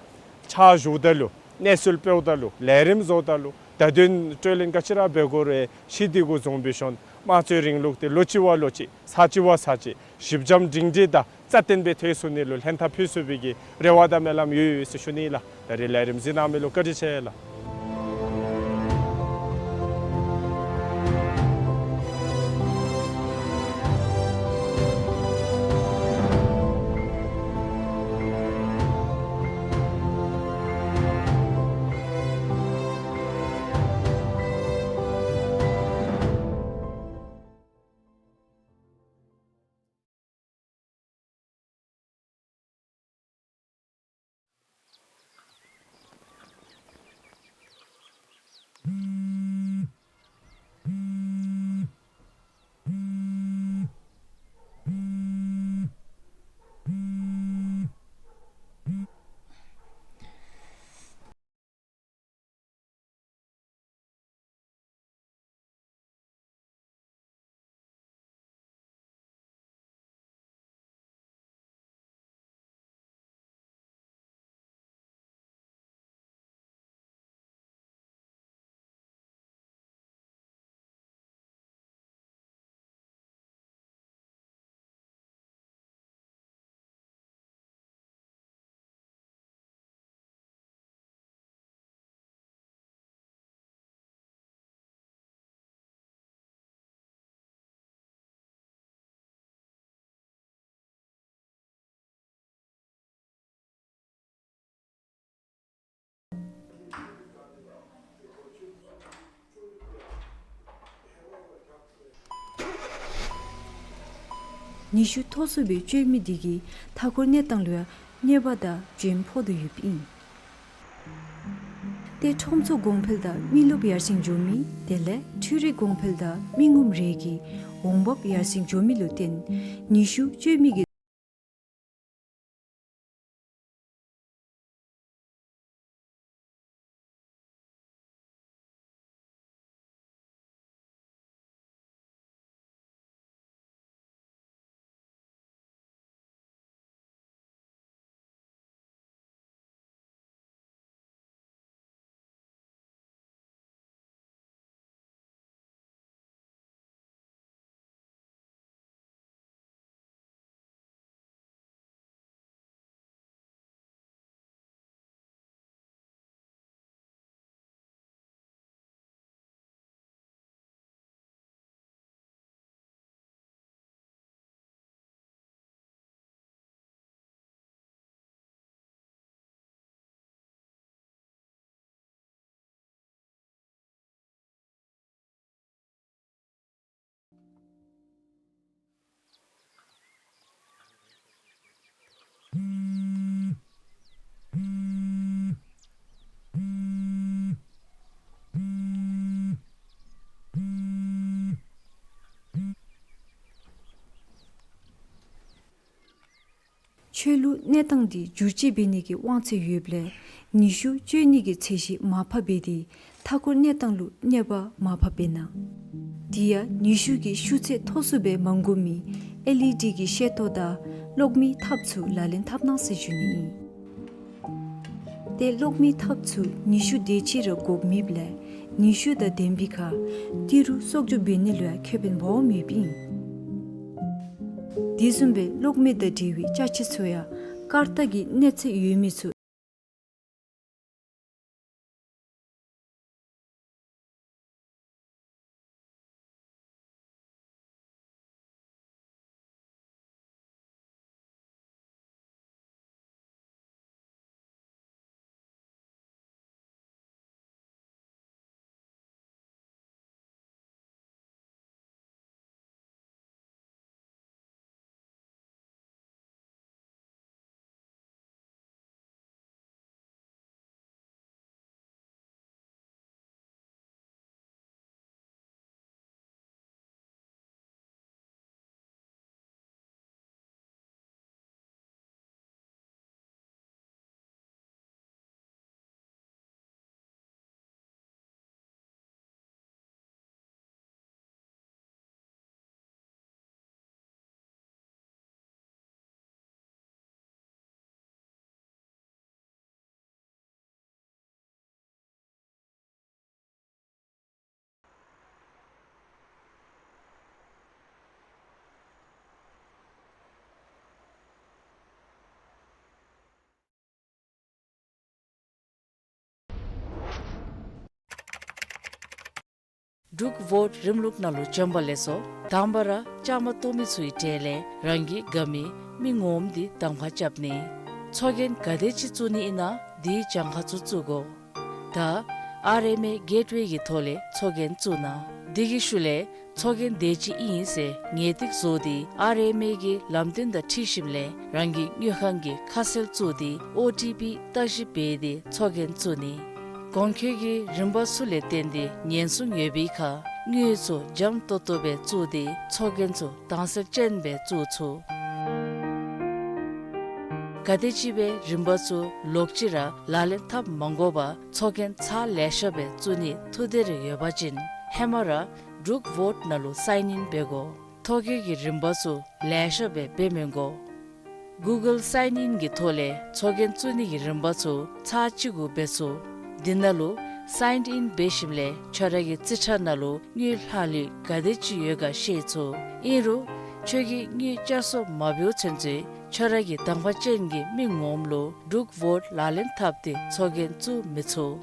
ཕྱག་ཞུཝ་ད་ལུ་གནས་ཚུལ་སྤེལཝ་ད་ལུ་ལས་རིམ་བཟོཝ་ད་ལུ་བརྡ་དོན་སྤྲོད་ལེན་ག་ཅི་ར་འབད་དགོ་རུང་ཤེས་ཏེ་གི་བཟུམ་སྦེ་ཞིནམ་དམངས་གཙོའི་རིང་ལུགས་འདི་ལོ་གཅིག་བ་ལོ་གཅིག་ཚར་གཅིག་བ་ཚར་གཅིག་ཞིབ་འཇམ་སྒྲིང་སྒྲི་དང་རྩ་བརྟན་སྦེ་ཐལ་ཚུགས་ནི་ལུ་ལྷན་ཐབས་ཕུལ་ཚུགས་པའི་གི་རེ་བ་དང་སྨོན་ལམ་ཡོད་ཡོད་ཟེར་ཞུ་ནི་ལགས། ད་རིས་ལས་རིམ་གཟིགས་གནང་མི་ལུ་བཀའ་དྲིན་ཆེ་ལགས། ཉི་ཤུ་ཐོག་སོ་པའི་བཅོས་མི་འདི་གིས་མཐའ་འཁོར་གནས་སྟངས་ལུ་ཡང་གནོད་པ་དང་འཇོན་ཕོག་དོ་ཡོདཔ་ཨིན། ཏེ་ཁྲོམ་ཚོགས་གོང་འཕེལ་དང་མི་རློབས་ཡར་སེང་འགྱོ་མི་དེ་ལས་འཕྲུལ་རིག་གོང་འཕེལ་དང་མི་ངོམ་རེ་གི་འོང་འབབ་ཡར་སེང་འགྱོ་མི་ལུ་བརྟེན་ཉི་ཤུ་བཅོས་མི་གི་ ཁྱོད་ལུ་གནས་སྟངས་འདི་འགྱུར་བཅོས་འབད་ནི་གི་དབང་ཚད་ཡོདཔ་ལས་ནུས་ཤུགས་སྤྱོད་ནི་གི་ཚད་གཞི་མར་ཕབ་འབད་དེ་མཐའ་འཁོར་གནས་སྟངས་ལུ་གནོད་པ་མར་ཕབ་འབད་གནང་། དེ་ཡང་ནུས་ཤུགས་ཀྱི་ཤུགས་ཚད་མཐོ་སུ་སྦེ་མ་འགོར་མི་ཨེལ་ཨི་ཌི་གི་ཤེལ་ཏོག་དང་གློག་མེའི་ཐགཔ་ཚུ་ལག་ལེན་འཐབ་གནང་ཟེར་ཞུ་ནི་ཨིན། ཏེ་གློག་མེའི་ཐགཔ་ཚུ་ནུས་ཤུགས་དེ་ཅིག་ར་དགོཔ་མེདཔ་ལས་ནུས་ཤུགས་དང་ལྡནམ་སྦེ་ཁར་ཏི་རུ་གསོག་འཇོག་འབད་ནི་ལུ་ཡང་ཁེ་ཕན་སྦོམ་ཡོདཔ་ཨིན། དེ་བཟུམ་སྦེ་གློག་མེ་དང་འབྲེལ་བའི་ཅ་ཆས་ཚུ་ཡང་སྐར་རྟགས་ཀྱི་གནས་ཚད་ཡོད་མི་ཚུ། འབྲུག་ཝོཊ་རིམ་ལུགས་ནང་ལུ་བྱོན་པ་ལེགས་སོ། དང་པ་ར་བཅའ་མར་གཏོགས་མི་ཚུའི་གྲས་ལས་རང་གི་དགའ་མི་མི་ངོམ་འདི་གདམ་ཁ་རྐྱབ་ནི། ཚོགས་རྒྱན་ག་དེ་ཅིག་བཙུགས་ནི་ཨིན་ན་དེའི་གྱངས་ཁ་ཚུ་བཙུགས་དགོ། ད་ཨར་ཨེམ་ཨེ་གེཊ་ཝེ་གི་ཐོག་ལས་ཚོགས་རྒྱན་བཙུགས་གནང་། དེ་གི་ཤུལ་ལས་ཚོགས་རྒྱན་དེ་ཅིག་ཨིན་ཟེར་ངེས་ཏིག་བཟོ་སྟེ་ཨར་ཨེམ་ཨེ་གི་ལམ་སྟོན་དང་འཁྲིལ་ཞིནམ་ལས་རང་གི་དངུལ་ཁང་གི་ཁ་གསལ་བཙུགས་ཏེ་ཨོ་ཊི་པི་བརྟག་ཞིབ་འབད་དེ་ཚོགས་རྒྱན་བཙུགས་ནི། གོང་འཁོད་ཀྱི་རིམ་པ་ཚུ་ལས་བརྟེན་ཏེ་ཉེན་སྲུང་ཡོད་པའི་ཁར་དངུལ་ཚུ་འཇམ་ཏོང་ཏོ་སྦེ་བཙུགས་ཏེ་ཚོགས་རྒྱན་ཚུ་དྭངས་གསལ་ཅན་སྦེ་བཙུགས་ཚུགས། ག་དེམ་ཅིག་སྦེ་རིམ་པ་ཚུ་ལོག་ཅི་ར་ལག་ལེན་འཐབ་མ་དགོ་པར་ཚོགས་རྒྱན་ཚར་ལེ་ཤ་སྦེ་བཙུགས་ནི་ཐུགས་འདོད་རེ་ཡོད་པ་ཅིན་ཧེ་མ་ར་འབྲུག་ཝོཊ་ནང་ལུ་སའིན་ཨིན་འབད་དགོ། ཐོ་བཀོད་ཀྱི་རིམ་པ་ཚུ་ལེ་ཤ་སྦེ་འབད་མི་དགོ། གུ་གཱལ་སའིན་ཨིན་གྱི་ཐོག་ལས་ཚོགས་རྒྱན་བཙུགས་ནི་གི་རིམ་པ་ཚུ་ཚར་གཅིག་གུ་འབད་ཚུགས། དེ་ནང་ལུ་སའིན་ཨིན་འབད་ཞིནམ་ལས་ཁྱོད་ར་གི་རྩིས་ཁྲ་ནང་ལུ་དངུལ་ལྷག་ལུས་ག་དེ་ཅིག་ཡོད་ག་ཤེས་ཚུགས། ཨིན་རུང་ཁྱོད་ཀྱིས་དངུལ་བསྐྱར་གསོ་མ་འབདཝ་ཚུན་ཚོད་ཁྱོད་ར་གི་དང་པ་ཅན་གྱི་མི་ངོམ་ལུ་འབྲུག་ཝོཊ་ལག་ལེན་འཐབ་སྟེ་ཚོགས་རྒྱན་བཙུགས་མི་ཚུགས།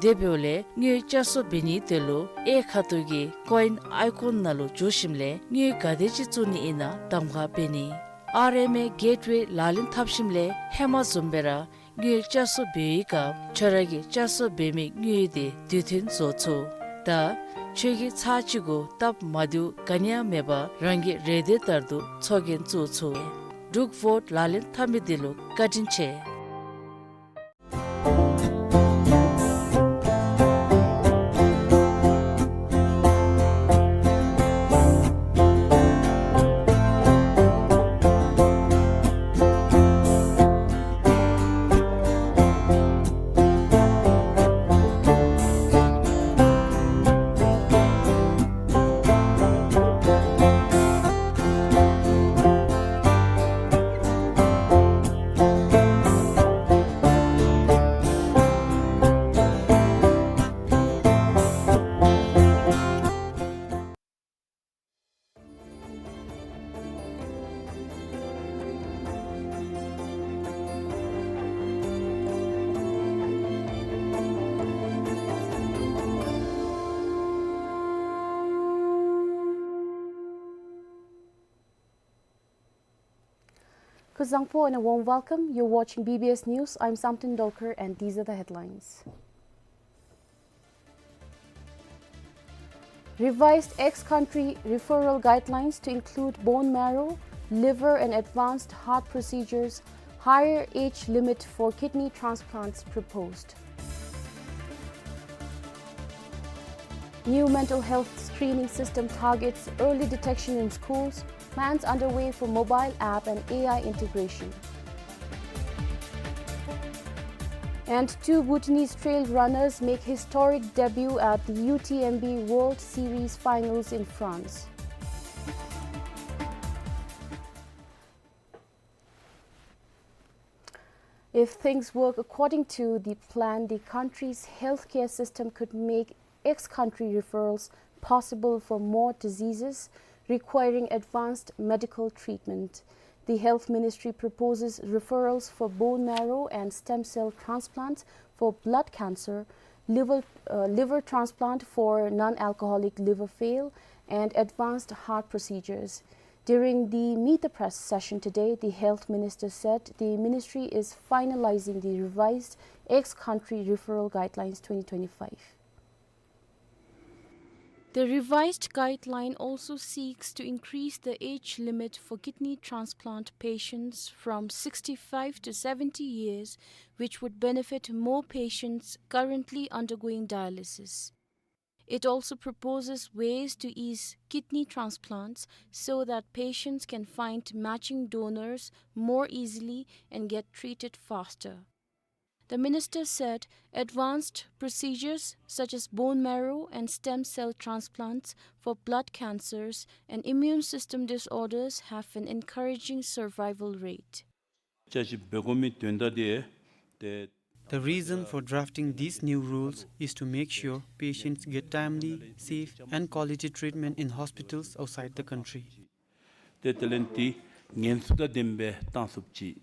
དེ་འབདཝ་ལས་དངུལ་བསྐྱར་གསོ་འབད་ནི་དེ་ལུ་གཡས་ཁ་ཐུག་གི་ཀོ་ཨིན་ཨའི་ཀོན་ནང་ལུ་འཛུལ་ཞིནམ་ལས་དངུལ་ག་དེ་ཅིག་བཙུགས་ནི་ཨིན་ན་གདམ་ཁ་འབད་ནི། ཨར་ཨེམ་ཨེ་གེཊ་ཝེ་ལག་ལེན་འཐབ་ཞིནམ་ལས་ཧེ་མ་བཟུམ་སྦེ་ར་དངུལ་བསྐྱར་གསོ་འབད་བའི་སྐབས་ཁྱོད་ར་གིས་བསྐྱར་གསོ་འབད་མི་དངུལ་དེ་དུས་མཐུན་བཟོ་ཚུགས། ད་ཁྱོད་ཀྱིས་ཚར་གཅིག་གུ་སྟབས་མ་བདེཝ་ག་ནི་ཡང་མེད་པར་རང་གི་རེ་འདོད་ལྟར་དུ་ཚོགས་རྒྱན་བཙུགས་ཚུགས། འབྲུག་ཝོཊ་ལག་ལེན་འཐབ་མི་དེ་ལུ་བཀའ་དྲིན་ཆེ། Kuzuzangpo and a warm welcome. You're watching B B S News. I'm Samten Dolkar and these are the headlines. Revised ex-country referral guidelines to include bone marrow, liver and advanced heart procedures, higher age limit for kidney transplants proposed. New mental health screening system targets early detection in schools, Plans underway for mobile app and A I integration. And two Bhutanese trail runners make historic debut at the U T M B World Series finals in France. If things work according to the plan, the country's healthcare system could make ex-country referrals possible for more diseases requiring advanced medical treatment. The Health Ministry proposes referrals for bone marrow and stem cell transplants for blood cancer, liver, uh, liver transplant for non-alcoholic liver fail, and advanced heart procedures. During the Meet the Press session today, the Health Minister said the ministry is finalizing the revised ex-country referral guidelines twenty twenty-five. The revised guideline also seeks to increase the age limit for kidney transplant patients from sixty-five to seventy years, which would benefit more patients currently undergoing dialysis. It also proposes ways to ease kidney transplants so that patients can find matching donors more easily and get treated faster. The minister said advanced procedures such as bone marrow and stem cell transplants for blood cancers and immune system disorders have an encouraging survival rate. བཅའ་གཞི་འབད་དགོ་མི་དོན་དག་དེ་ཏེ། The reason for drafting these new rules is to make sure patients get timely, safe, and quality treatment in hospitals outside the country. ཏེ་དེ་ལས་ཏེ་ངན་སུ་དང་ལྡན་པའི་བཏང་ཚུགས་ཅིག།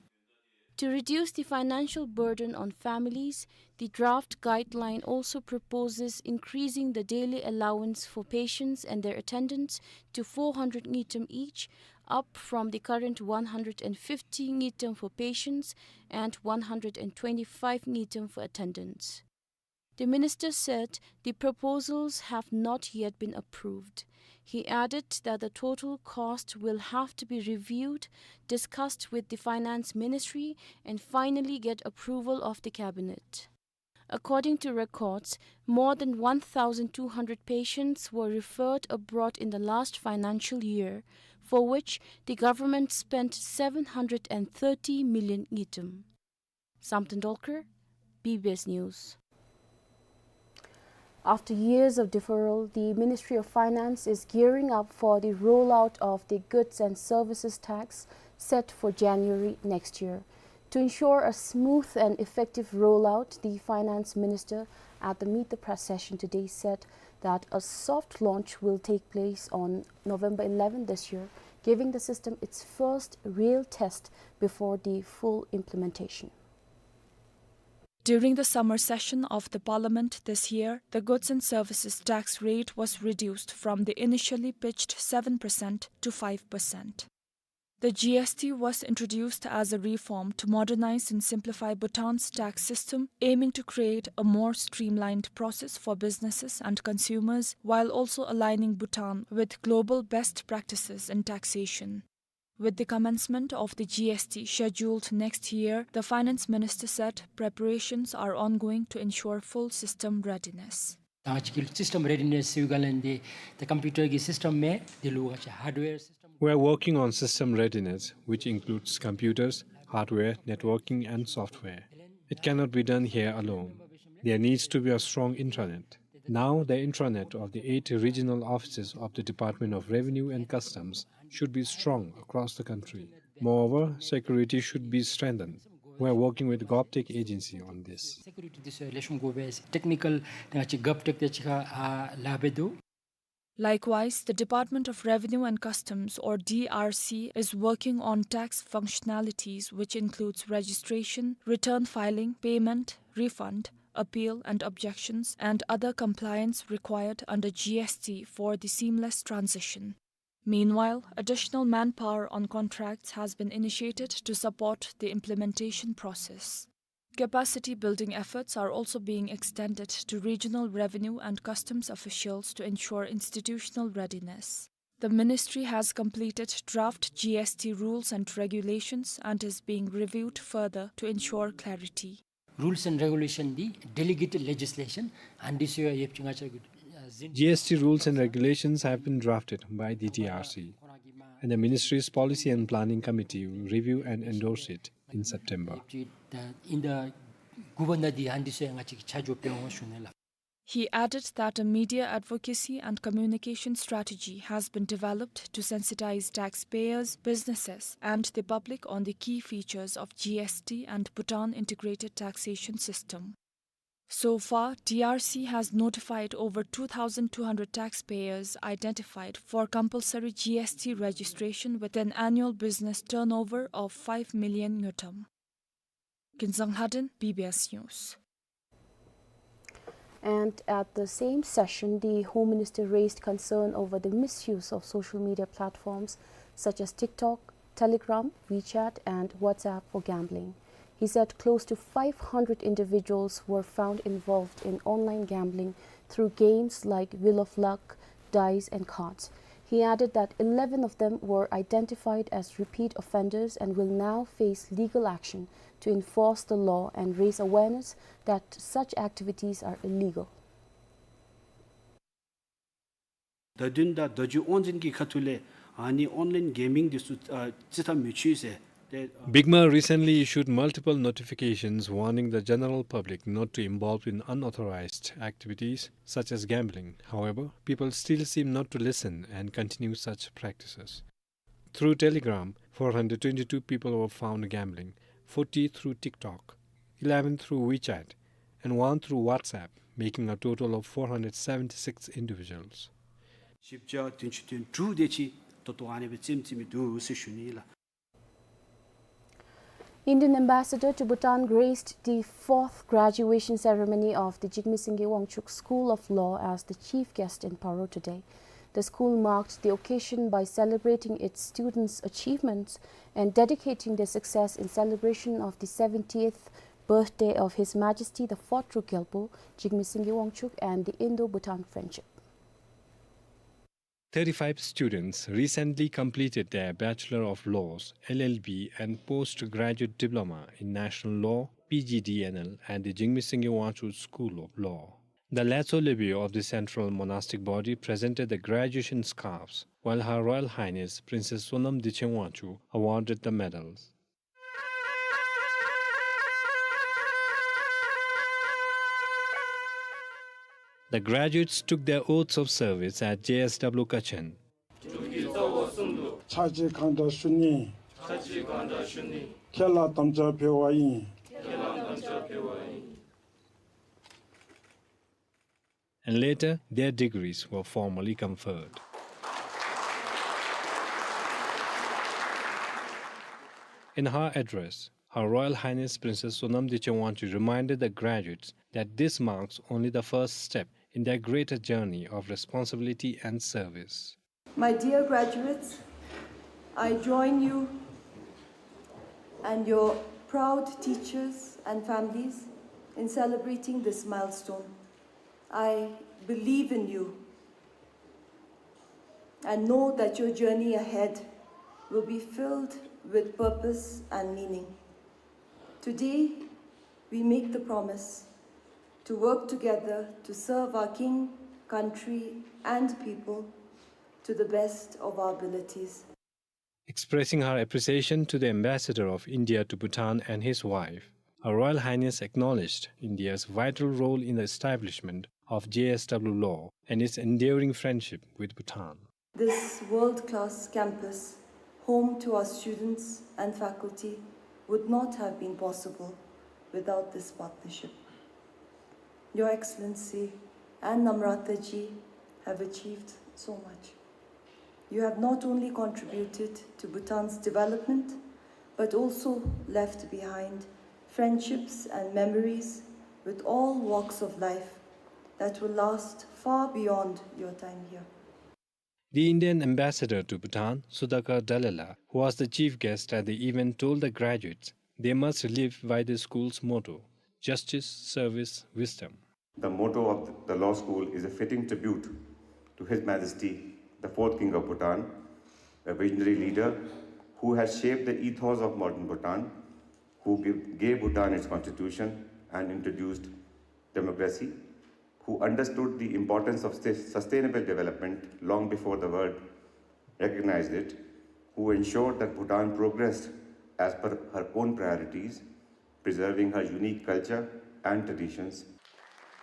To reduce the financial burden on families, the draft guideline also proposes increasing the daily allowance for patients and their attendants to four hundred ngultrum each, up from the current one hundred and fifty ngultrum for patients and one hundred and twenty-five ngultrum for attendants. The minister said the proposals have not yet been approved. He added that the total cost will have to be reviewed, discussed with the finance ministry, and finally get approval of the cabinet. According to records, more than one thousand two hundred patients were referred abroad in the last financial year, for which the government spent seven hundred and thirty million ngultrum. Samten Dolkar, B B S News. After years of deferral, the Ministry of Finance is gearing up for the rollout of the goods and services tax set for January next year. To ensure a smooth and effective rollout, the finance minister at the Meet the Press session today said that a soft launch will take place on November eleven this year, giving the system its first real test before the full implementation. During the summer session of the parliament this year, the goods and services tax rate was reduced from the initially pitched seven percent to five percent. The G S T was introduced as a reform to modernize and simplify Bhutan's tax system, aiming to create a more streamlined process for businesses and consumers, while also aligning Bhutan with global best practices in taxation. With the commencement of the G S T scheduled next year, the finance minister said preparations are ongoing to ensure full system readiness. ད་ང་བཅས་ཀྱི་སིསི་ཊམ་རེ་ཌི་ནེསི་ཟེར་བའི་སྒང་ལས་འདི་ད་ཀམ་པིའུ་ཊར་གྱི་སིསི་ཊམ་མེན། འདི་ལུ་ང་བཅས་ཧརཌ་ཝེར་སིསི་ཊམ། We are working on system readiness, which includes computers, hardware, networking, and software. It cannot be done here alone. There needs to be a strong intranet. Now, the intranet of the eight regional offices of the Department of Revenue and Customs should be strong across the country. Moreover, security should be strengthened. We are working with GovTech agency on this. སི་ཀིའུ་རི་ཊི་འདི་ཚུ་ལེགས་ཤོམ་དགོ་པས། ཊེཀ་ནི་ཀལ་ང་བཅས་གབ་ཊེཀ་དང་གཅིག་ཁར་ཨ་ལཱ་འབད་དོ། Likewise, the Department of Revenue and Customs, or D R C, is working on tax functionalities, which includes registration, return filing, payment, refund, appeal and objections, and other compliance required under G S T for the seamless transition. Meanwhile, additional manpower on contracts has been initiated to support the implementation process. Capacity building efforts are also being extended to regional revenue and customs officials to ensure institutional readiness. The ministry has completed draft G S T rules and regulations and is being reviewed further to ensure clarity. རུལས་ཨེནཌ་རེ་གུ་ལེ་ཤཱན་འདི་ཌེ་ལི་གེ་ཊེཌ་ལེ་ཇིས་ལེ་ཤཱན་ཨ་ནི་འདི་ཚུ་ཡང་ཡོདཔ་ཅིག་ང་བཅས་ཀྱི་ཨ་ཟིན། G S T rules and regulations have been drafted by the D R C. and the ministry's Policy and Planning Committee will review and endorse it in September. ད་ཨིན་ད་དགུ་པ་ནང་འདི་ཨ་ནི་ཚུ་ང་བཅས་ཀྱིས་ཆ་འཇོག་འབད་འོང་ཞུ་ནི་ལགས། He added that a media advocacy and communication strategy has been developed to sensitize taxpayers, businesses, and the public on the key features of G S T and Bhutan integrated taxation system. So far, D R C has notified over two thousand two hundred taxpayers identified for compulsory G S T registration with an annual business turnover of five million ngultrum. Kinzang Lhaden, B B S News. And at the same session, the Home Minister raised concern over the misuse of social media platforms such as TikTok, Telegram, WeChat, and WhatsApp for gambling. He said close to five hundred individuals were found involved in online gambling through games like Wheel of Luck, dice, and cards. He added that eleven of them were identified as repeat offenders and will now face legal action to enforce the law and raise awareness that such activities are illegal. བརྡ་དོན་དང་བརྡ་བརྒྱུད་དབང་འཛིན་གྱི་ཁ་ཐུག་ལས་ཨ་ནི་ཨོན་ལཱའིན་གེམ་མིང་འདི་ཚུ་ཨ་རྩིས་ཐབས་མི་ཆོག་ཟེར་ཏེ། Bigma recently issued multiple notifications warning the general public not to involve in unauthorized activities such as gambling. However, people still seem not to listen and continue such practices. Through Telegram, four hundred twenty-two people were found gambling, forty through TikTok, eleven through WeChat, and one through WhatsApp, making a total of four hundred seventy-six individuals. བཞི་བརྒྱ་བདུན་ཅུ་དོན་དྲུག་དེ་ཅིག་ད་ལྟོ་ཨ་ནི་སྦེ་རྩིས་རྩིས་མི་འདུག་ཟེར་ཞུ་ནི་ལགས། Indian ambassador to Bhutan graced the fourth graduation ceremony of the Jigme Singye Wangchuck School of Law as the chief guest in Paro today. The school marked the occasion by celebrating its students' achievements and dedicating their success in celebration of the seventieth birthday of His Majesty the Fourth Druk Gyalpo, Jigme Singye Wangchuck, and the Indo-Bhutan friendship. Thirty-five students recently completed their Bachelor of Laws, L L B, and Postgraduate Diploma in National Law, P G D N L, at the Jigme Singye Wangchuck School of Law. The Latso Lebi of the Central Monastic Body presented the graduation scarves, while Her Royal Highness Princess Sonam Dechen Wangchuck awarded the medals. The graduates took their oaths of service at J S W Kachen. ཕྱག་ཕྱིད་གང་དྲག་ཞུ་ནི། ཕྱག་ཕྱིད་གང་དྲག་ཞུ་ནི། ཁྱེད་ལ་དམ་བཅའ་འབུལ་བ་ཡིན། ཁྱེད་ལ་དམ་བཅའ་འབུལ་བ་ཡིན། And later, their degrees were formally conferred. In her address, Her Royal Highness Princess Sonam Dechen Wangchuck reminded the graduates that this marks only the first step in their greater journey of responsibility and service. My dear graduates, I join you and your proud teachers and families in celebrating this milestone. I believe in you and know that your journey ahead will be filled with purpose and meaning. Today, we make the promise to work together to serve our king, country, and people to the best of our abilities. Expressing her appreciation to the Ambassador of India to Bhutan and his wife, Her Royal Highness acknowledged India's vital role in the establishment of J S W Law and its enduring friendship with Bhutan. This world-class campus, home to our students and faculty, would not have been possible without this partnership. Your Excellency and Namrata ji have achieved so much. You have not only contributed to Bhutan's development, but also left behind friendships and memories with all walks of life that will last far beyond your time here. The Indian ambassador to Bhutan, Sudhakar Dallela, who was the chief guest at the event, told the graduates they must live by the school's motto, "Justice, service, wisdom." The motto of the law school is a fitting tribute to His Majesty, the fourth King of Bhutan, a visionary leader who has shaped the ethos of modern Bhutan, who give, gave Bhutan its constitution and introduced democracy, who understood the importance of sus-, sustainable development long before the world recognized it, who ensured that Bhutan progressed as per her own priorities, preserving her unique culture and traditions.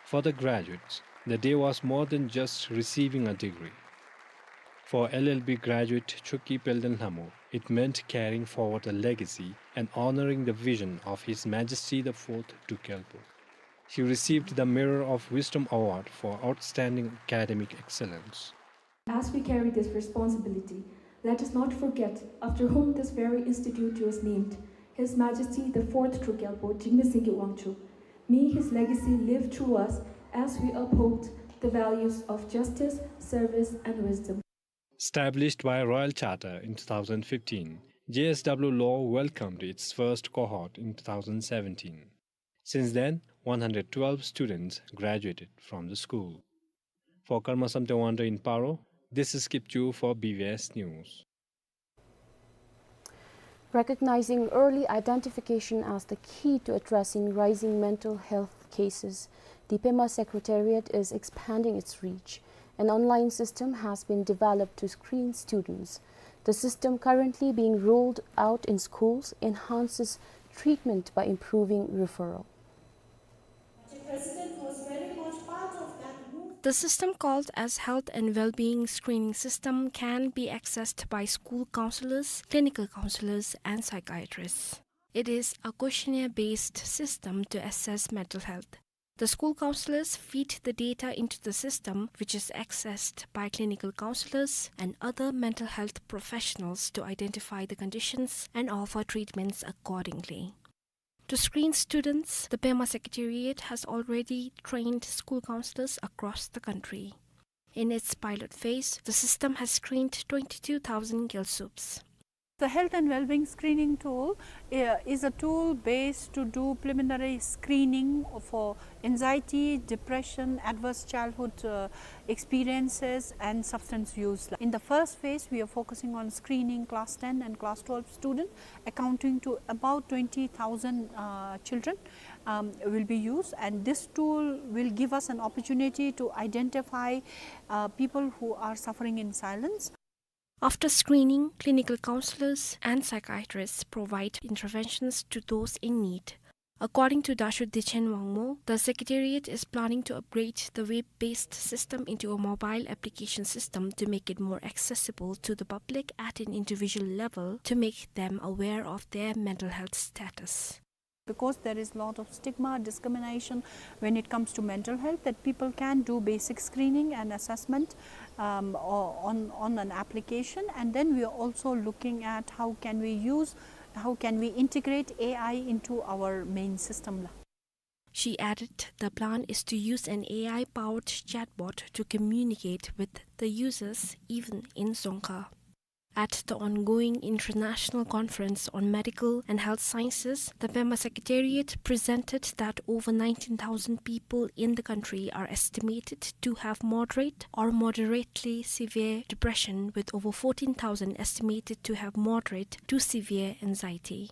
For the graduates, the day was more than just receiving a degree. For L L B graduate Chokki Pelden Lhamo, it meant carrying forward a legacy and honoring the vision of His Majesty the Fourth Druk Gyalpo. She received the Mirror of Wisdom Award for outstanding academic excellence. As we carry this responsibility, let us not forget after whom this very institute was named, His Majesty the Fourth Druk Gyalpo Jigme Singye Wangchuck. May his legacy live through us as we uphold the values of justice, service, and wisdom. Established by Royal Charter in two thousand fifteen, J S W Law welcomed its first cohort in two thousand seventeen. Since then, one hundred twelve students graduated from the school. For Karma Samten Wanter in Paro, this is Kipchu for B B S News. Recognizing early identification as the key to addressing rising mental health cases, the Pema Secretariat is expanding its reach. An online system has been developed to screen students. The system, currently being rolled out in schools, enhances treatment by improving referral. The system, called as Health and Wellbeing Screening System, can be accessed by school counselors, clinical counselors, and psychiatrists. It is a questionnaire-based system to assess mental health. The school counselors feed the data into the system, which is accessed by clinical counselors and other mental health professionals to identify the conditions and offer treatments accordingly. To screen students, the Pema Secretariat has already trained school counselors across the country. In its pilot phase, the system has screened twenty-two thousand Gyalsups. The health and well-being screening tool, uh, is a tool based to do preliminary screening for anxiety, depression, adverse childhood, uh, experiences, and substance use. In the first phase, we are focusing on screening class ten and class twelve student, accounting to about twenty thousand, uh, children, um, will be used, and this tool will give us an opportunity to identify, uh, people who are suffering in silence. After screening, clinical counselors and psychiatrists provide interventions to those in need. According to Dasho Dechen Wangmo, the Secretariat is planning to upgrade the web-based system into a mobile application system to make it more accessible to the public at an individual level, to make them aware of their mental health status. Because there is lot of stigma, discrimination when it comes to mental health, that people can do basic screening and assessment, um, o-, on, on an application. And then we are also looking at how can we use, how can we integrate A I into our main system. She added the plan is to use an A I-powered chatbot to communicate with the users, even in Dzongkha. At the ongoing International Conference on Medical and Health Sciences, the Pema Secretariat presented that over nineteen thousand people in the country are estimated to have moderate or moderately severe depression, with over fourteen thousand estimated to have moderate to severe anxiety.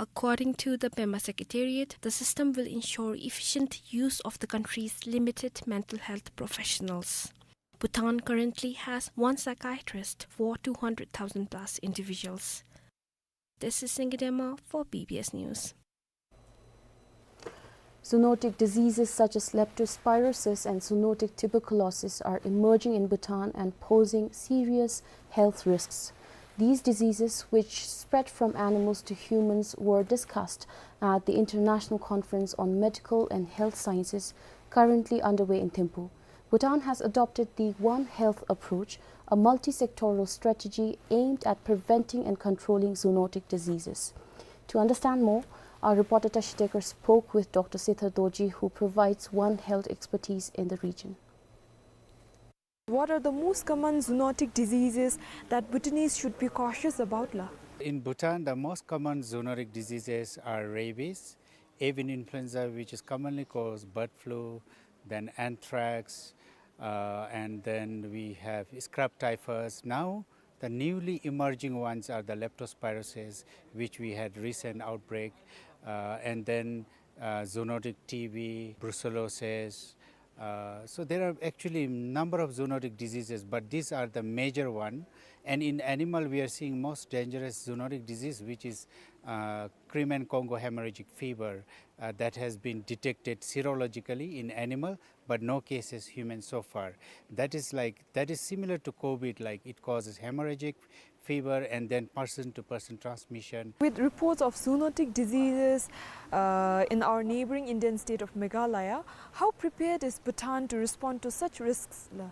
According to the Pema Secretariat, the system will ensure efficient use of the country's limited mental health professionals. Bhutan currently has one psychiatrist for two hundred thousand plus individuals. This is Singye Dema for B B S News. Zoonotic diseases such as leptospirosis and zoonotic tuberculosis are emerging in Bhutan and posing serious health risks. These diseases, which spread from animals to humans, were discussed at the International Conference on Medical and Health Sciences, currently underway in Thimphu. Bhutan has adopted the One Health approach, a multi-sectoral strategy aimed at preventing and controlling zoonotic diseases. To understand more, our reporter Tashi Tekar spoke with Doctor Sethar Dorji, who provides One Health expertise in the region. What are the most common zoonotic diseases that Bhutanese should be cautious about, la? In Bhutan, the most common zoonotic diseases are rabies, avian influenza, which is commonly called bird flu, then anthrax, uh, and then we have scrub typhus. Now, the newly emerging ones are the leptospirosis, which we had recent outbreak, uh, and then, uh, zoonotic T B, brucellosis, Uh, so there are actually number of zoonotic diseases, but these are the major one. And in animal, we are seeing most dangerous zoonotic disease, which is, uh, Crimean Congo hemorrhagic fever, uh, that has been detected serologically in animal, but no cases human so far. That is like, that is similar to COVID, like, it causes hemorrhagic fever and then person to person transmission. With reports of zoonotic diseases, uh, in our neighboring Indian state of Meghalaya, how prepared is Bhutan to respond to such risks, la?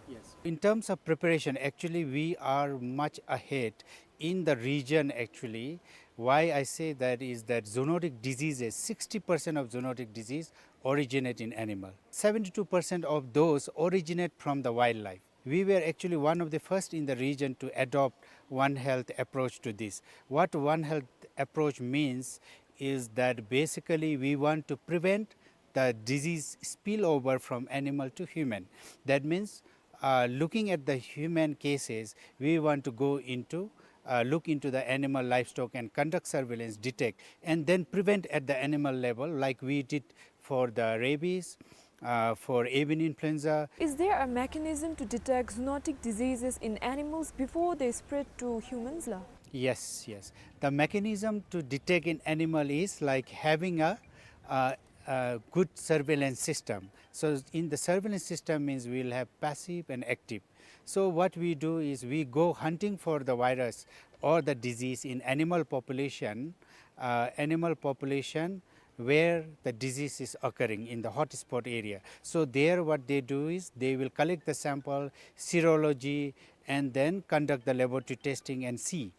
Yes. In terms of preparation, actually, we are much ahead in the region, actually. Why I say that is that zoonotic diseases, sixty percent of zoonotic disease originate in animal. Seventy-two percent of those originate from the wildlife. We were actually one of the first in the region to adopt One Health approach to this. What One Health approach means is that basically we want to prevent the disease spillover from animal to human. That means, uh, looking at the human cases, we want to go into, uh, look into the animal, livestock, and conduct surveillance, detect, and then prevent at the animal level, like we did for the rabies, uh, for avian influenza. Is there a mechanism to detect zoonotic diseases in animals before they spread to humans, la? Yes, yes. The mechanism to detect in animal is like having a, uh, a good surveillance system. So in the surveillance system means we'll have passive and active. So what we do is we go hunting for the virus or the disease in animal population, uh, animal population where the disease is occurring in the hotspot area. So there what they do is they will collect the sample, serology, and then conduct the laboratory testing and see.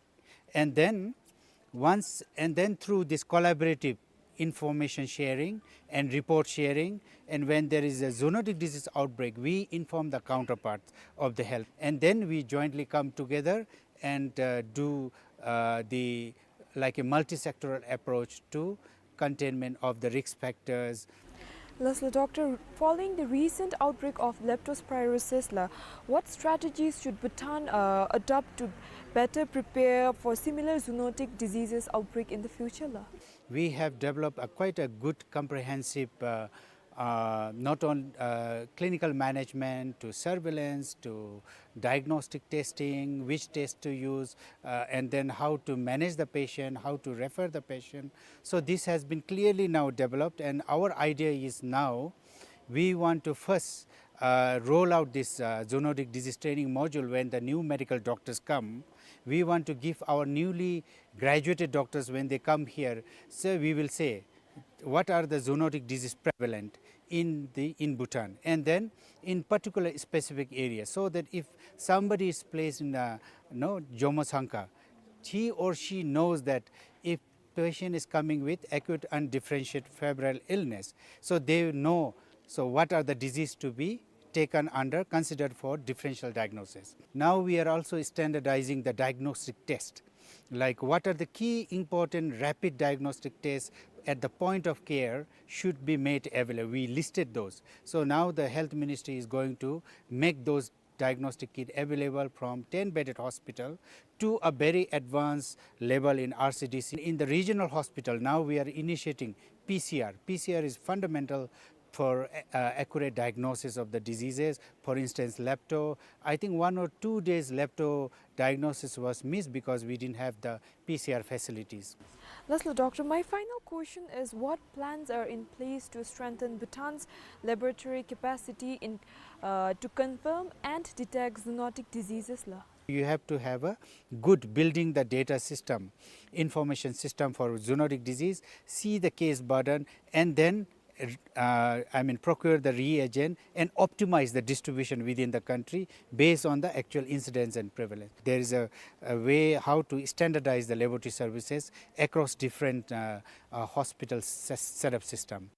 And then once, and then through this collaborative information sharing and report sharing, and when there is a zoonotic disease outbreak, we inform the counterparts of the health. And then we jointly come together and, uh, do, uh, the, like, a multi-sectoral approach to containment of the risk factors. Lastly, Doctor, following the recent outbreak of leptospirosis, la, what strategies should Bhutan, uh, adopt to better prepare for similar zoonotic diseases outbreak in the future, la? We have developed a quite a good comprehensive, uh, uh, not on, uh, clinical management to surveillance to diagnostic testing, which test to use, uh, and then how to manage the patient, how to refer the patient. So this has been clearly now developed, and our idea is now we want to first, uh, roll out this, uh, zoonotic disease training module when the new medical doctors come. We want to give our newly graduated doctors, when they come here, so we will say, what are the zoonotic disease prevalent in the, in Bhutan, and then in particular specific areas, so that if somebody is placed in a, you know, Jomo Sangkha, he or she knows that if patient is coming with acute undifferentiated febrile illness, so they know, so what are the disease to be taken under, considered for differential diagnosis. Now we are also standardizing the diagnostic test, like, what are the key important rapid diagnostic tests at the point of care should be made available. We listed those. So now the health ministry is going to make those diagnostic kit available from ten bedded hospital to a very advanced level in R C D C. In the regional hospital, now we are initiating P C R. P C R is fundamental for, uh, accurate diagnosis of the diseases. For instance, lepto, I think one or two days lepto diagnosis was missed because we didn't have the P C R facilities. Lastly, Doctor, my final question is, what plans are in place to strengthen Bhutan's laboratory capacity in, uh, to confirm and detect zoonotic diseases, la? You have to have a good building the data system, information system for zoonotic disease, see the case burden, and then, uh, I mean, procure the reagent and optimize the distribution within the country based on the actual incidence and prevalence. There is a, a way how to standardize the laboratory services across different, uh, uh, hospital se-, setup system.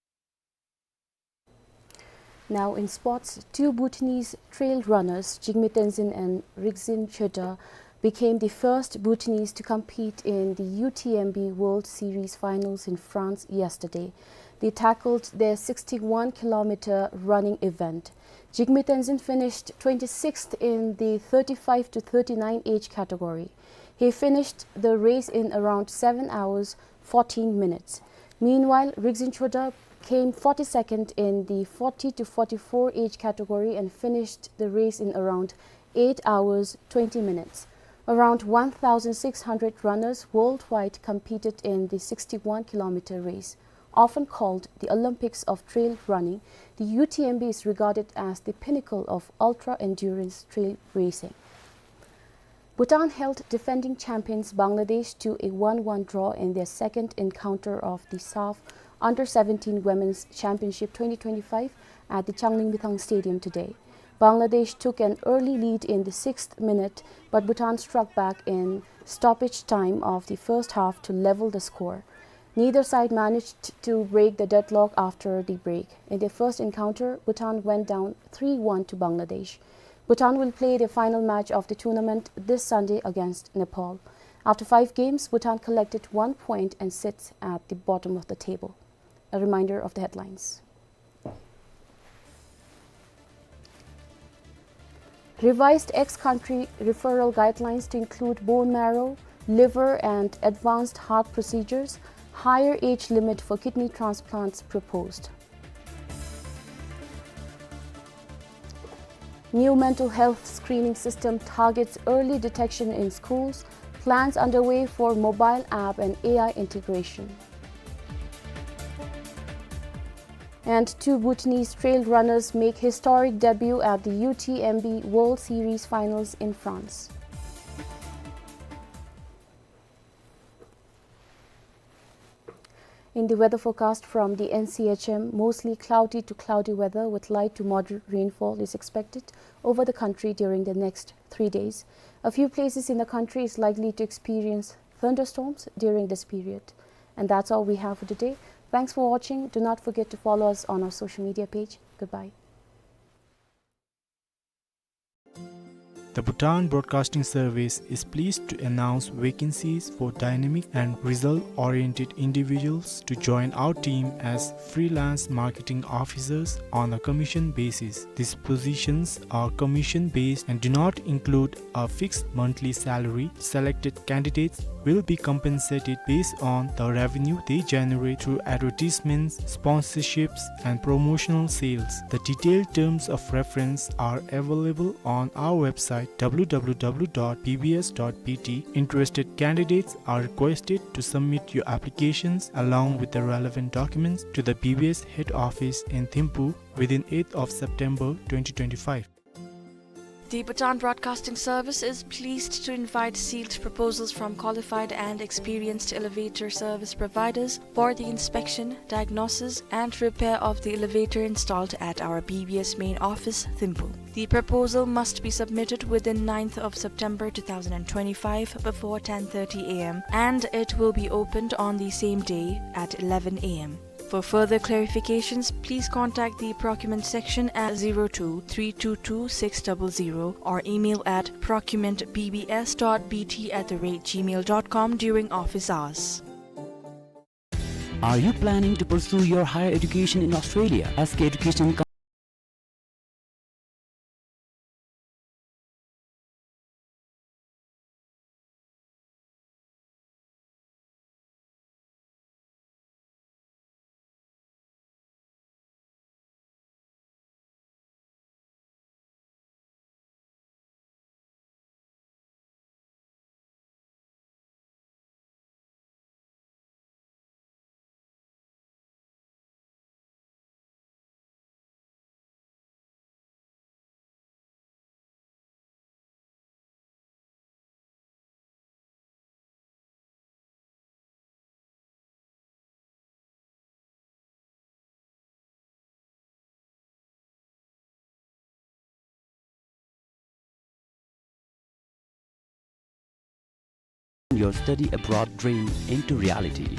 Now in sports, two Bhutanese trail runners, Jigme Tenzin and Rigzin Choedar, became the first Bhutanese to compete in the U T M B World Series finals in France yesterday. They tackled their sixty-one kilometer running event. Jigme Tenzin finished twenty-sixth in the thirty-five to thirty-nine age category. He finished the race in around seven hours, fourteen minutes. Meanwhile, Rigzin Choedar came forty-second in the forty to forty-four age category and finished the race in around eight hours, twenty minutes. Around one thousand six hundred runners worldwide competed in the sixty-one kilometer race. Often called the Olympics of trail running, the U T M B is regarded as the pinnacle of ultra-endurance trail racing. Bhutan held defending champions Bangladesh to a one one draw in their second encounter of the SAFF Under seventeen Women's Championship twenty twenty-five at the Changlimithang Stadium today. Bangladesh took an early lead in the sixth minute, but Bhutan struck back in stoppage time of the first half to level the score. Neither side managed to break the deadlock after the break. In their first encounter, Bhutan went down three one to Bangladesh. Bhutan will play their final match of the tournament this Sunday against Nepal. After five games, Bhutan collected one point and sits at the bottom of the table. A reminder of the headlines. Revised ex-country referral guidelines to include bone marrow, liver and advanced heart procedures, higher age limit for kidney transplants proposed. New mental health screening system targets early detection in schools, plans underway for mobile app and A I integration. And two Bhutanese trail runners make historic debut at the U T M B World Series Finals in France. In the weather forecast from the N C H M, mostly cloudy to cloudy weather with light to moderate rainfall is expected over the country during the next three days. A few places in the country is likely to experience thunderstorms during this period. And that's all we have for today. Thanks for watching. Do not forget to follow us on our social media page. Goodbye. The Bhutan Broadcasting Service is pleased to announce vacancies for dynamic and result-oriented individuals to join our team as freelance marketing officers on a commission basis. These positions are commission-based and do not include a fixed monthly salary. Selected candidates will be compensated based on the revenue they generate through advertisements, sponsorships, and promotional sales. The detailed terms of reference are available on our website, W W W dot B B S dot B T. Interested candidates are requested to submit your applications along with the relevant documents to the B B S head office in Thimphu within eighth of September twenty twenty-five. The Bhutan Broadcasting Service is pleased to invite sealed proposals from qualified and experienced elevator service providers for the inspection, diagnosis, and repair of the elevator installed at our B B S main office, Thimphu. The proposal must be submitted within ninth of September two thousand twenty-five before ten thirty A M, and it will be opened on the same day at eleven A M. For further clarifications, please contact the procurement section at zero two three two two six double zero or email at procurement B B S dot B T at the rate gmail dot com during office hours. Are you planning to pursue your higher education in Australia? S K Education Your study abroad dream into reality.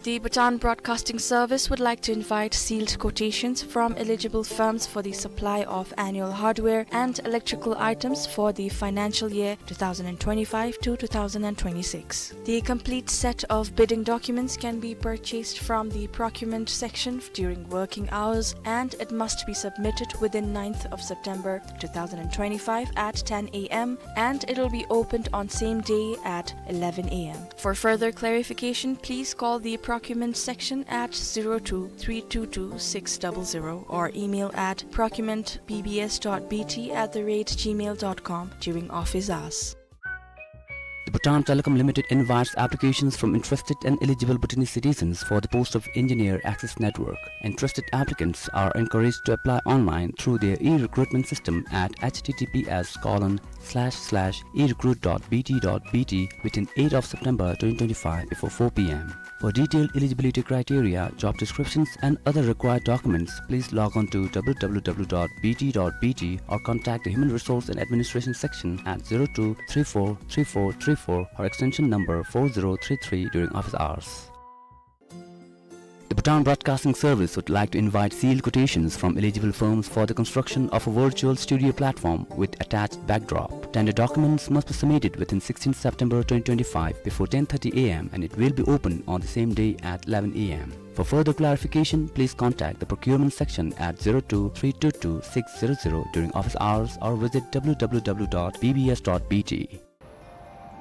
The Bhutan Broadcasting Service would like to invite sealed quotations from eligible firms for the supply of annual hardware and electrical items for the financial year two thousand twenty-five to two thousand twenty-six. The complete set of bidding documents can be purchased from the procurement section during working hours, and it must be submitted within ninth of September two thousand twenty-five at ten A M, and it will be opened on same day at eleven A M. For further clarification, please call the procurement section at zero two three two two six double zero or email at procurement B B S dot B T at the rate gmail dot com during office hours. The Bhutan Telecom Limited invites applications from interested and eligible Bhutanese citizens for the post of Engineer Access Network. Interested applicants are encouraged to apply online through their e-recruitment system at H T T P S colon slash slash e recruit dot B T dot B T within eighth of September twenty twenty-five before four P M. For detailed eligibility criteria, job descriptions, and other required documents, please log on to W W W dot B T dot B T or contact the Human Resource and Administration section at zero two three four three four three four or extension number four zero three three during office hours. The Bhutan Broadcasting Service would like to invite sealed quotations from eligible firms for the construction of a virtual studio platform with attached backdrop. Tender documents must be submitted within sixteenth September twenty twenty-five before ten thirty A M and it will be open on the same day at eleven A M. For further clarification, please contact the procurement section at zero two three two two six zero zero during office hours or visit W W W dot B B S dot B T.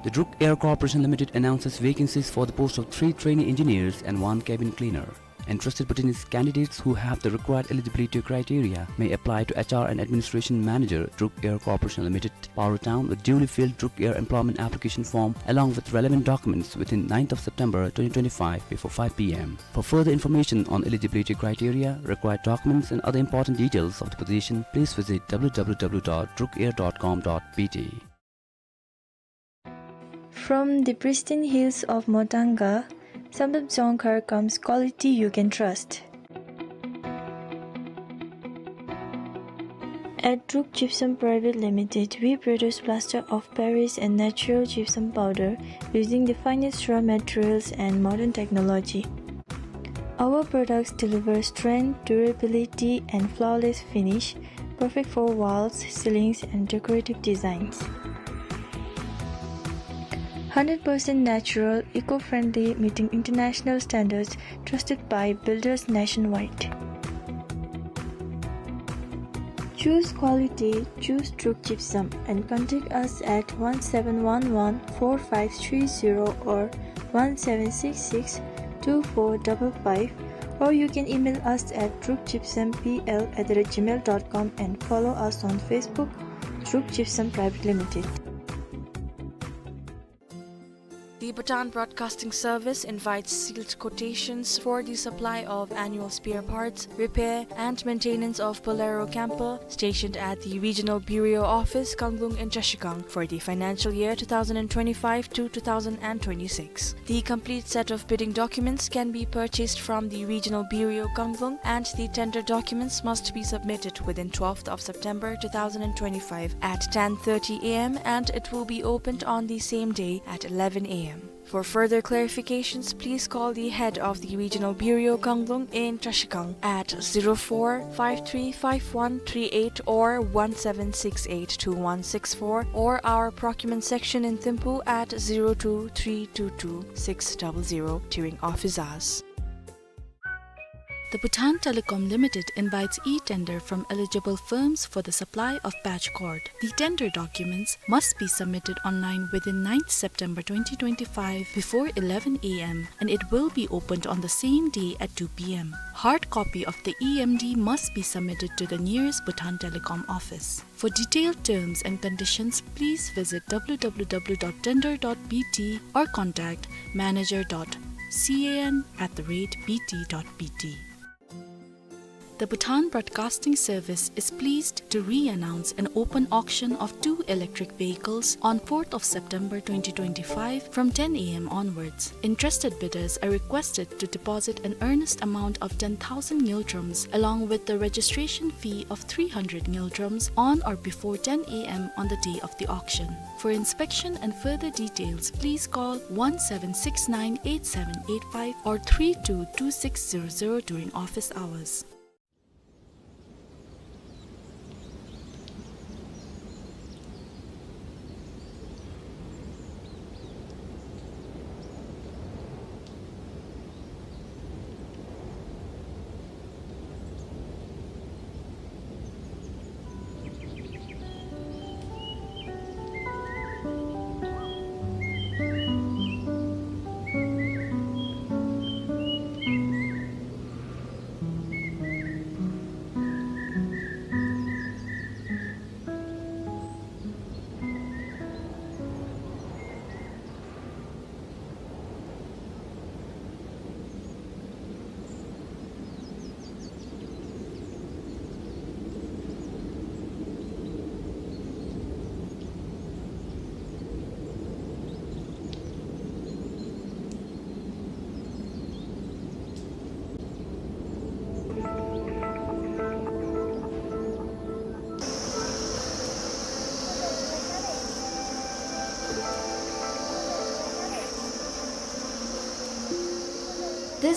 The Druk Air Corporation Limited announces vacancies for the post of three trainee engineers and one cabin cleaner. Interested Bhutanese candidates who have the required eligibility criteria may apply to H R and Administration Manager, Druk Air Corporation Limited, Paro Town, with duly filled Druk Air employment application form along with relevant documents within ninth of September twenty twenty-five before five P M. For further information on eligibility criteria, required documents, and other important details of the position, please visit W W W dot druk air dot com dot B T. From the pristine hills of Motanga, Samdrup Jongkhar comes quality you can trust. At Druk Gypsum Private Limited, we produce plaster of Paris and natural gypsum powder using the finest raw materials and modern technology. Our products deliver strength, durability, and flawless finish, perfect for walls, ceilings, and decorative designs. Hundred percent natural, eco-friendly, meeting international standards, trusted by builders nationwide. Choose quality, choose Druk Gypsum, and contact us at one seven one one four five three zero or one seven six six two four double five, or you can email us at druk gypsum P L at the rate gmail dot com and follow us on Facebook, Druk Gypsum Private Limited. The Bhutan Broadcasting Service invites sealed quotations for the supply of annual spare parts, repair, and maintenance of Bolero camper stationed at the Regional Bureau Office, Kanglung in Trashigang for the financial year two thousand and twenty-five to two thousand and twenty-six. The complete set of bidding documents can be purchased from the Regional Bureau, Kanglung, and the tender documents must be submitted within twelfth of September two thousand and twenty-five at ten thirty A M and it will be opened on the same day at eleven A M. For further clarifications, please call the head of the Regional Bureau, Kanglung in Trashigang at zero four five three five one three eight or one seven six eight two one six four or our procurement section in Thimphu at zero two three two two six double zero during office hours. The Bhutan Telecom Limited invites e-tender from eligible firms for the supply of patch cord. The tender documents must be submitted online within ninth September twenty twenty-five before eleven A M and it will be opened on the same day at two P M. Hard copy of the E M D must be submitted to the nearest Bhutan Telecom office. For detailed terms and conditions, please visit W W W dot tender dot B T or contact manager dot C A N at the rate B T dot B T. The Bhutan Broadcasting Service is pleased to re-announce an open auction of two electric vehicles on fourth of September twenty twenty-five from ten A M onwards. Interested bidders are requested to deposit an earnest amount of ten thousand ngultrums along with the registration fee of three hundred ngultrums on or before ten A M on the day of the auction. For inspection and further details, please call one seven six nine eight seven eight five or three two two six zero zero during office hours.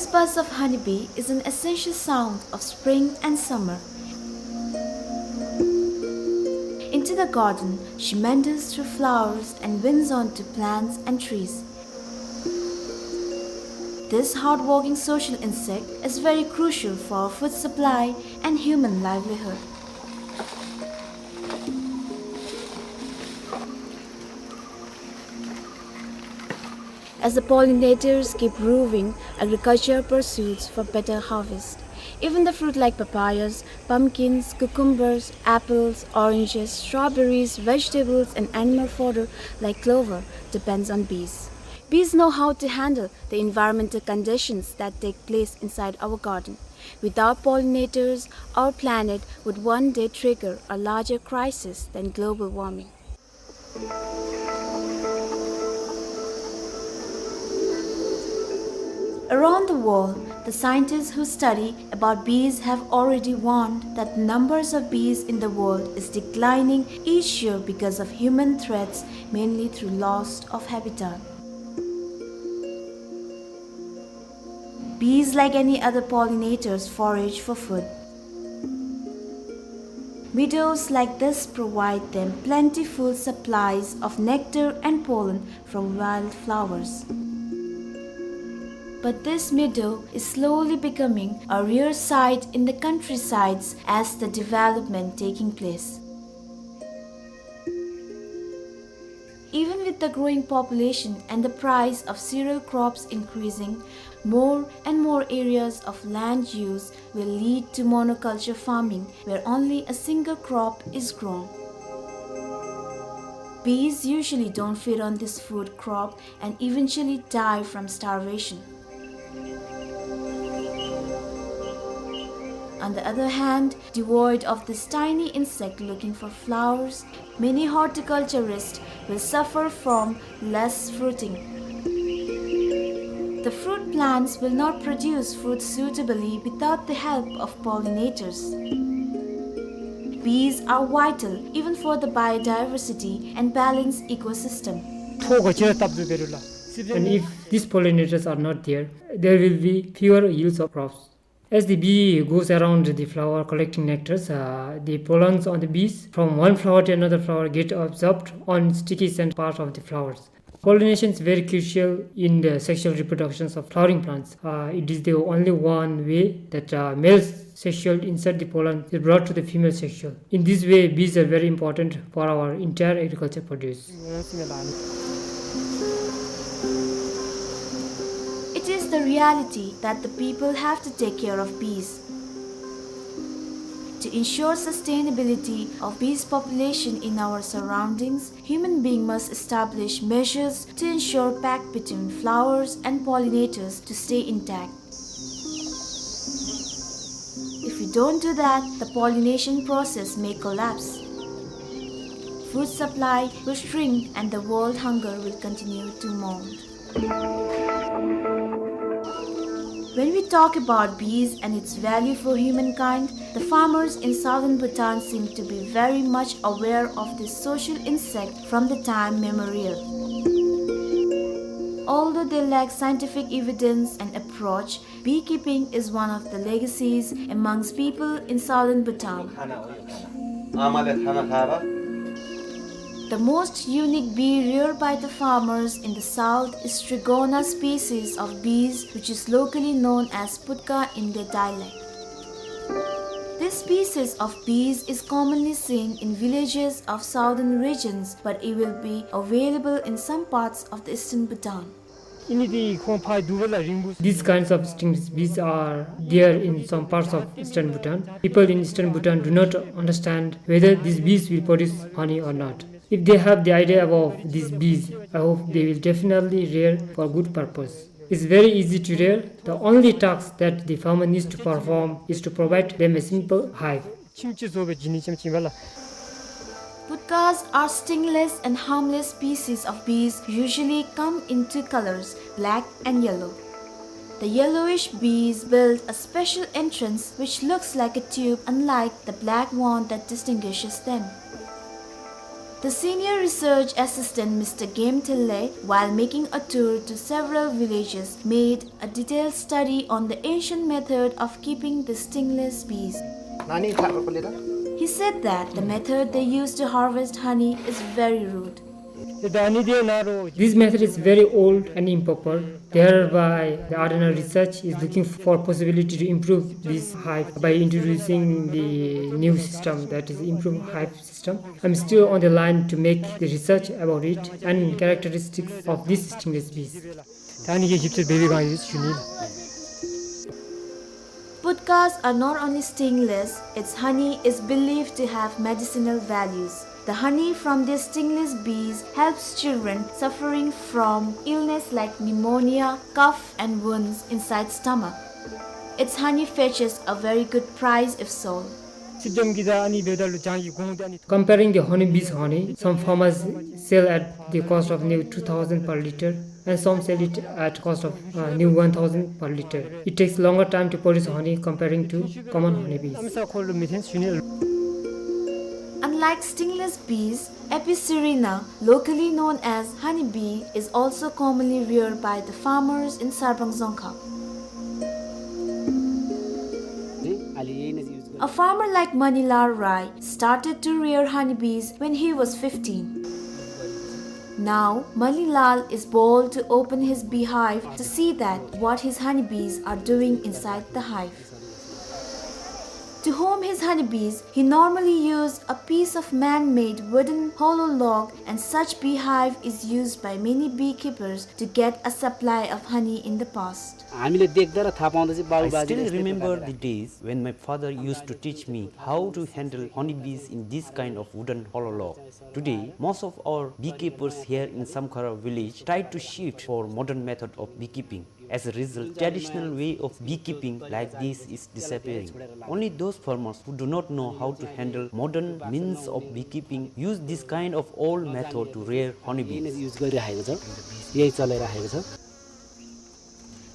This buzz of honeybee is an essential sound of spring and summer. Into the garden, she meanders through flowers and winds onto plants and trees. This hardworking social insect is very crucial for food supply and human livelihood. As the pollinators keep roving, agriculture pursues for better harvest. Even the fruit like papayas, pumpkins, cucumbers, apples, oranges, strawberries, vegetables, and animal fodder like clover depends on bees. Bees know how to handle the environmental conditions that take place inside our garden. Without pollinators, our planet would one day trigger a larger crisis than global warming. Around the world, the scientists who study about bees have already warned that the numbers of bees in the world is declining each year because of human threats, mainly through loss of habitat. Bees, like any other pollinators, forage for food. Meadows like this provide them plentiful supplies of nectar and pollen from wildflowers. But this meadow is slowly becoming a rare sight in the countrysides as the development taking place. Even with the growing population and the price of cereal crops increasing, more and more areas of land use will lead to monoculture farming, where only a single crop is grown. Bees usually don't feed on this food crop and eventually die from starvation. On the other hand, devoid of this tiny insect looking for flowers, many horticulturists will suffer from less fruiting. The fruit plants will not produce fruit suitably without the help of pollinators. Bees are vital even for the biodiversity and balanced ecosystem. And if these pollinators are not there, there will be fewer yields of crops. As the bee goes around the flower collecting nectars, uh, the pollens on the bees from one flower to another flower get absorbed on sticky scent part of the flowers. Pollination is very crucial in the sexual reproductions of flowering plants. Uh, it is the only one way that, uh, male sexual insert the pollen is brought to the female sexual. In this way, bees are very important for our entire agriculture produce. It is the reality that the people have to take care of bees. To ensure sustainability of bees population in our surroundings, human being must establish measures to ensure pact between flowers and pollinators to stay intact. If we don't do that, the pollination process may collapse. Food supply will shrink and the world hunger will continue to mount. When we talk about bees and its value for humankind, the farmers in southern Bhutan seem to be very much aware of this social insect from the time memorial. Although they lack scientific evidence and approach, beekeeping is one of the legacies amongst people in southern Bhutan. The most unique bee reared by the farmers in the south is Trigona species of bees, which is locally known as putka in their dialect. This species of bees is commonly seen in villages of southern regions, but it will be available in some parts of the eastern Bhutan. These kinds of stinging bees are there in some parts of eastern Bhutan. People in eastern Bhutan do not understand whether these bees will produce honey or not. If they have the idea about these bees, I hope they will definitely rear for good purpose. It's very easy to rear. The only task that the farmer needs to perform is to provide them a simple hive. Putkas are stingless and harmless species of bees, usually come in two colors, black and yellow. The yellowish bees build a special entrance which looks like a tube, unlike the black one that distinguishes them. The senior research assistant, Mister Game Thille, while making a tour to several villages, made a detailed study on the ancient method of keeping the stingless bees. He said that the method they use to harvest honey is very rude. This method is very old and improper. Thereby, the R N R research is looking for possibility to improve this hive by introducing the new system, that is, improve hive system. I'm still on the line to make the research about it and characteristics of these stingless bees. Podkas are not only stingless, its honey is believed to have medicinal values. The honey from these stingless bees helps children suffering from illness like pneumonia, cough, and wounds inside stomach. Its honey fetches a very good price if sold. Comparing the honeybee's honey, some farmers sell at the cost of new two thousand per liter and some sell it at cost of, uh, new one thousand per liter. It takes longer time to produce honey comparing to common honeybees. Unlike stingless bees, Apis cerana, locally known as honeybee, is also commonly reared by the farmers in Sarpang Dzongkhag. A farmer like Manilal Rai started to rear honeybees when he was fifteen. Now, Manilal is bold to open his beehive to see that what his honeybees are doing inside the hive. To home his honeybees, he normally used a piece of man-made wooden hollow log, and such beehive is used by many beekeepers to get a supply of honey in the past. I still remember the days when my father used to teach me how to handle honeybees in this kind of wooden hollow log. Today, most of our beekeepers here in Samkhara village tried to shift for modern method of beekeeping. As a result, traditional way of beekeeping like this is disappearing. Only those farmers who do not know how to handle modern means of beekeeping use this kind of old method to rear honeybees.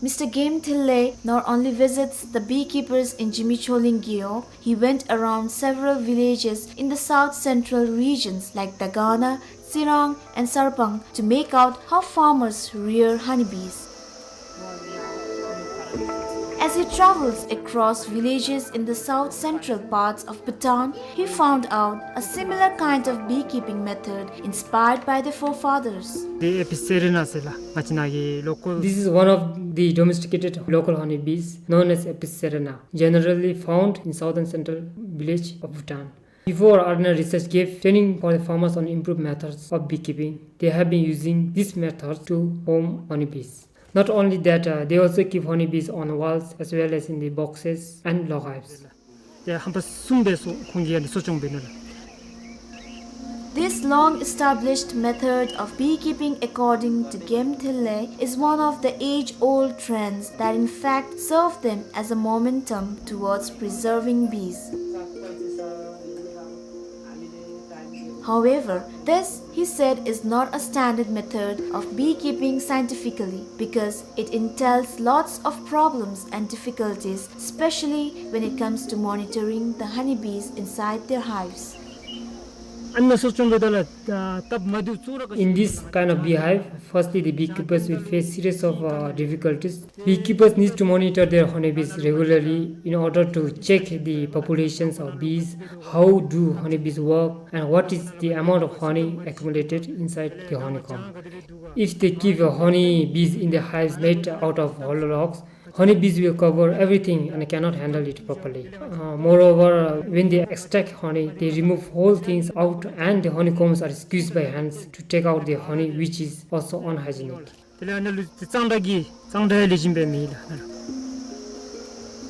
Mister Game Thille not only visits the beekeepers in Jimicholing Gewog, he went around several villages in the south central regions like Dagana, Tsirang, and Sarpang to make out how farmers rear honeybees. As he travels across villages in the south central parts of Bhutan, he found out a similar kind of beekeeping method inspired by the forefathers. This is one of the domesticated local honeybees known as Apis cerana, generally found in southern central village of Bhutan. Before, R N R research gave training for the farmers on improved methods of beekeeping. They have been using this method to home honeybees. Not only that, uh, they also keep honeybees on walls as well as in the boxes and log hives. This long-established method of beekeeping, according to Game Thille, is one of the age-old trends that in fact serve them as a momentum towards preserving bees. However, this, he said, is not a standard method of beekeeping scientifically because it entails lots of problems and difficulties, especially when it comes to monitoring the honeybees inside their hives. In this kind of beehive, firstly, the beekeepers will face series of, uh, difficulties. Beekeepers need to monitor their honeybees regularly in order to check the populations of bees, how do honeybees work, and what is the amount of honey accumulated inside the honeycomb. If they keep, uh, honeybees in the hives made out of hollow logs, honeybees will cover everything and cannot handle it properly. Uh, moreover, uh, when they extract honey, they remove whole things out and the honeycombs are squeezed by hands to take out the honey, which is also unhygienic.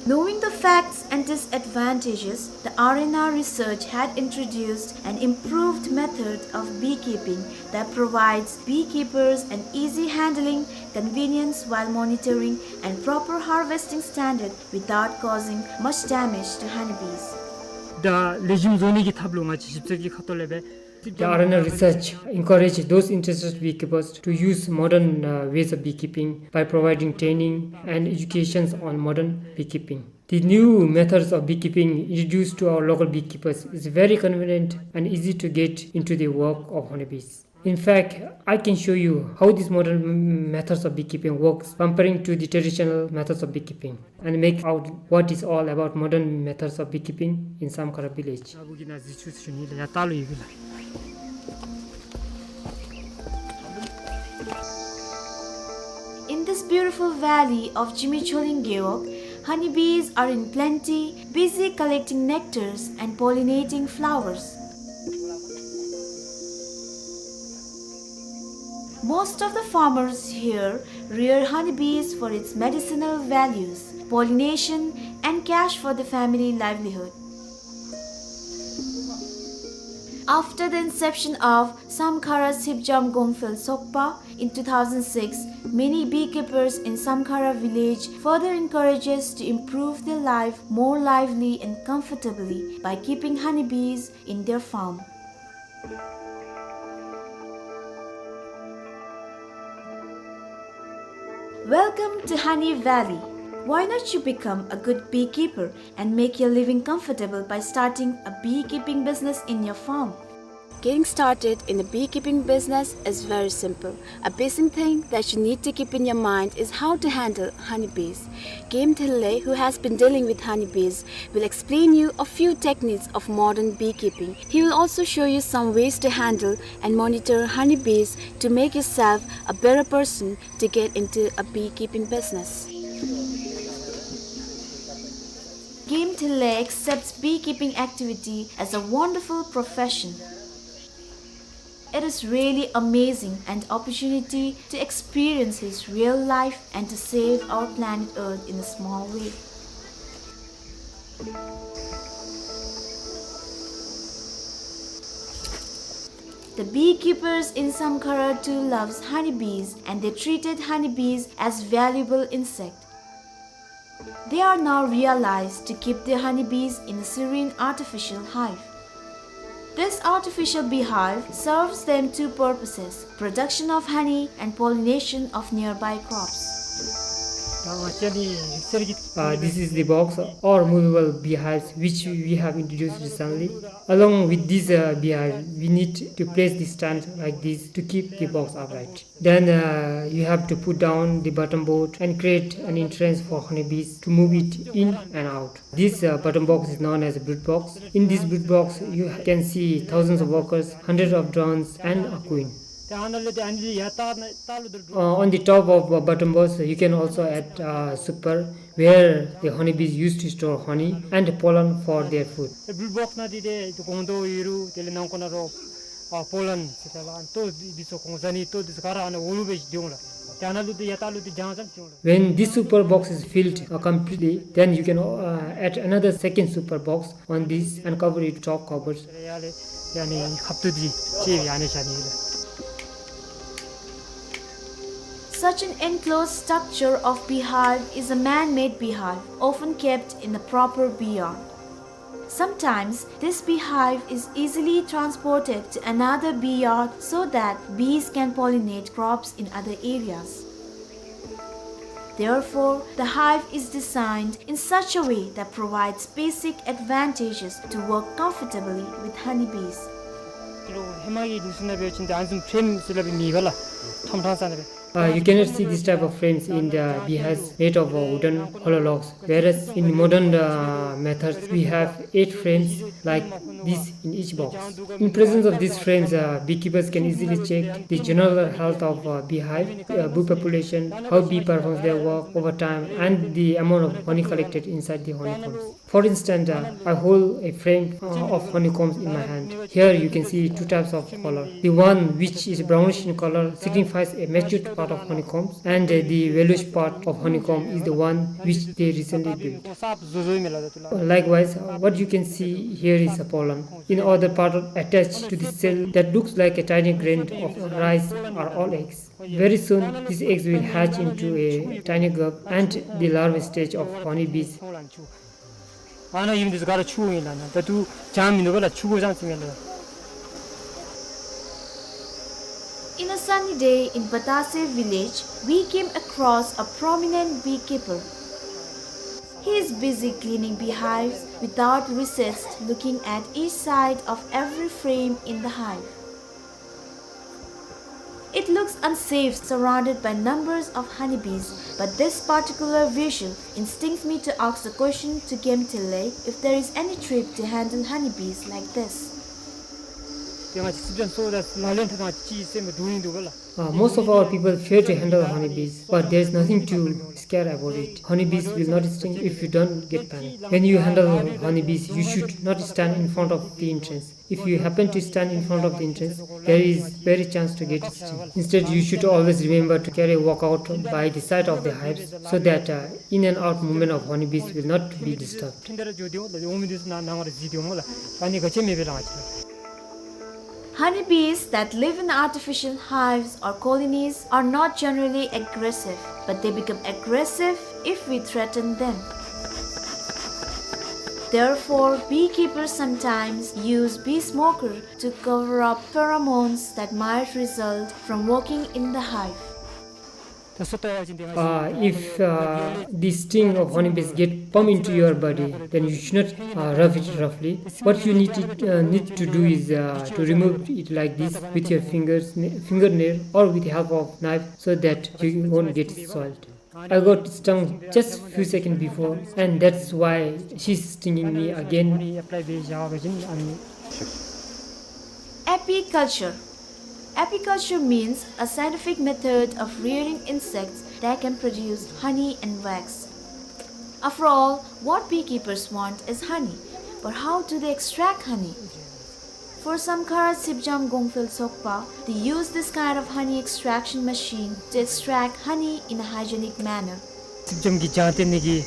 Knowing the facts and disadvantages, the R N R research had introduced an improved method of beekeeping that provides beekeepers an easy handling, convenience while monitoring, and proper harvesting standard without causing much damage to honeybees. The R N R research encouraged those interested beekeepers to use modern, uh, ways of beekeeping by providing training and educations on modern beekeeping. The new methods of beekeeping introduced to our local beekeepers is very convenient and easy to get into the work of honeybees. In fact, I can show you how these modern m-, methods of beekeeping works comparing to the traditional methods of beekeeping and make out what is all about modern methods of beekeeping in Samkhara village. In this beautiful valley of Jimi Choling Gewog, honeybees are in plenty, busy collecting nectars and pollinating flowers. Most of the farmers here rear honeybees for its medicinal values, pollination, and cash for the family livelihood. After the inception of Samkhara Sipjam Gongphel Sokpa in two thousand six, many beekeepers in Samkhara village further encourages to improve their life more lively and comfortably by keeping honeybees in their farm. Welcome to Honey Valley. Why not you become a good beekeeper and make your living comfortable by starting a beekeeping business in your farm? Getting started in a beekeeping business is very simple. A basic thing that you need to keep in your mind is how to handle honeybees. Game Thille, who has been dealing with honeybees, will explain you a few techniques of modern beekeeping. He will also show you some ways to handle and monitor honeybees to make yourself a better person to get into a beekeeping business. Game Thille accepts beekeeping activity as a wonderful profession. It is really amazing an opportunity to experience his real life and to save our planet Earth in a small way. The beekeepers in Samkhara too loves honeybees and they treated honeybees as valuable insect. They are now realized to keep their honeybees in a serene artificial hive. This artificial beehive serves them two purposes, production of honey and pollination of nearby crops. Uh, this is the box or movable beehives which we have introduced recently. Along with this, uh, beehive, we need to place the stand like this to keep the box upright. Then, uh, you have to put down the bottom board and create an entrance for honeybees to move it in and out. This, uh, bottom box is known as a brood box. In this brood box, you can see thousands of workers, hundreds of drones, and a queen. Uh, on the top of, uh, bottom box, you can also add, uh, super, where the honeybees used to store honey and pollen for their food. ཨེ་བུལ་བོགསི་ནང་འདི་ཏེ་ཏེ་སྒོང་རྡོག་ཡོད་རུང་དེ་ལས་ནང་ཁོག་ནང་རོ་ཨ་པོ་ལན་ཟེར་ཏེ་ལགས། ཨ་ལྟོ་འདི་ཚུ་གོང་ཟ་ནི་ལྟོ་འདི་ཚུ་ག་ར་ཨ་ནཱ་འོག་ལུ་སྦེ་སྡོད་འོང་ལགས། ཏེ་ཨ་ནཱ་ལུ་ཏེ་ཡར་ལྟག་ལུ་ཏེ་གྱང་ཙམ་ཅིག་འོང་ལགས། When this super box is filled, uh, completely, then you can, uh, add another second super box on this and cover it top covers. ཡར་ལས་ཡར་ནི་ཁབ་ཏོ་འདི་ཅིག་ཡར་ནི་བཞག་ནི་ལགས། Such an enclosed structure of beehive is a man-made beehive, often kept in a proper bee yard. Sometimes, this beehive is easily transported to another bee yard so that bees can pollinate crops in other areas. Therefore, the hive is designed in such a way that provides basic advantages to work comfortably with honeybees. ཧེ་མ་གི་ལུགས་སྲོལ་ནང་འབད་བ་ཅིན་ཏེ་ཨ་ནི་བཟུམ་ཕྲེམ་ཟེར་སླབ་མེད་པས་ལགས། ཁྲོམ་ཁྲོམ་ས་ནང་སྦེ། Uh, you cannot see this type of frames in the beehives made of, uh, wooden hollow logs, whereas in modern, uh, methods we have eight frames like this in each box. In presence of these frames, uh, beekeepers can easily check the general health of, uh, beehive, uh, bee population, how bee performs their work over time, and the amount of honey collected inside the honeycombs. For instance, uh, I hold a frame, uh, of honeycombs in my hand. Here you can see two types of color. The one which is brownish in color signifies a matured part of honeycombs, and, uh, the yellowish part of honeycomb is the one which they recently built. Likewise, uh, what you can see here is a pollen. In other part attached to the cell that looks like a tiny grain of rice are all eggs. Very soon, these eggs will hatch into a tiny grub and the larva stage of honeybees. ཨ་ནཱ་ཨིན་འདི་ཚུ་ག་ར་ཆུ་ཨིན་ལགས། ཨ་ནཱ་ད་ལྟོ་གྱང་མིན་འདུག་པ་ལགས། ཆུ་གོ་ཅང་ཅིག་མེད་ལགས། In a sunny day in Batase village, we came across a prominent beekeeper. He is busy cleaning beehives without recess, looking at each side of every frame in the hive. It looks unsafe surrounded by numbers of honeybees, but this particular visual instincts me to ask the question to Gemtele if there is any trick to handle honeybees like this. དེ་ང་ཅིག་སི་ཏན་སོ་ད་ལ་ལེན་ཐ་དང་ཅི་སེམས་འདུག་ཡིན་འདུག་ག་ལ། Uh, most of our people fear to handle honeybees, but there is nothing to scare about it. Honeybees will not sting if you don't get panic. When you handle honeybees, you should not stand in front of the entrance. If you happen to stand in front of the entrance, there is very chance to get sting. Instead, you should always remember to carry a walkout by the side of the hives so that uh, in and out movement of honeybees will not be disturbed. Honeybees that live in artificial hives or colonies are not generally aggressive, but they become aggressive if we threaten them. Therefore, beekeepers sometimes use bee smoker to cover up pheromones that might result from working in the hive. Uh, if uh, the sting of honeybees get pump into your body, then you should not uh, rub it roughly. What you need to, uh, need to do is uh, to remove it like this with your fingers, fingernail, or with the help of knife, so that you won't get soiled. I got stung just few seconds before, and that's why she's stinging me again. Apiculture. Apiculture means a scientific method of rearing insects that can produce honey and wax. After all, what beekeepers want is honey. But how do they extract honey? For Samkhara Sipjam Gongphel Sokpa, they use this kind of honey extraction machine to extract honey in a hygienic manner. སིབ་ཇམ་གྱི་ལྗང་སྟེང་ནས་ཀྱི།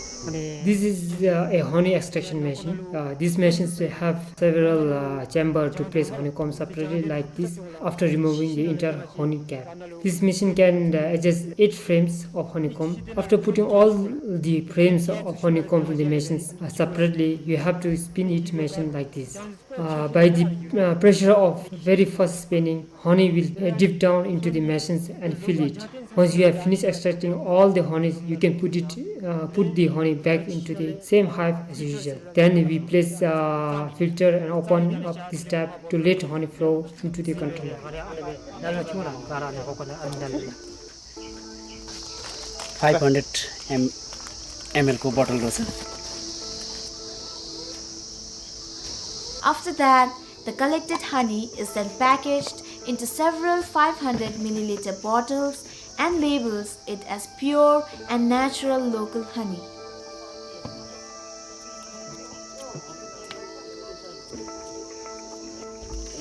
This is uh, a honey extraction machine. Uh, these machines have several uh, chamber to place honeycomb separately like this after removing the entire honey cap. This machine can uh, adjust eight frames of honeycomb. After putting all the frames of honeycomb in the machines uh, separately, you have to spin each machine like this. Uh, by the uh, pressure of very fast spinning, honey will uh, dip down into the machines and fill it. Once you have finished extracting all the honey, you can put it, uh, put the honey back into the same hive as usual. Then we place uh, filter and open up this tap to let honey flow into the container. Five hundred M L को बोतल रहेछ। After that, the collected honey is then packaged into several five hundred milliliter bottles and labels it as pure and natural local honey.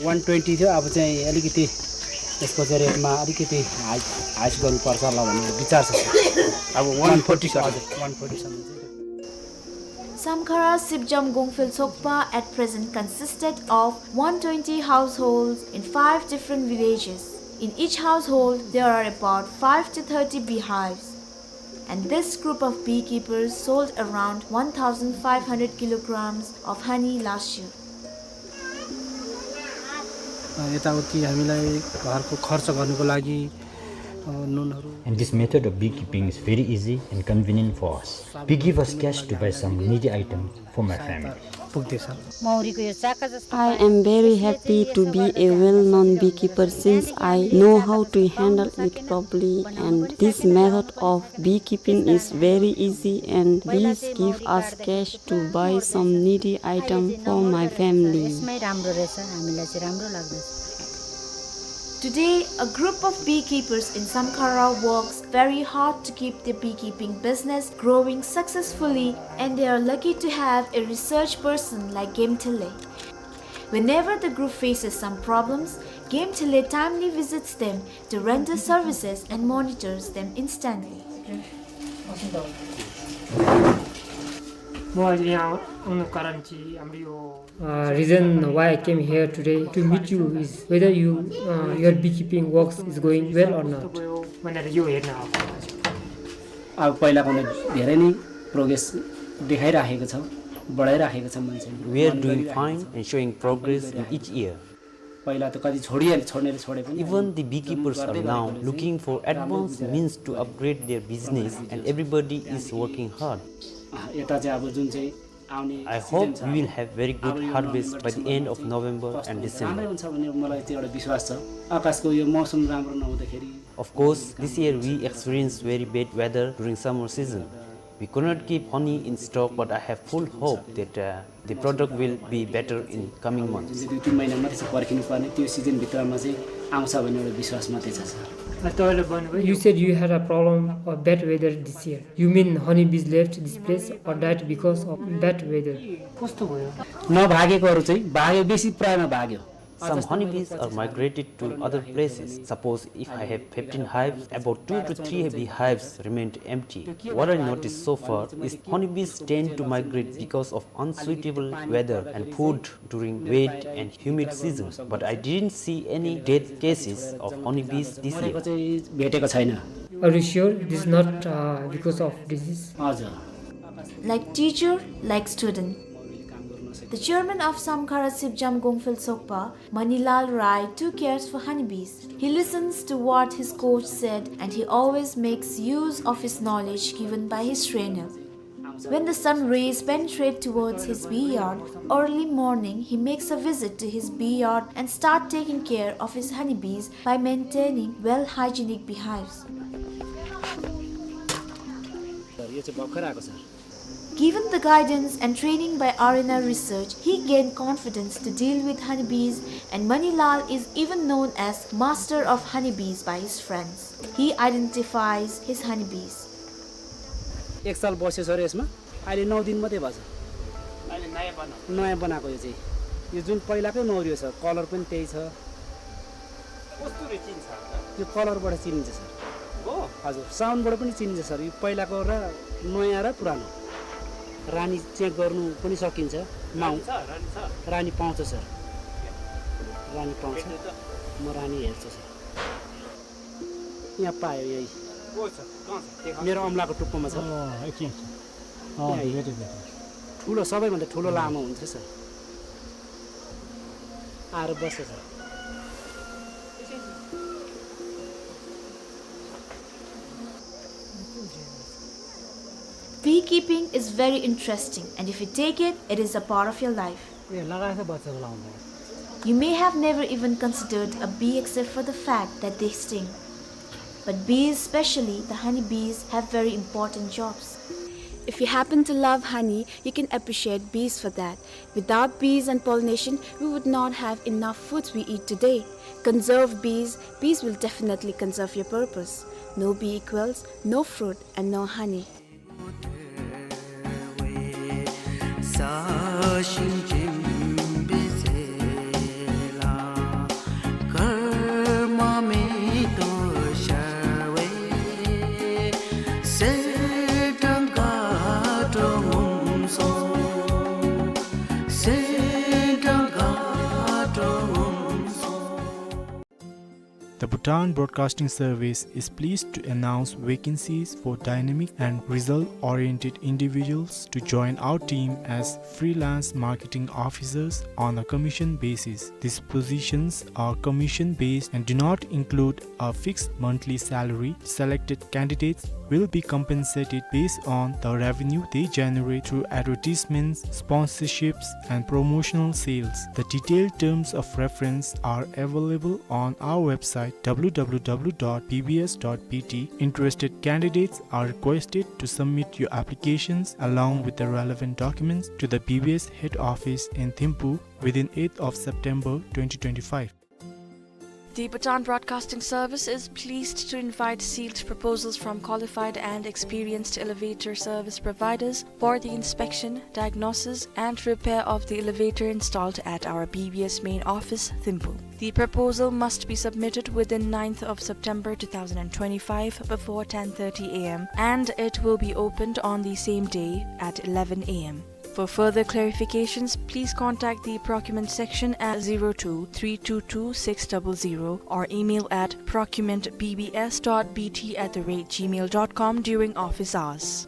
One twenty थियो, अब चाहिँ अलिकति यसको चाहिँ रेटमा अलिकति हाई, हाई गर्नुपर्छ होला भन्ने विचार छ, सर। अब one forty, सर। हजुर, one forty सम्म चाहिँ। Samkhara Sipjam Gongphel Sokpa at present consisted of one twenty households in five different villages. In each household, there are about five to thirty beehives. And this group of beekeepers sold around one thousand five hundred kilograms of honey last year. अ, यताउति हामीलाई घरको खर्च गर्नको लागि, अ, नुनहरू। And this method of beekeeping is very easy and convenient for us. We give us cash to buy some needy items for my family. पुग्दैछ। मौरीको यो चाका जस्तो I am very happy to be a well-known beekeeper since I know how to handle it properly, and this method of beekeeping is very easy and this give us cash to buy some needy item for my family. यसमै राम्रो रहेछ, हामीलाई चाहिँ राम्रो लाग्दछ। Today, a group of beekeepers in Samkhara works very hard to keep their beekeeping business growing successfully, and they are lucky to have a research person like Gemtele. Whenever the group faces some problems, Gemtele timely visits them to render services and monitors them instantly. म आज यहाँ आउनुको कारण चाहिँ हाम्रो यो Uh, reason why I came here today to meet you is whether you, uh, your beekeeping works is going well or not. भनेर यो हेर्न आएको। अब पहिलाभन्दा धेरै नै प्रोग्रेस देखाइराखेको छ, बढाइराखेको छ मान्छेले। We are doing fine and showing progress in each year. पहिला त कति छोडिहाले, छोड्नेले छोडे पनि। Even the beekeepers are now looking for advanced means to upgrade their business and everybody is working hard. अँ, यता चाहिँ अब जुन चाहिँ आउने I hope season छ, we will अब have very good अब यो harvest by the November, end of December, November कस्तो and हुन्छ, December. राम्रै हुन्छ भन्ने मलाई त्यो एउटा विश्वास छ। आकाशको यो मौसम राम्रो नहुँदाखेरि Of course, this year we experienced very bad weather during summer season. We could not keep honey in stock, but I have full hope that, uh, the product will be better in coming months. जुन चाहिँ दुई तिन महिना मात्रै छ पर्खिनु पर्ने, त्यो सिजनभित्रमा चाहिँ आउँछ भन्ने एउटा विश्वास मात्रै छ, सर। तपाईँले भन्नुभयो You said you had a problem of bad weather this year. You mean honeybees left this place or died because of bad weather? कस्तो भयो? नभागेकोहरू चाहिँ भाग्यो, बेसी प्रायमा भाग्यो। Some honeybees are migrated to other places. Suppose if I have fifteen hives, about two to three beehives remained empty. What I noticed so far is honeybees tend to migrate because of unsuitable weather and food during wet and humid season, but I didn't see any death cases of honeybees this year. मरेको चाहिँ भेटेको छैन। Are you sure this is not, uh, because of disease? हजुर। Like teacher, like student. The chairman of Samkhara Sipjam Gongphel Sokpa, Manilal Rai, too cares for honeybees. He listens to what his coach said and he always makes use of his knowledge given by his trainer. When the sun rays penetrate towards his bee yard, early morning he makes a visit to his bee yard and start taking care of his honeybees by maintaining well hygienic beehives. Sir, यो चाहिँ भर्खर आएको, sir. Given the guidance and training by R N R Research, he gained confidence to deal with honeybees, and Manilal is even known as master of honeybees by his friends. He identifies his honeybees. एक साल बस्यो सर यसमा, अहिले नौ दिन मात्रै भएको छ। अहिले नयाँ बनाएको। नयाँ बनाएको यो चाहिँ। यो जुन पहिलाकै मौरी हो सर, कलर पनि त्यही छ। कस्तुरी चिन्छ त? यो कलरबाट चिनिन्छ सर। हो? हजुर, साउन्डबाट पनि चिनिन्छ सर। यो पहिलाको र नयाँ र पुरानो। रानी चेक गर्नु पनि सकिन्छ। माउ- रानी छ, रानी छ। रानी पाउँछ सर। रानी पाउँछ। भेट्नु त? म रानी हेर्छु सर। यहाँ पायो यही। को छ? कहाँ छ? देखा। मेरो औँलाको टुप्पोमा छ। अँ, एकछिन, एकछिन। अँ, यहाँ भेटेँ, भेटेँ। ठुलो, सबैभन्दा ठुलो लामो हुन्छ सर। आएर बस्छ sir. Beekeeping is very interesting, and if you take it, it is a part of your life. ए, लगाएछ बच्चाको लाउँदा। You may have never even considered a bee except for the fact that they sting. But bees, especially the honey bees, have very important jobs. If you happen to love honey, you can appreciate bees for that. Without bees and pollination, we would not have enough foods we eat today. Conserve bees, bees will definitely conserve your purpose. No bee equals no fruit and no honey. The Bhutan Broadcasting Service is pleased to announce vacancies for dynamic and result-oriented individuals to join our team as freelance marketing officers on a commission basis. These positions are commission-based and do not include a fixed monthly salary. Selected candidates will be compensated based on the revenue they generate through advertisements, sponsorships, and promotional sales. The detailed terms of reference are available on our website, W W W dot B B S dot B T. Interested candidates are requested to submit your applications along with the relevant documents to the B B S head office in Thimphu within eighth of September twenty twenty-five. The Bhutan Broadcasting Service is pleased to invite sealed proposals from qualified and experienced elevator service providers for the inspection, diagnosis, and repair of the elevator installed at our B B S main office, Thimphu. The proposal must be submitted within ninth of September two thousand twenty-five before ten thirty A M, and it will be opened on the same day at eleven A M. For further clarifications, please contact the procurement section at zero two three two two six double zero or email at procurement B B S dot B T at the rate gmail dot com during office hours.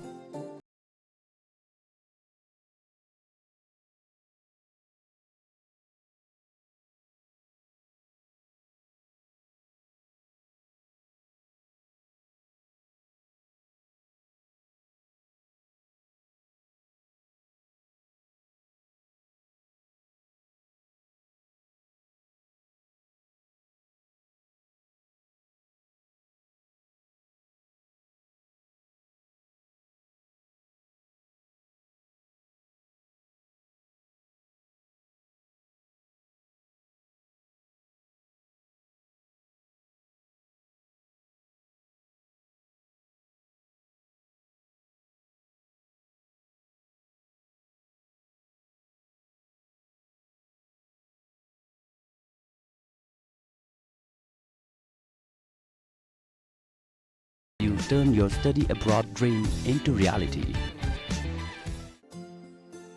You turn your study abroad dream into reality.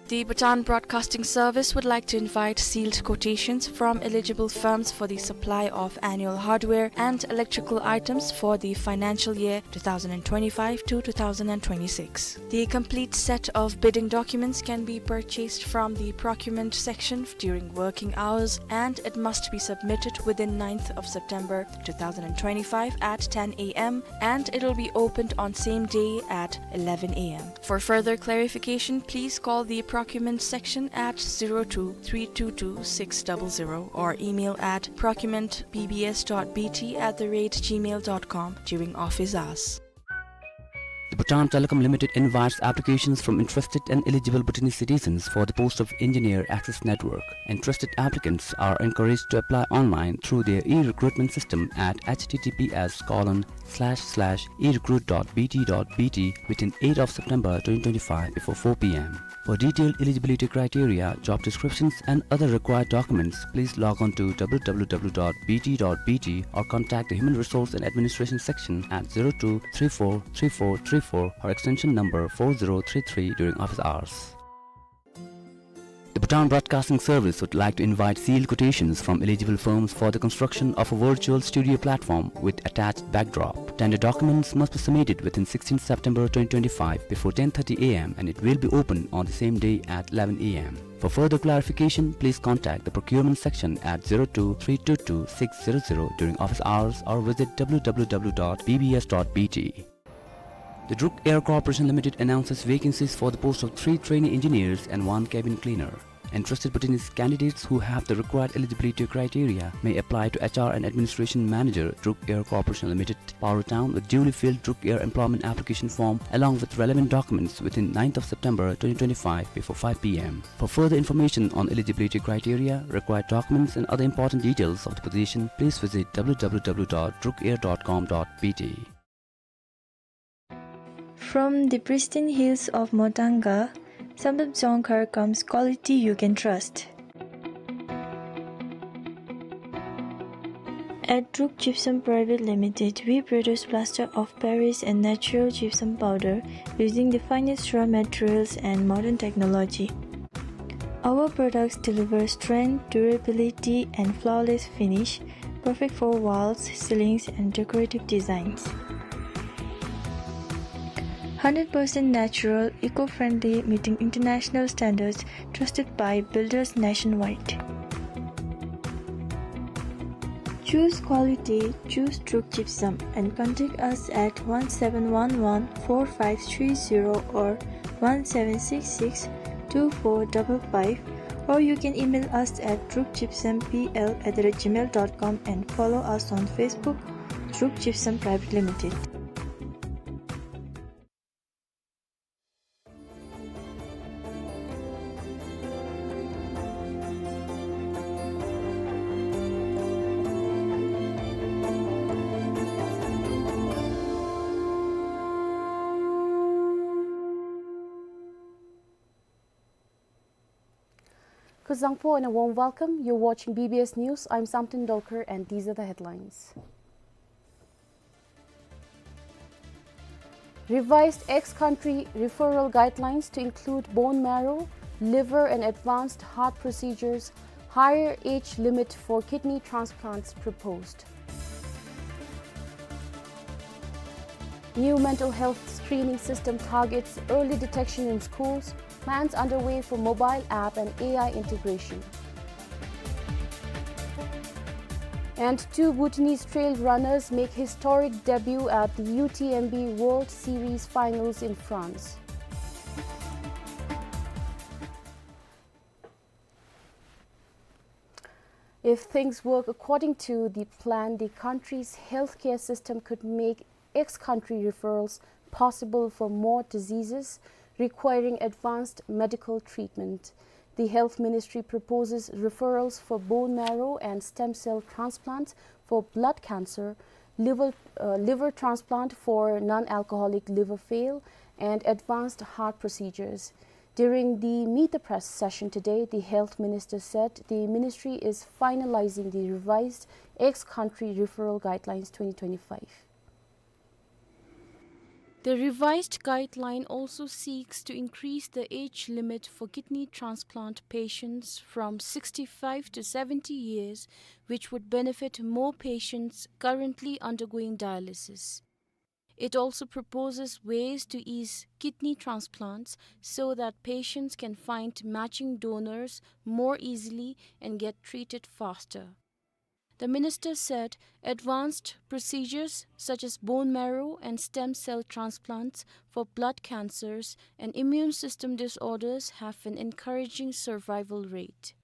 The Bhutan Broadcasting Service would like to invite sealed quotations from eligible firms for the supply of annual hardware and electrical items for the financial year two thousand twenty-five to two thousand twenty-six. The complete set of bidding documents can be purchased from the procurement section during working hours, and it must be submitted within ninth of September two thousand twenty-five at ten A M, and it will be opened on same day at eleven A M. For further clarification, please call the procurement section at zero two three two two six double zero or email at procurement B B S dot B T at the rate gmail dot com during office hours. The Bhutan Telecom Limited invites applications from interested and eligible Bhutanese citizens for the post of Engineer Access Network. Interested applicants are encouraged to apply online through their e-recruitment system at H T T P S colon slash slash e recruit dot B T dot B T within eighth of September twenty twenty-five before four P M. For detailed eligibility criteria, job descriptions, and other required documents, please log on to W W W dot B T dot B T or contact the Human Resource and Administration section at zero two three four three four three four or extension number four zero three three during office hours. The Bhutan Broadcasting Service would like to invite sealed quotations from eligible firms for the construction of a virtual studio platform with attached backdrop. Tender documents must be submitted within sixteenth September twenty twenty-five before ten thirty A M, and it will be open on the same day at eleven A M. For further clarification, please contact the procurement section at zero two three two two six zero zero during office hours or visit W W W dot B B S dot B T. The Druk Air Corporation Limited announces vacancies for the post of three trainee engineers and one cabin cleaner. Interested Bhutanese candidates who have the required eligibility criteria may apply to H R and Administration Manager, Druk Air Corporation Limited, Paro Town, with duly filled Druk Air employment application form along with relevant documents within ninth of September twenty twenty-five before five P M. For further information on eligibility criteria, required documents, and other important details of the position, please visit W W W dot druk air dot com dot B T. From the pristine hills of Motanga, Samdrup Jongkhar comes quality you can trust. At Druk Gypsum Private Limited, we produce plaster of Paris and natural gypsum powder using the finest raw materials and modern technology. Our products deliver strength, durability, and flawless finish, perfect for walls, ceilings, and decorative designs. Hundred percent natural, eco-friendly, meeting international standards, trusted by builders nationwide. Choose quality, choose Druk Gypsum, and contact us at one seven one one four five three zero or one seven six six two four double five, or you can email us at druk gypsum P L at the rate gmail dot com and follow us on Facebook, Druk Gypsum Private Limited. Kuzuzangpo and a warm welcome. You're watching B B S News. I'm Samten Dolkar, and these are the headlines. Revised ex-country referral guidelines to include bone marrow, liver and advanced heart procedures, higher age limit for kidney transplants proposed. New mental health screening system targets early detection in schools, plans underway for mobile app and A I integration. And two Bhutanese trail runners make historic debut at the U T M B World Series Finals in France. If things work according to the plan, the country's healthcare system could make ex-country referrals possible for more diseases requiring advanced medical treatment. The Health Ministry proposes referrals for bone marrow and stem cell transplant for blood cancer, liver, uh, liver transplant for non-alcoholic liver fail, and advanced heart procedures. During the Meet the Press session today, the Health Minister said the ministry is finalizing the revised ex-country referral guidelines twenty twenty-five. The revised guideline also seeks to increase the age limit for kidney transplant patients from sixty-five to seventy years, which would benefit more patients currently undergoing dialysis. It also proposes ways to ease kidney transplants so that patients can find matching donors more easily and get treated faster. The minister said advanced procedures such as bone marrow and stem cell transplants for blood cancers and immune system disorders have an encouraging survival rate.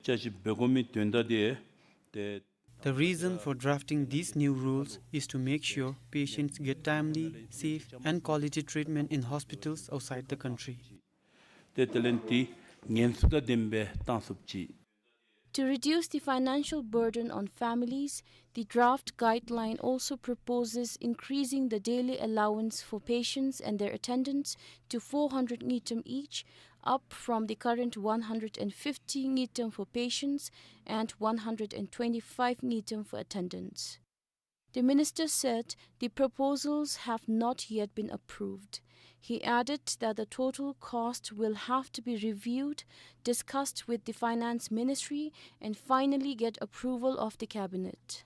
ཅ་ཅི་འབད་དགོ་མི་དོན་དག་དེ་ཏེ། The reason for drafting these new rules is to make sure patients get timely, safe, and quality treatment in hospitals outside the country. ཏེ་དེ་ལས་ཏེ་ཉེན་ཚབས་དང་ལྡན་པའི་བཏང་ཚུགསཔ་ཅིག། To reduce the financial burden on families, the draft guideline also proposes increasing the daily allowance for patients and their attendants to four hundred ngultrum each, up from the current one hundred fifty ngultrum for patients and one hundred twenty-five ngultrum for attendants. The minister said the proposals have not yet been approved. He added that the total cost will have to be reviewed, discussed with the finance ministry, and finally get approval of the cabinet.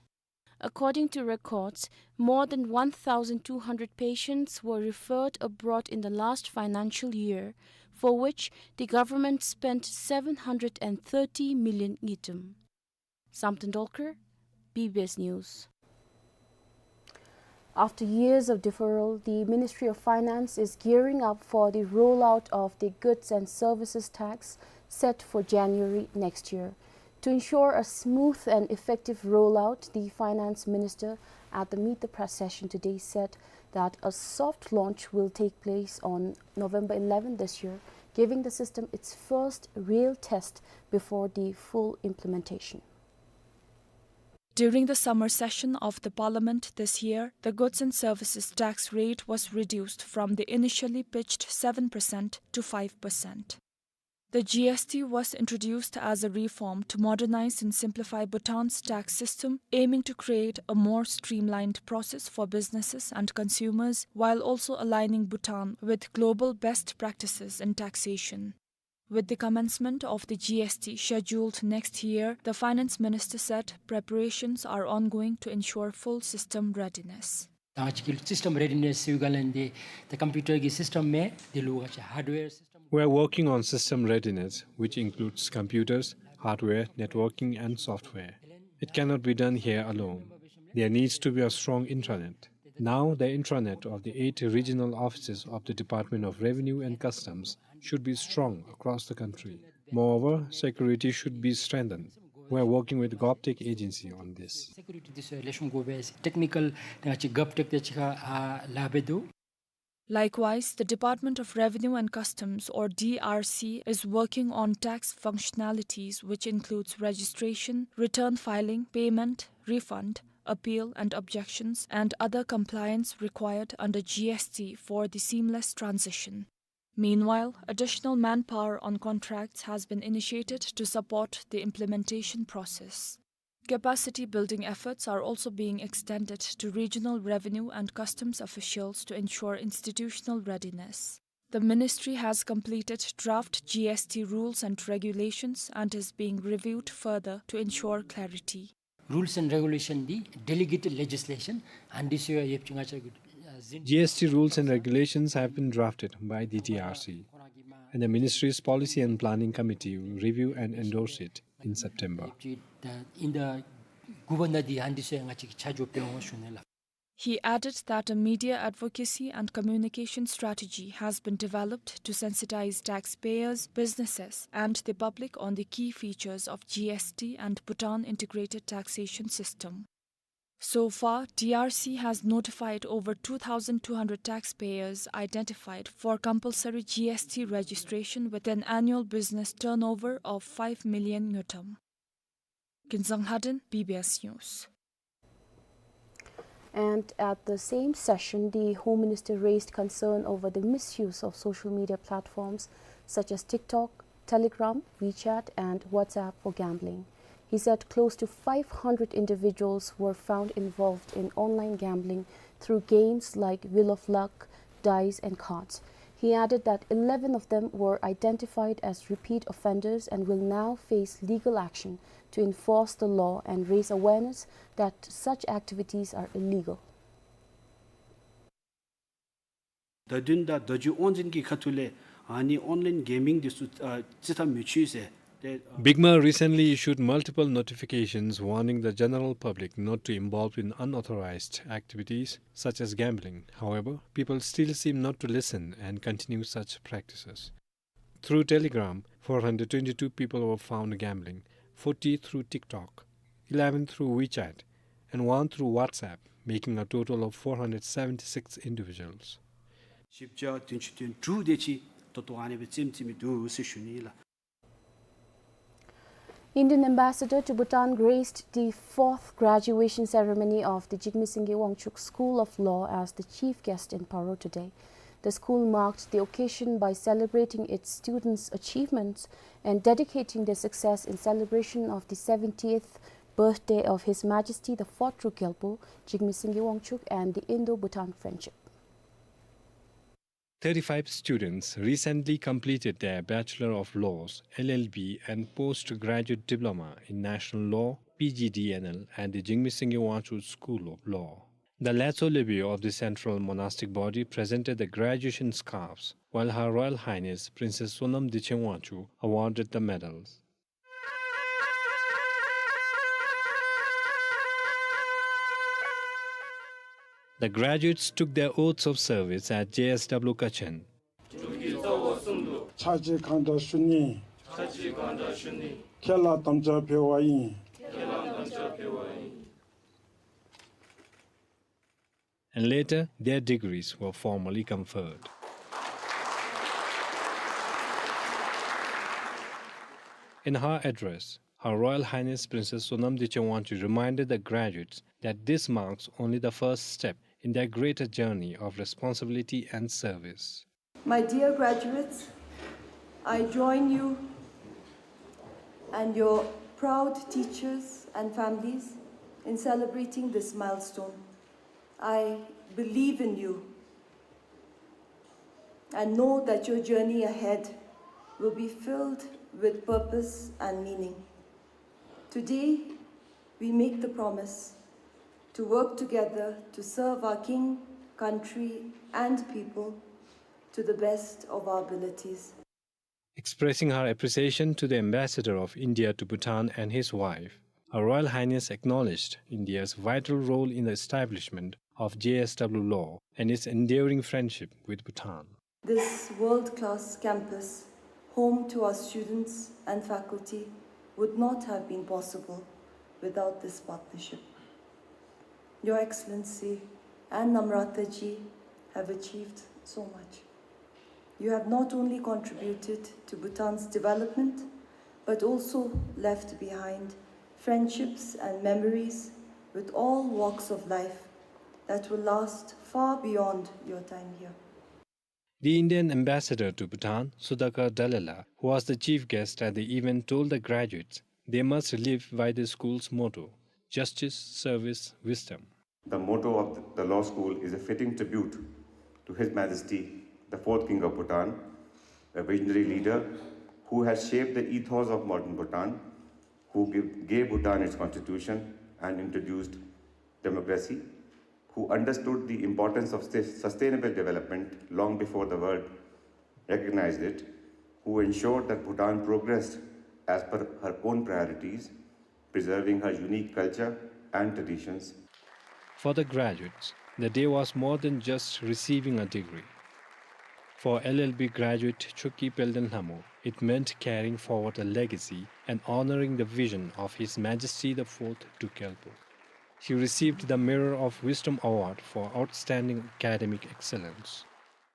According to records, more than one thousand two hundred patients were referred abroad in the last financial year, for which the government spent seven hundred and thirty million ngultrum. Samten Dolkar, B B S News. After years of deferral, the Ministry of Finance is gearing up for the rollout of the goods and services tax set for January next year. To ensure a smooth and effective rollout, the finance minister at the Meet the Press session today said that a soft launch will take place on November eleven this year, giving the system its first real test before the full implementation. During the summer session of the parliament this year, the goods and services tax rate was reduced from the initially pitched seven percent to five percent. The G S T was introduced as a reform to modernize and simplify Bhutan's tax system, aiming to create a more streamlined process for businesses and consumers, while also aligning Bhutan with global best practices in taxation. With the commencement of the G S T scheduled next year, the finance minister said preparations are ongoing to ensure full system readiness. ད་ང་བཅས་ཀྱི་སི་སི་ཊམ་རེ་ཌི་ནེསི་ཟེར་བའི་སྒང་ལས་འདི་ད་ཀམ་པིའུ་ཊར་གྱི་སི་སི་ཊམ་མེན། འདི་ལུ་ང་བཅས་ཧརཌ་ཝེར་སི་སི་ཊམ། We are working on system readiness, which includes computers, hardware, networking, and software. It cannot be done here alone. There needs to be a strong intranet. Now, the intranet of the eight regional offices of the Department of Revenue and Customs should be strong across the country. Moreover, security should be strengthened. We are working with GovTech agency on this. སི་ཀུ་རི་ཊི་འདི་ཚུ་ལེགས་ཤོམ་དགོ་པས་ཟེར་ཊེག་ནི་ཀལ་ཏེ་ང་བཅས་གབ་ཊེཀ་དང་གཅིག་ཁར་ཨ་ལཱ་འབད་དོ། Likewise, the Department of Revenue and Customs, or D R C, is working on tax functionalities, which includes registration, return filing, payment, refund, appeal and objections, and other compliance required under G S T for the seamless transition. Meanwhile, additional manpower on contracts has been initiated to support the implementation process. Capacity building efforts are also being extended to regional revenue and customs officials to ensure institutional readiness. The ministry has completed draft G S T rules and regulations and is being reviewed further to ensure clarity. Rules and regulation འདི་ཌེ་ལི་གེ་ཊེཌ་ལེ་ཇིས་ལེ་ཤཱན་ཨ་ནི་འདི་ཚུ་ཡང་ཡོདཔ་ཅིག་ང་བཅས་ཀྱི་ཨ་ཟིན། G S T rules and regulations have been drafted by the D R C, and the ministry's Policy and Planning Committee will review and endorse it in September. ཨིན་ད་དགུ་པ་ནང་འདི་ཨ་ནི་འདི་ཚུ་ཡང་ང་བཅས་ཀྱིས་ཆ་འཇོག་འབད་འོང་ཞུ་ནི་ལགས། He added that a media advocacy and communication strategy has been developed to sensitize taxpayers, businesses, and the public on the key features of G S T and Bhutan integrated taxation system. So far, D R C has notified over two thousand two hundred taxpayers identified for compulsory G S T registration with an annual business turnover of five million ngultrum. Kinzang Haden, B B S News. And at the same session, the Home Minister raised concern over the misuse of social media platforms such as TikTok, Telegram, WeChat, and WhatsApp for gambling. He said close to five hundred individuals were found involved in online gambling through games like Wheel of Luck, dice, and cards. He added that eleven of them were identified as repeat offenders and will now face legal action to enforce the law and raise awareness that such activities are illegal. བརྡ་དོན་དང་བརྡ་བརྒྱུད་དབང་འཛིན་གྱི་ཁ་ཐུག་ལས་ཨ་ནི་ཨོན་ལཱའིན་གེ་མིང་འདི་ཚུ་ཨ་རྩིས་ཐག་མི་ཆོད་ཟེར་ཏེ། Bigma recently issued multiple notifications warning the general public not to involve in unauthorized activities such as gambling. However, people still seem not to listen and continue such practices. Through Telegram, four hundred twenty-two people were found gambling, forty through TikTok, eleven through WeChat, and one through WhatsApp, making a total of four hundred seventy-six individuals. བཞི་བརྒྱ་བདུན་ཅུ་དོན་དྲུག་དེ་ཅིག་ད་ལྟོ་ཨ་ནི་སྦེ་བཙེམ་བཙེམ་མི་འདུག་ཟེར་ཞུ་ནི་ལགས། Indian ambassador to Bhutan graced the fourth graduation ceremony of the Jigme Singye Wangchuk School of Law as the chief guest in Paro today. The school marked the occasion by celebrating its students' achievements and dedicating their success in celebration of the seventieth birthday of His Majesty the Fourth Druk Gyalpo, Jigme Singye Wangchuk, and the Indo-Bhutan friendship. Thirty-five students recently completed their Bachelor of Laws, L L B, and Postgraduate Diploma in National Law, P G D N L, at the Jigme Singye Wangchuk School of Law. The Latso Lebyo of the Central Monastic Body presented the graduation scarves, while Her Royal Highness Princess Sonam Dechen Wangchuk awarded the medals. The graduates took their oaths of service at J S W Kachen. ཕྱག་ཕྱིད་གང་དྲག་ཞུ་ནི། ཕྱག་ཕྱིད་གང་དྲག་ཞུ་ནི། ཁྱེད་ལ་དམ་བཅའ་ཕུལ་བ་ཨིན། ཁྱེད་ལ་དམ་བཅའ་ཕུལ་བ་ཨིན། And later, their degrees were formally conferred. In her address, Her Royal Highness Princess Sonam Dechen Wangchuk reminded the graduates that this marks only the first step in their greater journey of responsibility and service. My dear graduates, I join you and your proud teachers and families in celebrating this milestone. I believe in you and know that your journey ahead will be filled with purpose and meaning. Today, we make the promise to work together to serve our King, country, and people to the best of our abilities. Expressing her appreciation to the Ambassador of India to Bhutan and his wife, Her Royal Highness acknowledged India's vital role in the establishment of J S W Law and its enduring friendship with Bhutan. This world-class campus, home to our students and faculty, would not have been possible without this partnership. Your Excellency and Namrata ji have achieved so much. You have not only contributed to Bhutan's development, but also left behind friendships and memories with all walks of life that will last far beyond your time here. The Indian ambassador to Bhutan, Sudhakar Dallela, who was the chief guest at the event, told the graduates they must live by the school's motto, "Justice, service, wisdom." The motto of the law school is a fitting tribute to His Majesty, the fourth King of Bhutan, a visionary leader who has shaped the ethos of modern Bhutan, who give, gave Bhutan its constitution and introduced democracy, who understood the importance of sus-, sustainable development long before the world recognized it, who ensured that Bhutan progressed as per her own priorities, preserving her unique culture and traditions. For the graduates, the day was more than just receiving a degree. For L L B graduate Choki Pelden Lhamo, it meant carrying forward a legacy and honoring the vision of His Majesty the fourth Druk Gyalpo. She received the Mirror of Wisdom Award for outstanding academic excellence.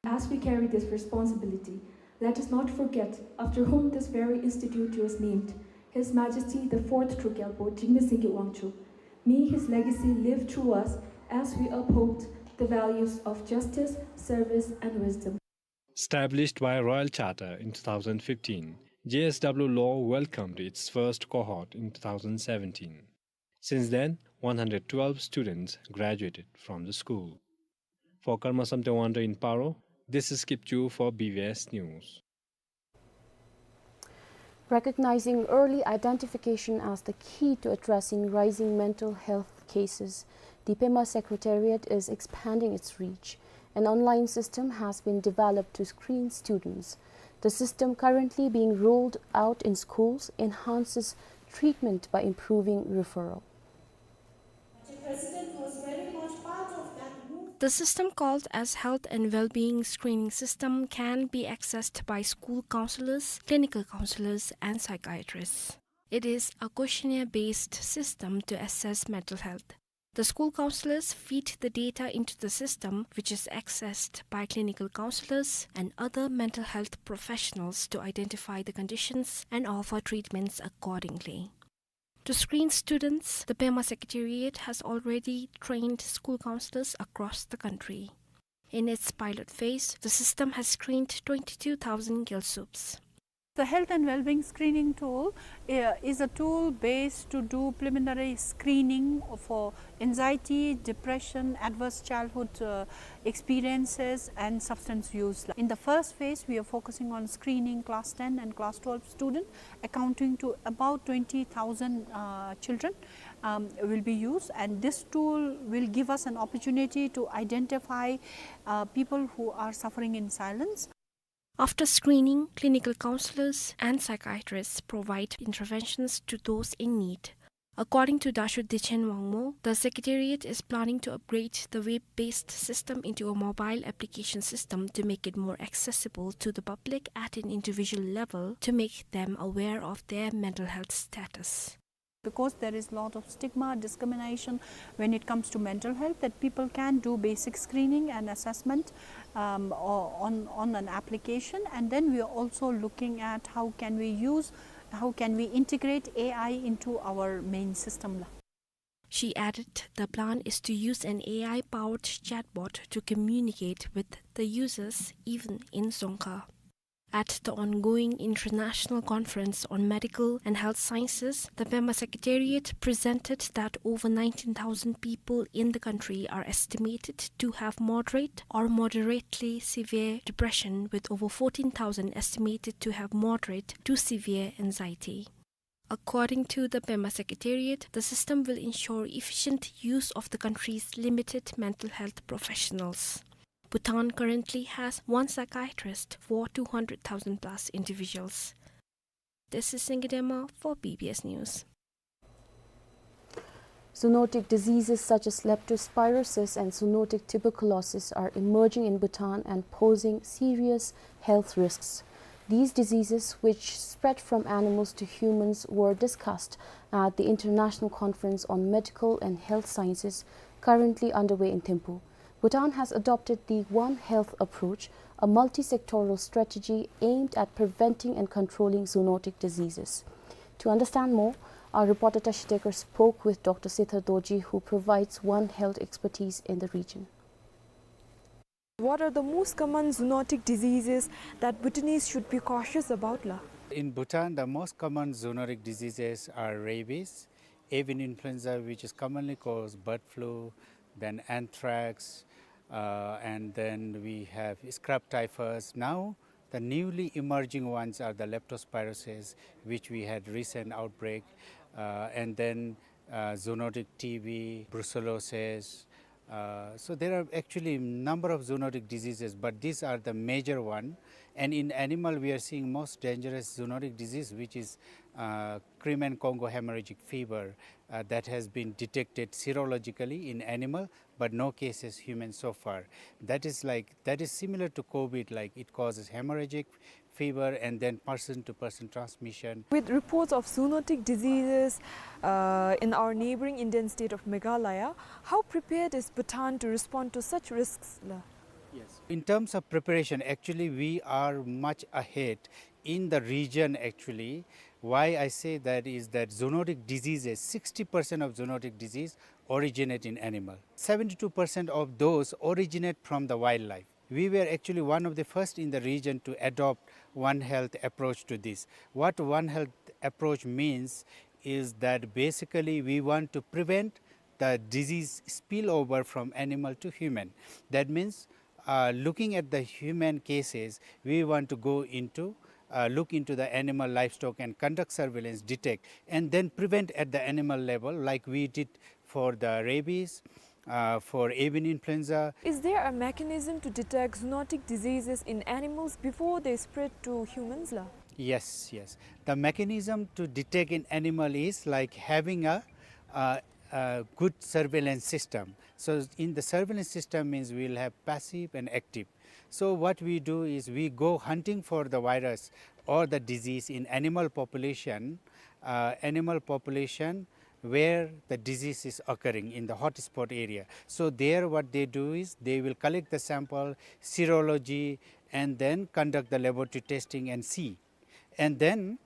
As we carry this responsibility, let us not forget after whom this very institute was named, His Majesty the fourth Druk Gyalpo Jigme Singye Wangchuk. May his legacy live through us as we uphold the values of justice, service, and wisdom. Established by Royal Charter in two thousand fifteen, J S W Law welcomed its first cohort in two thousand seventeen. Since then, one hundred twelve students graduated from the school. For Karma Samten Wangdo in Paro, this is Kipchu for B B S News. Recognizing early identification as the key to addressing rising mental health cases, the Pema Secretariat is expanding its reach. An online system has been developed to screen students. The system, currently being rolled out in schools, enhances treatment by improving referral. The system, called as Health and Wellbeing Screening System, can be accessed by school counselors, clinical counselors, and psychiatrists. It is a questionnaire-based system to assess mental health. The school counselors feed the data into the system, which is accessed by clinical counselors and other mental health professionals to identify the conditions and offer treatments accordingly. To screen students, the Pema Secretariat has already trained school counselors across the country. In its pilot phase, the system has screened twenty-two thousand Gyaltsubs. The health and well-being screening tool, uh, is a tool based to do preliminary screening for anxiety, depression, adverse childhood, uh, experiences, and substance use. In the first phase, we are focusing on screening class ten and class twelve student, accounting to about twenty thousand, uh, children, um, will be used, and this tool will give us an opportunity to identify, uh, people who are suffering in silence. After screening, clinical counselors and psychiatrists provide interventions to those in need. According to Dasho Dechen Wangmo, the Secretariat is planning to upgrade the web-based system into a mobile application system to make it more accessible to the public at an individual level to make them aware of their mental health status. Because there is lot of stigma, discrimination when it comes to mental health, that people can do basic screening and assessment, um, o-, on, on an application. And then we are also looking at how can we use, how can we integrate A I into our main system. She added the plan is to use an A I-powered chatbot to communicate with the users even in Dzongkha. At the ongoing International Conference on Medical and Health Sciences, the Pema Secretariat presented that over nineteen thousand people in the country are estimated to have moderate or moderately severe depression, with over fourteen thousand estimated to have moderate to severe anxiety. According to the Pema Secretariat, the system will ensure efficient use of the country's limited mental health professionals. Bhutan currently has one psychiatrist for two hundred thousand plus individuals. This is Singidema for B B S News. Zoonotic diseases such as leptospirosis and zoonotic tuberculosis are emerging in Bhutan and posing serious health risks. These diseases, which spread from animals to humans, were discussed at the International Conference on Medical and Health Sciences, currently underway in Thimphu. Bhutan has adopted the One Health approach, a multi-sectoral strategy aimed at preventing and controlling zoonotic diseases. To understand more, our reporter Tashi Dekar spoke with Doctor Sethar Dorji, who provides One Health expertise in the region. What are the most common zoonotic diseases that Bhutanese should be cautious about, la? In Bhutan, the most common zoonotic diseases are rabies, avian influenza, which is commonly called bird flu, then anthrax, uh, and then we have scrub typhus. Now, the newly emerging ones are the leptospirosis, which we had recent outbreak, uh, and then, uh, zoonotic T B, brucellosis. Uh, so there are actually number of zoonotic diseases, but these are the major one. And in animal, we are seeing most dangerous zoonotic disease, which is, uh, Crimean Congo hemorrhagic fever, uh, that has been detected serologically in animal, but no cases human so far. That is like, that is similar to COVID, like, it causes hemorrhagic fever and then person to person transmission. With reports of zoonotic diseases, uh, in our neighboring Indian state of Meghalaya, how prepared is Bhutan to respond to such risks, la? Yes. In terms of preparation, actually, we are much ahead in the region, actually. Why I say that is that zoonotic diseases, sixty percent of zoonotic disease originate in animal. Seventy-two percent of those originate from the wildlife. We were actually one of the first in the region to adopt One Health approach to this. What One Health approach means is that basically we want to prevent the disease spill over from animal to human. That means, uh, looking at the human cases, we want to go into, uh, look into the animal, livestock, and conduct surveillance, detect, and then prevent at the animal level, like we did for the rabies, uh, for avian influenza. Is there a mechanism to detect zoonotic diseases in animals before they spread to humans, la? Yes, yes. The mechanism to detect in animal is like having a, a, a good surveillance system. So in the surveillance system means we'll have passive and active. So what we do is we go hunting for the virus or the disease in animal population, uh, animal population where the disease is occurring in the hotspot area. So there what they do is they will collect the sample, serology, and then conduct the laboratory testing and see. And then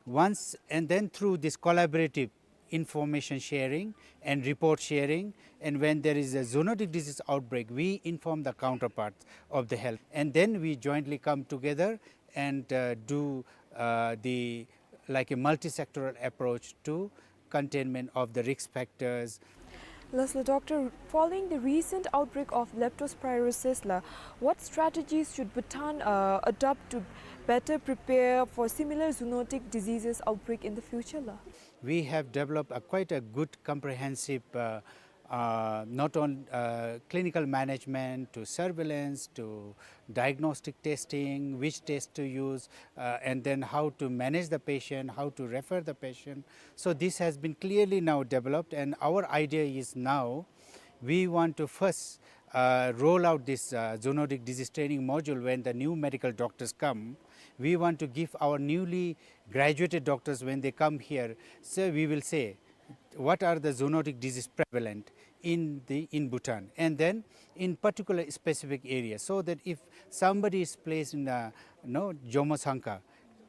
once, and then through this collaborative information sharing and report sharing, and when there is a zoonotic disease outbreak, we inform the counterparts of the health. And then we jointly come together and, uh, do, uh, the, like, a multi-sectoral approach to containment of the risk factors. Lastly, doctor, following the recent outbreak of leptospirosis, la, what strategies should Bhutan, uh, adopt to better prepare for similar zoonotic diseases outbreak in the future, la? We have developed a quite a good comprehensive, uh, uh, not on, uh, clinical management to surveillance to diagnostic testing, which test to use, uh, and then how to manage the patient, how to refer the patient. So this has been clearly now developed, and our idea is now we want to first, uh, roll out this, uh, zoonotic disease training module when the new medical doctors come. We want to give our newly graduated doctors, when they come here, so we will say, what are the zoonotic disease prevalent in the, in Bhutan, and then in particular specific areas, so that if somebody is placed in a, you know, Jomo Sangkha,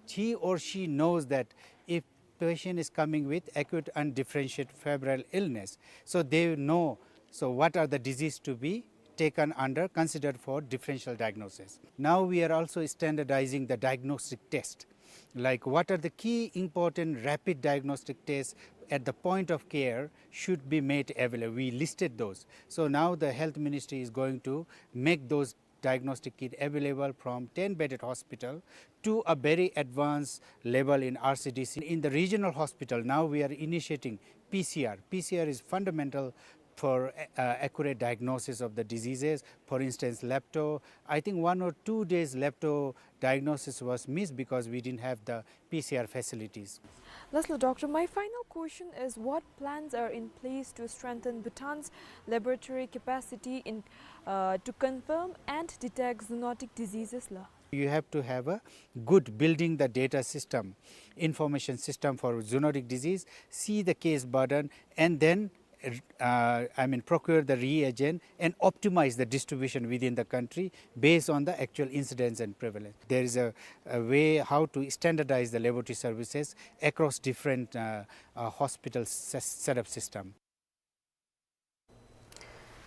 he or she knows that if patient is coming with acute undifferentiated febrile illness, so they know, so what are the disease to be taken under, considered for differential diagnosis. Now we are also standardizing the diagnostic test, like what are the key important rapid diagnostic tests at the point of care should be made available. We listed those. So now the health ministry is going to make those diagnostic kit available from ten bedded hospital to a very advanced level in R C D C. In the regional hospital, now we are initiating P C R. P C R is fundamental for, uh, accurate diagnosis of the diseases. For instance, lepto, I think one or two days lepto diagnosis was missed because we didn't have the P C R facilities. Lastly, doctor, my final question is, what plans are in place to strengthen Bhutan's laboratory capacity in, uh, to confirm and detect zoonotic diseases, la? You have to have a good building the data system, information system for zoonotic disease, see the case burden, and then, uh, I mean, procure the reagent and optimize the distribution within the country based on the actual incidence and prevalence. There is a, a way how to standardize the laboratory services across different, uh, uh, hospital se-, setup system.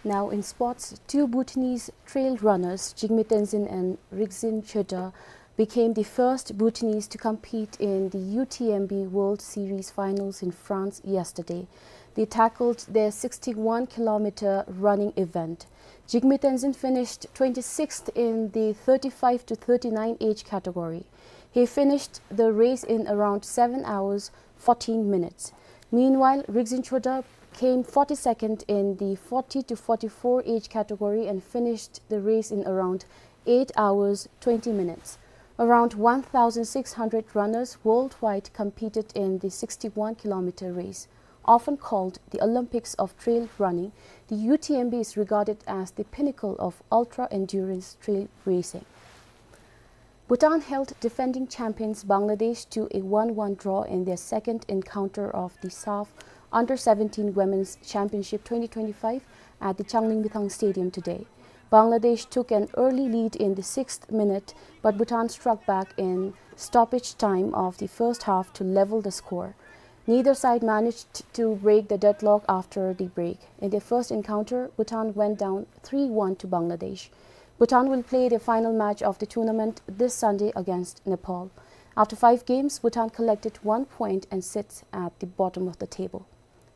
Now in sports, two Bhutanese trail runners, Jigme Tenzin and Rigzin Choedar, became the first Bhutanese to compete in the U T M B World Series finals in France yesterday. They tackled their sixty-one kilometer running event. Jigme Tenzin finished twenty-sixth in the thirty-five to thirty-nine age category. He finished the race in around seven hours, fourteen minutes. Meanwhile, Rigzin Choedar came forty-second in the forty to forty-four age category and finished the race in around eight hours, twenty minutes. Around one thousand six hundred runners worldwide competed in the sixty-one kilometer race. Often called the Olympics of trail running, the U T M B is regarded as the pinnacle of ultra-endurance trail racing. Bhutan held defending champions Bangladesh to a one one draw in their second encounter of the SAFF Under seventeen Women's Championship twenty twenty-five at the Changlimithang Stadium today. Bangladesh took an early lead in the sixth minute, but Bhutan struck back in stoppage time of the first half to level the score. Neither side managed to break the deadlock after the break. In their first encounter, Bhutan went down three one to Bangladesh. Bhutan will play their final match of the tournament this Sunday against Nepal. After five games, Bhutan collected one point and sits at the bottom of the table.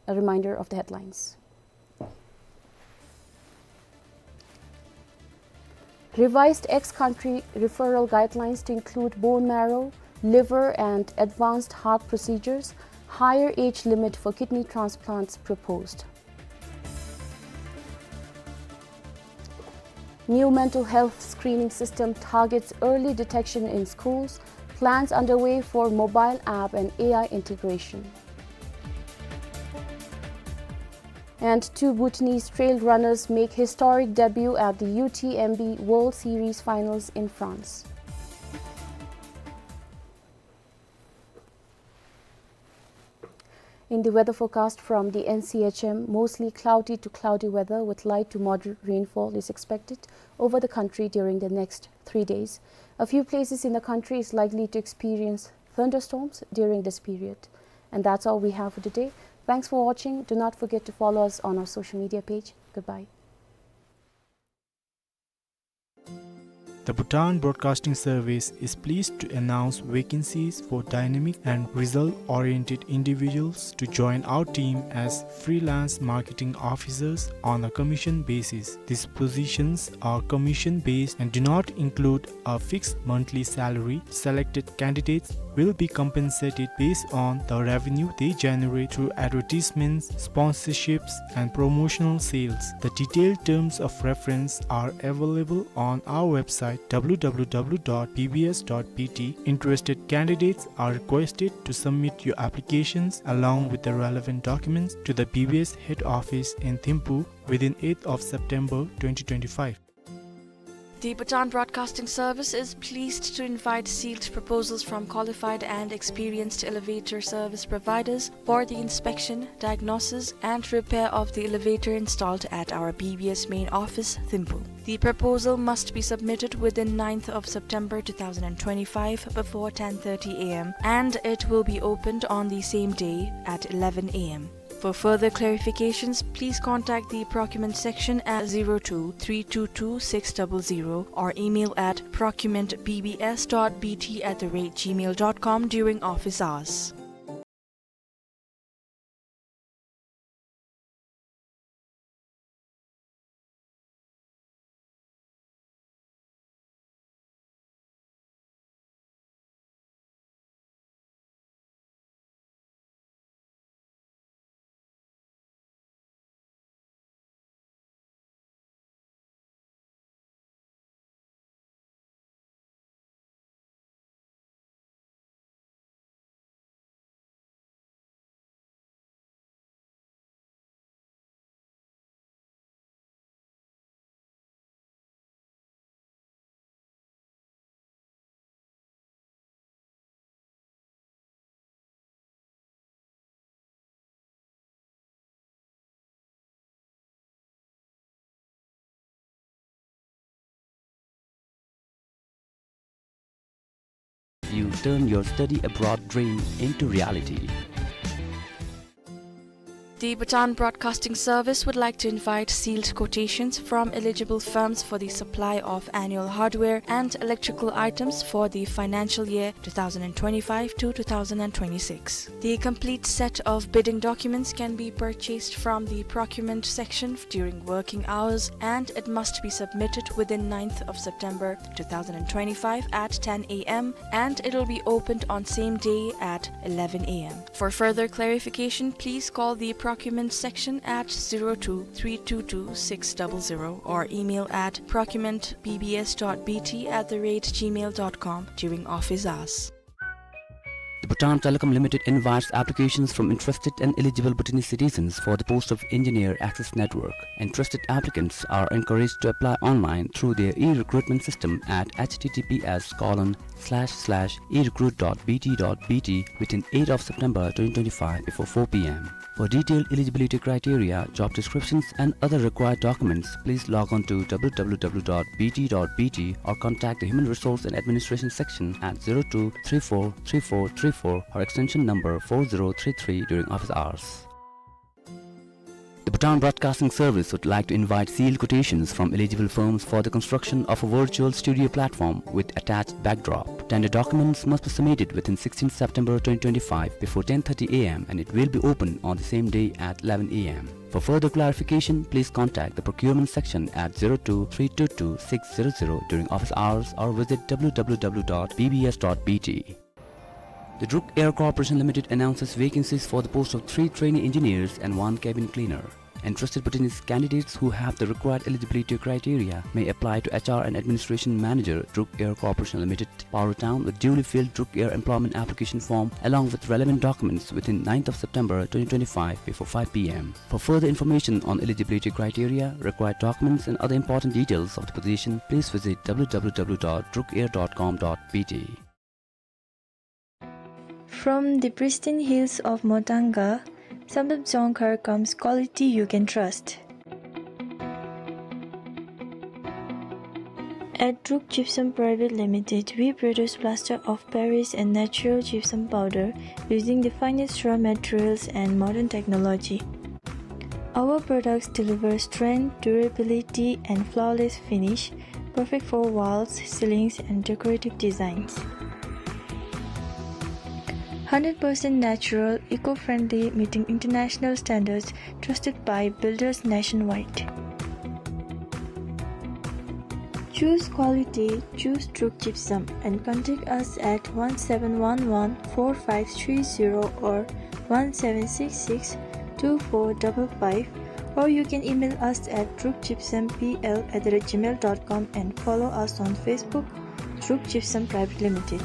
A reminder of the headlines. Revised ex-country referral guidelines to include bone marrow, liver and advanced heart procedures, higher age limit for kidney transplants proposed. New mental health screening system targets early detection in schools, plans underway for mobile app and A I integration. And two Bhutanese trail runners make historic debut at the U T M B World Series Finals in France. In the weather forecast from the N C H M, mostly cloudy to cloudy weather with light to moderate rainfall is expected over the country during the next three days. A few places in the country is likely to experience thunderstorms during this period. And that's all we have for today. Thanks for watching. Do not forget to follow us on our social media page. Goodbye. The Bhutan Broadcasting Service is pleased to announce vacancies for dynamic and result-oriented individuals to join our team as freelance marketing officers on a commission basis. These positions are commission-based and do not include a fixed monthly salary. Selected candidates will be compensated based on the revenue they generate through advertisements, sponsorships, and promotional sales. The detailed terms of reference are available on our website, W W W dot B B S dot B T. Interested candidates are requested to submit your applications along with the relevant documents to the B B S head office in Thimphu within eighth of September twenty twenty-five. The Bhutan Broadcasting Service is pleased to invite sealed proposals from qualified and experienced elevator service providers for the inspection, diagnosis, and repair of the elevator installed at our B B S main office, Thimphu. The proposal must be submitted within ninth of September two thousand twenty-five before ten thirty A M, and it will be opened on the same day at eleven A M. For further clarifications, please contact the procurement section at zero two three two two six double zero or email at procurement B B S dot B T at the rate gmail dot com during office hours. You turn your study abroad dream into reality. The Bhutan Broadcasting Service would like to invite sealed quotations from eligible firms for the supply of annual hardware and electrical items for the financial year two thousand twenty-five to two thousand twenty-six. The complete set of bidding documents can be purchased from the procurement section during working hours, and it must be submitted within ninth of September two thousand twenty-five at ten A M, and it'll be opened on same day at eleven A M. For further clarification, please call the procurement section at zero two three two two six double zero or email at procurement B B S dot B T at the rate gmail dot com during office hours. The Bhutan Telecom Limited invites applications from interested and eligible Bhutanese citizens for the post of Engineer Access Network. Interested applicants are encouraged to apply online through their e-recruitment system at H T T P S colon slash slash e recruit dot B T dot B T within eighth of September twenty twenty-five before four P M. For detailed eligibility criteria, job descriptions, and other required documents, please log on to W W W dot B T dot B T or contact the Human Resource and Administration section at zero two three four three four three four or extension number four zero three three during office hours. The Bhutan Broadcasting Service would like to invite sealed quotations from eligible firms for the construction of a virtual studio platform with attached backdrop. Tender documents must be submitted within sixteenth September twenty twenty-five before ten thirty A M, and it will be open on the same day at eleven A M. For further clarification, please contact the procurement section at zero two three two two six zero zero during office hours or visit W W W dot B B S dot B T. The Druk Air Corporation Limited announces vacancies for the post of three trainee engineers and one cabin cleaner. Interested Bhutanese candidates who have the required eligibility criteria may apply to H R and Administration Manager, Druk Air Corporation Limited, Paro Town, with duly filled Druk Air employment application form along with relevant documents within ninth of September twenty twenty-five before five P M. For further information on eligibility criteria, required documents and other important details of the position, please visit W W W dot druk air dot com dot B T. From the pristine hills of Motanga, Samdrup Jongkhar comes quality you can trust. At Druk Gypsum Private Limited, we produce plaster of Paris and natural gypsum powder using the finest raw materials and modern technology. Our products deliver strength, durability, and flawless finish, perfect for walls, ceilings, and decorative designs. Hundred percent natural, eco-friendly, meeting international standards, trusted by builders nationwide. Choose quality, choose Druk Gypsum, and contact us at one seven one one four five three zero or one seven six six two four double five, or you can email us at druk gypsum P L at the rate gmail dot com and follow us on Facebook, Druk Gypsum Private Limited.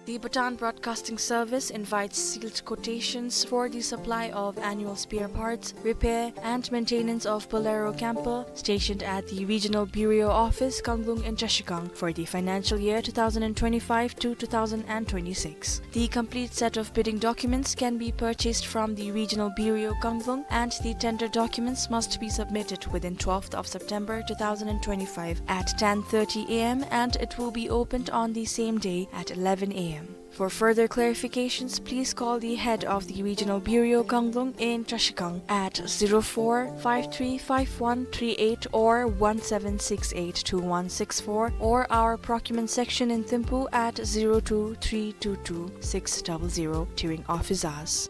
The Bhutan Broadcasting Service invites sealed quotations for the supply of annual spare parts, repair, and maintenance of Bolero camper stationed at the Regional Bureau Office, Kanglung in Trashigang for the financial year two thousand twenty-five to two thousand twenty-six. The complete set of bidding documents can be purchased from the Regional Bureau, Kanglung, and the tender documents must be submitted within twelfth of September two thousand twenty-five at ten thirty A M, and it will be opened on the same day at eleven A M. For further clarifications, please call the head of the Regional Bureau, Kanglung in Trashigang at zero four five three five one three eight or one seven six eight two one six four, or our procurement section in Thimphu at zero two three two two six double zero during office hours.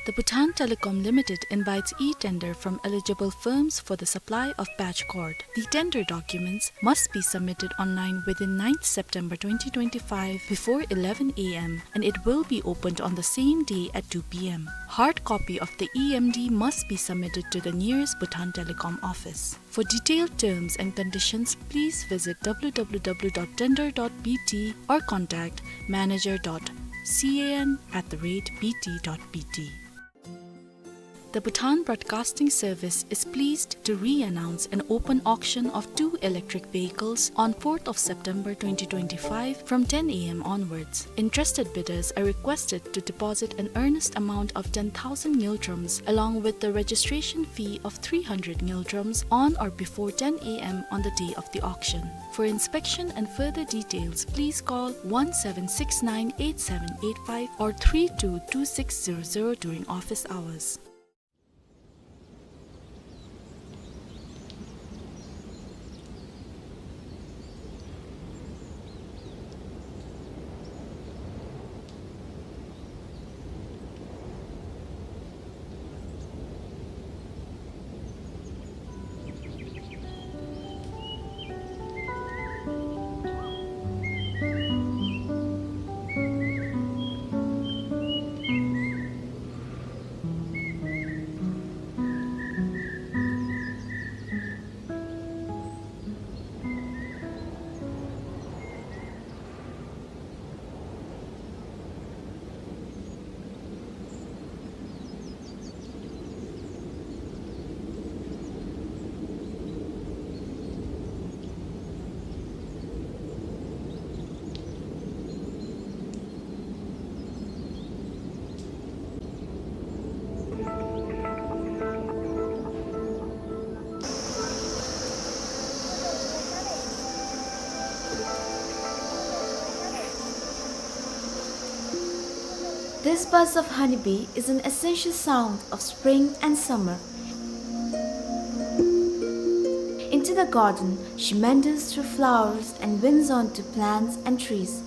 The Bhutan Telecom Limited invites e-tender from eligible firms for the supply of patch cord. The tender documents must be submitted online within ninth September twenty twenty-five before eleven A M, and it will be opened on the same day at two P M. Hard copy of the E M D must be submitted to the nearest Bhutan Telecom office. For detailed terms and conditions, please visit W W W dot tender dot B T or contact manager dot C A N at the rate B T dot B T. The Bhutan Broadcasting Service is pleased to re-announce an open auction of two electric vehicles on fourth of September twenty twenty-five from ten A M onwards. Interested bidders are requested to deposit an earnest amount of ten thousand ngultrums along with the registration fee of three hundred ngultrums on or before ten A M on the day of the auction. For inspection and further details, please call one seven six nine eight seven eight five or three two two six zero zero during office hours. This buzz of honeybee is an essential sound of spring and summer. Into the garden, she meanders through flowers and winds onto plants and trees.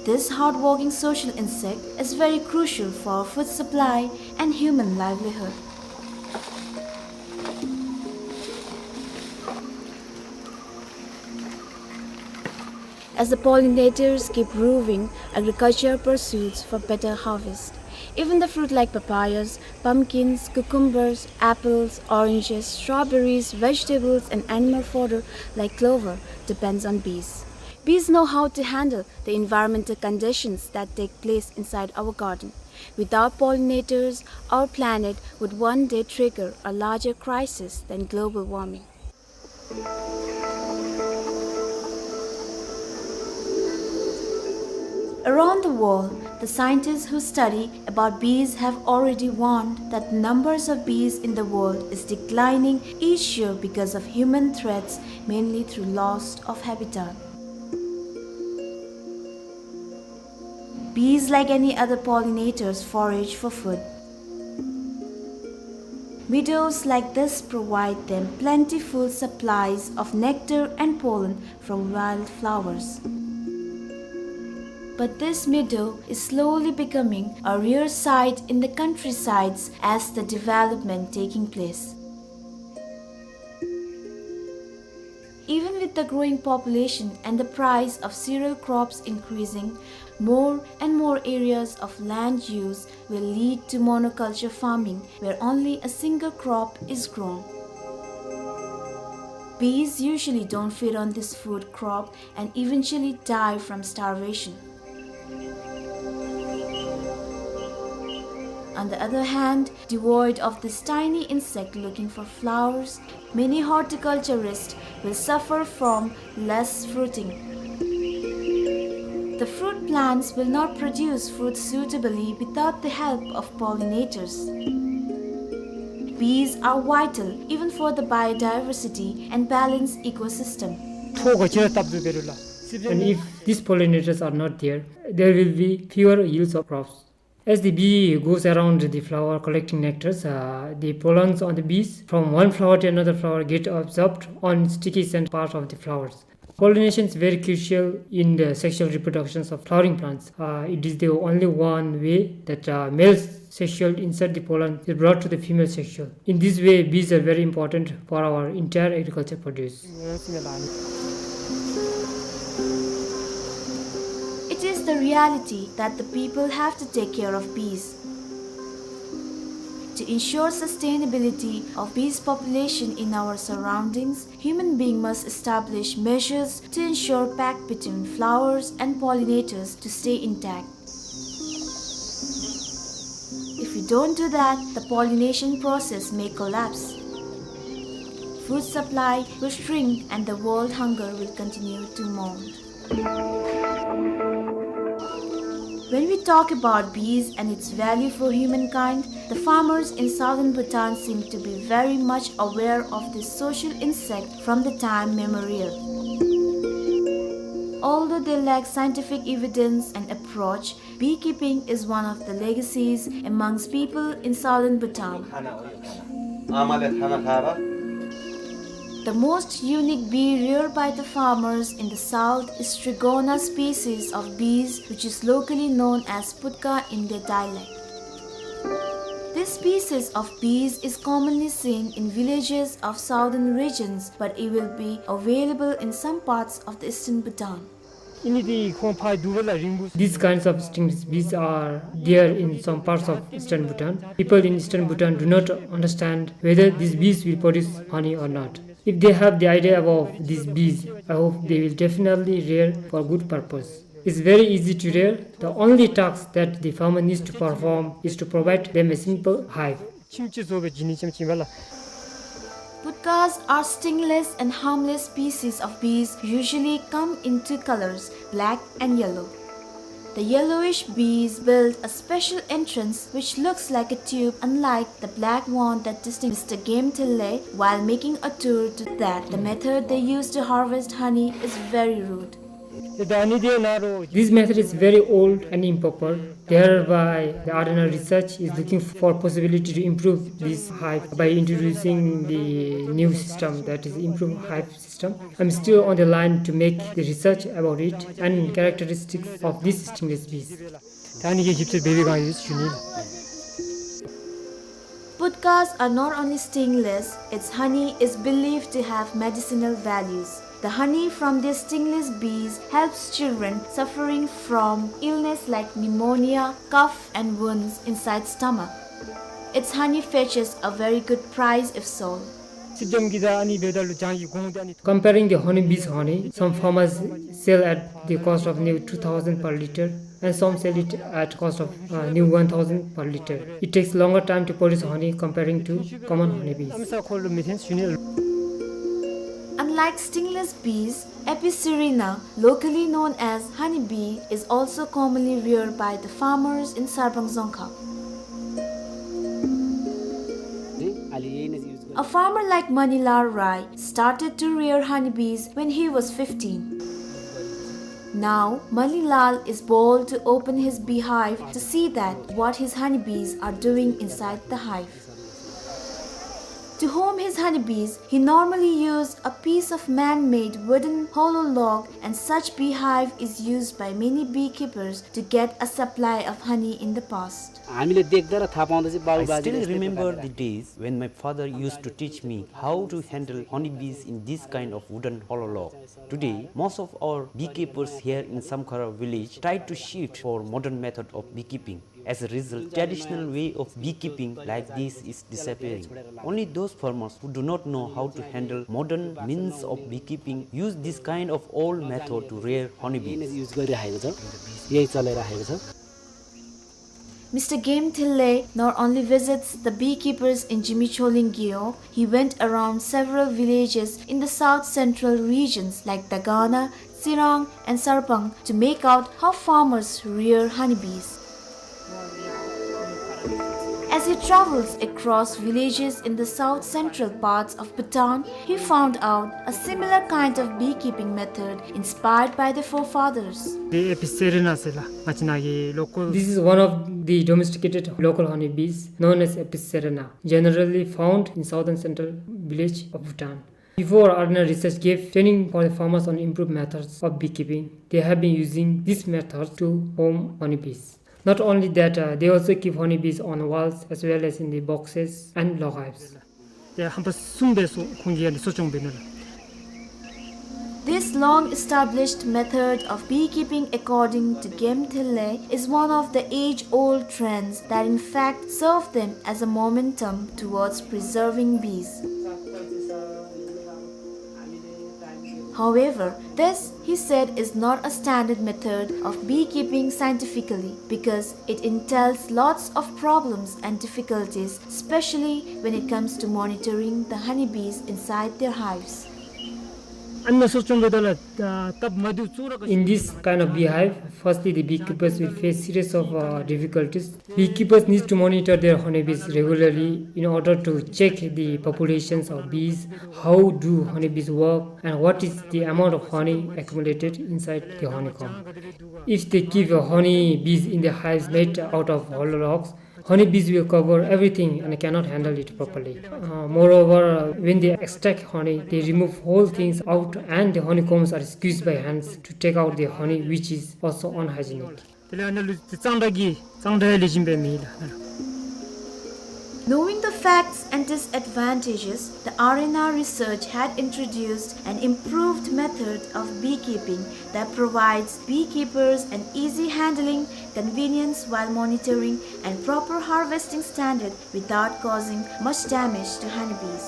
This hardworking social insect is very crucial for food supply and human livelihood. As the pollinators keep roving, agriculture pursues for better harvest. Even the fruit like papayas, pumpkins, cucumbers, apples, oranges, strawberries, vegetables, and animal fodder like clover depends on bees. Bees know how to handle the environmental conditions that take place inside our garden. Without pollinators, our planet would one day trigger a larger crisis than global warming. Around the world, the scientists who study about bees have already warned that the numbers of bees in the world is declining each year because of human threats, mainly through loss of habitat. Bees, like any other pollinators, forage for food. Meadows like this provide them plentiful supplies of nectar and pollen from wildflowers. But this meadow is slowly becoming a rare sight in the countrysides as the development taking place. Even with the growing population and the price of cereal crops increasing, more and more areas of land use will lead to monoculture farming, where only a single crop is grown. Bees usually don't feed on this food crop and eventually die from starvation. On the other hand, devoid of this tiny insect looking for flowers, many horticulturists will suffer from less fruiting. The fruit plants will not produce fruit suitably without the help of pollinators. Bees are vital even for the biodiversity and balanced ecosystem. And if these pollinators are not there, there will be fewer yields of crops. As the bee goes around the flower collecting nectars, uh, the pollens on the bees from one flower to another flower get absorbed on sticky scent part of the flowers. Pollination is very crucial in the sexual reproductions of flowering plants. Uh, it is the only one way that, uh, male sexual insert, the pollen, is brought to the female sexual. In this way, bees are very important for our entire agriculture produce. It is the reality that the people have to take care of bees. To ensure sustainability of bees population in our surroundings, human being must establish measures to ensure pact between flowers and pollinators to stay intact. If we don't do that, the pollination process may collapse. Food supply will shrink and the world hunger will continue to mount. When we talk about bees and its value for humankind, the farmers in southern Bhutan seem to be very much aware of this social insect from the time memorial. Although they lack scientific evidence and approach, beekeeping is one of the legacies amongst people in southern Bhutan. The most unique bee reared by the farmers in the south is Trigona species of bees, which is locally known as putka in their dialect. This species of bees is commonly seen in villages of southern regions, but it will be available in some parts of the eastern Bhutan. These kinds of stingless bees are there in some parts of eastern Bhutan. People in eastern Bhutan do not understand whether these bees will produce honey or not. If they have the idea about these bees, I hope they will definitely rear for good purpose. It's very easy to rear. The only task that the farmer needs to perform is to provide them a simple hive. Putkas are stingless and harmless species of bees, usually come in two colors, black and yellow. The yellowish bees build a special entrance which looks like a tube, unlike the black one that distinguishes Mister Game Thille while making a tour to that. The method they use to harvest honey is very rude. This method is very old and improper. Thereby, the R N R research is looking for possibility to improve this hive by introducing the new system, that is improved hive system. I'm still on the line to make the research about it and characteristics of these stingless bees. ད་ཨ་ནི་གི་ཞིབ་འཚོལ་འབད་བའི་སྒང་ཡོད་ཞུ་ནི། Putkas are not only stingless, its honey is believed to have medicinal values. The honey from these stingless bees helps children suffering from illness like pneumonia, cough, and wounds inside stomach. Its honey fetches a very good price if sold. སྲིབ་འཇམ་གྱི་ད་ཨ་ནི་འབདཝ་ད་ལུ་ལྗང་གི་གོང་དེ་ཨ་ནི། Comparing the honeybee's honey, some farmers sell at the cost of near two thousand per litre and some sell it at cost of uh, near one thousand per litre. It takes longer time to produce honey comparing to common honeybees. Unlike stingless bees, Apicerina, locally known as honeybee, is also commonly reared by the farmers in Sarpang Dzongkha. A farmer like Manilal Rai started to rear honeybees when he was fifteen. Now, Manilal is bold to open his beehive to see that what his honeybees are doing inside the hive. To home his honeybees, he normally used a piece of man-made wooden hollow log, and such beehive is used by many beekeepers to get a supply of honey in the past. हामीले देख्दा र थाहा पाउँदा चाहिँ बाबु I बाजेले still यस्तै remember प्रकारले the days when my father used to teach me how to handle honeybees in this kind of wooden hollow log. Today, most of our beekeepers here in Samkhara village try to shift for modern method of beekeeping. As a result, traditional way of beekeeping like this is disappearing. Only those farmers who do not know how to handle modern means of beekeeping use this kind of old method to rear honeybees. यही युज गरिराखेको छ, यही चलाइराखेको छ। Mister Game Thille not only visits the beekeepers in Jimicholing Gyo, he went around several villages in the south central regions like Dagana, Tsirang, and Sarpang to make out how farmers rear honeybees. As he travels across villages in the south central parts of Bhutan, he found out a similar kind of beekeeping method inspired by the forefathers. This is one of the domesticated local honeybees known as Apicerina, generally found in southern central village of Bhutan. Before, R N R research gave training for the farmers on improved methods of beekeeping. They have been using this method to home honeybees. Not only that, uh, they also keep honeybees on walls as well as in the boxes and log hives. This long-established method of beekeeping, according to Game Thille, is one of the age-old trends that in fact serve them as a momentum towards preserving bees. However, this, he said, is not a standard method of beekeeping scientifically because it entails lots of problems and difficulties, especially when it comes to monitoring the honeybees inside their hives. In this kind of beehive, firstly the beekeepers will face series of uh, difficulties. Beekeepers need to monitor their honeybees regularly in order to check the populations of bees, how do honeybees work, and what is the amount of honey accumulated inside the honeycomb. If they keep uh, honeybees in the hives made out of hollow logs, honeybees will cover everything and cannot handle it properly. Uh, moreover, uh, when they extract honey, they remove whole things out and the honeycombs are squeezed by hands to take out the honey, which is also unhygienic. དེ་ལས་ཨ་ནཱ་ལུ་གཙང་སྦྲ་གི་གཙང་སྦྲ་ལེགས་ཤོམ་སྦེ་མེད་ལགས། Knowing the facts and disadvantages, the R N R research had introduced an improved method of beekeeping that provides beekeepers an easy handling, convenience while monitoring, and proper harvesting standard without causing much damage to honeybees.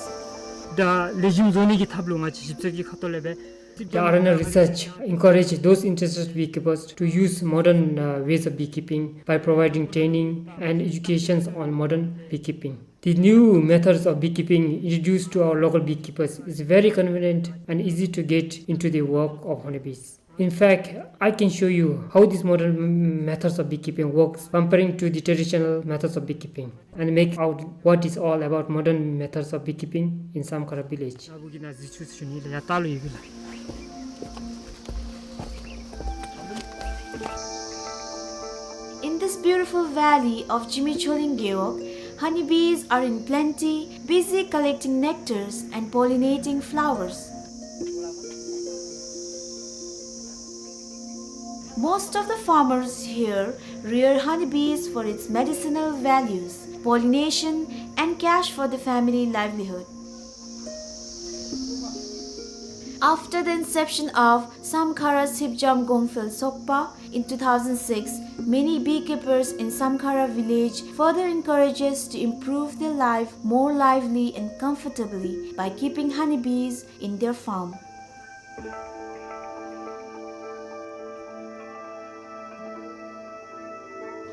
ད་ལེགས་ཤོམ་བཟོ་ནི་གི་ཐབས་ལུ་ང་བཅས་ཞིབ་འཚོལ་གྱི་ཁ་ཐུག་ལས་སྦེ། The R N R research encourage those interested beekeepers to use modern uh, ways of beekeeping by providing training and educations on modern beekeeping. The new methods of beekeeping introduced to our local beekeepers is very convenient and easy to get into the work of honeybees. In fact, I can show you how these modern m- methods of beekeeping works comparing to the traditional methods of beekeeping and make out what is all about modern methods of beekeeping in Samkhara village. ཨ་བུ་གིས་ནཱ་གཟིགས་བཅུག་ཞུ་ནི་ལགས། ཡར་ལྟ་ལོ་ཡོད་གི་ལགས། In this beautiful valley of Zimicholweng Gewog, honeybees are in plenty, busy collecting nectars and pollinating flowers. Most of the farmers here rear honeybees for its medicinal values, pollination, and cash for the family livelihood. After the inception of Samkhara Sipjam Gongphel Sokpa in two thousand six, many beekeepers in Samkhara village further encourages to improve their life more lively and comfortably by keeping honeybees in their farm.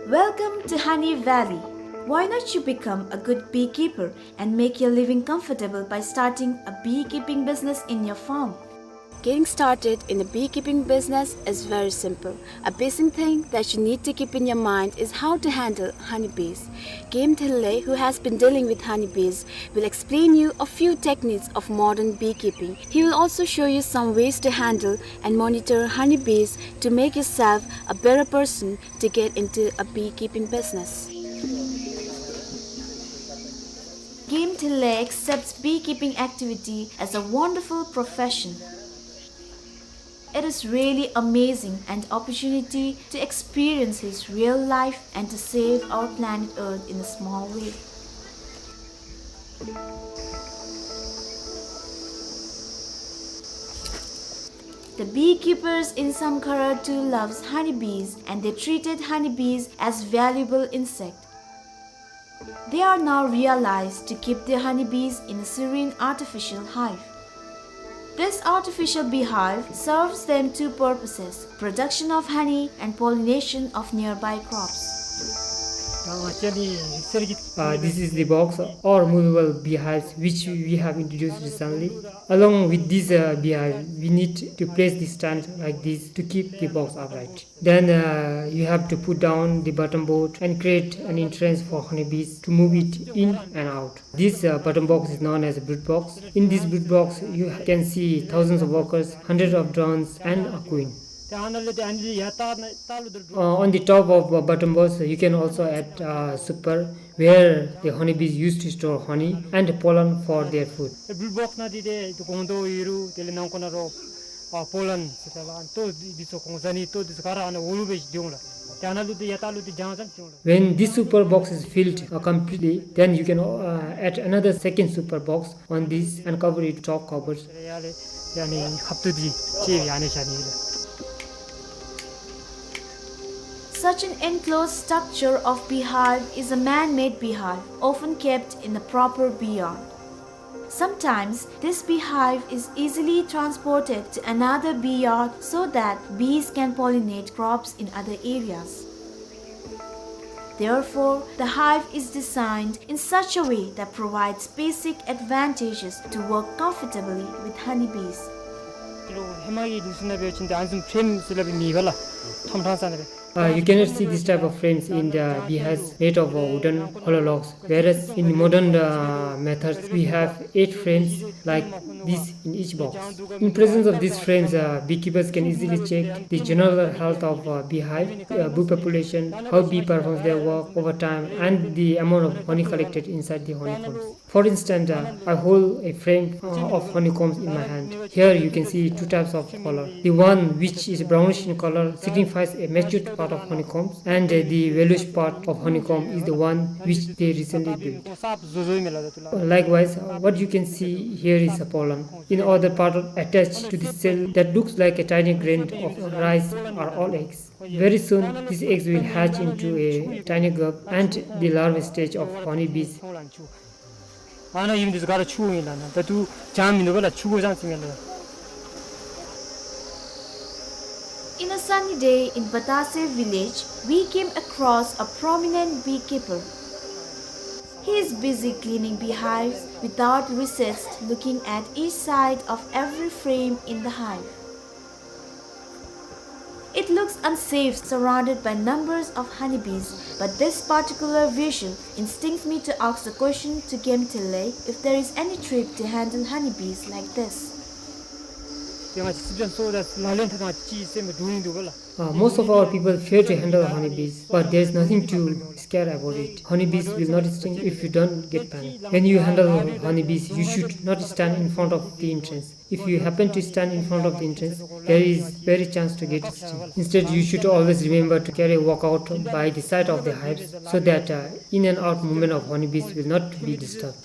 Welcome to Honey Valley. Why not you become a good beekeeper and make your living comfortable by starting a beekeeping business in your farm? Getting started in a beekeeping business is very simple. A basic thing that you need to keep in your mind is how to handle honeybees. Game Thinley, who has been dealing with honeybees, will explain you a few techniques of modern beekeeping. He will also show you some ways to handle and monitor honeybees to make yourself a better person to get into a beekeeping business. Game Thinley accepts beekeeping activity as a wonderful profession. It is really amazing an opportunity to experience his real life and to save our planet Earth in a small way. The beekeepers in Samkhara too loves honeybees, and they treated honeybees as valuable insect. They are now realized to keep their honeybees in a serene artificial hive. This artificial beehive serves them two purposes, production of honey and pollination of nearby crops. Uh, this is the box or movable beehives which we have introduced recently. Along with this, uh, beehive, we need to place the stand like this to keep the box upright. Then, uh, you have to put down the bottom board and create an entrance for honeybees to move it in and out. This, uh, bottom box is known as a brood box. In this brood box, you can see thousands of workers, hundreds of drones, and a queen. Uh, on the top of, uh, bottom box, you can also add, uh, super, where the honeybees used to store honey and pollen for their food. When this super box is filled, uh, completely, then you can, uh, add another second super box on this and cover it top covers. Such an enclosed structure of beehive is a man-made beehive, often kept in a proper bee yard. Sometimes, this beehive is easily transported to another bee yard so that bees can pollinate crops in other areas. Therefore, the hive is designed in such a way that provides basic advantages to work comfortably with honeybees. Uh, you cannot see this type of frames in the beehives made of, uh, wooden hollow logs, whereas in modern, uh, methods we have eight frames like this in each box. In presence of these frames, uh, beekeepers can easily check the general health of, uh, beehive, uh, bee population, how bee performs their work over time, and the amount of honey collected inside the honeycombs. For instance, uh, I hold a frame, uh, of honeycombs in my hand. Here you can see two types of color. The one which is brownish in color signifies a matured part of honeycombs, and, uh, the yellowish part of honeycomb is the one which they recently built. Likewise, uh, what you can see here is a pollen. In other part attached to the cell that looks like a tiny grain of rice are all eggs. Very soon, these eggs will hatch into a tiny grub and the larva stage of honeybees. In a sunny day in Batase village, we came across a prominent beekeeper. He is busy cleaning beehives without recess, looking at each side of every frame in the hive. It looks unsafe, surrounded by numbers of honeybees, but this particular visual instincts me to ask the question to Game Thinley if there is any trick to handle honeybees like this. ང་ཚོ་སྲིབ་འཇམ་སོ་ད་ལག་ལེན་འཐབ་ན་ཅིག་སེམས་སྡུག་ཡིན་འདུག་ག་ལགས། Uh, most of our people fear to handle honeybees, but there's nothing to scare about it. Honeybees will not sting if you don't get panicked. When you handle honeybees, you should not stand in front of the entrance. If you happen to stand in front of the entrance, there is very chance to get stung. Instead, you should always remember to carry walk out by the side of the hives so that uh, in and out movement of honeybees will not be disturbed.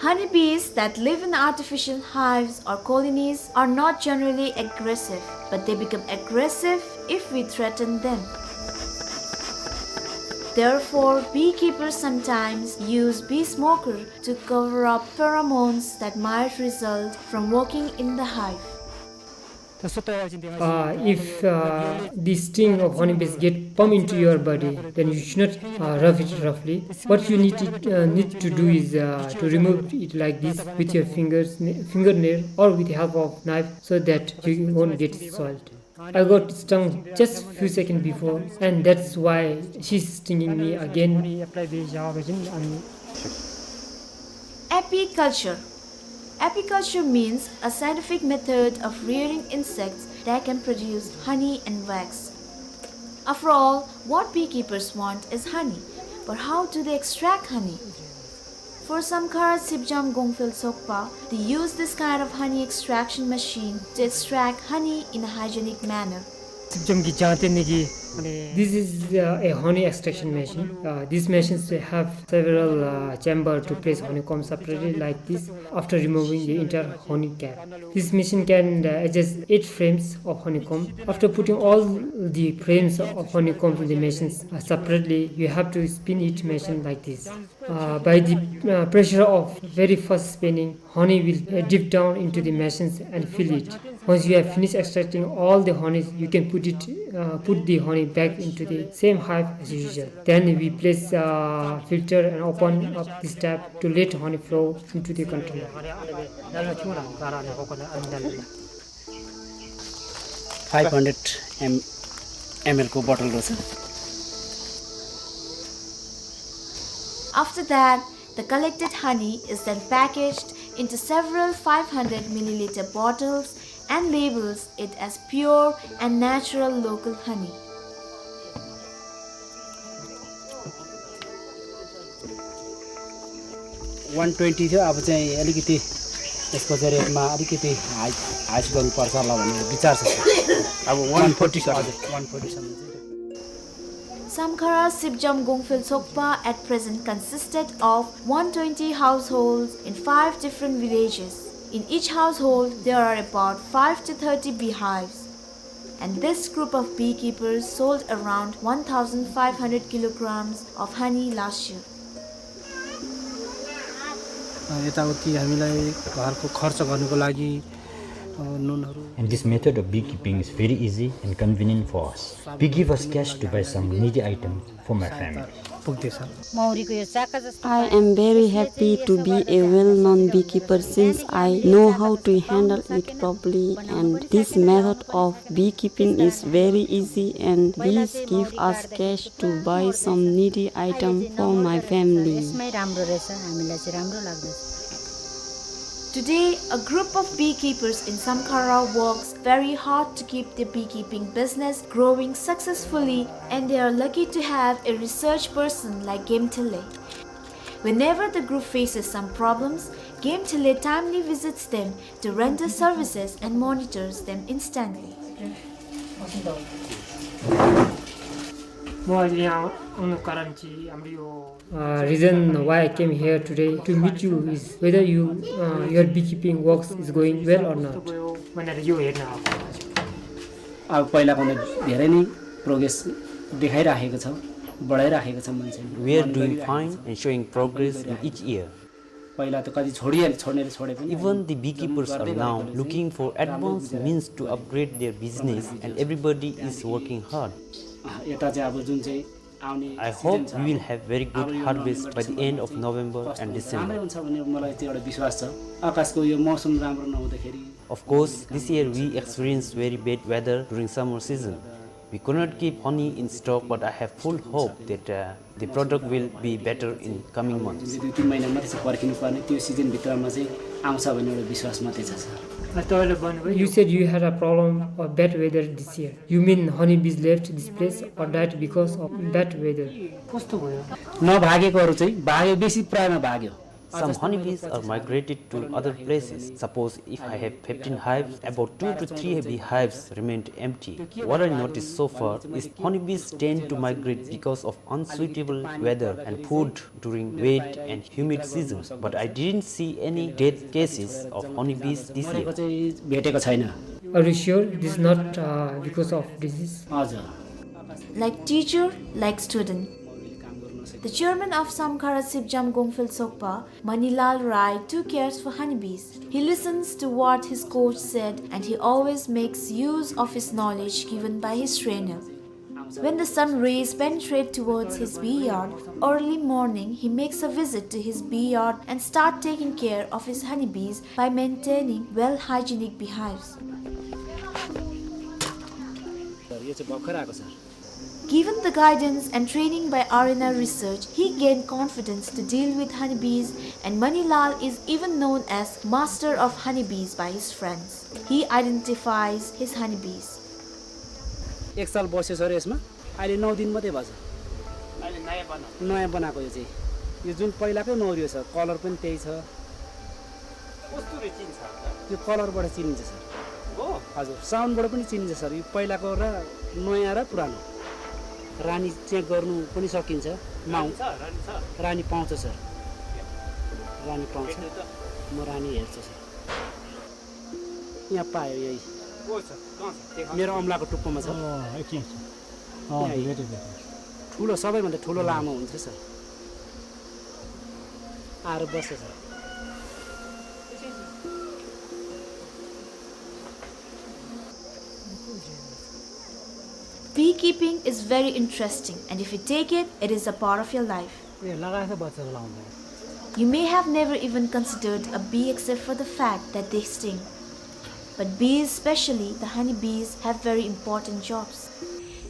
Honeybees that live in artificial hives or colonies are not generally aggressive, but they become aggressive if we threaten them. Therefore, beekeepers sometimes use bee smoker to cover up pheromones that might result from working in the hive. Uh, if uh, the sting of honeybees get pump into your body, then you should not uh, rub it roughly. What you need to, uh, need to do is uh, to remove it like this with your fingers, fingernail, or with the help of knife, so that you won't get soiled. I got stung just few seconds before, and that's why she's stinging me again. Apiculture. Apiculture means a scientific method of rearing insects that can produce honey and wax. After all, what beekeepers want is honey. But how do they extract honey? For Samkhara Sipjam Gongphel Sokpa, they use this kind of honey extraction machine to extract honey in a hygienic manner. སྲིབ་འཇམ་གྱི་ལྗང་ཐེན་ནི་གི། This is uh, a honey extraction machine. Uh, these machines have several uh, chamber to place honeycomb separately like this after removing the entire honey cap. This machine can uh, adjust eight frames of honeycomb. After putting all the frames of honeycomb in the machines uh, separately, you have to spin each machine like this. Uh, by the uh, pressure of very fast spinning, honey will uh, dip down into the machines and fill it. Once you have finished extracting all the honey, you can put it, uh, put the honey back into the same hive as usual. Then we place uh, filter and open up this tap to let honey flow into the container. Five hundred M L को बोतल रहेछ। After that, the collected honey is then packaged into several five hundred milliliter bottles and labels it as pure and natural local honey. One twenty थियो, अब चाहिँ अलिकति यसको चाहिँ रेटमा अलिकति हाई, हाई गर्नुपर्छ होला भन्ने विचार छ, सर। अब one forty, सर। हजुर, one forty सम्म चाहिँ। Samkhara Sipjam Gongphel Sokpa at present consisted of one twenty households in five different villages. In each household, there are about five to thirty beehives. And this group of beekeepers sold around one thousand five hundred kilograms of honey last year. अ, यताउति हामीलाई घरको खर्च गर्नको लागि, अ, नुनहरू। And this method of beekeeping is very easy and convenient for us. We give us cash to buy some needy items for my family. पुग्दैछ। मौरीको यो चाका जस्तो I am very happy to be a well-known beekeeper since I know how to handle it properly, and this method of beekeeping is very easy and bees give us cash to buy some needy item for my family. यसमै राम्रो रहेछ, हामीलाई चाहिँ राम्रो लाग्दछ। Today, a group of beekeepers in Samkhara works very hard to keep the beekeeping business growing successfully, and they are lucky to have a research person like Gemthele. Whenever the group faces some problems, Gemthele timely visits them to render services and monitors them instantly. म अहिले यहाँ आउनुको कारण चाहिँ हाम्रो यो Uh, reason why I came here today to meet you is whether you, uh, your beekeeping works is going well or not. अब पहिलाभन्दा धेरै नै प्रोग्रेस देखाइराखेको छ, बढाइराखेको छ मान्छेले। We are doing fine and showing progress in each year. पहिला त कति छोडिहाले, छोड्नेले छोडे पनि। Even the beekeepers are now looking for advanced means to upgrade their business and everybody is working hard. अँ, यता चाहिँ अब जुन चाहिँ I hope we will have very good harvest by the end of November and December. Of course, this year we experienced very bad weather during summer season. We could not keep honey in stock, but I have full hope that, uh, the product will be better in coming months. जुन चाहिँ दुई तिन महिना मात्रै छ पर्खिनु पर्ने, त्यो सिजनभित्रमा चाहिँ आउँछ भन्ने एउटा विश्वास मात्रै छ, सर। अनि तपाईँले भन्नुभयो You said you had a problem of bad weather this year. You mean honeybees left this place or died because of bad weather? कस्तो भयो? नभागेकोहरू चाहिँ भाग्यो, बेसी प्रायमा भाग्यो। Some honeybees are migrated to other places. Suppose if I have fifteen hives, about two to three beehives remained empty. What I noticed so far is honeybees tend to migrate because of unsuitable weather and food during wet and humid season, but I didn't see any death cases of honeybees this year. मरेको चाहिँ भेटेको छैन। Are you sure this is not, uh, because of disease? हजुर। Like teacher, like student. The chairman of Samkhara Sipjam Gongphel Sokpa, Manilal Rai, too cares for honeybees. He listens to what his coach said and he always makes use of his knowledge given by his trainer. When the sun rays penetrate towards his bee yard, early morning he makes a visit to his bee yard and start taking care of his honeybees by maintaining well hygienic beehives. Sir, यो चाहिँ भर्खर आएको, sir. Given the guidance and training by R N R Research, he gained confidence to deal with honeybees, and Manilal is even known as master of honeybees by his friends. He identifies his honeybees. एक साल बस्यो सर यसमा, अहिले नौ दिन मात्रै भएको छ। अहिले नयाँ बनाएको। नयाँ बनाएको यो चाहिँ। यो जुन पहिलाकै नौ रियो छ, कलर पनि त्यही छ। कस्तुरी चिन्छ? यो कलरबाट चिनिन्छ सर। हो? हजुर, साउन्डबाट पनि चिनिन्छ सर। यो पहिलाको र नयाँ र पुरानो। रानी चेक गर्नु पनि सकिन्छ। माउ- रानी छ, रानी छ। रानी पाउँछ सर। रानी पाउँछ। भेट्नु त। म रानी हेर्छु सर। यहाँ पायो यही। को छ? कहाँ छ? देखा। मेरो औँलाको टुप्पोमा छ। अँ, यति छ। अँ, यहाँ भेटेँ, भेटेँ। ठुलो, सबैभन्दा ठुलो लामो हुन्छ सर। आएर बस्छ sir. Beekeeping is very interesting, and if you take it, it is a part of your life. ए, लगाएछ बच्चाको लाउँदा। You may have never even considered a bee except for the fact that they sting. But bees, especially the honeybees, have very important jobs.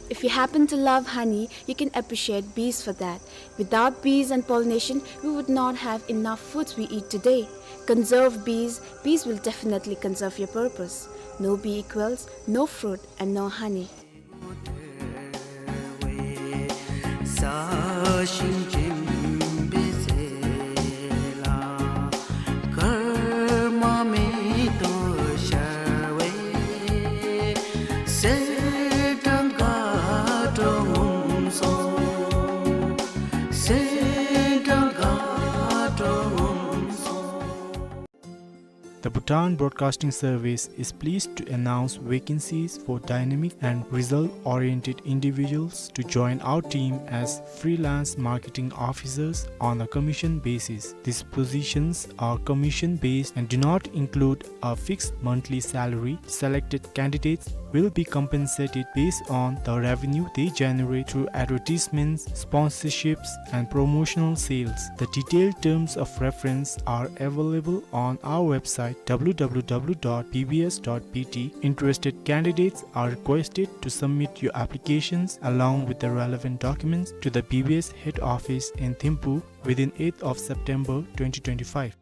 If you happen to love honey, you can appreciate bees for that. Without bees and pollination, we would not have enough foods we eat today. Conserve bees, bees will definitely conserve your purpose. No bee equals no fruit and no honey. The Bhutan Broadcasting Service is pleased to announce vacancies for dynamic and result-oriented individuals to join our team as freelance marketing officers on a commission basis. These positions are commission-based and do not include a fixed monthly salary. Selected candidates will be compensated based on the revenue they generate through advertisements, sponsorships, and promotional sales. The detailed terms of reference are available on our website w w w dot b b s dot b t. Interested candidates are requested to submit your applications along with the relevant documents to the B B S head office in Thimphu within eighth of September twenty twenty-five.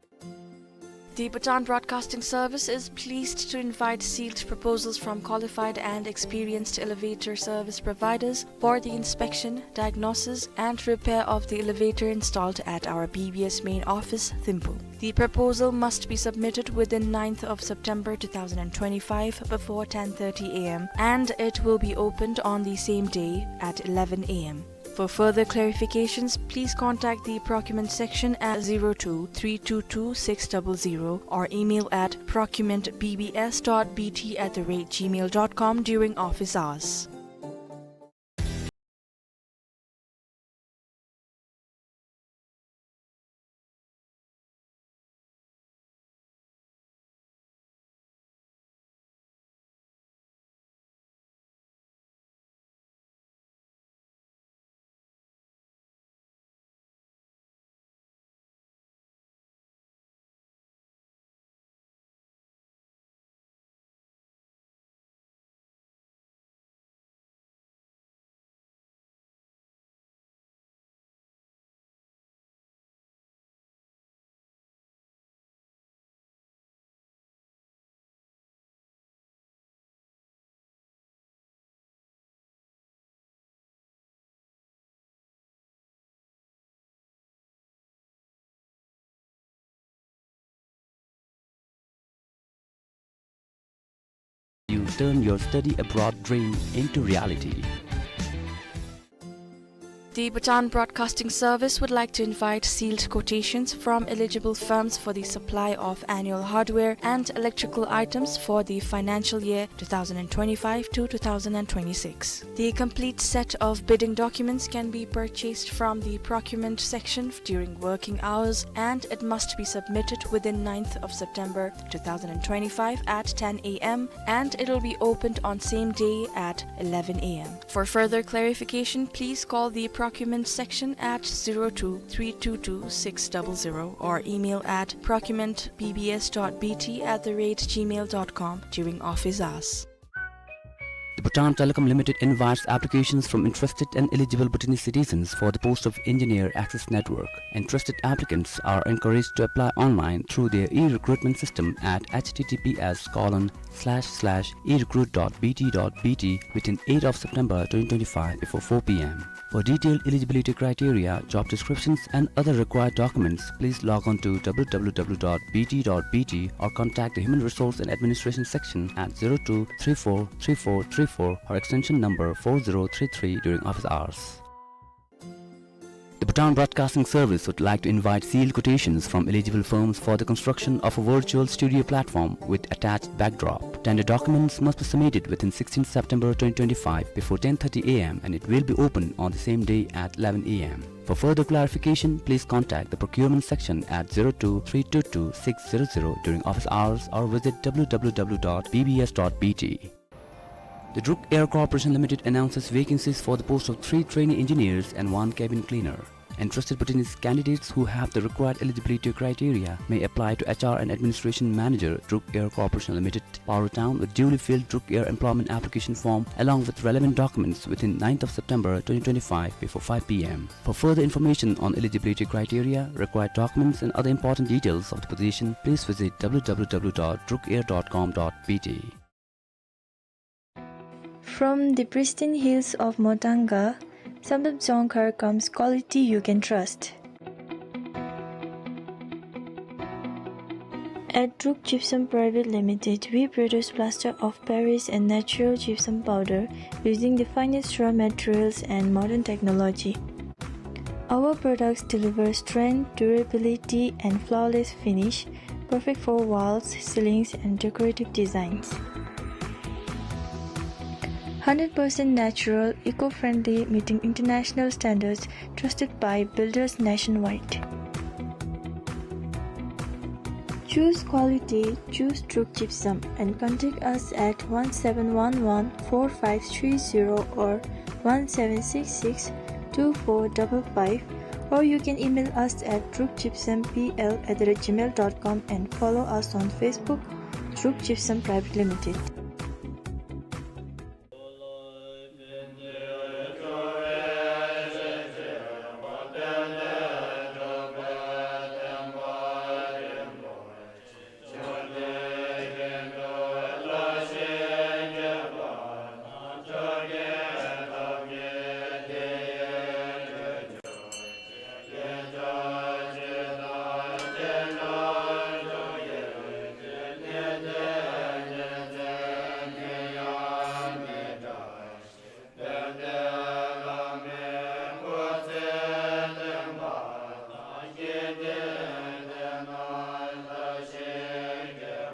The Bhutan Broadcasting Service is pleased to invite sealed proposals from qualified and experienced elevator service providers for the inspection, diagnosis, and repair of the elevator installed at our B B S main office, Thimphu. The proposal must be submitted within ninth of September two thousand twenty-five before ten thirty a m, and it will be opened on the same day at eleven a m. For further clarifications, please contact the procurement section at zero two three two two six double zero or email at procurement b b s dot b t at the rate gmail dot com during office hours. you turn your study abroad dream into reality. The Bhutan Broadcasting Service would like to invite sealed quotations from eligible firms for the supply of annual hardware and electrical items for the financial year two thousand twenty-five to two thousand twenty-six. The complete set of bidding documents can be purchased from the procurement section during working hours, and it must be submitted within ninth of September two thousand twenty-five at ten A M, and it will be opened on same day at eleven A M. For further clarification, please call the procurement section at zero two three two two six double zero or email at procurement B B S dot B T at the rate gmail dot com during office hours. The Bhutan Telecom Limited invites applications from interested and eligible Bhutanese citizens for the post of Engineer Access Network. Interested applicants are encouraged to apply online through their e-recruitment system at H T T P S colon slash slash e recruit dot B T dot B T within eighth of September twenty twenty-five before four P M. For detailed eligibility criteria, job descriptions, and other required documents, please log on to W W W dot B T dot B T or contact the Human Resource and Administration section at zero two three four three four three four or extension number four zero three three during office hours. The Bhutan Broadcasting Service would like to invite sealed quotations from eligible firms for the construction of a virtual studio platform with attached backdrop. Tender documents must be submitted within sixteenth September twenty twenty-five before ten thirty A M, and it will be open on the same day at eleven A M. For further clarification, please contact the procurement section at zero two three two two six zero zero during office hours or visit W W W dot B B S dot B T. The Druk Air Corporation Limited announces vacancies for the post of three trainee engineers and one cabin cleaner. Interested Bhutanese candidates who have the required eligibility criteria may apply to H R and Administration Manager, Druk Air Corporation Limited, Paro Town, with duly filled Druk Air employment application form along with relevant documents within ninth of September twenty twenty-five before five P M. For further information on eligibility criteria, required documents, and other important details of the position, please visit W W W dot druk air dot com dot B T. From the pristine hills of Motangga, Samdrup Jongkhar comes quality you can trust. At Druk Gypsum Private Limited, we produce plaster of Paris and natural gypsum powder using the finest raw materials and modern technology. Our products deliver strength, durability, and flawless finish, perfect for walls, ceilings, and decorative designs. Hundred percent natural, eco-friendly, meeting international standards, trusted by builders nationwide. Choose quality, choose Druk Gypsum, and contact us at one seven one one four five three zero or one seven six six two four double five, or you can email us at druk gypsum P L at the rate gmail dot com and follow us on Facebook, Druk Gypsum Private Limited.